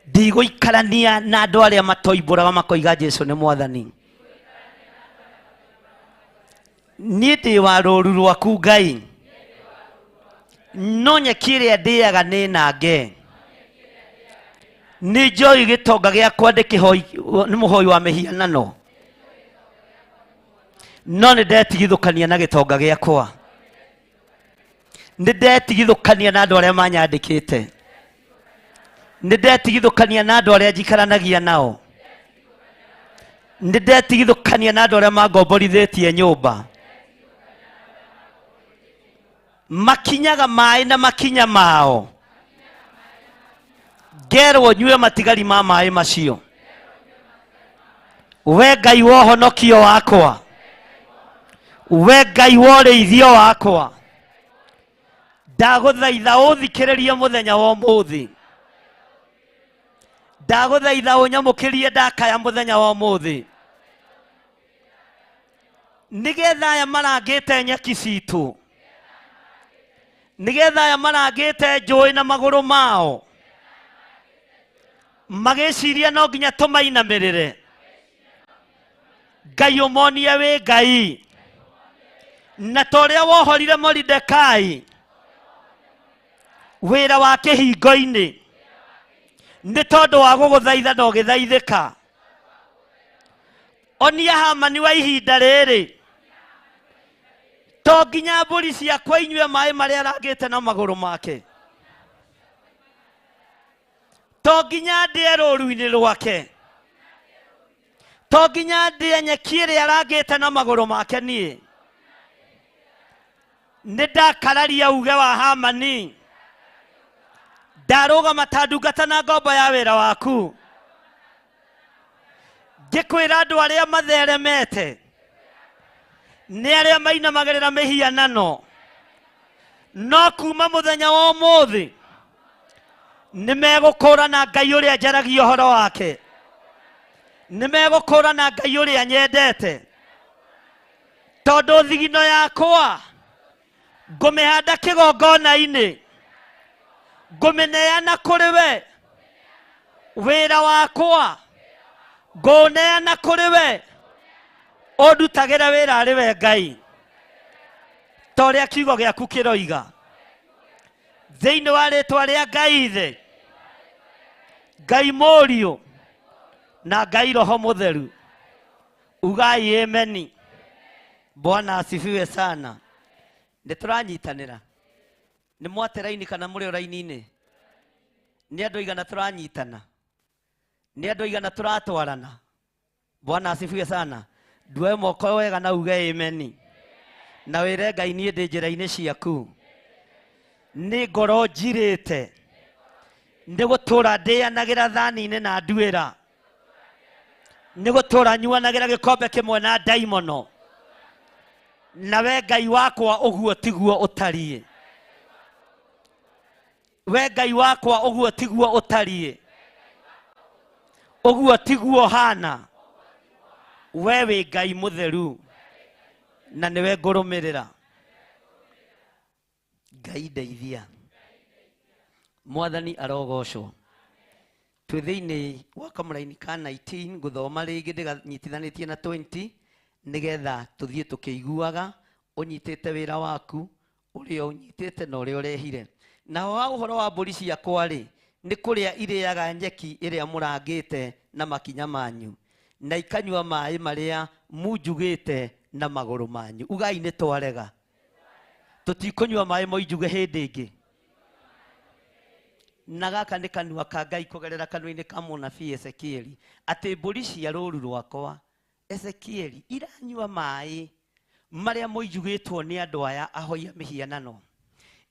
Ndigũikarania na andũ arĩa matoimbũraga makoiga Jesu nĩ mwathani. Niĩ ndĩ wa rũũru rwaku Ngai. No nyeki ĩrĩa ndĩaga nĩ nange. Nĩ njũĩ gĩtonga gĩakwa nĩ mũhoi wa mĩhianano. No nĩ ndetigithũkania na gĩtonga gĩakwa. Nĩ ndetigithũkania na andũ arĩa manyandĩkĩte. Nĩ ndetigithũkania na andũ arĩa njikaranagia nao. Nĩ ndetigithũkania na andũ arĩa mangomborithĩtie nyũmba. Makinyaga maĩ na makinya mao. Ngerwo nyue matigari ma maĩ macio. We Ngai wa ũhonokio wakwa. We Ngai wa ũrĩithio wakwa. Ndagũthaitha ũthikĩrĩrie mũthenya wa ũmũthĩ. Ndagũthaitha ũnyamũkĩrie ndakaya mũthenya wa ũmũthĩ. Nĩgetha aya marangĩte nyeki citũ. Nĩgetha aya marangĩte njũĩ na magũrũ mao. Magĩciria no nginya tũmainamĩrĩre. Ngai ũmonie wĩ Ngai. Na ta ũrĩa wohorire Moridekai wĩra wa kĩhingo-inĩ nĩ tondũ wa gũgũthaitha na ũgĩthaithĩka. Onia Hamani wa ihinda rĩrĩ to nginya mbũri ciakwa inyue maĩ marĩa arangĩte na magũrũ make. To nginya ndĩe rũũru-inĩ rwake. To nginya ndĩe nyeki ĩrĩa arangĩte na magũrũ make niĩ. Nĩ ndakararia uge wa Hamani. Ndarũgama ta ndungata na ngombo ya wĩra waku. Ngĩkwĩra andũ arĩa matheremete nĩ arĩa mainamagĩrĩra mĩhianano. No kuma mũthenya wa ũmũthĩ nĩ megũkũũrana Ngai ũrĩa njaragia ũhoro wake. Nĩ megũkũũrana Ngai ũrĩa nyendete. Tondũ thigino yakwa ngũmĩhanda kĩgongona-inĩ. Ngũmĩneana kũrĩ we. Wĩra wakwa ngũũneana kũrĩ we. Ũndutagĩre wĩra arĩ we Ngai. Ta ũrĩa kiugo gĩaku kĩroiga. Thĩinĩ wa rĩtwa rĩa Ngai Ithe, Ngai Mũriũ na Ngai Roho Mũtheru. Ugai ameni. Bwana asifiwe sana. Nĩ tũranyitanĩra. Nĩ mwate raini kana mũrĩ o raini-inĩ? Nĩ andũ aigana tũranyitana? Nĩ andũ aigana tũratwarana? Bwana asifiwe sana. Nduoe moko wega na uge ameni. Na wĩre Ngai niĩ ndĩ njĩra-inĩ ciaku. Nĩ ngoro njirĩte. Nĩ gũtũra ndĩanagĩra thani-inĩ na nduĩra. Nĩ gũtũra nyuanagĩra gĩkombe kĩmwe na ndaimono. Na we Ngai wakwa ũguo tiguo ũtariĩ. We Ngai wakwa ũguo tiguo ũtariĩ. Ũguo tiguo hana. We wĩ Ngai mũtheru na nĩwe ngũrũmĩrĩra. Ngai ndeithia. Mwathani arogocwo. Twĩ thĩinĩ wa kamũraini ka 19 ngũthoma rĩngĩ ndĩganyitithanĩtie na 20 nĩgetha tũthiĩ tũkĩiguaga ũnyitĩte wĩra waku ũrĩa ũnyitĩte na ũrĩa ũrehire. Naho ha ũhoro wa mbũri ciakwa rĩ, nĩ kũrĩa irĩaga nyeki ĩrĩa mũrangĩte na makinya manyu na ikanyua maĩ marĩa munjugĩte na magũrũ manyu. Ugai nĩ twarega. Tũtikũnyua maĩ moinjuge hĩndĩ ĩngĩ. Na gaka nĩ kanua ka Ngai kũgerera kanua-inĩ ka mũnabii Ezekieli atĩ mbũri cia rũũru rwakwa Ezekieli iranyua maĩ marĩa moinjugĩtwo nĩ andũ aya ahoia mĩhianano.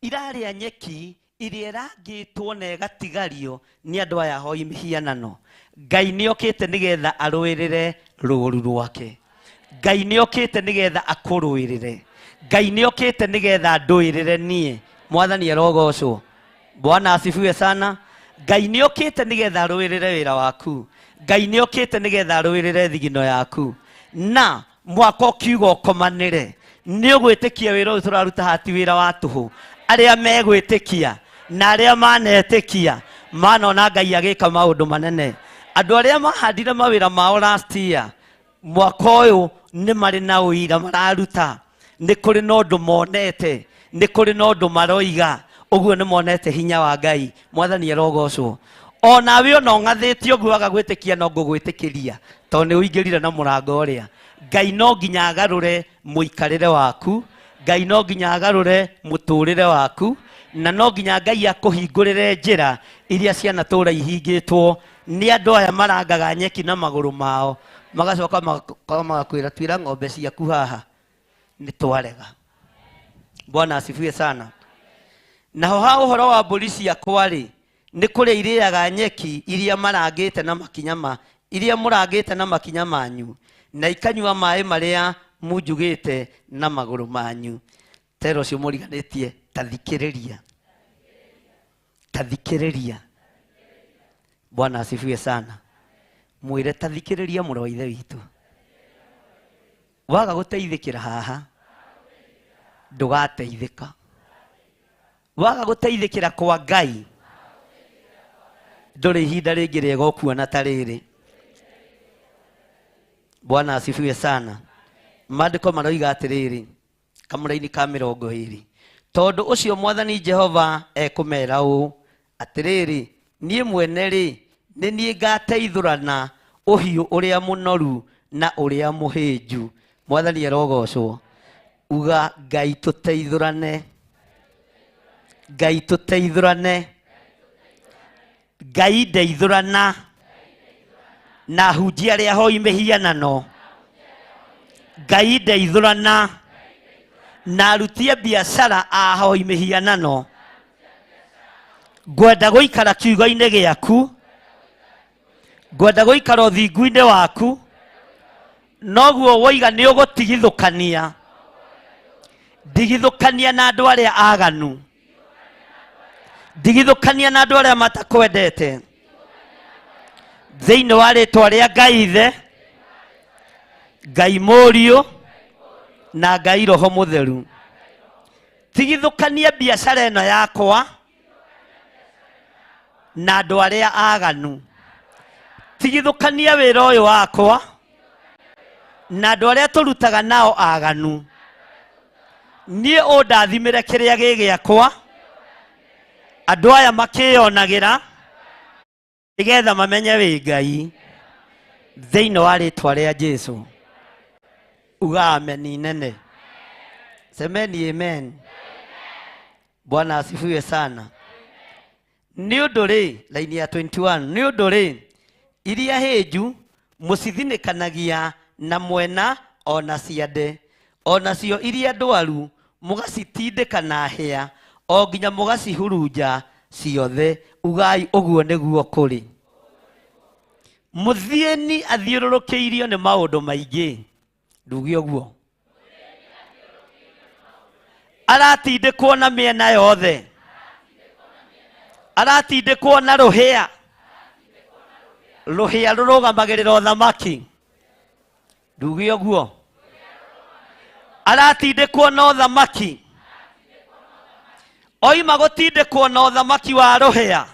Irarĩa nyeki Ĩrĩa ĩrangĩtwo na ĩgatigario nĩ andũ aya ahoi mĩhianano. Ngai nĩ okĩte nĩgetha arũĩrĩre rũũru rwake. Ngai nĩ okĩte nĩgetha akũrũĩrĩre. Ngai nĩ okĩte nĩgetha ndũĩrĩre niĩ. Mwathani arogocwo. Bwana asifiwe sana. Ngai nĩ okĩte nĩgetha arũĩrĩre wĩra waku. Ngai nĩ okĩte nĩgetha arũĩrĩre thigino yaku. Na mwaka ũkiuga ũkomanĩre, nĩ ũgwĩtĩkia wĩra ũyũ tũraruta hati wĩra wa tũhũ. Arĩa megwĩtĩkia na arĩa manetĩkia manona Ngai agĩka maũndũ manene. Andũ arĩa mahandire mawĩra mao last year, mwaka ũyũ nĩ marĩ na ũira mararuta. Nĩ kũrĩ na ũndũ monete, nĩ kũrĩ na ũndũ maroiga. Ũguo nĩ monete hinya wa Ngai. Mwathani arogocwo. Onawe ona ũng'athĩtie ũguo waga gwĩtĩkia no ngũgwĩtĩkĩria, tondũ nĩ ũingĩrire na mũrango ũrĩa. Ngai no nginya agarũre mũikarĩre waku, Ngai no nginya agarũre mũtũrĩre waku, na no nginya Ngai akũhingũrĩre njĩra iria cianatũra ihingĩtwo nĩ andũ aya marangaga nyeki na magũrũ mao, magacoka magakwĩra twĩra ng'ombe ciaku haha nĩ twarega. Bwana asifiwe sana. Naho ha ũhoro wa mbũri ciakwa rĩ, nĩ kũrĩa irĩaga nyeki iria marangĩte na makinya ma, iria mũrangĩte na makinya manyu, na ikanyua maĩ marĩa munjugĩte na magũrũ manyu. Tero ũcio mũriganĩtie, ta thikĩrĩria. Ta thikĩrĩria. Bwana asifiwe sana. Mwĩre ta thikĩrĩria mũrũ wa ithe witũ. Waga gũteithĩkĩra haha, ndũgateithĩka. Waga gũteithĩkĩra kwa Ngai, ndũrĩ ihinda rĩngĩ rĩega ũkuona ta rĩrĩ. Bwana asifiwe sana. Maandĩko maroiga atĩrĩrĩ, kamũraini ka 20, tondũ ũcio Mwathani Jehova ekũmera ũũ, atĩrĩrĩ, niĩ mwene rĩ, nĩ niĩ ngateithũrana ũhiũ ũrĩa mũnoru na ũrĩa mũhĩnju. Mwathani arogocwo. Uga Ngai tũteithũrane. Ngai tũteithũrane. Ngai ndeithũrana na hunjia arĩa ahoi mĩhianano. Ngai ndeithũrana na aruti a biacara ahoi mĩhianano. Ngwenda gũikara kiugo-inĩ gĩaku, ngwenda gũikara ũthingu-inĩ waku, noguo woiga nĩ ũgũtigithũkania. Ndigithũkania na andũ arĩa aganu, ndigithũkania na andũ arĩa matakwendete. Thĩinĩ wa rĩtwa rĩa Ngai Ithe, Ngai Mũriũ na Ngai Roho Mũtheru, tigithũkania biacara ĩno yakwa na andũ arĩa aganu. Tigithũkania wĩra ũyũ wakwa na andũ arĩa tũrutaga nao aganu. Niĩ ũndathimĩre kĩrĩa gĩ gĩakwa, andũ aya makĩyonagĩra nĩgetha mamenye wĩ Ngai. Thĩinĩ wa rĩtwa rĩa Jesũ. Uga ameni nene. Semeni amen. Bwana asifiwe sana. Nĩ ũndũ rĩ, laini ya 21, nĩ ũndũ rĩ, iria hĩnju mũcithinĩkanagia na mwena ona ciande, onacio iria ndwaru mũgacitindĩka na hĩa o nginya mũgacihurunja ciothe. Ugai ũguo nĩguo kũrĩ. Mũthiĩni athiũrũrũkĩirio nĩ maũndũ maingĩ. Nduge ũguo. Aratindĩkwo na mĩena yothe, aratindĩkwo na rũhĩa. Rũhĩa rũrũgamagĩrĩra ũthamaki. Nduge ũguo. Aratindĩkwo na ũthamaki. Oima gũtindĩkwo na ũthamaki wa rũhĩa,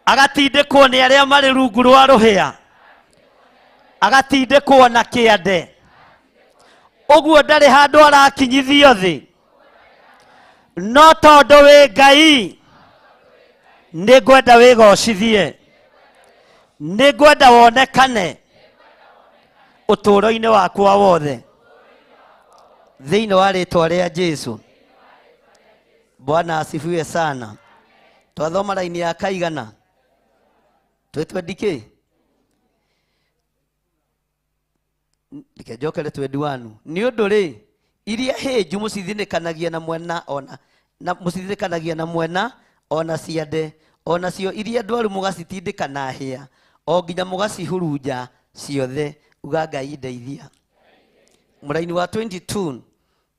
agatindĩkwo nĩ arĩa marĩ rungu rwa rũhĩa, agatindĩkwo na kĩande. Ũguo ndarĩ handũ arakinyithio thĩ, no tondũ wĩ Ngai nĩ ngwenda wĩgocithie, nĩ ngwenda wonekane ũtũũro-inĩ wakwa wothe, thĩinĩ wa rĩtwa rĩa Jesũ. Bwana asifiwe sana. Twathoma raini ya kaigana twĩ twendi kĩ? Reke njokere 21. Nĩ ũndũ rĩ, iria hĩnju mũcithinĩkanagia na mwena ona na mũcithirĩkanagia na mwena ona ciande ona cio iria ndwaru mũgacitindĩka na hĩa o nginya mũgacihurunja ciothe. Uga Ngai ndeithia. Mũraini wa 22,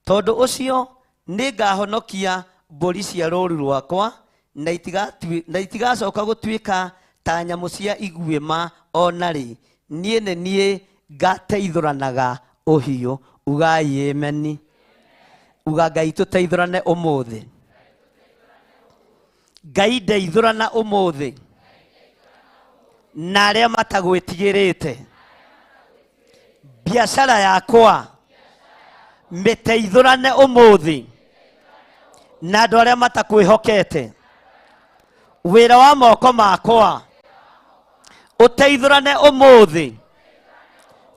tondũ ũcio nĩngahonokia mbũri cia rũũru rwakwa na itigacoka gũtuĩka ta nyamũ cia iguĩma ona rĩ. Niĩ nĩ niĩ ngateithũranaga ũhiũ. Ugai ameni. Uga Ngai tũteithũrane ũmũthĩ. Ngai ndeithũrana ũmũthĩ na arĩa matagwĩtigĩrĩte. Biacara yakwa mĩteithũrane ũmũthĩ na andũ arĩa matakwĩhokete. Wĩra wa moko makwa ũteithũrane ũmũthĩ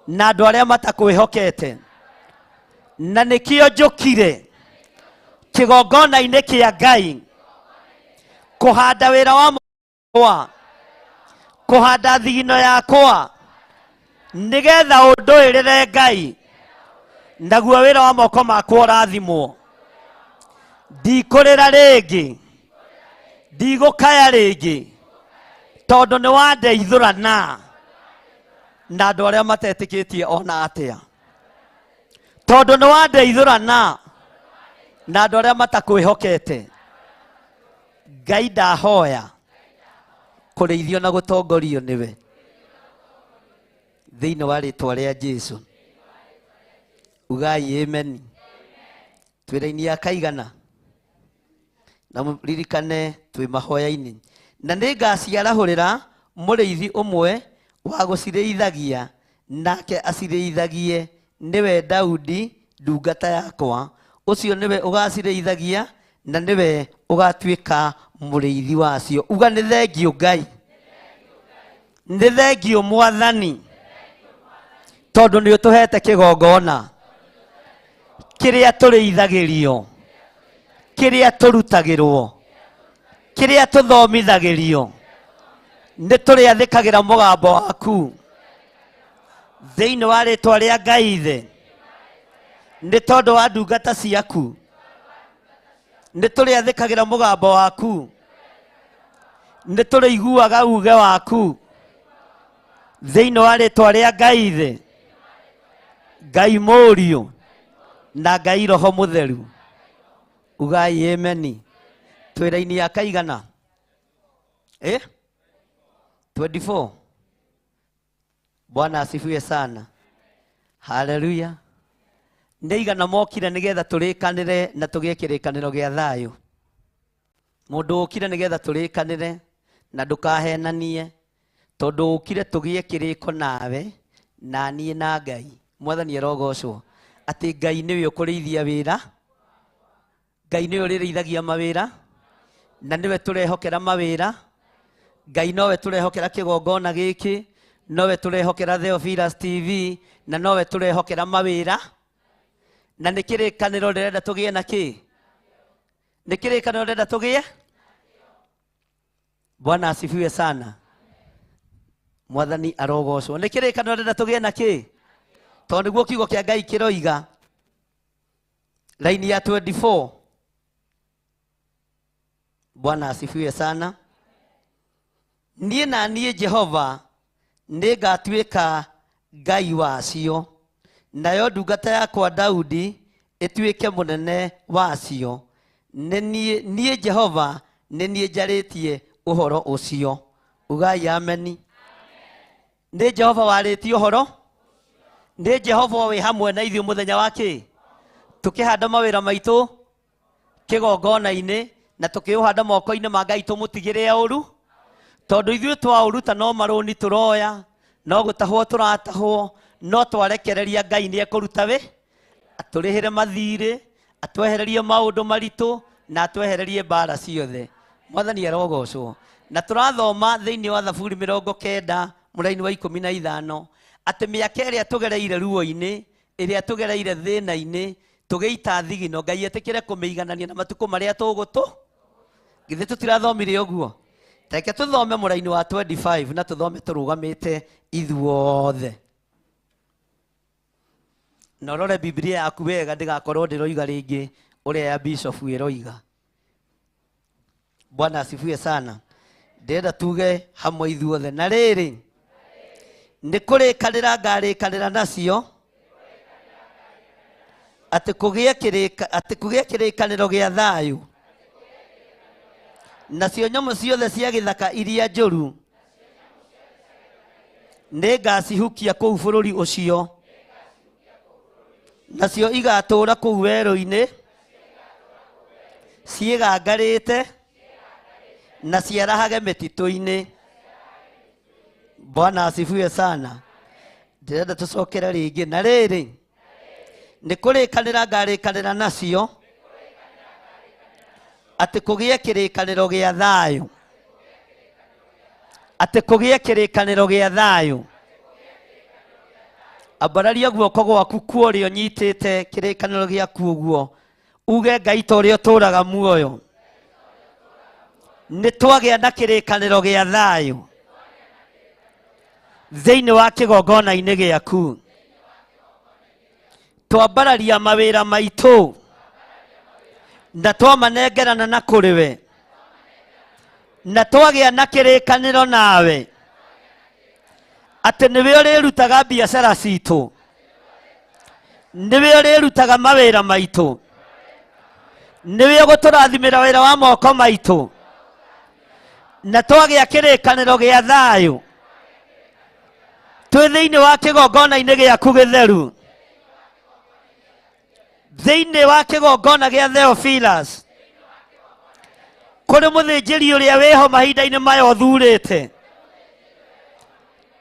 na andũ arĩa matakwĩhokete. Na nĩkĩo njũkire kĩgongona-inĩ kĩa Ngai kũhanda wĩra wa mokwa, kũhanda thigino yakwa, nĩgetha ũndũĩrĩre Ngai, naguo wĩra wa moko makwa ũrathimwo. Ndikũrĩra rĩngĩ, ndigũkaya rĩngĩ, tondũ nĩ wandeithũrana na andũ arĩa matetĩkĩtie ona atĩa. Tondũ nĩ wandeithũrana na andũ arĩa matakwĩhokete. Ngai ndahoya kũrĩithio na gũtongorio nĩwe thĩinĩ wa rĩtwa rĩa Jesu. Ugai ameni. Twĩra-inĩ ya kaigana na mũririkane twĩ mahoya-inĩ. Na nĩngaciarahũrĩra mũrĩithi ũmwe wa gũcirĩithagia, nake acirĩithagie, nĩwe Daudi ndungata yakwa. Ũcio nĩwe ũgacirĩithagia na nĩwe ũgatuĩka mũrĩithi wacio. Uga nĩ thengiũ Ngai, nĩ thengiũ Mwathani, tondũ nĩ ũtũhete kĩgongona kĩrĩa tũrĩithagĩrio, kĩrĩa tũrutagĩrwo, kĩrĩa tũthomithagĩrio. Nĩ tũrĩathĩkagĩra mũgambo waku thĩinĩ wa rĩtwa rĩa Ngai Ithe, nĩ tondũ wa ndungata ciaku. Nĩ tũrĩathĩkagĩra mũgambo waku, nĩ tũrĩiguaga uge waku thĩinĩ wa rĩtwa rĩa Ngai Ithe, Ngai Mũriũ na Ngai Roho Mũtheru. Ugai ameni. Twĩra-inĩ ya kaigana? 24. Bwana asifiwe sana. Haleluya. Nĩ igana mokire nĩgetha tũrĩkanĩre na tũgĩe kĩrĩkanĩro gĩa thayũ. Mũndũ ũkire nĩgetha tũrĩkanĩre na ndũkahenanie, tondũ ũkire tũgĩe kĩrĩko nawe na niĩ na Ngai. Mwathani arogocwo atĩ Ngai nĩwe ũkũrĩithia wĩra, Ngai nĩwe ũrĩrĩithagia mawĩra, na nĩwe tũrehokera mawĩra. Ngai nowe tũrehokera kĩgongona gĩkĩ, nowe tũrehokera Theophilus TV, na nowe tũrehokera mawĩra. Na nĩ kĩrĩkanĩro ndĩrenda tũgĩe na kĩ? Nĩ kĩrĩkanĩro ndĩrenda tũgĩe? Bwana asifiwe sana. Mwathani arogocwo. Nĩ kĩrĩkanĩro ndĩrenda tũgĩe na kĩ? Tondũ nĩguo kiugo kĩa Ngai kĩroiga. Laini ya 24. Bwana asifiwe sana. Niĩ na niĩ Jehova nĩngatuĩka Ngai wacio, nayo ndungata yakwa Daudi ĩtuĩke mũnene wacio. Niĩ Jehova nĩ niĩ njarĩtie ũhoro ũcio. Ugai ameni. Nĩ Jehova warĩtie ũhoro, nĩ Jehova wĩ hamwe na ithuĩ mũthenya wa kĩ? Tũkĩhanda mawĩra maitũ kĩgongona-inĩ na tũkĩũhanda moko-inĩ ma Ngai tũmũtigĩre ũru, tondũ ithuĩ twaũruta no marũni tũroya, no gũtahwo tũratahwo, no twarekereria Ngai nĩ ekũruta wĩ, atũrĩhĩre mathirĩ, atwehererie maũndũ maritũ na atwehererie mbara ciothe. Mwathani arogocwo. Na tũrathoma thĩinĩ wa Thaburi 90 mũraini wa 15 atĩ mĩaka ĩrĩa tũgereire ruo-inĩ, ĩrĩa tũgereire thĩna-inĩ, tũgĩita thigino, Ngai etĩkĩre kũmĩiganania na matukũ marĩa tũgũtũ. Githĩ tũtirathomire ũguo? Reke tũthome mũraini wa 25 na tũthome tũrũgamĩte ithuothe. Na ũrore Biblia yaku wega ndĩgakorwo ndĩroiga rĩngĩ ũrĩa ya Bishop ĩroiga. Bwana asifiwe sana. Ndĩrenda tuge hamwe ithuothe. Na rĩrĩ, nĩ kũrĩkanĩra ngarĩkanĩra nacio atĩ kũgĩe kĩrĩka atĩ kũgĩe kĩrĩkanĩro gĩa thayũ, nacio nyamũ ciothe cia gĩthaka iria njũru nĩngacihukia kũu bũrũri ũcio, nacio igatũũra kũu werũ-inĩ ciĩgangarĩte na ciarahage mĩtitũ-inĩ. Bwana asifiwe sana. Ndĩrenda tũcokere rĩngĩ. Na rĩrĩ, nĩ kũrĩkanĩra ngarĩkanĩra nacio atĩ kũgĩe kĩrĩkanĩro gĩa thayũ, atĩ kũgĩe kĩrĩkanĩro gĩa thayũ. Ambararia guoko gwaku kuo ũrĩa ũnyitĩte kĩrĩkanĩro gĩaku ũguo, uge Ngai ta ũrĩa ũtũũraga muoyo, nĩ twagĩa na kĩrĩkanĩro gĩa thayũ thĩinĩ wa kĩgongona-inĩ gĩaku. Twambararia mawĩra maitũ na twamanengerana na kũrĩ we, na twagĩa na kĩrĩkanĩro nawe atĩ nĩwe ũrĩrutaga biacara citũ, nĩwe ũrĩrutaga mawĩra maitũ, nĩwe ũgũtũrathimĩra wĩra wa moko maitũ, na twagĩa kĩrĩkanĩro gĩa thayũ twĩ thĩinĩ wa kĩgongona-inĩ gĩaku gĩtheru, thĩinĩ wa kĩgongona gĩa Theophilus, kũrĩ mũthĩnjĩri ũrĩa wĩho mahinda-inĩ maya ũthurĩte,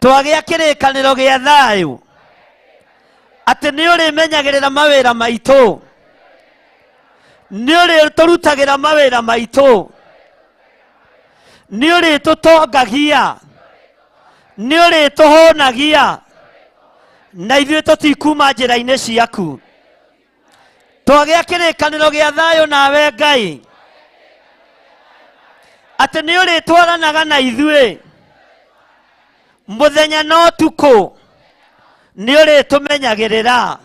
twagĩa kĩrĩkanĩro gĩa thayũ atĩ nĩ ũrĩmenyagĩrĩra mawĩra maitũ, nĩ ũrĩtũrutagĩra mawĩra maitũ, nĩ ũrĩtũtongagia, nĩ ũrĩtũhũnagia, na ithuĩ tũtikuma njĩra-inĩ ciaku. Twagĩa kĩrĩkanĩro gĩa thayũ nawe Ngai atĩ nĩ ũrĩtwaranaga na ithuĩ mũthenya na ũtukũ, nĩ ũrĩtũmenyagĩrĩra.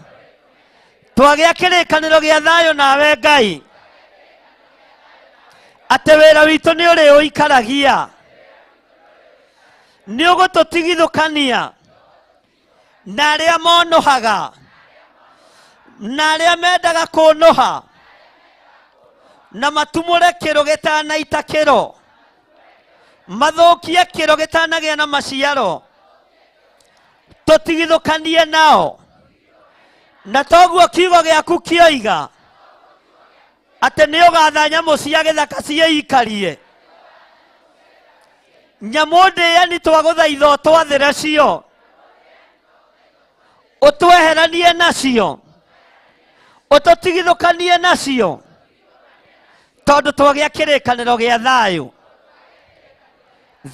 Twagĩa kĩrĩkanĩro gĩa thayũ nawe Ngai atĩ wĩra witũ nĩ ũrĩũikaragia, nĩ ũgũtũtigithũkania na arĩa monũhaga na arĩa mendaga kũnũha, na matumũre kĩro gĩtanaita kĩro, mathũkie kĩro gĩtanagĩa na maciaro, tũtigithũkanie nao. Na toguo kiugo gĩaku kĩoiga atĩ nĩ ũgatha nyamũ cia gĩthaka ciĩikarie, nyamũ ndĩani twagũthaitha ũtwathĩre cio, ũtweheranie nacio, ũtũtigithũkanie nacio, tondũ twagĩa kĩrĩkanĩro gĩa thayũ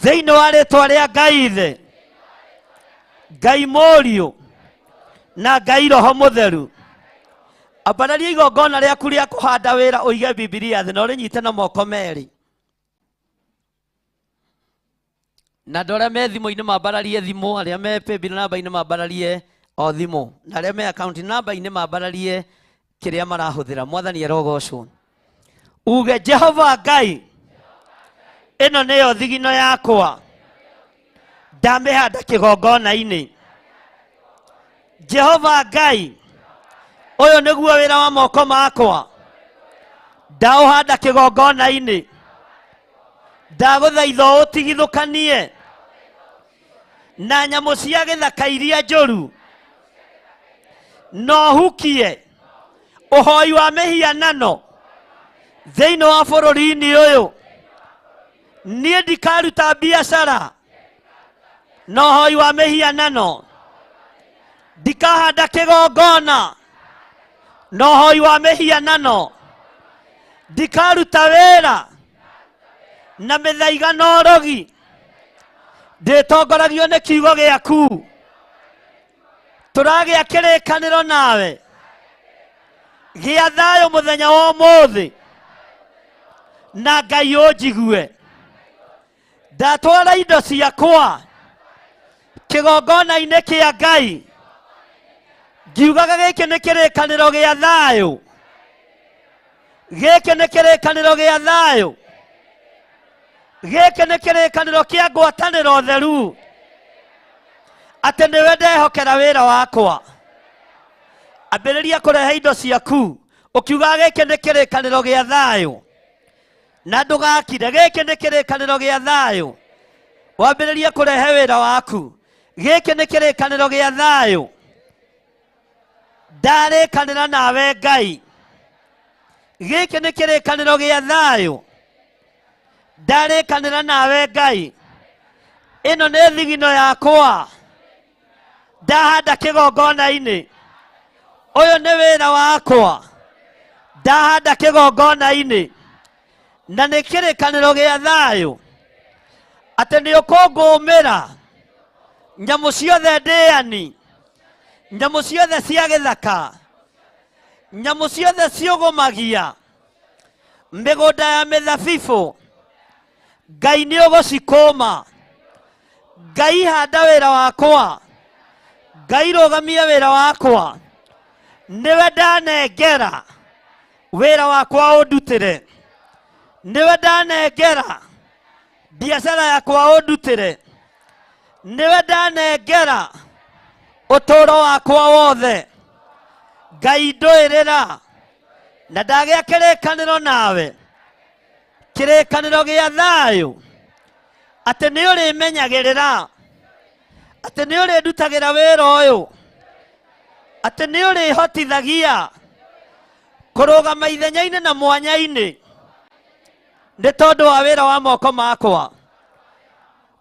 thĩinĩ wa rĩtwa rĩa Ngai Ithe, Ngai Mũriũ na Ngai Roho Mũtheru. Ambararia igongona rĩaku rĩa kũhanda wĩra, ũige Bibilia thĩ na ũrĩnyite na moko merĩ, na andũ arĩa me thimũ-inĩ mambararie thimũ, arĩa me paybill namba-inĩ mambararie o thimũ, na arĩa me account namba-inĩ mambararie kĩrĩa marahũthĩra. Mwathani arogocwo. Uge Jehova Ngai, ĩno nĩyo thigino yakwa, ndamĩhanda kĩgongona-inĩ. Jehova Ngai, ũyũ nĩguo wĩra wa moko makwa, ndaũhanda kĩgongona-inĩ. Ndagũthaitha ũtigithũkanie na nyamũ cia gĩthaka iria njũru, na ũhukie ũhoi wa mĩhianano thĩinĩ wa bũrũri-inĩ ũyũ. Niĩ ndikaruta biacara na ũhoi wa mĩhianano, ndikahanda kĩgongona na ũhoi wa mĩhianano, ndikaruta wĩra na mĩthaiga na ũrogi, ndĩtongoragio nĩ kiugo gĩaku. Tũragĩa kĩrĩkanĩro nawe gĩa thayũ mũthenya wa ũmũthĩ, na Ngai ũnjigue. Ndatwara indo ciakwa kĩgongona-inĩ kĩa Ngai, ngiugaga gĩkĩ nĩ kĩrĩkanĩro gĩa thayũ, gĩkĩ nĩ kĩrĩkanĩro gĩa thayũ. Gĩkĩ nĩ kĩrĩkanĩro kĩa ngwatanĩro theru, atĩ nĩwe ndehokera wĩra wakwa. Ambĩrĩria kũrehe indo ciaku ũkiuga gĩkĩ nĩ kĩrĩkanĩro gĩa thayũ, na ndũgakire. Gĩkĩ nĩ kĩrĩkanĩro gĩa thayũ. Wambĩrĩrie kũrehe wĩra waku. Gĩkĩ nĩ kĩrĩkanĩro gĩa thayũ. Ndarĩkanĩra nawe Ngai. Gĩkĩ nĩ kĩrĩkanĩro gĩa thayũ. Ndarĩkanĩra nawe Ngai. Ĩno nĩ thigino yakwa ndahanda kĩgongona-inĩ. Ũyũ nĩ wĩra wakwa ndahanda kĩgongona-inĩ, na nĩ kĩrĩkanĩro gĩa thayũ, atĩ nĩ ũkũngũmĩra nyamũ ciothe ndĩani, nyamũ ciothe cia gĩthaka, nyamũ ciothe ciũgũmagia mĩgũnda ya mĩthabibũ. Ngai nĩ ũgũcikũma. Ngai handa wĩra wakwa, Ngai rũgamia wĩra wakwa. Nĩwe ndanengera wĩra wakwa ũndutĩre, nĩwe ndanengera biacara yakwa ũndutĩre, nĩwe ndanengera ũtũũro wakwa wothe. Ngai ndũĩrĩra na ndagĩa kĩrĩkanĩro nawe, kĩrĩkanĩro gĩa thayũ, atĩ nĩ ũrĩmenyagĩrĩra, atĩ nĩ ũrĩndutagĩra wĩra ũyũ, atĩ nĩ ũrĩhotithagia kũrũgama ithenya-inĩ na mwanya-inĩ nĩ tondũ wa wĩra wa moko makwa.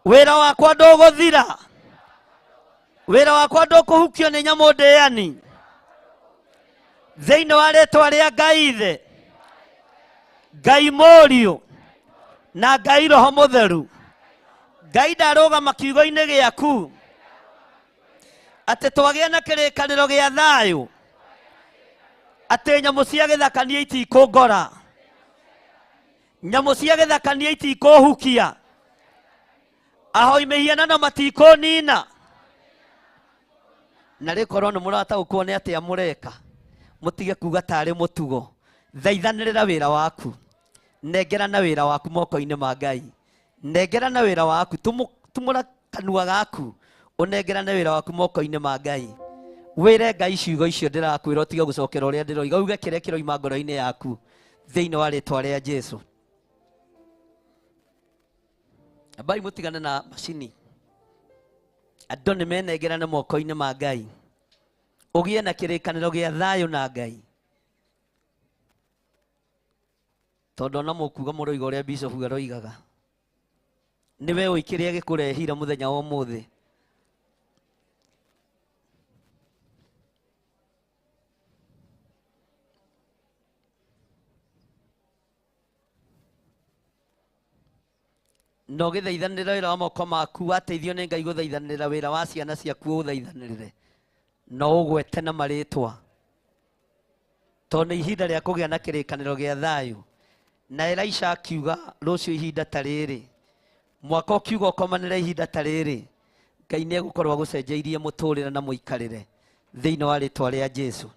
Wĩra wakwa ndũgũthira, wĩra wakwa ndũkũhukio nĩ nyamũ ndĩani. Thĩinĩ wa rĩtwa rĩa Ngai Ithe, Ngai Mũriũ na Ngai Roho Mũtheru, Ngai ndarũgama kiugo-inĩ gĩaku atĩ twagĩa na kĩrĩkanĩro gĩa thayũ, atĩ nyamũ cia gĩthaka niĩ itikũngora, nyamũ cia gĩthaka niĩ itikũhukia, ahoi mĩhianano matikũnina. Na rĩkorwo nĩ mũrataũkwo nĩ atĩa mũreka, mũtige kuga tarĩ mũtugo. Thaithanĩrĩra wĩra waku, nengerana wĩra waku moko-inĩ ma Ngai, nengerana wĩra waku, tumũra kanua gaku ũnengerane wĩra waku moko-inĩ ma Ngai. Wĩre Ngai ciugo icio ndĩrakwĩra, ũtige gũcokera ũrĩa ndĩroiga, uge kĩrĩa kĩroima ngoro-inĩ yaku thĩinĩ wa rĩtwa rĩa Jesu. Ambai mũtigane na macini. Andũ nĩ menengerane moko-inĩ ma Ngai, ũgĩe na kĩrĩkanĩro gĩa thayũ na Ngai, tondũ ona mũkuga mũroiga ũrĩa Bishop aroigaga, nĩwe ũĩ kĩrĩa gĩkũrehire mũthenya wa ũmũthĩ. Na ũgĩthaithanĩra wĩra wa moko maku, wateithio nĩ Ngai gũthaithanĩra wĩra wa ciana ciaku, ũthaithanĩrĩre na ũgwete na marĩtwa, tondũ nĩ ihinda rĩa kũgĩa na kĩrĩkanĩro gĩa thayũ. Na Elisha akiuga rũciũ ihinda ta rĩrĩ, mwaka ũkiuga ũkomanĩre ihinda ta rĩrĩ, Ngai nĩ egũkorwo agũcenjeirie mũtũrĩre na mũikarĩre thĩinĩ wa rĩtwa rĩa Jesu.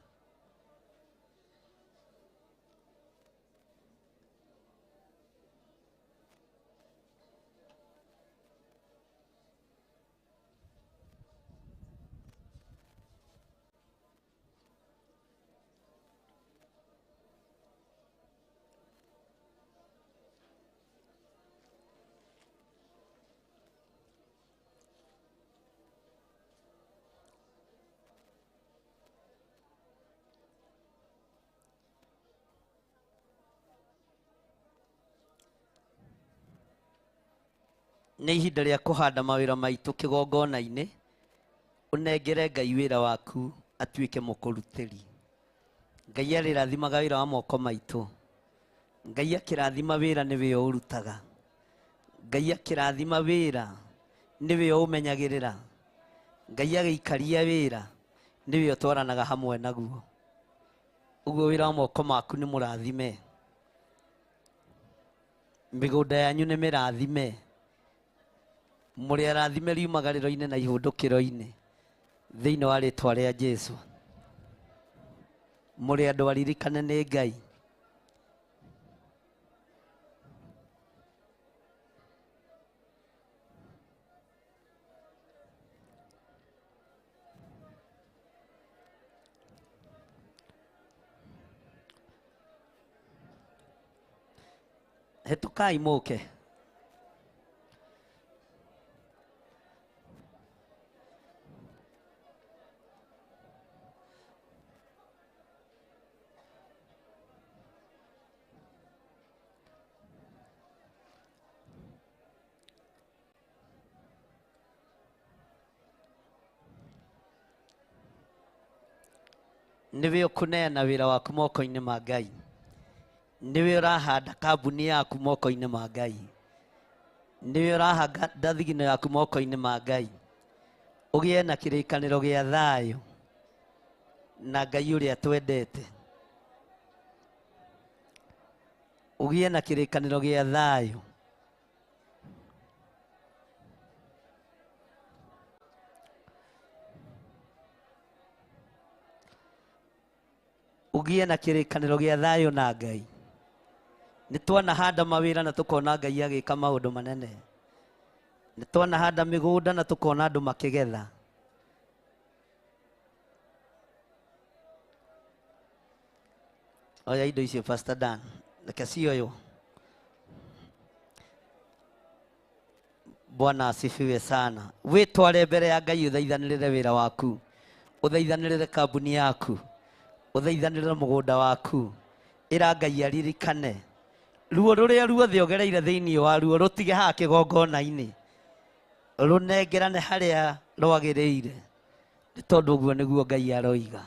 Nĩ ihinda rĩa kũhanda mawĩra maitũ kĩgongona-inĩ, ũnengere Ngai wĩra waku atuĩke mũkũrutĩri. Ngai arĩrathimaga wĩra wa moko maitũ. Ngai akĩrathima wĩra nĩwe ũrutaga. Ngai akĩrathima wĩra nĩwe ũmenyagĩrĩra. Ngai agĩikaria wĩra nĩwe ũtwaranaga hamwe naguo. Ũguo wĩra wa moko maku nĩ mũrathime, mĩgũnda yanyu nĩ mĩrathime, mũrĩ arathime riumagarĩro-inĩ na ihũndũkĩro-inĩ thĩinĩ wa rĩtwa rĩa Jesu. Mũrĩ andũ aririkane nĩ Ngai. Hĩtũkai mũke. Nĩwe ũkũneana wĩra waku moko-inĩ ma Ngai. Nĩwe ũrahanda kambuni yaku moko-inĩ ma Ngai. Nĩwe ũrahanda thigino yaku moko-inĩ ma Ngai. Ũgĩe na kĩrĩkanĩro gĩa thayũ na Ngai ũrĩa twendete. Ũgĩe na kĩrĩkanĩro gĩa thayũ. Ũgĩe na kĩrĩkanĩro gĩa thayũ na Ngai. Nĩ twanahanda mawĩra na tũkona Ngai agĩka maũndũ manene. Nĩ twanahanda mĩgũnda na tũkona andũ makĩgetha. Oya indo icio Pastor Dan, reke cioywo. Bwana asifiwe sana. Wĩtware mbere ya Ngai ũthaithanĩrĩre wĩra waku, ũthaithanĩrĩre kambuni yaku, ũthaithanĩrĩre mũgũnda waku. Ĩra Ngai aririkane ruo rũrĩa ruothe ũgereire thĩinĩ wa ruo rũtige haha kĩgongona-inĩ, rũnengerane harĩa rwagĩrĩire, nĩ tondũ ũguo nĩguo Ngai aroiga.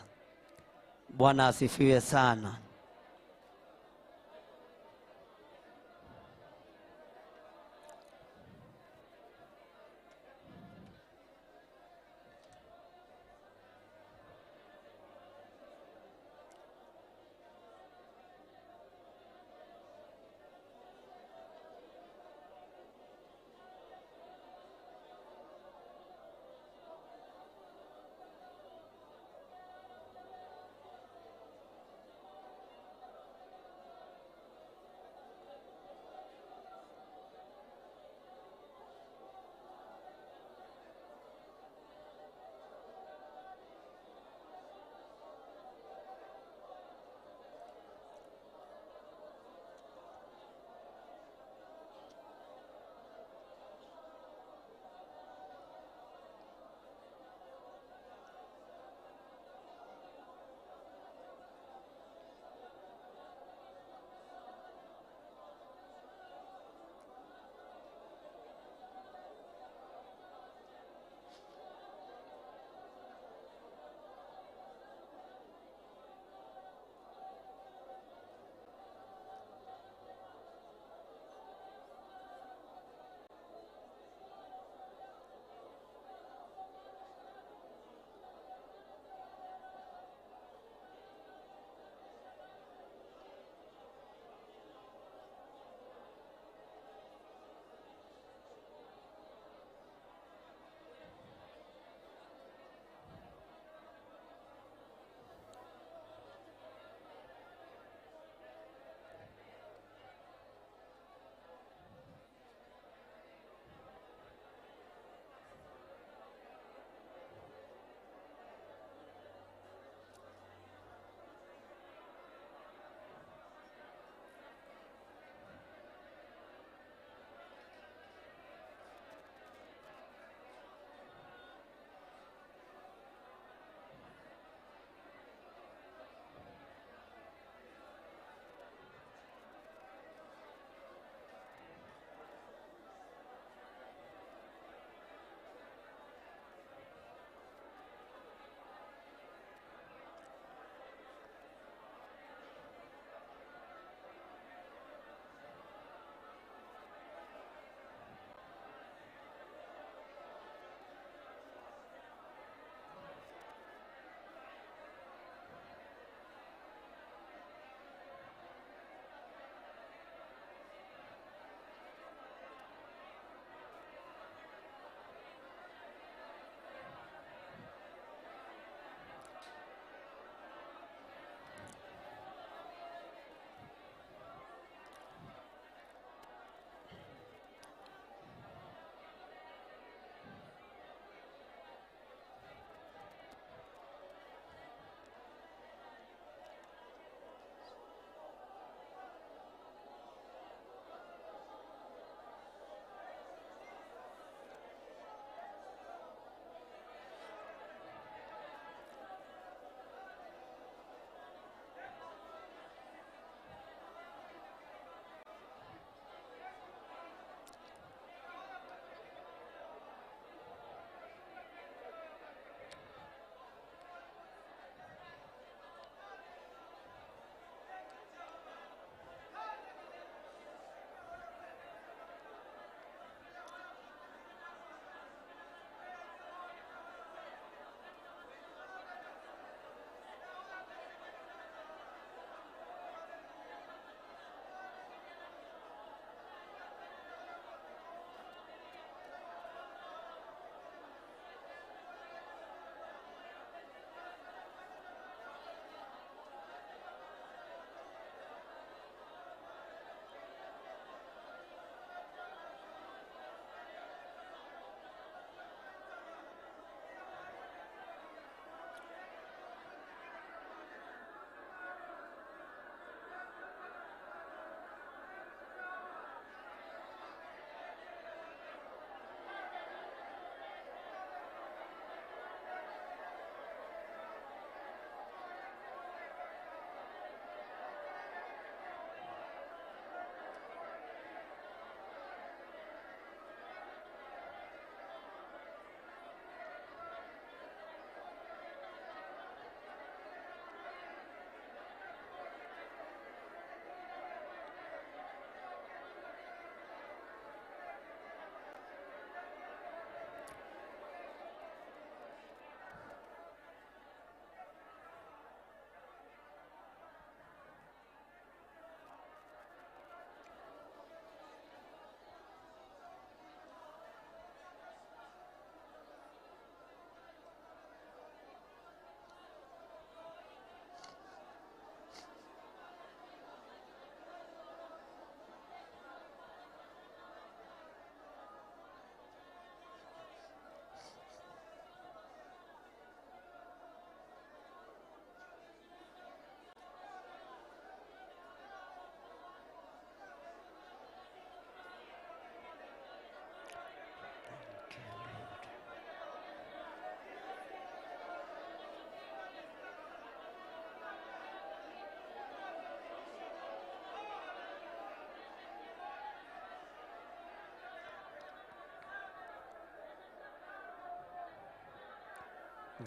Bwana asifiwe sana.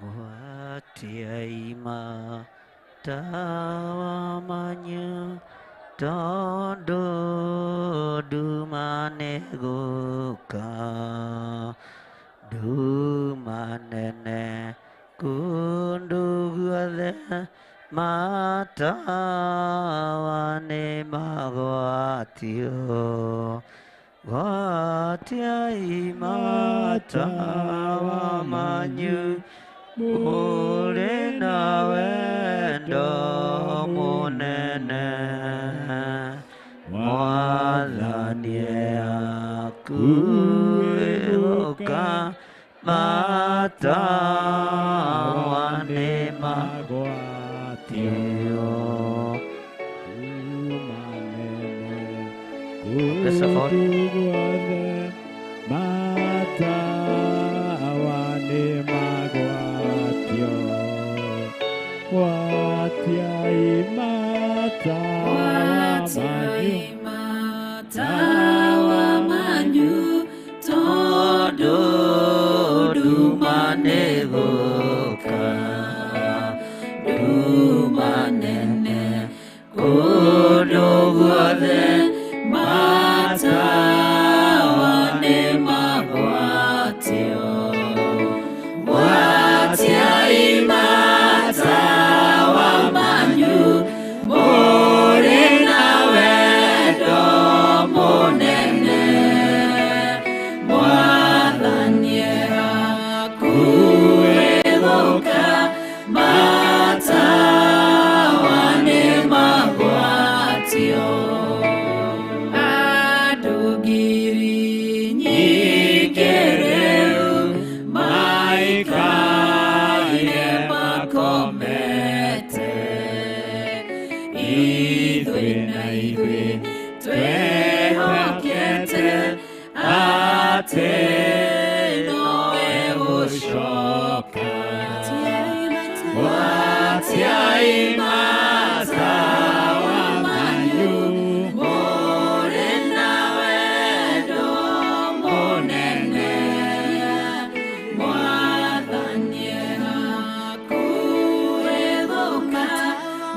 Gwatiai matawa manyu tondũ nduma nĩgũka, nduma nene kũndũ guothe matawa nĩ magwatio. Gwatiai matawa manyu mũrĩ na wendo mũnene, Mwathani akuĩ gũka matawa nĩ magwatio. Kũndũ guothe matawa nĩ magwatio. Gwatiai matawa manyu. Matawa manyu tondũ nduma nĩgũka, nduma nene kũndũ guothe matawa nĩ magwatio. Gwatiai matawa manyu mũrĩ na wendo mũnene, Mwathani akuĩ gũka matawa nĩ magwatio. Andũ ngiri nyingĩ rĩu maikaire makomete, ithuĩ na ithuĩ twĩhokete atĩ nowe gũcoka. Gwatiai matawa manyu mũrĩ na wendo mũnene, Mwathani akuĩ gũka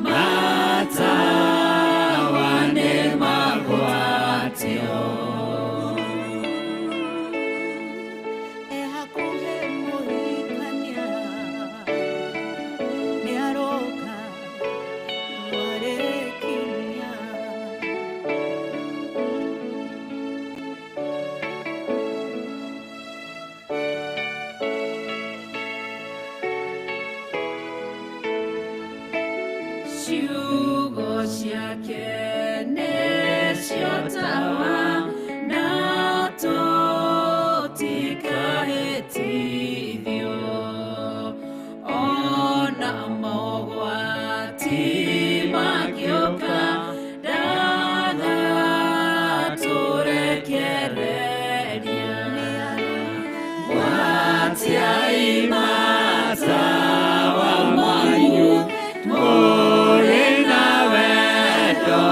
matawa nĩ magwatio. Hakuhĩ mũhikania nĩaroka mwarĩkinya. Ciugo ciake nĩcio tawa na tũtikahĩtithio, ona mogwati mangĩũka ndagatũrekereria. Gwatiai matawa manyu mũrĩ na wendo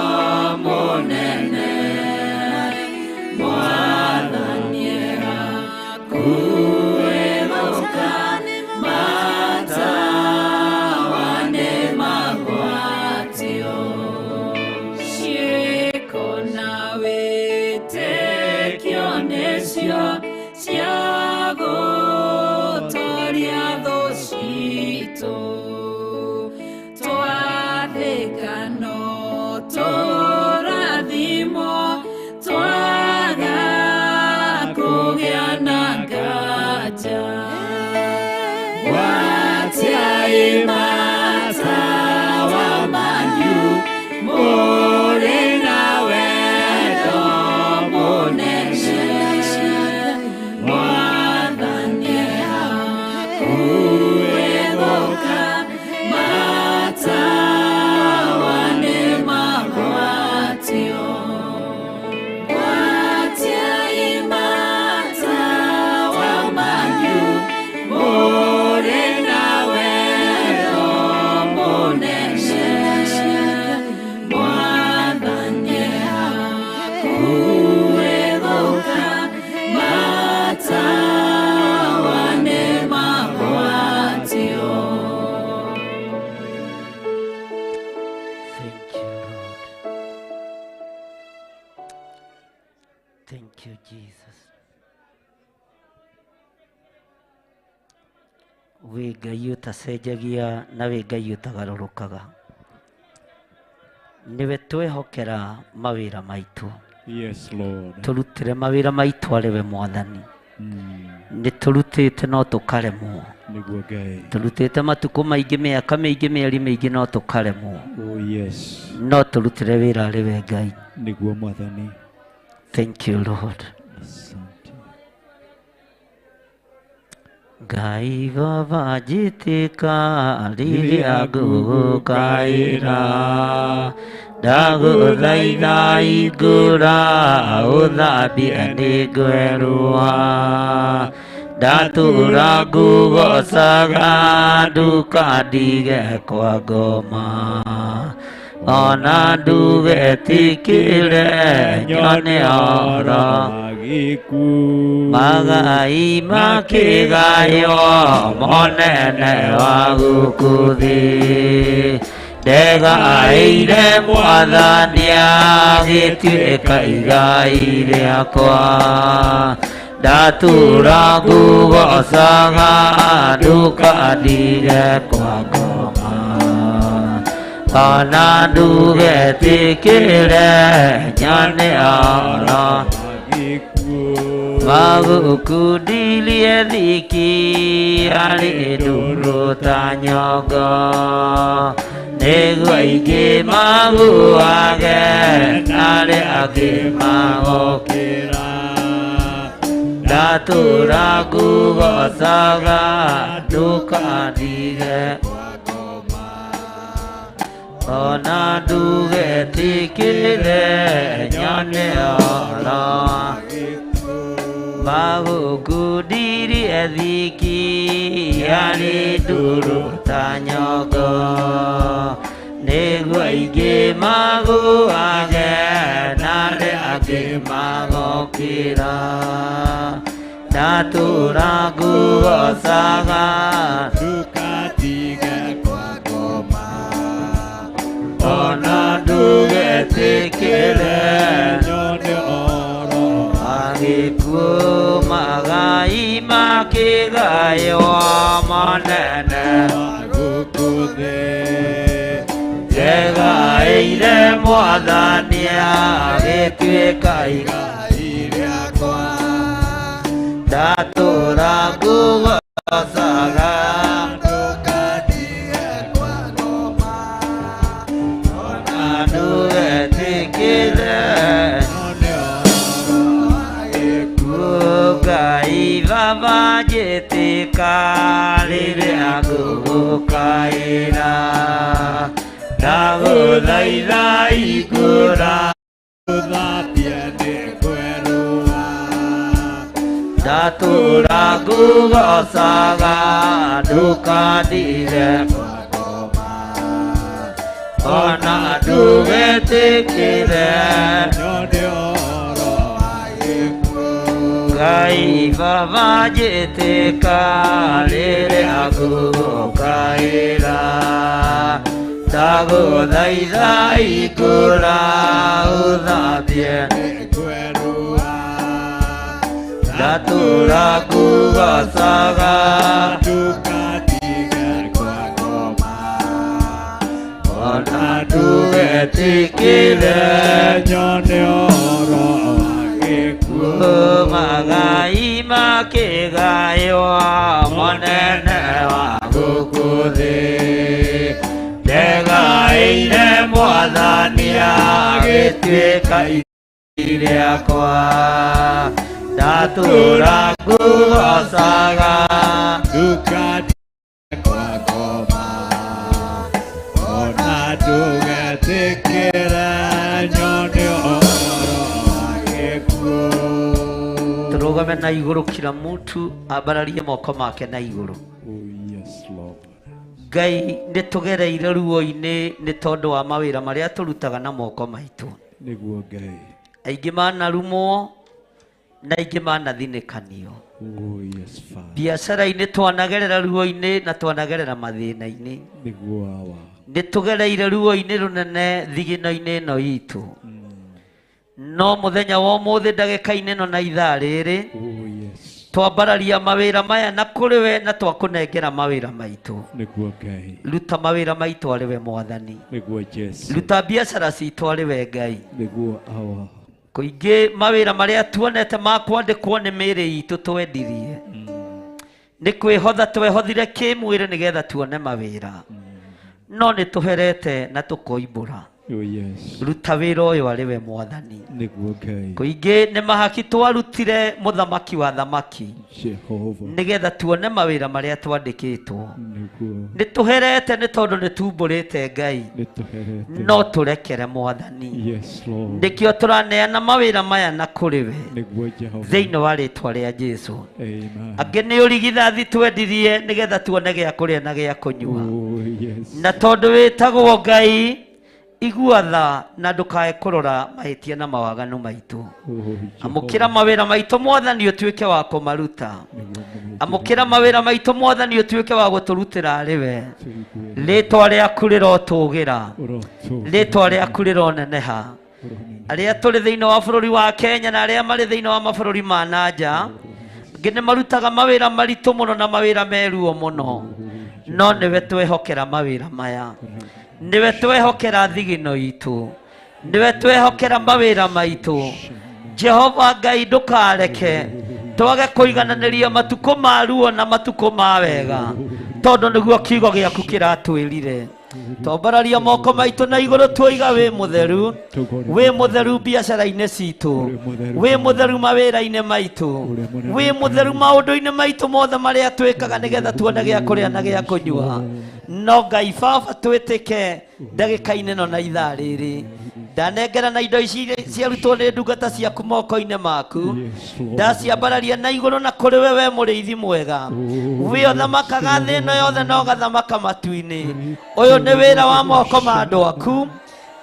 Wĩ Ngai ũtacenjagia na wĩ Ngai ũtagarũrũkaga. Nĩwe twehokera mawĩra maitũ. Yes, Lord. Tũrutĩre mawĩra maitũ arĩ we Mwathani. Nĩ tũrutĩte no tũkaremwo. Nĩguo Ngai. Tũrutĩte matukũ maingĩ, mĩaka mĩingĩ, mĩeri mĩingĩ no tũkaremwo. Oh, yes. No tũrutĩre wĩra arĩ we Ngai. Nĩguo Mwathani. Thank you, Lord. Asante. Ngai Baba njĩtĩka rĩrĩa ngũgũkaĩra, ndagũthaitha hingũra ũthambie nĩngwerũha. Ndatũra ngũgoocaga ndũkandige kwa ngoma, ona ndugetĩkĩre nyone oro magai makĩgaywo monene wa gũkũ thĩ. Ndegaĩire Mwathani agĩtuĩka igai rĩakwa, ndatũra ngũgoocaga ndũkandige kwa ngoma, ona ndugetĩkĩre nyone oro magũkundirie thiki arĩ ndũrũ ta nyongo, nĩguo aingĩ maguage na arĩa angĩ magokĩra. Ndatũra ngũgoocaga ndũkandige, ona ndugetĩkĩre nyone oro magũkundirie thiki arĩ ndũrũ ta nyongo, nĩguo aingĩ maguage na arĩa angĩ magokĩra. Ndatũra ngũgoocaga ndũkandige kwa ngoma, ona ndugetĩkĩre nyone oro agĩkuũ magai makĩgaywo monene gũkũ thĩ. Ndegaĩire Mwathani agĩtuĩka igai rĩakwa, ndatũra ngũgoocaga ndũkandige kwa ngoma, ona ndugetĩkĩre nyone oro agĩkuũ. Ngai Baba njĩtĩka rĩrĩa ngũgũkaĩra, ndagũthaitha hingũra ũthambie nĩngwerũha. Ndatũra ngũgoocaga ndũkandige Kwa ngoma, ona ndugetĩkĩre nyone oro agĩkuũ. Ngai Baba njĩtĩka rĩrĩa ngũgũkaĩra, ndagũthaitha hingũra ũthambie Nĩngwerũha. Ndatũra ngũgoocaga ndũkandige kwa ngoma, ona ndugetĩkĩre nyone oro agĩkuũ. Magai makĩgaywo monene wa gũkũ thĩ, ndegaĩire Mwathani agĩtuĩka igai rĩakwa, ndatũra ngũgoocaga Ndũkandige kwa ngoma, ona ndũgetĩkĩre nyone oro agĩkuũ. Tũrũgame na igũrũ, kila mtu ambararie moko make na igũrũ. Oh, yes, Lord. Ngai nĩ tũgereire ruo-inĩ nĩ tondũ wa mawĩra marĩa tũrutaga na moko maitũ. Nĩguo Ngai. Aingĩ manarumwo na aingĩ manathinĩkanio. Oh, yes, Father. Biacara-inĩ twanagerera ruo-inĩ na twanagerera mathĩna-inĩ. Nĩguo Awa. Nĩ tũgereire ruo-inĩ rũnene thigino-inĩ ĩno itũ. No mũthenya wa ũmũthĩ ndagĩka-inĩ ĩno na ithaa rĩrĩ Oh, yes. Twambararia mawĩra maya na kũrĩ we na twakũnengera mawĩra maitũ. Nĩguo Ngai. Ruta mawĩra maitũ arĩ we Mwathani. Nĩguo Jesu. Ruta biacara citũ arĩ we Ngai. Nĩguo Awa. Kũingĩ mawĩra marĩa tuonete ma kwandĩkwo nĩ mĩĩrĩ itũ twendirie. Nĩ kwĩhotha twehothire kĩmwĩrĩ nĩgetha tuone mawĩra. No nĩ tũherete na tũkoimbũra. Oh yes. Ruta wĩra ũyũ arĩ we Mwathani. Nĩguo Ngai. Kũingĩ nĩ mahaki twarutire mũthamaki wa thamaki Jehova. nĩgetha tuone mawĩra marĩa twandĩkĩtwo. Nĩguo. Nĩ tũherete nĩ tondũ nĩ tumbũrĩte Ngai. Nĩ tũherete. No tũrekere Mwathani. Yes Lord. Nĩkĩo tũraneana mawĩra maya na kũrĩ we. Nĩguo Jehova. Thĩinĩ wa rĩtwa rĩa Jesu. Amen. Angĩ nĩ ũrigithathi twendirie nĩgetha tuone gĩa kũrĩa na gĩa kũnyua. Oh yes. Na tondũ wĩtagwo Ngai, igua tha na ndũkae kũrora mahĩtia na mawaganu maitũ. Oh Amũkĩra mawĩra maitũ Mwathani ũtuĩke wa kũmaruta. Amũkĩra mawĩra maitũ Mwathani ũtuĩke wa gũtũrutĩra arĩ we. Rĩtwa rĩaku rĩrotũgĩra. Rĩtwa rĩaku rĩroneneha. Arĩa tũrĩ thĩinĩ wa bũrũri wa Kenya na arĩa marĩ thĩinĩ wa mabũrũri ma na nja, angĩ nĩ marutaga mawĩra maritũ mũno na mawĩra meruo mũno, no nĩwe twehokera mawĩra maya, nĩwe twehokera thigino itũ, nĩwe twehokera mawĩra maitũ. Jehova Ngai ndũkareke twage kũigananĩria matukũ ma ruo na matukũ ma wega, tondũ nĩguo kiugo gĩaku kĩratwĩrire. Twambararia moko maitũ na igũrũ tuoiga wĩ mũtheru, wĩ mũtheru biacara-inĩ citũ, wĩ mũtheru mawĩra-inĩ maitũ, wĩ mũtheru maũndũ-inĩ maitũ mothe marĩa twĩkaga nĩgetha tuone gĩa kũrĩa na gĩa kũnyua. No Ngai Baba twĩtĩke ndagĩka-inĩ ĩno na ithaa rĩrĩ, ndanengera na indo ici ciarutwo nĩ ndungata ciaku moko-inĩ maku, ndaciambararia na igũrũ na kũrĩ we, we mũrĩithi mwega, wĩ ũthamakaga thĩ ĩno yothe na ũgathamaka matu-inĩ. Ũyũ nĩ wĩra wa moko ma andũ aku,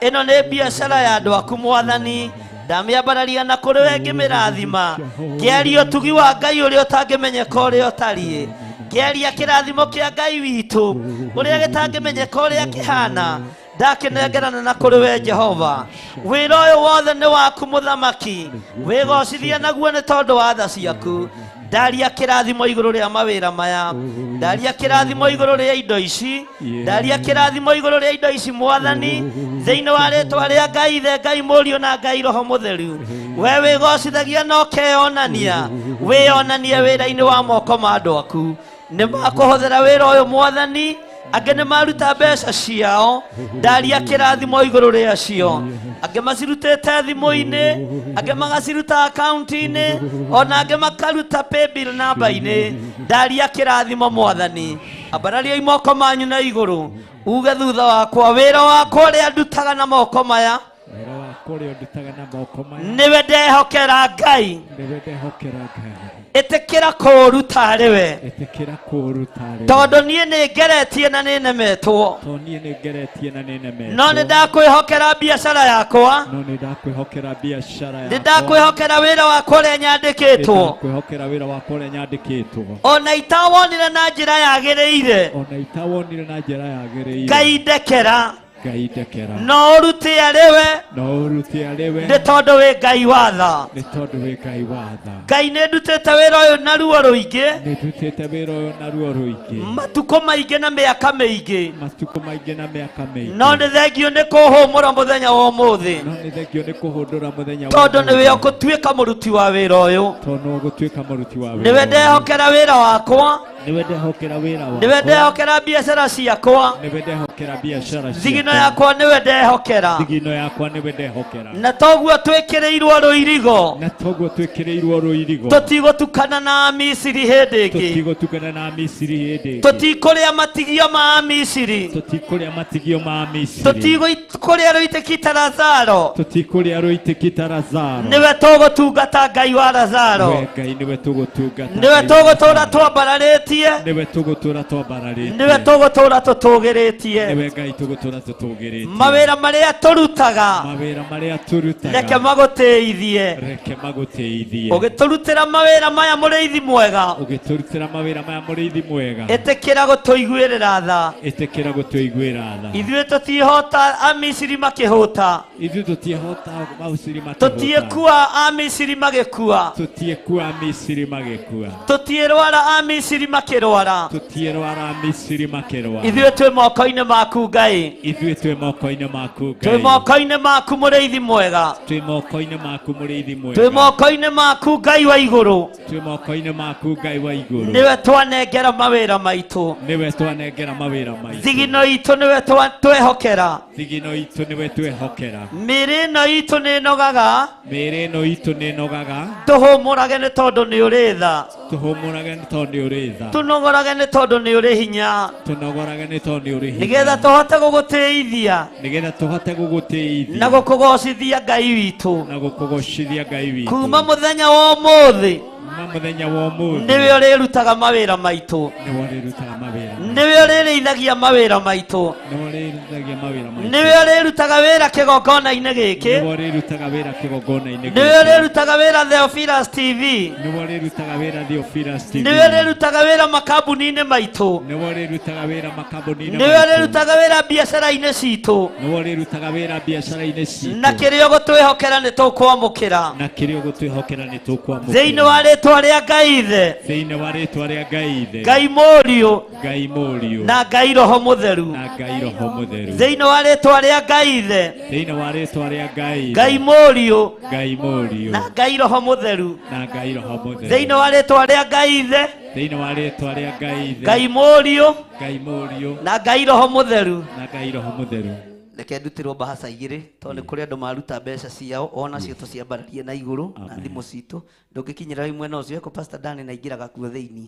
ĩno nĩ biacara ya andũ aku Mwathani. Ndamĩambararia na kũrĩ we ngĩmĩrathima, ngĩaria ũtugi wa Ngai ũrĩa ũtangĩmenyeka ũrĩa ũtariĩ, ngĩaria kĩrathimo kĩa Ngai witũ ũrĩa gĩtangĩmenyeka ũrĩa kĩhana, ndakĩnengerana na kũrĩ we Jehova. Wĩra ũyũ wothe nĩ waku mũthamaki, wĩgocithia naguo nĩ tondũ wa tha ciaku. Ndaria kĩrathimo igũrũ rĩa mawĩra maya, ndaria kĩrathimo igũrũ rĩa indo ici, ndaria kĩrathimo igũrũ rĩa indo ici Mwathani, thĩinĩ wa rĩtwa rĩa Ngai Ithe, Ngai Mũriũ na Ngai Roho Mũtheru. We wĩgocithagia na ũkeyonania, wĩyonanie wĩra-inĩ wa moko ma andũ aku. Nĩ makũhũthĩra wĩra ũyũ Mwathani, angĩ nĩ maruta mbeca ciao, ndaria kĩrathimo igũrũ rĩacio. Angĩ macirutĩte thimũ-inĩ, angĩ magaciruta akaunti-inĩ, ona angĩ makaruta paybill namba-inĩ. Ndaria kĩrathimo Mwathani. Ambarariai moko manyu na igũrũ, uge thutha wakwa, wĩra wakwa ũrĩa ndutaga na moko maya, Wĩra wakwa ũrĩa ndutaga na moko maya, nĩwe ndehokera Ngai. Nĩwe ndehokera Ngai. Ĩtĩkĩra kũũruta arĩ we, Ĩtĩkĩra kũũruta arĩ we. tondũ niĩ nĩ ngeretie na nĩ nemetwo, Tondũ niĩ nĩ ngeretie na nĩ nemetwo. no nĩ ndakwĩhokera biacara yakwa, No nĩ ndakwĩhokera biacara nĩ yakwa. ndakwĩhokera wĩra wakwa ũrĩa nyandĩkĩtwo, Nĩ ndakwĩhokera wĩra wakwa ũrĩa nyandĩkĩtwo. ona itawonire na njĩra yagĩrĩire. Ona itawonire na njĩra yagĩrĩire. Ngai ndekera, Ngai ndekera. no ũrute arĩ we, No ũrute arĩ we. nĩ tondũ wĩ Ngai wa tha. Nĩ tondũ wĩ Ngai wa tha. Ngai nĩ ndutĩte wĩra ũyũ na ruo rũingĩ, Nĩ ndutĩte wĩra ũyũ na ruo rũingĩ. matukũ maingĩ na mĩaka mĩingĩ, Matukũ maingĩ na mĩaka mĩingĩ. no nĩ thengio nĩ kũhũmũra mũthenya wa ũmũthĩ, No nĩ thengio nĩ kũhũndũra mũthenya wa tondũ nĩwe ũmũthĩ. ũgũtuĩka mũruti wa wĩra ũyũ. Tondũ nĩwe ũgũtuĩka mũruti wa wĩra Nĩwe ũyũ. ndehokera wĩra wakwa, Nĩwe ndehokera wĩra wakwa. nĩwe ndehokera biacara ciakwa, Nĩwe ndehokera biacara ciakwa. thigino yakwa nĩwe ndehokera. Thigino yakwa nĩwe ndehokera. Na toguo twĩkĩrĩirwo rũirigo, Na toguo twĩkĩrĩirwo rũirigo. tũtigũtukana na Amisiri hĩndĩ ĩngĩ, Tũtigũtukana na Amisiri hĩndĩ ĩngĩ. tũtikũrĩa matigio ma Amisiri, Tũtikũrĩa matigio ma Amisiri. tũtigũkũrĩa rũitĩki ta Lazaro, Tũtikũrĩa rũitĩki ta Lazaro. nĩwe tũgũtungata Ngai wa Lazaro, We Ngai nĩwe tũgũtungata. nĩwe Ngai wa tũgũtũra Lazaro. twambararĩtie twambararĩtie, Nĩwe tũgũtũra twambararĩtie. Nĩwe tũgũtũra tũtũgĩrĩtie. Nĩwe Ngai tũgũtũra tũtũgĩrĩtie. Mawĩra marĩa tũrutaga, Mawĩra marĩa tũrutaga, reke magũtĩithie. Reke magũtĩithie. Ũgĩtũrutĩra mawĩra maya mũrĩithi mwega, Ũgĩtũrutĩra mawĩra maya mũrĩithi mwega, ĩtĩkĩra gũtũiguĩrĩra tha. Ĩtĩkĩra gũtũiguĩra tha. Ithuĩ tũtihota Amisiri makĩhũta, Ithuĩ tũtiehota Amisiri makĩhũta. Tũtiekua Amisiri magĩkua, Tũtiekua Amisiri magĩkua. Tũtiĩrwara Amisiri makĩrwara. Tũtiĩrwara Amisiri makĩrwara. Ithuĩ twĩ moko-inĩ maku Ngai, Ithuĩ twĩ moko-inĩ maku twĩ Ngai. moko-inĩ maku mũrĩithi mwega, Twĩ moko-inĩ maku mũrĩithi mwega. Twĩ moko-inĩ maku Ngai wa igũrũ. Twĩ moko-inĩ maku Ngai wa igũrũ. Nĩwe twanengera mawĩra maitũ, Nĩwe twanengera mawĩra maitũ. Thigino itũ nĩwe twehokera, Thigino itũ nĩwe twehokera. Mĩĩrĩ ĩno itũ nĩĩnogaga, Mĩĩrĩ ĩno itũ nĩĩnogaga. Tũhũmũrage nĩ tondũ nĩ ũrĩ tha, Tũhũmũrage nĩ tondũ nĩ ũrĩ tha. Tũnogorage nĩ tondũ nĩ ũrĩ hinya, Tũnogorage nĩ tondũ nĩ ũrĩ hinya. Nĩgetha tũhote gũgũtĩithia Nĩgetha tũhote gũgũtĩithia na gũkũgocithia Ngai witũ. Na gũkũgocithia Ngai witũ. Kuma mũthenya wa ũmũthĩ, Kuma mũthenya wa ũmũthĩ, nĩwe ũrĩrutaga mawĩra maitũ, nĩwe ũrĩrutaga mawĩra, nĩwe ũrĩrĩithagia mawĩra maitũ, nĩwe ũrĩruthagia mawĩra maitũ, nĩwe ũrĩrutaga wĩra kĩgongona-inĩ gĩkĩ, nĩwe ũrĩrutaga wĩra kĩgongona-inĩ nĩwe gĩkĩ, ũrĩrutaga wĩra Theophilus TV, nĩwe ũrĩrutaga wĩra Theophilus TV, nĩwe ũrĩrutaga wĩra makambuni-inĩ maitũ, nĩwe ũrĩrutaga wĩra makambuni-inĩ nĩwe maitũ, ũrĩrutaga wĩra biacara-inĩ citũ, nĩwe ũrĩrutaga wĩra biacara-inĩ citũ, na kĩrĩa ũgũtwĩhokera nĩ tũkwamũkĩra. Na kĩrĩa ũgũtwĩhokera nĩ tũkwamũkĩra. Thĩinĩ wa rĩtwa rĩa Ngai Ithe, Thĩinĩ wa rĩtwa rĩa Ngai Ithe, Ngai Mũriũ, Ngai Mũriũ, na Ngai Roho Mũtheru. Na Ngai Roho Mũtheru. Thĩinĩ wa rĩtwa rĩa Ngai Ithe, Thĩinĩ wa rĩtwa rĩa Ngai Ithe, Ngai Mũriũ, Ngai Mũriũ, na Ngai Roho Mũtheru. Na Ngai Roho Mũtheru. Thĩinĩ wa rĩtwa rĩa Ngai Ithe, Thĩinĩ wa rĩtwa rĩa Ngai Ithe, Ngai Mũriũ, Ngai Mũriũ, na Ngai Roho Mũtheru. Na Ngai Roho Mũtheru. Reke ndutirwo mbahaca igĩrĩ tondũ nĩ kũrĩ andũ maruta mbeca ciao ona cio tũciambararie na igũrũ na thimũ citũ ndũngĩkinyĩra wĩ mwena ũcio eko Pastor Dan na aingĩraga kuo thĩinĩ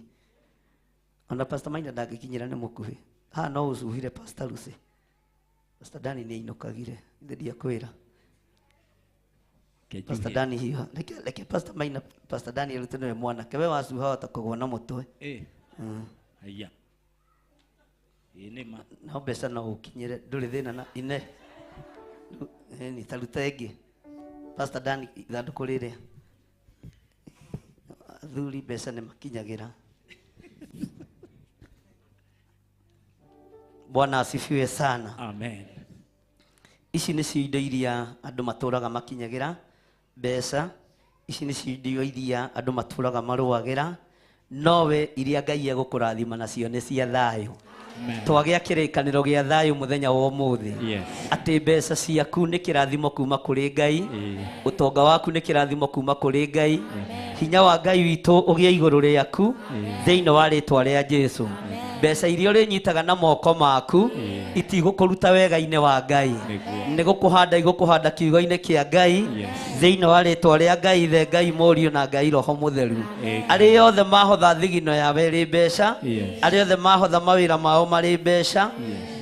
ona Pastor Maina ndangĩkinyĩra nĩ mũkuhĩ haha no ũcuhire Pastor Lucy. Pastor Dan nĩ ainũkagire ithe ndiakwĩra Pastor Dan hiha reke reke Pastor Maina Pastor Dan arute nĩwe mwanake we wacuha wahota kũgwa na mũtwe. Haya. Ĩ nĩ ma. No mbeca no ũkinyĩre ndũrĩ thĩna na ine ni taruta ĩngĩ Pastor Dan ithandũkũ rĩrĩa athuri mbeca nĩ makinyagĩra. Bwana asifiwe sana. Amen. Ici nĩcio indo iria andũ matũraga makinyagĩra mbeca, ici nĩcio indo iria andũ matũraga marũagĩra, nowe iria Ngai egũkũrathima nacio nĩ cia thayũ. Twagĩa kĩrĩkanĩro gĩa thayũ mũthenya wa ũmũthĩ. Atĩ mbeca ciaku nĩ kĩrathimo kuma kũrĩ Ngai, ũtonga waku nĩ kĩrathimo kuma kũrĩ Ngai, hinya wa Ngai witũ ũgĩe igũrũ rĩaku thĩinĩ wa rĩtwa rĩa Jesũ. Mbeca iria ũrĩnyitaga na moko maku itigũkũruta wega-inĩ wa Ngai, nĩ gũkũhanda igũkũhanda kiugo-inĩ kĩa Ngai thĩinĩ wa rĩtwa rĩa Ngai Ithe, Ngai Mũriũ na Ngai Roho Mũtheru. Arĩa othe mahotha thigino yao ĩrĩ mbeca, arĩa othe mahotha mawĩra mao marĩ mbeca,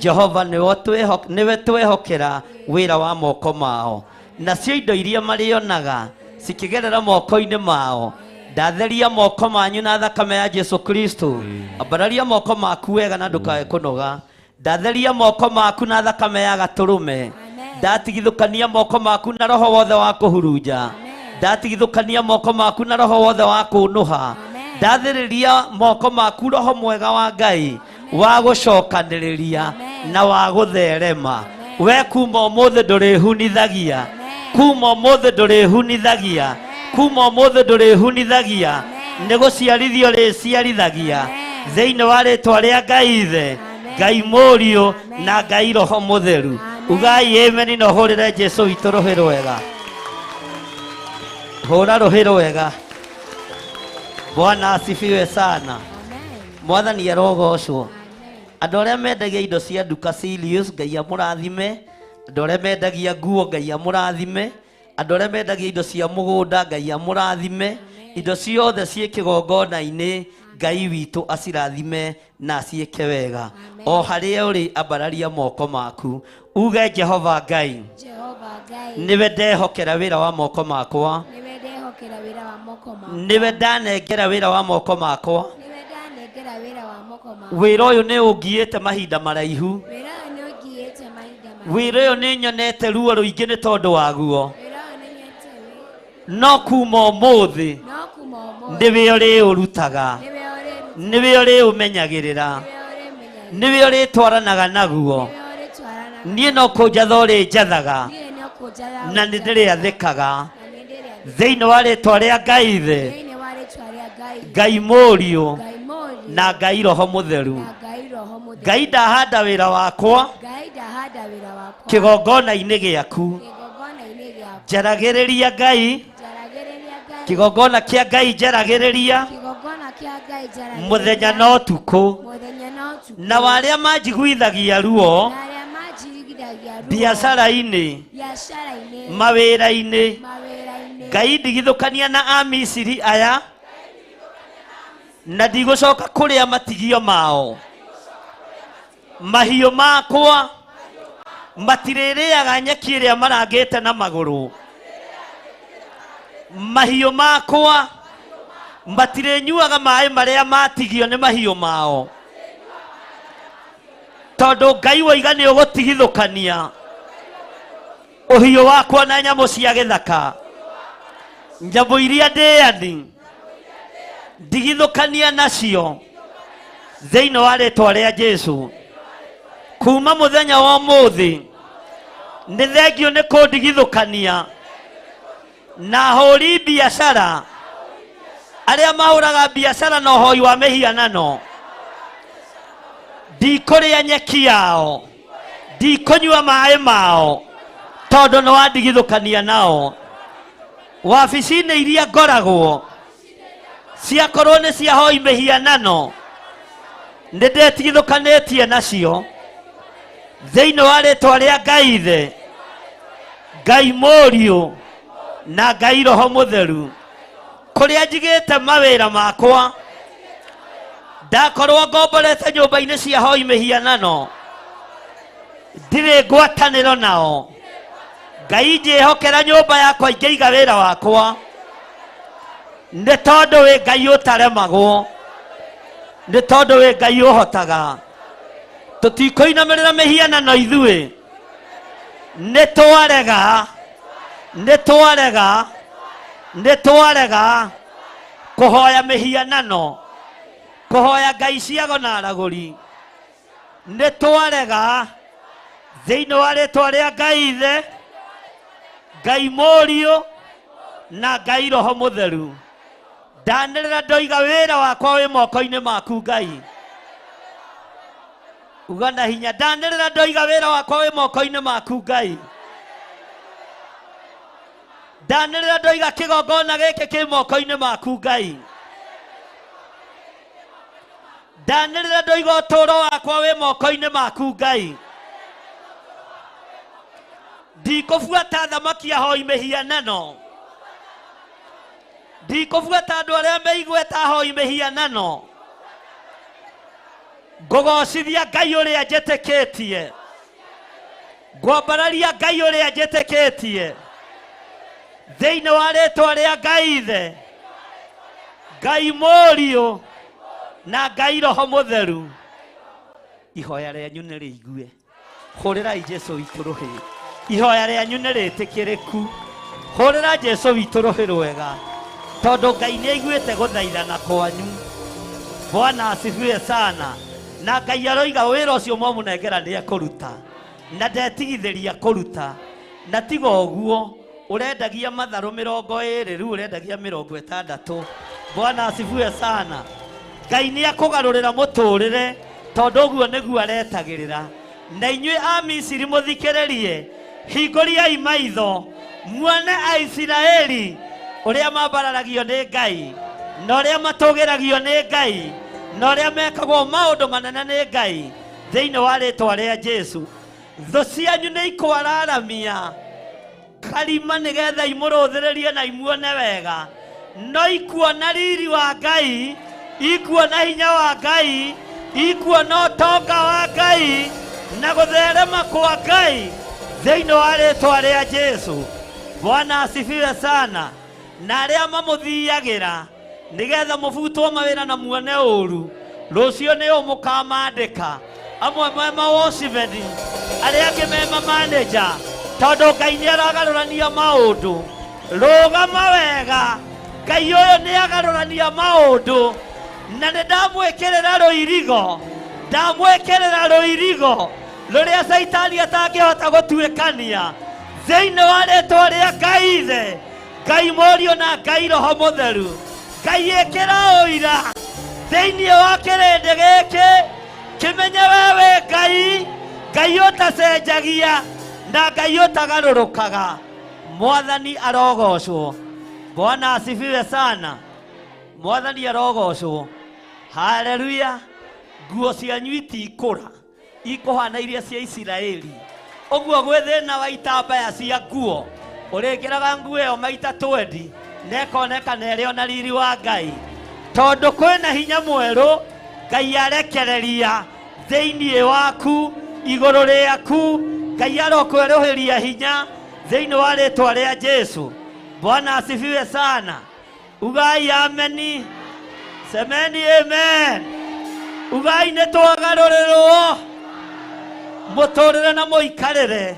Jehova nĩwe twehokera wĩra wa moko mao, nacio indo iria marĩonaga cikĩgerera moko-inĩ mao. Ndatheria moko manyu na thakame ya Jesu Kristo. Ambararia moko maku wega na ndukae kũnoga. Ndatheria moko maku na thakame ya gatũrũme. Ndatigithũkania moko maku na roho wothe wa kũhurunja. Ndatigithũkania moko maku na roho wothe wa kũnũha. Ndathĩrĩria moko maku roho mwega wa Ngai wa gũcokanĩrĩria na wa gũtherema. We kuma ũmũthĩ ndũrĩhunithagia, kuma ũmũthĩ ndũrĩhunithagia, kuma ũmũthĩ ndũrĩhunithagia, nĩ gũciarithio rĩciarithagia thĩinĩ wa rĩtwa rĩa Ngai Ithe, Ngai Mũriũ na Ngai Roho Mũtheru. Ugai amen na ũhũrĩre Jesũ witũ rũhĩ rwega. Hũra rũhĩ rwega. Bwana asifiwe sana. Mwathani arogocwo. Andũ arĩa mendagia indo cia nduka Sirius, Ngai amũrathime. Andũ arĩa mendagia nguo, Ngai amũrathime. Andũ arĩa mendagia indo cia mũgũnda, Ngai amũrathime. Indo ciothe ciĩ kĩgongona-inĩ, Ngai witũ acirathime na aciĩke wega. O harĩa ũrĩ, ambararia moko maku uge Jehova Ngai, Jehova Ngai, nĩwe ndehokera wĩra wa moko makwa, nĩwe ndehokera wĩra wa moko makwa, nĩwe ndanengera wĩra wa moko makwa, nĩwe ndanengera wĩra moko makwa. Wĩra ũyũ nĩ ũngiĩte mahinda maraihu. Wĩra ũyũ nĩ ũngiĩte mahinda maraihu. Wĩra ũyũ nĩ nyonete ruo rũingĩ nĩ tondũ waguo. Wĩra ũyũ nĩ nyonete No kuma ũmũthĩ no kuma ũmũthĩ nĩwe ũrĩũrutaga, nĩwe ũrĩrutaga, nĩwe ũrĩũmenyagĩrĩra, nĩwe ũrĩmenyagĩrĩra, nĩwe ũrĩtwaranaga naguo. nĩwe ũrĩtwaranaga. Niĩ no kũnjatha ũrĩnjathaga Niĩ no kũnjatha na nĩ ndĩrĩathĩkaga na nĩ ndĩrĩathĩkaga. thĩinĩ wa rĩtwa rĩa Ngai Ithe, Thĩinĩ wa rĩtwa rĩa Ngai Ngai Mũriũ Ngai Mũriũ na Ngai Roho Mũtheru. na Ngai Roho Mũtheru. Ngai ndahanda wĩra wakwa Ngai ndahanda wĩra wakwa kĩgongona-inĩ gĩaku. kĩgongona-inĩ gĩaku. Njaragĩrĩria Ngai, Njaragĩrĩria Ngai kĩgongona kĩa Ngai njaragĩrĩria kĩgongona kĩa Ngai njaragĩrĩria mũthenya na ũtukũ. mũthenya na ũtukũ. Na warĩa manjiguithagia ruo Na arĩa manjirigithagia ruo biacara-inĩ, biacara-inĩ, mawĩra-inĩ, mawĩra-inĩ. Ngai ndigithũkania na Amisiri aya na ndigũcoka kũrĩa matigio mao. Mahiũ makwa matirĩrĩaga nyeki ĩrĩa marangĩte na magũrũ. Mahiũ makwa matirĩnyuaga maĩ marĩa matigio nĩ mahiũ mao, tondũ Ngai woiga nĩ ũgũtigithũkania ũhiũ wakwa na nyamũ cia gĩthaka, nyamũ iria ndĩani ndigithũkania nacio thĩinĩ wa rĩtwa rĩa Jesũ. Kuma mũthenya wa ũmũthĩ nĩ thengio nĩ kũndigithũkania na ahũri biacara arĩa mahũraga biacara na ũhoi wa mĩhianano. Ndikũrĩa nyeki yao, ndikũnyua maĩ mao, tondũ nĩ wandigithũkania nao. Wabici-inĩ iria ngoragwo ciakorwo nĩ cia hoi mĩhianano, nĩ ndetigithũkanĩtie nacio thĩinĩ wa rĩtwa rĩa Ngai Ithe, Ngai Mũriũ na Ngai Roho Mũtheru. Kũrĩa njigĩte mawĩra makwa, ndakorwo ngomborete nyũmba-inĩ cia hoi mĩhianano, ndirĩ ngwatanĩro nao. Ngai njĩhokera nyũmba yakwa ingĩiga wĩra wakwa, nĩ tondũ wĩ Ngai ũtaremagwo, nĩ tondũ wĩ Ngai ũhotaga. Tũtikũinamĩrĩra mĩhianano ithuĩ, nĩ twarega, nĩ twarega, nĩ twarega kũhoya mĩhianano, kũhoya ngai ciago na aragũri. Nĩ twarega thĩinĩ wa rĩtwa rĩa Ngai Ithe, Ngai Mũriũ na Ngai Roho Mũtheru. Ndanĩrĩra ndoiga wĩra wakwa wĩ moko-inĩ maku Ngai. Uga na hinya, ndanĩrĩra ndoiga wĩra wakwa wĩ moko-inĩ maku Ngai. Ndanĩrĩra ndoiga kĩgongona gĩkĩ kĩ moko-inĩ maku Ngai. Ndanĩrĩra ndoiga ũtũũro wakwa wĩ moko-inĩ maku Ngai. Ndikũbuata thamaki ahoi mĩhianano, ndikũbuata andũ arĩa meigweta ahoi mĩhianano. Ngũgocithia Ngai ũrĩa njĩtĩkĩtie, ngwambararia Ngai ũrĩa njĩtĩkĩtie thĩinĩ wa rĩtwa rĩa Ngai Ithe, Ngai Mũriũ na Ngai Roho Mũtheru. Ihoya rĩanyu nĩ rĩigue. Hũrĩrai Jesũ witũ rũhĩ. Ihoya rĩanyu nĩ rĩtĩkĩrĩku. Hũrĩra Jesũ witũ rũhĩ rwega, tondũ Ngai nĩ aiguĩte gũthaithana kwanyu. Bwana asifiwe sana. Na Ngai aroiga wĩra ũcio mwamũnengera nĩ ekũruta, na ndetigithĩria kũruta. Na tiga ũguo ũrendagia matharũ 20 rĩu ũrendagia 60. Bwana asifiwe sana. Ngai nĩ akũgarũrĩra mũtũrĩre, tondũ ũguo nĩguo aretagĩrĩra. Na inyuĩ a Misiri mũthikĩrĩrie, hingũriai maitho muone Aisiraeli ũrĩa mambararagio nĩ Ngai, na ũrĩa matũgĩragio nĩ Ngai, na ũrĩa mekagwo maũndũ manene nĩ Ngai thĩinĩ wa rĩtwa rĩa Jesũ. Thũ cianyu nĩ ikwararamia karima nĩgetha imũrũthĩrĩrie na imuone wega, no ikuona riri wa Ngai, ikuona hinya wa Ngai, ikuona ũtonga wa Ngai na gũtherema kwa Ngai thĩinĩ wa rĩtwa rĩa Jesũ. Bwana asifiwe sana. Na arĩa mamũthiagĩra nĩgetha mũbutwo mawĩra na muone ũru, Rũciũ nĩ ũ mũkamandĩka amwe me mawocimeni arĩa angĩ me mamaneja tondũ Ngai nĩ aragarũrania maũndũ. Rũgama wega, Ngai ũyũ nĩ agarũrania maũndũ na nĩ ndamwĩkĩrĩra rũirigo, ndamwĩkĩrĩra rũirigo rũrĩa Caitani atangĩhota gũtuĩkania thĩinĩ wa rĩtwa rĩa Ngai Ithe, Ngai Mũriũ na Ngai Roho Mũtheru. Ngai ĩkĩra ũira thĩinĩ wa kĩrĩndĩ gĩkĩ kĩmenye we wĩ Ngai, Ngai ũtacenjagia na Ngai ũtagarũrũkaga. Mwathani arogocwo. Bwana asifiwe sana. Mwathani arogocwo. Haleluya. Nguo cianyu itikũra, ikũhana iria cia Isiraeli. Ũguo gwĩ thĩna wa itambaya cia nguo, ũrĩkĩraga nguo ĩyo maita 20 na ĩkonekana ĩrĩ ona riri wa Ngai, tondũ kwĩna hinya mwerũ Ngai arekereria thĩinĩ waku, igũrũ rĩaku. Ngai arokwerũhĩria hinya thĩinĩ wa rĩtwa rĩa Jesu. Bwana asifiwe sana. Ugai ameni, semeni amen. Ugai nĩ twagarũrĩrwo mũtũrĩre na mũikarĩre,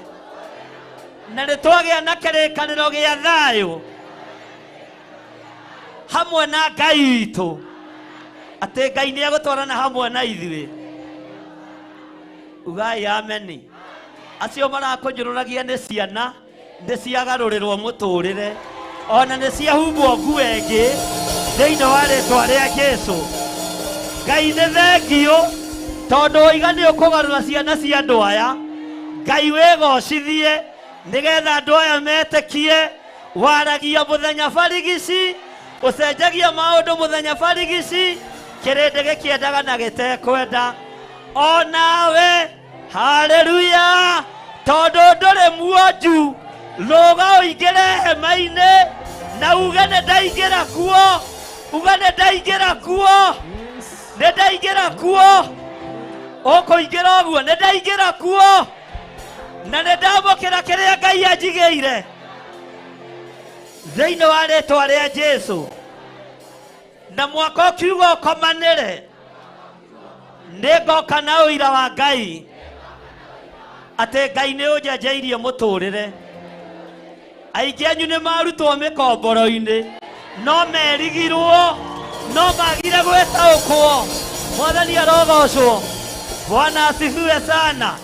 na nĩ twagĩa na kĩrĩkanĩro gĩa thayũ hamwe na Ngai witũ, atĩ Ngai nĩ egũtwarana hamwe na ithuĩ. Ugai ameni. Acio marakũnjũrũragia nĩ ciana nĩ ciagarũrĩrwo mũtũrĩre, ona nĩ ciahumbwo nguo ĩngĩ thĩinĩ wa rĩtwa rĩa Jesu. Ngai nĩ thengio tondũ waiga nĩ ũkũgarũra ciana cia andũ aya. Ngai wĩgocithie nĩgetha andũ aya metĩkie. Waragia mũthenya barigici, ũcenjagia maũndũ mũthenya barigici, kĩrĩndĩ gĩkĩendaga na gĩtekwenda. Onawe haleluya, tondũ ndũrĩ muonju, rũga ũingĩre hema-inĩ na uge nĩ ndaingĩra kuo, uge nĩ ndaingĩra kuo, nĩ ndaingĩra kuo. Ũkũingĩra ũguo, nĩ ndaingĩra kuo na nĩ ndamũkĩra kĩrĩa Ngai anjigĩire thĩinĩ wa rĩtwa rĩa Jesu. Na mwaka ũkiuga ũkomanĩre, nĩ ngoka na ũira wa Ngai atĩ Ngai nĩ ũnjenjeirie mũtũrĩre. Aingĩ anyu nĩ marutwo mĩkomboro-inĩ, no merigirwo, no magire gwĩtaũkwo. Mwathani arogocwo. Bwana asifiwe sana.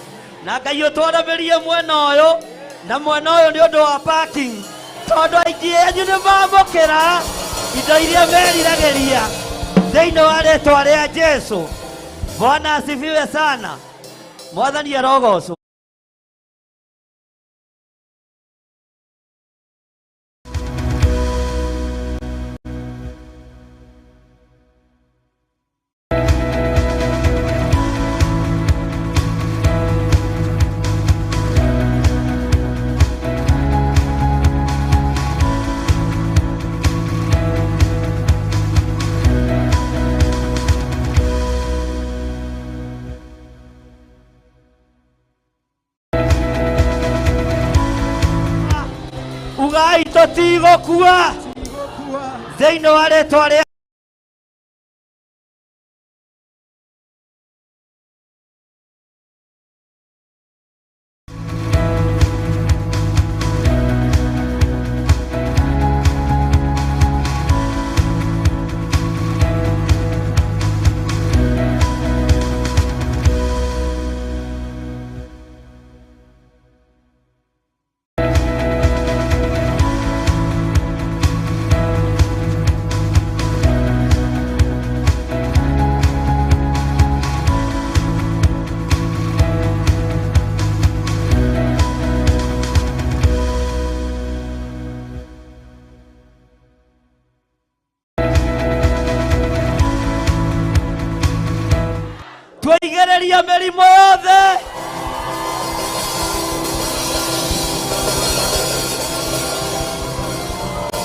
Na Ngai ũtwaramĩrie mwena ũyũ na mwena ũyũ nĩ ũndũ wa parking, tondũ aingĩ anyu nĩ mamũkĩra indo iria meriragĩria thĩinĩ wa rĩtwa rĩa Jesu. Bwana asifiwe sana. Mwathani arogocwo. Ugai tũtigũkua thĩinĩ wa rĩtwa rĩa twaigereria mĩrimũ yothe.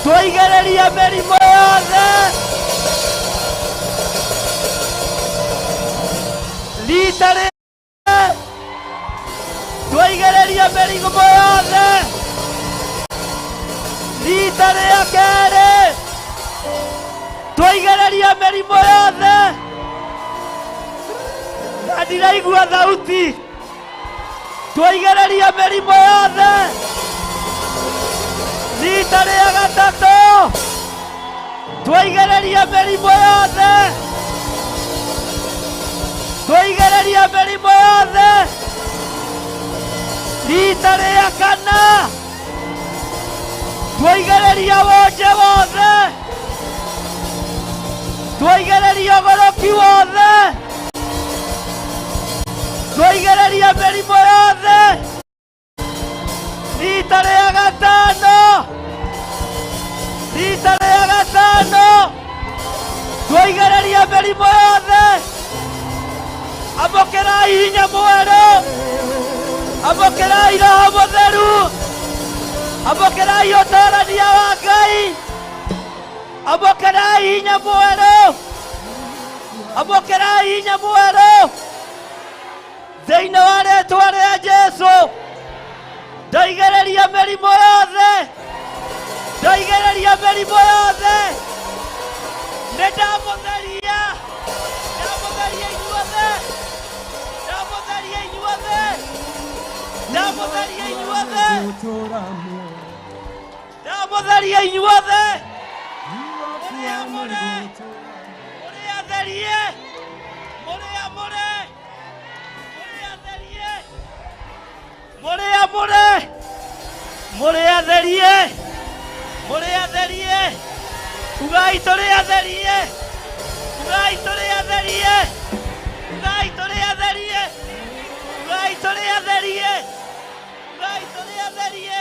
Twaigereria mĩrimũ yothe. Rita rĩ twaigereria mĩrimũ yothe. Rita rĩa kerĩ twaigereria mĩrimũ yothe. Ndiraigua thauti. Twaigereria mĩrimũ yothe rita rĩa gatatũ. Twaigereria mĩrimũ yothe. Twaigereria mĩrimũ yothe rita rĩa kana. Twaigereria wonje wothe. Twaigereria ũgũrũki wothe. Twaigereria mĩrimũ yothe rita rĩa gatano. Rita rĩa gatano. Twaigereria mĩrimũ yothe. Amũkĩrai hinya mwerũ. Amũkĩrai Roho Mũtheru. Amũkĩrai ũtarania wa Ngai. Amũkĩrai hinya mwerũ. Amũkĩrai hinya mwerũ thĩinĩ wa rĩtwa rĩa Jesũ. Ndaigereria mĩrimũ yothe. Ndaigereria mĩrimũ yothe. Nĩ ndamũtheria. Ndamũtheria inyuothe. Ndamũtheria inyuothe. Ndamũtheria inyuothe. Ndamũtheria inyuothe. Mũrĩ amũre. Mũrĩ atherie. Mũrĩ amũre. Mũrĩ atherie. Mũrĩ amũre. Mũrĩ atherie. Mũrĩ atherie. Ugai tũrĩ atherie. Ugai tũrĩ atherie. Ugai tũrĩ atherie. Ugai tũrĩ atherie. Ugai tũrĩ atherie.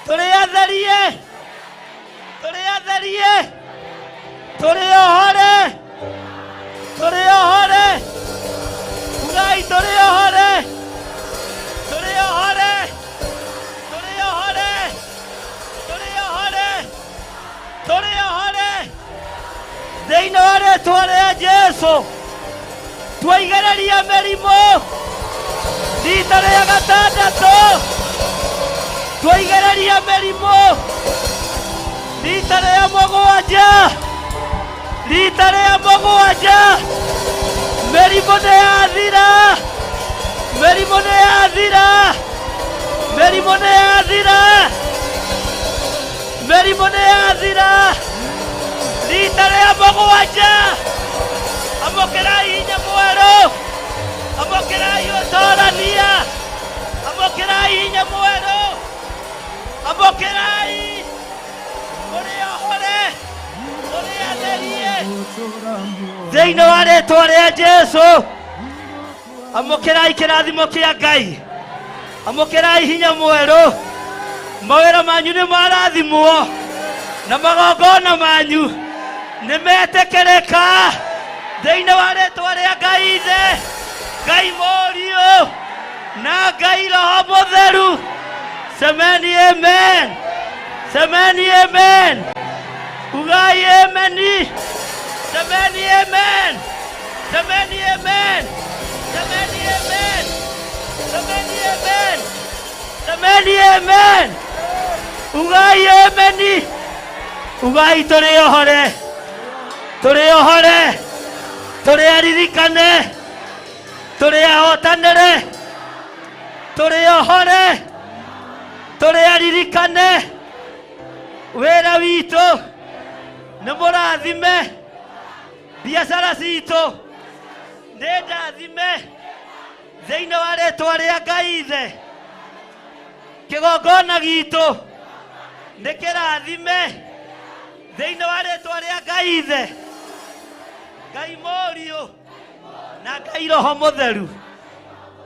Tũrĩ atherie. Tũrĩ atherie. Tũrĩ ohore. Tũrĩ ohore. Ugai tũrĩ ohore. Tũrĩ ohore. Tũrĩ ohore. Tũrĩ ohore. Tũrĩ ohore. Thĩinĩ wa rĩtwa rĩa Jesũ. Twaigereria mĩrimũ rita rĩa gatandatũ. Twaigereria mĩrimũ rita rĩa mũgwanja. Rita rĩa mũgwanja. Mĩrimũ nĩ yathira. Mĩrimũ nĩ yathira. Mĩrimũ nĩ yathira. Mĩrimũ nĩ yathira rita rĩa mũgwanja. Amũkĩrai hinya mwerũ. Amũkĩrai ũtorania. Amũkĩrai hinya mwerũ. Amũkĩrai. Mũrĩ ohore. Mũrĩ atherie. Thĩinĩ wa rĩtwa rĩa Jesũ. Amũkĩrai kĩrathimo kĩa Ngai. Amũkĩrai hinya mwerũ. Mawĩra manyu nĩ marathimwo na magongona manyu nĩ metĩkĩrĩka thĩinĩ wa rĩtwa rĩa Ngai Ithe, Ngai Mũriũ na Ngai Roho Mũtheru. Semeni amen. Semeni amen. Ugai ameni. Semeni amen. Semeni amen. Semeni amen. Semeni amen. Semeni amen. Ugai ameni. Ugai tũrĩ ohore. Tũrĩ ohore. Tũrĩ aririkane. Tũrĩ ahotanĩre. Tũrĩ ohore. Tũrĩ aririkane. Wĩra witũ nĩ mũrathime. Biacara citũ nĩ ndathime thĩinĩ wa rĩtwa rĩa Ngai Ithe. Kĩgongona gitũ nĩ kĩrathime thĩinĩ wa rĩtwa rĩa Ngai Ithe, Ngai Mũriũ na Ngai Roho Mũtheru.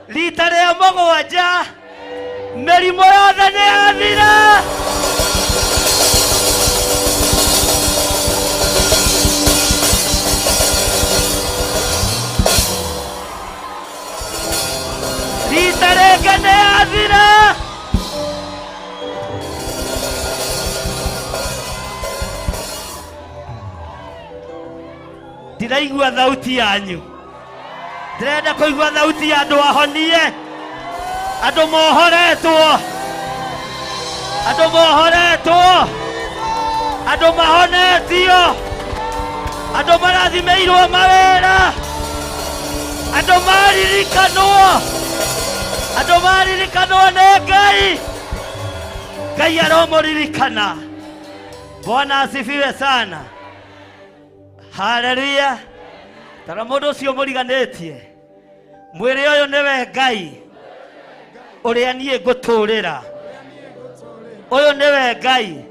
Rita rĩa mũgwanja mĩrimũ yothe nĩ yathira. Rita rĩngĩ nĩ yathira. Ndiraigua thauti yanyu. Ndĩrenda kũigua thauti ya andũ ahonie, andũ mohoretwo, andũ mohoretwo, andũ mahonetio, andũ marathimĩirwo mawĩra, Andũ maririkanwo, andũ maririkanwo nĩ Ngai. Ngai aromũririkana. Bwana asifiwe sana. Haleluya. Tara mũndũ ũcio mũriganĩtie, mwĩrĩ ũyũ nĩwe Ngai ũrĩa niĩ ngũtũrĩra. Ũyũ nĩwe Ngai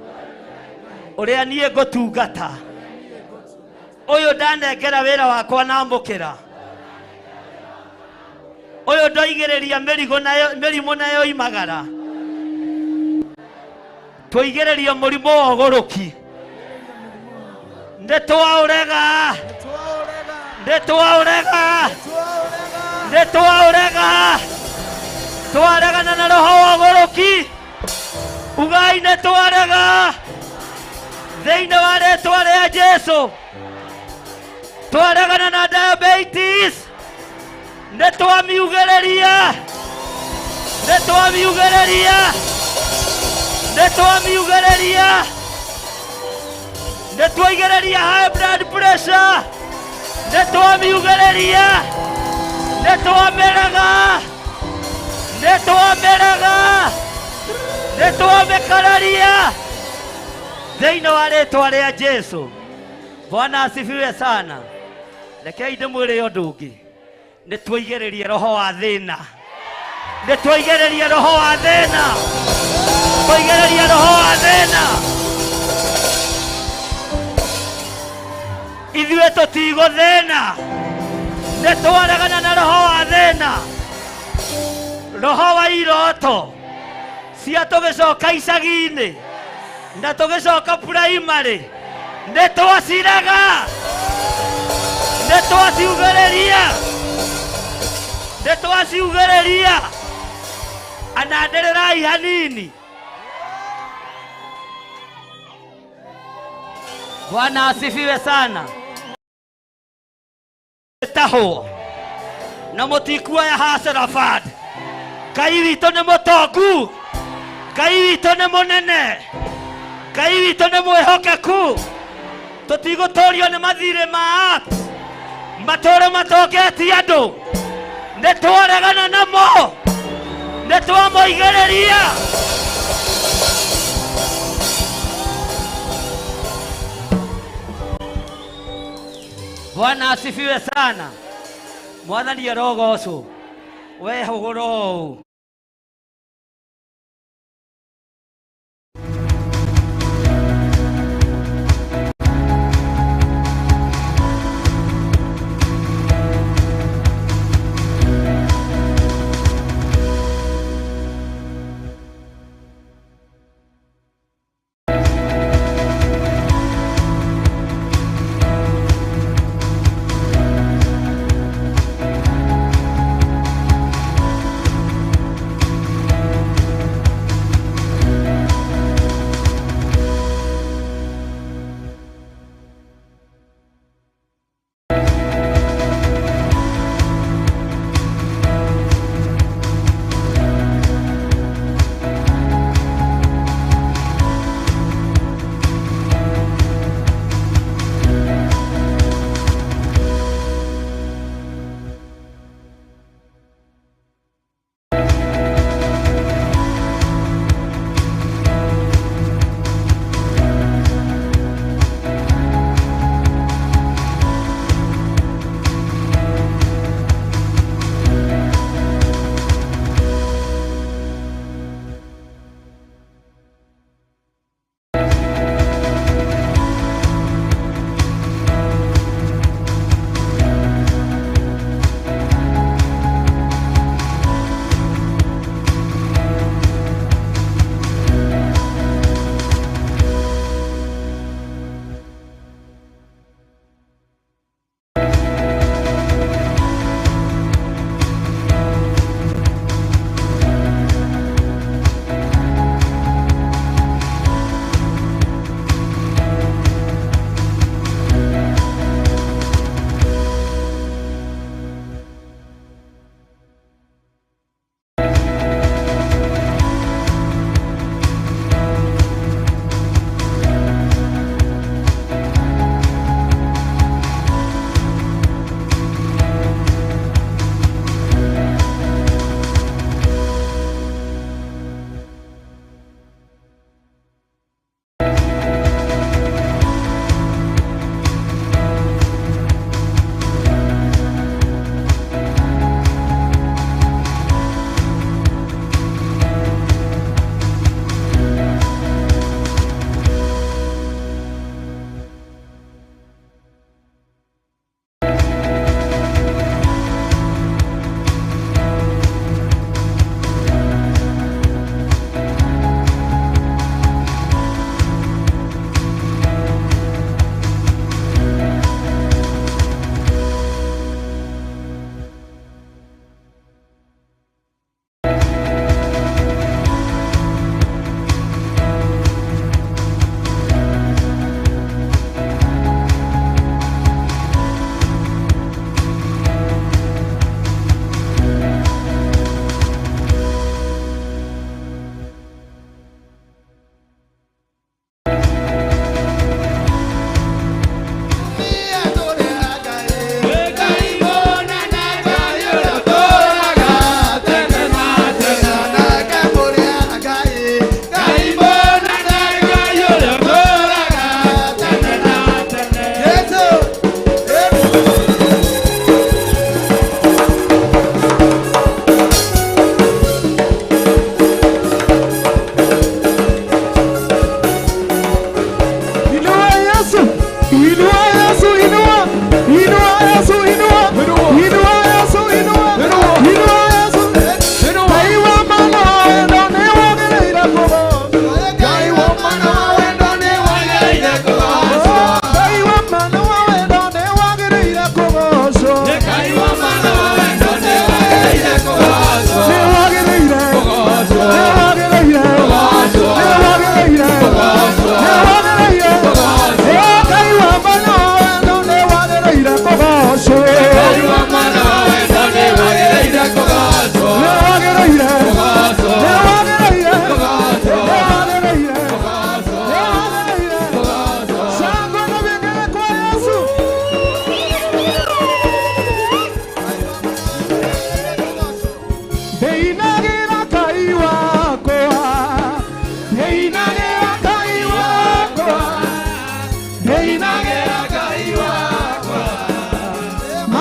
ũrĩa niĩ ngũtungata. Ũyũ ndanengera wĩra wakwa namũkĩra. Ũyũ ndoigĩrĩria mĩrigo nayo mĩrimũ nayo imagara. Tũigĩrĩrio mũrimũ wa ũgũrũki. Nĩ twaũrega. Nĩ twaũrega. Nĩ twaũrega. Twaregana na roho wa ũgũrũki. Ugai nĩ twarega. Thĩinĩ wa rĩtwa rĩa Jesũ. Twaregana na diabetes. Nĩ twamiugĩrĩria. Nĩ twamiugĩrĩria. Nĩ twamiugĩrĩria. Nĩ twaigĩrĩria high blood pressure. Nĩ twamiugĩrĩria. Nĩ twamĩrega. Nĩ twamĩrega. Nĩ twamĩkararia. Thĩinĩ wa rĩtwa rĩa Jesũ. Bwana asifiwe sana. Rekei ndĩmwĩre ũndũ ũngĩ. Nĩ twaigĩrĩrie roho wa thĩna. Nĩ twaigĩrĩrie roho wa thĩna. Twaigĩrĩrie roho wa thĩna. Ithuĩ tũtigũthĩna. Nĩ twaregana na roho wa thĩna. Roho wa iroto cia tũgĩcoka icagi-inĩ na tũgĩcoka primary. Nĩ twaciraga. Nĩ twaciugĩrĩria. Nĩ twaciugĩrĩria. Ananĩrĩrai hanini. Bwana asifiwe sana. Tahwo na mũtikuoya Hustler Fund. Ngai witũ nĩ mũtongu. Ngai witũ nĩ mũnene. Ngai witũ nĩ mwĩhokeku. Tũtigũtũrio nĩ mathirĩ ma apps. Matũre matongetie andũ. Nĩ twaregana namo. Nĩ twamoigĩrĩria. Bwana asifiwe sana. Mwathani arogocwo. We hũgũra ũũ.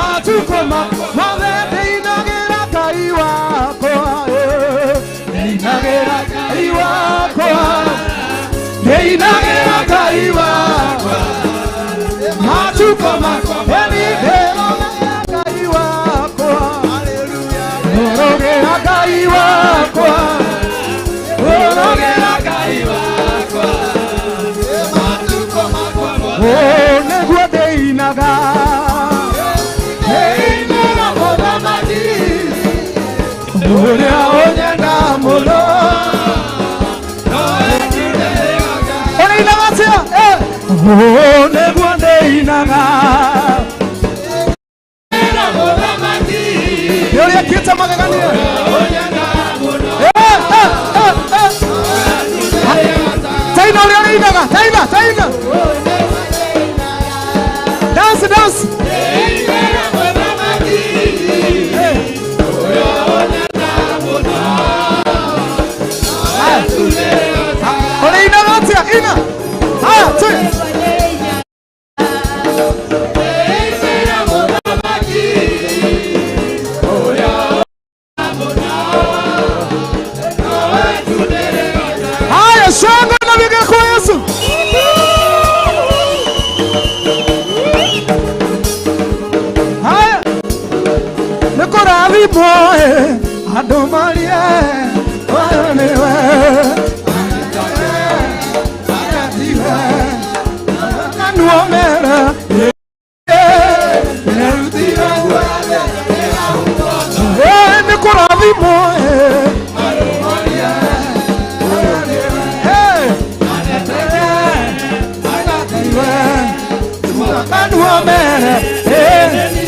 Matukũ mothe ndĩinagĩra Ngai wakwa, ndĩinagĩra Ngai wakwa, ndĩinagĩra Ngai wakwa. Matukũ mothe ndĩrogagĩra Ngai wakwa, ndĩrogagĩra Ngai wakwa, ndĩrogagĩra Ngai wakwa. Matukũ makwa mothe nĩguo ndĩinaga. Ũrĩa ũnyenda mũno. Ũrĩinaga atĩa? Nĩguo ndĩinaga. Nĩ ũrĩa ekĩte magegania. Taina ũrĩa ũrĩinaga. Taina, taina. Dance, dance. Ũrĩinaga atĩa? Ina. Haya, twĩ. Haya, shangwe na vigelegele kwa Yesu. Haya, nĩkũrathimwo andũ marie wayo nĩwe. Nĩkũrathimwo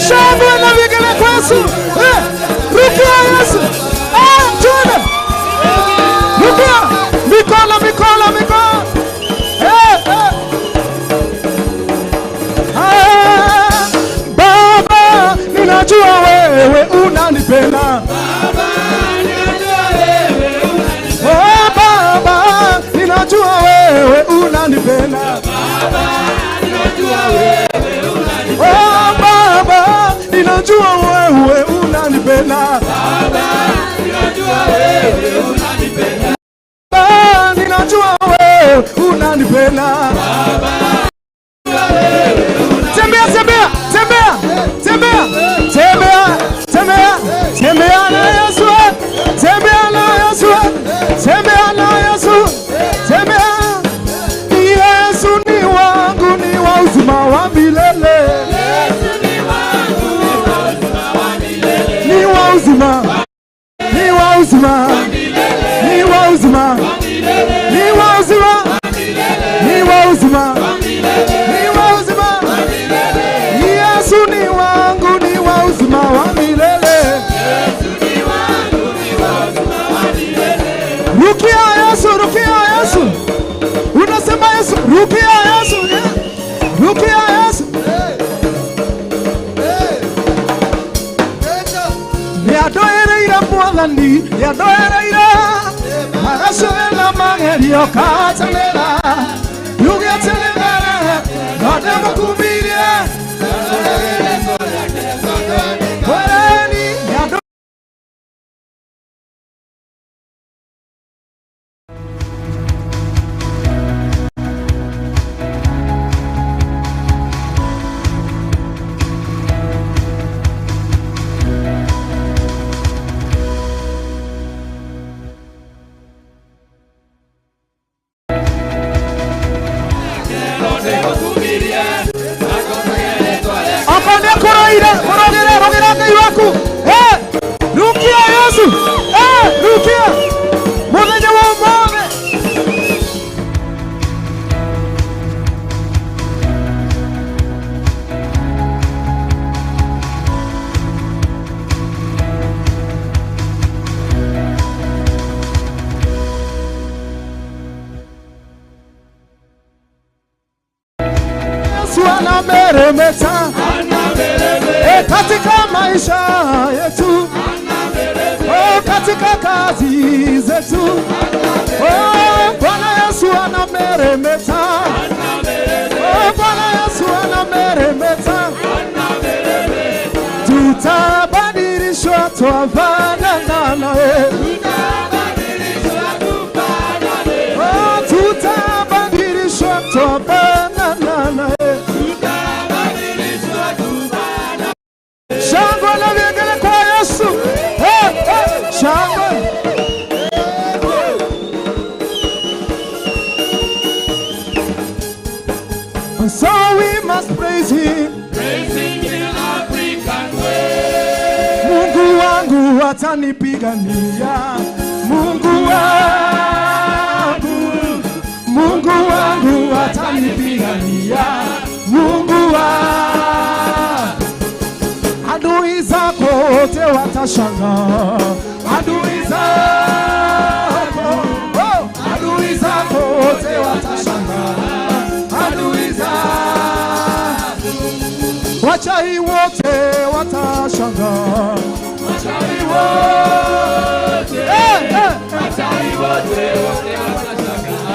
shangwe na vigelegele kwa Yesu. Rukia Yesu. Twende. Rukia. Mikono, mikono, mikono. Baba, ninajua wewe unanipenda. Oh Baba, ninajua wewe unanipenda. Oh Baba, ninajua wewe unanipenda. Baba, ninajua wewe unanipenda. Baba, ninajua wewe unanipenda. Tembea, tembea, tembea, tembea, tembea, tembea, tembea na Yesu, tembea na Yesu, tembea na Yesu, tembea. Yesu ni wangu, ni wa uzima wa milele. Ni wa uzima, ni wa uzima, ni wa uzima, ni wa uzima, ni wa uzima, ni wa uzima. Yesu ni wangu, ni wa uzima wa milele. Rukia Yesu, rukia Yesu. Unasema Yesu, rukia Yesu, rukia Yesu. Nĩandoereire Mwathani, nĩandoereire magacĩra magerio katanĩra yugĩte nĩ mbere no ndĩmũkumirie Mwereni nĩandũ Kũroire, rogera Ngai waku. Rukia Yesu. Rukia. Mũthenya wa ũmũthĩ. Yesu anameremeta katika maisha yetu, oh, katika kazi zetu. Oh, Bwana Yesu anameremeta. Oh, Bwana Yesu anameremeta. Tutabadilishwa tufanane naye. Oh, tutabadilishwa tufanane naye. Shangwe na vigelegele kwa Yesu. Hey, hey, shangwe. And so we must praise him. Mungu wangu atanipigania. Mungu wangu, Mungu wangu atanipigania. Mungu wangu, adui zako wote watashangaa. Adui zako, oh, adui zako wote watashangaa. Adui zako, wachawi wote watashangaa. Wachawi wote, wachawi wote watashangaa.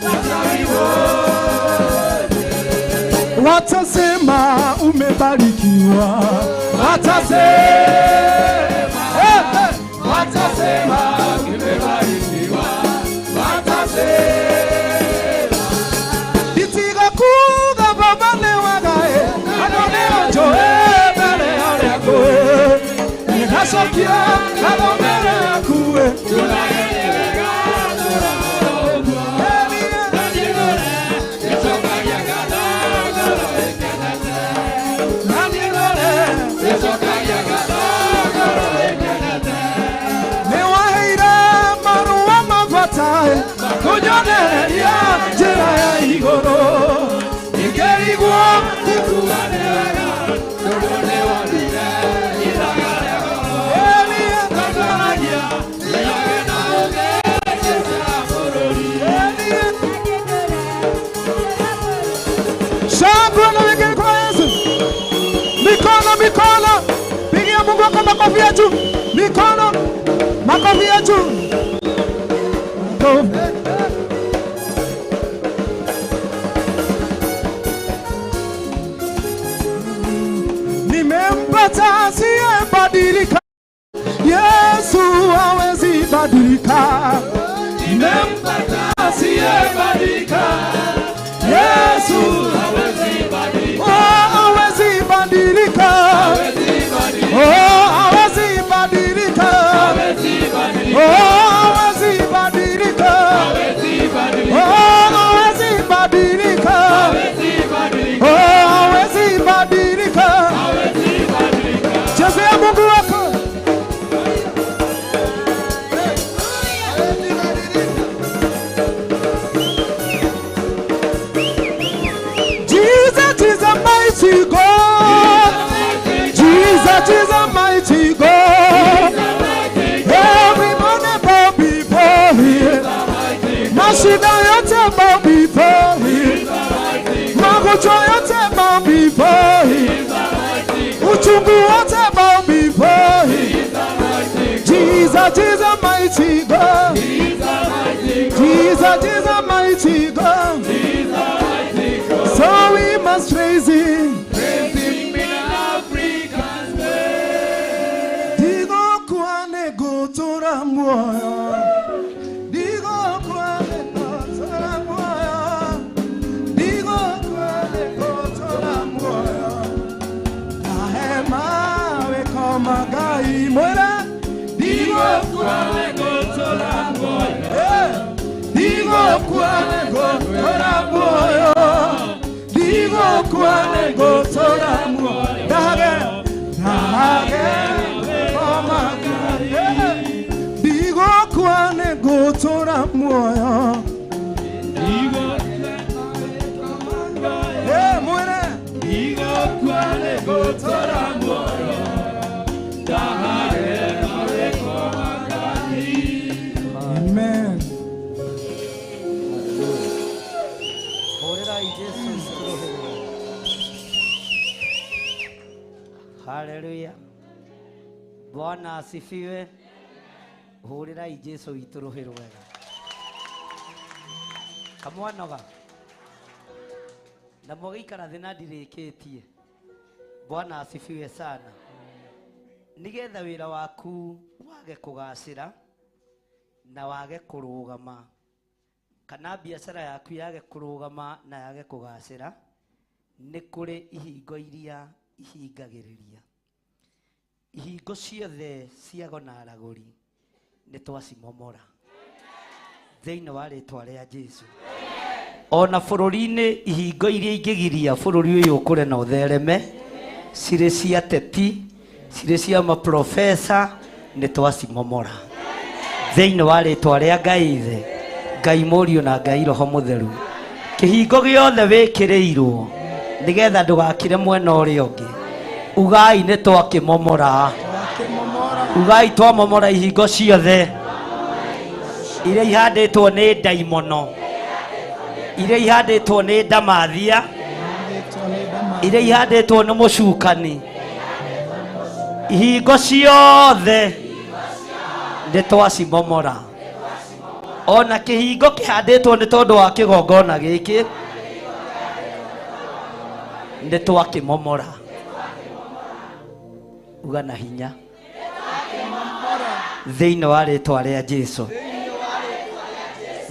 Wachawi wote watasema umebarikiwa. Watasema, watasema umebarikiwa. Watasema Itiga kuga baba ne wagae anone ojoe mbere yakuwe nikacokia ngatho mbere yakuwe. Nĩwaheire marũa ma bata kũnyonereria njĩra ya igũrũ ingĩrigwo gũkua nĩ wega tondũ nĩwonire ithaga rĩa goro. Ĩĩ ngacoragia nĩnyone na ũngĩnjĩra bũrũri. Shangwe na vigelegele kwa Yesu. Mikono, mikono, pigia Mungu wako makofi ya juu. Mikono, makofi ya juu. Makofi. Nimempata asiyebadilika. Yesu hawezi badilika. Nimempata asiyebadilika. Yesu hawezi badilika. Oh, hawezi badilika. Oh, hawezi badilika. Oh, hawezi badilika. Oh, hawezi badilika. Oh, hawezi badilika. Chezea Mungu wako. Jesus is a mighty God. Jesus is a mighty God. Everybody bow before him. Mashida yote bow before him. Magonjwa yote bow before him. Uchungu wote bow before him. Jesus is a mighty God. Jesus is a mighty God. So we must praise him. Digo kwane gotora moyo. Digo kwane gotora moyo. Digo kwane gotora moyo. Ahema we koma gai mwera. Digo kwane gotora moyo. Digo kwane gotora moyo. Digo kwane gotora moyo. Dage, dage koma gai. Digo kwane gotora moyo. Digo mwere. Digo kwane gotora moyo. Amen. Haleluya. Bwana asifiwe. Hũrĩrai Jesũ witũ rũhĩ rwega. Kamwanoga. Na mũgĩikara thĩ na ndirĩkĩtie. Bwana asifiwe sana. Nĩgetha wĩra waku wage kũgacĩra na wage kũrũgama, kana biacara yaku yage kũrũgama na yage kũgacĩra, nĩ kũrĩ ihingo iria ihingagĩrĩria. Ihingo ciothe cia ago na aragũri nĩ twacimomora thĩinĩ wa rĩtwa rĩa Jesu. Ona bũrũri-inĩ ihingo iria ingĩgiria bũrũri ũyũ ũkũre na ũthereme, cirĩ cia teti, cirĩ cia maprofesa, nĩ twacimomora thĩinĩ wa rĩtwa rĩa Ngai Ithe, Ngai Mũriũ na Ngai Roho Mũtheru. Kĩhingo gĩothe wĩkĩrĩirwo nĩgetha ndũgakire mwena ũrĩa ũngĩ, ugai nĩ twakĩmomora. Ugai twamomora ihingo ciothe iria ihandĩtwo nĩ ndaimono, iria ihandĩtwo nĩ ndamathia, iria ihandĩtwo nĩ mũcukani, ihingo ciothe nĩ twacimomora. Ona kĩhingo kĩhandĩtwo nĩ tondũ wa kĩgongona gĩkĩ nĩ twakĩmomora. Uga na hinya thĩinĩ wa rĩtwa rĩa Jesu,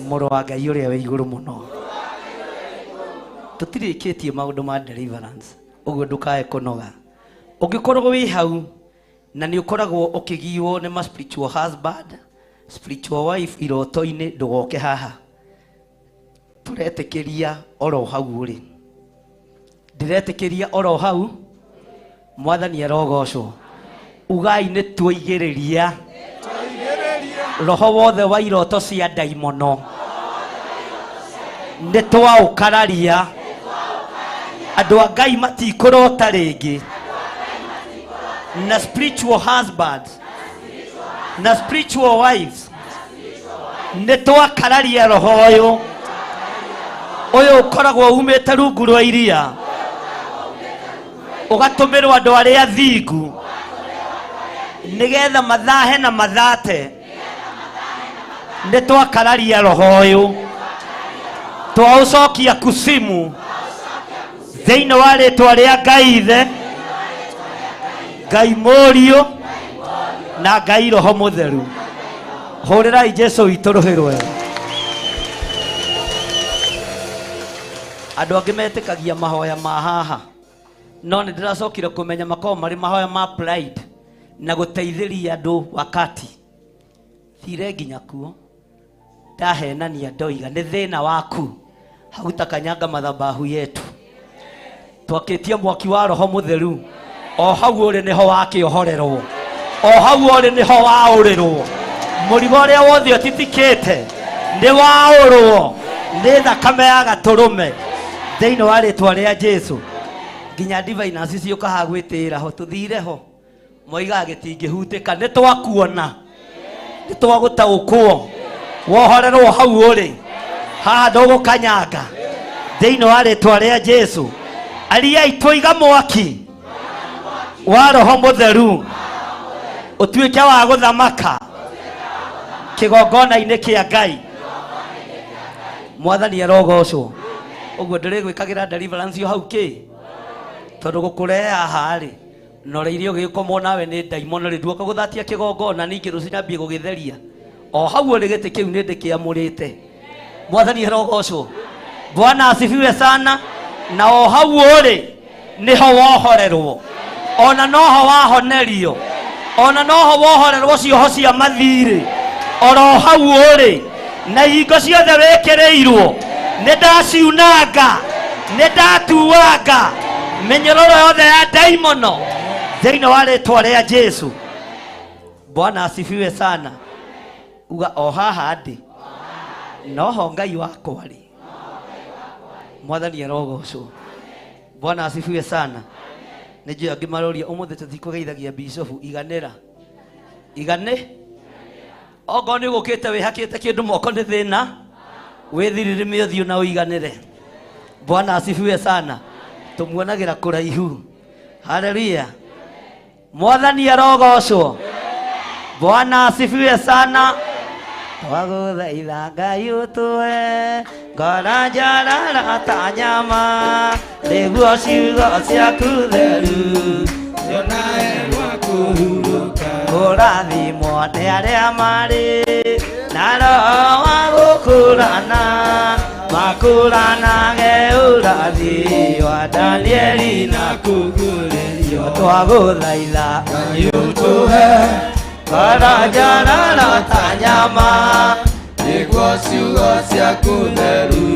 mũrũ wa Ngai ũrĩa wĩ igũrũ mũno. Tũtirĩkĩtie maũndũ ma deliverance, ũguo ndũkae kũnoga. Ũngĩkorwo wĩ hau na nĩ ũkoragwo ũkĩgiwo nĩ ma spiritual husband, spiritual wife iroto-inĩ, ndũgoke haha. Tũretĩkĩria oro hau ũrĩ, ndĩretĩkĩria oro hau. Mwathani arogocwo. Ugai nĩ tuoigĩrĩria roho wothe wa iroto cia ndaimono, nĩ twaũkararia. Andũ a Ngai matikũrota rĩngĩ na spiritual husbands na spiritual wives. Nĩ twakararia roho ũyũ, ũyũ ũkoragwo umĩte rungu rwa iria, ũgatũmĩrwo andũ arĩa thingu nĩgetha mathahe na mathate. Nĩ twakararia roho ũyũ, twaũcokia kusimu thĩinĩ wa rĩtwa rĩa Ngai Ithe, Ngai Mũriũ na Ngai Roho Mũtheru. Hũrĩrai Jesu witũ rũhĩ rwega. Andũ angĩ metĩkagia mahoya ma haha, no nĩ ndĩracokire kũmenya makoragwo marĩ mahoya ma pride na gũteithĩria andũ wakati thire nginya kuo. Ndahenania ndoiga nĩ thĩna waku, hautakanyanga madhabahu yetu. Twakĩtie mwaki wa Roho Mũtheru, o hau ũrĩ nĩho wakĩohorerwo, o hau ũrĩ nĩho waũrĩrwo. Mũrigo ũrĩa wothe ũtitikĩte nĩ waũrwo nĩ thakame ya gatũrũme thĩinĩ wa rĩtwa rĩa Jesu. Nginya diviners ciũkaga gwĩtĩĩra ho, tũthire ho, moigaga gĩtingĩhutĩka. Nĩ twakuona, nĩ twagũtaũkwo, wohorerwo hau ũrĩ haha ndũgũkanyanga thĩinĩ wa rĩtwa rĩa Jesu. Ariai twaiga mwaki wa Roho Mũtheru ũtuĩke wa gũthamaka kĩgongona-inĩ kĩa Ngai. Mwathani arogocwo. Ũguo ndĩrĩgwĩkagĩra deliverance o hau kĩ, tondũ gũkũrehe haha rĩ, na ũrĩa ũgĩkomwo nawe nĩ ndaimono rĩ, nduoka gũthatia kĩgongona ningĩ rũciũ nyambie gũgĩtheria. O hau ũrĩ gĩtĩ kĩu nĩ ndĩkĩamũrĩte. Mwathani arogocwo. Bwana asifiwe sana. Na o hau ũrĩ nĩho wohorerwo, ona noho wahonerio, ona noho wohorerwo cioho cia mathirĩ, oro hau ũrĩ na ihingo ciothe wĩkĩrĩirwo nĩ ndaciunanga, nĩ ndatuanga mĩnyororo yothe ya ndaimono thĩinĩ wa rĩtwa rĩa Jesu. Bwana asifiwe sana. Uga o haha ndĩ noho Ngai wakwa rĩ. Mwathani arogocwo. Bwana asifiwe sana. Nĩ njũĩ angĩ maroria ũmũthĩ tũtikũgeithagia bishofu. Iganĩra, igane. Okorwo nĩ ũgũkĩte wĩhakĩte kĩndũ moko nĩ thĩna, wĩthirĩrĩme ũthiũ na ũiganĩre. Bwana asifiwe sana. Tũmuonagĩra kũraihu. Haleluya. Mwathani arogocwo. Bwana asifiwe sana. Twagũthaitha Ngai ũtũhe ngoro njarara ta nyama, nĩguo ciugo ciaku theru cionae gwa kũhurũka. Kũrathimwo nĩ arĩa marĩ na roho wa gũkũrana makũranage ũrathi wa Danieli na kũguũrĩrio twagũthaitha Ngai ũtũhe ngoro ta nyama nĩguo ciugo ciaku theru.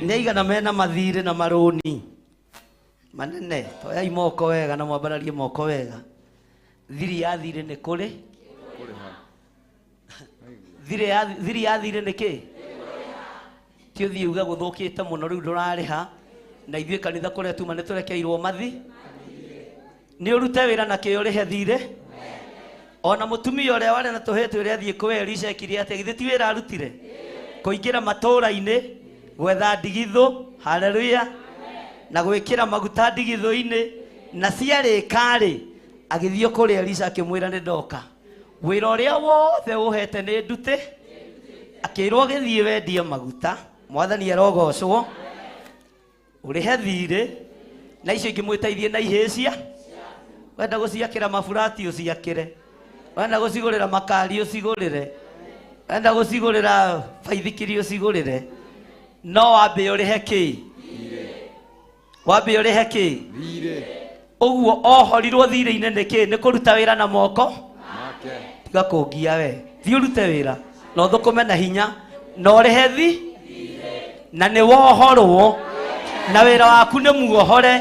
Nĩ aigana mena mathirĩ na marũni manene toyai moko wega na mwambararie moko wega. Thiri ya thirĩ nĩ kũrĩ thiri ya thirĩ nĩ kĩ ti ũthiĩ uge gũthũkĩte mũno rĩu ndũrarĩha na ithuĩ kanitha kũrĩa tuma nĩ tũrekeirwo mathi nĩ ũrute wĩra na kĩo ũrĩhe thirĩ ona mũtumia ũrĩa warĩ na tũhĩtũ ũrĩa athiĩ kwĩ Elisha ekire atĩa githĩ ti wĩra arutire kũingĩra matũũra-inĩ gwetha ndigithũ haleluya na gwĩkĩra maguta ndigithũ-inĩ na ciarĩka-rĩ agĩthiĩ kũrĩ Elisha akĩmwĩra nĩ ndoka wĩra ũrĩa wothe ũhete nĩ ndute akĩrwo gĩthiĩ wendie maguta mwathani arogocwo ũrĩhe thirĩ na icio ingĩ mwĩteithie na ihĩcia wenda gũciakĩra maburati ũciakĩre wenda gũcigũrĩra makari ũcigũrĩre wenda gũcigũrĩra baithikiri ũcigũrĩre no wambe ũrĩhe kĩ wambe ũrĩhe kĩ ũguo ohorirwo thirĩ-inĩ nĩ kĩ nĩ kũruta wĩra na moko tiga kũngia we thiĩ ũrute wĩra na ũthũkũme na hinya na ũrĩhe thi na nĩ wohorwo na wĩra waku nĩ muohore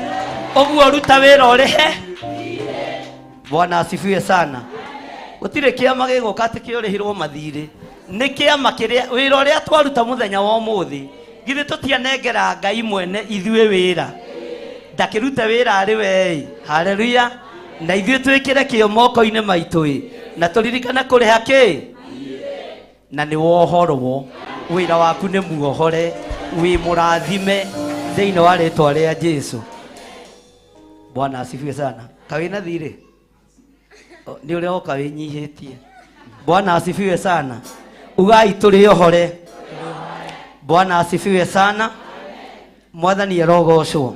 ũguo ruta wĩra ũrĩhe. Bwana asifiwe sana. Gũtirĩ kĩama gĩgũka atĩ kĩũrĩhirwo mathirĩ nĩ kĩama kĩrĩa wĩra ũrĩa twaruta mũthenya wa ũmũthĩ githĩ tũtianengera Ngai mwene ithuĩ wĩra ndakĩrute wĩra arĩ we. Haleluya. Na ithuĩ twĩkĩre kĩo moko-inĩ maitũ ĩ na tũririkane kũrĩha kĩ na nĩ wohorwo wĩra waku nĩ muohore wĩ mũrathime thĩinĩ wa rĩtwa rĩa Jesu. Bwana asifiwe sana. Kawĩna thirĩ nĩ ũrĩa woka wĩnyihĩtie. Bwana asifiwe sana. Ugai tũrĩ ohore. Bwana asifiwe sana. Mwathani arogocwo.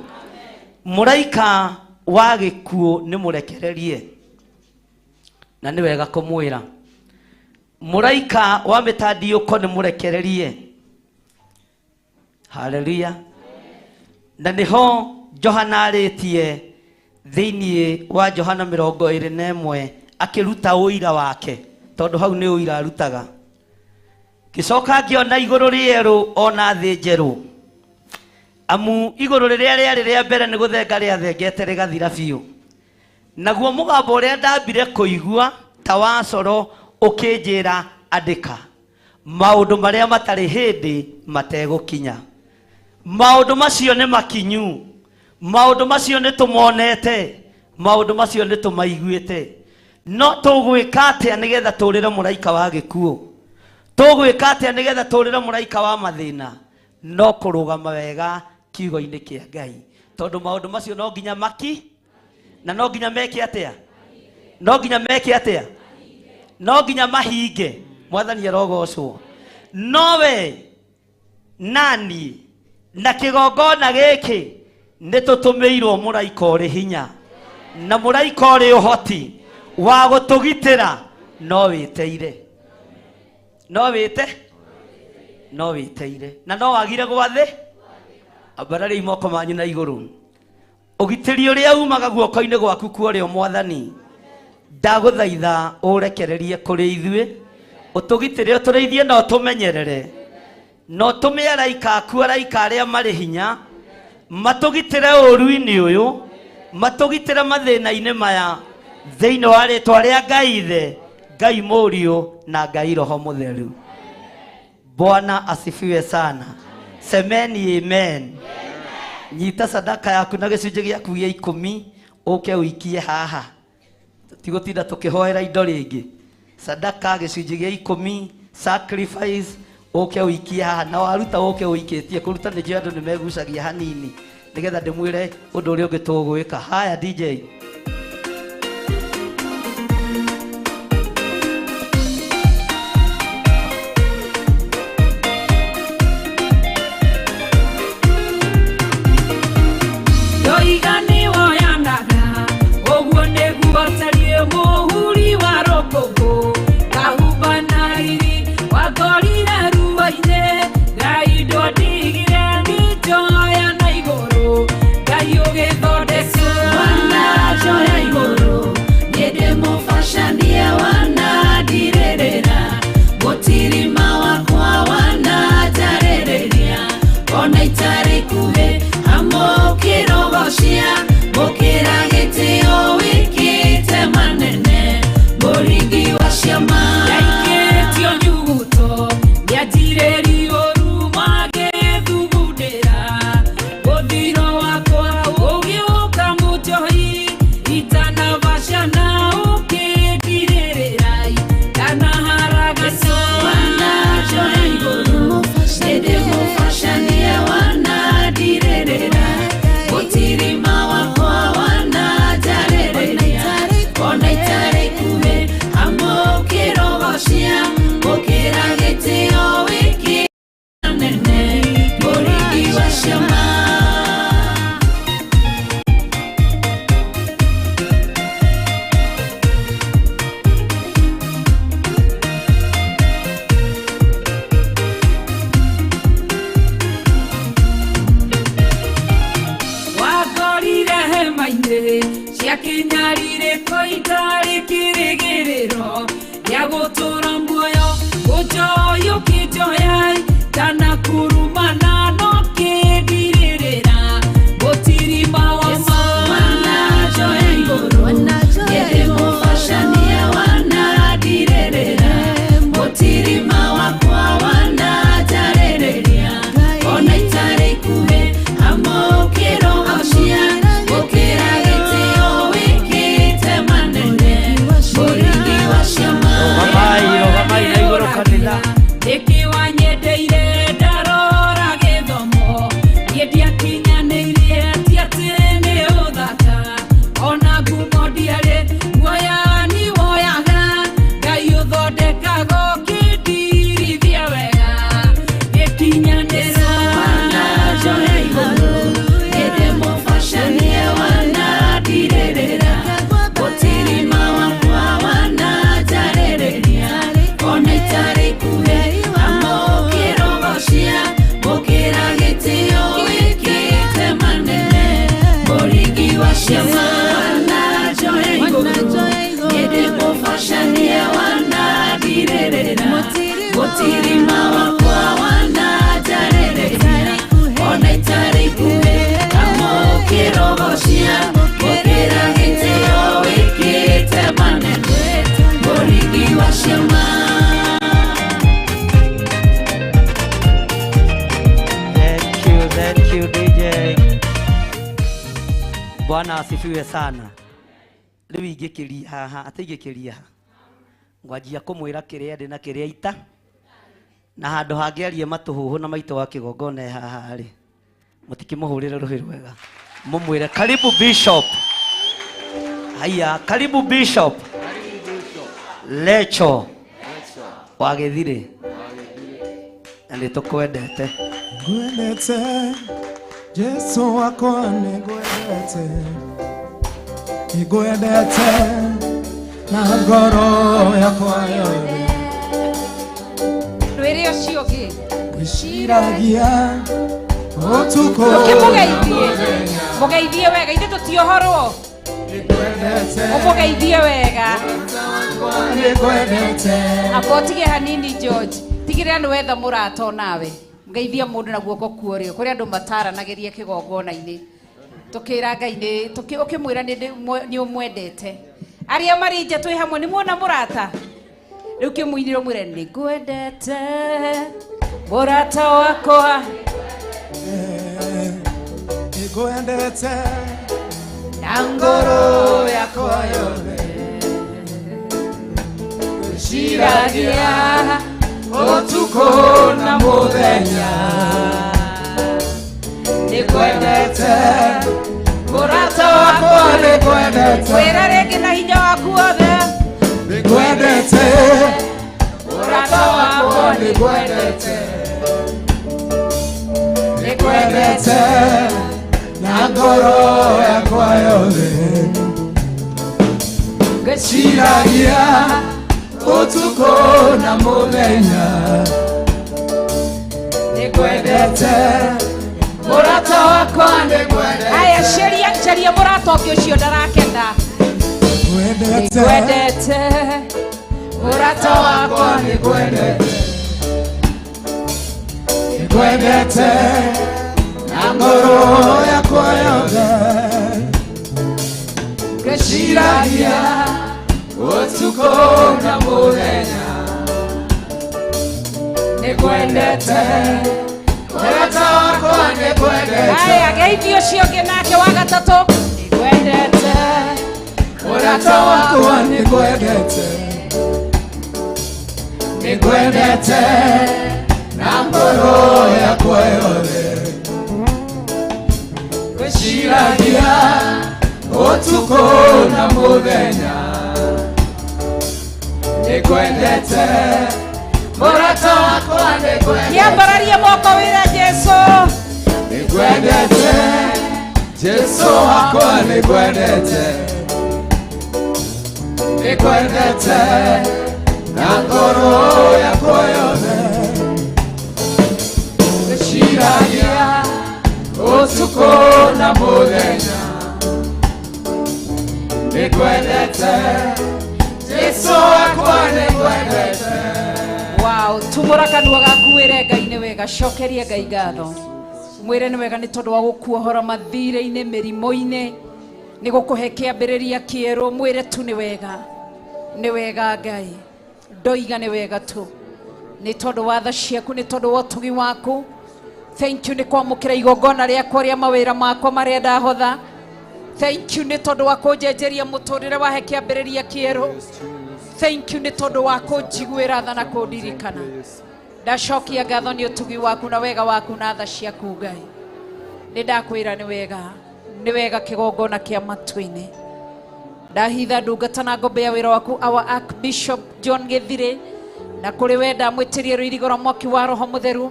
Mũraika wa gĩkuũ nĩ mũrekererie na nĩ wega kũmwĩra mũraika wa mĩtandiũko nĩ mũrekererie. Haleluya. Na nĩho Johana arĩtie thĩinĩ wa Johana 21 akĩruta ũira wake tondũ hau nĩ ũira arutaga. Gĩcoka ngĩona igũrũ rĩerũ ona thĩ njerũ amu igũrũ rĩrĩa rĩarĩ rĩa mbere nĩ gũthenga rĩathengete rĩgathira biũ naguo mũgambo ũrĩa ndambire kũigua ta wa coro ũkĩnjĩra andĩka maũndũ marĩa matarĩ hĩndĩ mategũkinya maũndũ macio nĩ makinyu maũndũ macio nĩ tũmonete maũndũ macio nĩ tũmaiguĩte no tũgwĩka atĩa nĩgetha tũrĩre mũraika wa gĩkuũ tũgwĩka atĩa nĩgetha tũrĩre mũraika wa mathĩna no kũrũgama wega kiugo-inĩ kĩa Ngai tondũ maũndũ macio no nginya maki na no nginya meke atĩa no nginya meke atĩa no nginya mahinge. Mwathani arogocwo. Nowe nani na kĩgongona gĩkĩ nĩ tũtũmĩirwo mũraika ũrĩ hinya na mũraika ũrĩ ũhoti wa gũtũgitĩra no wĩteire no wĩte no wĩteire na no wagire gwathĩ ambarariai moko manyu na igũrũ ũgitĩri ũrĩa umaga guoko-inĩ gwaku kuorĩo mwathani ndagũthaitha ũrekererie kũrĩ ithuĩ ũtũgitĩre ũtũrĩithie na ũtũmenyerere na ũtũme araika aku araika arĩa marĩ hinya matũgitĩre ũũru-inĩ ũyũ matũgitĩre mathĩna-inĩ maya thĩinĩ wa rĩtwa rĩa Ngai Ithe Ngai Mũriũ na Ngai Roho Mũtheru. Bwana asifiwe sana. Semeni amen. Nyita sadaka yaku na gĩcunjĩ gĩaku gĩa 10 ũke ũikie haha tigũtinda tũkĩhoera indo rĩngĩ. Sadaka gĩcunjĩ gĩa 10 sacrifice ũke ũikie haha na waruta ũke ũikĩtie kũruta nĩ njũĩ andũ nĩ megucagia hanini nĩgetha ndĩmwĩre ũndũ ũrĩa ũngĩ tũgwĩka. Haya DJ. irima-inĩ cia kĩnyarire itarĩ kĩrĩgĩrĩro gĩa gũtũũra muoyo ũnjoya ũkĩnjoya ndanakurumana no kĩndirĩrĩra mũtirima wa ma wananjoya igũrũ ĩndĩ mũbacania wanandirĩrĩra mũtirima wakwa wananjarĩrĩria ona itarĩ ikuhĩ amũkĩrogocia gũkĩra gĩtĩo wĩkĩte manene mũringi wa ciama Rũgamai na igũrũ kanitha. Nĩkĩ wanyendeire ndarora gĩthomo niĩ ndiakinyanĩirie ti atĩ nĩ ũthaka ona ngumo ndiarĩ guoya ni woyaga Ngai ũthondekaga ũkĩndirithia wega gĩkinyanĩra wananjoya igũrũ ĩndĩ mũbacanie wanandirĩrĩra mũtirima wakwa wananjarĩrĩria ona itarĩ ikuhĩ amũkĩrogocia mũkĩra gĩtĩo wĩkĩte manene mũringi wa ciama wananjoya igũrũ ĩndĩ mũbacanie wanandirĩrĩra mũtirima wakwa wananjarĩrĩria ona itarĩ ikuhĩ amũkĩrogocia mũkĩra gĩtĩo wĩkĩte manene mũringi wa ciama. Thank you DJ. Bwana asifiwe sana. Rĩu ingĩkĩria haha, atĩ ingĩkĩria ha. Ngwanjia kũmwĩra kĩrĩa ndĩ na kĩrĩa ita. Na handũ hangĩarie matũhũhũ na maitũ wa kĩgongona e haha rĩ. Mũtikĩmũhũrĩre rũhĩ rwega. Mũmwĩre karibu Bishop. Haya, karibu Bishop. Lecho wa Gĩthirĩ. Na nĩ tũkwendete. Ngwendete Jesu wakwa nĩngwendete nĩngwendete na ngoro yakwa yothe Rwĩre ũcio ũngĩ ngwĩciragia ũtukũ ũkĩmũgeithie mũgeithie wega ithuĩ tũtiohorwo ũmũgeithie wega nĩngwendete amba ũtige hanini George tigĩrĩra nĩ wetha mũrata onawe ngeithia mũndũ na guoko kuorĩo kũrĩ andũ mataranagĩria kĩgongona-inĩ tũkĩra Ngai nĩ ũkĩmwĩra nĩ ũmwendete arĩa marĩ nja twĩ hamwe nĩ muona mũrata rĩu kĩmũinĩre ũmwĩre nĩngwendete mũrata wakwa nĩngwendete na ngoro yakwa yothe ngwĩciragia ũtukũ na mũthenya nĩngwendete mũrata wakwa nĩngwendete wĩra rĩngĩ na hinya waku wothe nĩngwendete mũrata wakwa nĩngwendete nĩngwendete na ngoro yakwa yothe ngwĩciragia ũtukũ na mũthenya nĩngwendete mũrata wakwa nĩngwendete. Aya caria caria mũrata ũngĩ ũcio ndarakena Nĩngwendete nĩngwendete mũrata wakwa nĩngwendete nĩngwendete na ngoro yakwa yothe ngwĩciragia ũtukũ na mũthenya nĩngwendete mũrata wakwa nĩngwendete. Aya geithio ũcio ũngĩ nake wa gatatũ nĩngwendete mũrata wakwa nĩngwendete nĩngwendete na ngoro yakwa yothe ngwĩciragia ũtukũ na mũthenya nĩngwendete mũrata wakwa nĩngwendete. Kĩambararie moko wĩre Jesu nĩngwendete Jesu wakwa nĩngwendete nĩngwendete na ngoro yakwa yothe ngwĩciragia ũtukũ na mũthenya Nĩngwendete Jesu wakwa nĩngwendete. Wow, tumũra kanua gaku wĩre Ngai nĩ wega, cokeria Ngai ngatho. Mwĩre nĩ wega nĩ tondũ wa gũkuohora mathirĩ-inĩ, mĩrimũ-inĩ, nĩ gũkũhe kĩambĩrĩria kĩerũ. Mwĩre tu nĩ wega, nĩ wega Ngai, ndoiga nĩ wega tu, nĩ tondũ wa tha ciaku, nĩ tondũ wa ũtugi waku. Thank you nĩ kwamũkĩra igongona rĩakwa rĩa mawĩra makwa marĩa ndahotha. Thank you nĩ tondũ wa kũnjenjeria mũtũrĩre, wahe kĩambĩrĩria kĩerũ. Thank you nĩ tondũ wa kũnjiguĩra tha na kũndirikana. Ndacokia ngatho nĩ ũtugi waku na wega waku na tha ciaku Ngai. Nĩ ndakwĩra nĩ wega, nĩ wega kĩgongona kĩa matu-inĩ. Ndahitha ndungata na ngombe ya wĩra waku our Archbishop John Gĩthirĩ, na kũrĩ we ndamwĩtĩrie rũirigo rwa mwaki wa Roho Mũtheru.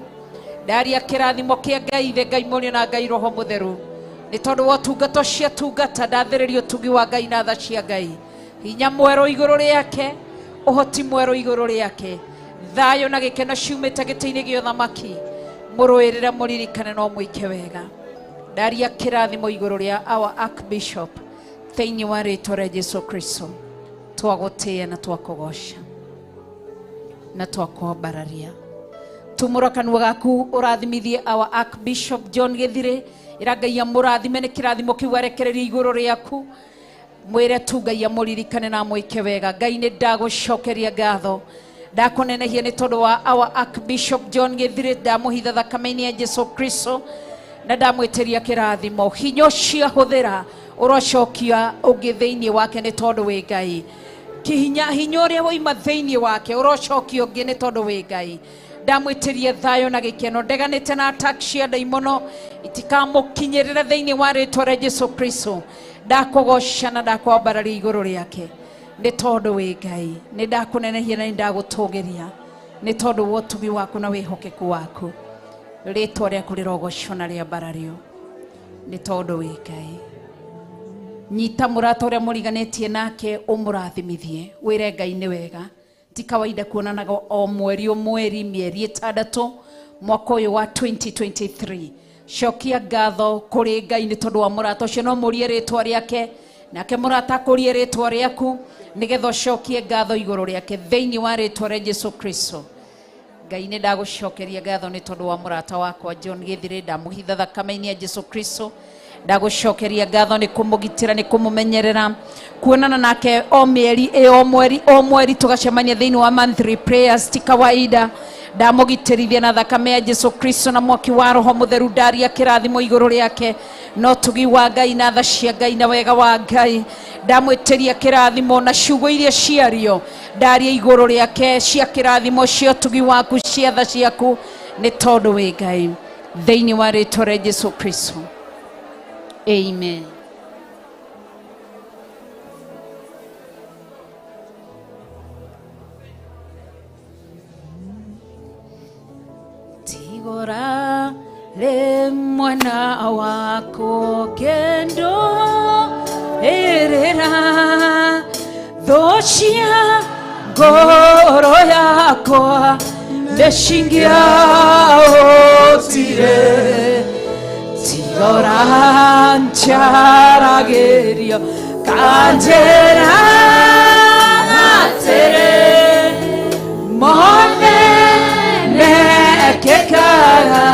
Ndaria kĩrathimo kĩa Ngai Ithe, Ngai Mũriũ na Ngai Roho Mũtheru, nĩ tondũ wa ũtungata ũcio atungata. Ndathĩrĩria ũtugi wa Ngai na tha cia Ngai, hinya mwerũ igũrũ rĩake, ũhoti mwerũ igũrũ rĩake, thayũ na gĩkeno ciumĩte gĩtĩ-inĩ gĩa ũthamaki. Mũrũĩrĩre, mũririkane no mwĩke wega. Ndaria kĩrathimo igũrũ rĩa our Archbishop thĩinĩ wa rĩtwa rĩa Jesu Kristo. Twagũtĩĩa na twakũgoca na twakwambararia. Tumũra kanua gaku ũrathimithie our Archbishop John Gĩthirĩ. Ĩra Ngai amũrathime nĩ kĩrathimo kĩu arekererie igũrũ rĩaku. Mwĩre tu Ngai amũririkane na amwĩke wega. Ngai nĩ ndagũcokeria ngatho, ndakũnenehia nĩ tondũ wa our Archbishop John Gĩthirĩ. Ndamũhitha thakame-inĩ ya Jesu Kristo na ndamwĩtĩria kĩrathimo. Hinya ũcio ahũthĩra ũrocokia ũngĩ thĩinĩ wake nĩ tondũ wĩ Ngai. Kihinya hinya ũrĩa wauma thĩinĩ wake ũrocokia ũngĩ nĩ tondũ wĩ Ngai. Ndamwĩtĩria thayũ na gĩkeno, ndeganĩte na attack cia ndaimono itikamũkinyĩrĩra thĩinĩ wa rĩtwa rĩa Jesu Kristo. Ndakũgoca na ndakwambararia igũrũ rĩake nĩ tondũ wĩ Ngai. Nĩ ndakũnenehia na nĩ ndagũtũgĩria nĩ tondũ wa ũtugi waku na wĩhokeku waku. Rĩtwa rĩaku rĩrogocwo na rĩambarario nĩ tondũ wĩ Ngai. Nyita mũrata ũrĩa mũriganĩtie nake ũmũrathimithie, wĩre Ngai nĩ wega. Ti kawaida kuonanaga o mweri o mweri, mĩeri 6 mwaka ũyũ wa 2023. Cokia ngatho kũrĩ Ngai nĩ tondũ wa mũrata ũcio. No mũrie rĩtwa rĩake, nake mũrata akũrie rĩtwa rĩaku, nĩgetha ũcokie ngatho igũrũ rĩake thĩinĩ wa rĩtwa rĩa Jesu Kristo. Ngai nĩ ndagũcokeria ngatho nĩ tondũ wa mũrata wakwa John Gĩthirĩ. Ndamũhitha thakame-inĩ ya Jesu Kristo. Ndagũcokeria ngatho nĩ kũmũgitĩra, nĩ kũmũmenyerera, kuonana nake o mĩeri ĩ o mweri o mweri, tũgacemania thĩinĩ wa monthly prayers ti kawaida. Ndamũgitĩrithia na thakame ya Jesu Kristo na mwaki wa Roho Mũtheru. Ndaria kĩrathimo igũrũ rĩake no ũtugi wa Ngai na tha cia Ngai na wega wa Ngai. Ndamwĩtĩria kĩrathimo na ciugo iria ciario, ndaria igũrũ rĩake cia kĩrathimo, cia ũtugi waku, cia tha ciaku, nĩ tondũ wĩ Ngai, thĩinĩ wa rĩtwa rĩa Jesu Kristo. Amen. Tigora le mwana wako kendo erera thocia ngoro yakwa ndeshingia otire tigora ncharagerio kanjera atere mone nekekaga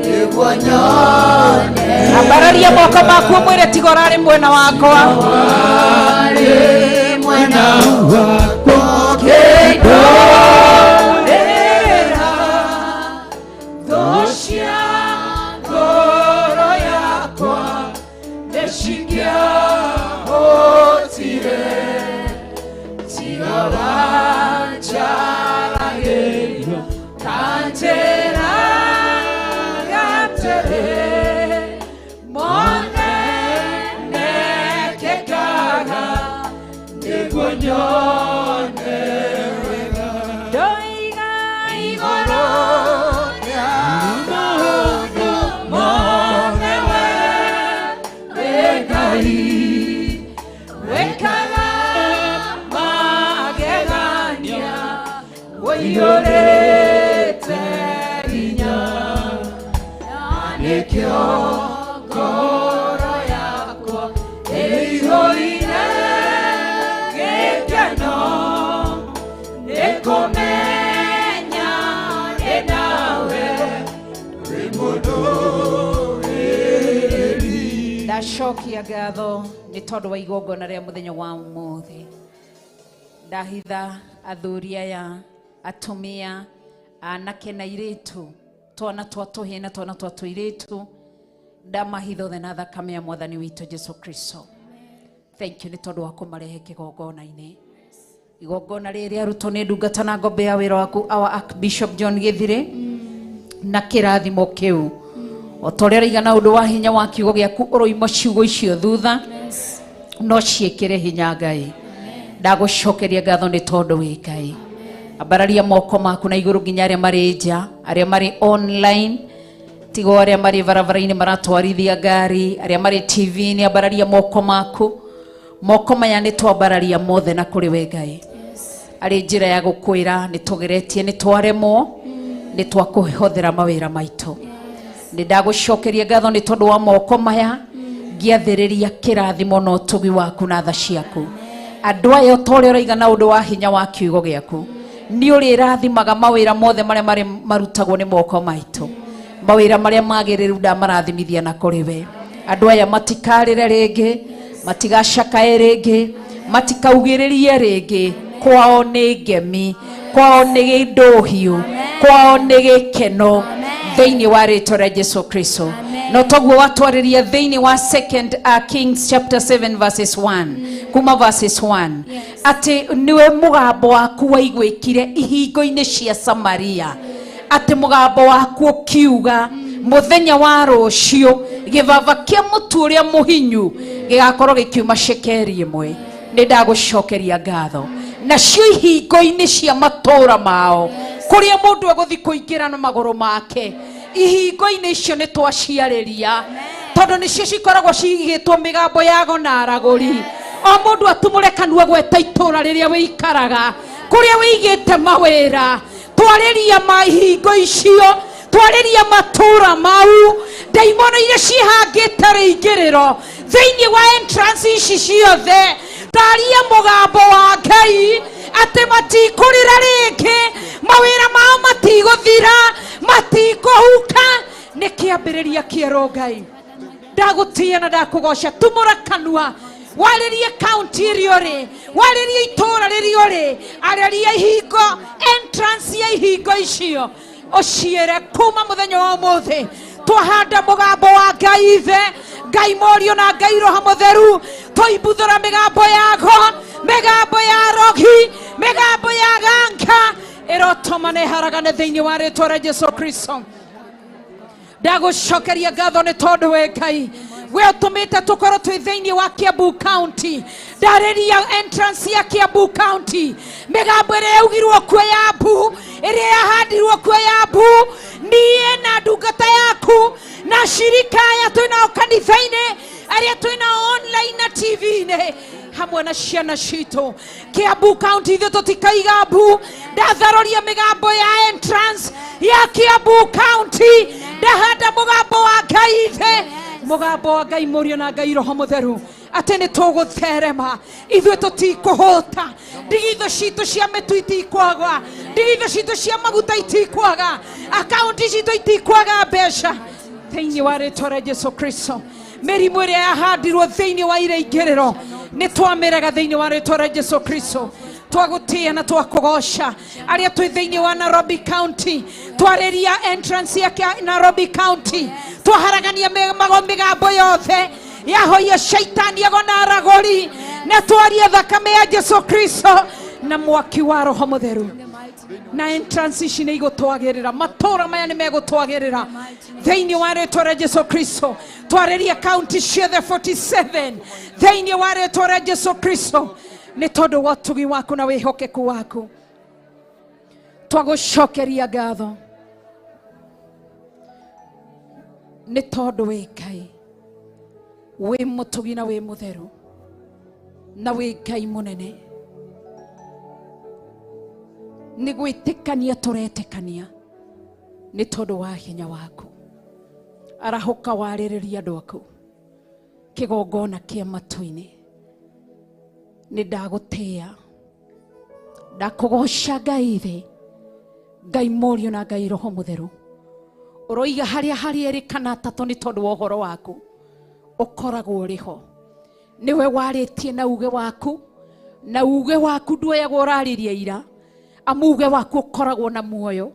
nĩguo nyone. Ambararia moko maku mwĩre tigora arĩ mwena wakwa, arĩ mwena wakwa kendo era thocia ngoro yakwa ndeshingia otire tigora ncharagerio kanjera gatere mone nekekaga nĩguo nyone wega. Ndoiga igũrũ rĩa maũndũ mothe we wĩ Ngai wĩkaga magegania ũiyũrĩte hinya na nĩkĩo ngoro yakwa ĩihũire Ndacokia ngatho nĩ tondũ wa igongona rĩa mũthenya wa ũmũthĩ. Ndahitha athuri aya, atumia, anake na airĩtu, twana twa tũhĩĩ na twana twa tũirĩtu, ndamahitha othe na thakame ya mwathani witũ Jesu Kristo. Thank you nĩ tondũ wa kũmarehe kĩgongona-inĩ. Igongona rĩrĩ arutwo nĩ ndungata na ngombe ya wĩra waku our Archbishop John Gĩthirĩ na kĩrathimo kĩu. O ta ũrĩa ũroiga na ũndũ wa hinya wa kiugo gĩaku ũroima ciugo icio thutha no ciĩkĩre hinya Ngai. Ndagũcokeria ngatho nĩ tondũ wĩ Ngai. Ambararia moko maku na igũrũ nginya arĩa marĩ nja, arĩa marĩ online, tigo arĩa marĩ barabara-inĩ maratwarithia ngari, arĩa marĩ TV-inĩ, ambararia moko maku. Moko maya nĩ twambararia mothe na kũrĩ we Ngai. Arĩ njĩra ya gũkwĩra nĩ tũgeretie, nĩ twaremwo, nĩ twakũhũthĩra mawĩra maitũ. Nĩ ndagũcokeria ngatho nĩ tondũ wa moko maya, ngĩathĩrĩria kĩrathimo na ũtugi waku na tha ciaku. Andũ aya o ta ũrĩa ũroiga na ũndũ wa hinya wa kiugo gĩaku, nĩ ũrĩrathimaga mawĩra mothe marĩa marĩ marutagwo nĩ moko maitũ. Mawĩra marĩa magĩrĩru ndamarathimithia na kũrĩ we. Andũ aya matikarĩre rĩngĩ, matigacakae rĩngĩ, matikaugĩrĩrie rĩngĩ. Kwao nĩ ngemi, kwao nĩ ndũhiũ, kwao nĩ gĩkeno thĩinĩ wa rĩtwa rĩa Jesu Kristo. No toguo watwarĩria thĩinĩ wa Second Kings chapter 7 verses 1 kuma verses 1 atĩ nĩwe mũgambo waku waiguĩkire ihingo-inĩ cia Samaria, atĩ mũgambo waku ũkiuga mũthenya wa rũciũ gĩbaba kĩa mũtu ũrĩa mũhinyu gĩgakorwo gĩkiuma cekeri ĩmwe. Nĩ ndagũcokeria ngatho. Nacio ihingo-inĩ cia matũũra mao kũrĩa mũndũ egũthiĩ kũingĩra na magũrũ make, ihingo-inĩ icio nĩ twaciarĩria tondũ nĩcio cikoragwo cigĩtwo mĩgambo ya ago na aragũri. O mũndũ atumũre kanua gweta itũũra rĩrĩa wĩikaraga, kũrĩa wĩigĩte mawĩra, twarĩria ma ihingo icio, twarĩria matũũra mau, ndaimono iria ciĩhangĩte rĩingĩrĩro thĩinĩ wa entrance ici ciothe, taria mũgambo wa Ngai atĩ matikũrĩra rĩngĩ, mawĩra mao matigũthira, matikũhuka. Nĩ kĩambĩrĩria kĩerũ Ngai. Ndagũtĩĩa na ndakũgoca. Tumũra kanua warĩrie kaunti ĩrĩa ũrĩ, warĩrie itũũra rĩrĩa ũrĩ, arĩria ihingo, entrance ya ihingo icio ũciĩre kuma mũthenya wa ũmũthĩ twahanda mũgambo wa Ngai Ithe, Ngai Mũriũ na Ngai Roho Mũtheru, twaimbuthũra mĩgambo yago, mĩgambo ya rogi, mĩgambo ya ganga ĩrotoma na ĩharagane thĩinĩ wa rĩtwa rĩa Jesu Kristo. Ndagũcokeria ngatho nĩ tondũ we Ngai we ũtũmĩte tũkorwo twĩ thĩinĩ wa Kiambu County. Ndarĩria entrance ya Kiambu County, mĩgambo ĩrĩa yaugirwo kuo ya mbu, ĩrĩa yahandirwo kuo ya mbu, niĩ na ndungata yaku na shirika aya twĩnao kanitha-inĩ, arĩa twĩnao online na TV-inĩ, hamwe na ciana citũ. Kiambu County ithuĩ tũtikaiga mbu. Ndatharoria mĩgambo ya entrance ya Kiambu County, ndahanda mũgambo wa Ngai Ithe, mũgambo wa Ngai Mũriũ na Ngai Roho Mũtheru, atĩ nĩ tũgũtherema, ithuĩ tũtikũhũta, ndigithũ citũ cia mĩtu itikwaga, ndigithũ citũ cia maguta itikwaga, akaunti citũ itikwaga mbeca thĩinĩ wa rĩtwa rĩa Jesu Kristo. Mĩrimũ ĩrĩa yahandirwo thĩinĩ wa ireingĩrĩro nĩ twamĩrega thĩinĩ wa rĩtwa rĩa Jesu Kristo. Twagũtĩĩa na twakũgoca. Arĩa twĩ thĩinĩ wa Nairobi County, twarĩria entrance ya Nairobi County, twaharagania mĩgambo yothe yahoia shaitani ago na aragũri, na twaria thakame ya Jesu Kristo na mwaki wa Roho Mũtheru. Na entrance ici nĩ igũtwagĩrĩra, matũũra maya nĩ megũtwagĩrĩra thĩinĩ wa rĩtwa rĩa Jesu Kristo. Twarĩria kaunti ciothe 47 thĩinĩ wa rĩtwa rĩa Jesu Kristo, nĩ tondũ wa ũtugi waku na wĩhokeku waku. Twagũcokeria ngatho nĩ tondũ wĩ Ngai, wĩ mũtugi na wĩ mũtheru na wĩ Ngai mũnene. Nĩ gwĩtĩkania tũretĩkania nĩ tondũ wa hinya waku. Arahũka warĩrĩria andũ aku kĩgongona kĩa matu-inĩ. Nĩ ndagũtĩĩa, ndakũgoca Ngai Ithe, Ngai Mũriũ na Ngai Roho Mũtheru. Ũroiga harĩa harĩ erĩ kana atatũ nĩ tondũ wa ũhoro waku. Ũkoragwo ũrĩ ho. Nĩwe warĩtie na uge waku, na uge waku nduoyagwo ũrarĩria ira, amu uge waku ũkoragwo na muoyo.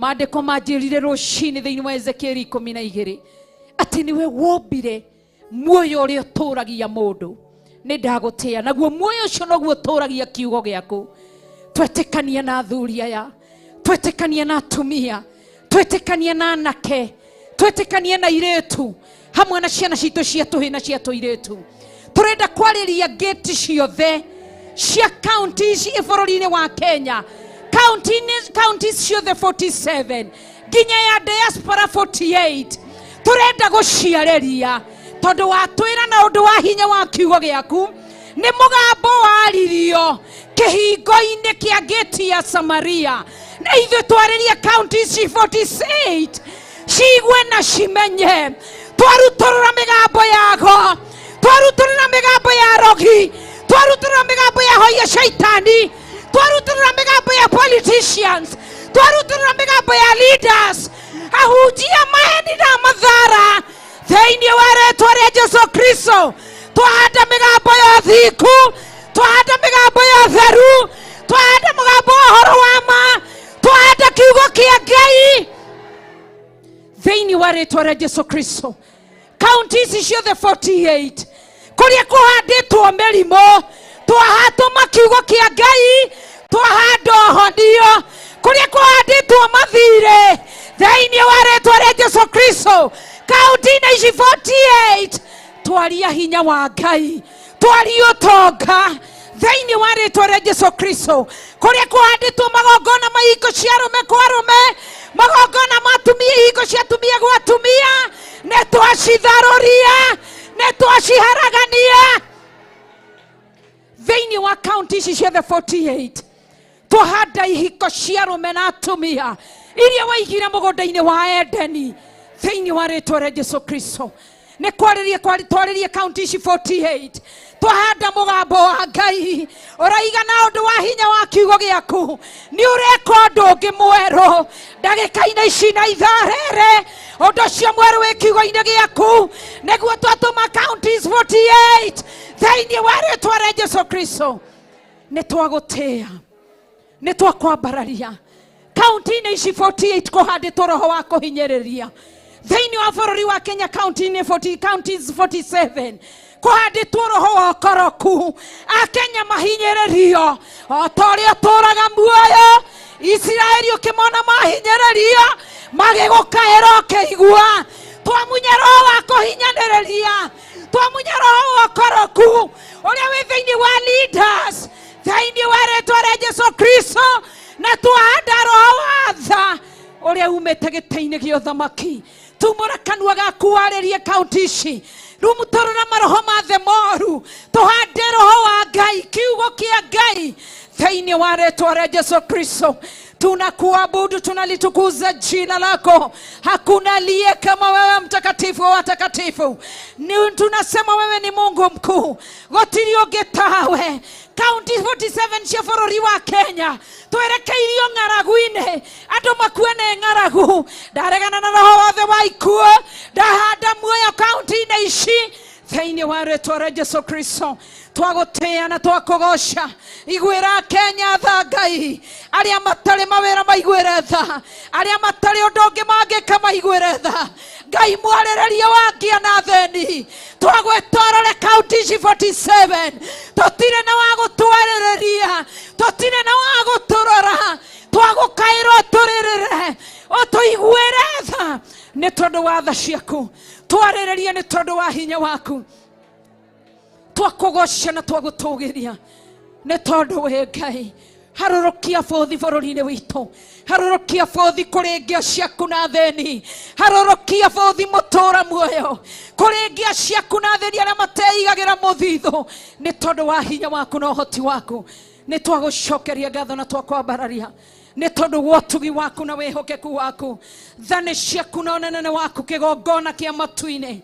Maandĩko manjĩrire rũcinĩ thĩinĩ wa Ezekieli 12 atĩ nĩwe wombire muoyo ũrĩa ũtũragia mũndũ. Nĩ ndagũtĩa, naguo muoyo ũcio noguo ũtũragia kiugo gĩaku. Twetĩkania na athuri aya, twetĩkania na atumia, twetĩkania na anake, twetĩkania na irĩtu hamwe na ciana citũ cia tũhĩ na cia tũirĩtu. Tũrenda kwarĩria ngĩti ciothe cia kaunti ici bũrũri-inĩ wa Kenya, kaunti ciothe 47 nginya ya diaspora 48. Tũrenda gũciarĩria tondũ watwĩra na ũndũ wa hinya wa kiugo gĩaku nĩ mũgambo waririo kĩhingo-inĩ kĩa ngĩti ya Samaria, na ithuĩ twarĩrie kaunti ici 48 ciigue na cimenye. Twarutũrũra mĩgambo yago, twarutũrũra mĩgambo ya rogi, twarutũrũra mĩgambo ya hoia shaitani, twarutũrũra mĩgambo ya politicians, twarutũrũra mĩgambo ya leaders, ahunjia maheni na mathara thĩinĩ wa rĩtwa rĩa Jesu Kristo. Twahanda mĩgambo ya ũthingu, twahanda mĩgambo ya ũtheru, twahanda mũgambo wa ũhoro wa ma, twahanda kiugo kĩa Ngai thĩinĩ wa rĩtwa rĩa Jesu Kristo. Kaunti ici ciothe 48 kũrĩa kũhandĩtwo mĩrimũ, twahatũma kiugo kĩa Ngai, twahanda ũhonio. Kũrĩa kũhandĩtwo mathirĩ thĩinĩ wa rĩtwa rĩa Jesu Kristo, kaunti-inĩ ici 48 twaria hinya wa Ngai, twaria ũtonga thĩinĩ wa rĩtwa rĩa Jesu Kristo. Kũrĩa kũhandĩtwo magongona ma ihingo cia arũme kwa arũme, magongona ma atumia ihingo cia atumia gwa atumia, nĩ twacitharũria, nĩ twaciharagania thĩinĩ wa kaunti ici ciothe 48. Twahanda ihiko cia arũme na atumia iria waigire mũgũnda-inĩ wa Edeni thĩinĩ wa rĩtwa rĩa Jesu Kristo. Nĩ kwarĩria twarĩrie kaunti ici 48, twahanda mũgambo wa Ngai ũraiga na ũndũ wa hinya wa kiugo gĩaku nĩ ũreka ũndũ ũngĩ mwerũ ndagĩka-inĩ ici na ithaa rĩrĩ. Ũndũ ũcio mwerũ wĩ kiugo-inĩ gĩaku nĩguo twatũma counties 48 thĩinĩ wa rĩtwa rĩa Jesu Kristo. Nĩ twagũtĩa, nĩ twakwambararia kaunti-inĩ ici 48 kũhandĩtwo roho wa kũhinyĩrĩria thĩinĩ wa bũrũri wa Kenya. Kaunti-inĩ 40, counties 47 kũhandĩtwo roho wa ũkoroku, akenya mahinyĩrĩrio o ta ũrĩa ũtũũraga muoyo. Isiraeli ũkĩmona mahinyĩrĩrio magĩgũkaĩra ũkĩigua. Twamunya roho wa kũhinyanĩrĩria, twamunya roho wa ũkoroku ũrĩa wĩ thĩinĩ wa leaders thĩinĩ wa rĩtwa rĩa Jesu Kristo, na twahanda roho wa tha ũrĩa umĩte gĩtĩ-inĩ gĩa ũthamaki. Tumũra kanua gaku warĩrie kaunti ici, rumutũrũra maroho mathe moru, tũhande roho wa Ngai, kiugo kĩa Ngai thĩinĩ wa rĩtwa rĩa Jesu Kristo. Tunakuabudu, tunalitukuza jina lako. Hakuna aliye kama wewe, mtakatifu wa watakatifu. Tunasema wewe ni Mungu mkuu, gũtirĩ ũngĩ tawe. Kaunti 47 cia bũrũri wa Kenya twerekeirio ng'aragu-inĩ, andũ makue nĩ ng'aragu. Ndaregana na roho wothe wa ikuũ, ndahanda muoyo kaunti-inĩ ici thĩinĩ wa rĩtwa rĩa Jesu Kristo. Twagũtĩa na twakũgoca. Iguĩra Kenya tha Ngai, arĩa matarĩ mawĩra maiguĩre tha, arĩa matarĩ ũndũ ũngĩ mangĩka maiguĩre tha. Ngai mwarĩrĩrie wa ngĩa na thĩni, twagwĩta ũrore kaunti ici 47, tũtirĩ na wa gũtwarĩrĩria, tũtirĩ na wa gũtũrora, twagũkaĩra ũtũrĩrĩre, ũtũiguĩre tha nĩ tondũ wa tha ciaku, twarĩrĩrie nĩ tondũ wa hinya waku. Twakũgoca na twagũtũgĩria nĩ tondũ wĩ Ngai. Harũrũkia bũthi bũrũri-inĩ witũ, harũrũkia bũthi kũrĩ ngĩa ciaku na thĩni, harũrũkia bũthi mũtũũra muoyo kũrĩ ngĩa ciaku na thĩni arĩa mateigagĩra mũthithũ nĩ tondũ wa hinya waku na ũhoti waku. Nĩ twagũcokeria ngatho na twakwambararia nĩ tondũ wa ũtugi waku na wĩhokeku waku, tha nĩ ciaku na ũnene waku kĩgongona kĩa matu-inĩ.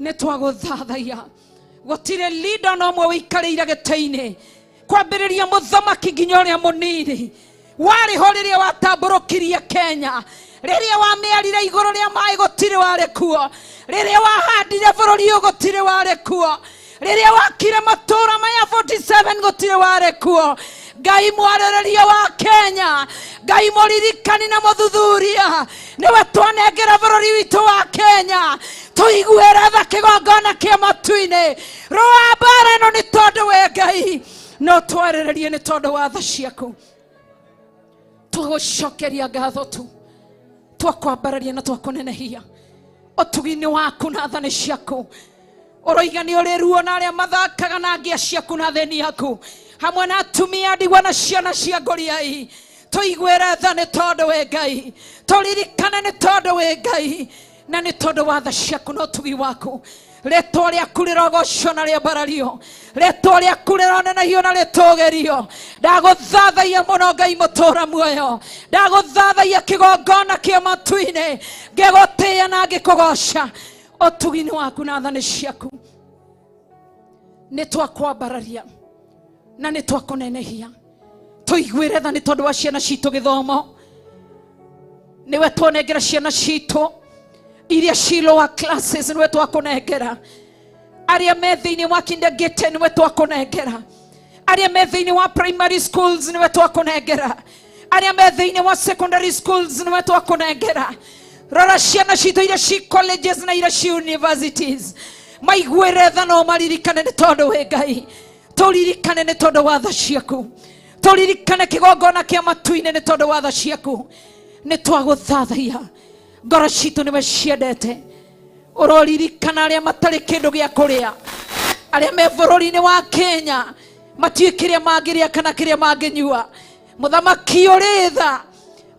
Nĩ twagũthathaia. Gũtirĩ leader ona ũmwe ũikarĩire gĩtĩ-inĩ kwambĩrĩria mũthamaki nginya ũrĩa mũnini warĩ ho rĩrĩa watambũrũkirie Kenya. Rĩrĩa wamĩarire igũrũ rĩa maĩ gũtirĩ warĩ kuo. Rĩrĩa wahandire bũrũri ũyũ gũtirĩ warĩ kuo. Rĩrĩa wakire matũũra maya 47 gũtirĩ warĩ kuo. Ngai mwarĩrĩria wa Kenya, Ngai mũririkani na mũthuthuria, nĩwe twanengera bũrũri witũ wa Kenya. Tũiguĩre tha kĩgongona kĩa matu-inĩ. Rũa mbara ĩno nĩ tondũ we Ngai no twarĩrĩrie nĩ tondũ wa tha ciaku. Tũgũcokeria ngatho tu, twakwambararia na twakũnenehia ũtugi-inĩ waku na tha nĩ ciaku. Ũroiga nĩ ũrĩ ruo na arĩa mathakaga na ngĩa ciaku na thĩni yaku, hamwe na atumia ndigwa na ciana cia ngũriai. Tũiguĩre tha nĩ tondũ wĩ Ngai, tũririkane nĩ tondũ wĩ Ngai, na nĩ tondũ wa tha ciaku na ũtugi waku. Rĩtwa rĩaku rĩrogocwo na rĩambarario, rĩtwa rĩaku rĩronenehio na rĩtũgĩrio. Ndagũthathaia mũno Ngai mũtũũra muoyo, ndagũthathaia kĩgongona kĩa matu-inĩ, ngĩgũtĩĩa na ngĩkũgoca. Ũtugi-inĩ waku na tha nĩ ciaku nĩ twakwambararia na nĩ twakũnenehia. Tũiguĩre tha nĩ tondũ wa ciana citũ gĩthomo, nĩwe twanengera ciana citũ iria ci lower classes, nĩwe twakũnengera. Arĩa me thĩinĩ wa kindergarten nĩwe twakũnengera. Arĩa me thĩinĩ wa primary schools nĩwe twakũnengera. Arĩa me thĩinĩ wa secondary schools nĩwe twakũnengera. Rora ciana citũ iria ci colleges na iria ci universities, maiguĩre tha no maririkane nĩ tondũ wĩ Ngai. Tũririkane nĩ tondũ wa tha ciaku, tũririkane kĩgongona kĩa matu-inĩ nĩ tondũ wa tha ciaku. Nĩ twagũthathaia, ngoro citũ nĩwe ciendete. Ũroririkana arĩa matarĩ kĩndũ gĩa kũrĩa, arĩa me bũrũri-inĩ wa Kenya matiũĩ kĩrĩa mangĩrĩa kana kĩrĩa mangĩnyua. Mũthamaki ũrĩ tha,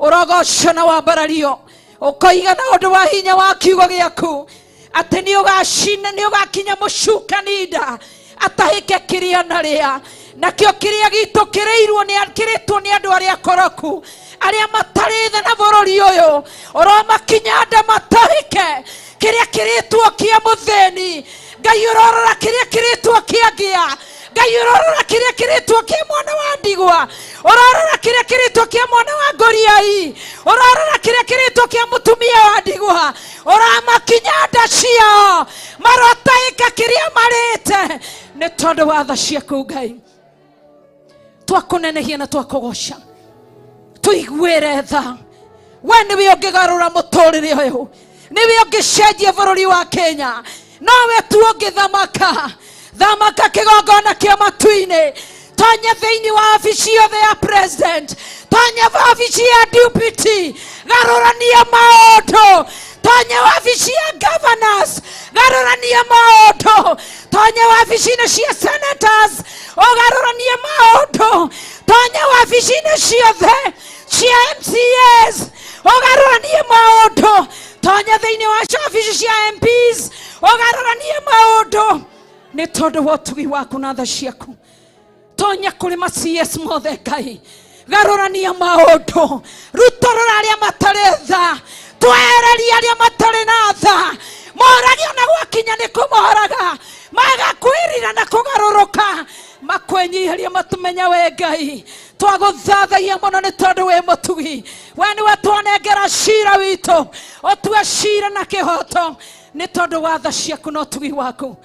ũrogocwo na wambarario, ũkoiga na ũndũ wa hinya wa kiugo gĩaku atĩ nĩ ũgacina, nĩ ũgakinya mũcukani nda atahĩke kĩrĩa narĩa, nakĩo kĩrĩa gitũ kĩrĩirwo nĩ kĩrĩtwo nĩ andũ arĩa akoroku, arĩa matarĩ tha na bũrũri ũyũ. Ũromakinya nda matahĩke kĩrĩa kĩrĩtwo kĩa mũthĩni. Ngai ũrorora kĩrĩa kĩrĩtwo kĩa ngĩa. Ngai ũrorora kĩrĩa kĩrĩtwo kĩa mwana wa ndigwa. Ũrorora kĩrĩa kĩrĩtwo kĩa mwana wa ngũriai. Ũrorora kĩrĩa kĩrĩtwo kĩa mũtumia wa ndigwa. Ũramakinya nda ciao marotahĩka kĩrĩa marĩte nĩ tondũ wa tha ciaku Ngai. Twakũnenehia na twakũgoca, tũiguĩre tha. We nĩwe ũngĩgarũra mũtũrĩre ũyũ, nĩwe ũngĩcenjia bũrũri wa Kenya, nowe tu ũngĩthamaka. Thamaka kĩgongona kĩa matu-inĩ, tonya thĩinĩ wa wabici yothe ya president, tonya wabici ya deputy, garũrania maũndũ. Tonya wabici ya governors, garũrania maũndũ. Tonya wabici-inĩ cia senators, ũgarũranie maũndũ. Tonya wabici-inĩ ciothe cia MCAs, ũgarũranie maũndũ. Tonya thĩinĩ wa wabici cia MPs, ũgarũranie maũndũ nĩ tondũ wa ũtugi waku na tha ciaku. Tonya kũrĩ ma CS mothe Ngai, garũrania maũndũ. Rutũrũra arĩa matarĩ tha, twehereria arĩa matarĩ na tha. Morage ona gwakinya nĩ kũmoraga, magakwĩrira na kũgarũrũka, makwĩnyiheria matũmenya we Ngai. Twagũthathaia mũno nĩ tondũ wĩ mũtugi. We nĩwe twanengera cira witũ, ũtue cira na kĩhoto nĩ tondũ wa tha ciaku na ũtugi waku.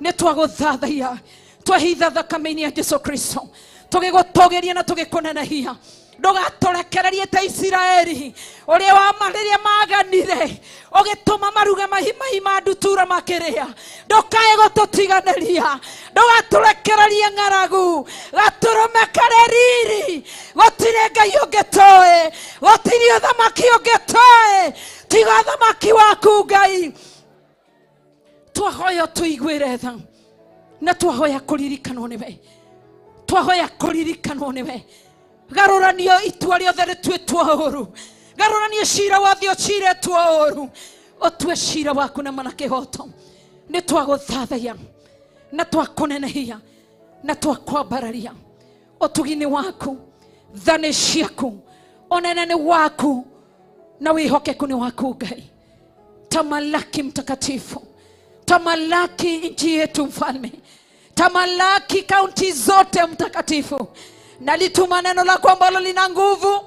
Nĩ twagũthathaia, twehitha thakame-inĩ ya Jesu Kristo, tũgĩgũtũgĩria na tũgĩkũnenehia. Ndũgatũrekererie ta Isiraeli ũrĩa wa rĩrĩa maganire, ũgĩtũma maruge mahi ma ndutura makĩrĩa. Ndũkae gũtũtiganĩria, ndũgatũrekererie ng'aragu, gatũrũme karĩ riri. Gũtirĩ Ngai ũngĩ tũĩ, gũtirĩ ũthamaki ũngĩ tũĩ tiga ũthamaki waku Ngai. Twahoya tũiguĩre tha, na twahoya kũririkanwo nĩwe, twahoya kũririkanwo nĩwe. Garũranio itua rĩothe rĩtuĩtwo ũũru, garũranio cira wothe ũcirĩtwo ũũru, ũtue cira waku na mana kĩhoto. Nĩ twagũthathaia na twakũnenehia na twakwambararia. Ũtugi-inĩ waku, tha nĩ ciaku, ũnene nĩ waku na wĩhokeku nĩ waku Ngai. Tamalaki mtakatifu, tamalaki nchi yetu mfalme, tamalaki kaunti zote mtakatifu. Nalituma neno lako ambalo lina nguvu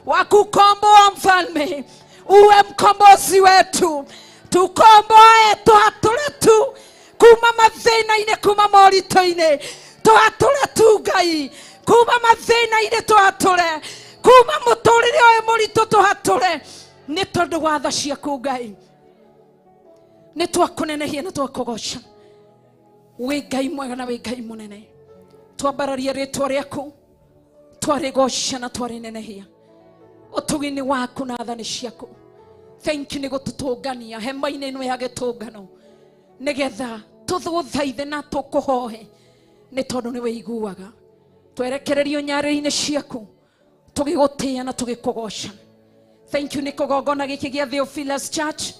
wa kukomboa mfalme, Uwe mkombozi wetu, tukomboe, tuhatũre tu kuma mathĩna-inĩ, kuma moritũ-inĩ, tũhatũre tu Ngai kuma mathĩna-inĩ, tũhatũre kuma mũtũrĩre ũyũ mũritũ, tũhatũre nĩ tondũ wa tha ciaku Ngai. Nĩ twakũnenehia na twakũgoca. Wĩ Ngai mwega na wĩ Ngai mũnene. Twambararia rĩtwa rĩaku, twarĩgoca na twarĩnenehia ũtugi-inĩ waku na tha ciaku. Thank you nĩ gũtũtũngania hema-inĩ ĩno ya gĩtũngano nĩgetha tũgũthaithe na tũkũhoe nĩ tondũ nĩ wĩiguaga. Twerekererio nyarĩrĩ-inĩ ciaku tũgĩgũtĩĩa na tũgĩkũgoca. Thank you nĩ kĩgongona gĩkĩ gĩa Theophilus Church.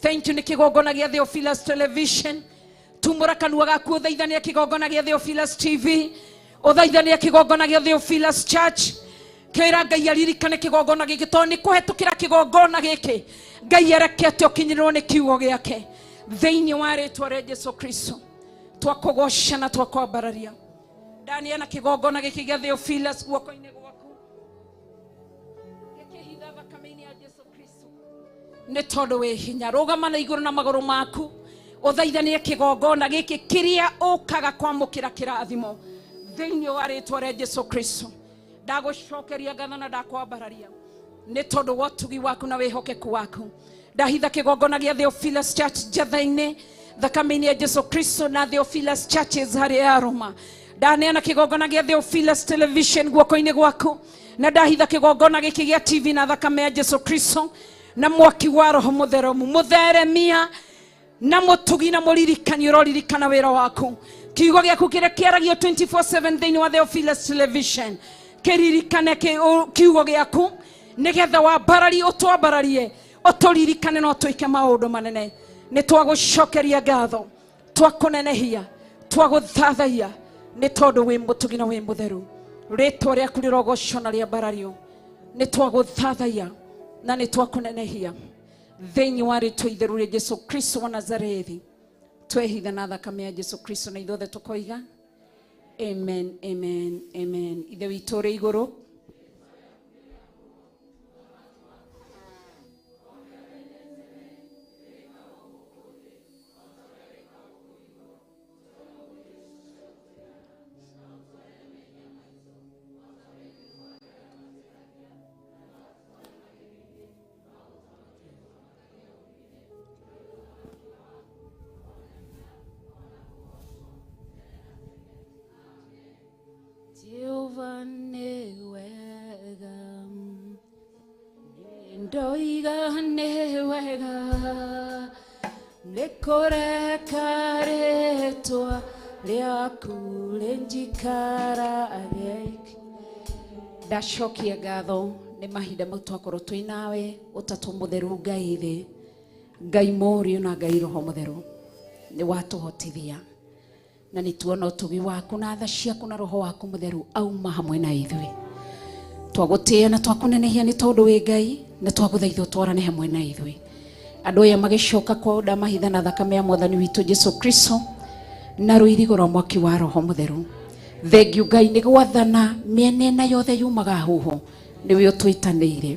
Thank you nĩ kĩgongona gĩa Theophilus Television. Tumũra kanua gaku ũthaithania kĩgongona gĩa Theophilus TV, ũthaithania kĩgongona gĩa Theophilus Church. Kĩra Ngai aririkane kĩgongona gĩkĩ tondũ nĩ kũhetũkĩra kĩgongona gĩkĩ Ngai arekete ũkinyĩrwo nĩ kiugo gĩake thĩinĩ wa rĩtwa rĩa Jesu Kristo. Twakũgoca na twakwambararia. Ndaneana kĩgongona gĩkĩ gĩa Theophilus guoko-inĩ gwaku, gĩkĩhitha thakame-inĩ ya Jesu Kristo nĩ tondũ wĩ hinya. Rũgama na igũrũ na magũrũ maku ũthaithanie kĩgongona gĩkĩ kĩrĩa ũkaga kwamũkĩra kĩrathimo thĩinĩ wa rĩtwa rĩa Jesu Kristo. Ndagũcokeria ngatho na ndakwambararia nĩ tondũ wa ũtugi waku na wĩhokeku waku. Ndahitha kĩgongona gĩa Theophilus Church njatha-inĩ thakame-inĩ ya Jesu Kristo na Theophilus Churches harĩa yarũma. Ndaneana kĩgongona gĩa Theophilus Television guoko-inĩ gwaku na ndahitha kĩgongona gĩkĩ gĩa TV na thakame ya Jesu Kristo na mwaki wa Roho Mũtheru mũtheremia na mũtugi na mũririkani ũroririkana wĩra waku. Kiugo gĩaku kĩrĩa kĩaragio 24/7 thĩinĩ wa Theophilus Television kĩririkane kiugo gĩaku nĩgetha wambararie ũtwambararie ũtũririkane na ũtwĩke maũndũ manene. Nĩ twagũcokeria ngatho, twakũnenehia, twagũthathaiya nĩ tondũ wĩ mũtugi na wĩ mũtheru. Rĩtwa rĩaku rĩrogocwo na rĩambarario. Nĩ twagũthathaiya na nĩ twakũnenehia thĩinĩ wa rĩtwa itheru rĩa Jesu Kristo wa Nazarethi. Twehitha na thakame ya Jesu Kristo na ithuothe tũkoiga amen, amen, amen. Ithe witũ ũrĩ igũrũ, Jehova nĩ wega, ndoiga nĩ wega, nĩ kũreka rĩtwa rĩaku rĩnjikarage. Ndacokia ngatho nĩ mahinda mau twakorwo twĩ nawe ũtatũ mũtheru Ngai thĩ, Ngai Mũriũ na Ngai Roho Mũtheru, nĩ watũhotithia na nĩ tuona ũtugi waku na tha ciaku na roho waku mũtheru auma hamwe na ithuĩ. Twagũtĩĩa na twakũnenehia nĩ tondũ wĩ Ngai na twagũthaitha ũtwarane hamwe na ithuĩ. Andũ aya magĩcoka kwao ndamahitha na thakame ya mwathani witũ Jesu Kristo na rũirigo rwa mwaki wa roho mũtheru. Thengiũ Ngai nĩ gwathana mĩena ĩna yothe yumaga huho nĩwe ũtwĩtanĩire.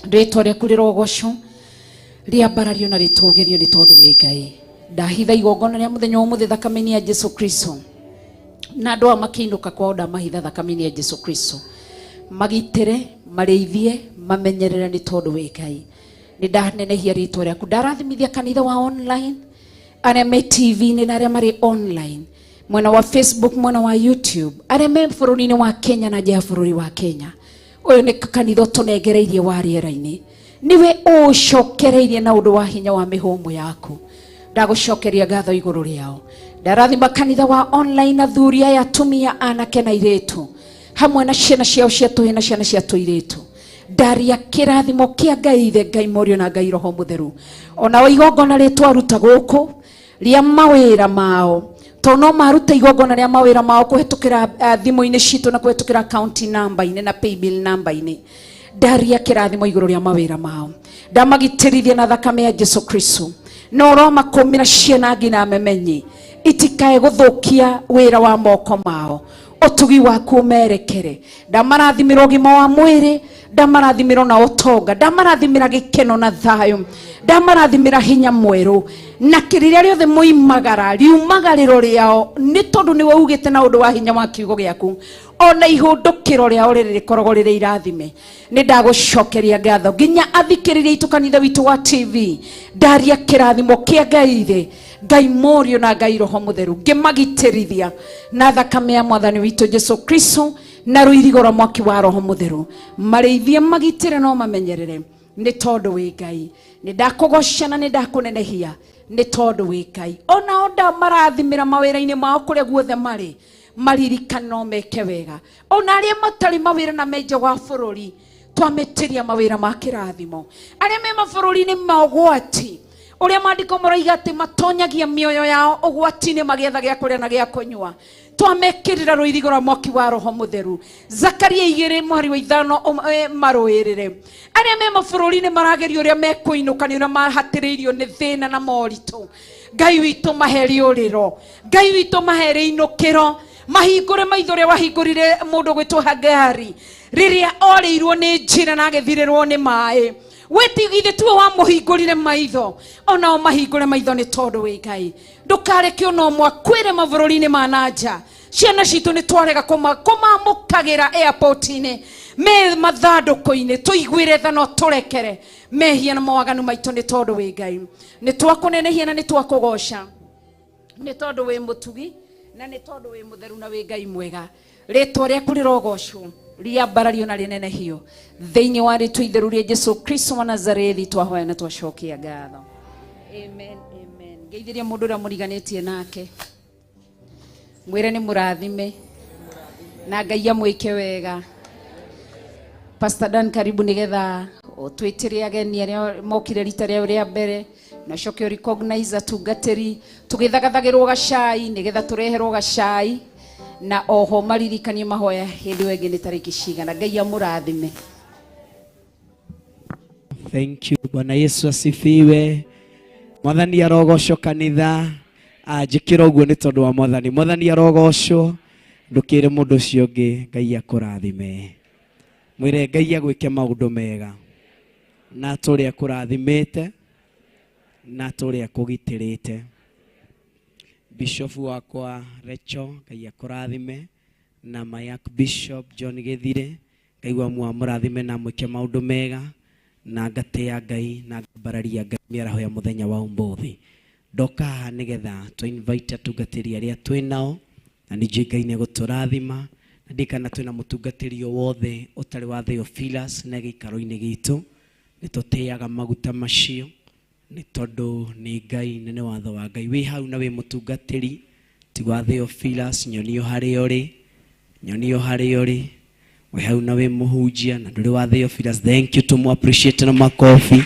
Rĩtwa rĩaku rĩrogocwo rĩambarario na rĩtũgĩrio nĩ tondũ wĩ Ngai. Ndahitha igongona rĩa mũthenya wa ũmũthĩ thakame-inĩ ya Jesu Kristo na andũ aya makĩinũka kwao ndamahitha thakame-inĩ ya Jesu Kristo, magitĩre, marĩithie, mamenyerere nĩ tondũ wĩ Ngai. Nĩ ndanenehia rĩtwa rĩaku. Ndarathimithia kanitha wa online arĩa me TV-inĩ na arĩa marĩ online, mwena wa Facebook, mwena wa YouTube, arĩa me bũrũri-inĩ wa Kenya na nja ya bũrũri wa Kenya. Ũyũ nĩ kanitha ũtũnengereirie wa rĩera-inĩ, nĩwe ũũcokereirie na ũndũ wa hinya wa mĩhũmũ yaku. Ndagũcokeria ngatho igũrũ rĩao. Ndarathima kanitha wa online, athuri aya, atumia, anake na airĩtu, hamwe na ciana ciao cia tũhĩ na ciana cia tũirĩtu. Ndaria kĩrathimo kĩa Ngai Ithe, Ngai Mũriũ na Ngai Roho Mũtheru. Ona igongona rĩtwaruta gũkũ rĩa mawĩra mao, tondũ no maruta igongona rĩa mawĩra mao kũhetũkĩra thimũ-inĩ citũ na kũhetũkĩra account number-inĩ na paybill number-inĩ. Ndaria kĩrathimo igũrũ rĩa mawĩra mao, ndamagitĩrithia na thakame ya Jesu Kristo. No ũromakũmĩra ciana nginya memenyi itikae gũthũkia wĩra wa moko mao. Ũtugi waku ũmerekere. Ndamarathimĩra ũgima wa mwĩrĩ, ndamarathimĩra na ũtonga, ndamarathimĩra gĩkeno na thayũ, ndamarathimĩra hinya mwerũ. Na kĩrĩra rĩothe moimagara riumagarĩro rĩao nĩ tondũ nĩwe ugĩte na ũndũ wa hinya wa kiugo gĩaku, ona ihũndũkĩro rĩao rĩrĩkoragwo rĩrĩ irathime. Nĩ ndagũcokeria ngatho nginya athikĩrĩria itũ kanitha witũ wa TV, ndaria kĩrathimo kĩa Ngai thĩ, Ngai Mũriũ na Ngai Roho Mũtheru, ngĩmagitĩrithia na thakame ya Mwathani witũ Jesu Kristo na rũirigo rwa mwaki wa Roho Mũtheru. Marĩithie, magitĩre no mamenyerere, nĩ tondũ wĩ Ngai. Nĩ ndakũgoca na nĩ ndakũnenehia nĩ tondũ wĩ Ngai. Onao ndamarathimĩra mawĩra-inĩ mao kũrĩa guothe marĩ, maririkane no meke wega. Ona arĩa matarĩ mawĩra na me nja wa bũrũri, twamĩtĩria mawĩra ma kĩrathimo. Arĩa me mabũrũri-inĩ ma ũgwati, ũrĩa maandĩko maroiga atĩ matonyagia mĩoyo yao ũgwati-inĩ magĩetha gĩa kũrĩa na gĩa kũnyua, twamekĩrĩra rũirigo rwa mwaki wa Roho Mũtheru. Zakaria 2:5 marũĩrĩre. Arĩa me mabũrũri-inĩ maragerio ũrĩa mekũinũka nĩ ũrĩa mahatĩrĩirio nĩ thĩna na moritũ, Ngai witũ mahe rĩũrĩro, Ngai witũ mahe rĩinũkĩro, mahingũre maitho ũrĩa wahingũrire mũndũ gwĩtwo Hagari rĩrĩa orĩirwo nĩ njĩra na agĩthirĩrwo nĩ maĩ. Wĩtigithĩ tuo wamũhingũrire maitho, onao mahingũre maitho nĩ tondũ wĩ Ngai. Ndũkareke ona ũmwe akwĩre mabũrũri-inĩ ma na nja. Ciana citũ nĩ twarega kũmamũkagĩra airport-inĩ, me mathandũkũ-inĩ, tũiguĩre tha no tũrekere mehia na mawaganu maitũ nĩ tondũ wĩ Ngai. Nĩ twakũnenehia na nĩ twakũgoca nĩ tondũ wĩ mũtugi na nĩ tondũ wĩ mũtheru na wĩ Ngai mwega. Rĩtwa rĩaku rĩrogocwo, rĩambarario na rĩnenehio thĩinĩ wa rĩtwa itheru rĩa Jesu Kristo wa Nazarethi, twahoya na twacokia ngatho. Amen, amen. Ngeithĩria mũndũ ũrĩa mũriganĩtie nake, mwĩre nĩ mũrathime na Ngai amwĩke wega. Pastor Dan, karibu nĩgetha ũtwĩtĩre ageni arĩa mokire rita rĩao rĩa mbere, na ũcoke recognize atungatĩri tũgĩthagathagĩrwo gacai nĩgetha tũreherwo gacai, na oho maririkanie mahoya hĩndĩ ĩyo ĩngĩ nĩ tarĩki cigana. Ngai amũrathime. Thank you. Bwana Yesu asifiwe. Mwathani arogocwo kanitha. Njĩkĩra ũguo nĩ tondũ wa Mwathani. Mwathani arogocwo. Ndũkĩre mũndũ ũcio ũngĩ Ngai akũrathime. Mwĩre Ngai agwĩke maũndũ mega, na tũrĩa akũrathimĩte, na tũrĩa akũgitĩrĩte. Bishop wakwa Recho, Ngai akũrathime, na Mayak Bishop John Gĩthire, Ngai wa mũrathime na mwĩke maũndũ mega, na ngatĩa Ngai na ngambararia Ngai mĩaraho ya mũthenya wa ũmũthĩ. Ndoka haha nĩgetha tũ invite atungatĩri arĩa twĩ nao, na ningĩ Ngai nĩ egũtũrathima. Na ndikana twĩna mũtungatĩri o wothe ũtarĩ wa Theophilus na gĩikaro-inĩ gitũ, nĩ tũtĩaga maguta macio nĩ tondũ nĩ Ngai na nĩ watho wa Ngai. Wĩ hau na wĩ mũtungatĩri ti wa Theophilus, nyonio harĩa ũrĩ, nyonio harĩa ũrĩ. Wĩ hau na wĩ mũhunjia na ndũrĩ wa Theophilus, thank you, tũmũ appreciate na makobi.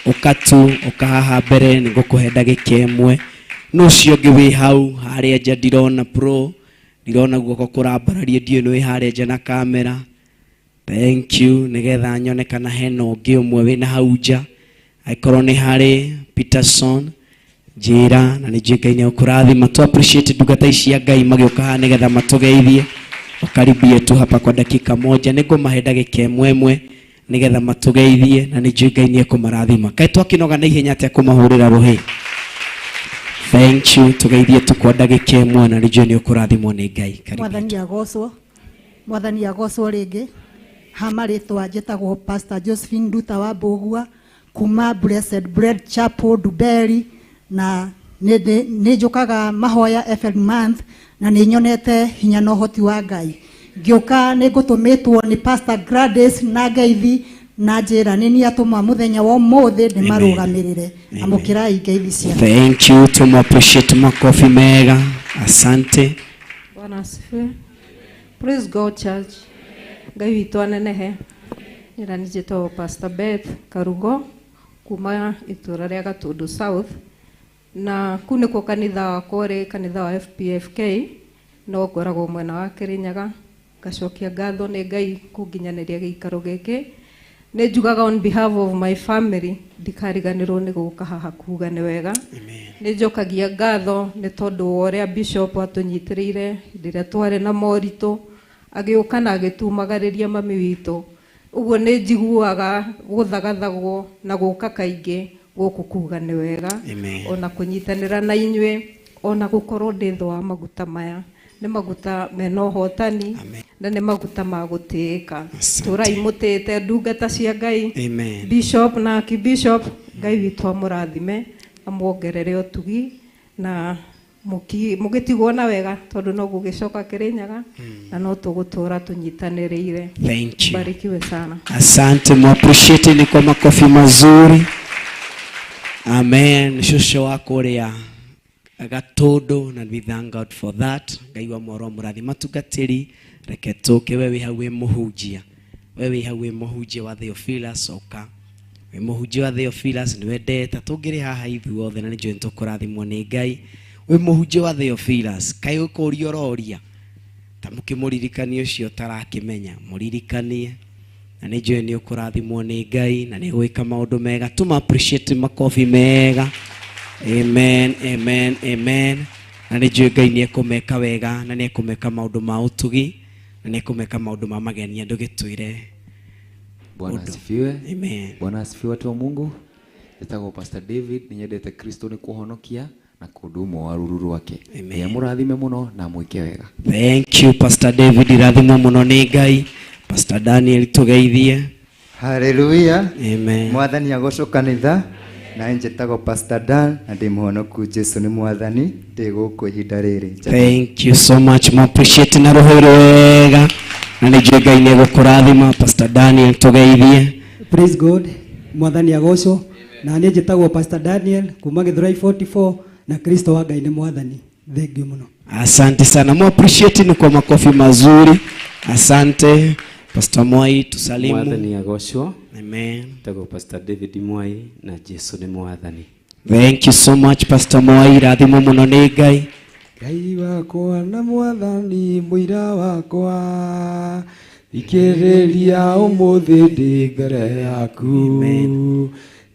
Ũka tu, ũka haha mbere nĩ ngũkũhe ndagĩka ĩmwe. Nũ ũcio ũngĩ wĩ hau harĩa nja? Ndirona pro, ndirona guoko kũrambararia, ndiũĩ nĩ wĩ harĩa nja na kamera. Thank you, nĩgetha nyone kana hena ũngĩ ũmwe wĩna hau nja. Angĩkorwo nĩ harĩ Peterson, njĩra na nĩ njũĩ Ngai nĩ egũkũrathima. Tu appreciate ndungata ici cia Ngai magĩũka haha nĩgetha matũgeithie. Wakaribie tu hapa kwa dakika moja, nĩ ngũmahe ndagĩka ĩmwe ĩmwe nĩgetha matũgeithie na nĩ njũĩ Ngai nĩ ekũmarathima. Kaĩ twakĩnoga na ihenya atĩa kũmahũrĩra rũhĩ. Thank you, tũgeithie tu kwa ndagĩka ĩmwe na nĩ njũĩ nĩ ũkũrathimwo nĩ Ngai. Karibu. Mwathani agocwo, Mwathani agocwo rĩngĩ. Ha marĩtwa njĩtagwo Pastor Josephine Nduta wa Mbũgua kuma Blessed Bread Chapel Nduberi, na nĩ njũkaga mahoya every month na nĩ nyonete hinya na ũhoti wa Ngai. Ngĩũka nĩ ngũtũmĩtwo nĩ Pastor Gladys na ngeithi na njĩra nĩ niĩ atũmwa mũthenya wa ũmũthĩ ndĩmarũgamĩrĩre. Amũkĩrai ngeithi ciakwa. Thank you, tumu appreciate makofi mega. Asante. Bwana asifiwe. Praise God Church. Ngai witũ anenehe. Nyĩra nĩ njĩtagwo Pastor Beth Karugo kuma itũra rĩa Gatundu South, na kuu nĩkuo kanitha wakwa ũrĩ, kanitha wa FPFK, no ngoragwo mwena wa Kĩrĩnyaga. Ngacokia ngatho nĩ Ngai kũnginyanĩria gĩikaro gĩkĩ, Nĩ njugaga on behalf of my family ndikariganĩrwo nĩ gũka haha kuga nĩ wega. Nĩ njokagia ngatho nĩ tondũ wa ũrĩa bishop atũnyitĩrĩire hĩndĩ ĩrĩa twarĩ na moritũ, agĩũka na agĩtumagarĩria mami witũ. Ũguo nĩ njiguaga gũthagathagwo na gũka kaingĩ gũkũ kuga nĩ wega. Ona kũnyitanĩra na inyuĩ, ona gũkorwo ndĩ thũ wa maguta maya. Nĩ maguta mena ũhotani na nĩ maguta ma gũtĩĩka. Tũrai mũtĩĩte ndungata cia Ngai. Amen. Bishop na Archbishop, Ngai witũ amũrathime, amuongerere ũtugi na mũgĩtigwo na wega tondũ no gũgĩcoka Kĩrĩnyaga na no tũgũtũra tũnyitanĩrĩire. Thank you. Barikiwe sana. Asante, muappreciate ni kwa makofi mazuri. Amen. Shosho wako ũrĩa Gatundu, na we thank God for that. Ngai wa mworo mũrathima tungatĩri, reke tũke we wĩ hau wĩ mũhunjia. We wĩ hau wĩ mũhunjia wa Theophilus, oka. Wĩ mũhunjia wa Theophilus, nĩ wendete tũngĩrĩ haha ithuothe na nĩ njũĩ nĩtũkũrathimwo nĩ Ngai. Wĩ mũhunjia wa Theophilus, kaĩ ũkũria ũroria? Ta mũkĩmũririkanie ũcio ũtarakĩmenya, mũririkanie. Na nĩ njũĩ nĩ ũkũrathimwo nĩ Ngai na nĩ gwĩka maũndũ mega. Tuma appreciate makobi mega. Amen, amen, amen. Na nĩ njũĩ Ngai nĩ ekũmeka wega na nĩ ekũmeka maũndũ ma ũtugi na nĩ ekũmeka maũndũ ma magenia. Ndũgĩtwĩre. Bwana asifiwe. Amen. Bwana asifiwe watu wa Mungu. Njĩtagwo Pastor David, nĩnyendete Kristo nĩ kũhonokia na kũnduma wa ruru rwake. Ngai amũrathime mũno na amwĩke wega. Thank you Pastor David, rathimwo mũno nĩ Ngai. Pastor Daniel tũgeithie. Hallelujah. Amen. Mwathani agocwo kanitha. Na njĩtagwo Pastor Dan na ndĩ mũhonoku. Jesu nĩ mwathani, ndĩ gũkũ ihinda rĩrĩ. Thank you so much. Mo appreciate na rũhĩ rwega. Na nĩ njũĩ Ngai nĩ egũkũrathima. Pastor Daniel tũgeithie. Praise God. Mwathani agocwo. Na niĩ njĩtagwo Pastor Daniel kuma Gĩthũrai 44 na Kristo wa Ngai nĩ mwathani. Thank you mũno. Asante sana. Mo appreciate ni kwa makofi mazuri. Asante. Pastor Mwai tusalimu. Mwathani agocwo. Amen. Njĩtagwo Pastor David Mwai na Jesu nĩ mwathani. Thank you so much Pastor Mwai, rathimwo mũno nĩ Ngai. Ngai wakwa na mwathani mũira wakwa, thikĩrĩria ũmũthĩ ndĩ mbere yaku.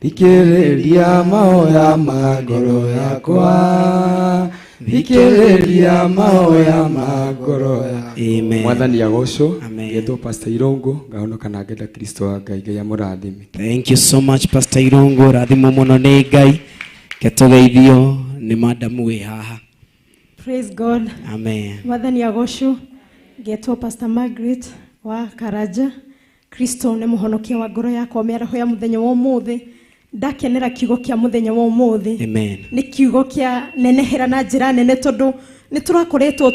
Thikĩrĩria mahoya ma ngoro yakwa, thikĩrĩria mahoya ma ngoro yakwa. Amen. Mwathani agocwo. Ngetwo Pastor Irongo, ngahonoka na ngenda Kristo wa Ngai. Ngai amũrathime. Thank you so much Pastor Irongo, rathimwo mũno nĩ Ngai. Ketũgeithio nĩ madamu wĩ haha. Praise God. Amen. Mwathani agocwo. Ngetwo Pastor Margaret wa Karaja. Kristo nĩ mũhonokia wa ngoro yakwa mĩaraho ya mũthenya wa ũmũthĩ. Ndakenera kiugo kĩa mũthenya wa ũmũthĩ. Amen. Nĩ kiugo kĩa nenehera na njĩra nene tondũ nĩ tũrakoretwo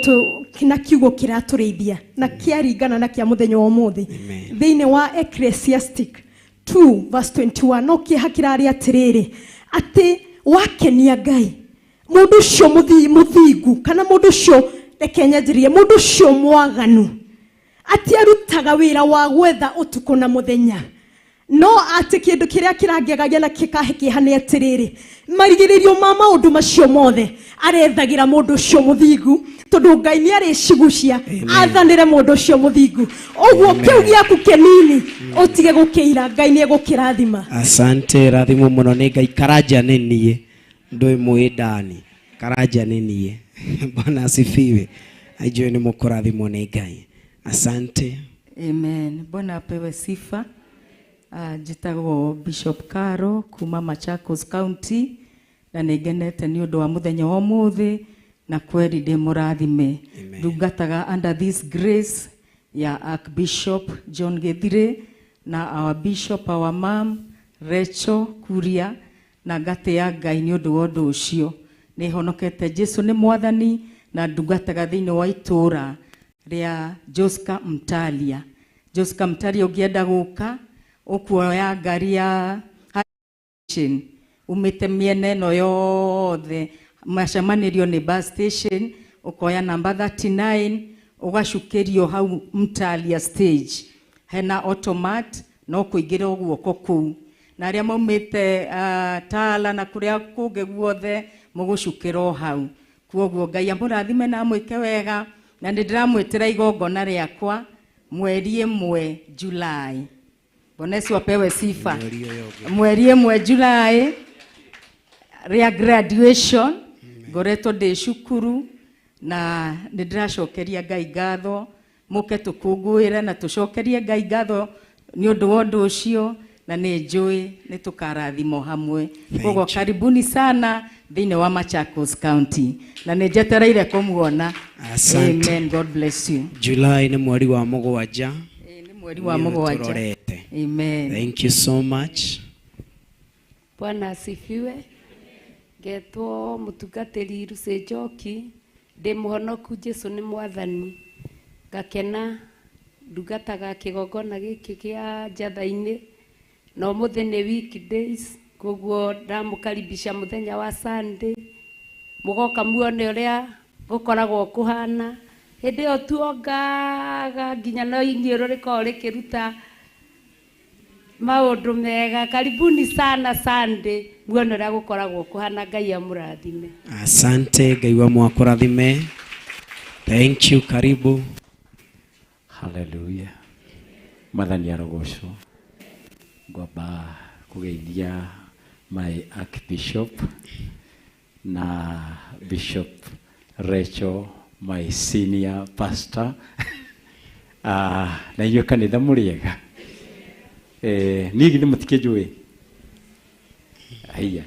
na kiugo kĩratũrĩithia na kĩaringana na kĩa mũthenya wa ũmũthĩ. Thĩinĩ wa Ecclesiastic 2 verse 21 no kĩeha kĩrarĩ atĩrĩrĩ, atĩ wakenia Ngai mũndũ ũcio mũthingu kana mũndũ ũcio, reke nyanjĩrĩrie, mũndũ ũcio mwaganu atĩ arutaga wĩra wa gwetha ũtukũ na mũthenya, no atĩ kĩndũ kĩrĩa kĩrangegagia na kĩkahe kĩeha nĩ atĩrĩrĩ, marigĩrĩrio ma maũndũ macio mothe arethagĩra mũndũ ũcio mũthingu, tondũ Ngai nĩ arĩcigucia athanĩre mũndũ ũcio mũthingu. Ũguo kĩu gĩaku kĩnini ũtige gũkĩira, Ngai nĩ egũkĩrathima. Asante, rathimwo mũno nĩ Ngai. Karanja nĩ niĩ, ndũĩ mwĩ ndani. Karanja nĩ niĩ. Bwana asifiwe. Aijuĩ nĩ mũkũrathimwo nĩ Ngai. Asante. Amen. Bwana apewe sifa. Njĩtagwo Bishop Caro kuma Machakos County na nĩ ngenete nĩ ũndũ wa mũthenya wa ũmũthĩ na kweri ndĩ mũrathime. Ndungataga under this grace ya Archbishop John Githire na our bishop, our mom Rachel Kuria, na ngatĩa Ngai nĩ ũndũ wa ũndũ ũcio. Nĩ honokete Jesu nĩ mwathani na ndungataga thĩinĩ wa itũũra rĩa Joska Mtalia. Joska Mtalia ũngĩenda gũka ũkuoya ngari ya station umĩte mĩena ĩno yothe, macemanĩrio nĩ bus station, ũkoya namba 39 ũgacukĩrio hau Mtalia stage. Hena automat no kũingĩra guoko kũu, na arĩa maumĩte Tala na kũrĩa kũngĩ guothe mũgũcukĩra o hau. Kwoguo Ngai amũrathime na amwĩke wega, na nĩ ndĩramwĩtĩra igongona rĩakwa mweri 1 July. Bwana Yesu apewe sifa. Mweri ĩmwe July rĩa graduation ngoretwo ndĩ cukuru na nĩ ndĩracokeria Ngai ngatho mũke tũkũngũĩre na tũcokerie Ngai ngatho nĩ ũndũ wa ũndũ ũcio na nĩ njũĩ nĩ tũkarathimwo hamwe. Koguo karibuni sana thĩinĩ wa Machakos County na nĩ njetereire kũmuona. Asante. Amen. God bless you. July nĩ mweri wa mũgwanja. Nĩ mweri wa mũgwanja. Tũrorete. Amen. Thank you so much. Bwana asifiwe. Ngetwo mũtungatĩri Lucy Njoki, ndĩ mũhonoku Jesũ nĩ mwathani. Ngakena ndungataga kĩgongona gĩkĩ kĩa njatha-inĩ na ũmũthĩ nĩ weekdays, koguo ndamũkaribisha mũthenya wa Sunday mũgoka muone ũrĩa gũkoragwo kũhana. Hĩndĩ ĩyo tuongaga nginya no iniũrũ rĩkoragwo rĩkĩruta maũndũ mega. Karibuni sana Sunday muone ũrĩa gũkoragwo kũhana. Ngai amũrathime. Asante, Ngai wa mwakũrathime. Thank you, karibu. Haleluya. Mwathani arogocwo. Ngwamba kũgeithia my archbishop na Bishop Rachel, my senior pastor. Na inyuĩ kanitha mũrĩega? Niĩ githĩ mũtikĩnjũĩ? Haiya,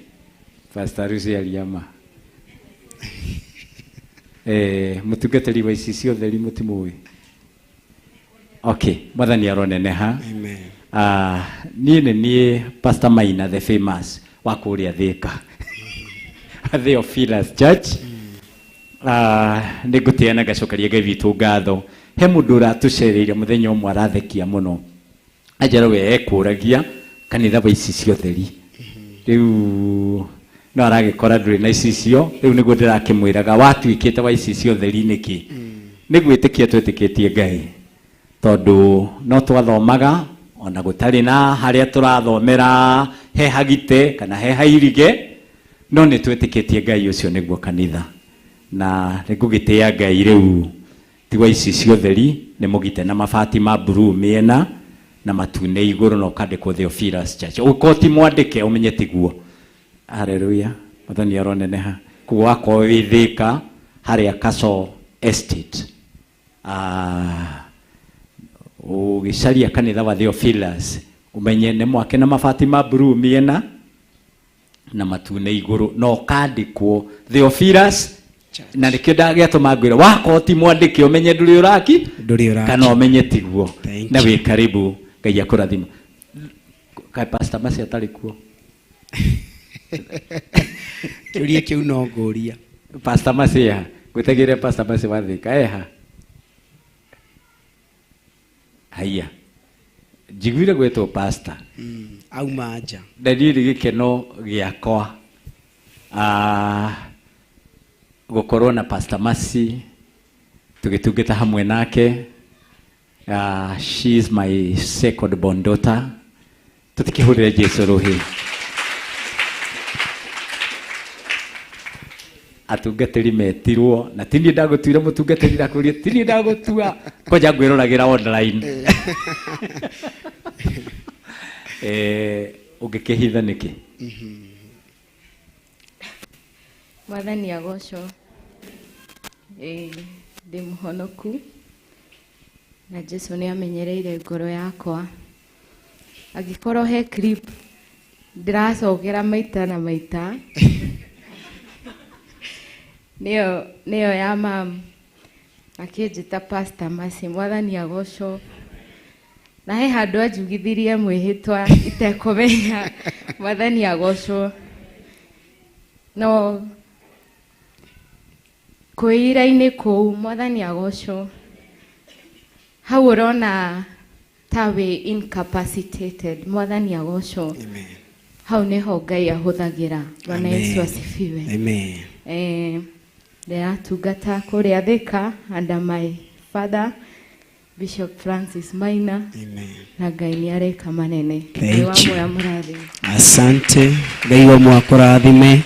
Pastor Lucy Ariama. Mũtungatĩri wa ici ciothe mũtimũĩ? Okay, Mwathani aroneneha. Amen. Niĩ nĩ niĩ Pastor Maina the famous wa kũrĩa Thĩka. Theophilus Church. Nĩ ngũtĩa na ngacokeria Ngai witũ ngatho. He mũndũ ũratũcereire mũthenya ũmwe arathekia mũno. Anjĩra we ekũragia kanitha wa ici ciotheri. Rĩu no aragĩkora ndũrĩ na icicio, rĩu nĩguo ndĩrakĩmwĩraga watuĩkĩte wa ici ciotheri nĩkĩ? Nĩ gwĩtĩkia twĩtĩkĩtie Ngai. Tondũ no twathomaga ona gũtarĩ na harĩa tũrathomera he hagite kana he hairige, no nĩ twĩtĩkĩtie Ngai ũcio nĩguo kanitha. Na nĩ ngũgĩtĩa Ngai rĩu ti wa ici ciotheri, nĩ mũgite na mabati ma blue mĩena na matune igũrũ na ũkandĩkwo Theophilus Church. Ũkorwo ti mwandĩke ũmenye tiguo. Haleluya. Mwathani aroneneha. Koguo wakorwo wĩ Thĩka harĩa Castle Estate. Ũgĩcaria kanitha wa Theophilus ũmenye nĩ mwake na mabati ma blue mĩena na matune igũrũ na ũkandĩkwo Theophilus, na nĩkĩo ndagĩatũma ngwĩre wakorwo ti mwandĩke ũmenye ndũrĩ ũraki Ndũrĩ ũraki. kana ũmenye tiguo. Thank Na you. wĩ karibu, Ngai akũrathima. Kaĩ Pastor Mercy atarĩ kuo? Kĩũria kĩu no ngũria. Pastor Mercy eha? Ngwĩtagĩrĩre Pastor Mercy wa Thĩka eha? Haiya, njiguire gwĩtwo pastor. Auma nja. Na niĩ nĩ gĩkeno gĩakwa gũkorwo na Pastor Mercy tũgĩtungata hamwe nake. She is my second born daughter. Tũtikĩhũrĩre Jesũ rũhĩ. Atungatĩri metirwo na ti niĩ ndagũtuire mũtungatĩri, ndakũria ti niĩ ndagũtua, kwanja ngwĩroragĩra online. Ũngĩkĩhitha nĩkĩ? Mwathani agocwo. Ndĩ mũhonoku na Jesũ nĩ amenyereire ngoro yakwa. Angĩkorwo he clip ndĩracokera maita na maita nĩyo ya mam akĩnjĩta Pastor Mercy. Mwathani agocwo. Na he handũ anjugithirie mwĩhĩtwa itekũmenya. Mwathani agocwo. No kwĩira-inĩ kũu Mwathani agocwo, hau ũrona ta wĩ incapacitated. Mwathani agocwo. Hau nĩho Ngai ahũthagĩra. Bwana Yesu asifiwe. Amen. Ndĩratungata kũrĩa Thĩka under my father Bishop Francis Maina. Amen. Na Ngai nĩ areka manene. Thank Ngai wa you. muoya mũrathime. Asante. Ngai wa mwakũrathime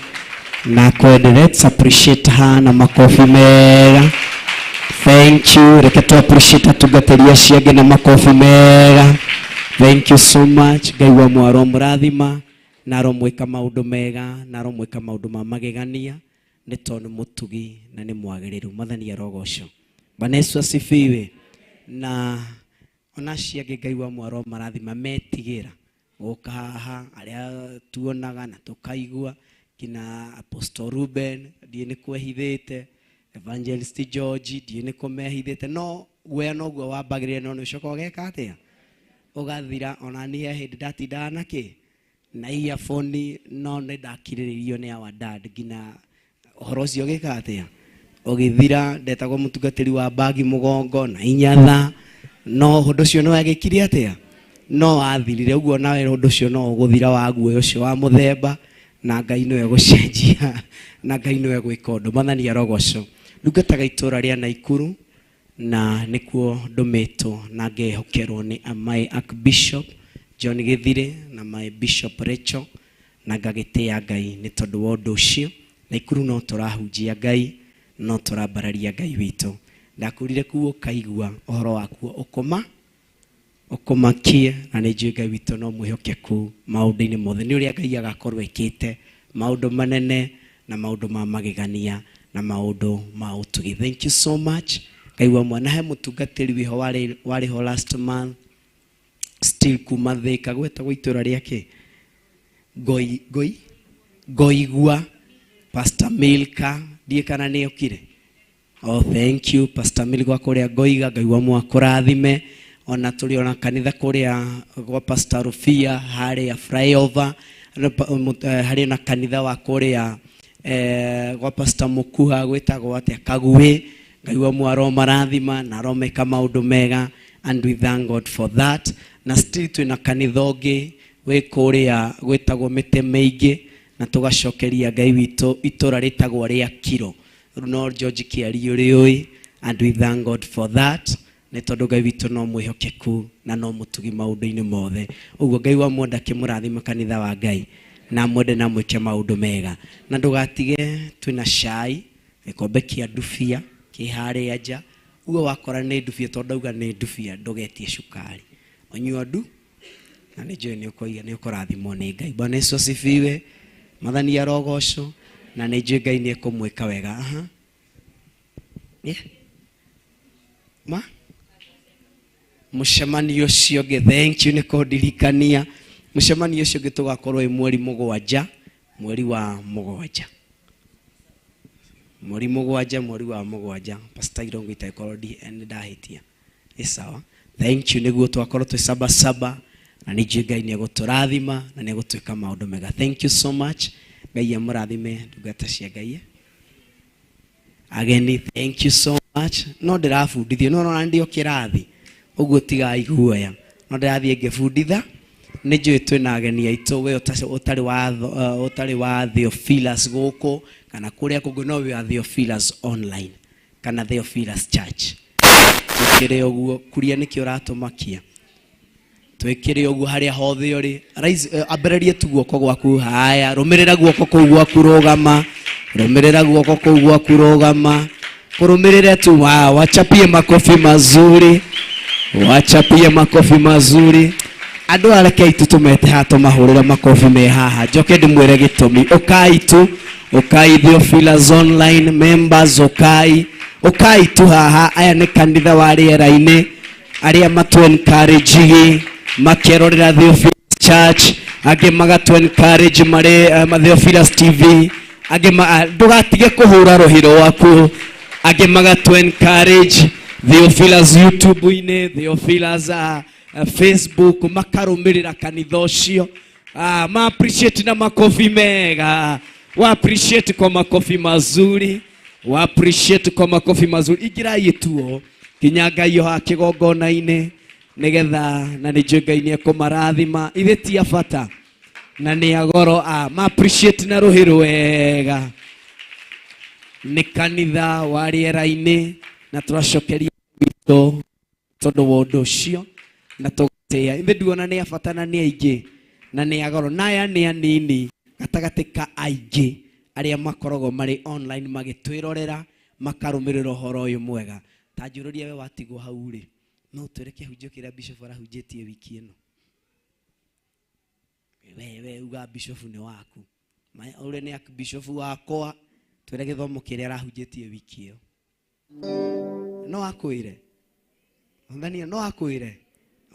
na kwende. Let's appreciate her na makofi mega. Thank you. Reke tu appreciate atungatĩri acio angĩ na makofi mega. Thank you so much. Ngai wa mwaro mũrathima na aromwĩka maũndũ mega na aromwĩka maũndũ ma magegania nĩ tondũ mũtugi na nĩ mwagĩrĩru. Mwathani arogocwo. Bwana Yesu asifiwe. Na ona acio angĩ Ngai wa mwaro marathima metigĩra gũka haha arĩa tuonaga na tũkaigua kina Apostle Ruben ndiĩ nĩ kwehithĩte, Evangelist George ndiĩ nĩ kũmehithĩte, no guoya noguo wambagĩrĩria no nĩ ũcoka ũgeka atĩa ũgathira. Ona niĩ he hĩndĩ ndatindaga na kĩ na earphone no nĩ ndakirĩrĩirio nĩ our dad nginya ũhoro ũcio ũgĩka atĩa ũgĩthira. Ndetagwo mũtungatĩri wa bagi mũgongo na inyatha, no ũndũ ũcio nĩ wagĩkire atĩa no wathirire. Ũguo nawe ũndũ ũcio no ũgũthira wa guoya ũcio wa mũthemba, na Ngai nĩwe gũcenjia na Ngai nĩwe gwĩka ũndũ. Mwathani arogocwo. Ndungataga itũra rĩa Naikuru na nĩkuo ndũmĩtwo na ngehokerwo nĩ my Archbishop John Githire na my Bishop Rachel, na ngagĩtĩa Ngai nĩ tondũ wa ũndũ ũcio. Naikuru no tũrahunjia Ngai, no tũrambararia Ngai witũ. Ndakũrire kuo ũkaigua ũhoro wakuo ũkũma ũkũmakie, na nĩ njũĩ Ngai witũ no mwĩhokeku maũndũ-inĩ mothe. Nĩ ũrĩa Ngai agakorwo ekĩte maũndũ manene na maũndũ ma magegania na maũndũ ma ũtugi. Thank you so much. Ngai wa mwana he mũtungatĩri wĩho warĩ ho last month still kuma Thĩka gwetagwo itũra rĩake Ngoi Ngoi Ngoigua, Pastor Milka ndiĩ kana nĩ okire. Oh, thank you Pastor Milka kũrĩa Ngoiga. Ngai wa mwa kũrathime. Ona tũrĩ ona kanitha kũrĩa gwa Pastor Rufia harĩa flyover, harĩ na kanitha wa kũrĩa gwa Pastor Mukuha gwĩtagwo atĩa Kaguĩ. Ngai wa mwaro marathima na aromeka maũndũ mega, and we thank God for that. Na still twĩna kanitha ũngĩ wĩ kũrĩa gwĩtagwo mĩtĩ mĩingĩ, na tũgacokeria Ngai witũ itũra rĩtagwo rĩa Kiro. Rĩu no George Kĩario rĩũĩ, and we thank God for that nĩ tondũ Ngai witũ no mwĩhokeku na no mũtugi maũndũ-inĩ mothe. Ũguo Ngai wa mwenda akĩmũrathima kanitha wa Ngai na mwende na mwĩke maũndũ mega, na ndũgatige twĩna cai gĩkombe kĩa ndubia kĩ harĩa nja. Uguo wakora nĩ ndubia, tondũ ndauga nĩ ndubia ndũgetie cukari, ũnyua ndu na nĩ njũĩ nĩ ũkũiga nĩ ũkũrathimwo nĩ Ngai. Bwana Yesu asifiwe. Mwathani arogocwo, na nĩ njũĩ Ngai nĩ ekũmwĩka wega. Aha. Yeah. Ma mũcemanio ũcio ũngĩ, thank you nĩ kũndirikania. Mũcemanio ũcio ũngĩ tũgakorwo wĩ mweri mũgwanja, mweri wa mũgwanja, mweri mũgwanja, mweri wa mũgwanja. Pastor Irongo itakorwo nĩ ndahĩtia. Ĩ sawa, thank you. Nĩguo twakorwo twĩ saba saba, na nĩ njũĩ Ngai nĩ egũtũrathima na nĩ egũtwĩka maũndũ mega. Thank you so much. Ngai amũrathime ndungata cia Ngai. Ageni, thank you so much. No ndĩrabundithio, no ũrona ndĩ o kĩrathi ũguo tigai guoya, no ndĩrathiĩ ngĩbunditha. Nĩ njũĩ twĩna ageni aitũ, we ũtarĩ wa ũtarĩ wa Theophilus gũkũ kana kũrĩa kũngĩ, no wĩ wa Theophilus online kana Theophilus Church. Twĩkĩre ũguo kuria nĩkĩo ũratũmakia, twĩkĩre ũguo harĩa hothe ũrĩ. Ambĩrĩrie tu guoko gwaku haya, rũmĩrĩra guoko kũu gwaku, rũgama, rũmĩrĩra guoko kũu gwaku, rũgama, kũrũmĩrĩre tu. Wa wachapie makofi mazuri, wachapie makofi mazuri. Andũ areke itu tũmete haha tũmahũrĩre makobi me haha, njoke ndĩmwĩre gĩtũmi. Ũkai tu, ũkai Theophilus online members, ũkai, ũkai tu haha. Aya nĩ kanitha wa rĩera-inĩ arĩa matu encourage makerorera Theophilus Church, angĩ magatu encourage marĩ Theophilus TV, angĩ ndũgatige kũhũra rũhĩ rwaku, angĩ magatu encourage Theophilus YouTube-inĩ, Theophilus Facebook, makarũmĩrĩra kanitha ũcio. Ma appreciate na makofi mega, wa appreciate kwa makofi mazuri, wa appreciate kwa makofi mazuri. Ingĩrai tuo nginya Ngai oha kĩgongona-inĩ nĩgetha, na nĩ njũĩ Ngai nĩ ekũmarathima. Ithe ti a bata na nĩ a goro. Ma appreciate na rũhĩ rwega. Nĩ kanitha wa rĩera-inĩ na tũracokeria witũ tondũ wa ũndũ ũcio na tũgatĩĩa. Ithe nduona nĩ a bata na nĩ aingĩ na nĩ a goro, na aya nĩ anini gatagatĩ ka aingĩ arĩa makoragwo marĩ online magĩtwĩrorera makarũmĩrĩra ũhoro ũyũ mwega. Ta njũrũria we watigwo hau rĩ, no ũtwĩre kĩhunjio kĩrĩa Bishop arahunjĩtie wiki ĩno? We uga bishop nĩ waku. Ũrĩa nĩ bishop wakwa twĩre gĩthomo kĩrĩa arahunjĩtie wiki ĩyo. No akwĩre. Tanzania no akwĩre.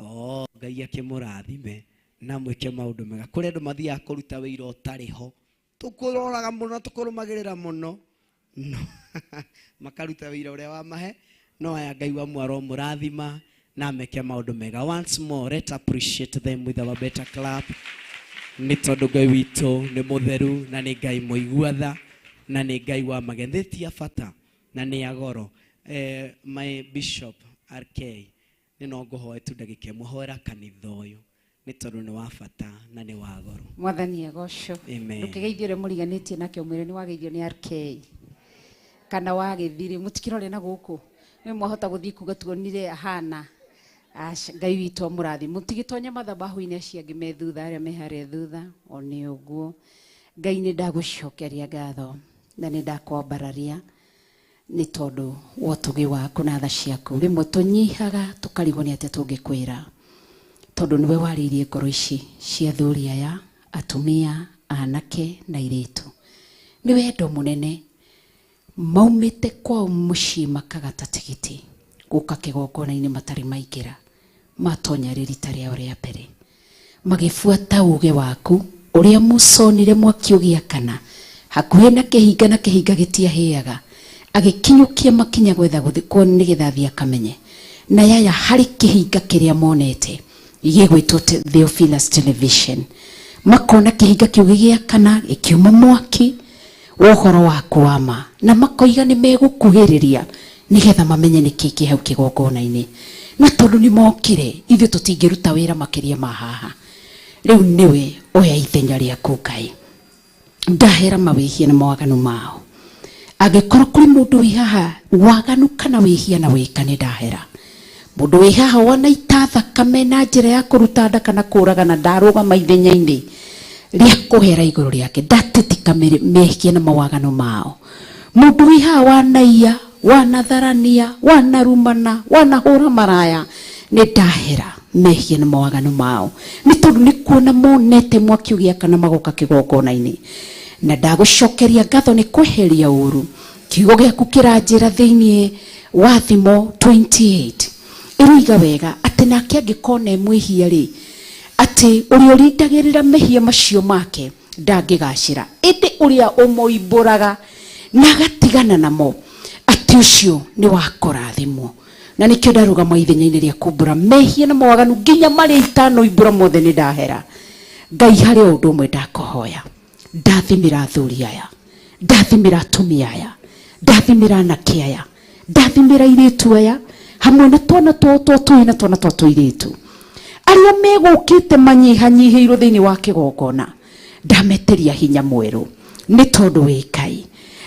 Oh, Ngai akĩmũrathime na mwĩke maũndũ mega. Kũrĩ andũ mathiaga kũruta wĩira ũtarĩ ho. Tũkũroraga mũno, tũkũrũmagĩrĩra mũno. No, makaruta wĩira ũrĩa wamahe. No aya Ngai wa mwaro mũrathima na meke maũndũ mega. Once more, let's appreciate them with our better clap. Nĩ tondũ Ngai witũ nĩ mũtheru na nĩ Ngai mũigua tha na nĩ Ngai wa magetha ti ya bata na nĩ ya goro. My Bishop RK nĩ no ngũhoe tu ndagĩka ĩmwe, hoera kanitha ũyũ nĩ tondũ nĩ wa bata na nĩ wa goro. Mwathani agocwo. Amen. Ndũkĩgeithie ũrĩa mũriganĩtie nake ũmwĩre nĩ wageithio nĩ RK kana wagĩthire mũtikĩrore na gũkũ nĩ mwahota gũthiĩ kuga tuonire ahana. Aca, Ngai witũ amũrathime. Mũtigĩtonye mathabahu-inĩ acio angĩ me thutha, arĩa me harĩa thutha, o nĩ ũguo. Ngai nĩ ndagũcokeria ngatho na nĩ ndakwambararia nĩ tondũ wa ũtugi waku na tha ciaku. Rĩmwe tũnyihaga tũkarigwo nĩ atĩa tũngĩkwĩra, tondũ nĩwe warĩirie ngoro ici cia athuri aya, atumia, anake na airĩtu. Nĩ wendo mũnene maumĩte kwao mũciĩ makagata tigiti gũka kĩgongona-inĩ matarĩ maingĩra, matonya rĩrita rĩao rĩa mbere, magĩbuata uge waku ũrĩa mũconire mwaki ũgĩakana hakuhĩ na kĩhinga na kĩhinga gĩtiahĩaga, agĩkinyũkia makinya gwetha gũthikwo nĩgetha athiĩ akamenye. Na yaya harĩ kĩhinga kĩrĩa monete gĩgwĩtwo Theophilus Television, makona kĩhinga kĩu gĩgĩakana gĩkiuma mwaki wa ũhoro waku wa ma, na makoiga nĩ megũkuhĩrĩria nĩgetha mamenye nĩkĩ kĩ hau kĩgongona-inĩ. Na tondũ nĩ mokire, ithuĩ tũtingĩruta wĩra makĩria ma haha. Rĩu nĩwe oya ithenya rĩaku Ngai, ndahera mawĩhia na mawaganu mao. Angĩkorwo kũrĩ mũndũ wĩ haha waganu kana wĩhia na wĩka, nĩ ndahera. Mũndũ wĩ haha wanaita thakame na njĩra ya kũruta nda kana kũragana, ndarũgama ithenya-inĩ rĩa kũhera igũrũ rĩake, ndatitika mehia na mawaganu mao. Mũndũ wĩ haha wanaiya, wanatharania, wanarumana, wanahũra maraya, nĩ ndahera mehia na mawaganu mao, nĩ tondũ nĩ kuona monete mwaki ũgĩakana magoka kĩgongona-inĩ. Na ndagũcokeria ngatho nĩ kweheria ũru. Kiugo gĩaku kĩranjĩra thĩinĩ wa Thimo 28 ĩroiga wega atĩ nake angĩkona e mwĩhia rĩ, atĩ ũrĩa ũrindagĩrĩra mehia macio make ndangĩgacĩra, ĩndĩ ũrĩa ũmoimbũraga na agatigana namo, atĩ ũcio nĩ wa kũrathimwo. Na nĩkĩo ndarũgama ithenya-inĩ rĩa kumbũra mehia na mawaganu nginya marĩa itanoimbũra mothe nĩ ndahera. Ngai, harĩ o ũndũ ũmwe ndakũhoya, ndathimĩra athuri aya, ndathimĩra atumia aya, ndathimĩra anake aya, ndathimĩra airĩtu aya, hamwe na twana twao twa tũhĩĩ na twana twa tũirĩtu arĩa megũkĩte manyihanyihĩirwo thĩinĩ wa kĩgongona, ndametĩria hinya mwerũ nĩ tondũ wĩ Ngai.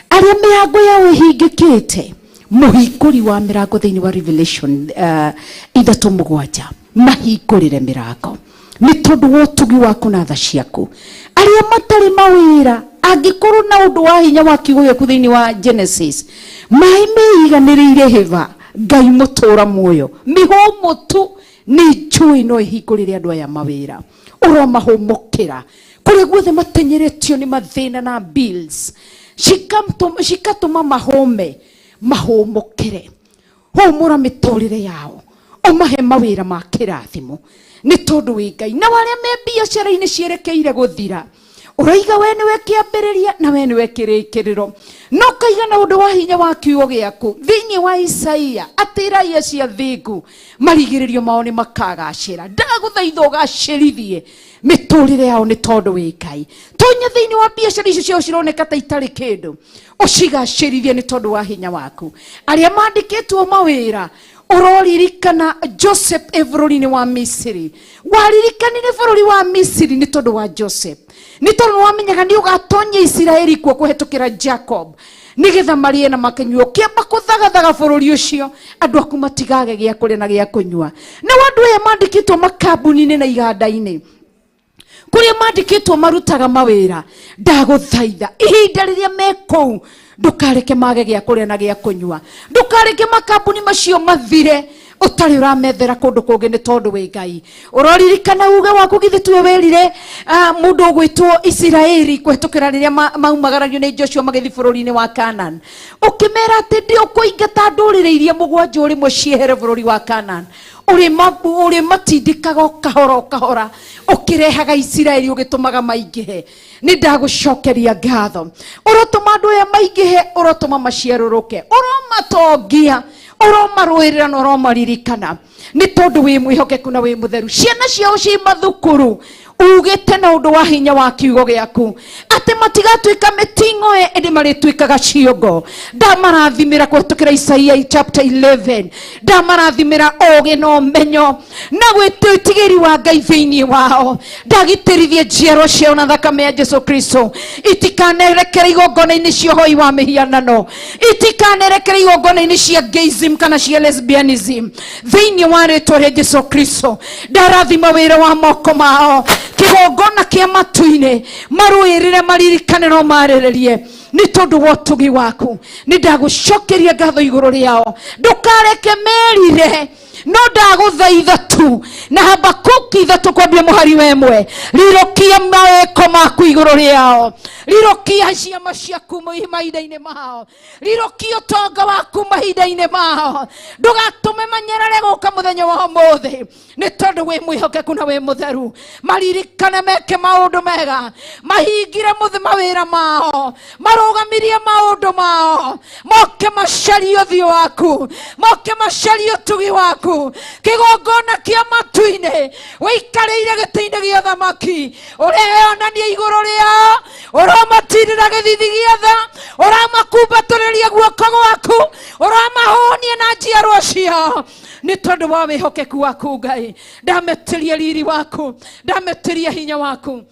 Arĩa mĩrango yao ĩhingĩkĩte, mũhingũri wa mĩrango thĩinĩ wa Revelation 3:7, mahingũrĩre mĩrango nĩ tondũ wa ũtugi waku na tha ciaku. Arĩa matarĩ mawĩra, angĩkorwo na ũndũ wa hinya wa kiugo gĩaku thĩinĩ wa Genesis, maĩ meiganĩrĩire hĩba, Ngai mũtũra muoyo, mĩhũmũ tu nĩ njũĩ no ĩhingũrĩre andũ aya mawĩra. Ũromahũmũkĩra kũrĩa guothe matenyeretio nĩ mathĩna na bills, cikatũma mahũme, mahũmũkĩre. Hũmũra mĩtũrĩre yao, ũmahe mawĩra ma kĩrathimo nĩ tondũ wĩ Ngai. Na arĩa me biacara-inĩ cierekeire gũthira, ũroiga we nĩwe kĩambĩrĩria na we nĩwe kĩrĩkĩrĩro, no ũkaiga na ũndũ wa hinya wa kiugo gĩaku thĩinĩ wa Isaia atĩ raia cia thingu marigĩrĩrio mao nĩ makagacĩra. Ndagũthaitha ũgacĩrithie mĩtũrĩre yao nĩ tondũ wĩ Ngai. Tonya thĩinĩ wa biacara icio ciao cironeka ta itarĩ kĩndũ, ũcigacĩrithie nĩ tondũ wa hinya waku. Arĩa mandĩkĩtwo mawĩra, ũroririkana Joseph e bũrũri-inĩ wa Misiri. Waririkanire bũrũri wa Misiri nĩ tondũ wa Joseph, nĩ tondũ nĩwamenyaga nĩ ũgatonya Isiraeli kuo kũhetũkĩra Jacob, nĩgetha marĩe na makĩnyue. Ũkĩamba kũthagathaga bũrũri ũcio, andũ aku matigage gĩa kũrĩa na gĩa kũnyua. Na andũ aya mandĩkĩtwo makambuni-inĩ na iganda-inĩ kũrĩa mandĩkĩtwo marutaga mawĩra, ndagũthaitha ihinda rĩrĩa me kũu ndũkareke mage gĩa kũrĩa na gĩa kũnyua, ndũkareke makambuni macio mathire. Ũtarĩ ũramethera kũndũ kũngĩ nĩ tondũ wĩ Ngai. Ũroririkana uge waku githĩ tuwe werire mũndũ ũgwĩtwo Isiraeli kũhetũkĩra rĩrĩa maumagaragio nĩ Joshua magĩthiĩ bũrũri-inĩ wa Canaan. Ũkĩmera atĩ ndĩũkũingata ndũrĩrĩ iria mũgwanja ũrĩmwe ciehere bũrũri wa Canaan. Ũrĩmatindĩkaga o kahora o kahora ũkĩrehaga Isiraeli ũgĩtũmaga maingĩhe. Nĩ ndagũcokeria ngatho. Ũrotũma andũ aya maingĩhe, ũrotũma maciarũrũke, ũromatongia, ũromarũĩrĩra na ũromaririkana nĩ tondũ wĩ mwĩhokeku na wĩ mũtheru. Ciana ciao ciĩ mathukuru ugĩte na ũndũ wa hinya wa kiugo gĩaku atĩ matigatuĩka mĩting'oe ĩndĩ marĩtuĩkaga ciongo. Ndamarathimĩra kũhetũkĩra Isaia chapter 11. Ndamarathimĩra ũũgĩ na ũmenyo na wĩtigĩri wa Ngai thĩinĩ wao. Ndagitĩrithie njiarwa ciao na thakame ya Jesu Kristo itikanerekere igongona-inĩ cia ũhoi wa mĩhianano, itikanerekere igongona-inĩ cia gayism kana cia lesbianism thĩinĩ wa rĩtwa rĩa Jesu Kristo. Ndarathima wĩra wa moko mao, kĩgongona kĩa matu-inĩ marũĩrĩre, maririkane no marĩrĩrie nĩ tondũ wa ũtugi waku. Nĩ ndagũcokeria ngatho igũrũ rĩao. Ndũkareke merire, no ndagũthaitha tu na Habakuki 3 kwambia mũhari wa 1, rirũkia mawĩko maku igũrũ rĩao, rirũkia ciama ciaku mahinda-inĩ mao, rirũkia ũtonga waku mahinda-inĩ mao. Ndũgatũme manyerere gũka mũthenya wa ũmũthĩ nĩ tondũ wĩ mwĩhokeku na wĩ mũtheru. Maririkane meke maũndũ mega, mahingire mawĩra mao, marũgamirie maũndũ mao, moke macarie ũthiũ waku, moke macarie ũtugi waku. Kĩgongona kĩa matu-inĩ wĩikarĩire gĩtĩ-inĩ gĩa ũthamaki, ũreyonania igũrũ rĩao, ũromatirĩra gĩthithi gĩa tha, ũramakumbatĩrĩria guoko gwaku, ũramahũnia na njiarwa ciao nĩ tondũ wa wĩhokeku waku Ngai. Ndametĩria riri waku, ndametĩria hinya waku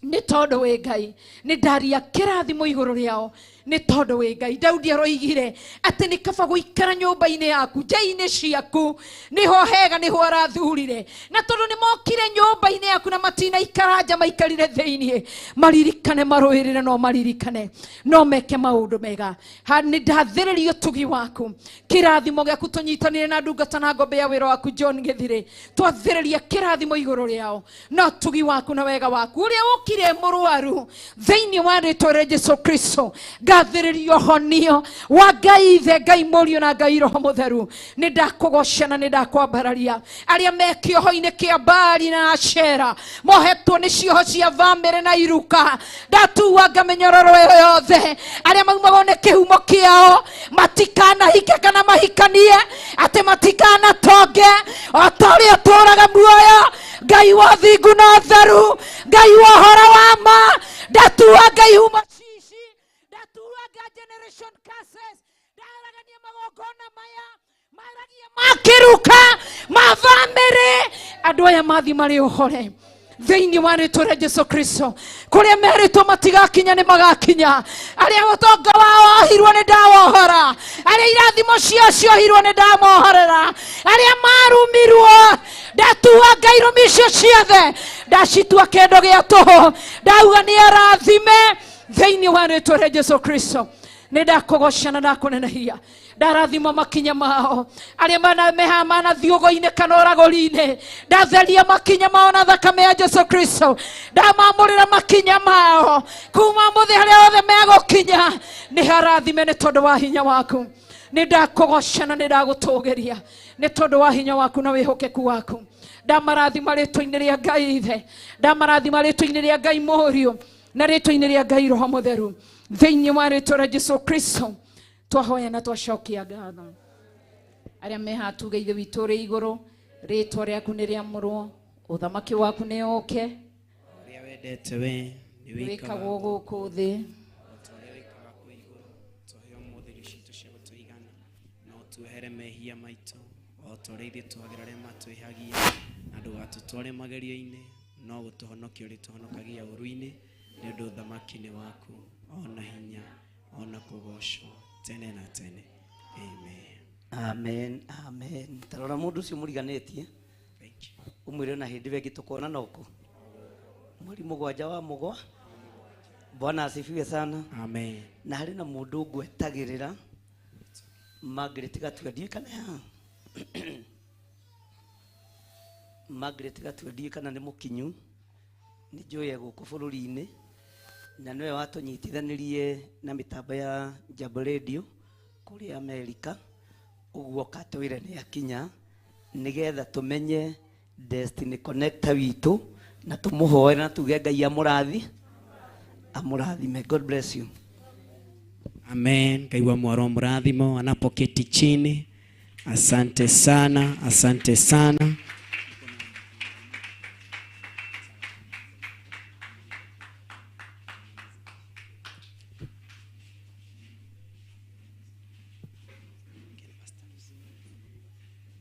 nĩ tondũ wĩ Ngai. Nĩ ndaria kĩrathimo igũrũ rĩao nĩ tondũ wĩ Ngai. Daudi aroigire atĩ nĩ kaba gũikara nyũmba-inĩ yaku, nja-inĩ ciaku nĩho hega, nĩho arathurire. Na tondũ nĩ mokire nyũmba-inĩ yaku na matinaikara nja, maikarire thĩinĩ, maririkane, marũĩrĩre, no maririkane, no meke maũndũ mega. Nĩ ndathĩrĩria ũtugi waku, kĩrathimo gĩaku tũnyitanĩre na ndungata na ngombe ya wĩra waku John Gĩthirĩ, twathĩrĩria kĩrathimo igũrũ rĩao na ũtugi waku na wega waku ũrĩa ũkire mũrwaru thĩinĩ wa rĩtwa rĩa Jesu Kristo. Ngathĩrĩria ũhonio wa Ngai Ithe, Ngai Mũriũ na Ngai Roho Mũtheru. Nĩ ndakũgoca na nĩ ndakwambararia. Arĩa me kĩoho-inĩ kĩa Baali na Ashera, mohetwo nĩ cioho cia bamĩrĩ na iruka, ndatuanga mĩnyororo ĩyo yothe. Arĩa maumagwo nĩ kĩhumo kĩao matikanahike kana mahikanie, atĩ matikanatonge o ta ũrĩa ũtũũraga muoyo. Ngai wa thingu na ũtheru, Ngai wa ũhoro wa ma, ndatuanga ihumo cici, ndatuanga generation curses, ndaragania magongona maya maragia makiruka ma bamĩrĩ. Andũ aya mathiĩ marĩ ũhore thĩinĩ wa rĩtwa rĩa Jesu Kristo. Kũrĩa merĩtwo matigakinya nĩ magakinya. Arĩa ũtonga wao wohirwo nĩ ndawohora, arĩa irathimo ciao ciohirwo nĩ ndamohorera, arĩa marumirwo ndatuanga irumi icio ciothe, ndacitua kĩndũ gĩa tũhũ, ndauga nĩ arathime thĩinĩ wa rĩtwa rĩa Jesu Kristo. Nĩ ndakũgoca na ndakũnenehia. Ndarathima makinya mao arĩa manathiĩ ũgo-inĩ kana ũragũri-inĩ, ndatheria makinya mao na thakame ya Jesu Kristo. Ndamamũrĩra makinya mao kuma mũthĩ harĩa othe megũkinya nĩ harathime nĩ tondũ wa hinya waku. Nĩ ndakũgoca na nĩ ndagũtũgĩria nĩ tondũ wa hinya waku na wĩhokeku waku. Ndamarathima rĩtwa-inĩ rĩa Ngai Ithe, ndamarathima rĩtwa-inĩ rĩa Ngai Mũriũ na rĩtwa-inĩ rĩa Ngai Roho Mũtheru thĩinĩ wa rĩtwa rĩa Jesu Kristo. Twahoya na twacokia ngatho. Arĩa me haha tuge Ithe witũ ũrĩ igũrũ, rĩtwa rĩaku nĩ rĩamũrwo, ũthamaki waku nĩ ũũke, ũrĩa wendete we nĩ wĩkagwo gũkũ thĩ. Tũhe ũmũthĩ irio citũ cia gũtũigana, na ũtuohere mehia maitũ o ta ũrĩa ithuĩ tuohagĩra arĩa matwĩhagia, na ndũgatũtware magerio-inĩ, no gũtũhonokia ũrĩtũhonokagia ũũru-inĩ, nĩ ũndũ ũthamaki nĩ waku, ona hinya, ona kũgocwo tene na tene. Amen. Amen, amen. Tarora mũndũ ũcio mũriganĩtie ũmwĩre na hĩndĩ ĩyo ĩngĩ tũkonana ũkũ mweri 7 wa mũgwa. Bwana asifiwe sana. Amen. Na harĩ na mũndũ ngwetagĩrĩra Margaret Gatua, ndiũĩ kana haha. Margaret Gatue ndiũĩ kana nĩ mũkinyu nĩ njũĩ e gũkũ bũrũri-inĩ na nĩwe watũnyitithanirie na mĩtambo ya Jambo Radio kũrĩa Amerika ũguo katwĩre nĩ akinya nĩgetha tũmenye Destiny Connector witũ na tũmũhoere na tuge Ngai amũrathi amũrathime. God bless you. Amen. Ngai wa mwaro mrathimo anapoketi chini. Asante sana, asante sana.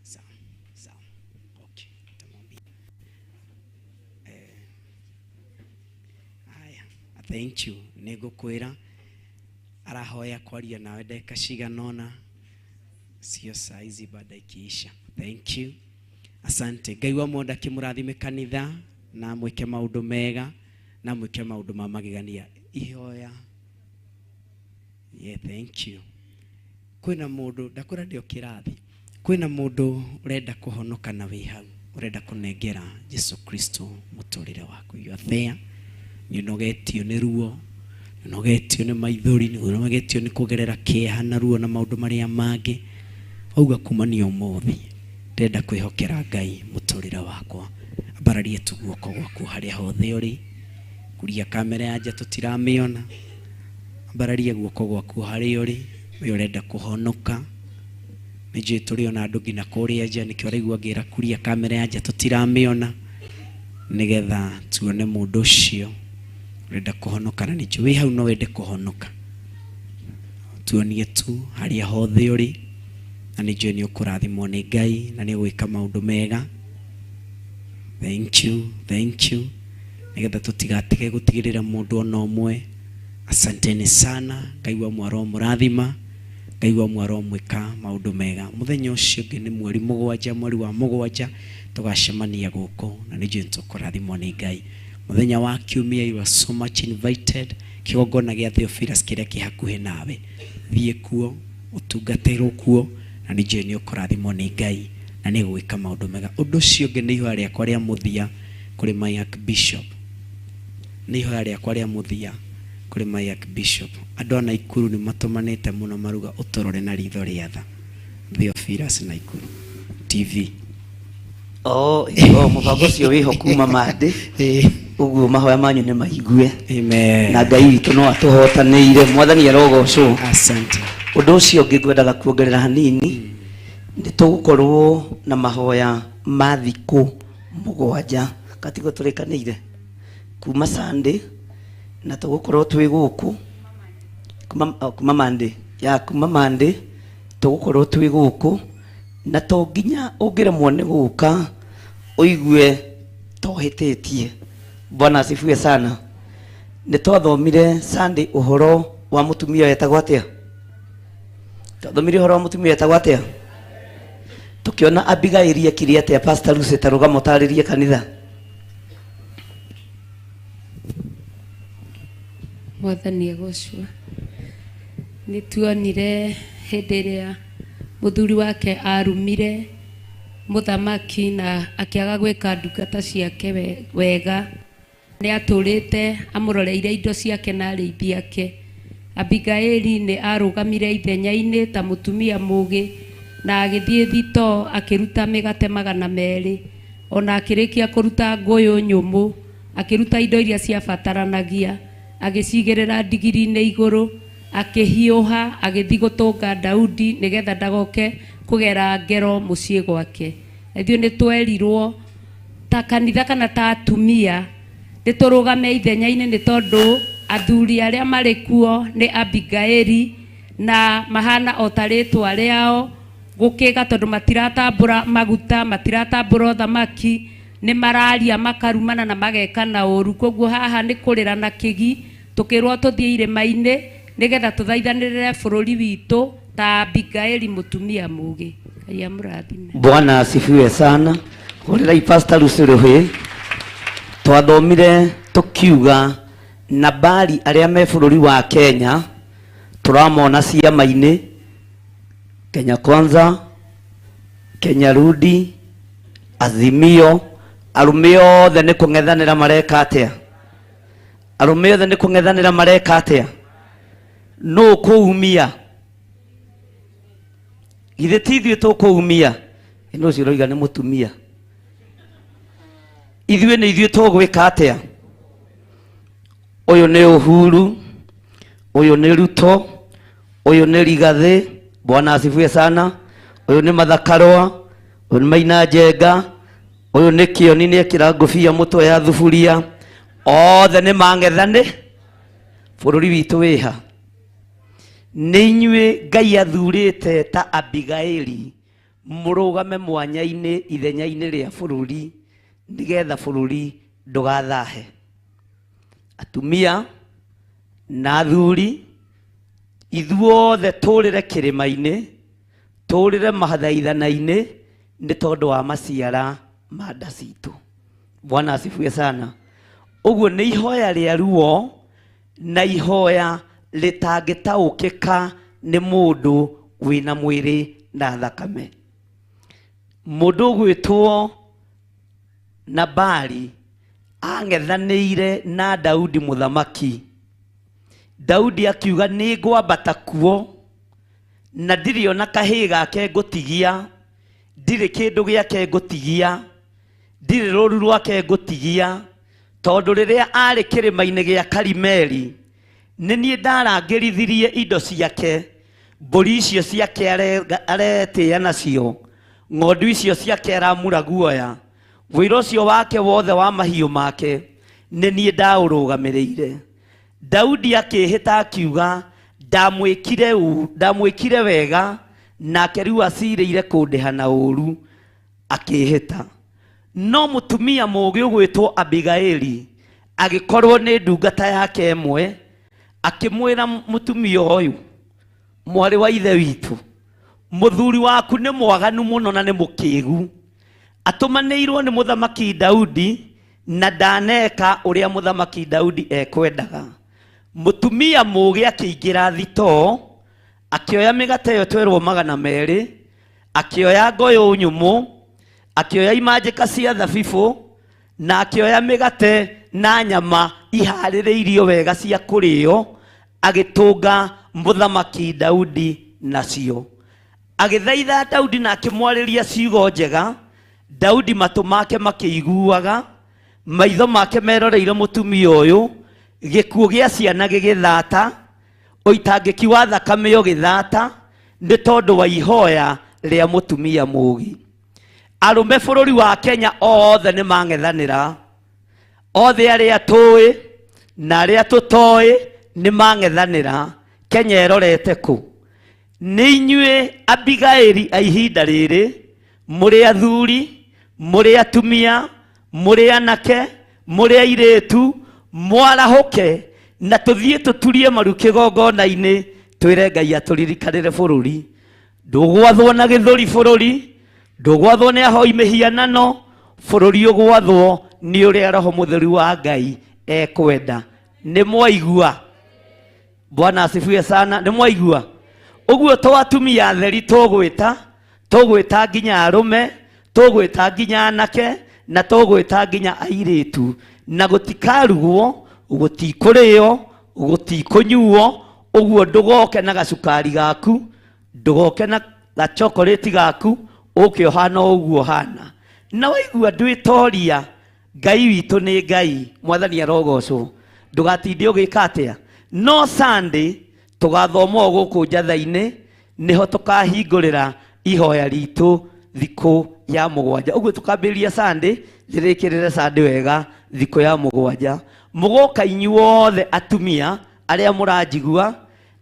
Sawa, sawa. Okay, nitamwambia. Haya, thank you. Nĩngũkwĩra arahoya kwaria nawe ndagĩka cigana ũna, sio saa hizi baada ikiisha. Thank you. Asante. Ngai wa mwenda akĩmũrathime kanitha na mwĩke maũndũ mega na mwĩke maũndũ ma magegania. Ihoya. Yeah, thank you. Kwĩna mũndũ ndakwĩra ndĩ o kĩrathi. Kwĩna mũndũ ũrenda kũhonoka na wĩ hau, ũrenda kũnengera Jesu Kristo mũtũrĩre waku. You are there. Nĩ ũnogetio nĩ ruo, nĩ ũnogetio nĩ maithori, nĩ ũnogetio nĩ kũgerera kĩeha na ruo na maũndũ marĩa mangĩ. Wauga kumania ũmũthĩ ndĩrenda kwĩhokera Ngai mũtũrĩre wakwa. Ambararia tu guoko gwaku harĩa hothe ũrĩ. Kuria kamera ya nja tũtiramĩona. Ambararia guoko gwaku harĩa ũrĩ, we ũrenda kũhonoka. Nĩ njũĩ tũrĩ ona andũ nginya kũrĩa nja, nĩkĩo ũraigua ngĩra kuria kamera ya nja tũtiramĩona, nĩgetha tuone mũndũ ũcio ũrenda kũhonoka. Na nĩ njũĩ wĩ hau no wende kũhonoka. Tuonie tu harĩa hothe ũrĩ, na nĩ njũĩ nĩ ũkũrathimwo nĩ Ngai na nĩ ũgwĩka maũndũ mega. Thank you, thank you. Nĩgetha tũtigatige gũtigĩrĩra mũndũ ona ũmwe. Asanteni sana. Ngai wa mwaro mũrathima, Ngai wa mwaro mwĩka maũndũ mega. Mũthenya ũcio ũngĩ nĩ mweri mũgwanja, mweri wa mũgwanja tũgacemania gũkũ na nĩ njũĩ nĩtũkũrathimwo nĩ Ngai. Mũthenya wa kiumia you are so much invited kĩgongona gĩa Theophilus kĩrĩa kĩ hakuhĩ nawe. Thiĩ kuo, ũtungatĩrwo kuo na nĩ njũĩ nĩ ũkũrathimwo nĩ Ngai na nĩ ũgwĩka maũndũ mega. Ũndũ ũcio ũngĩ nĩ ihoya rĩakwa rĩa mũthia kũrĩ my Archbishop. Nĩ ihoya rĩakwa rĩa mũthia kũrĩ my Archbishop. Andũ a Naikuru nĩ matũmanĩte mũno maruga ũtũrore na ritho rĩa tha. Theophilus Naikuru TV. Oh, mũbango ũcio wĩho kuma Monday. Ũguo mahoya manyu nĩ maigue. Amen. Na Ngai witũ no atũhotanĩire. Mwathani arogocwo. Asante. Ũndũ ũcio ũngĩ ngwendaga kuongerera hanini, nĩ tũgũkorwo na mahoya ma thikũ mũgwanja katiguo tũrĩkanĩire kuma Sunday, na tũgũkorwo twĩ gũkũ kuma Monday, ya kuma Monday tũgũkorwo twĩ gũkũ, na to nginya ũngĩremwo nĩ gũka ũigue tohĩtĩtie. Bwana asifiwe sana. Nĩ twathomire Sunday ũhoro wa mũtumia wetagwo atĩa? Twathomire ũhoro wa mũtumia wetagwo atĩa? Tũkĩona Abigaili ekire atĩa? Pastor Lucy, ta rũgama ũtarĩrie kanitha. Mwathani agocwo. Nĩ tuonire hĩndĩ ĩrĩa mũthuri wake arumire mũthamaki na akĩaga gwĩka ndungata ciake wega. Nĩ atũrĩte amũroreire indo ciake na arĩithi ake. Abigaili nĩ arũgamire ithenya-inĩ ta mũtumia mũũgĩ na agĩthiĩ thitoo akĩruta mĩgate 200, ona akĩrĩkia kũruta ngũyũ nyũmũ, akĩruta indo iria ciabataranagia, agĩcigĩrĩra ndigiri-inĩ igũrũ, akĩhiũha agĩthiĩ gũtũnga Daudi nĩgetha ndagoke kũgera ngero mũciĩ gwake. Ithuĩ nĩ twerirwo ta kanitha kana ta atumia nĩ tũrũgame ithenya-inĩ nĩ tondũ athuri arĩa marĩ kuo nĩ Abigaili na mahana o ta rĩtwa rĩao gũkĩga tondũ matiratambũra maguta, matiratambũra ũthamaki, nĩ mararia makarumana na mageka na ũru. Koguo haha nĩ kũrĩra na kĩgi, tũkĩrwo tũthiĩ irĩma-inĩ nĩgetha tũthaithanĩrĩre bũrũri witũ ta Abigaili mũtumia mũũgĩ. Ngai amũrathime. Bwana asifiwe sana. Hũrĩrai Pastor Lucy rũhĩ. Twathomire tũkiuga Nabali arĩa me bũrũri wa Kenya tũramona ciama-inĩ, Kenya Kwanza, Kenya Rudi, Azimio Arũme othe nĩ kũng'ethanĩra mareka atĩa? Arũme othe nĩ kũng'ethanĩra mareka atĩa? Nũ kũumia? Githĩ ti ithuĩ tũkũumia? Ĩno ũcio ũroiga nĩ mũtumia. Ithuĩ nĩ ithuĩ tũgwĩka atĩa? Ũyũ nĩ Uhuru, ũyũ nĩ Ruto, ũyũ nĩ Rigathĩ, Bwana asifiwe sana, ũyũ nĩ Martha Karũa, ũyũ nĩ Maina Njenga, ũyũ nĩ Kĩoni nĩ ekĩra ngũbia mũtwe ya thuburia, othe nĩ mang'ethanĩ. Bũrũri witũ wĩha? Nĩ inyuĩ Ngai athurĩte ta Abigaili mũrũgame mwanya-inĩ ithenya-inĩ rĩa bũrũri nĩgetha bũrũri ndũgathahe. Atumia na athuri ithuothe tũrĩre kĩrĩma-inĩ, tũrĩre mathaithana-inĩ nĩ tondũ wa maciara ma nda citũ. Bwana asifiwe sana. Ũguo nĩ ihoya rĩa ruo na ihoya rĩtangĩtaũkĩka nĩ mũndũ wĩna mwĩrĩ na thakame. Mũndũ ũgwĩtwo Nabali ang'ethanĩire na Daudi mũthamaki. Daudi akiuga nĩ ngwambata kuo na ndirĩ ona kahĩĩ gake ngũtigia, ndirĩ kĩndũ gĩake ngũtigia, ndirĩ rũru rwake ngũtigia, tondũ rĩrĩa arĩ kĩrĩma-inĩ gĩa Karimeli nĩ niĩ ndarangĩrithirie indo ciake, mbũri icio ciake aretĩĩa nacio, ng'ondu icio ciake aramura guoya, wĩra ũcio wake wothe wa mahiũ make nĩ niĩ ndaũrũgamĩrĩire. Daudi akĩĩhĩta akiuga ndamwĩkire wega, nake rĩu acirĩire kũndĩha na ũũru, akĩĩhĩta. No mũtumia mũũgĩ ũgwĩtwo Abigaili agĩkorwo nĩ ndungata yake ĩmwe, akĩmwĩra mũtumia ũyũ, mwarĩ wa ithe witũ, mũthuri waku nĩ mwaganu mũno na nĩ mũkĩgu, atũmanĩirwo nĩ mũthamaki Daudi na ndaneka ũrĩa mũthamaki Daudi ekwendaga. Mũtumia mũũgĩ akĩingĩra thitoo, akĩoya mĩgate ĩyo twerwo 200, akĩoya ngoyũ nyũmũ, akĩoya imanjĩka cia thabibũ, na akĩoya mĩgate na nyama iharĩrĩirio wega cia kũrĩo, agĩtũnga mũthamaki Daudi nacio. Agĩthaitha Daudi na akĩmwarĩria ciugo njega. Daudi matũ make makĩiguaga, maitho make meroreire mũtumia ũyũ, gĩkuũ gĩa ciana gĩgĩthata, ũitangĩki wa thakame ũgĩthata, nĩ tondũ wa ihoya rĩa mũtumia mũũgĩ. Arũme bũrũri wa Kenya othe nĩ mang'ethanĩra, othe arĩa tũĩ na arĩa tũtoĩ nĩ mang'ethanĩra. Kenya ĩrorete kũ? Nĩ inyuĩ Abigaili a ihinda rĩrĩ, mũrĩ athuri, mũrĩ atumia, mũrĩ anake, mũrĩ airĩtu, mwarahũke na tũthiĩ tũturie maru kĩgongona-inĩ, twĩre Ngai atũririkanĩre bũrũri. Ndũgwathwo na gĩthũri bũrũri, ndũgwathwo nĩ ahoi mĩhianano, bũrũri ũgwathwo nĩ ũrĩa Roho Mũtheru wa Ngai ekwenda. Nĩ mwaigua? Bwana asifiwe sana. Nĩ mwaigua? Ũguo to atumia atheri tũgwĩta, tũgwĩta nginya arũme, tũgwĩta nginya anake, na tũgwĩta nginya airĩtu, na gũtikarugwo, gũtikũrĩo, gũtikũnyuo. Ũguo ndũgoke na gacukari gaku, ndũgoke na gachokorĩti gaku, ũke ũhana o ũguo ũhana. Na waigua ndwĩtoria, Ngai witũ nĩ Ngai, Mwathani arogocwo. Ndũgatinde ũgĩka atĩa? No Sunday tũgathoma o gũkũ njatha-inĩ, nĩho tũkahingũrĩra ihoya ritũ thikũ ya 7. Ũguo tũkambĩrĩria Sunday, rĩrĩkĩrĩre Sunday wega thikũ ya 7. Mũgoka inyuothe atumia arĩa mũranjigua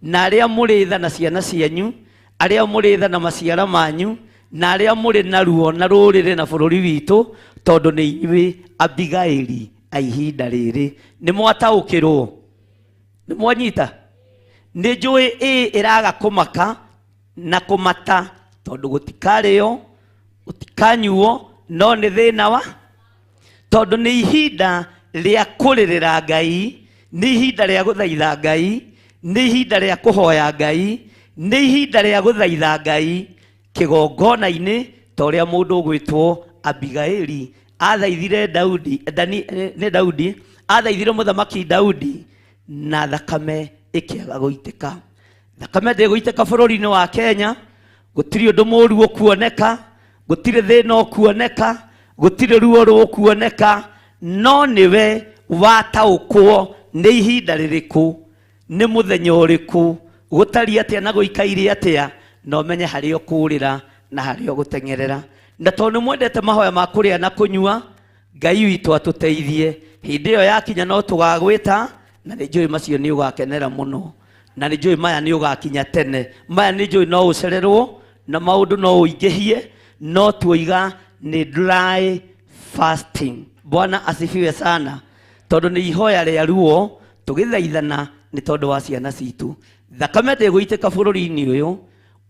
na arĩa mũrĩ tha na ciana cianyu, arĩa mũrĩ tha na maciara manyu, na arĩa mũrĩ na ruo na rũrĩrĩ na bũrũri witũ, tondũ nĩ inyuĩ Abigaili a ihinda rĩrĩ. Nĩ mwataũkĩrwo? Nĩ mwanyita? Nĩ njũĩ ĩ ĩraga kũmaka na kũmata, tondũ gũtikarĩo, gũtikanyuo, no nĩ thĩna wa tondũ nĩ ihinda rĩa kũrĩrĩra Ngai, nĩ ihinda rĩa gũthaitha Ngai, nĩ ihinda rĩa kũhoya Ngai, nĩ ihinda rĩa gũthaitha Ngai kĩgongona-inĩ, ta ũrĩa mũndũ ũgwĩtwo Abigaili Athaithire Daudi Dani nĩ Daudi athaithire mũthamaki Daudi na thakame ĩkĩaga gũitĩka. Thakame ndĩgũitĩka bũrũri-inĩ wa Kenya, gũtirĩ ũndũ mũũru ũkuoneka, gũtirĩ thĩna ũkuoneka, gũtirĩ ruo rũkuoneka, no nĩwe wataũkwo nĩ ihinda rĩrĩkũ, nĩ mũthenya ũrĩkũ, gũtariĩ atĩa na gũikaire atĩa, na ũmenye harĩa ũkũũrĩra na harĩa ũgũteng'erera. Na tondũ nĩ mwendete mahoya ma kũrĩa na kũnyua, Ngai witũ atũteithie hĩndĩ ĩyo yakinya no tũgagwĩta, na nĩ njũĩ macio nĩ ũgakenera mũno, na nĩ njũĩ maya nĩ ũgakinya tene, maya nĩ njũĩ no ũcererwo na maũndũ no ũingĩhie, no tuoiga nĩ dry fasting. Bwana asifiwe sana, tondũ nĩ ihoya rĩa ruo tũgĩthaithana nĩ tondũ wa ciana citũ. Thakame ndĩgũitĩka bũrũri-inĩ ũyũ,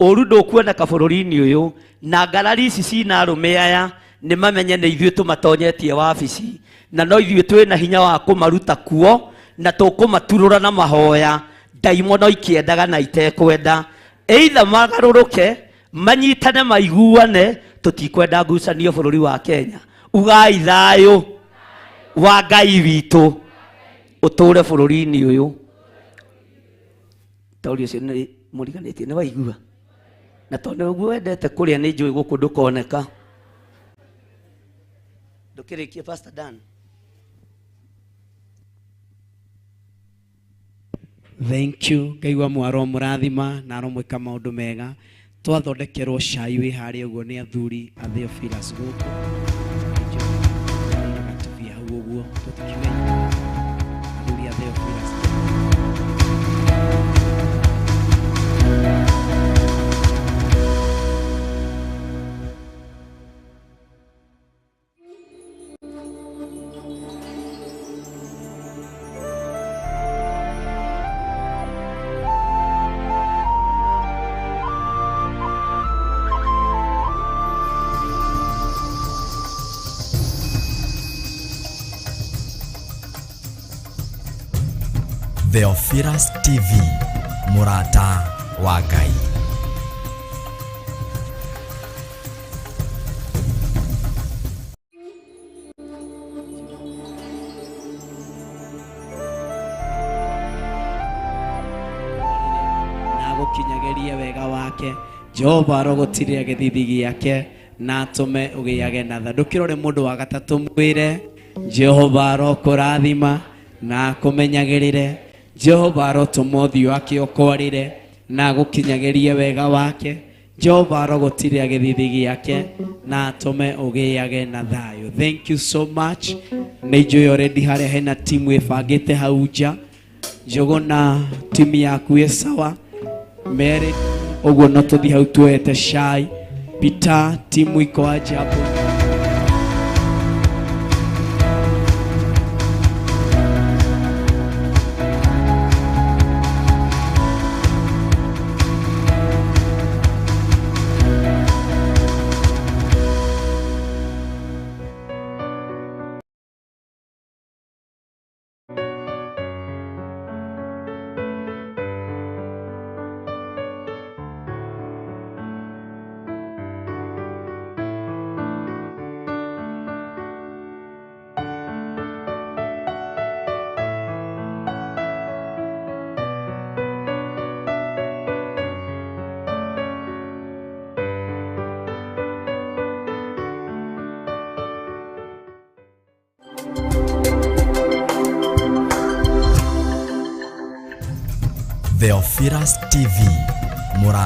ũru ndũkuoneka bũrũri-inĩ ũyũ, na ngarari ici cina arũme aya nĩ mamenye nĩ ithuĩ tũmatonyetie wabici, na no ithuĩ twĩna hinya wa kũmaruta kuo, na tũkũmaturũra na mahoya ndaimono ikĩendaga na itekwenda, either magarũrũke manyitane maiguane, tũtikwenda ngucanio bũrũri wa Kenya. Ugai thayũ wa Ngai witũ ũtũre bũrũri-inĩ ũyũ. Taũri ũcio nĩ mũriganĩtie nĩ waigua, na tondũ nĩguo wendete kũrĩa nĩ njũĩ gũkũ ndũkoneka. Ndũkĩrĩkie Pastor Dan. Thank you. Ngai wa mwaro mũrathima na aromwĩka maũndũ mega. Twathondekerwo cai wĩ harĩa ũguo nĩ athuri a Theophilus gũkũ. Gatubia hau ũguo tũtikiuge athuri a Theophilus. Theophilus TV, mũrata wa Ngai. Na gũkinyagerie wega wake. Jehova arogũtirĩra gĩthithi gĩake na atũme ũgĩage na tha. Ndũkĩrore mũndũ wa gatatũ mwĩre Jehova arokũrathima na akũmenyagĩrĩre. Jehova arotũma ũthiũ wake ũkwarĩre na agũkinyagerie wega wake. Jehova arogũtirĩra gĩthithi gĩake na atũme ũgĩage na thayũ. Thank you so much. Nĩ njũĩ already harĩa hena timu ĩbangĩte hau nja. Njũgũna timu yaku ĩ sawa. Mary ũguo no tũthiĩ hau tuoete cai. Peter timu iko aje hapo? Theophilus TV, mũrata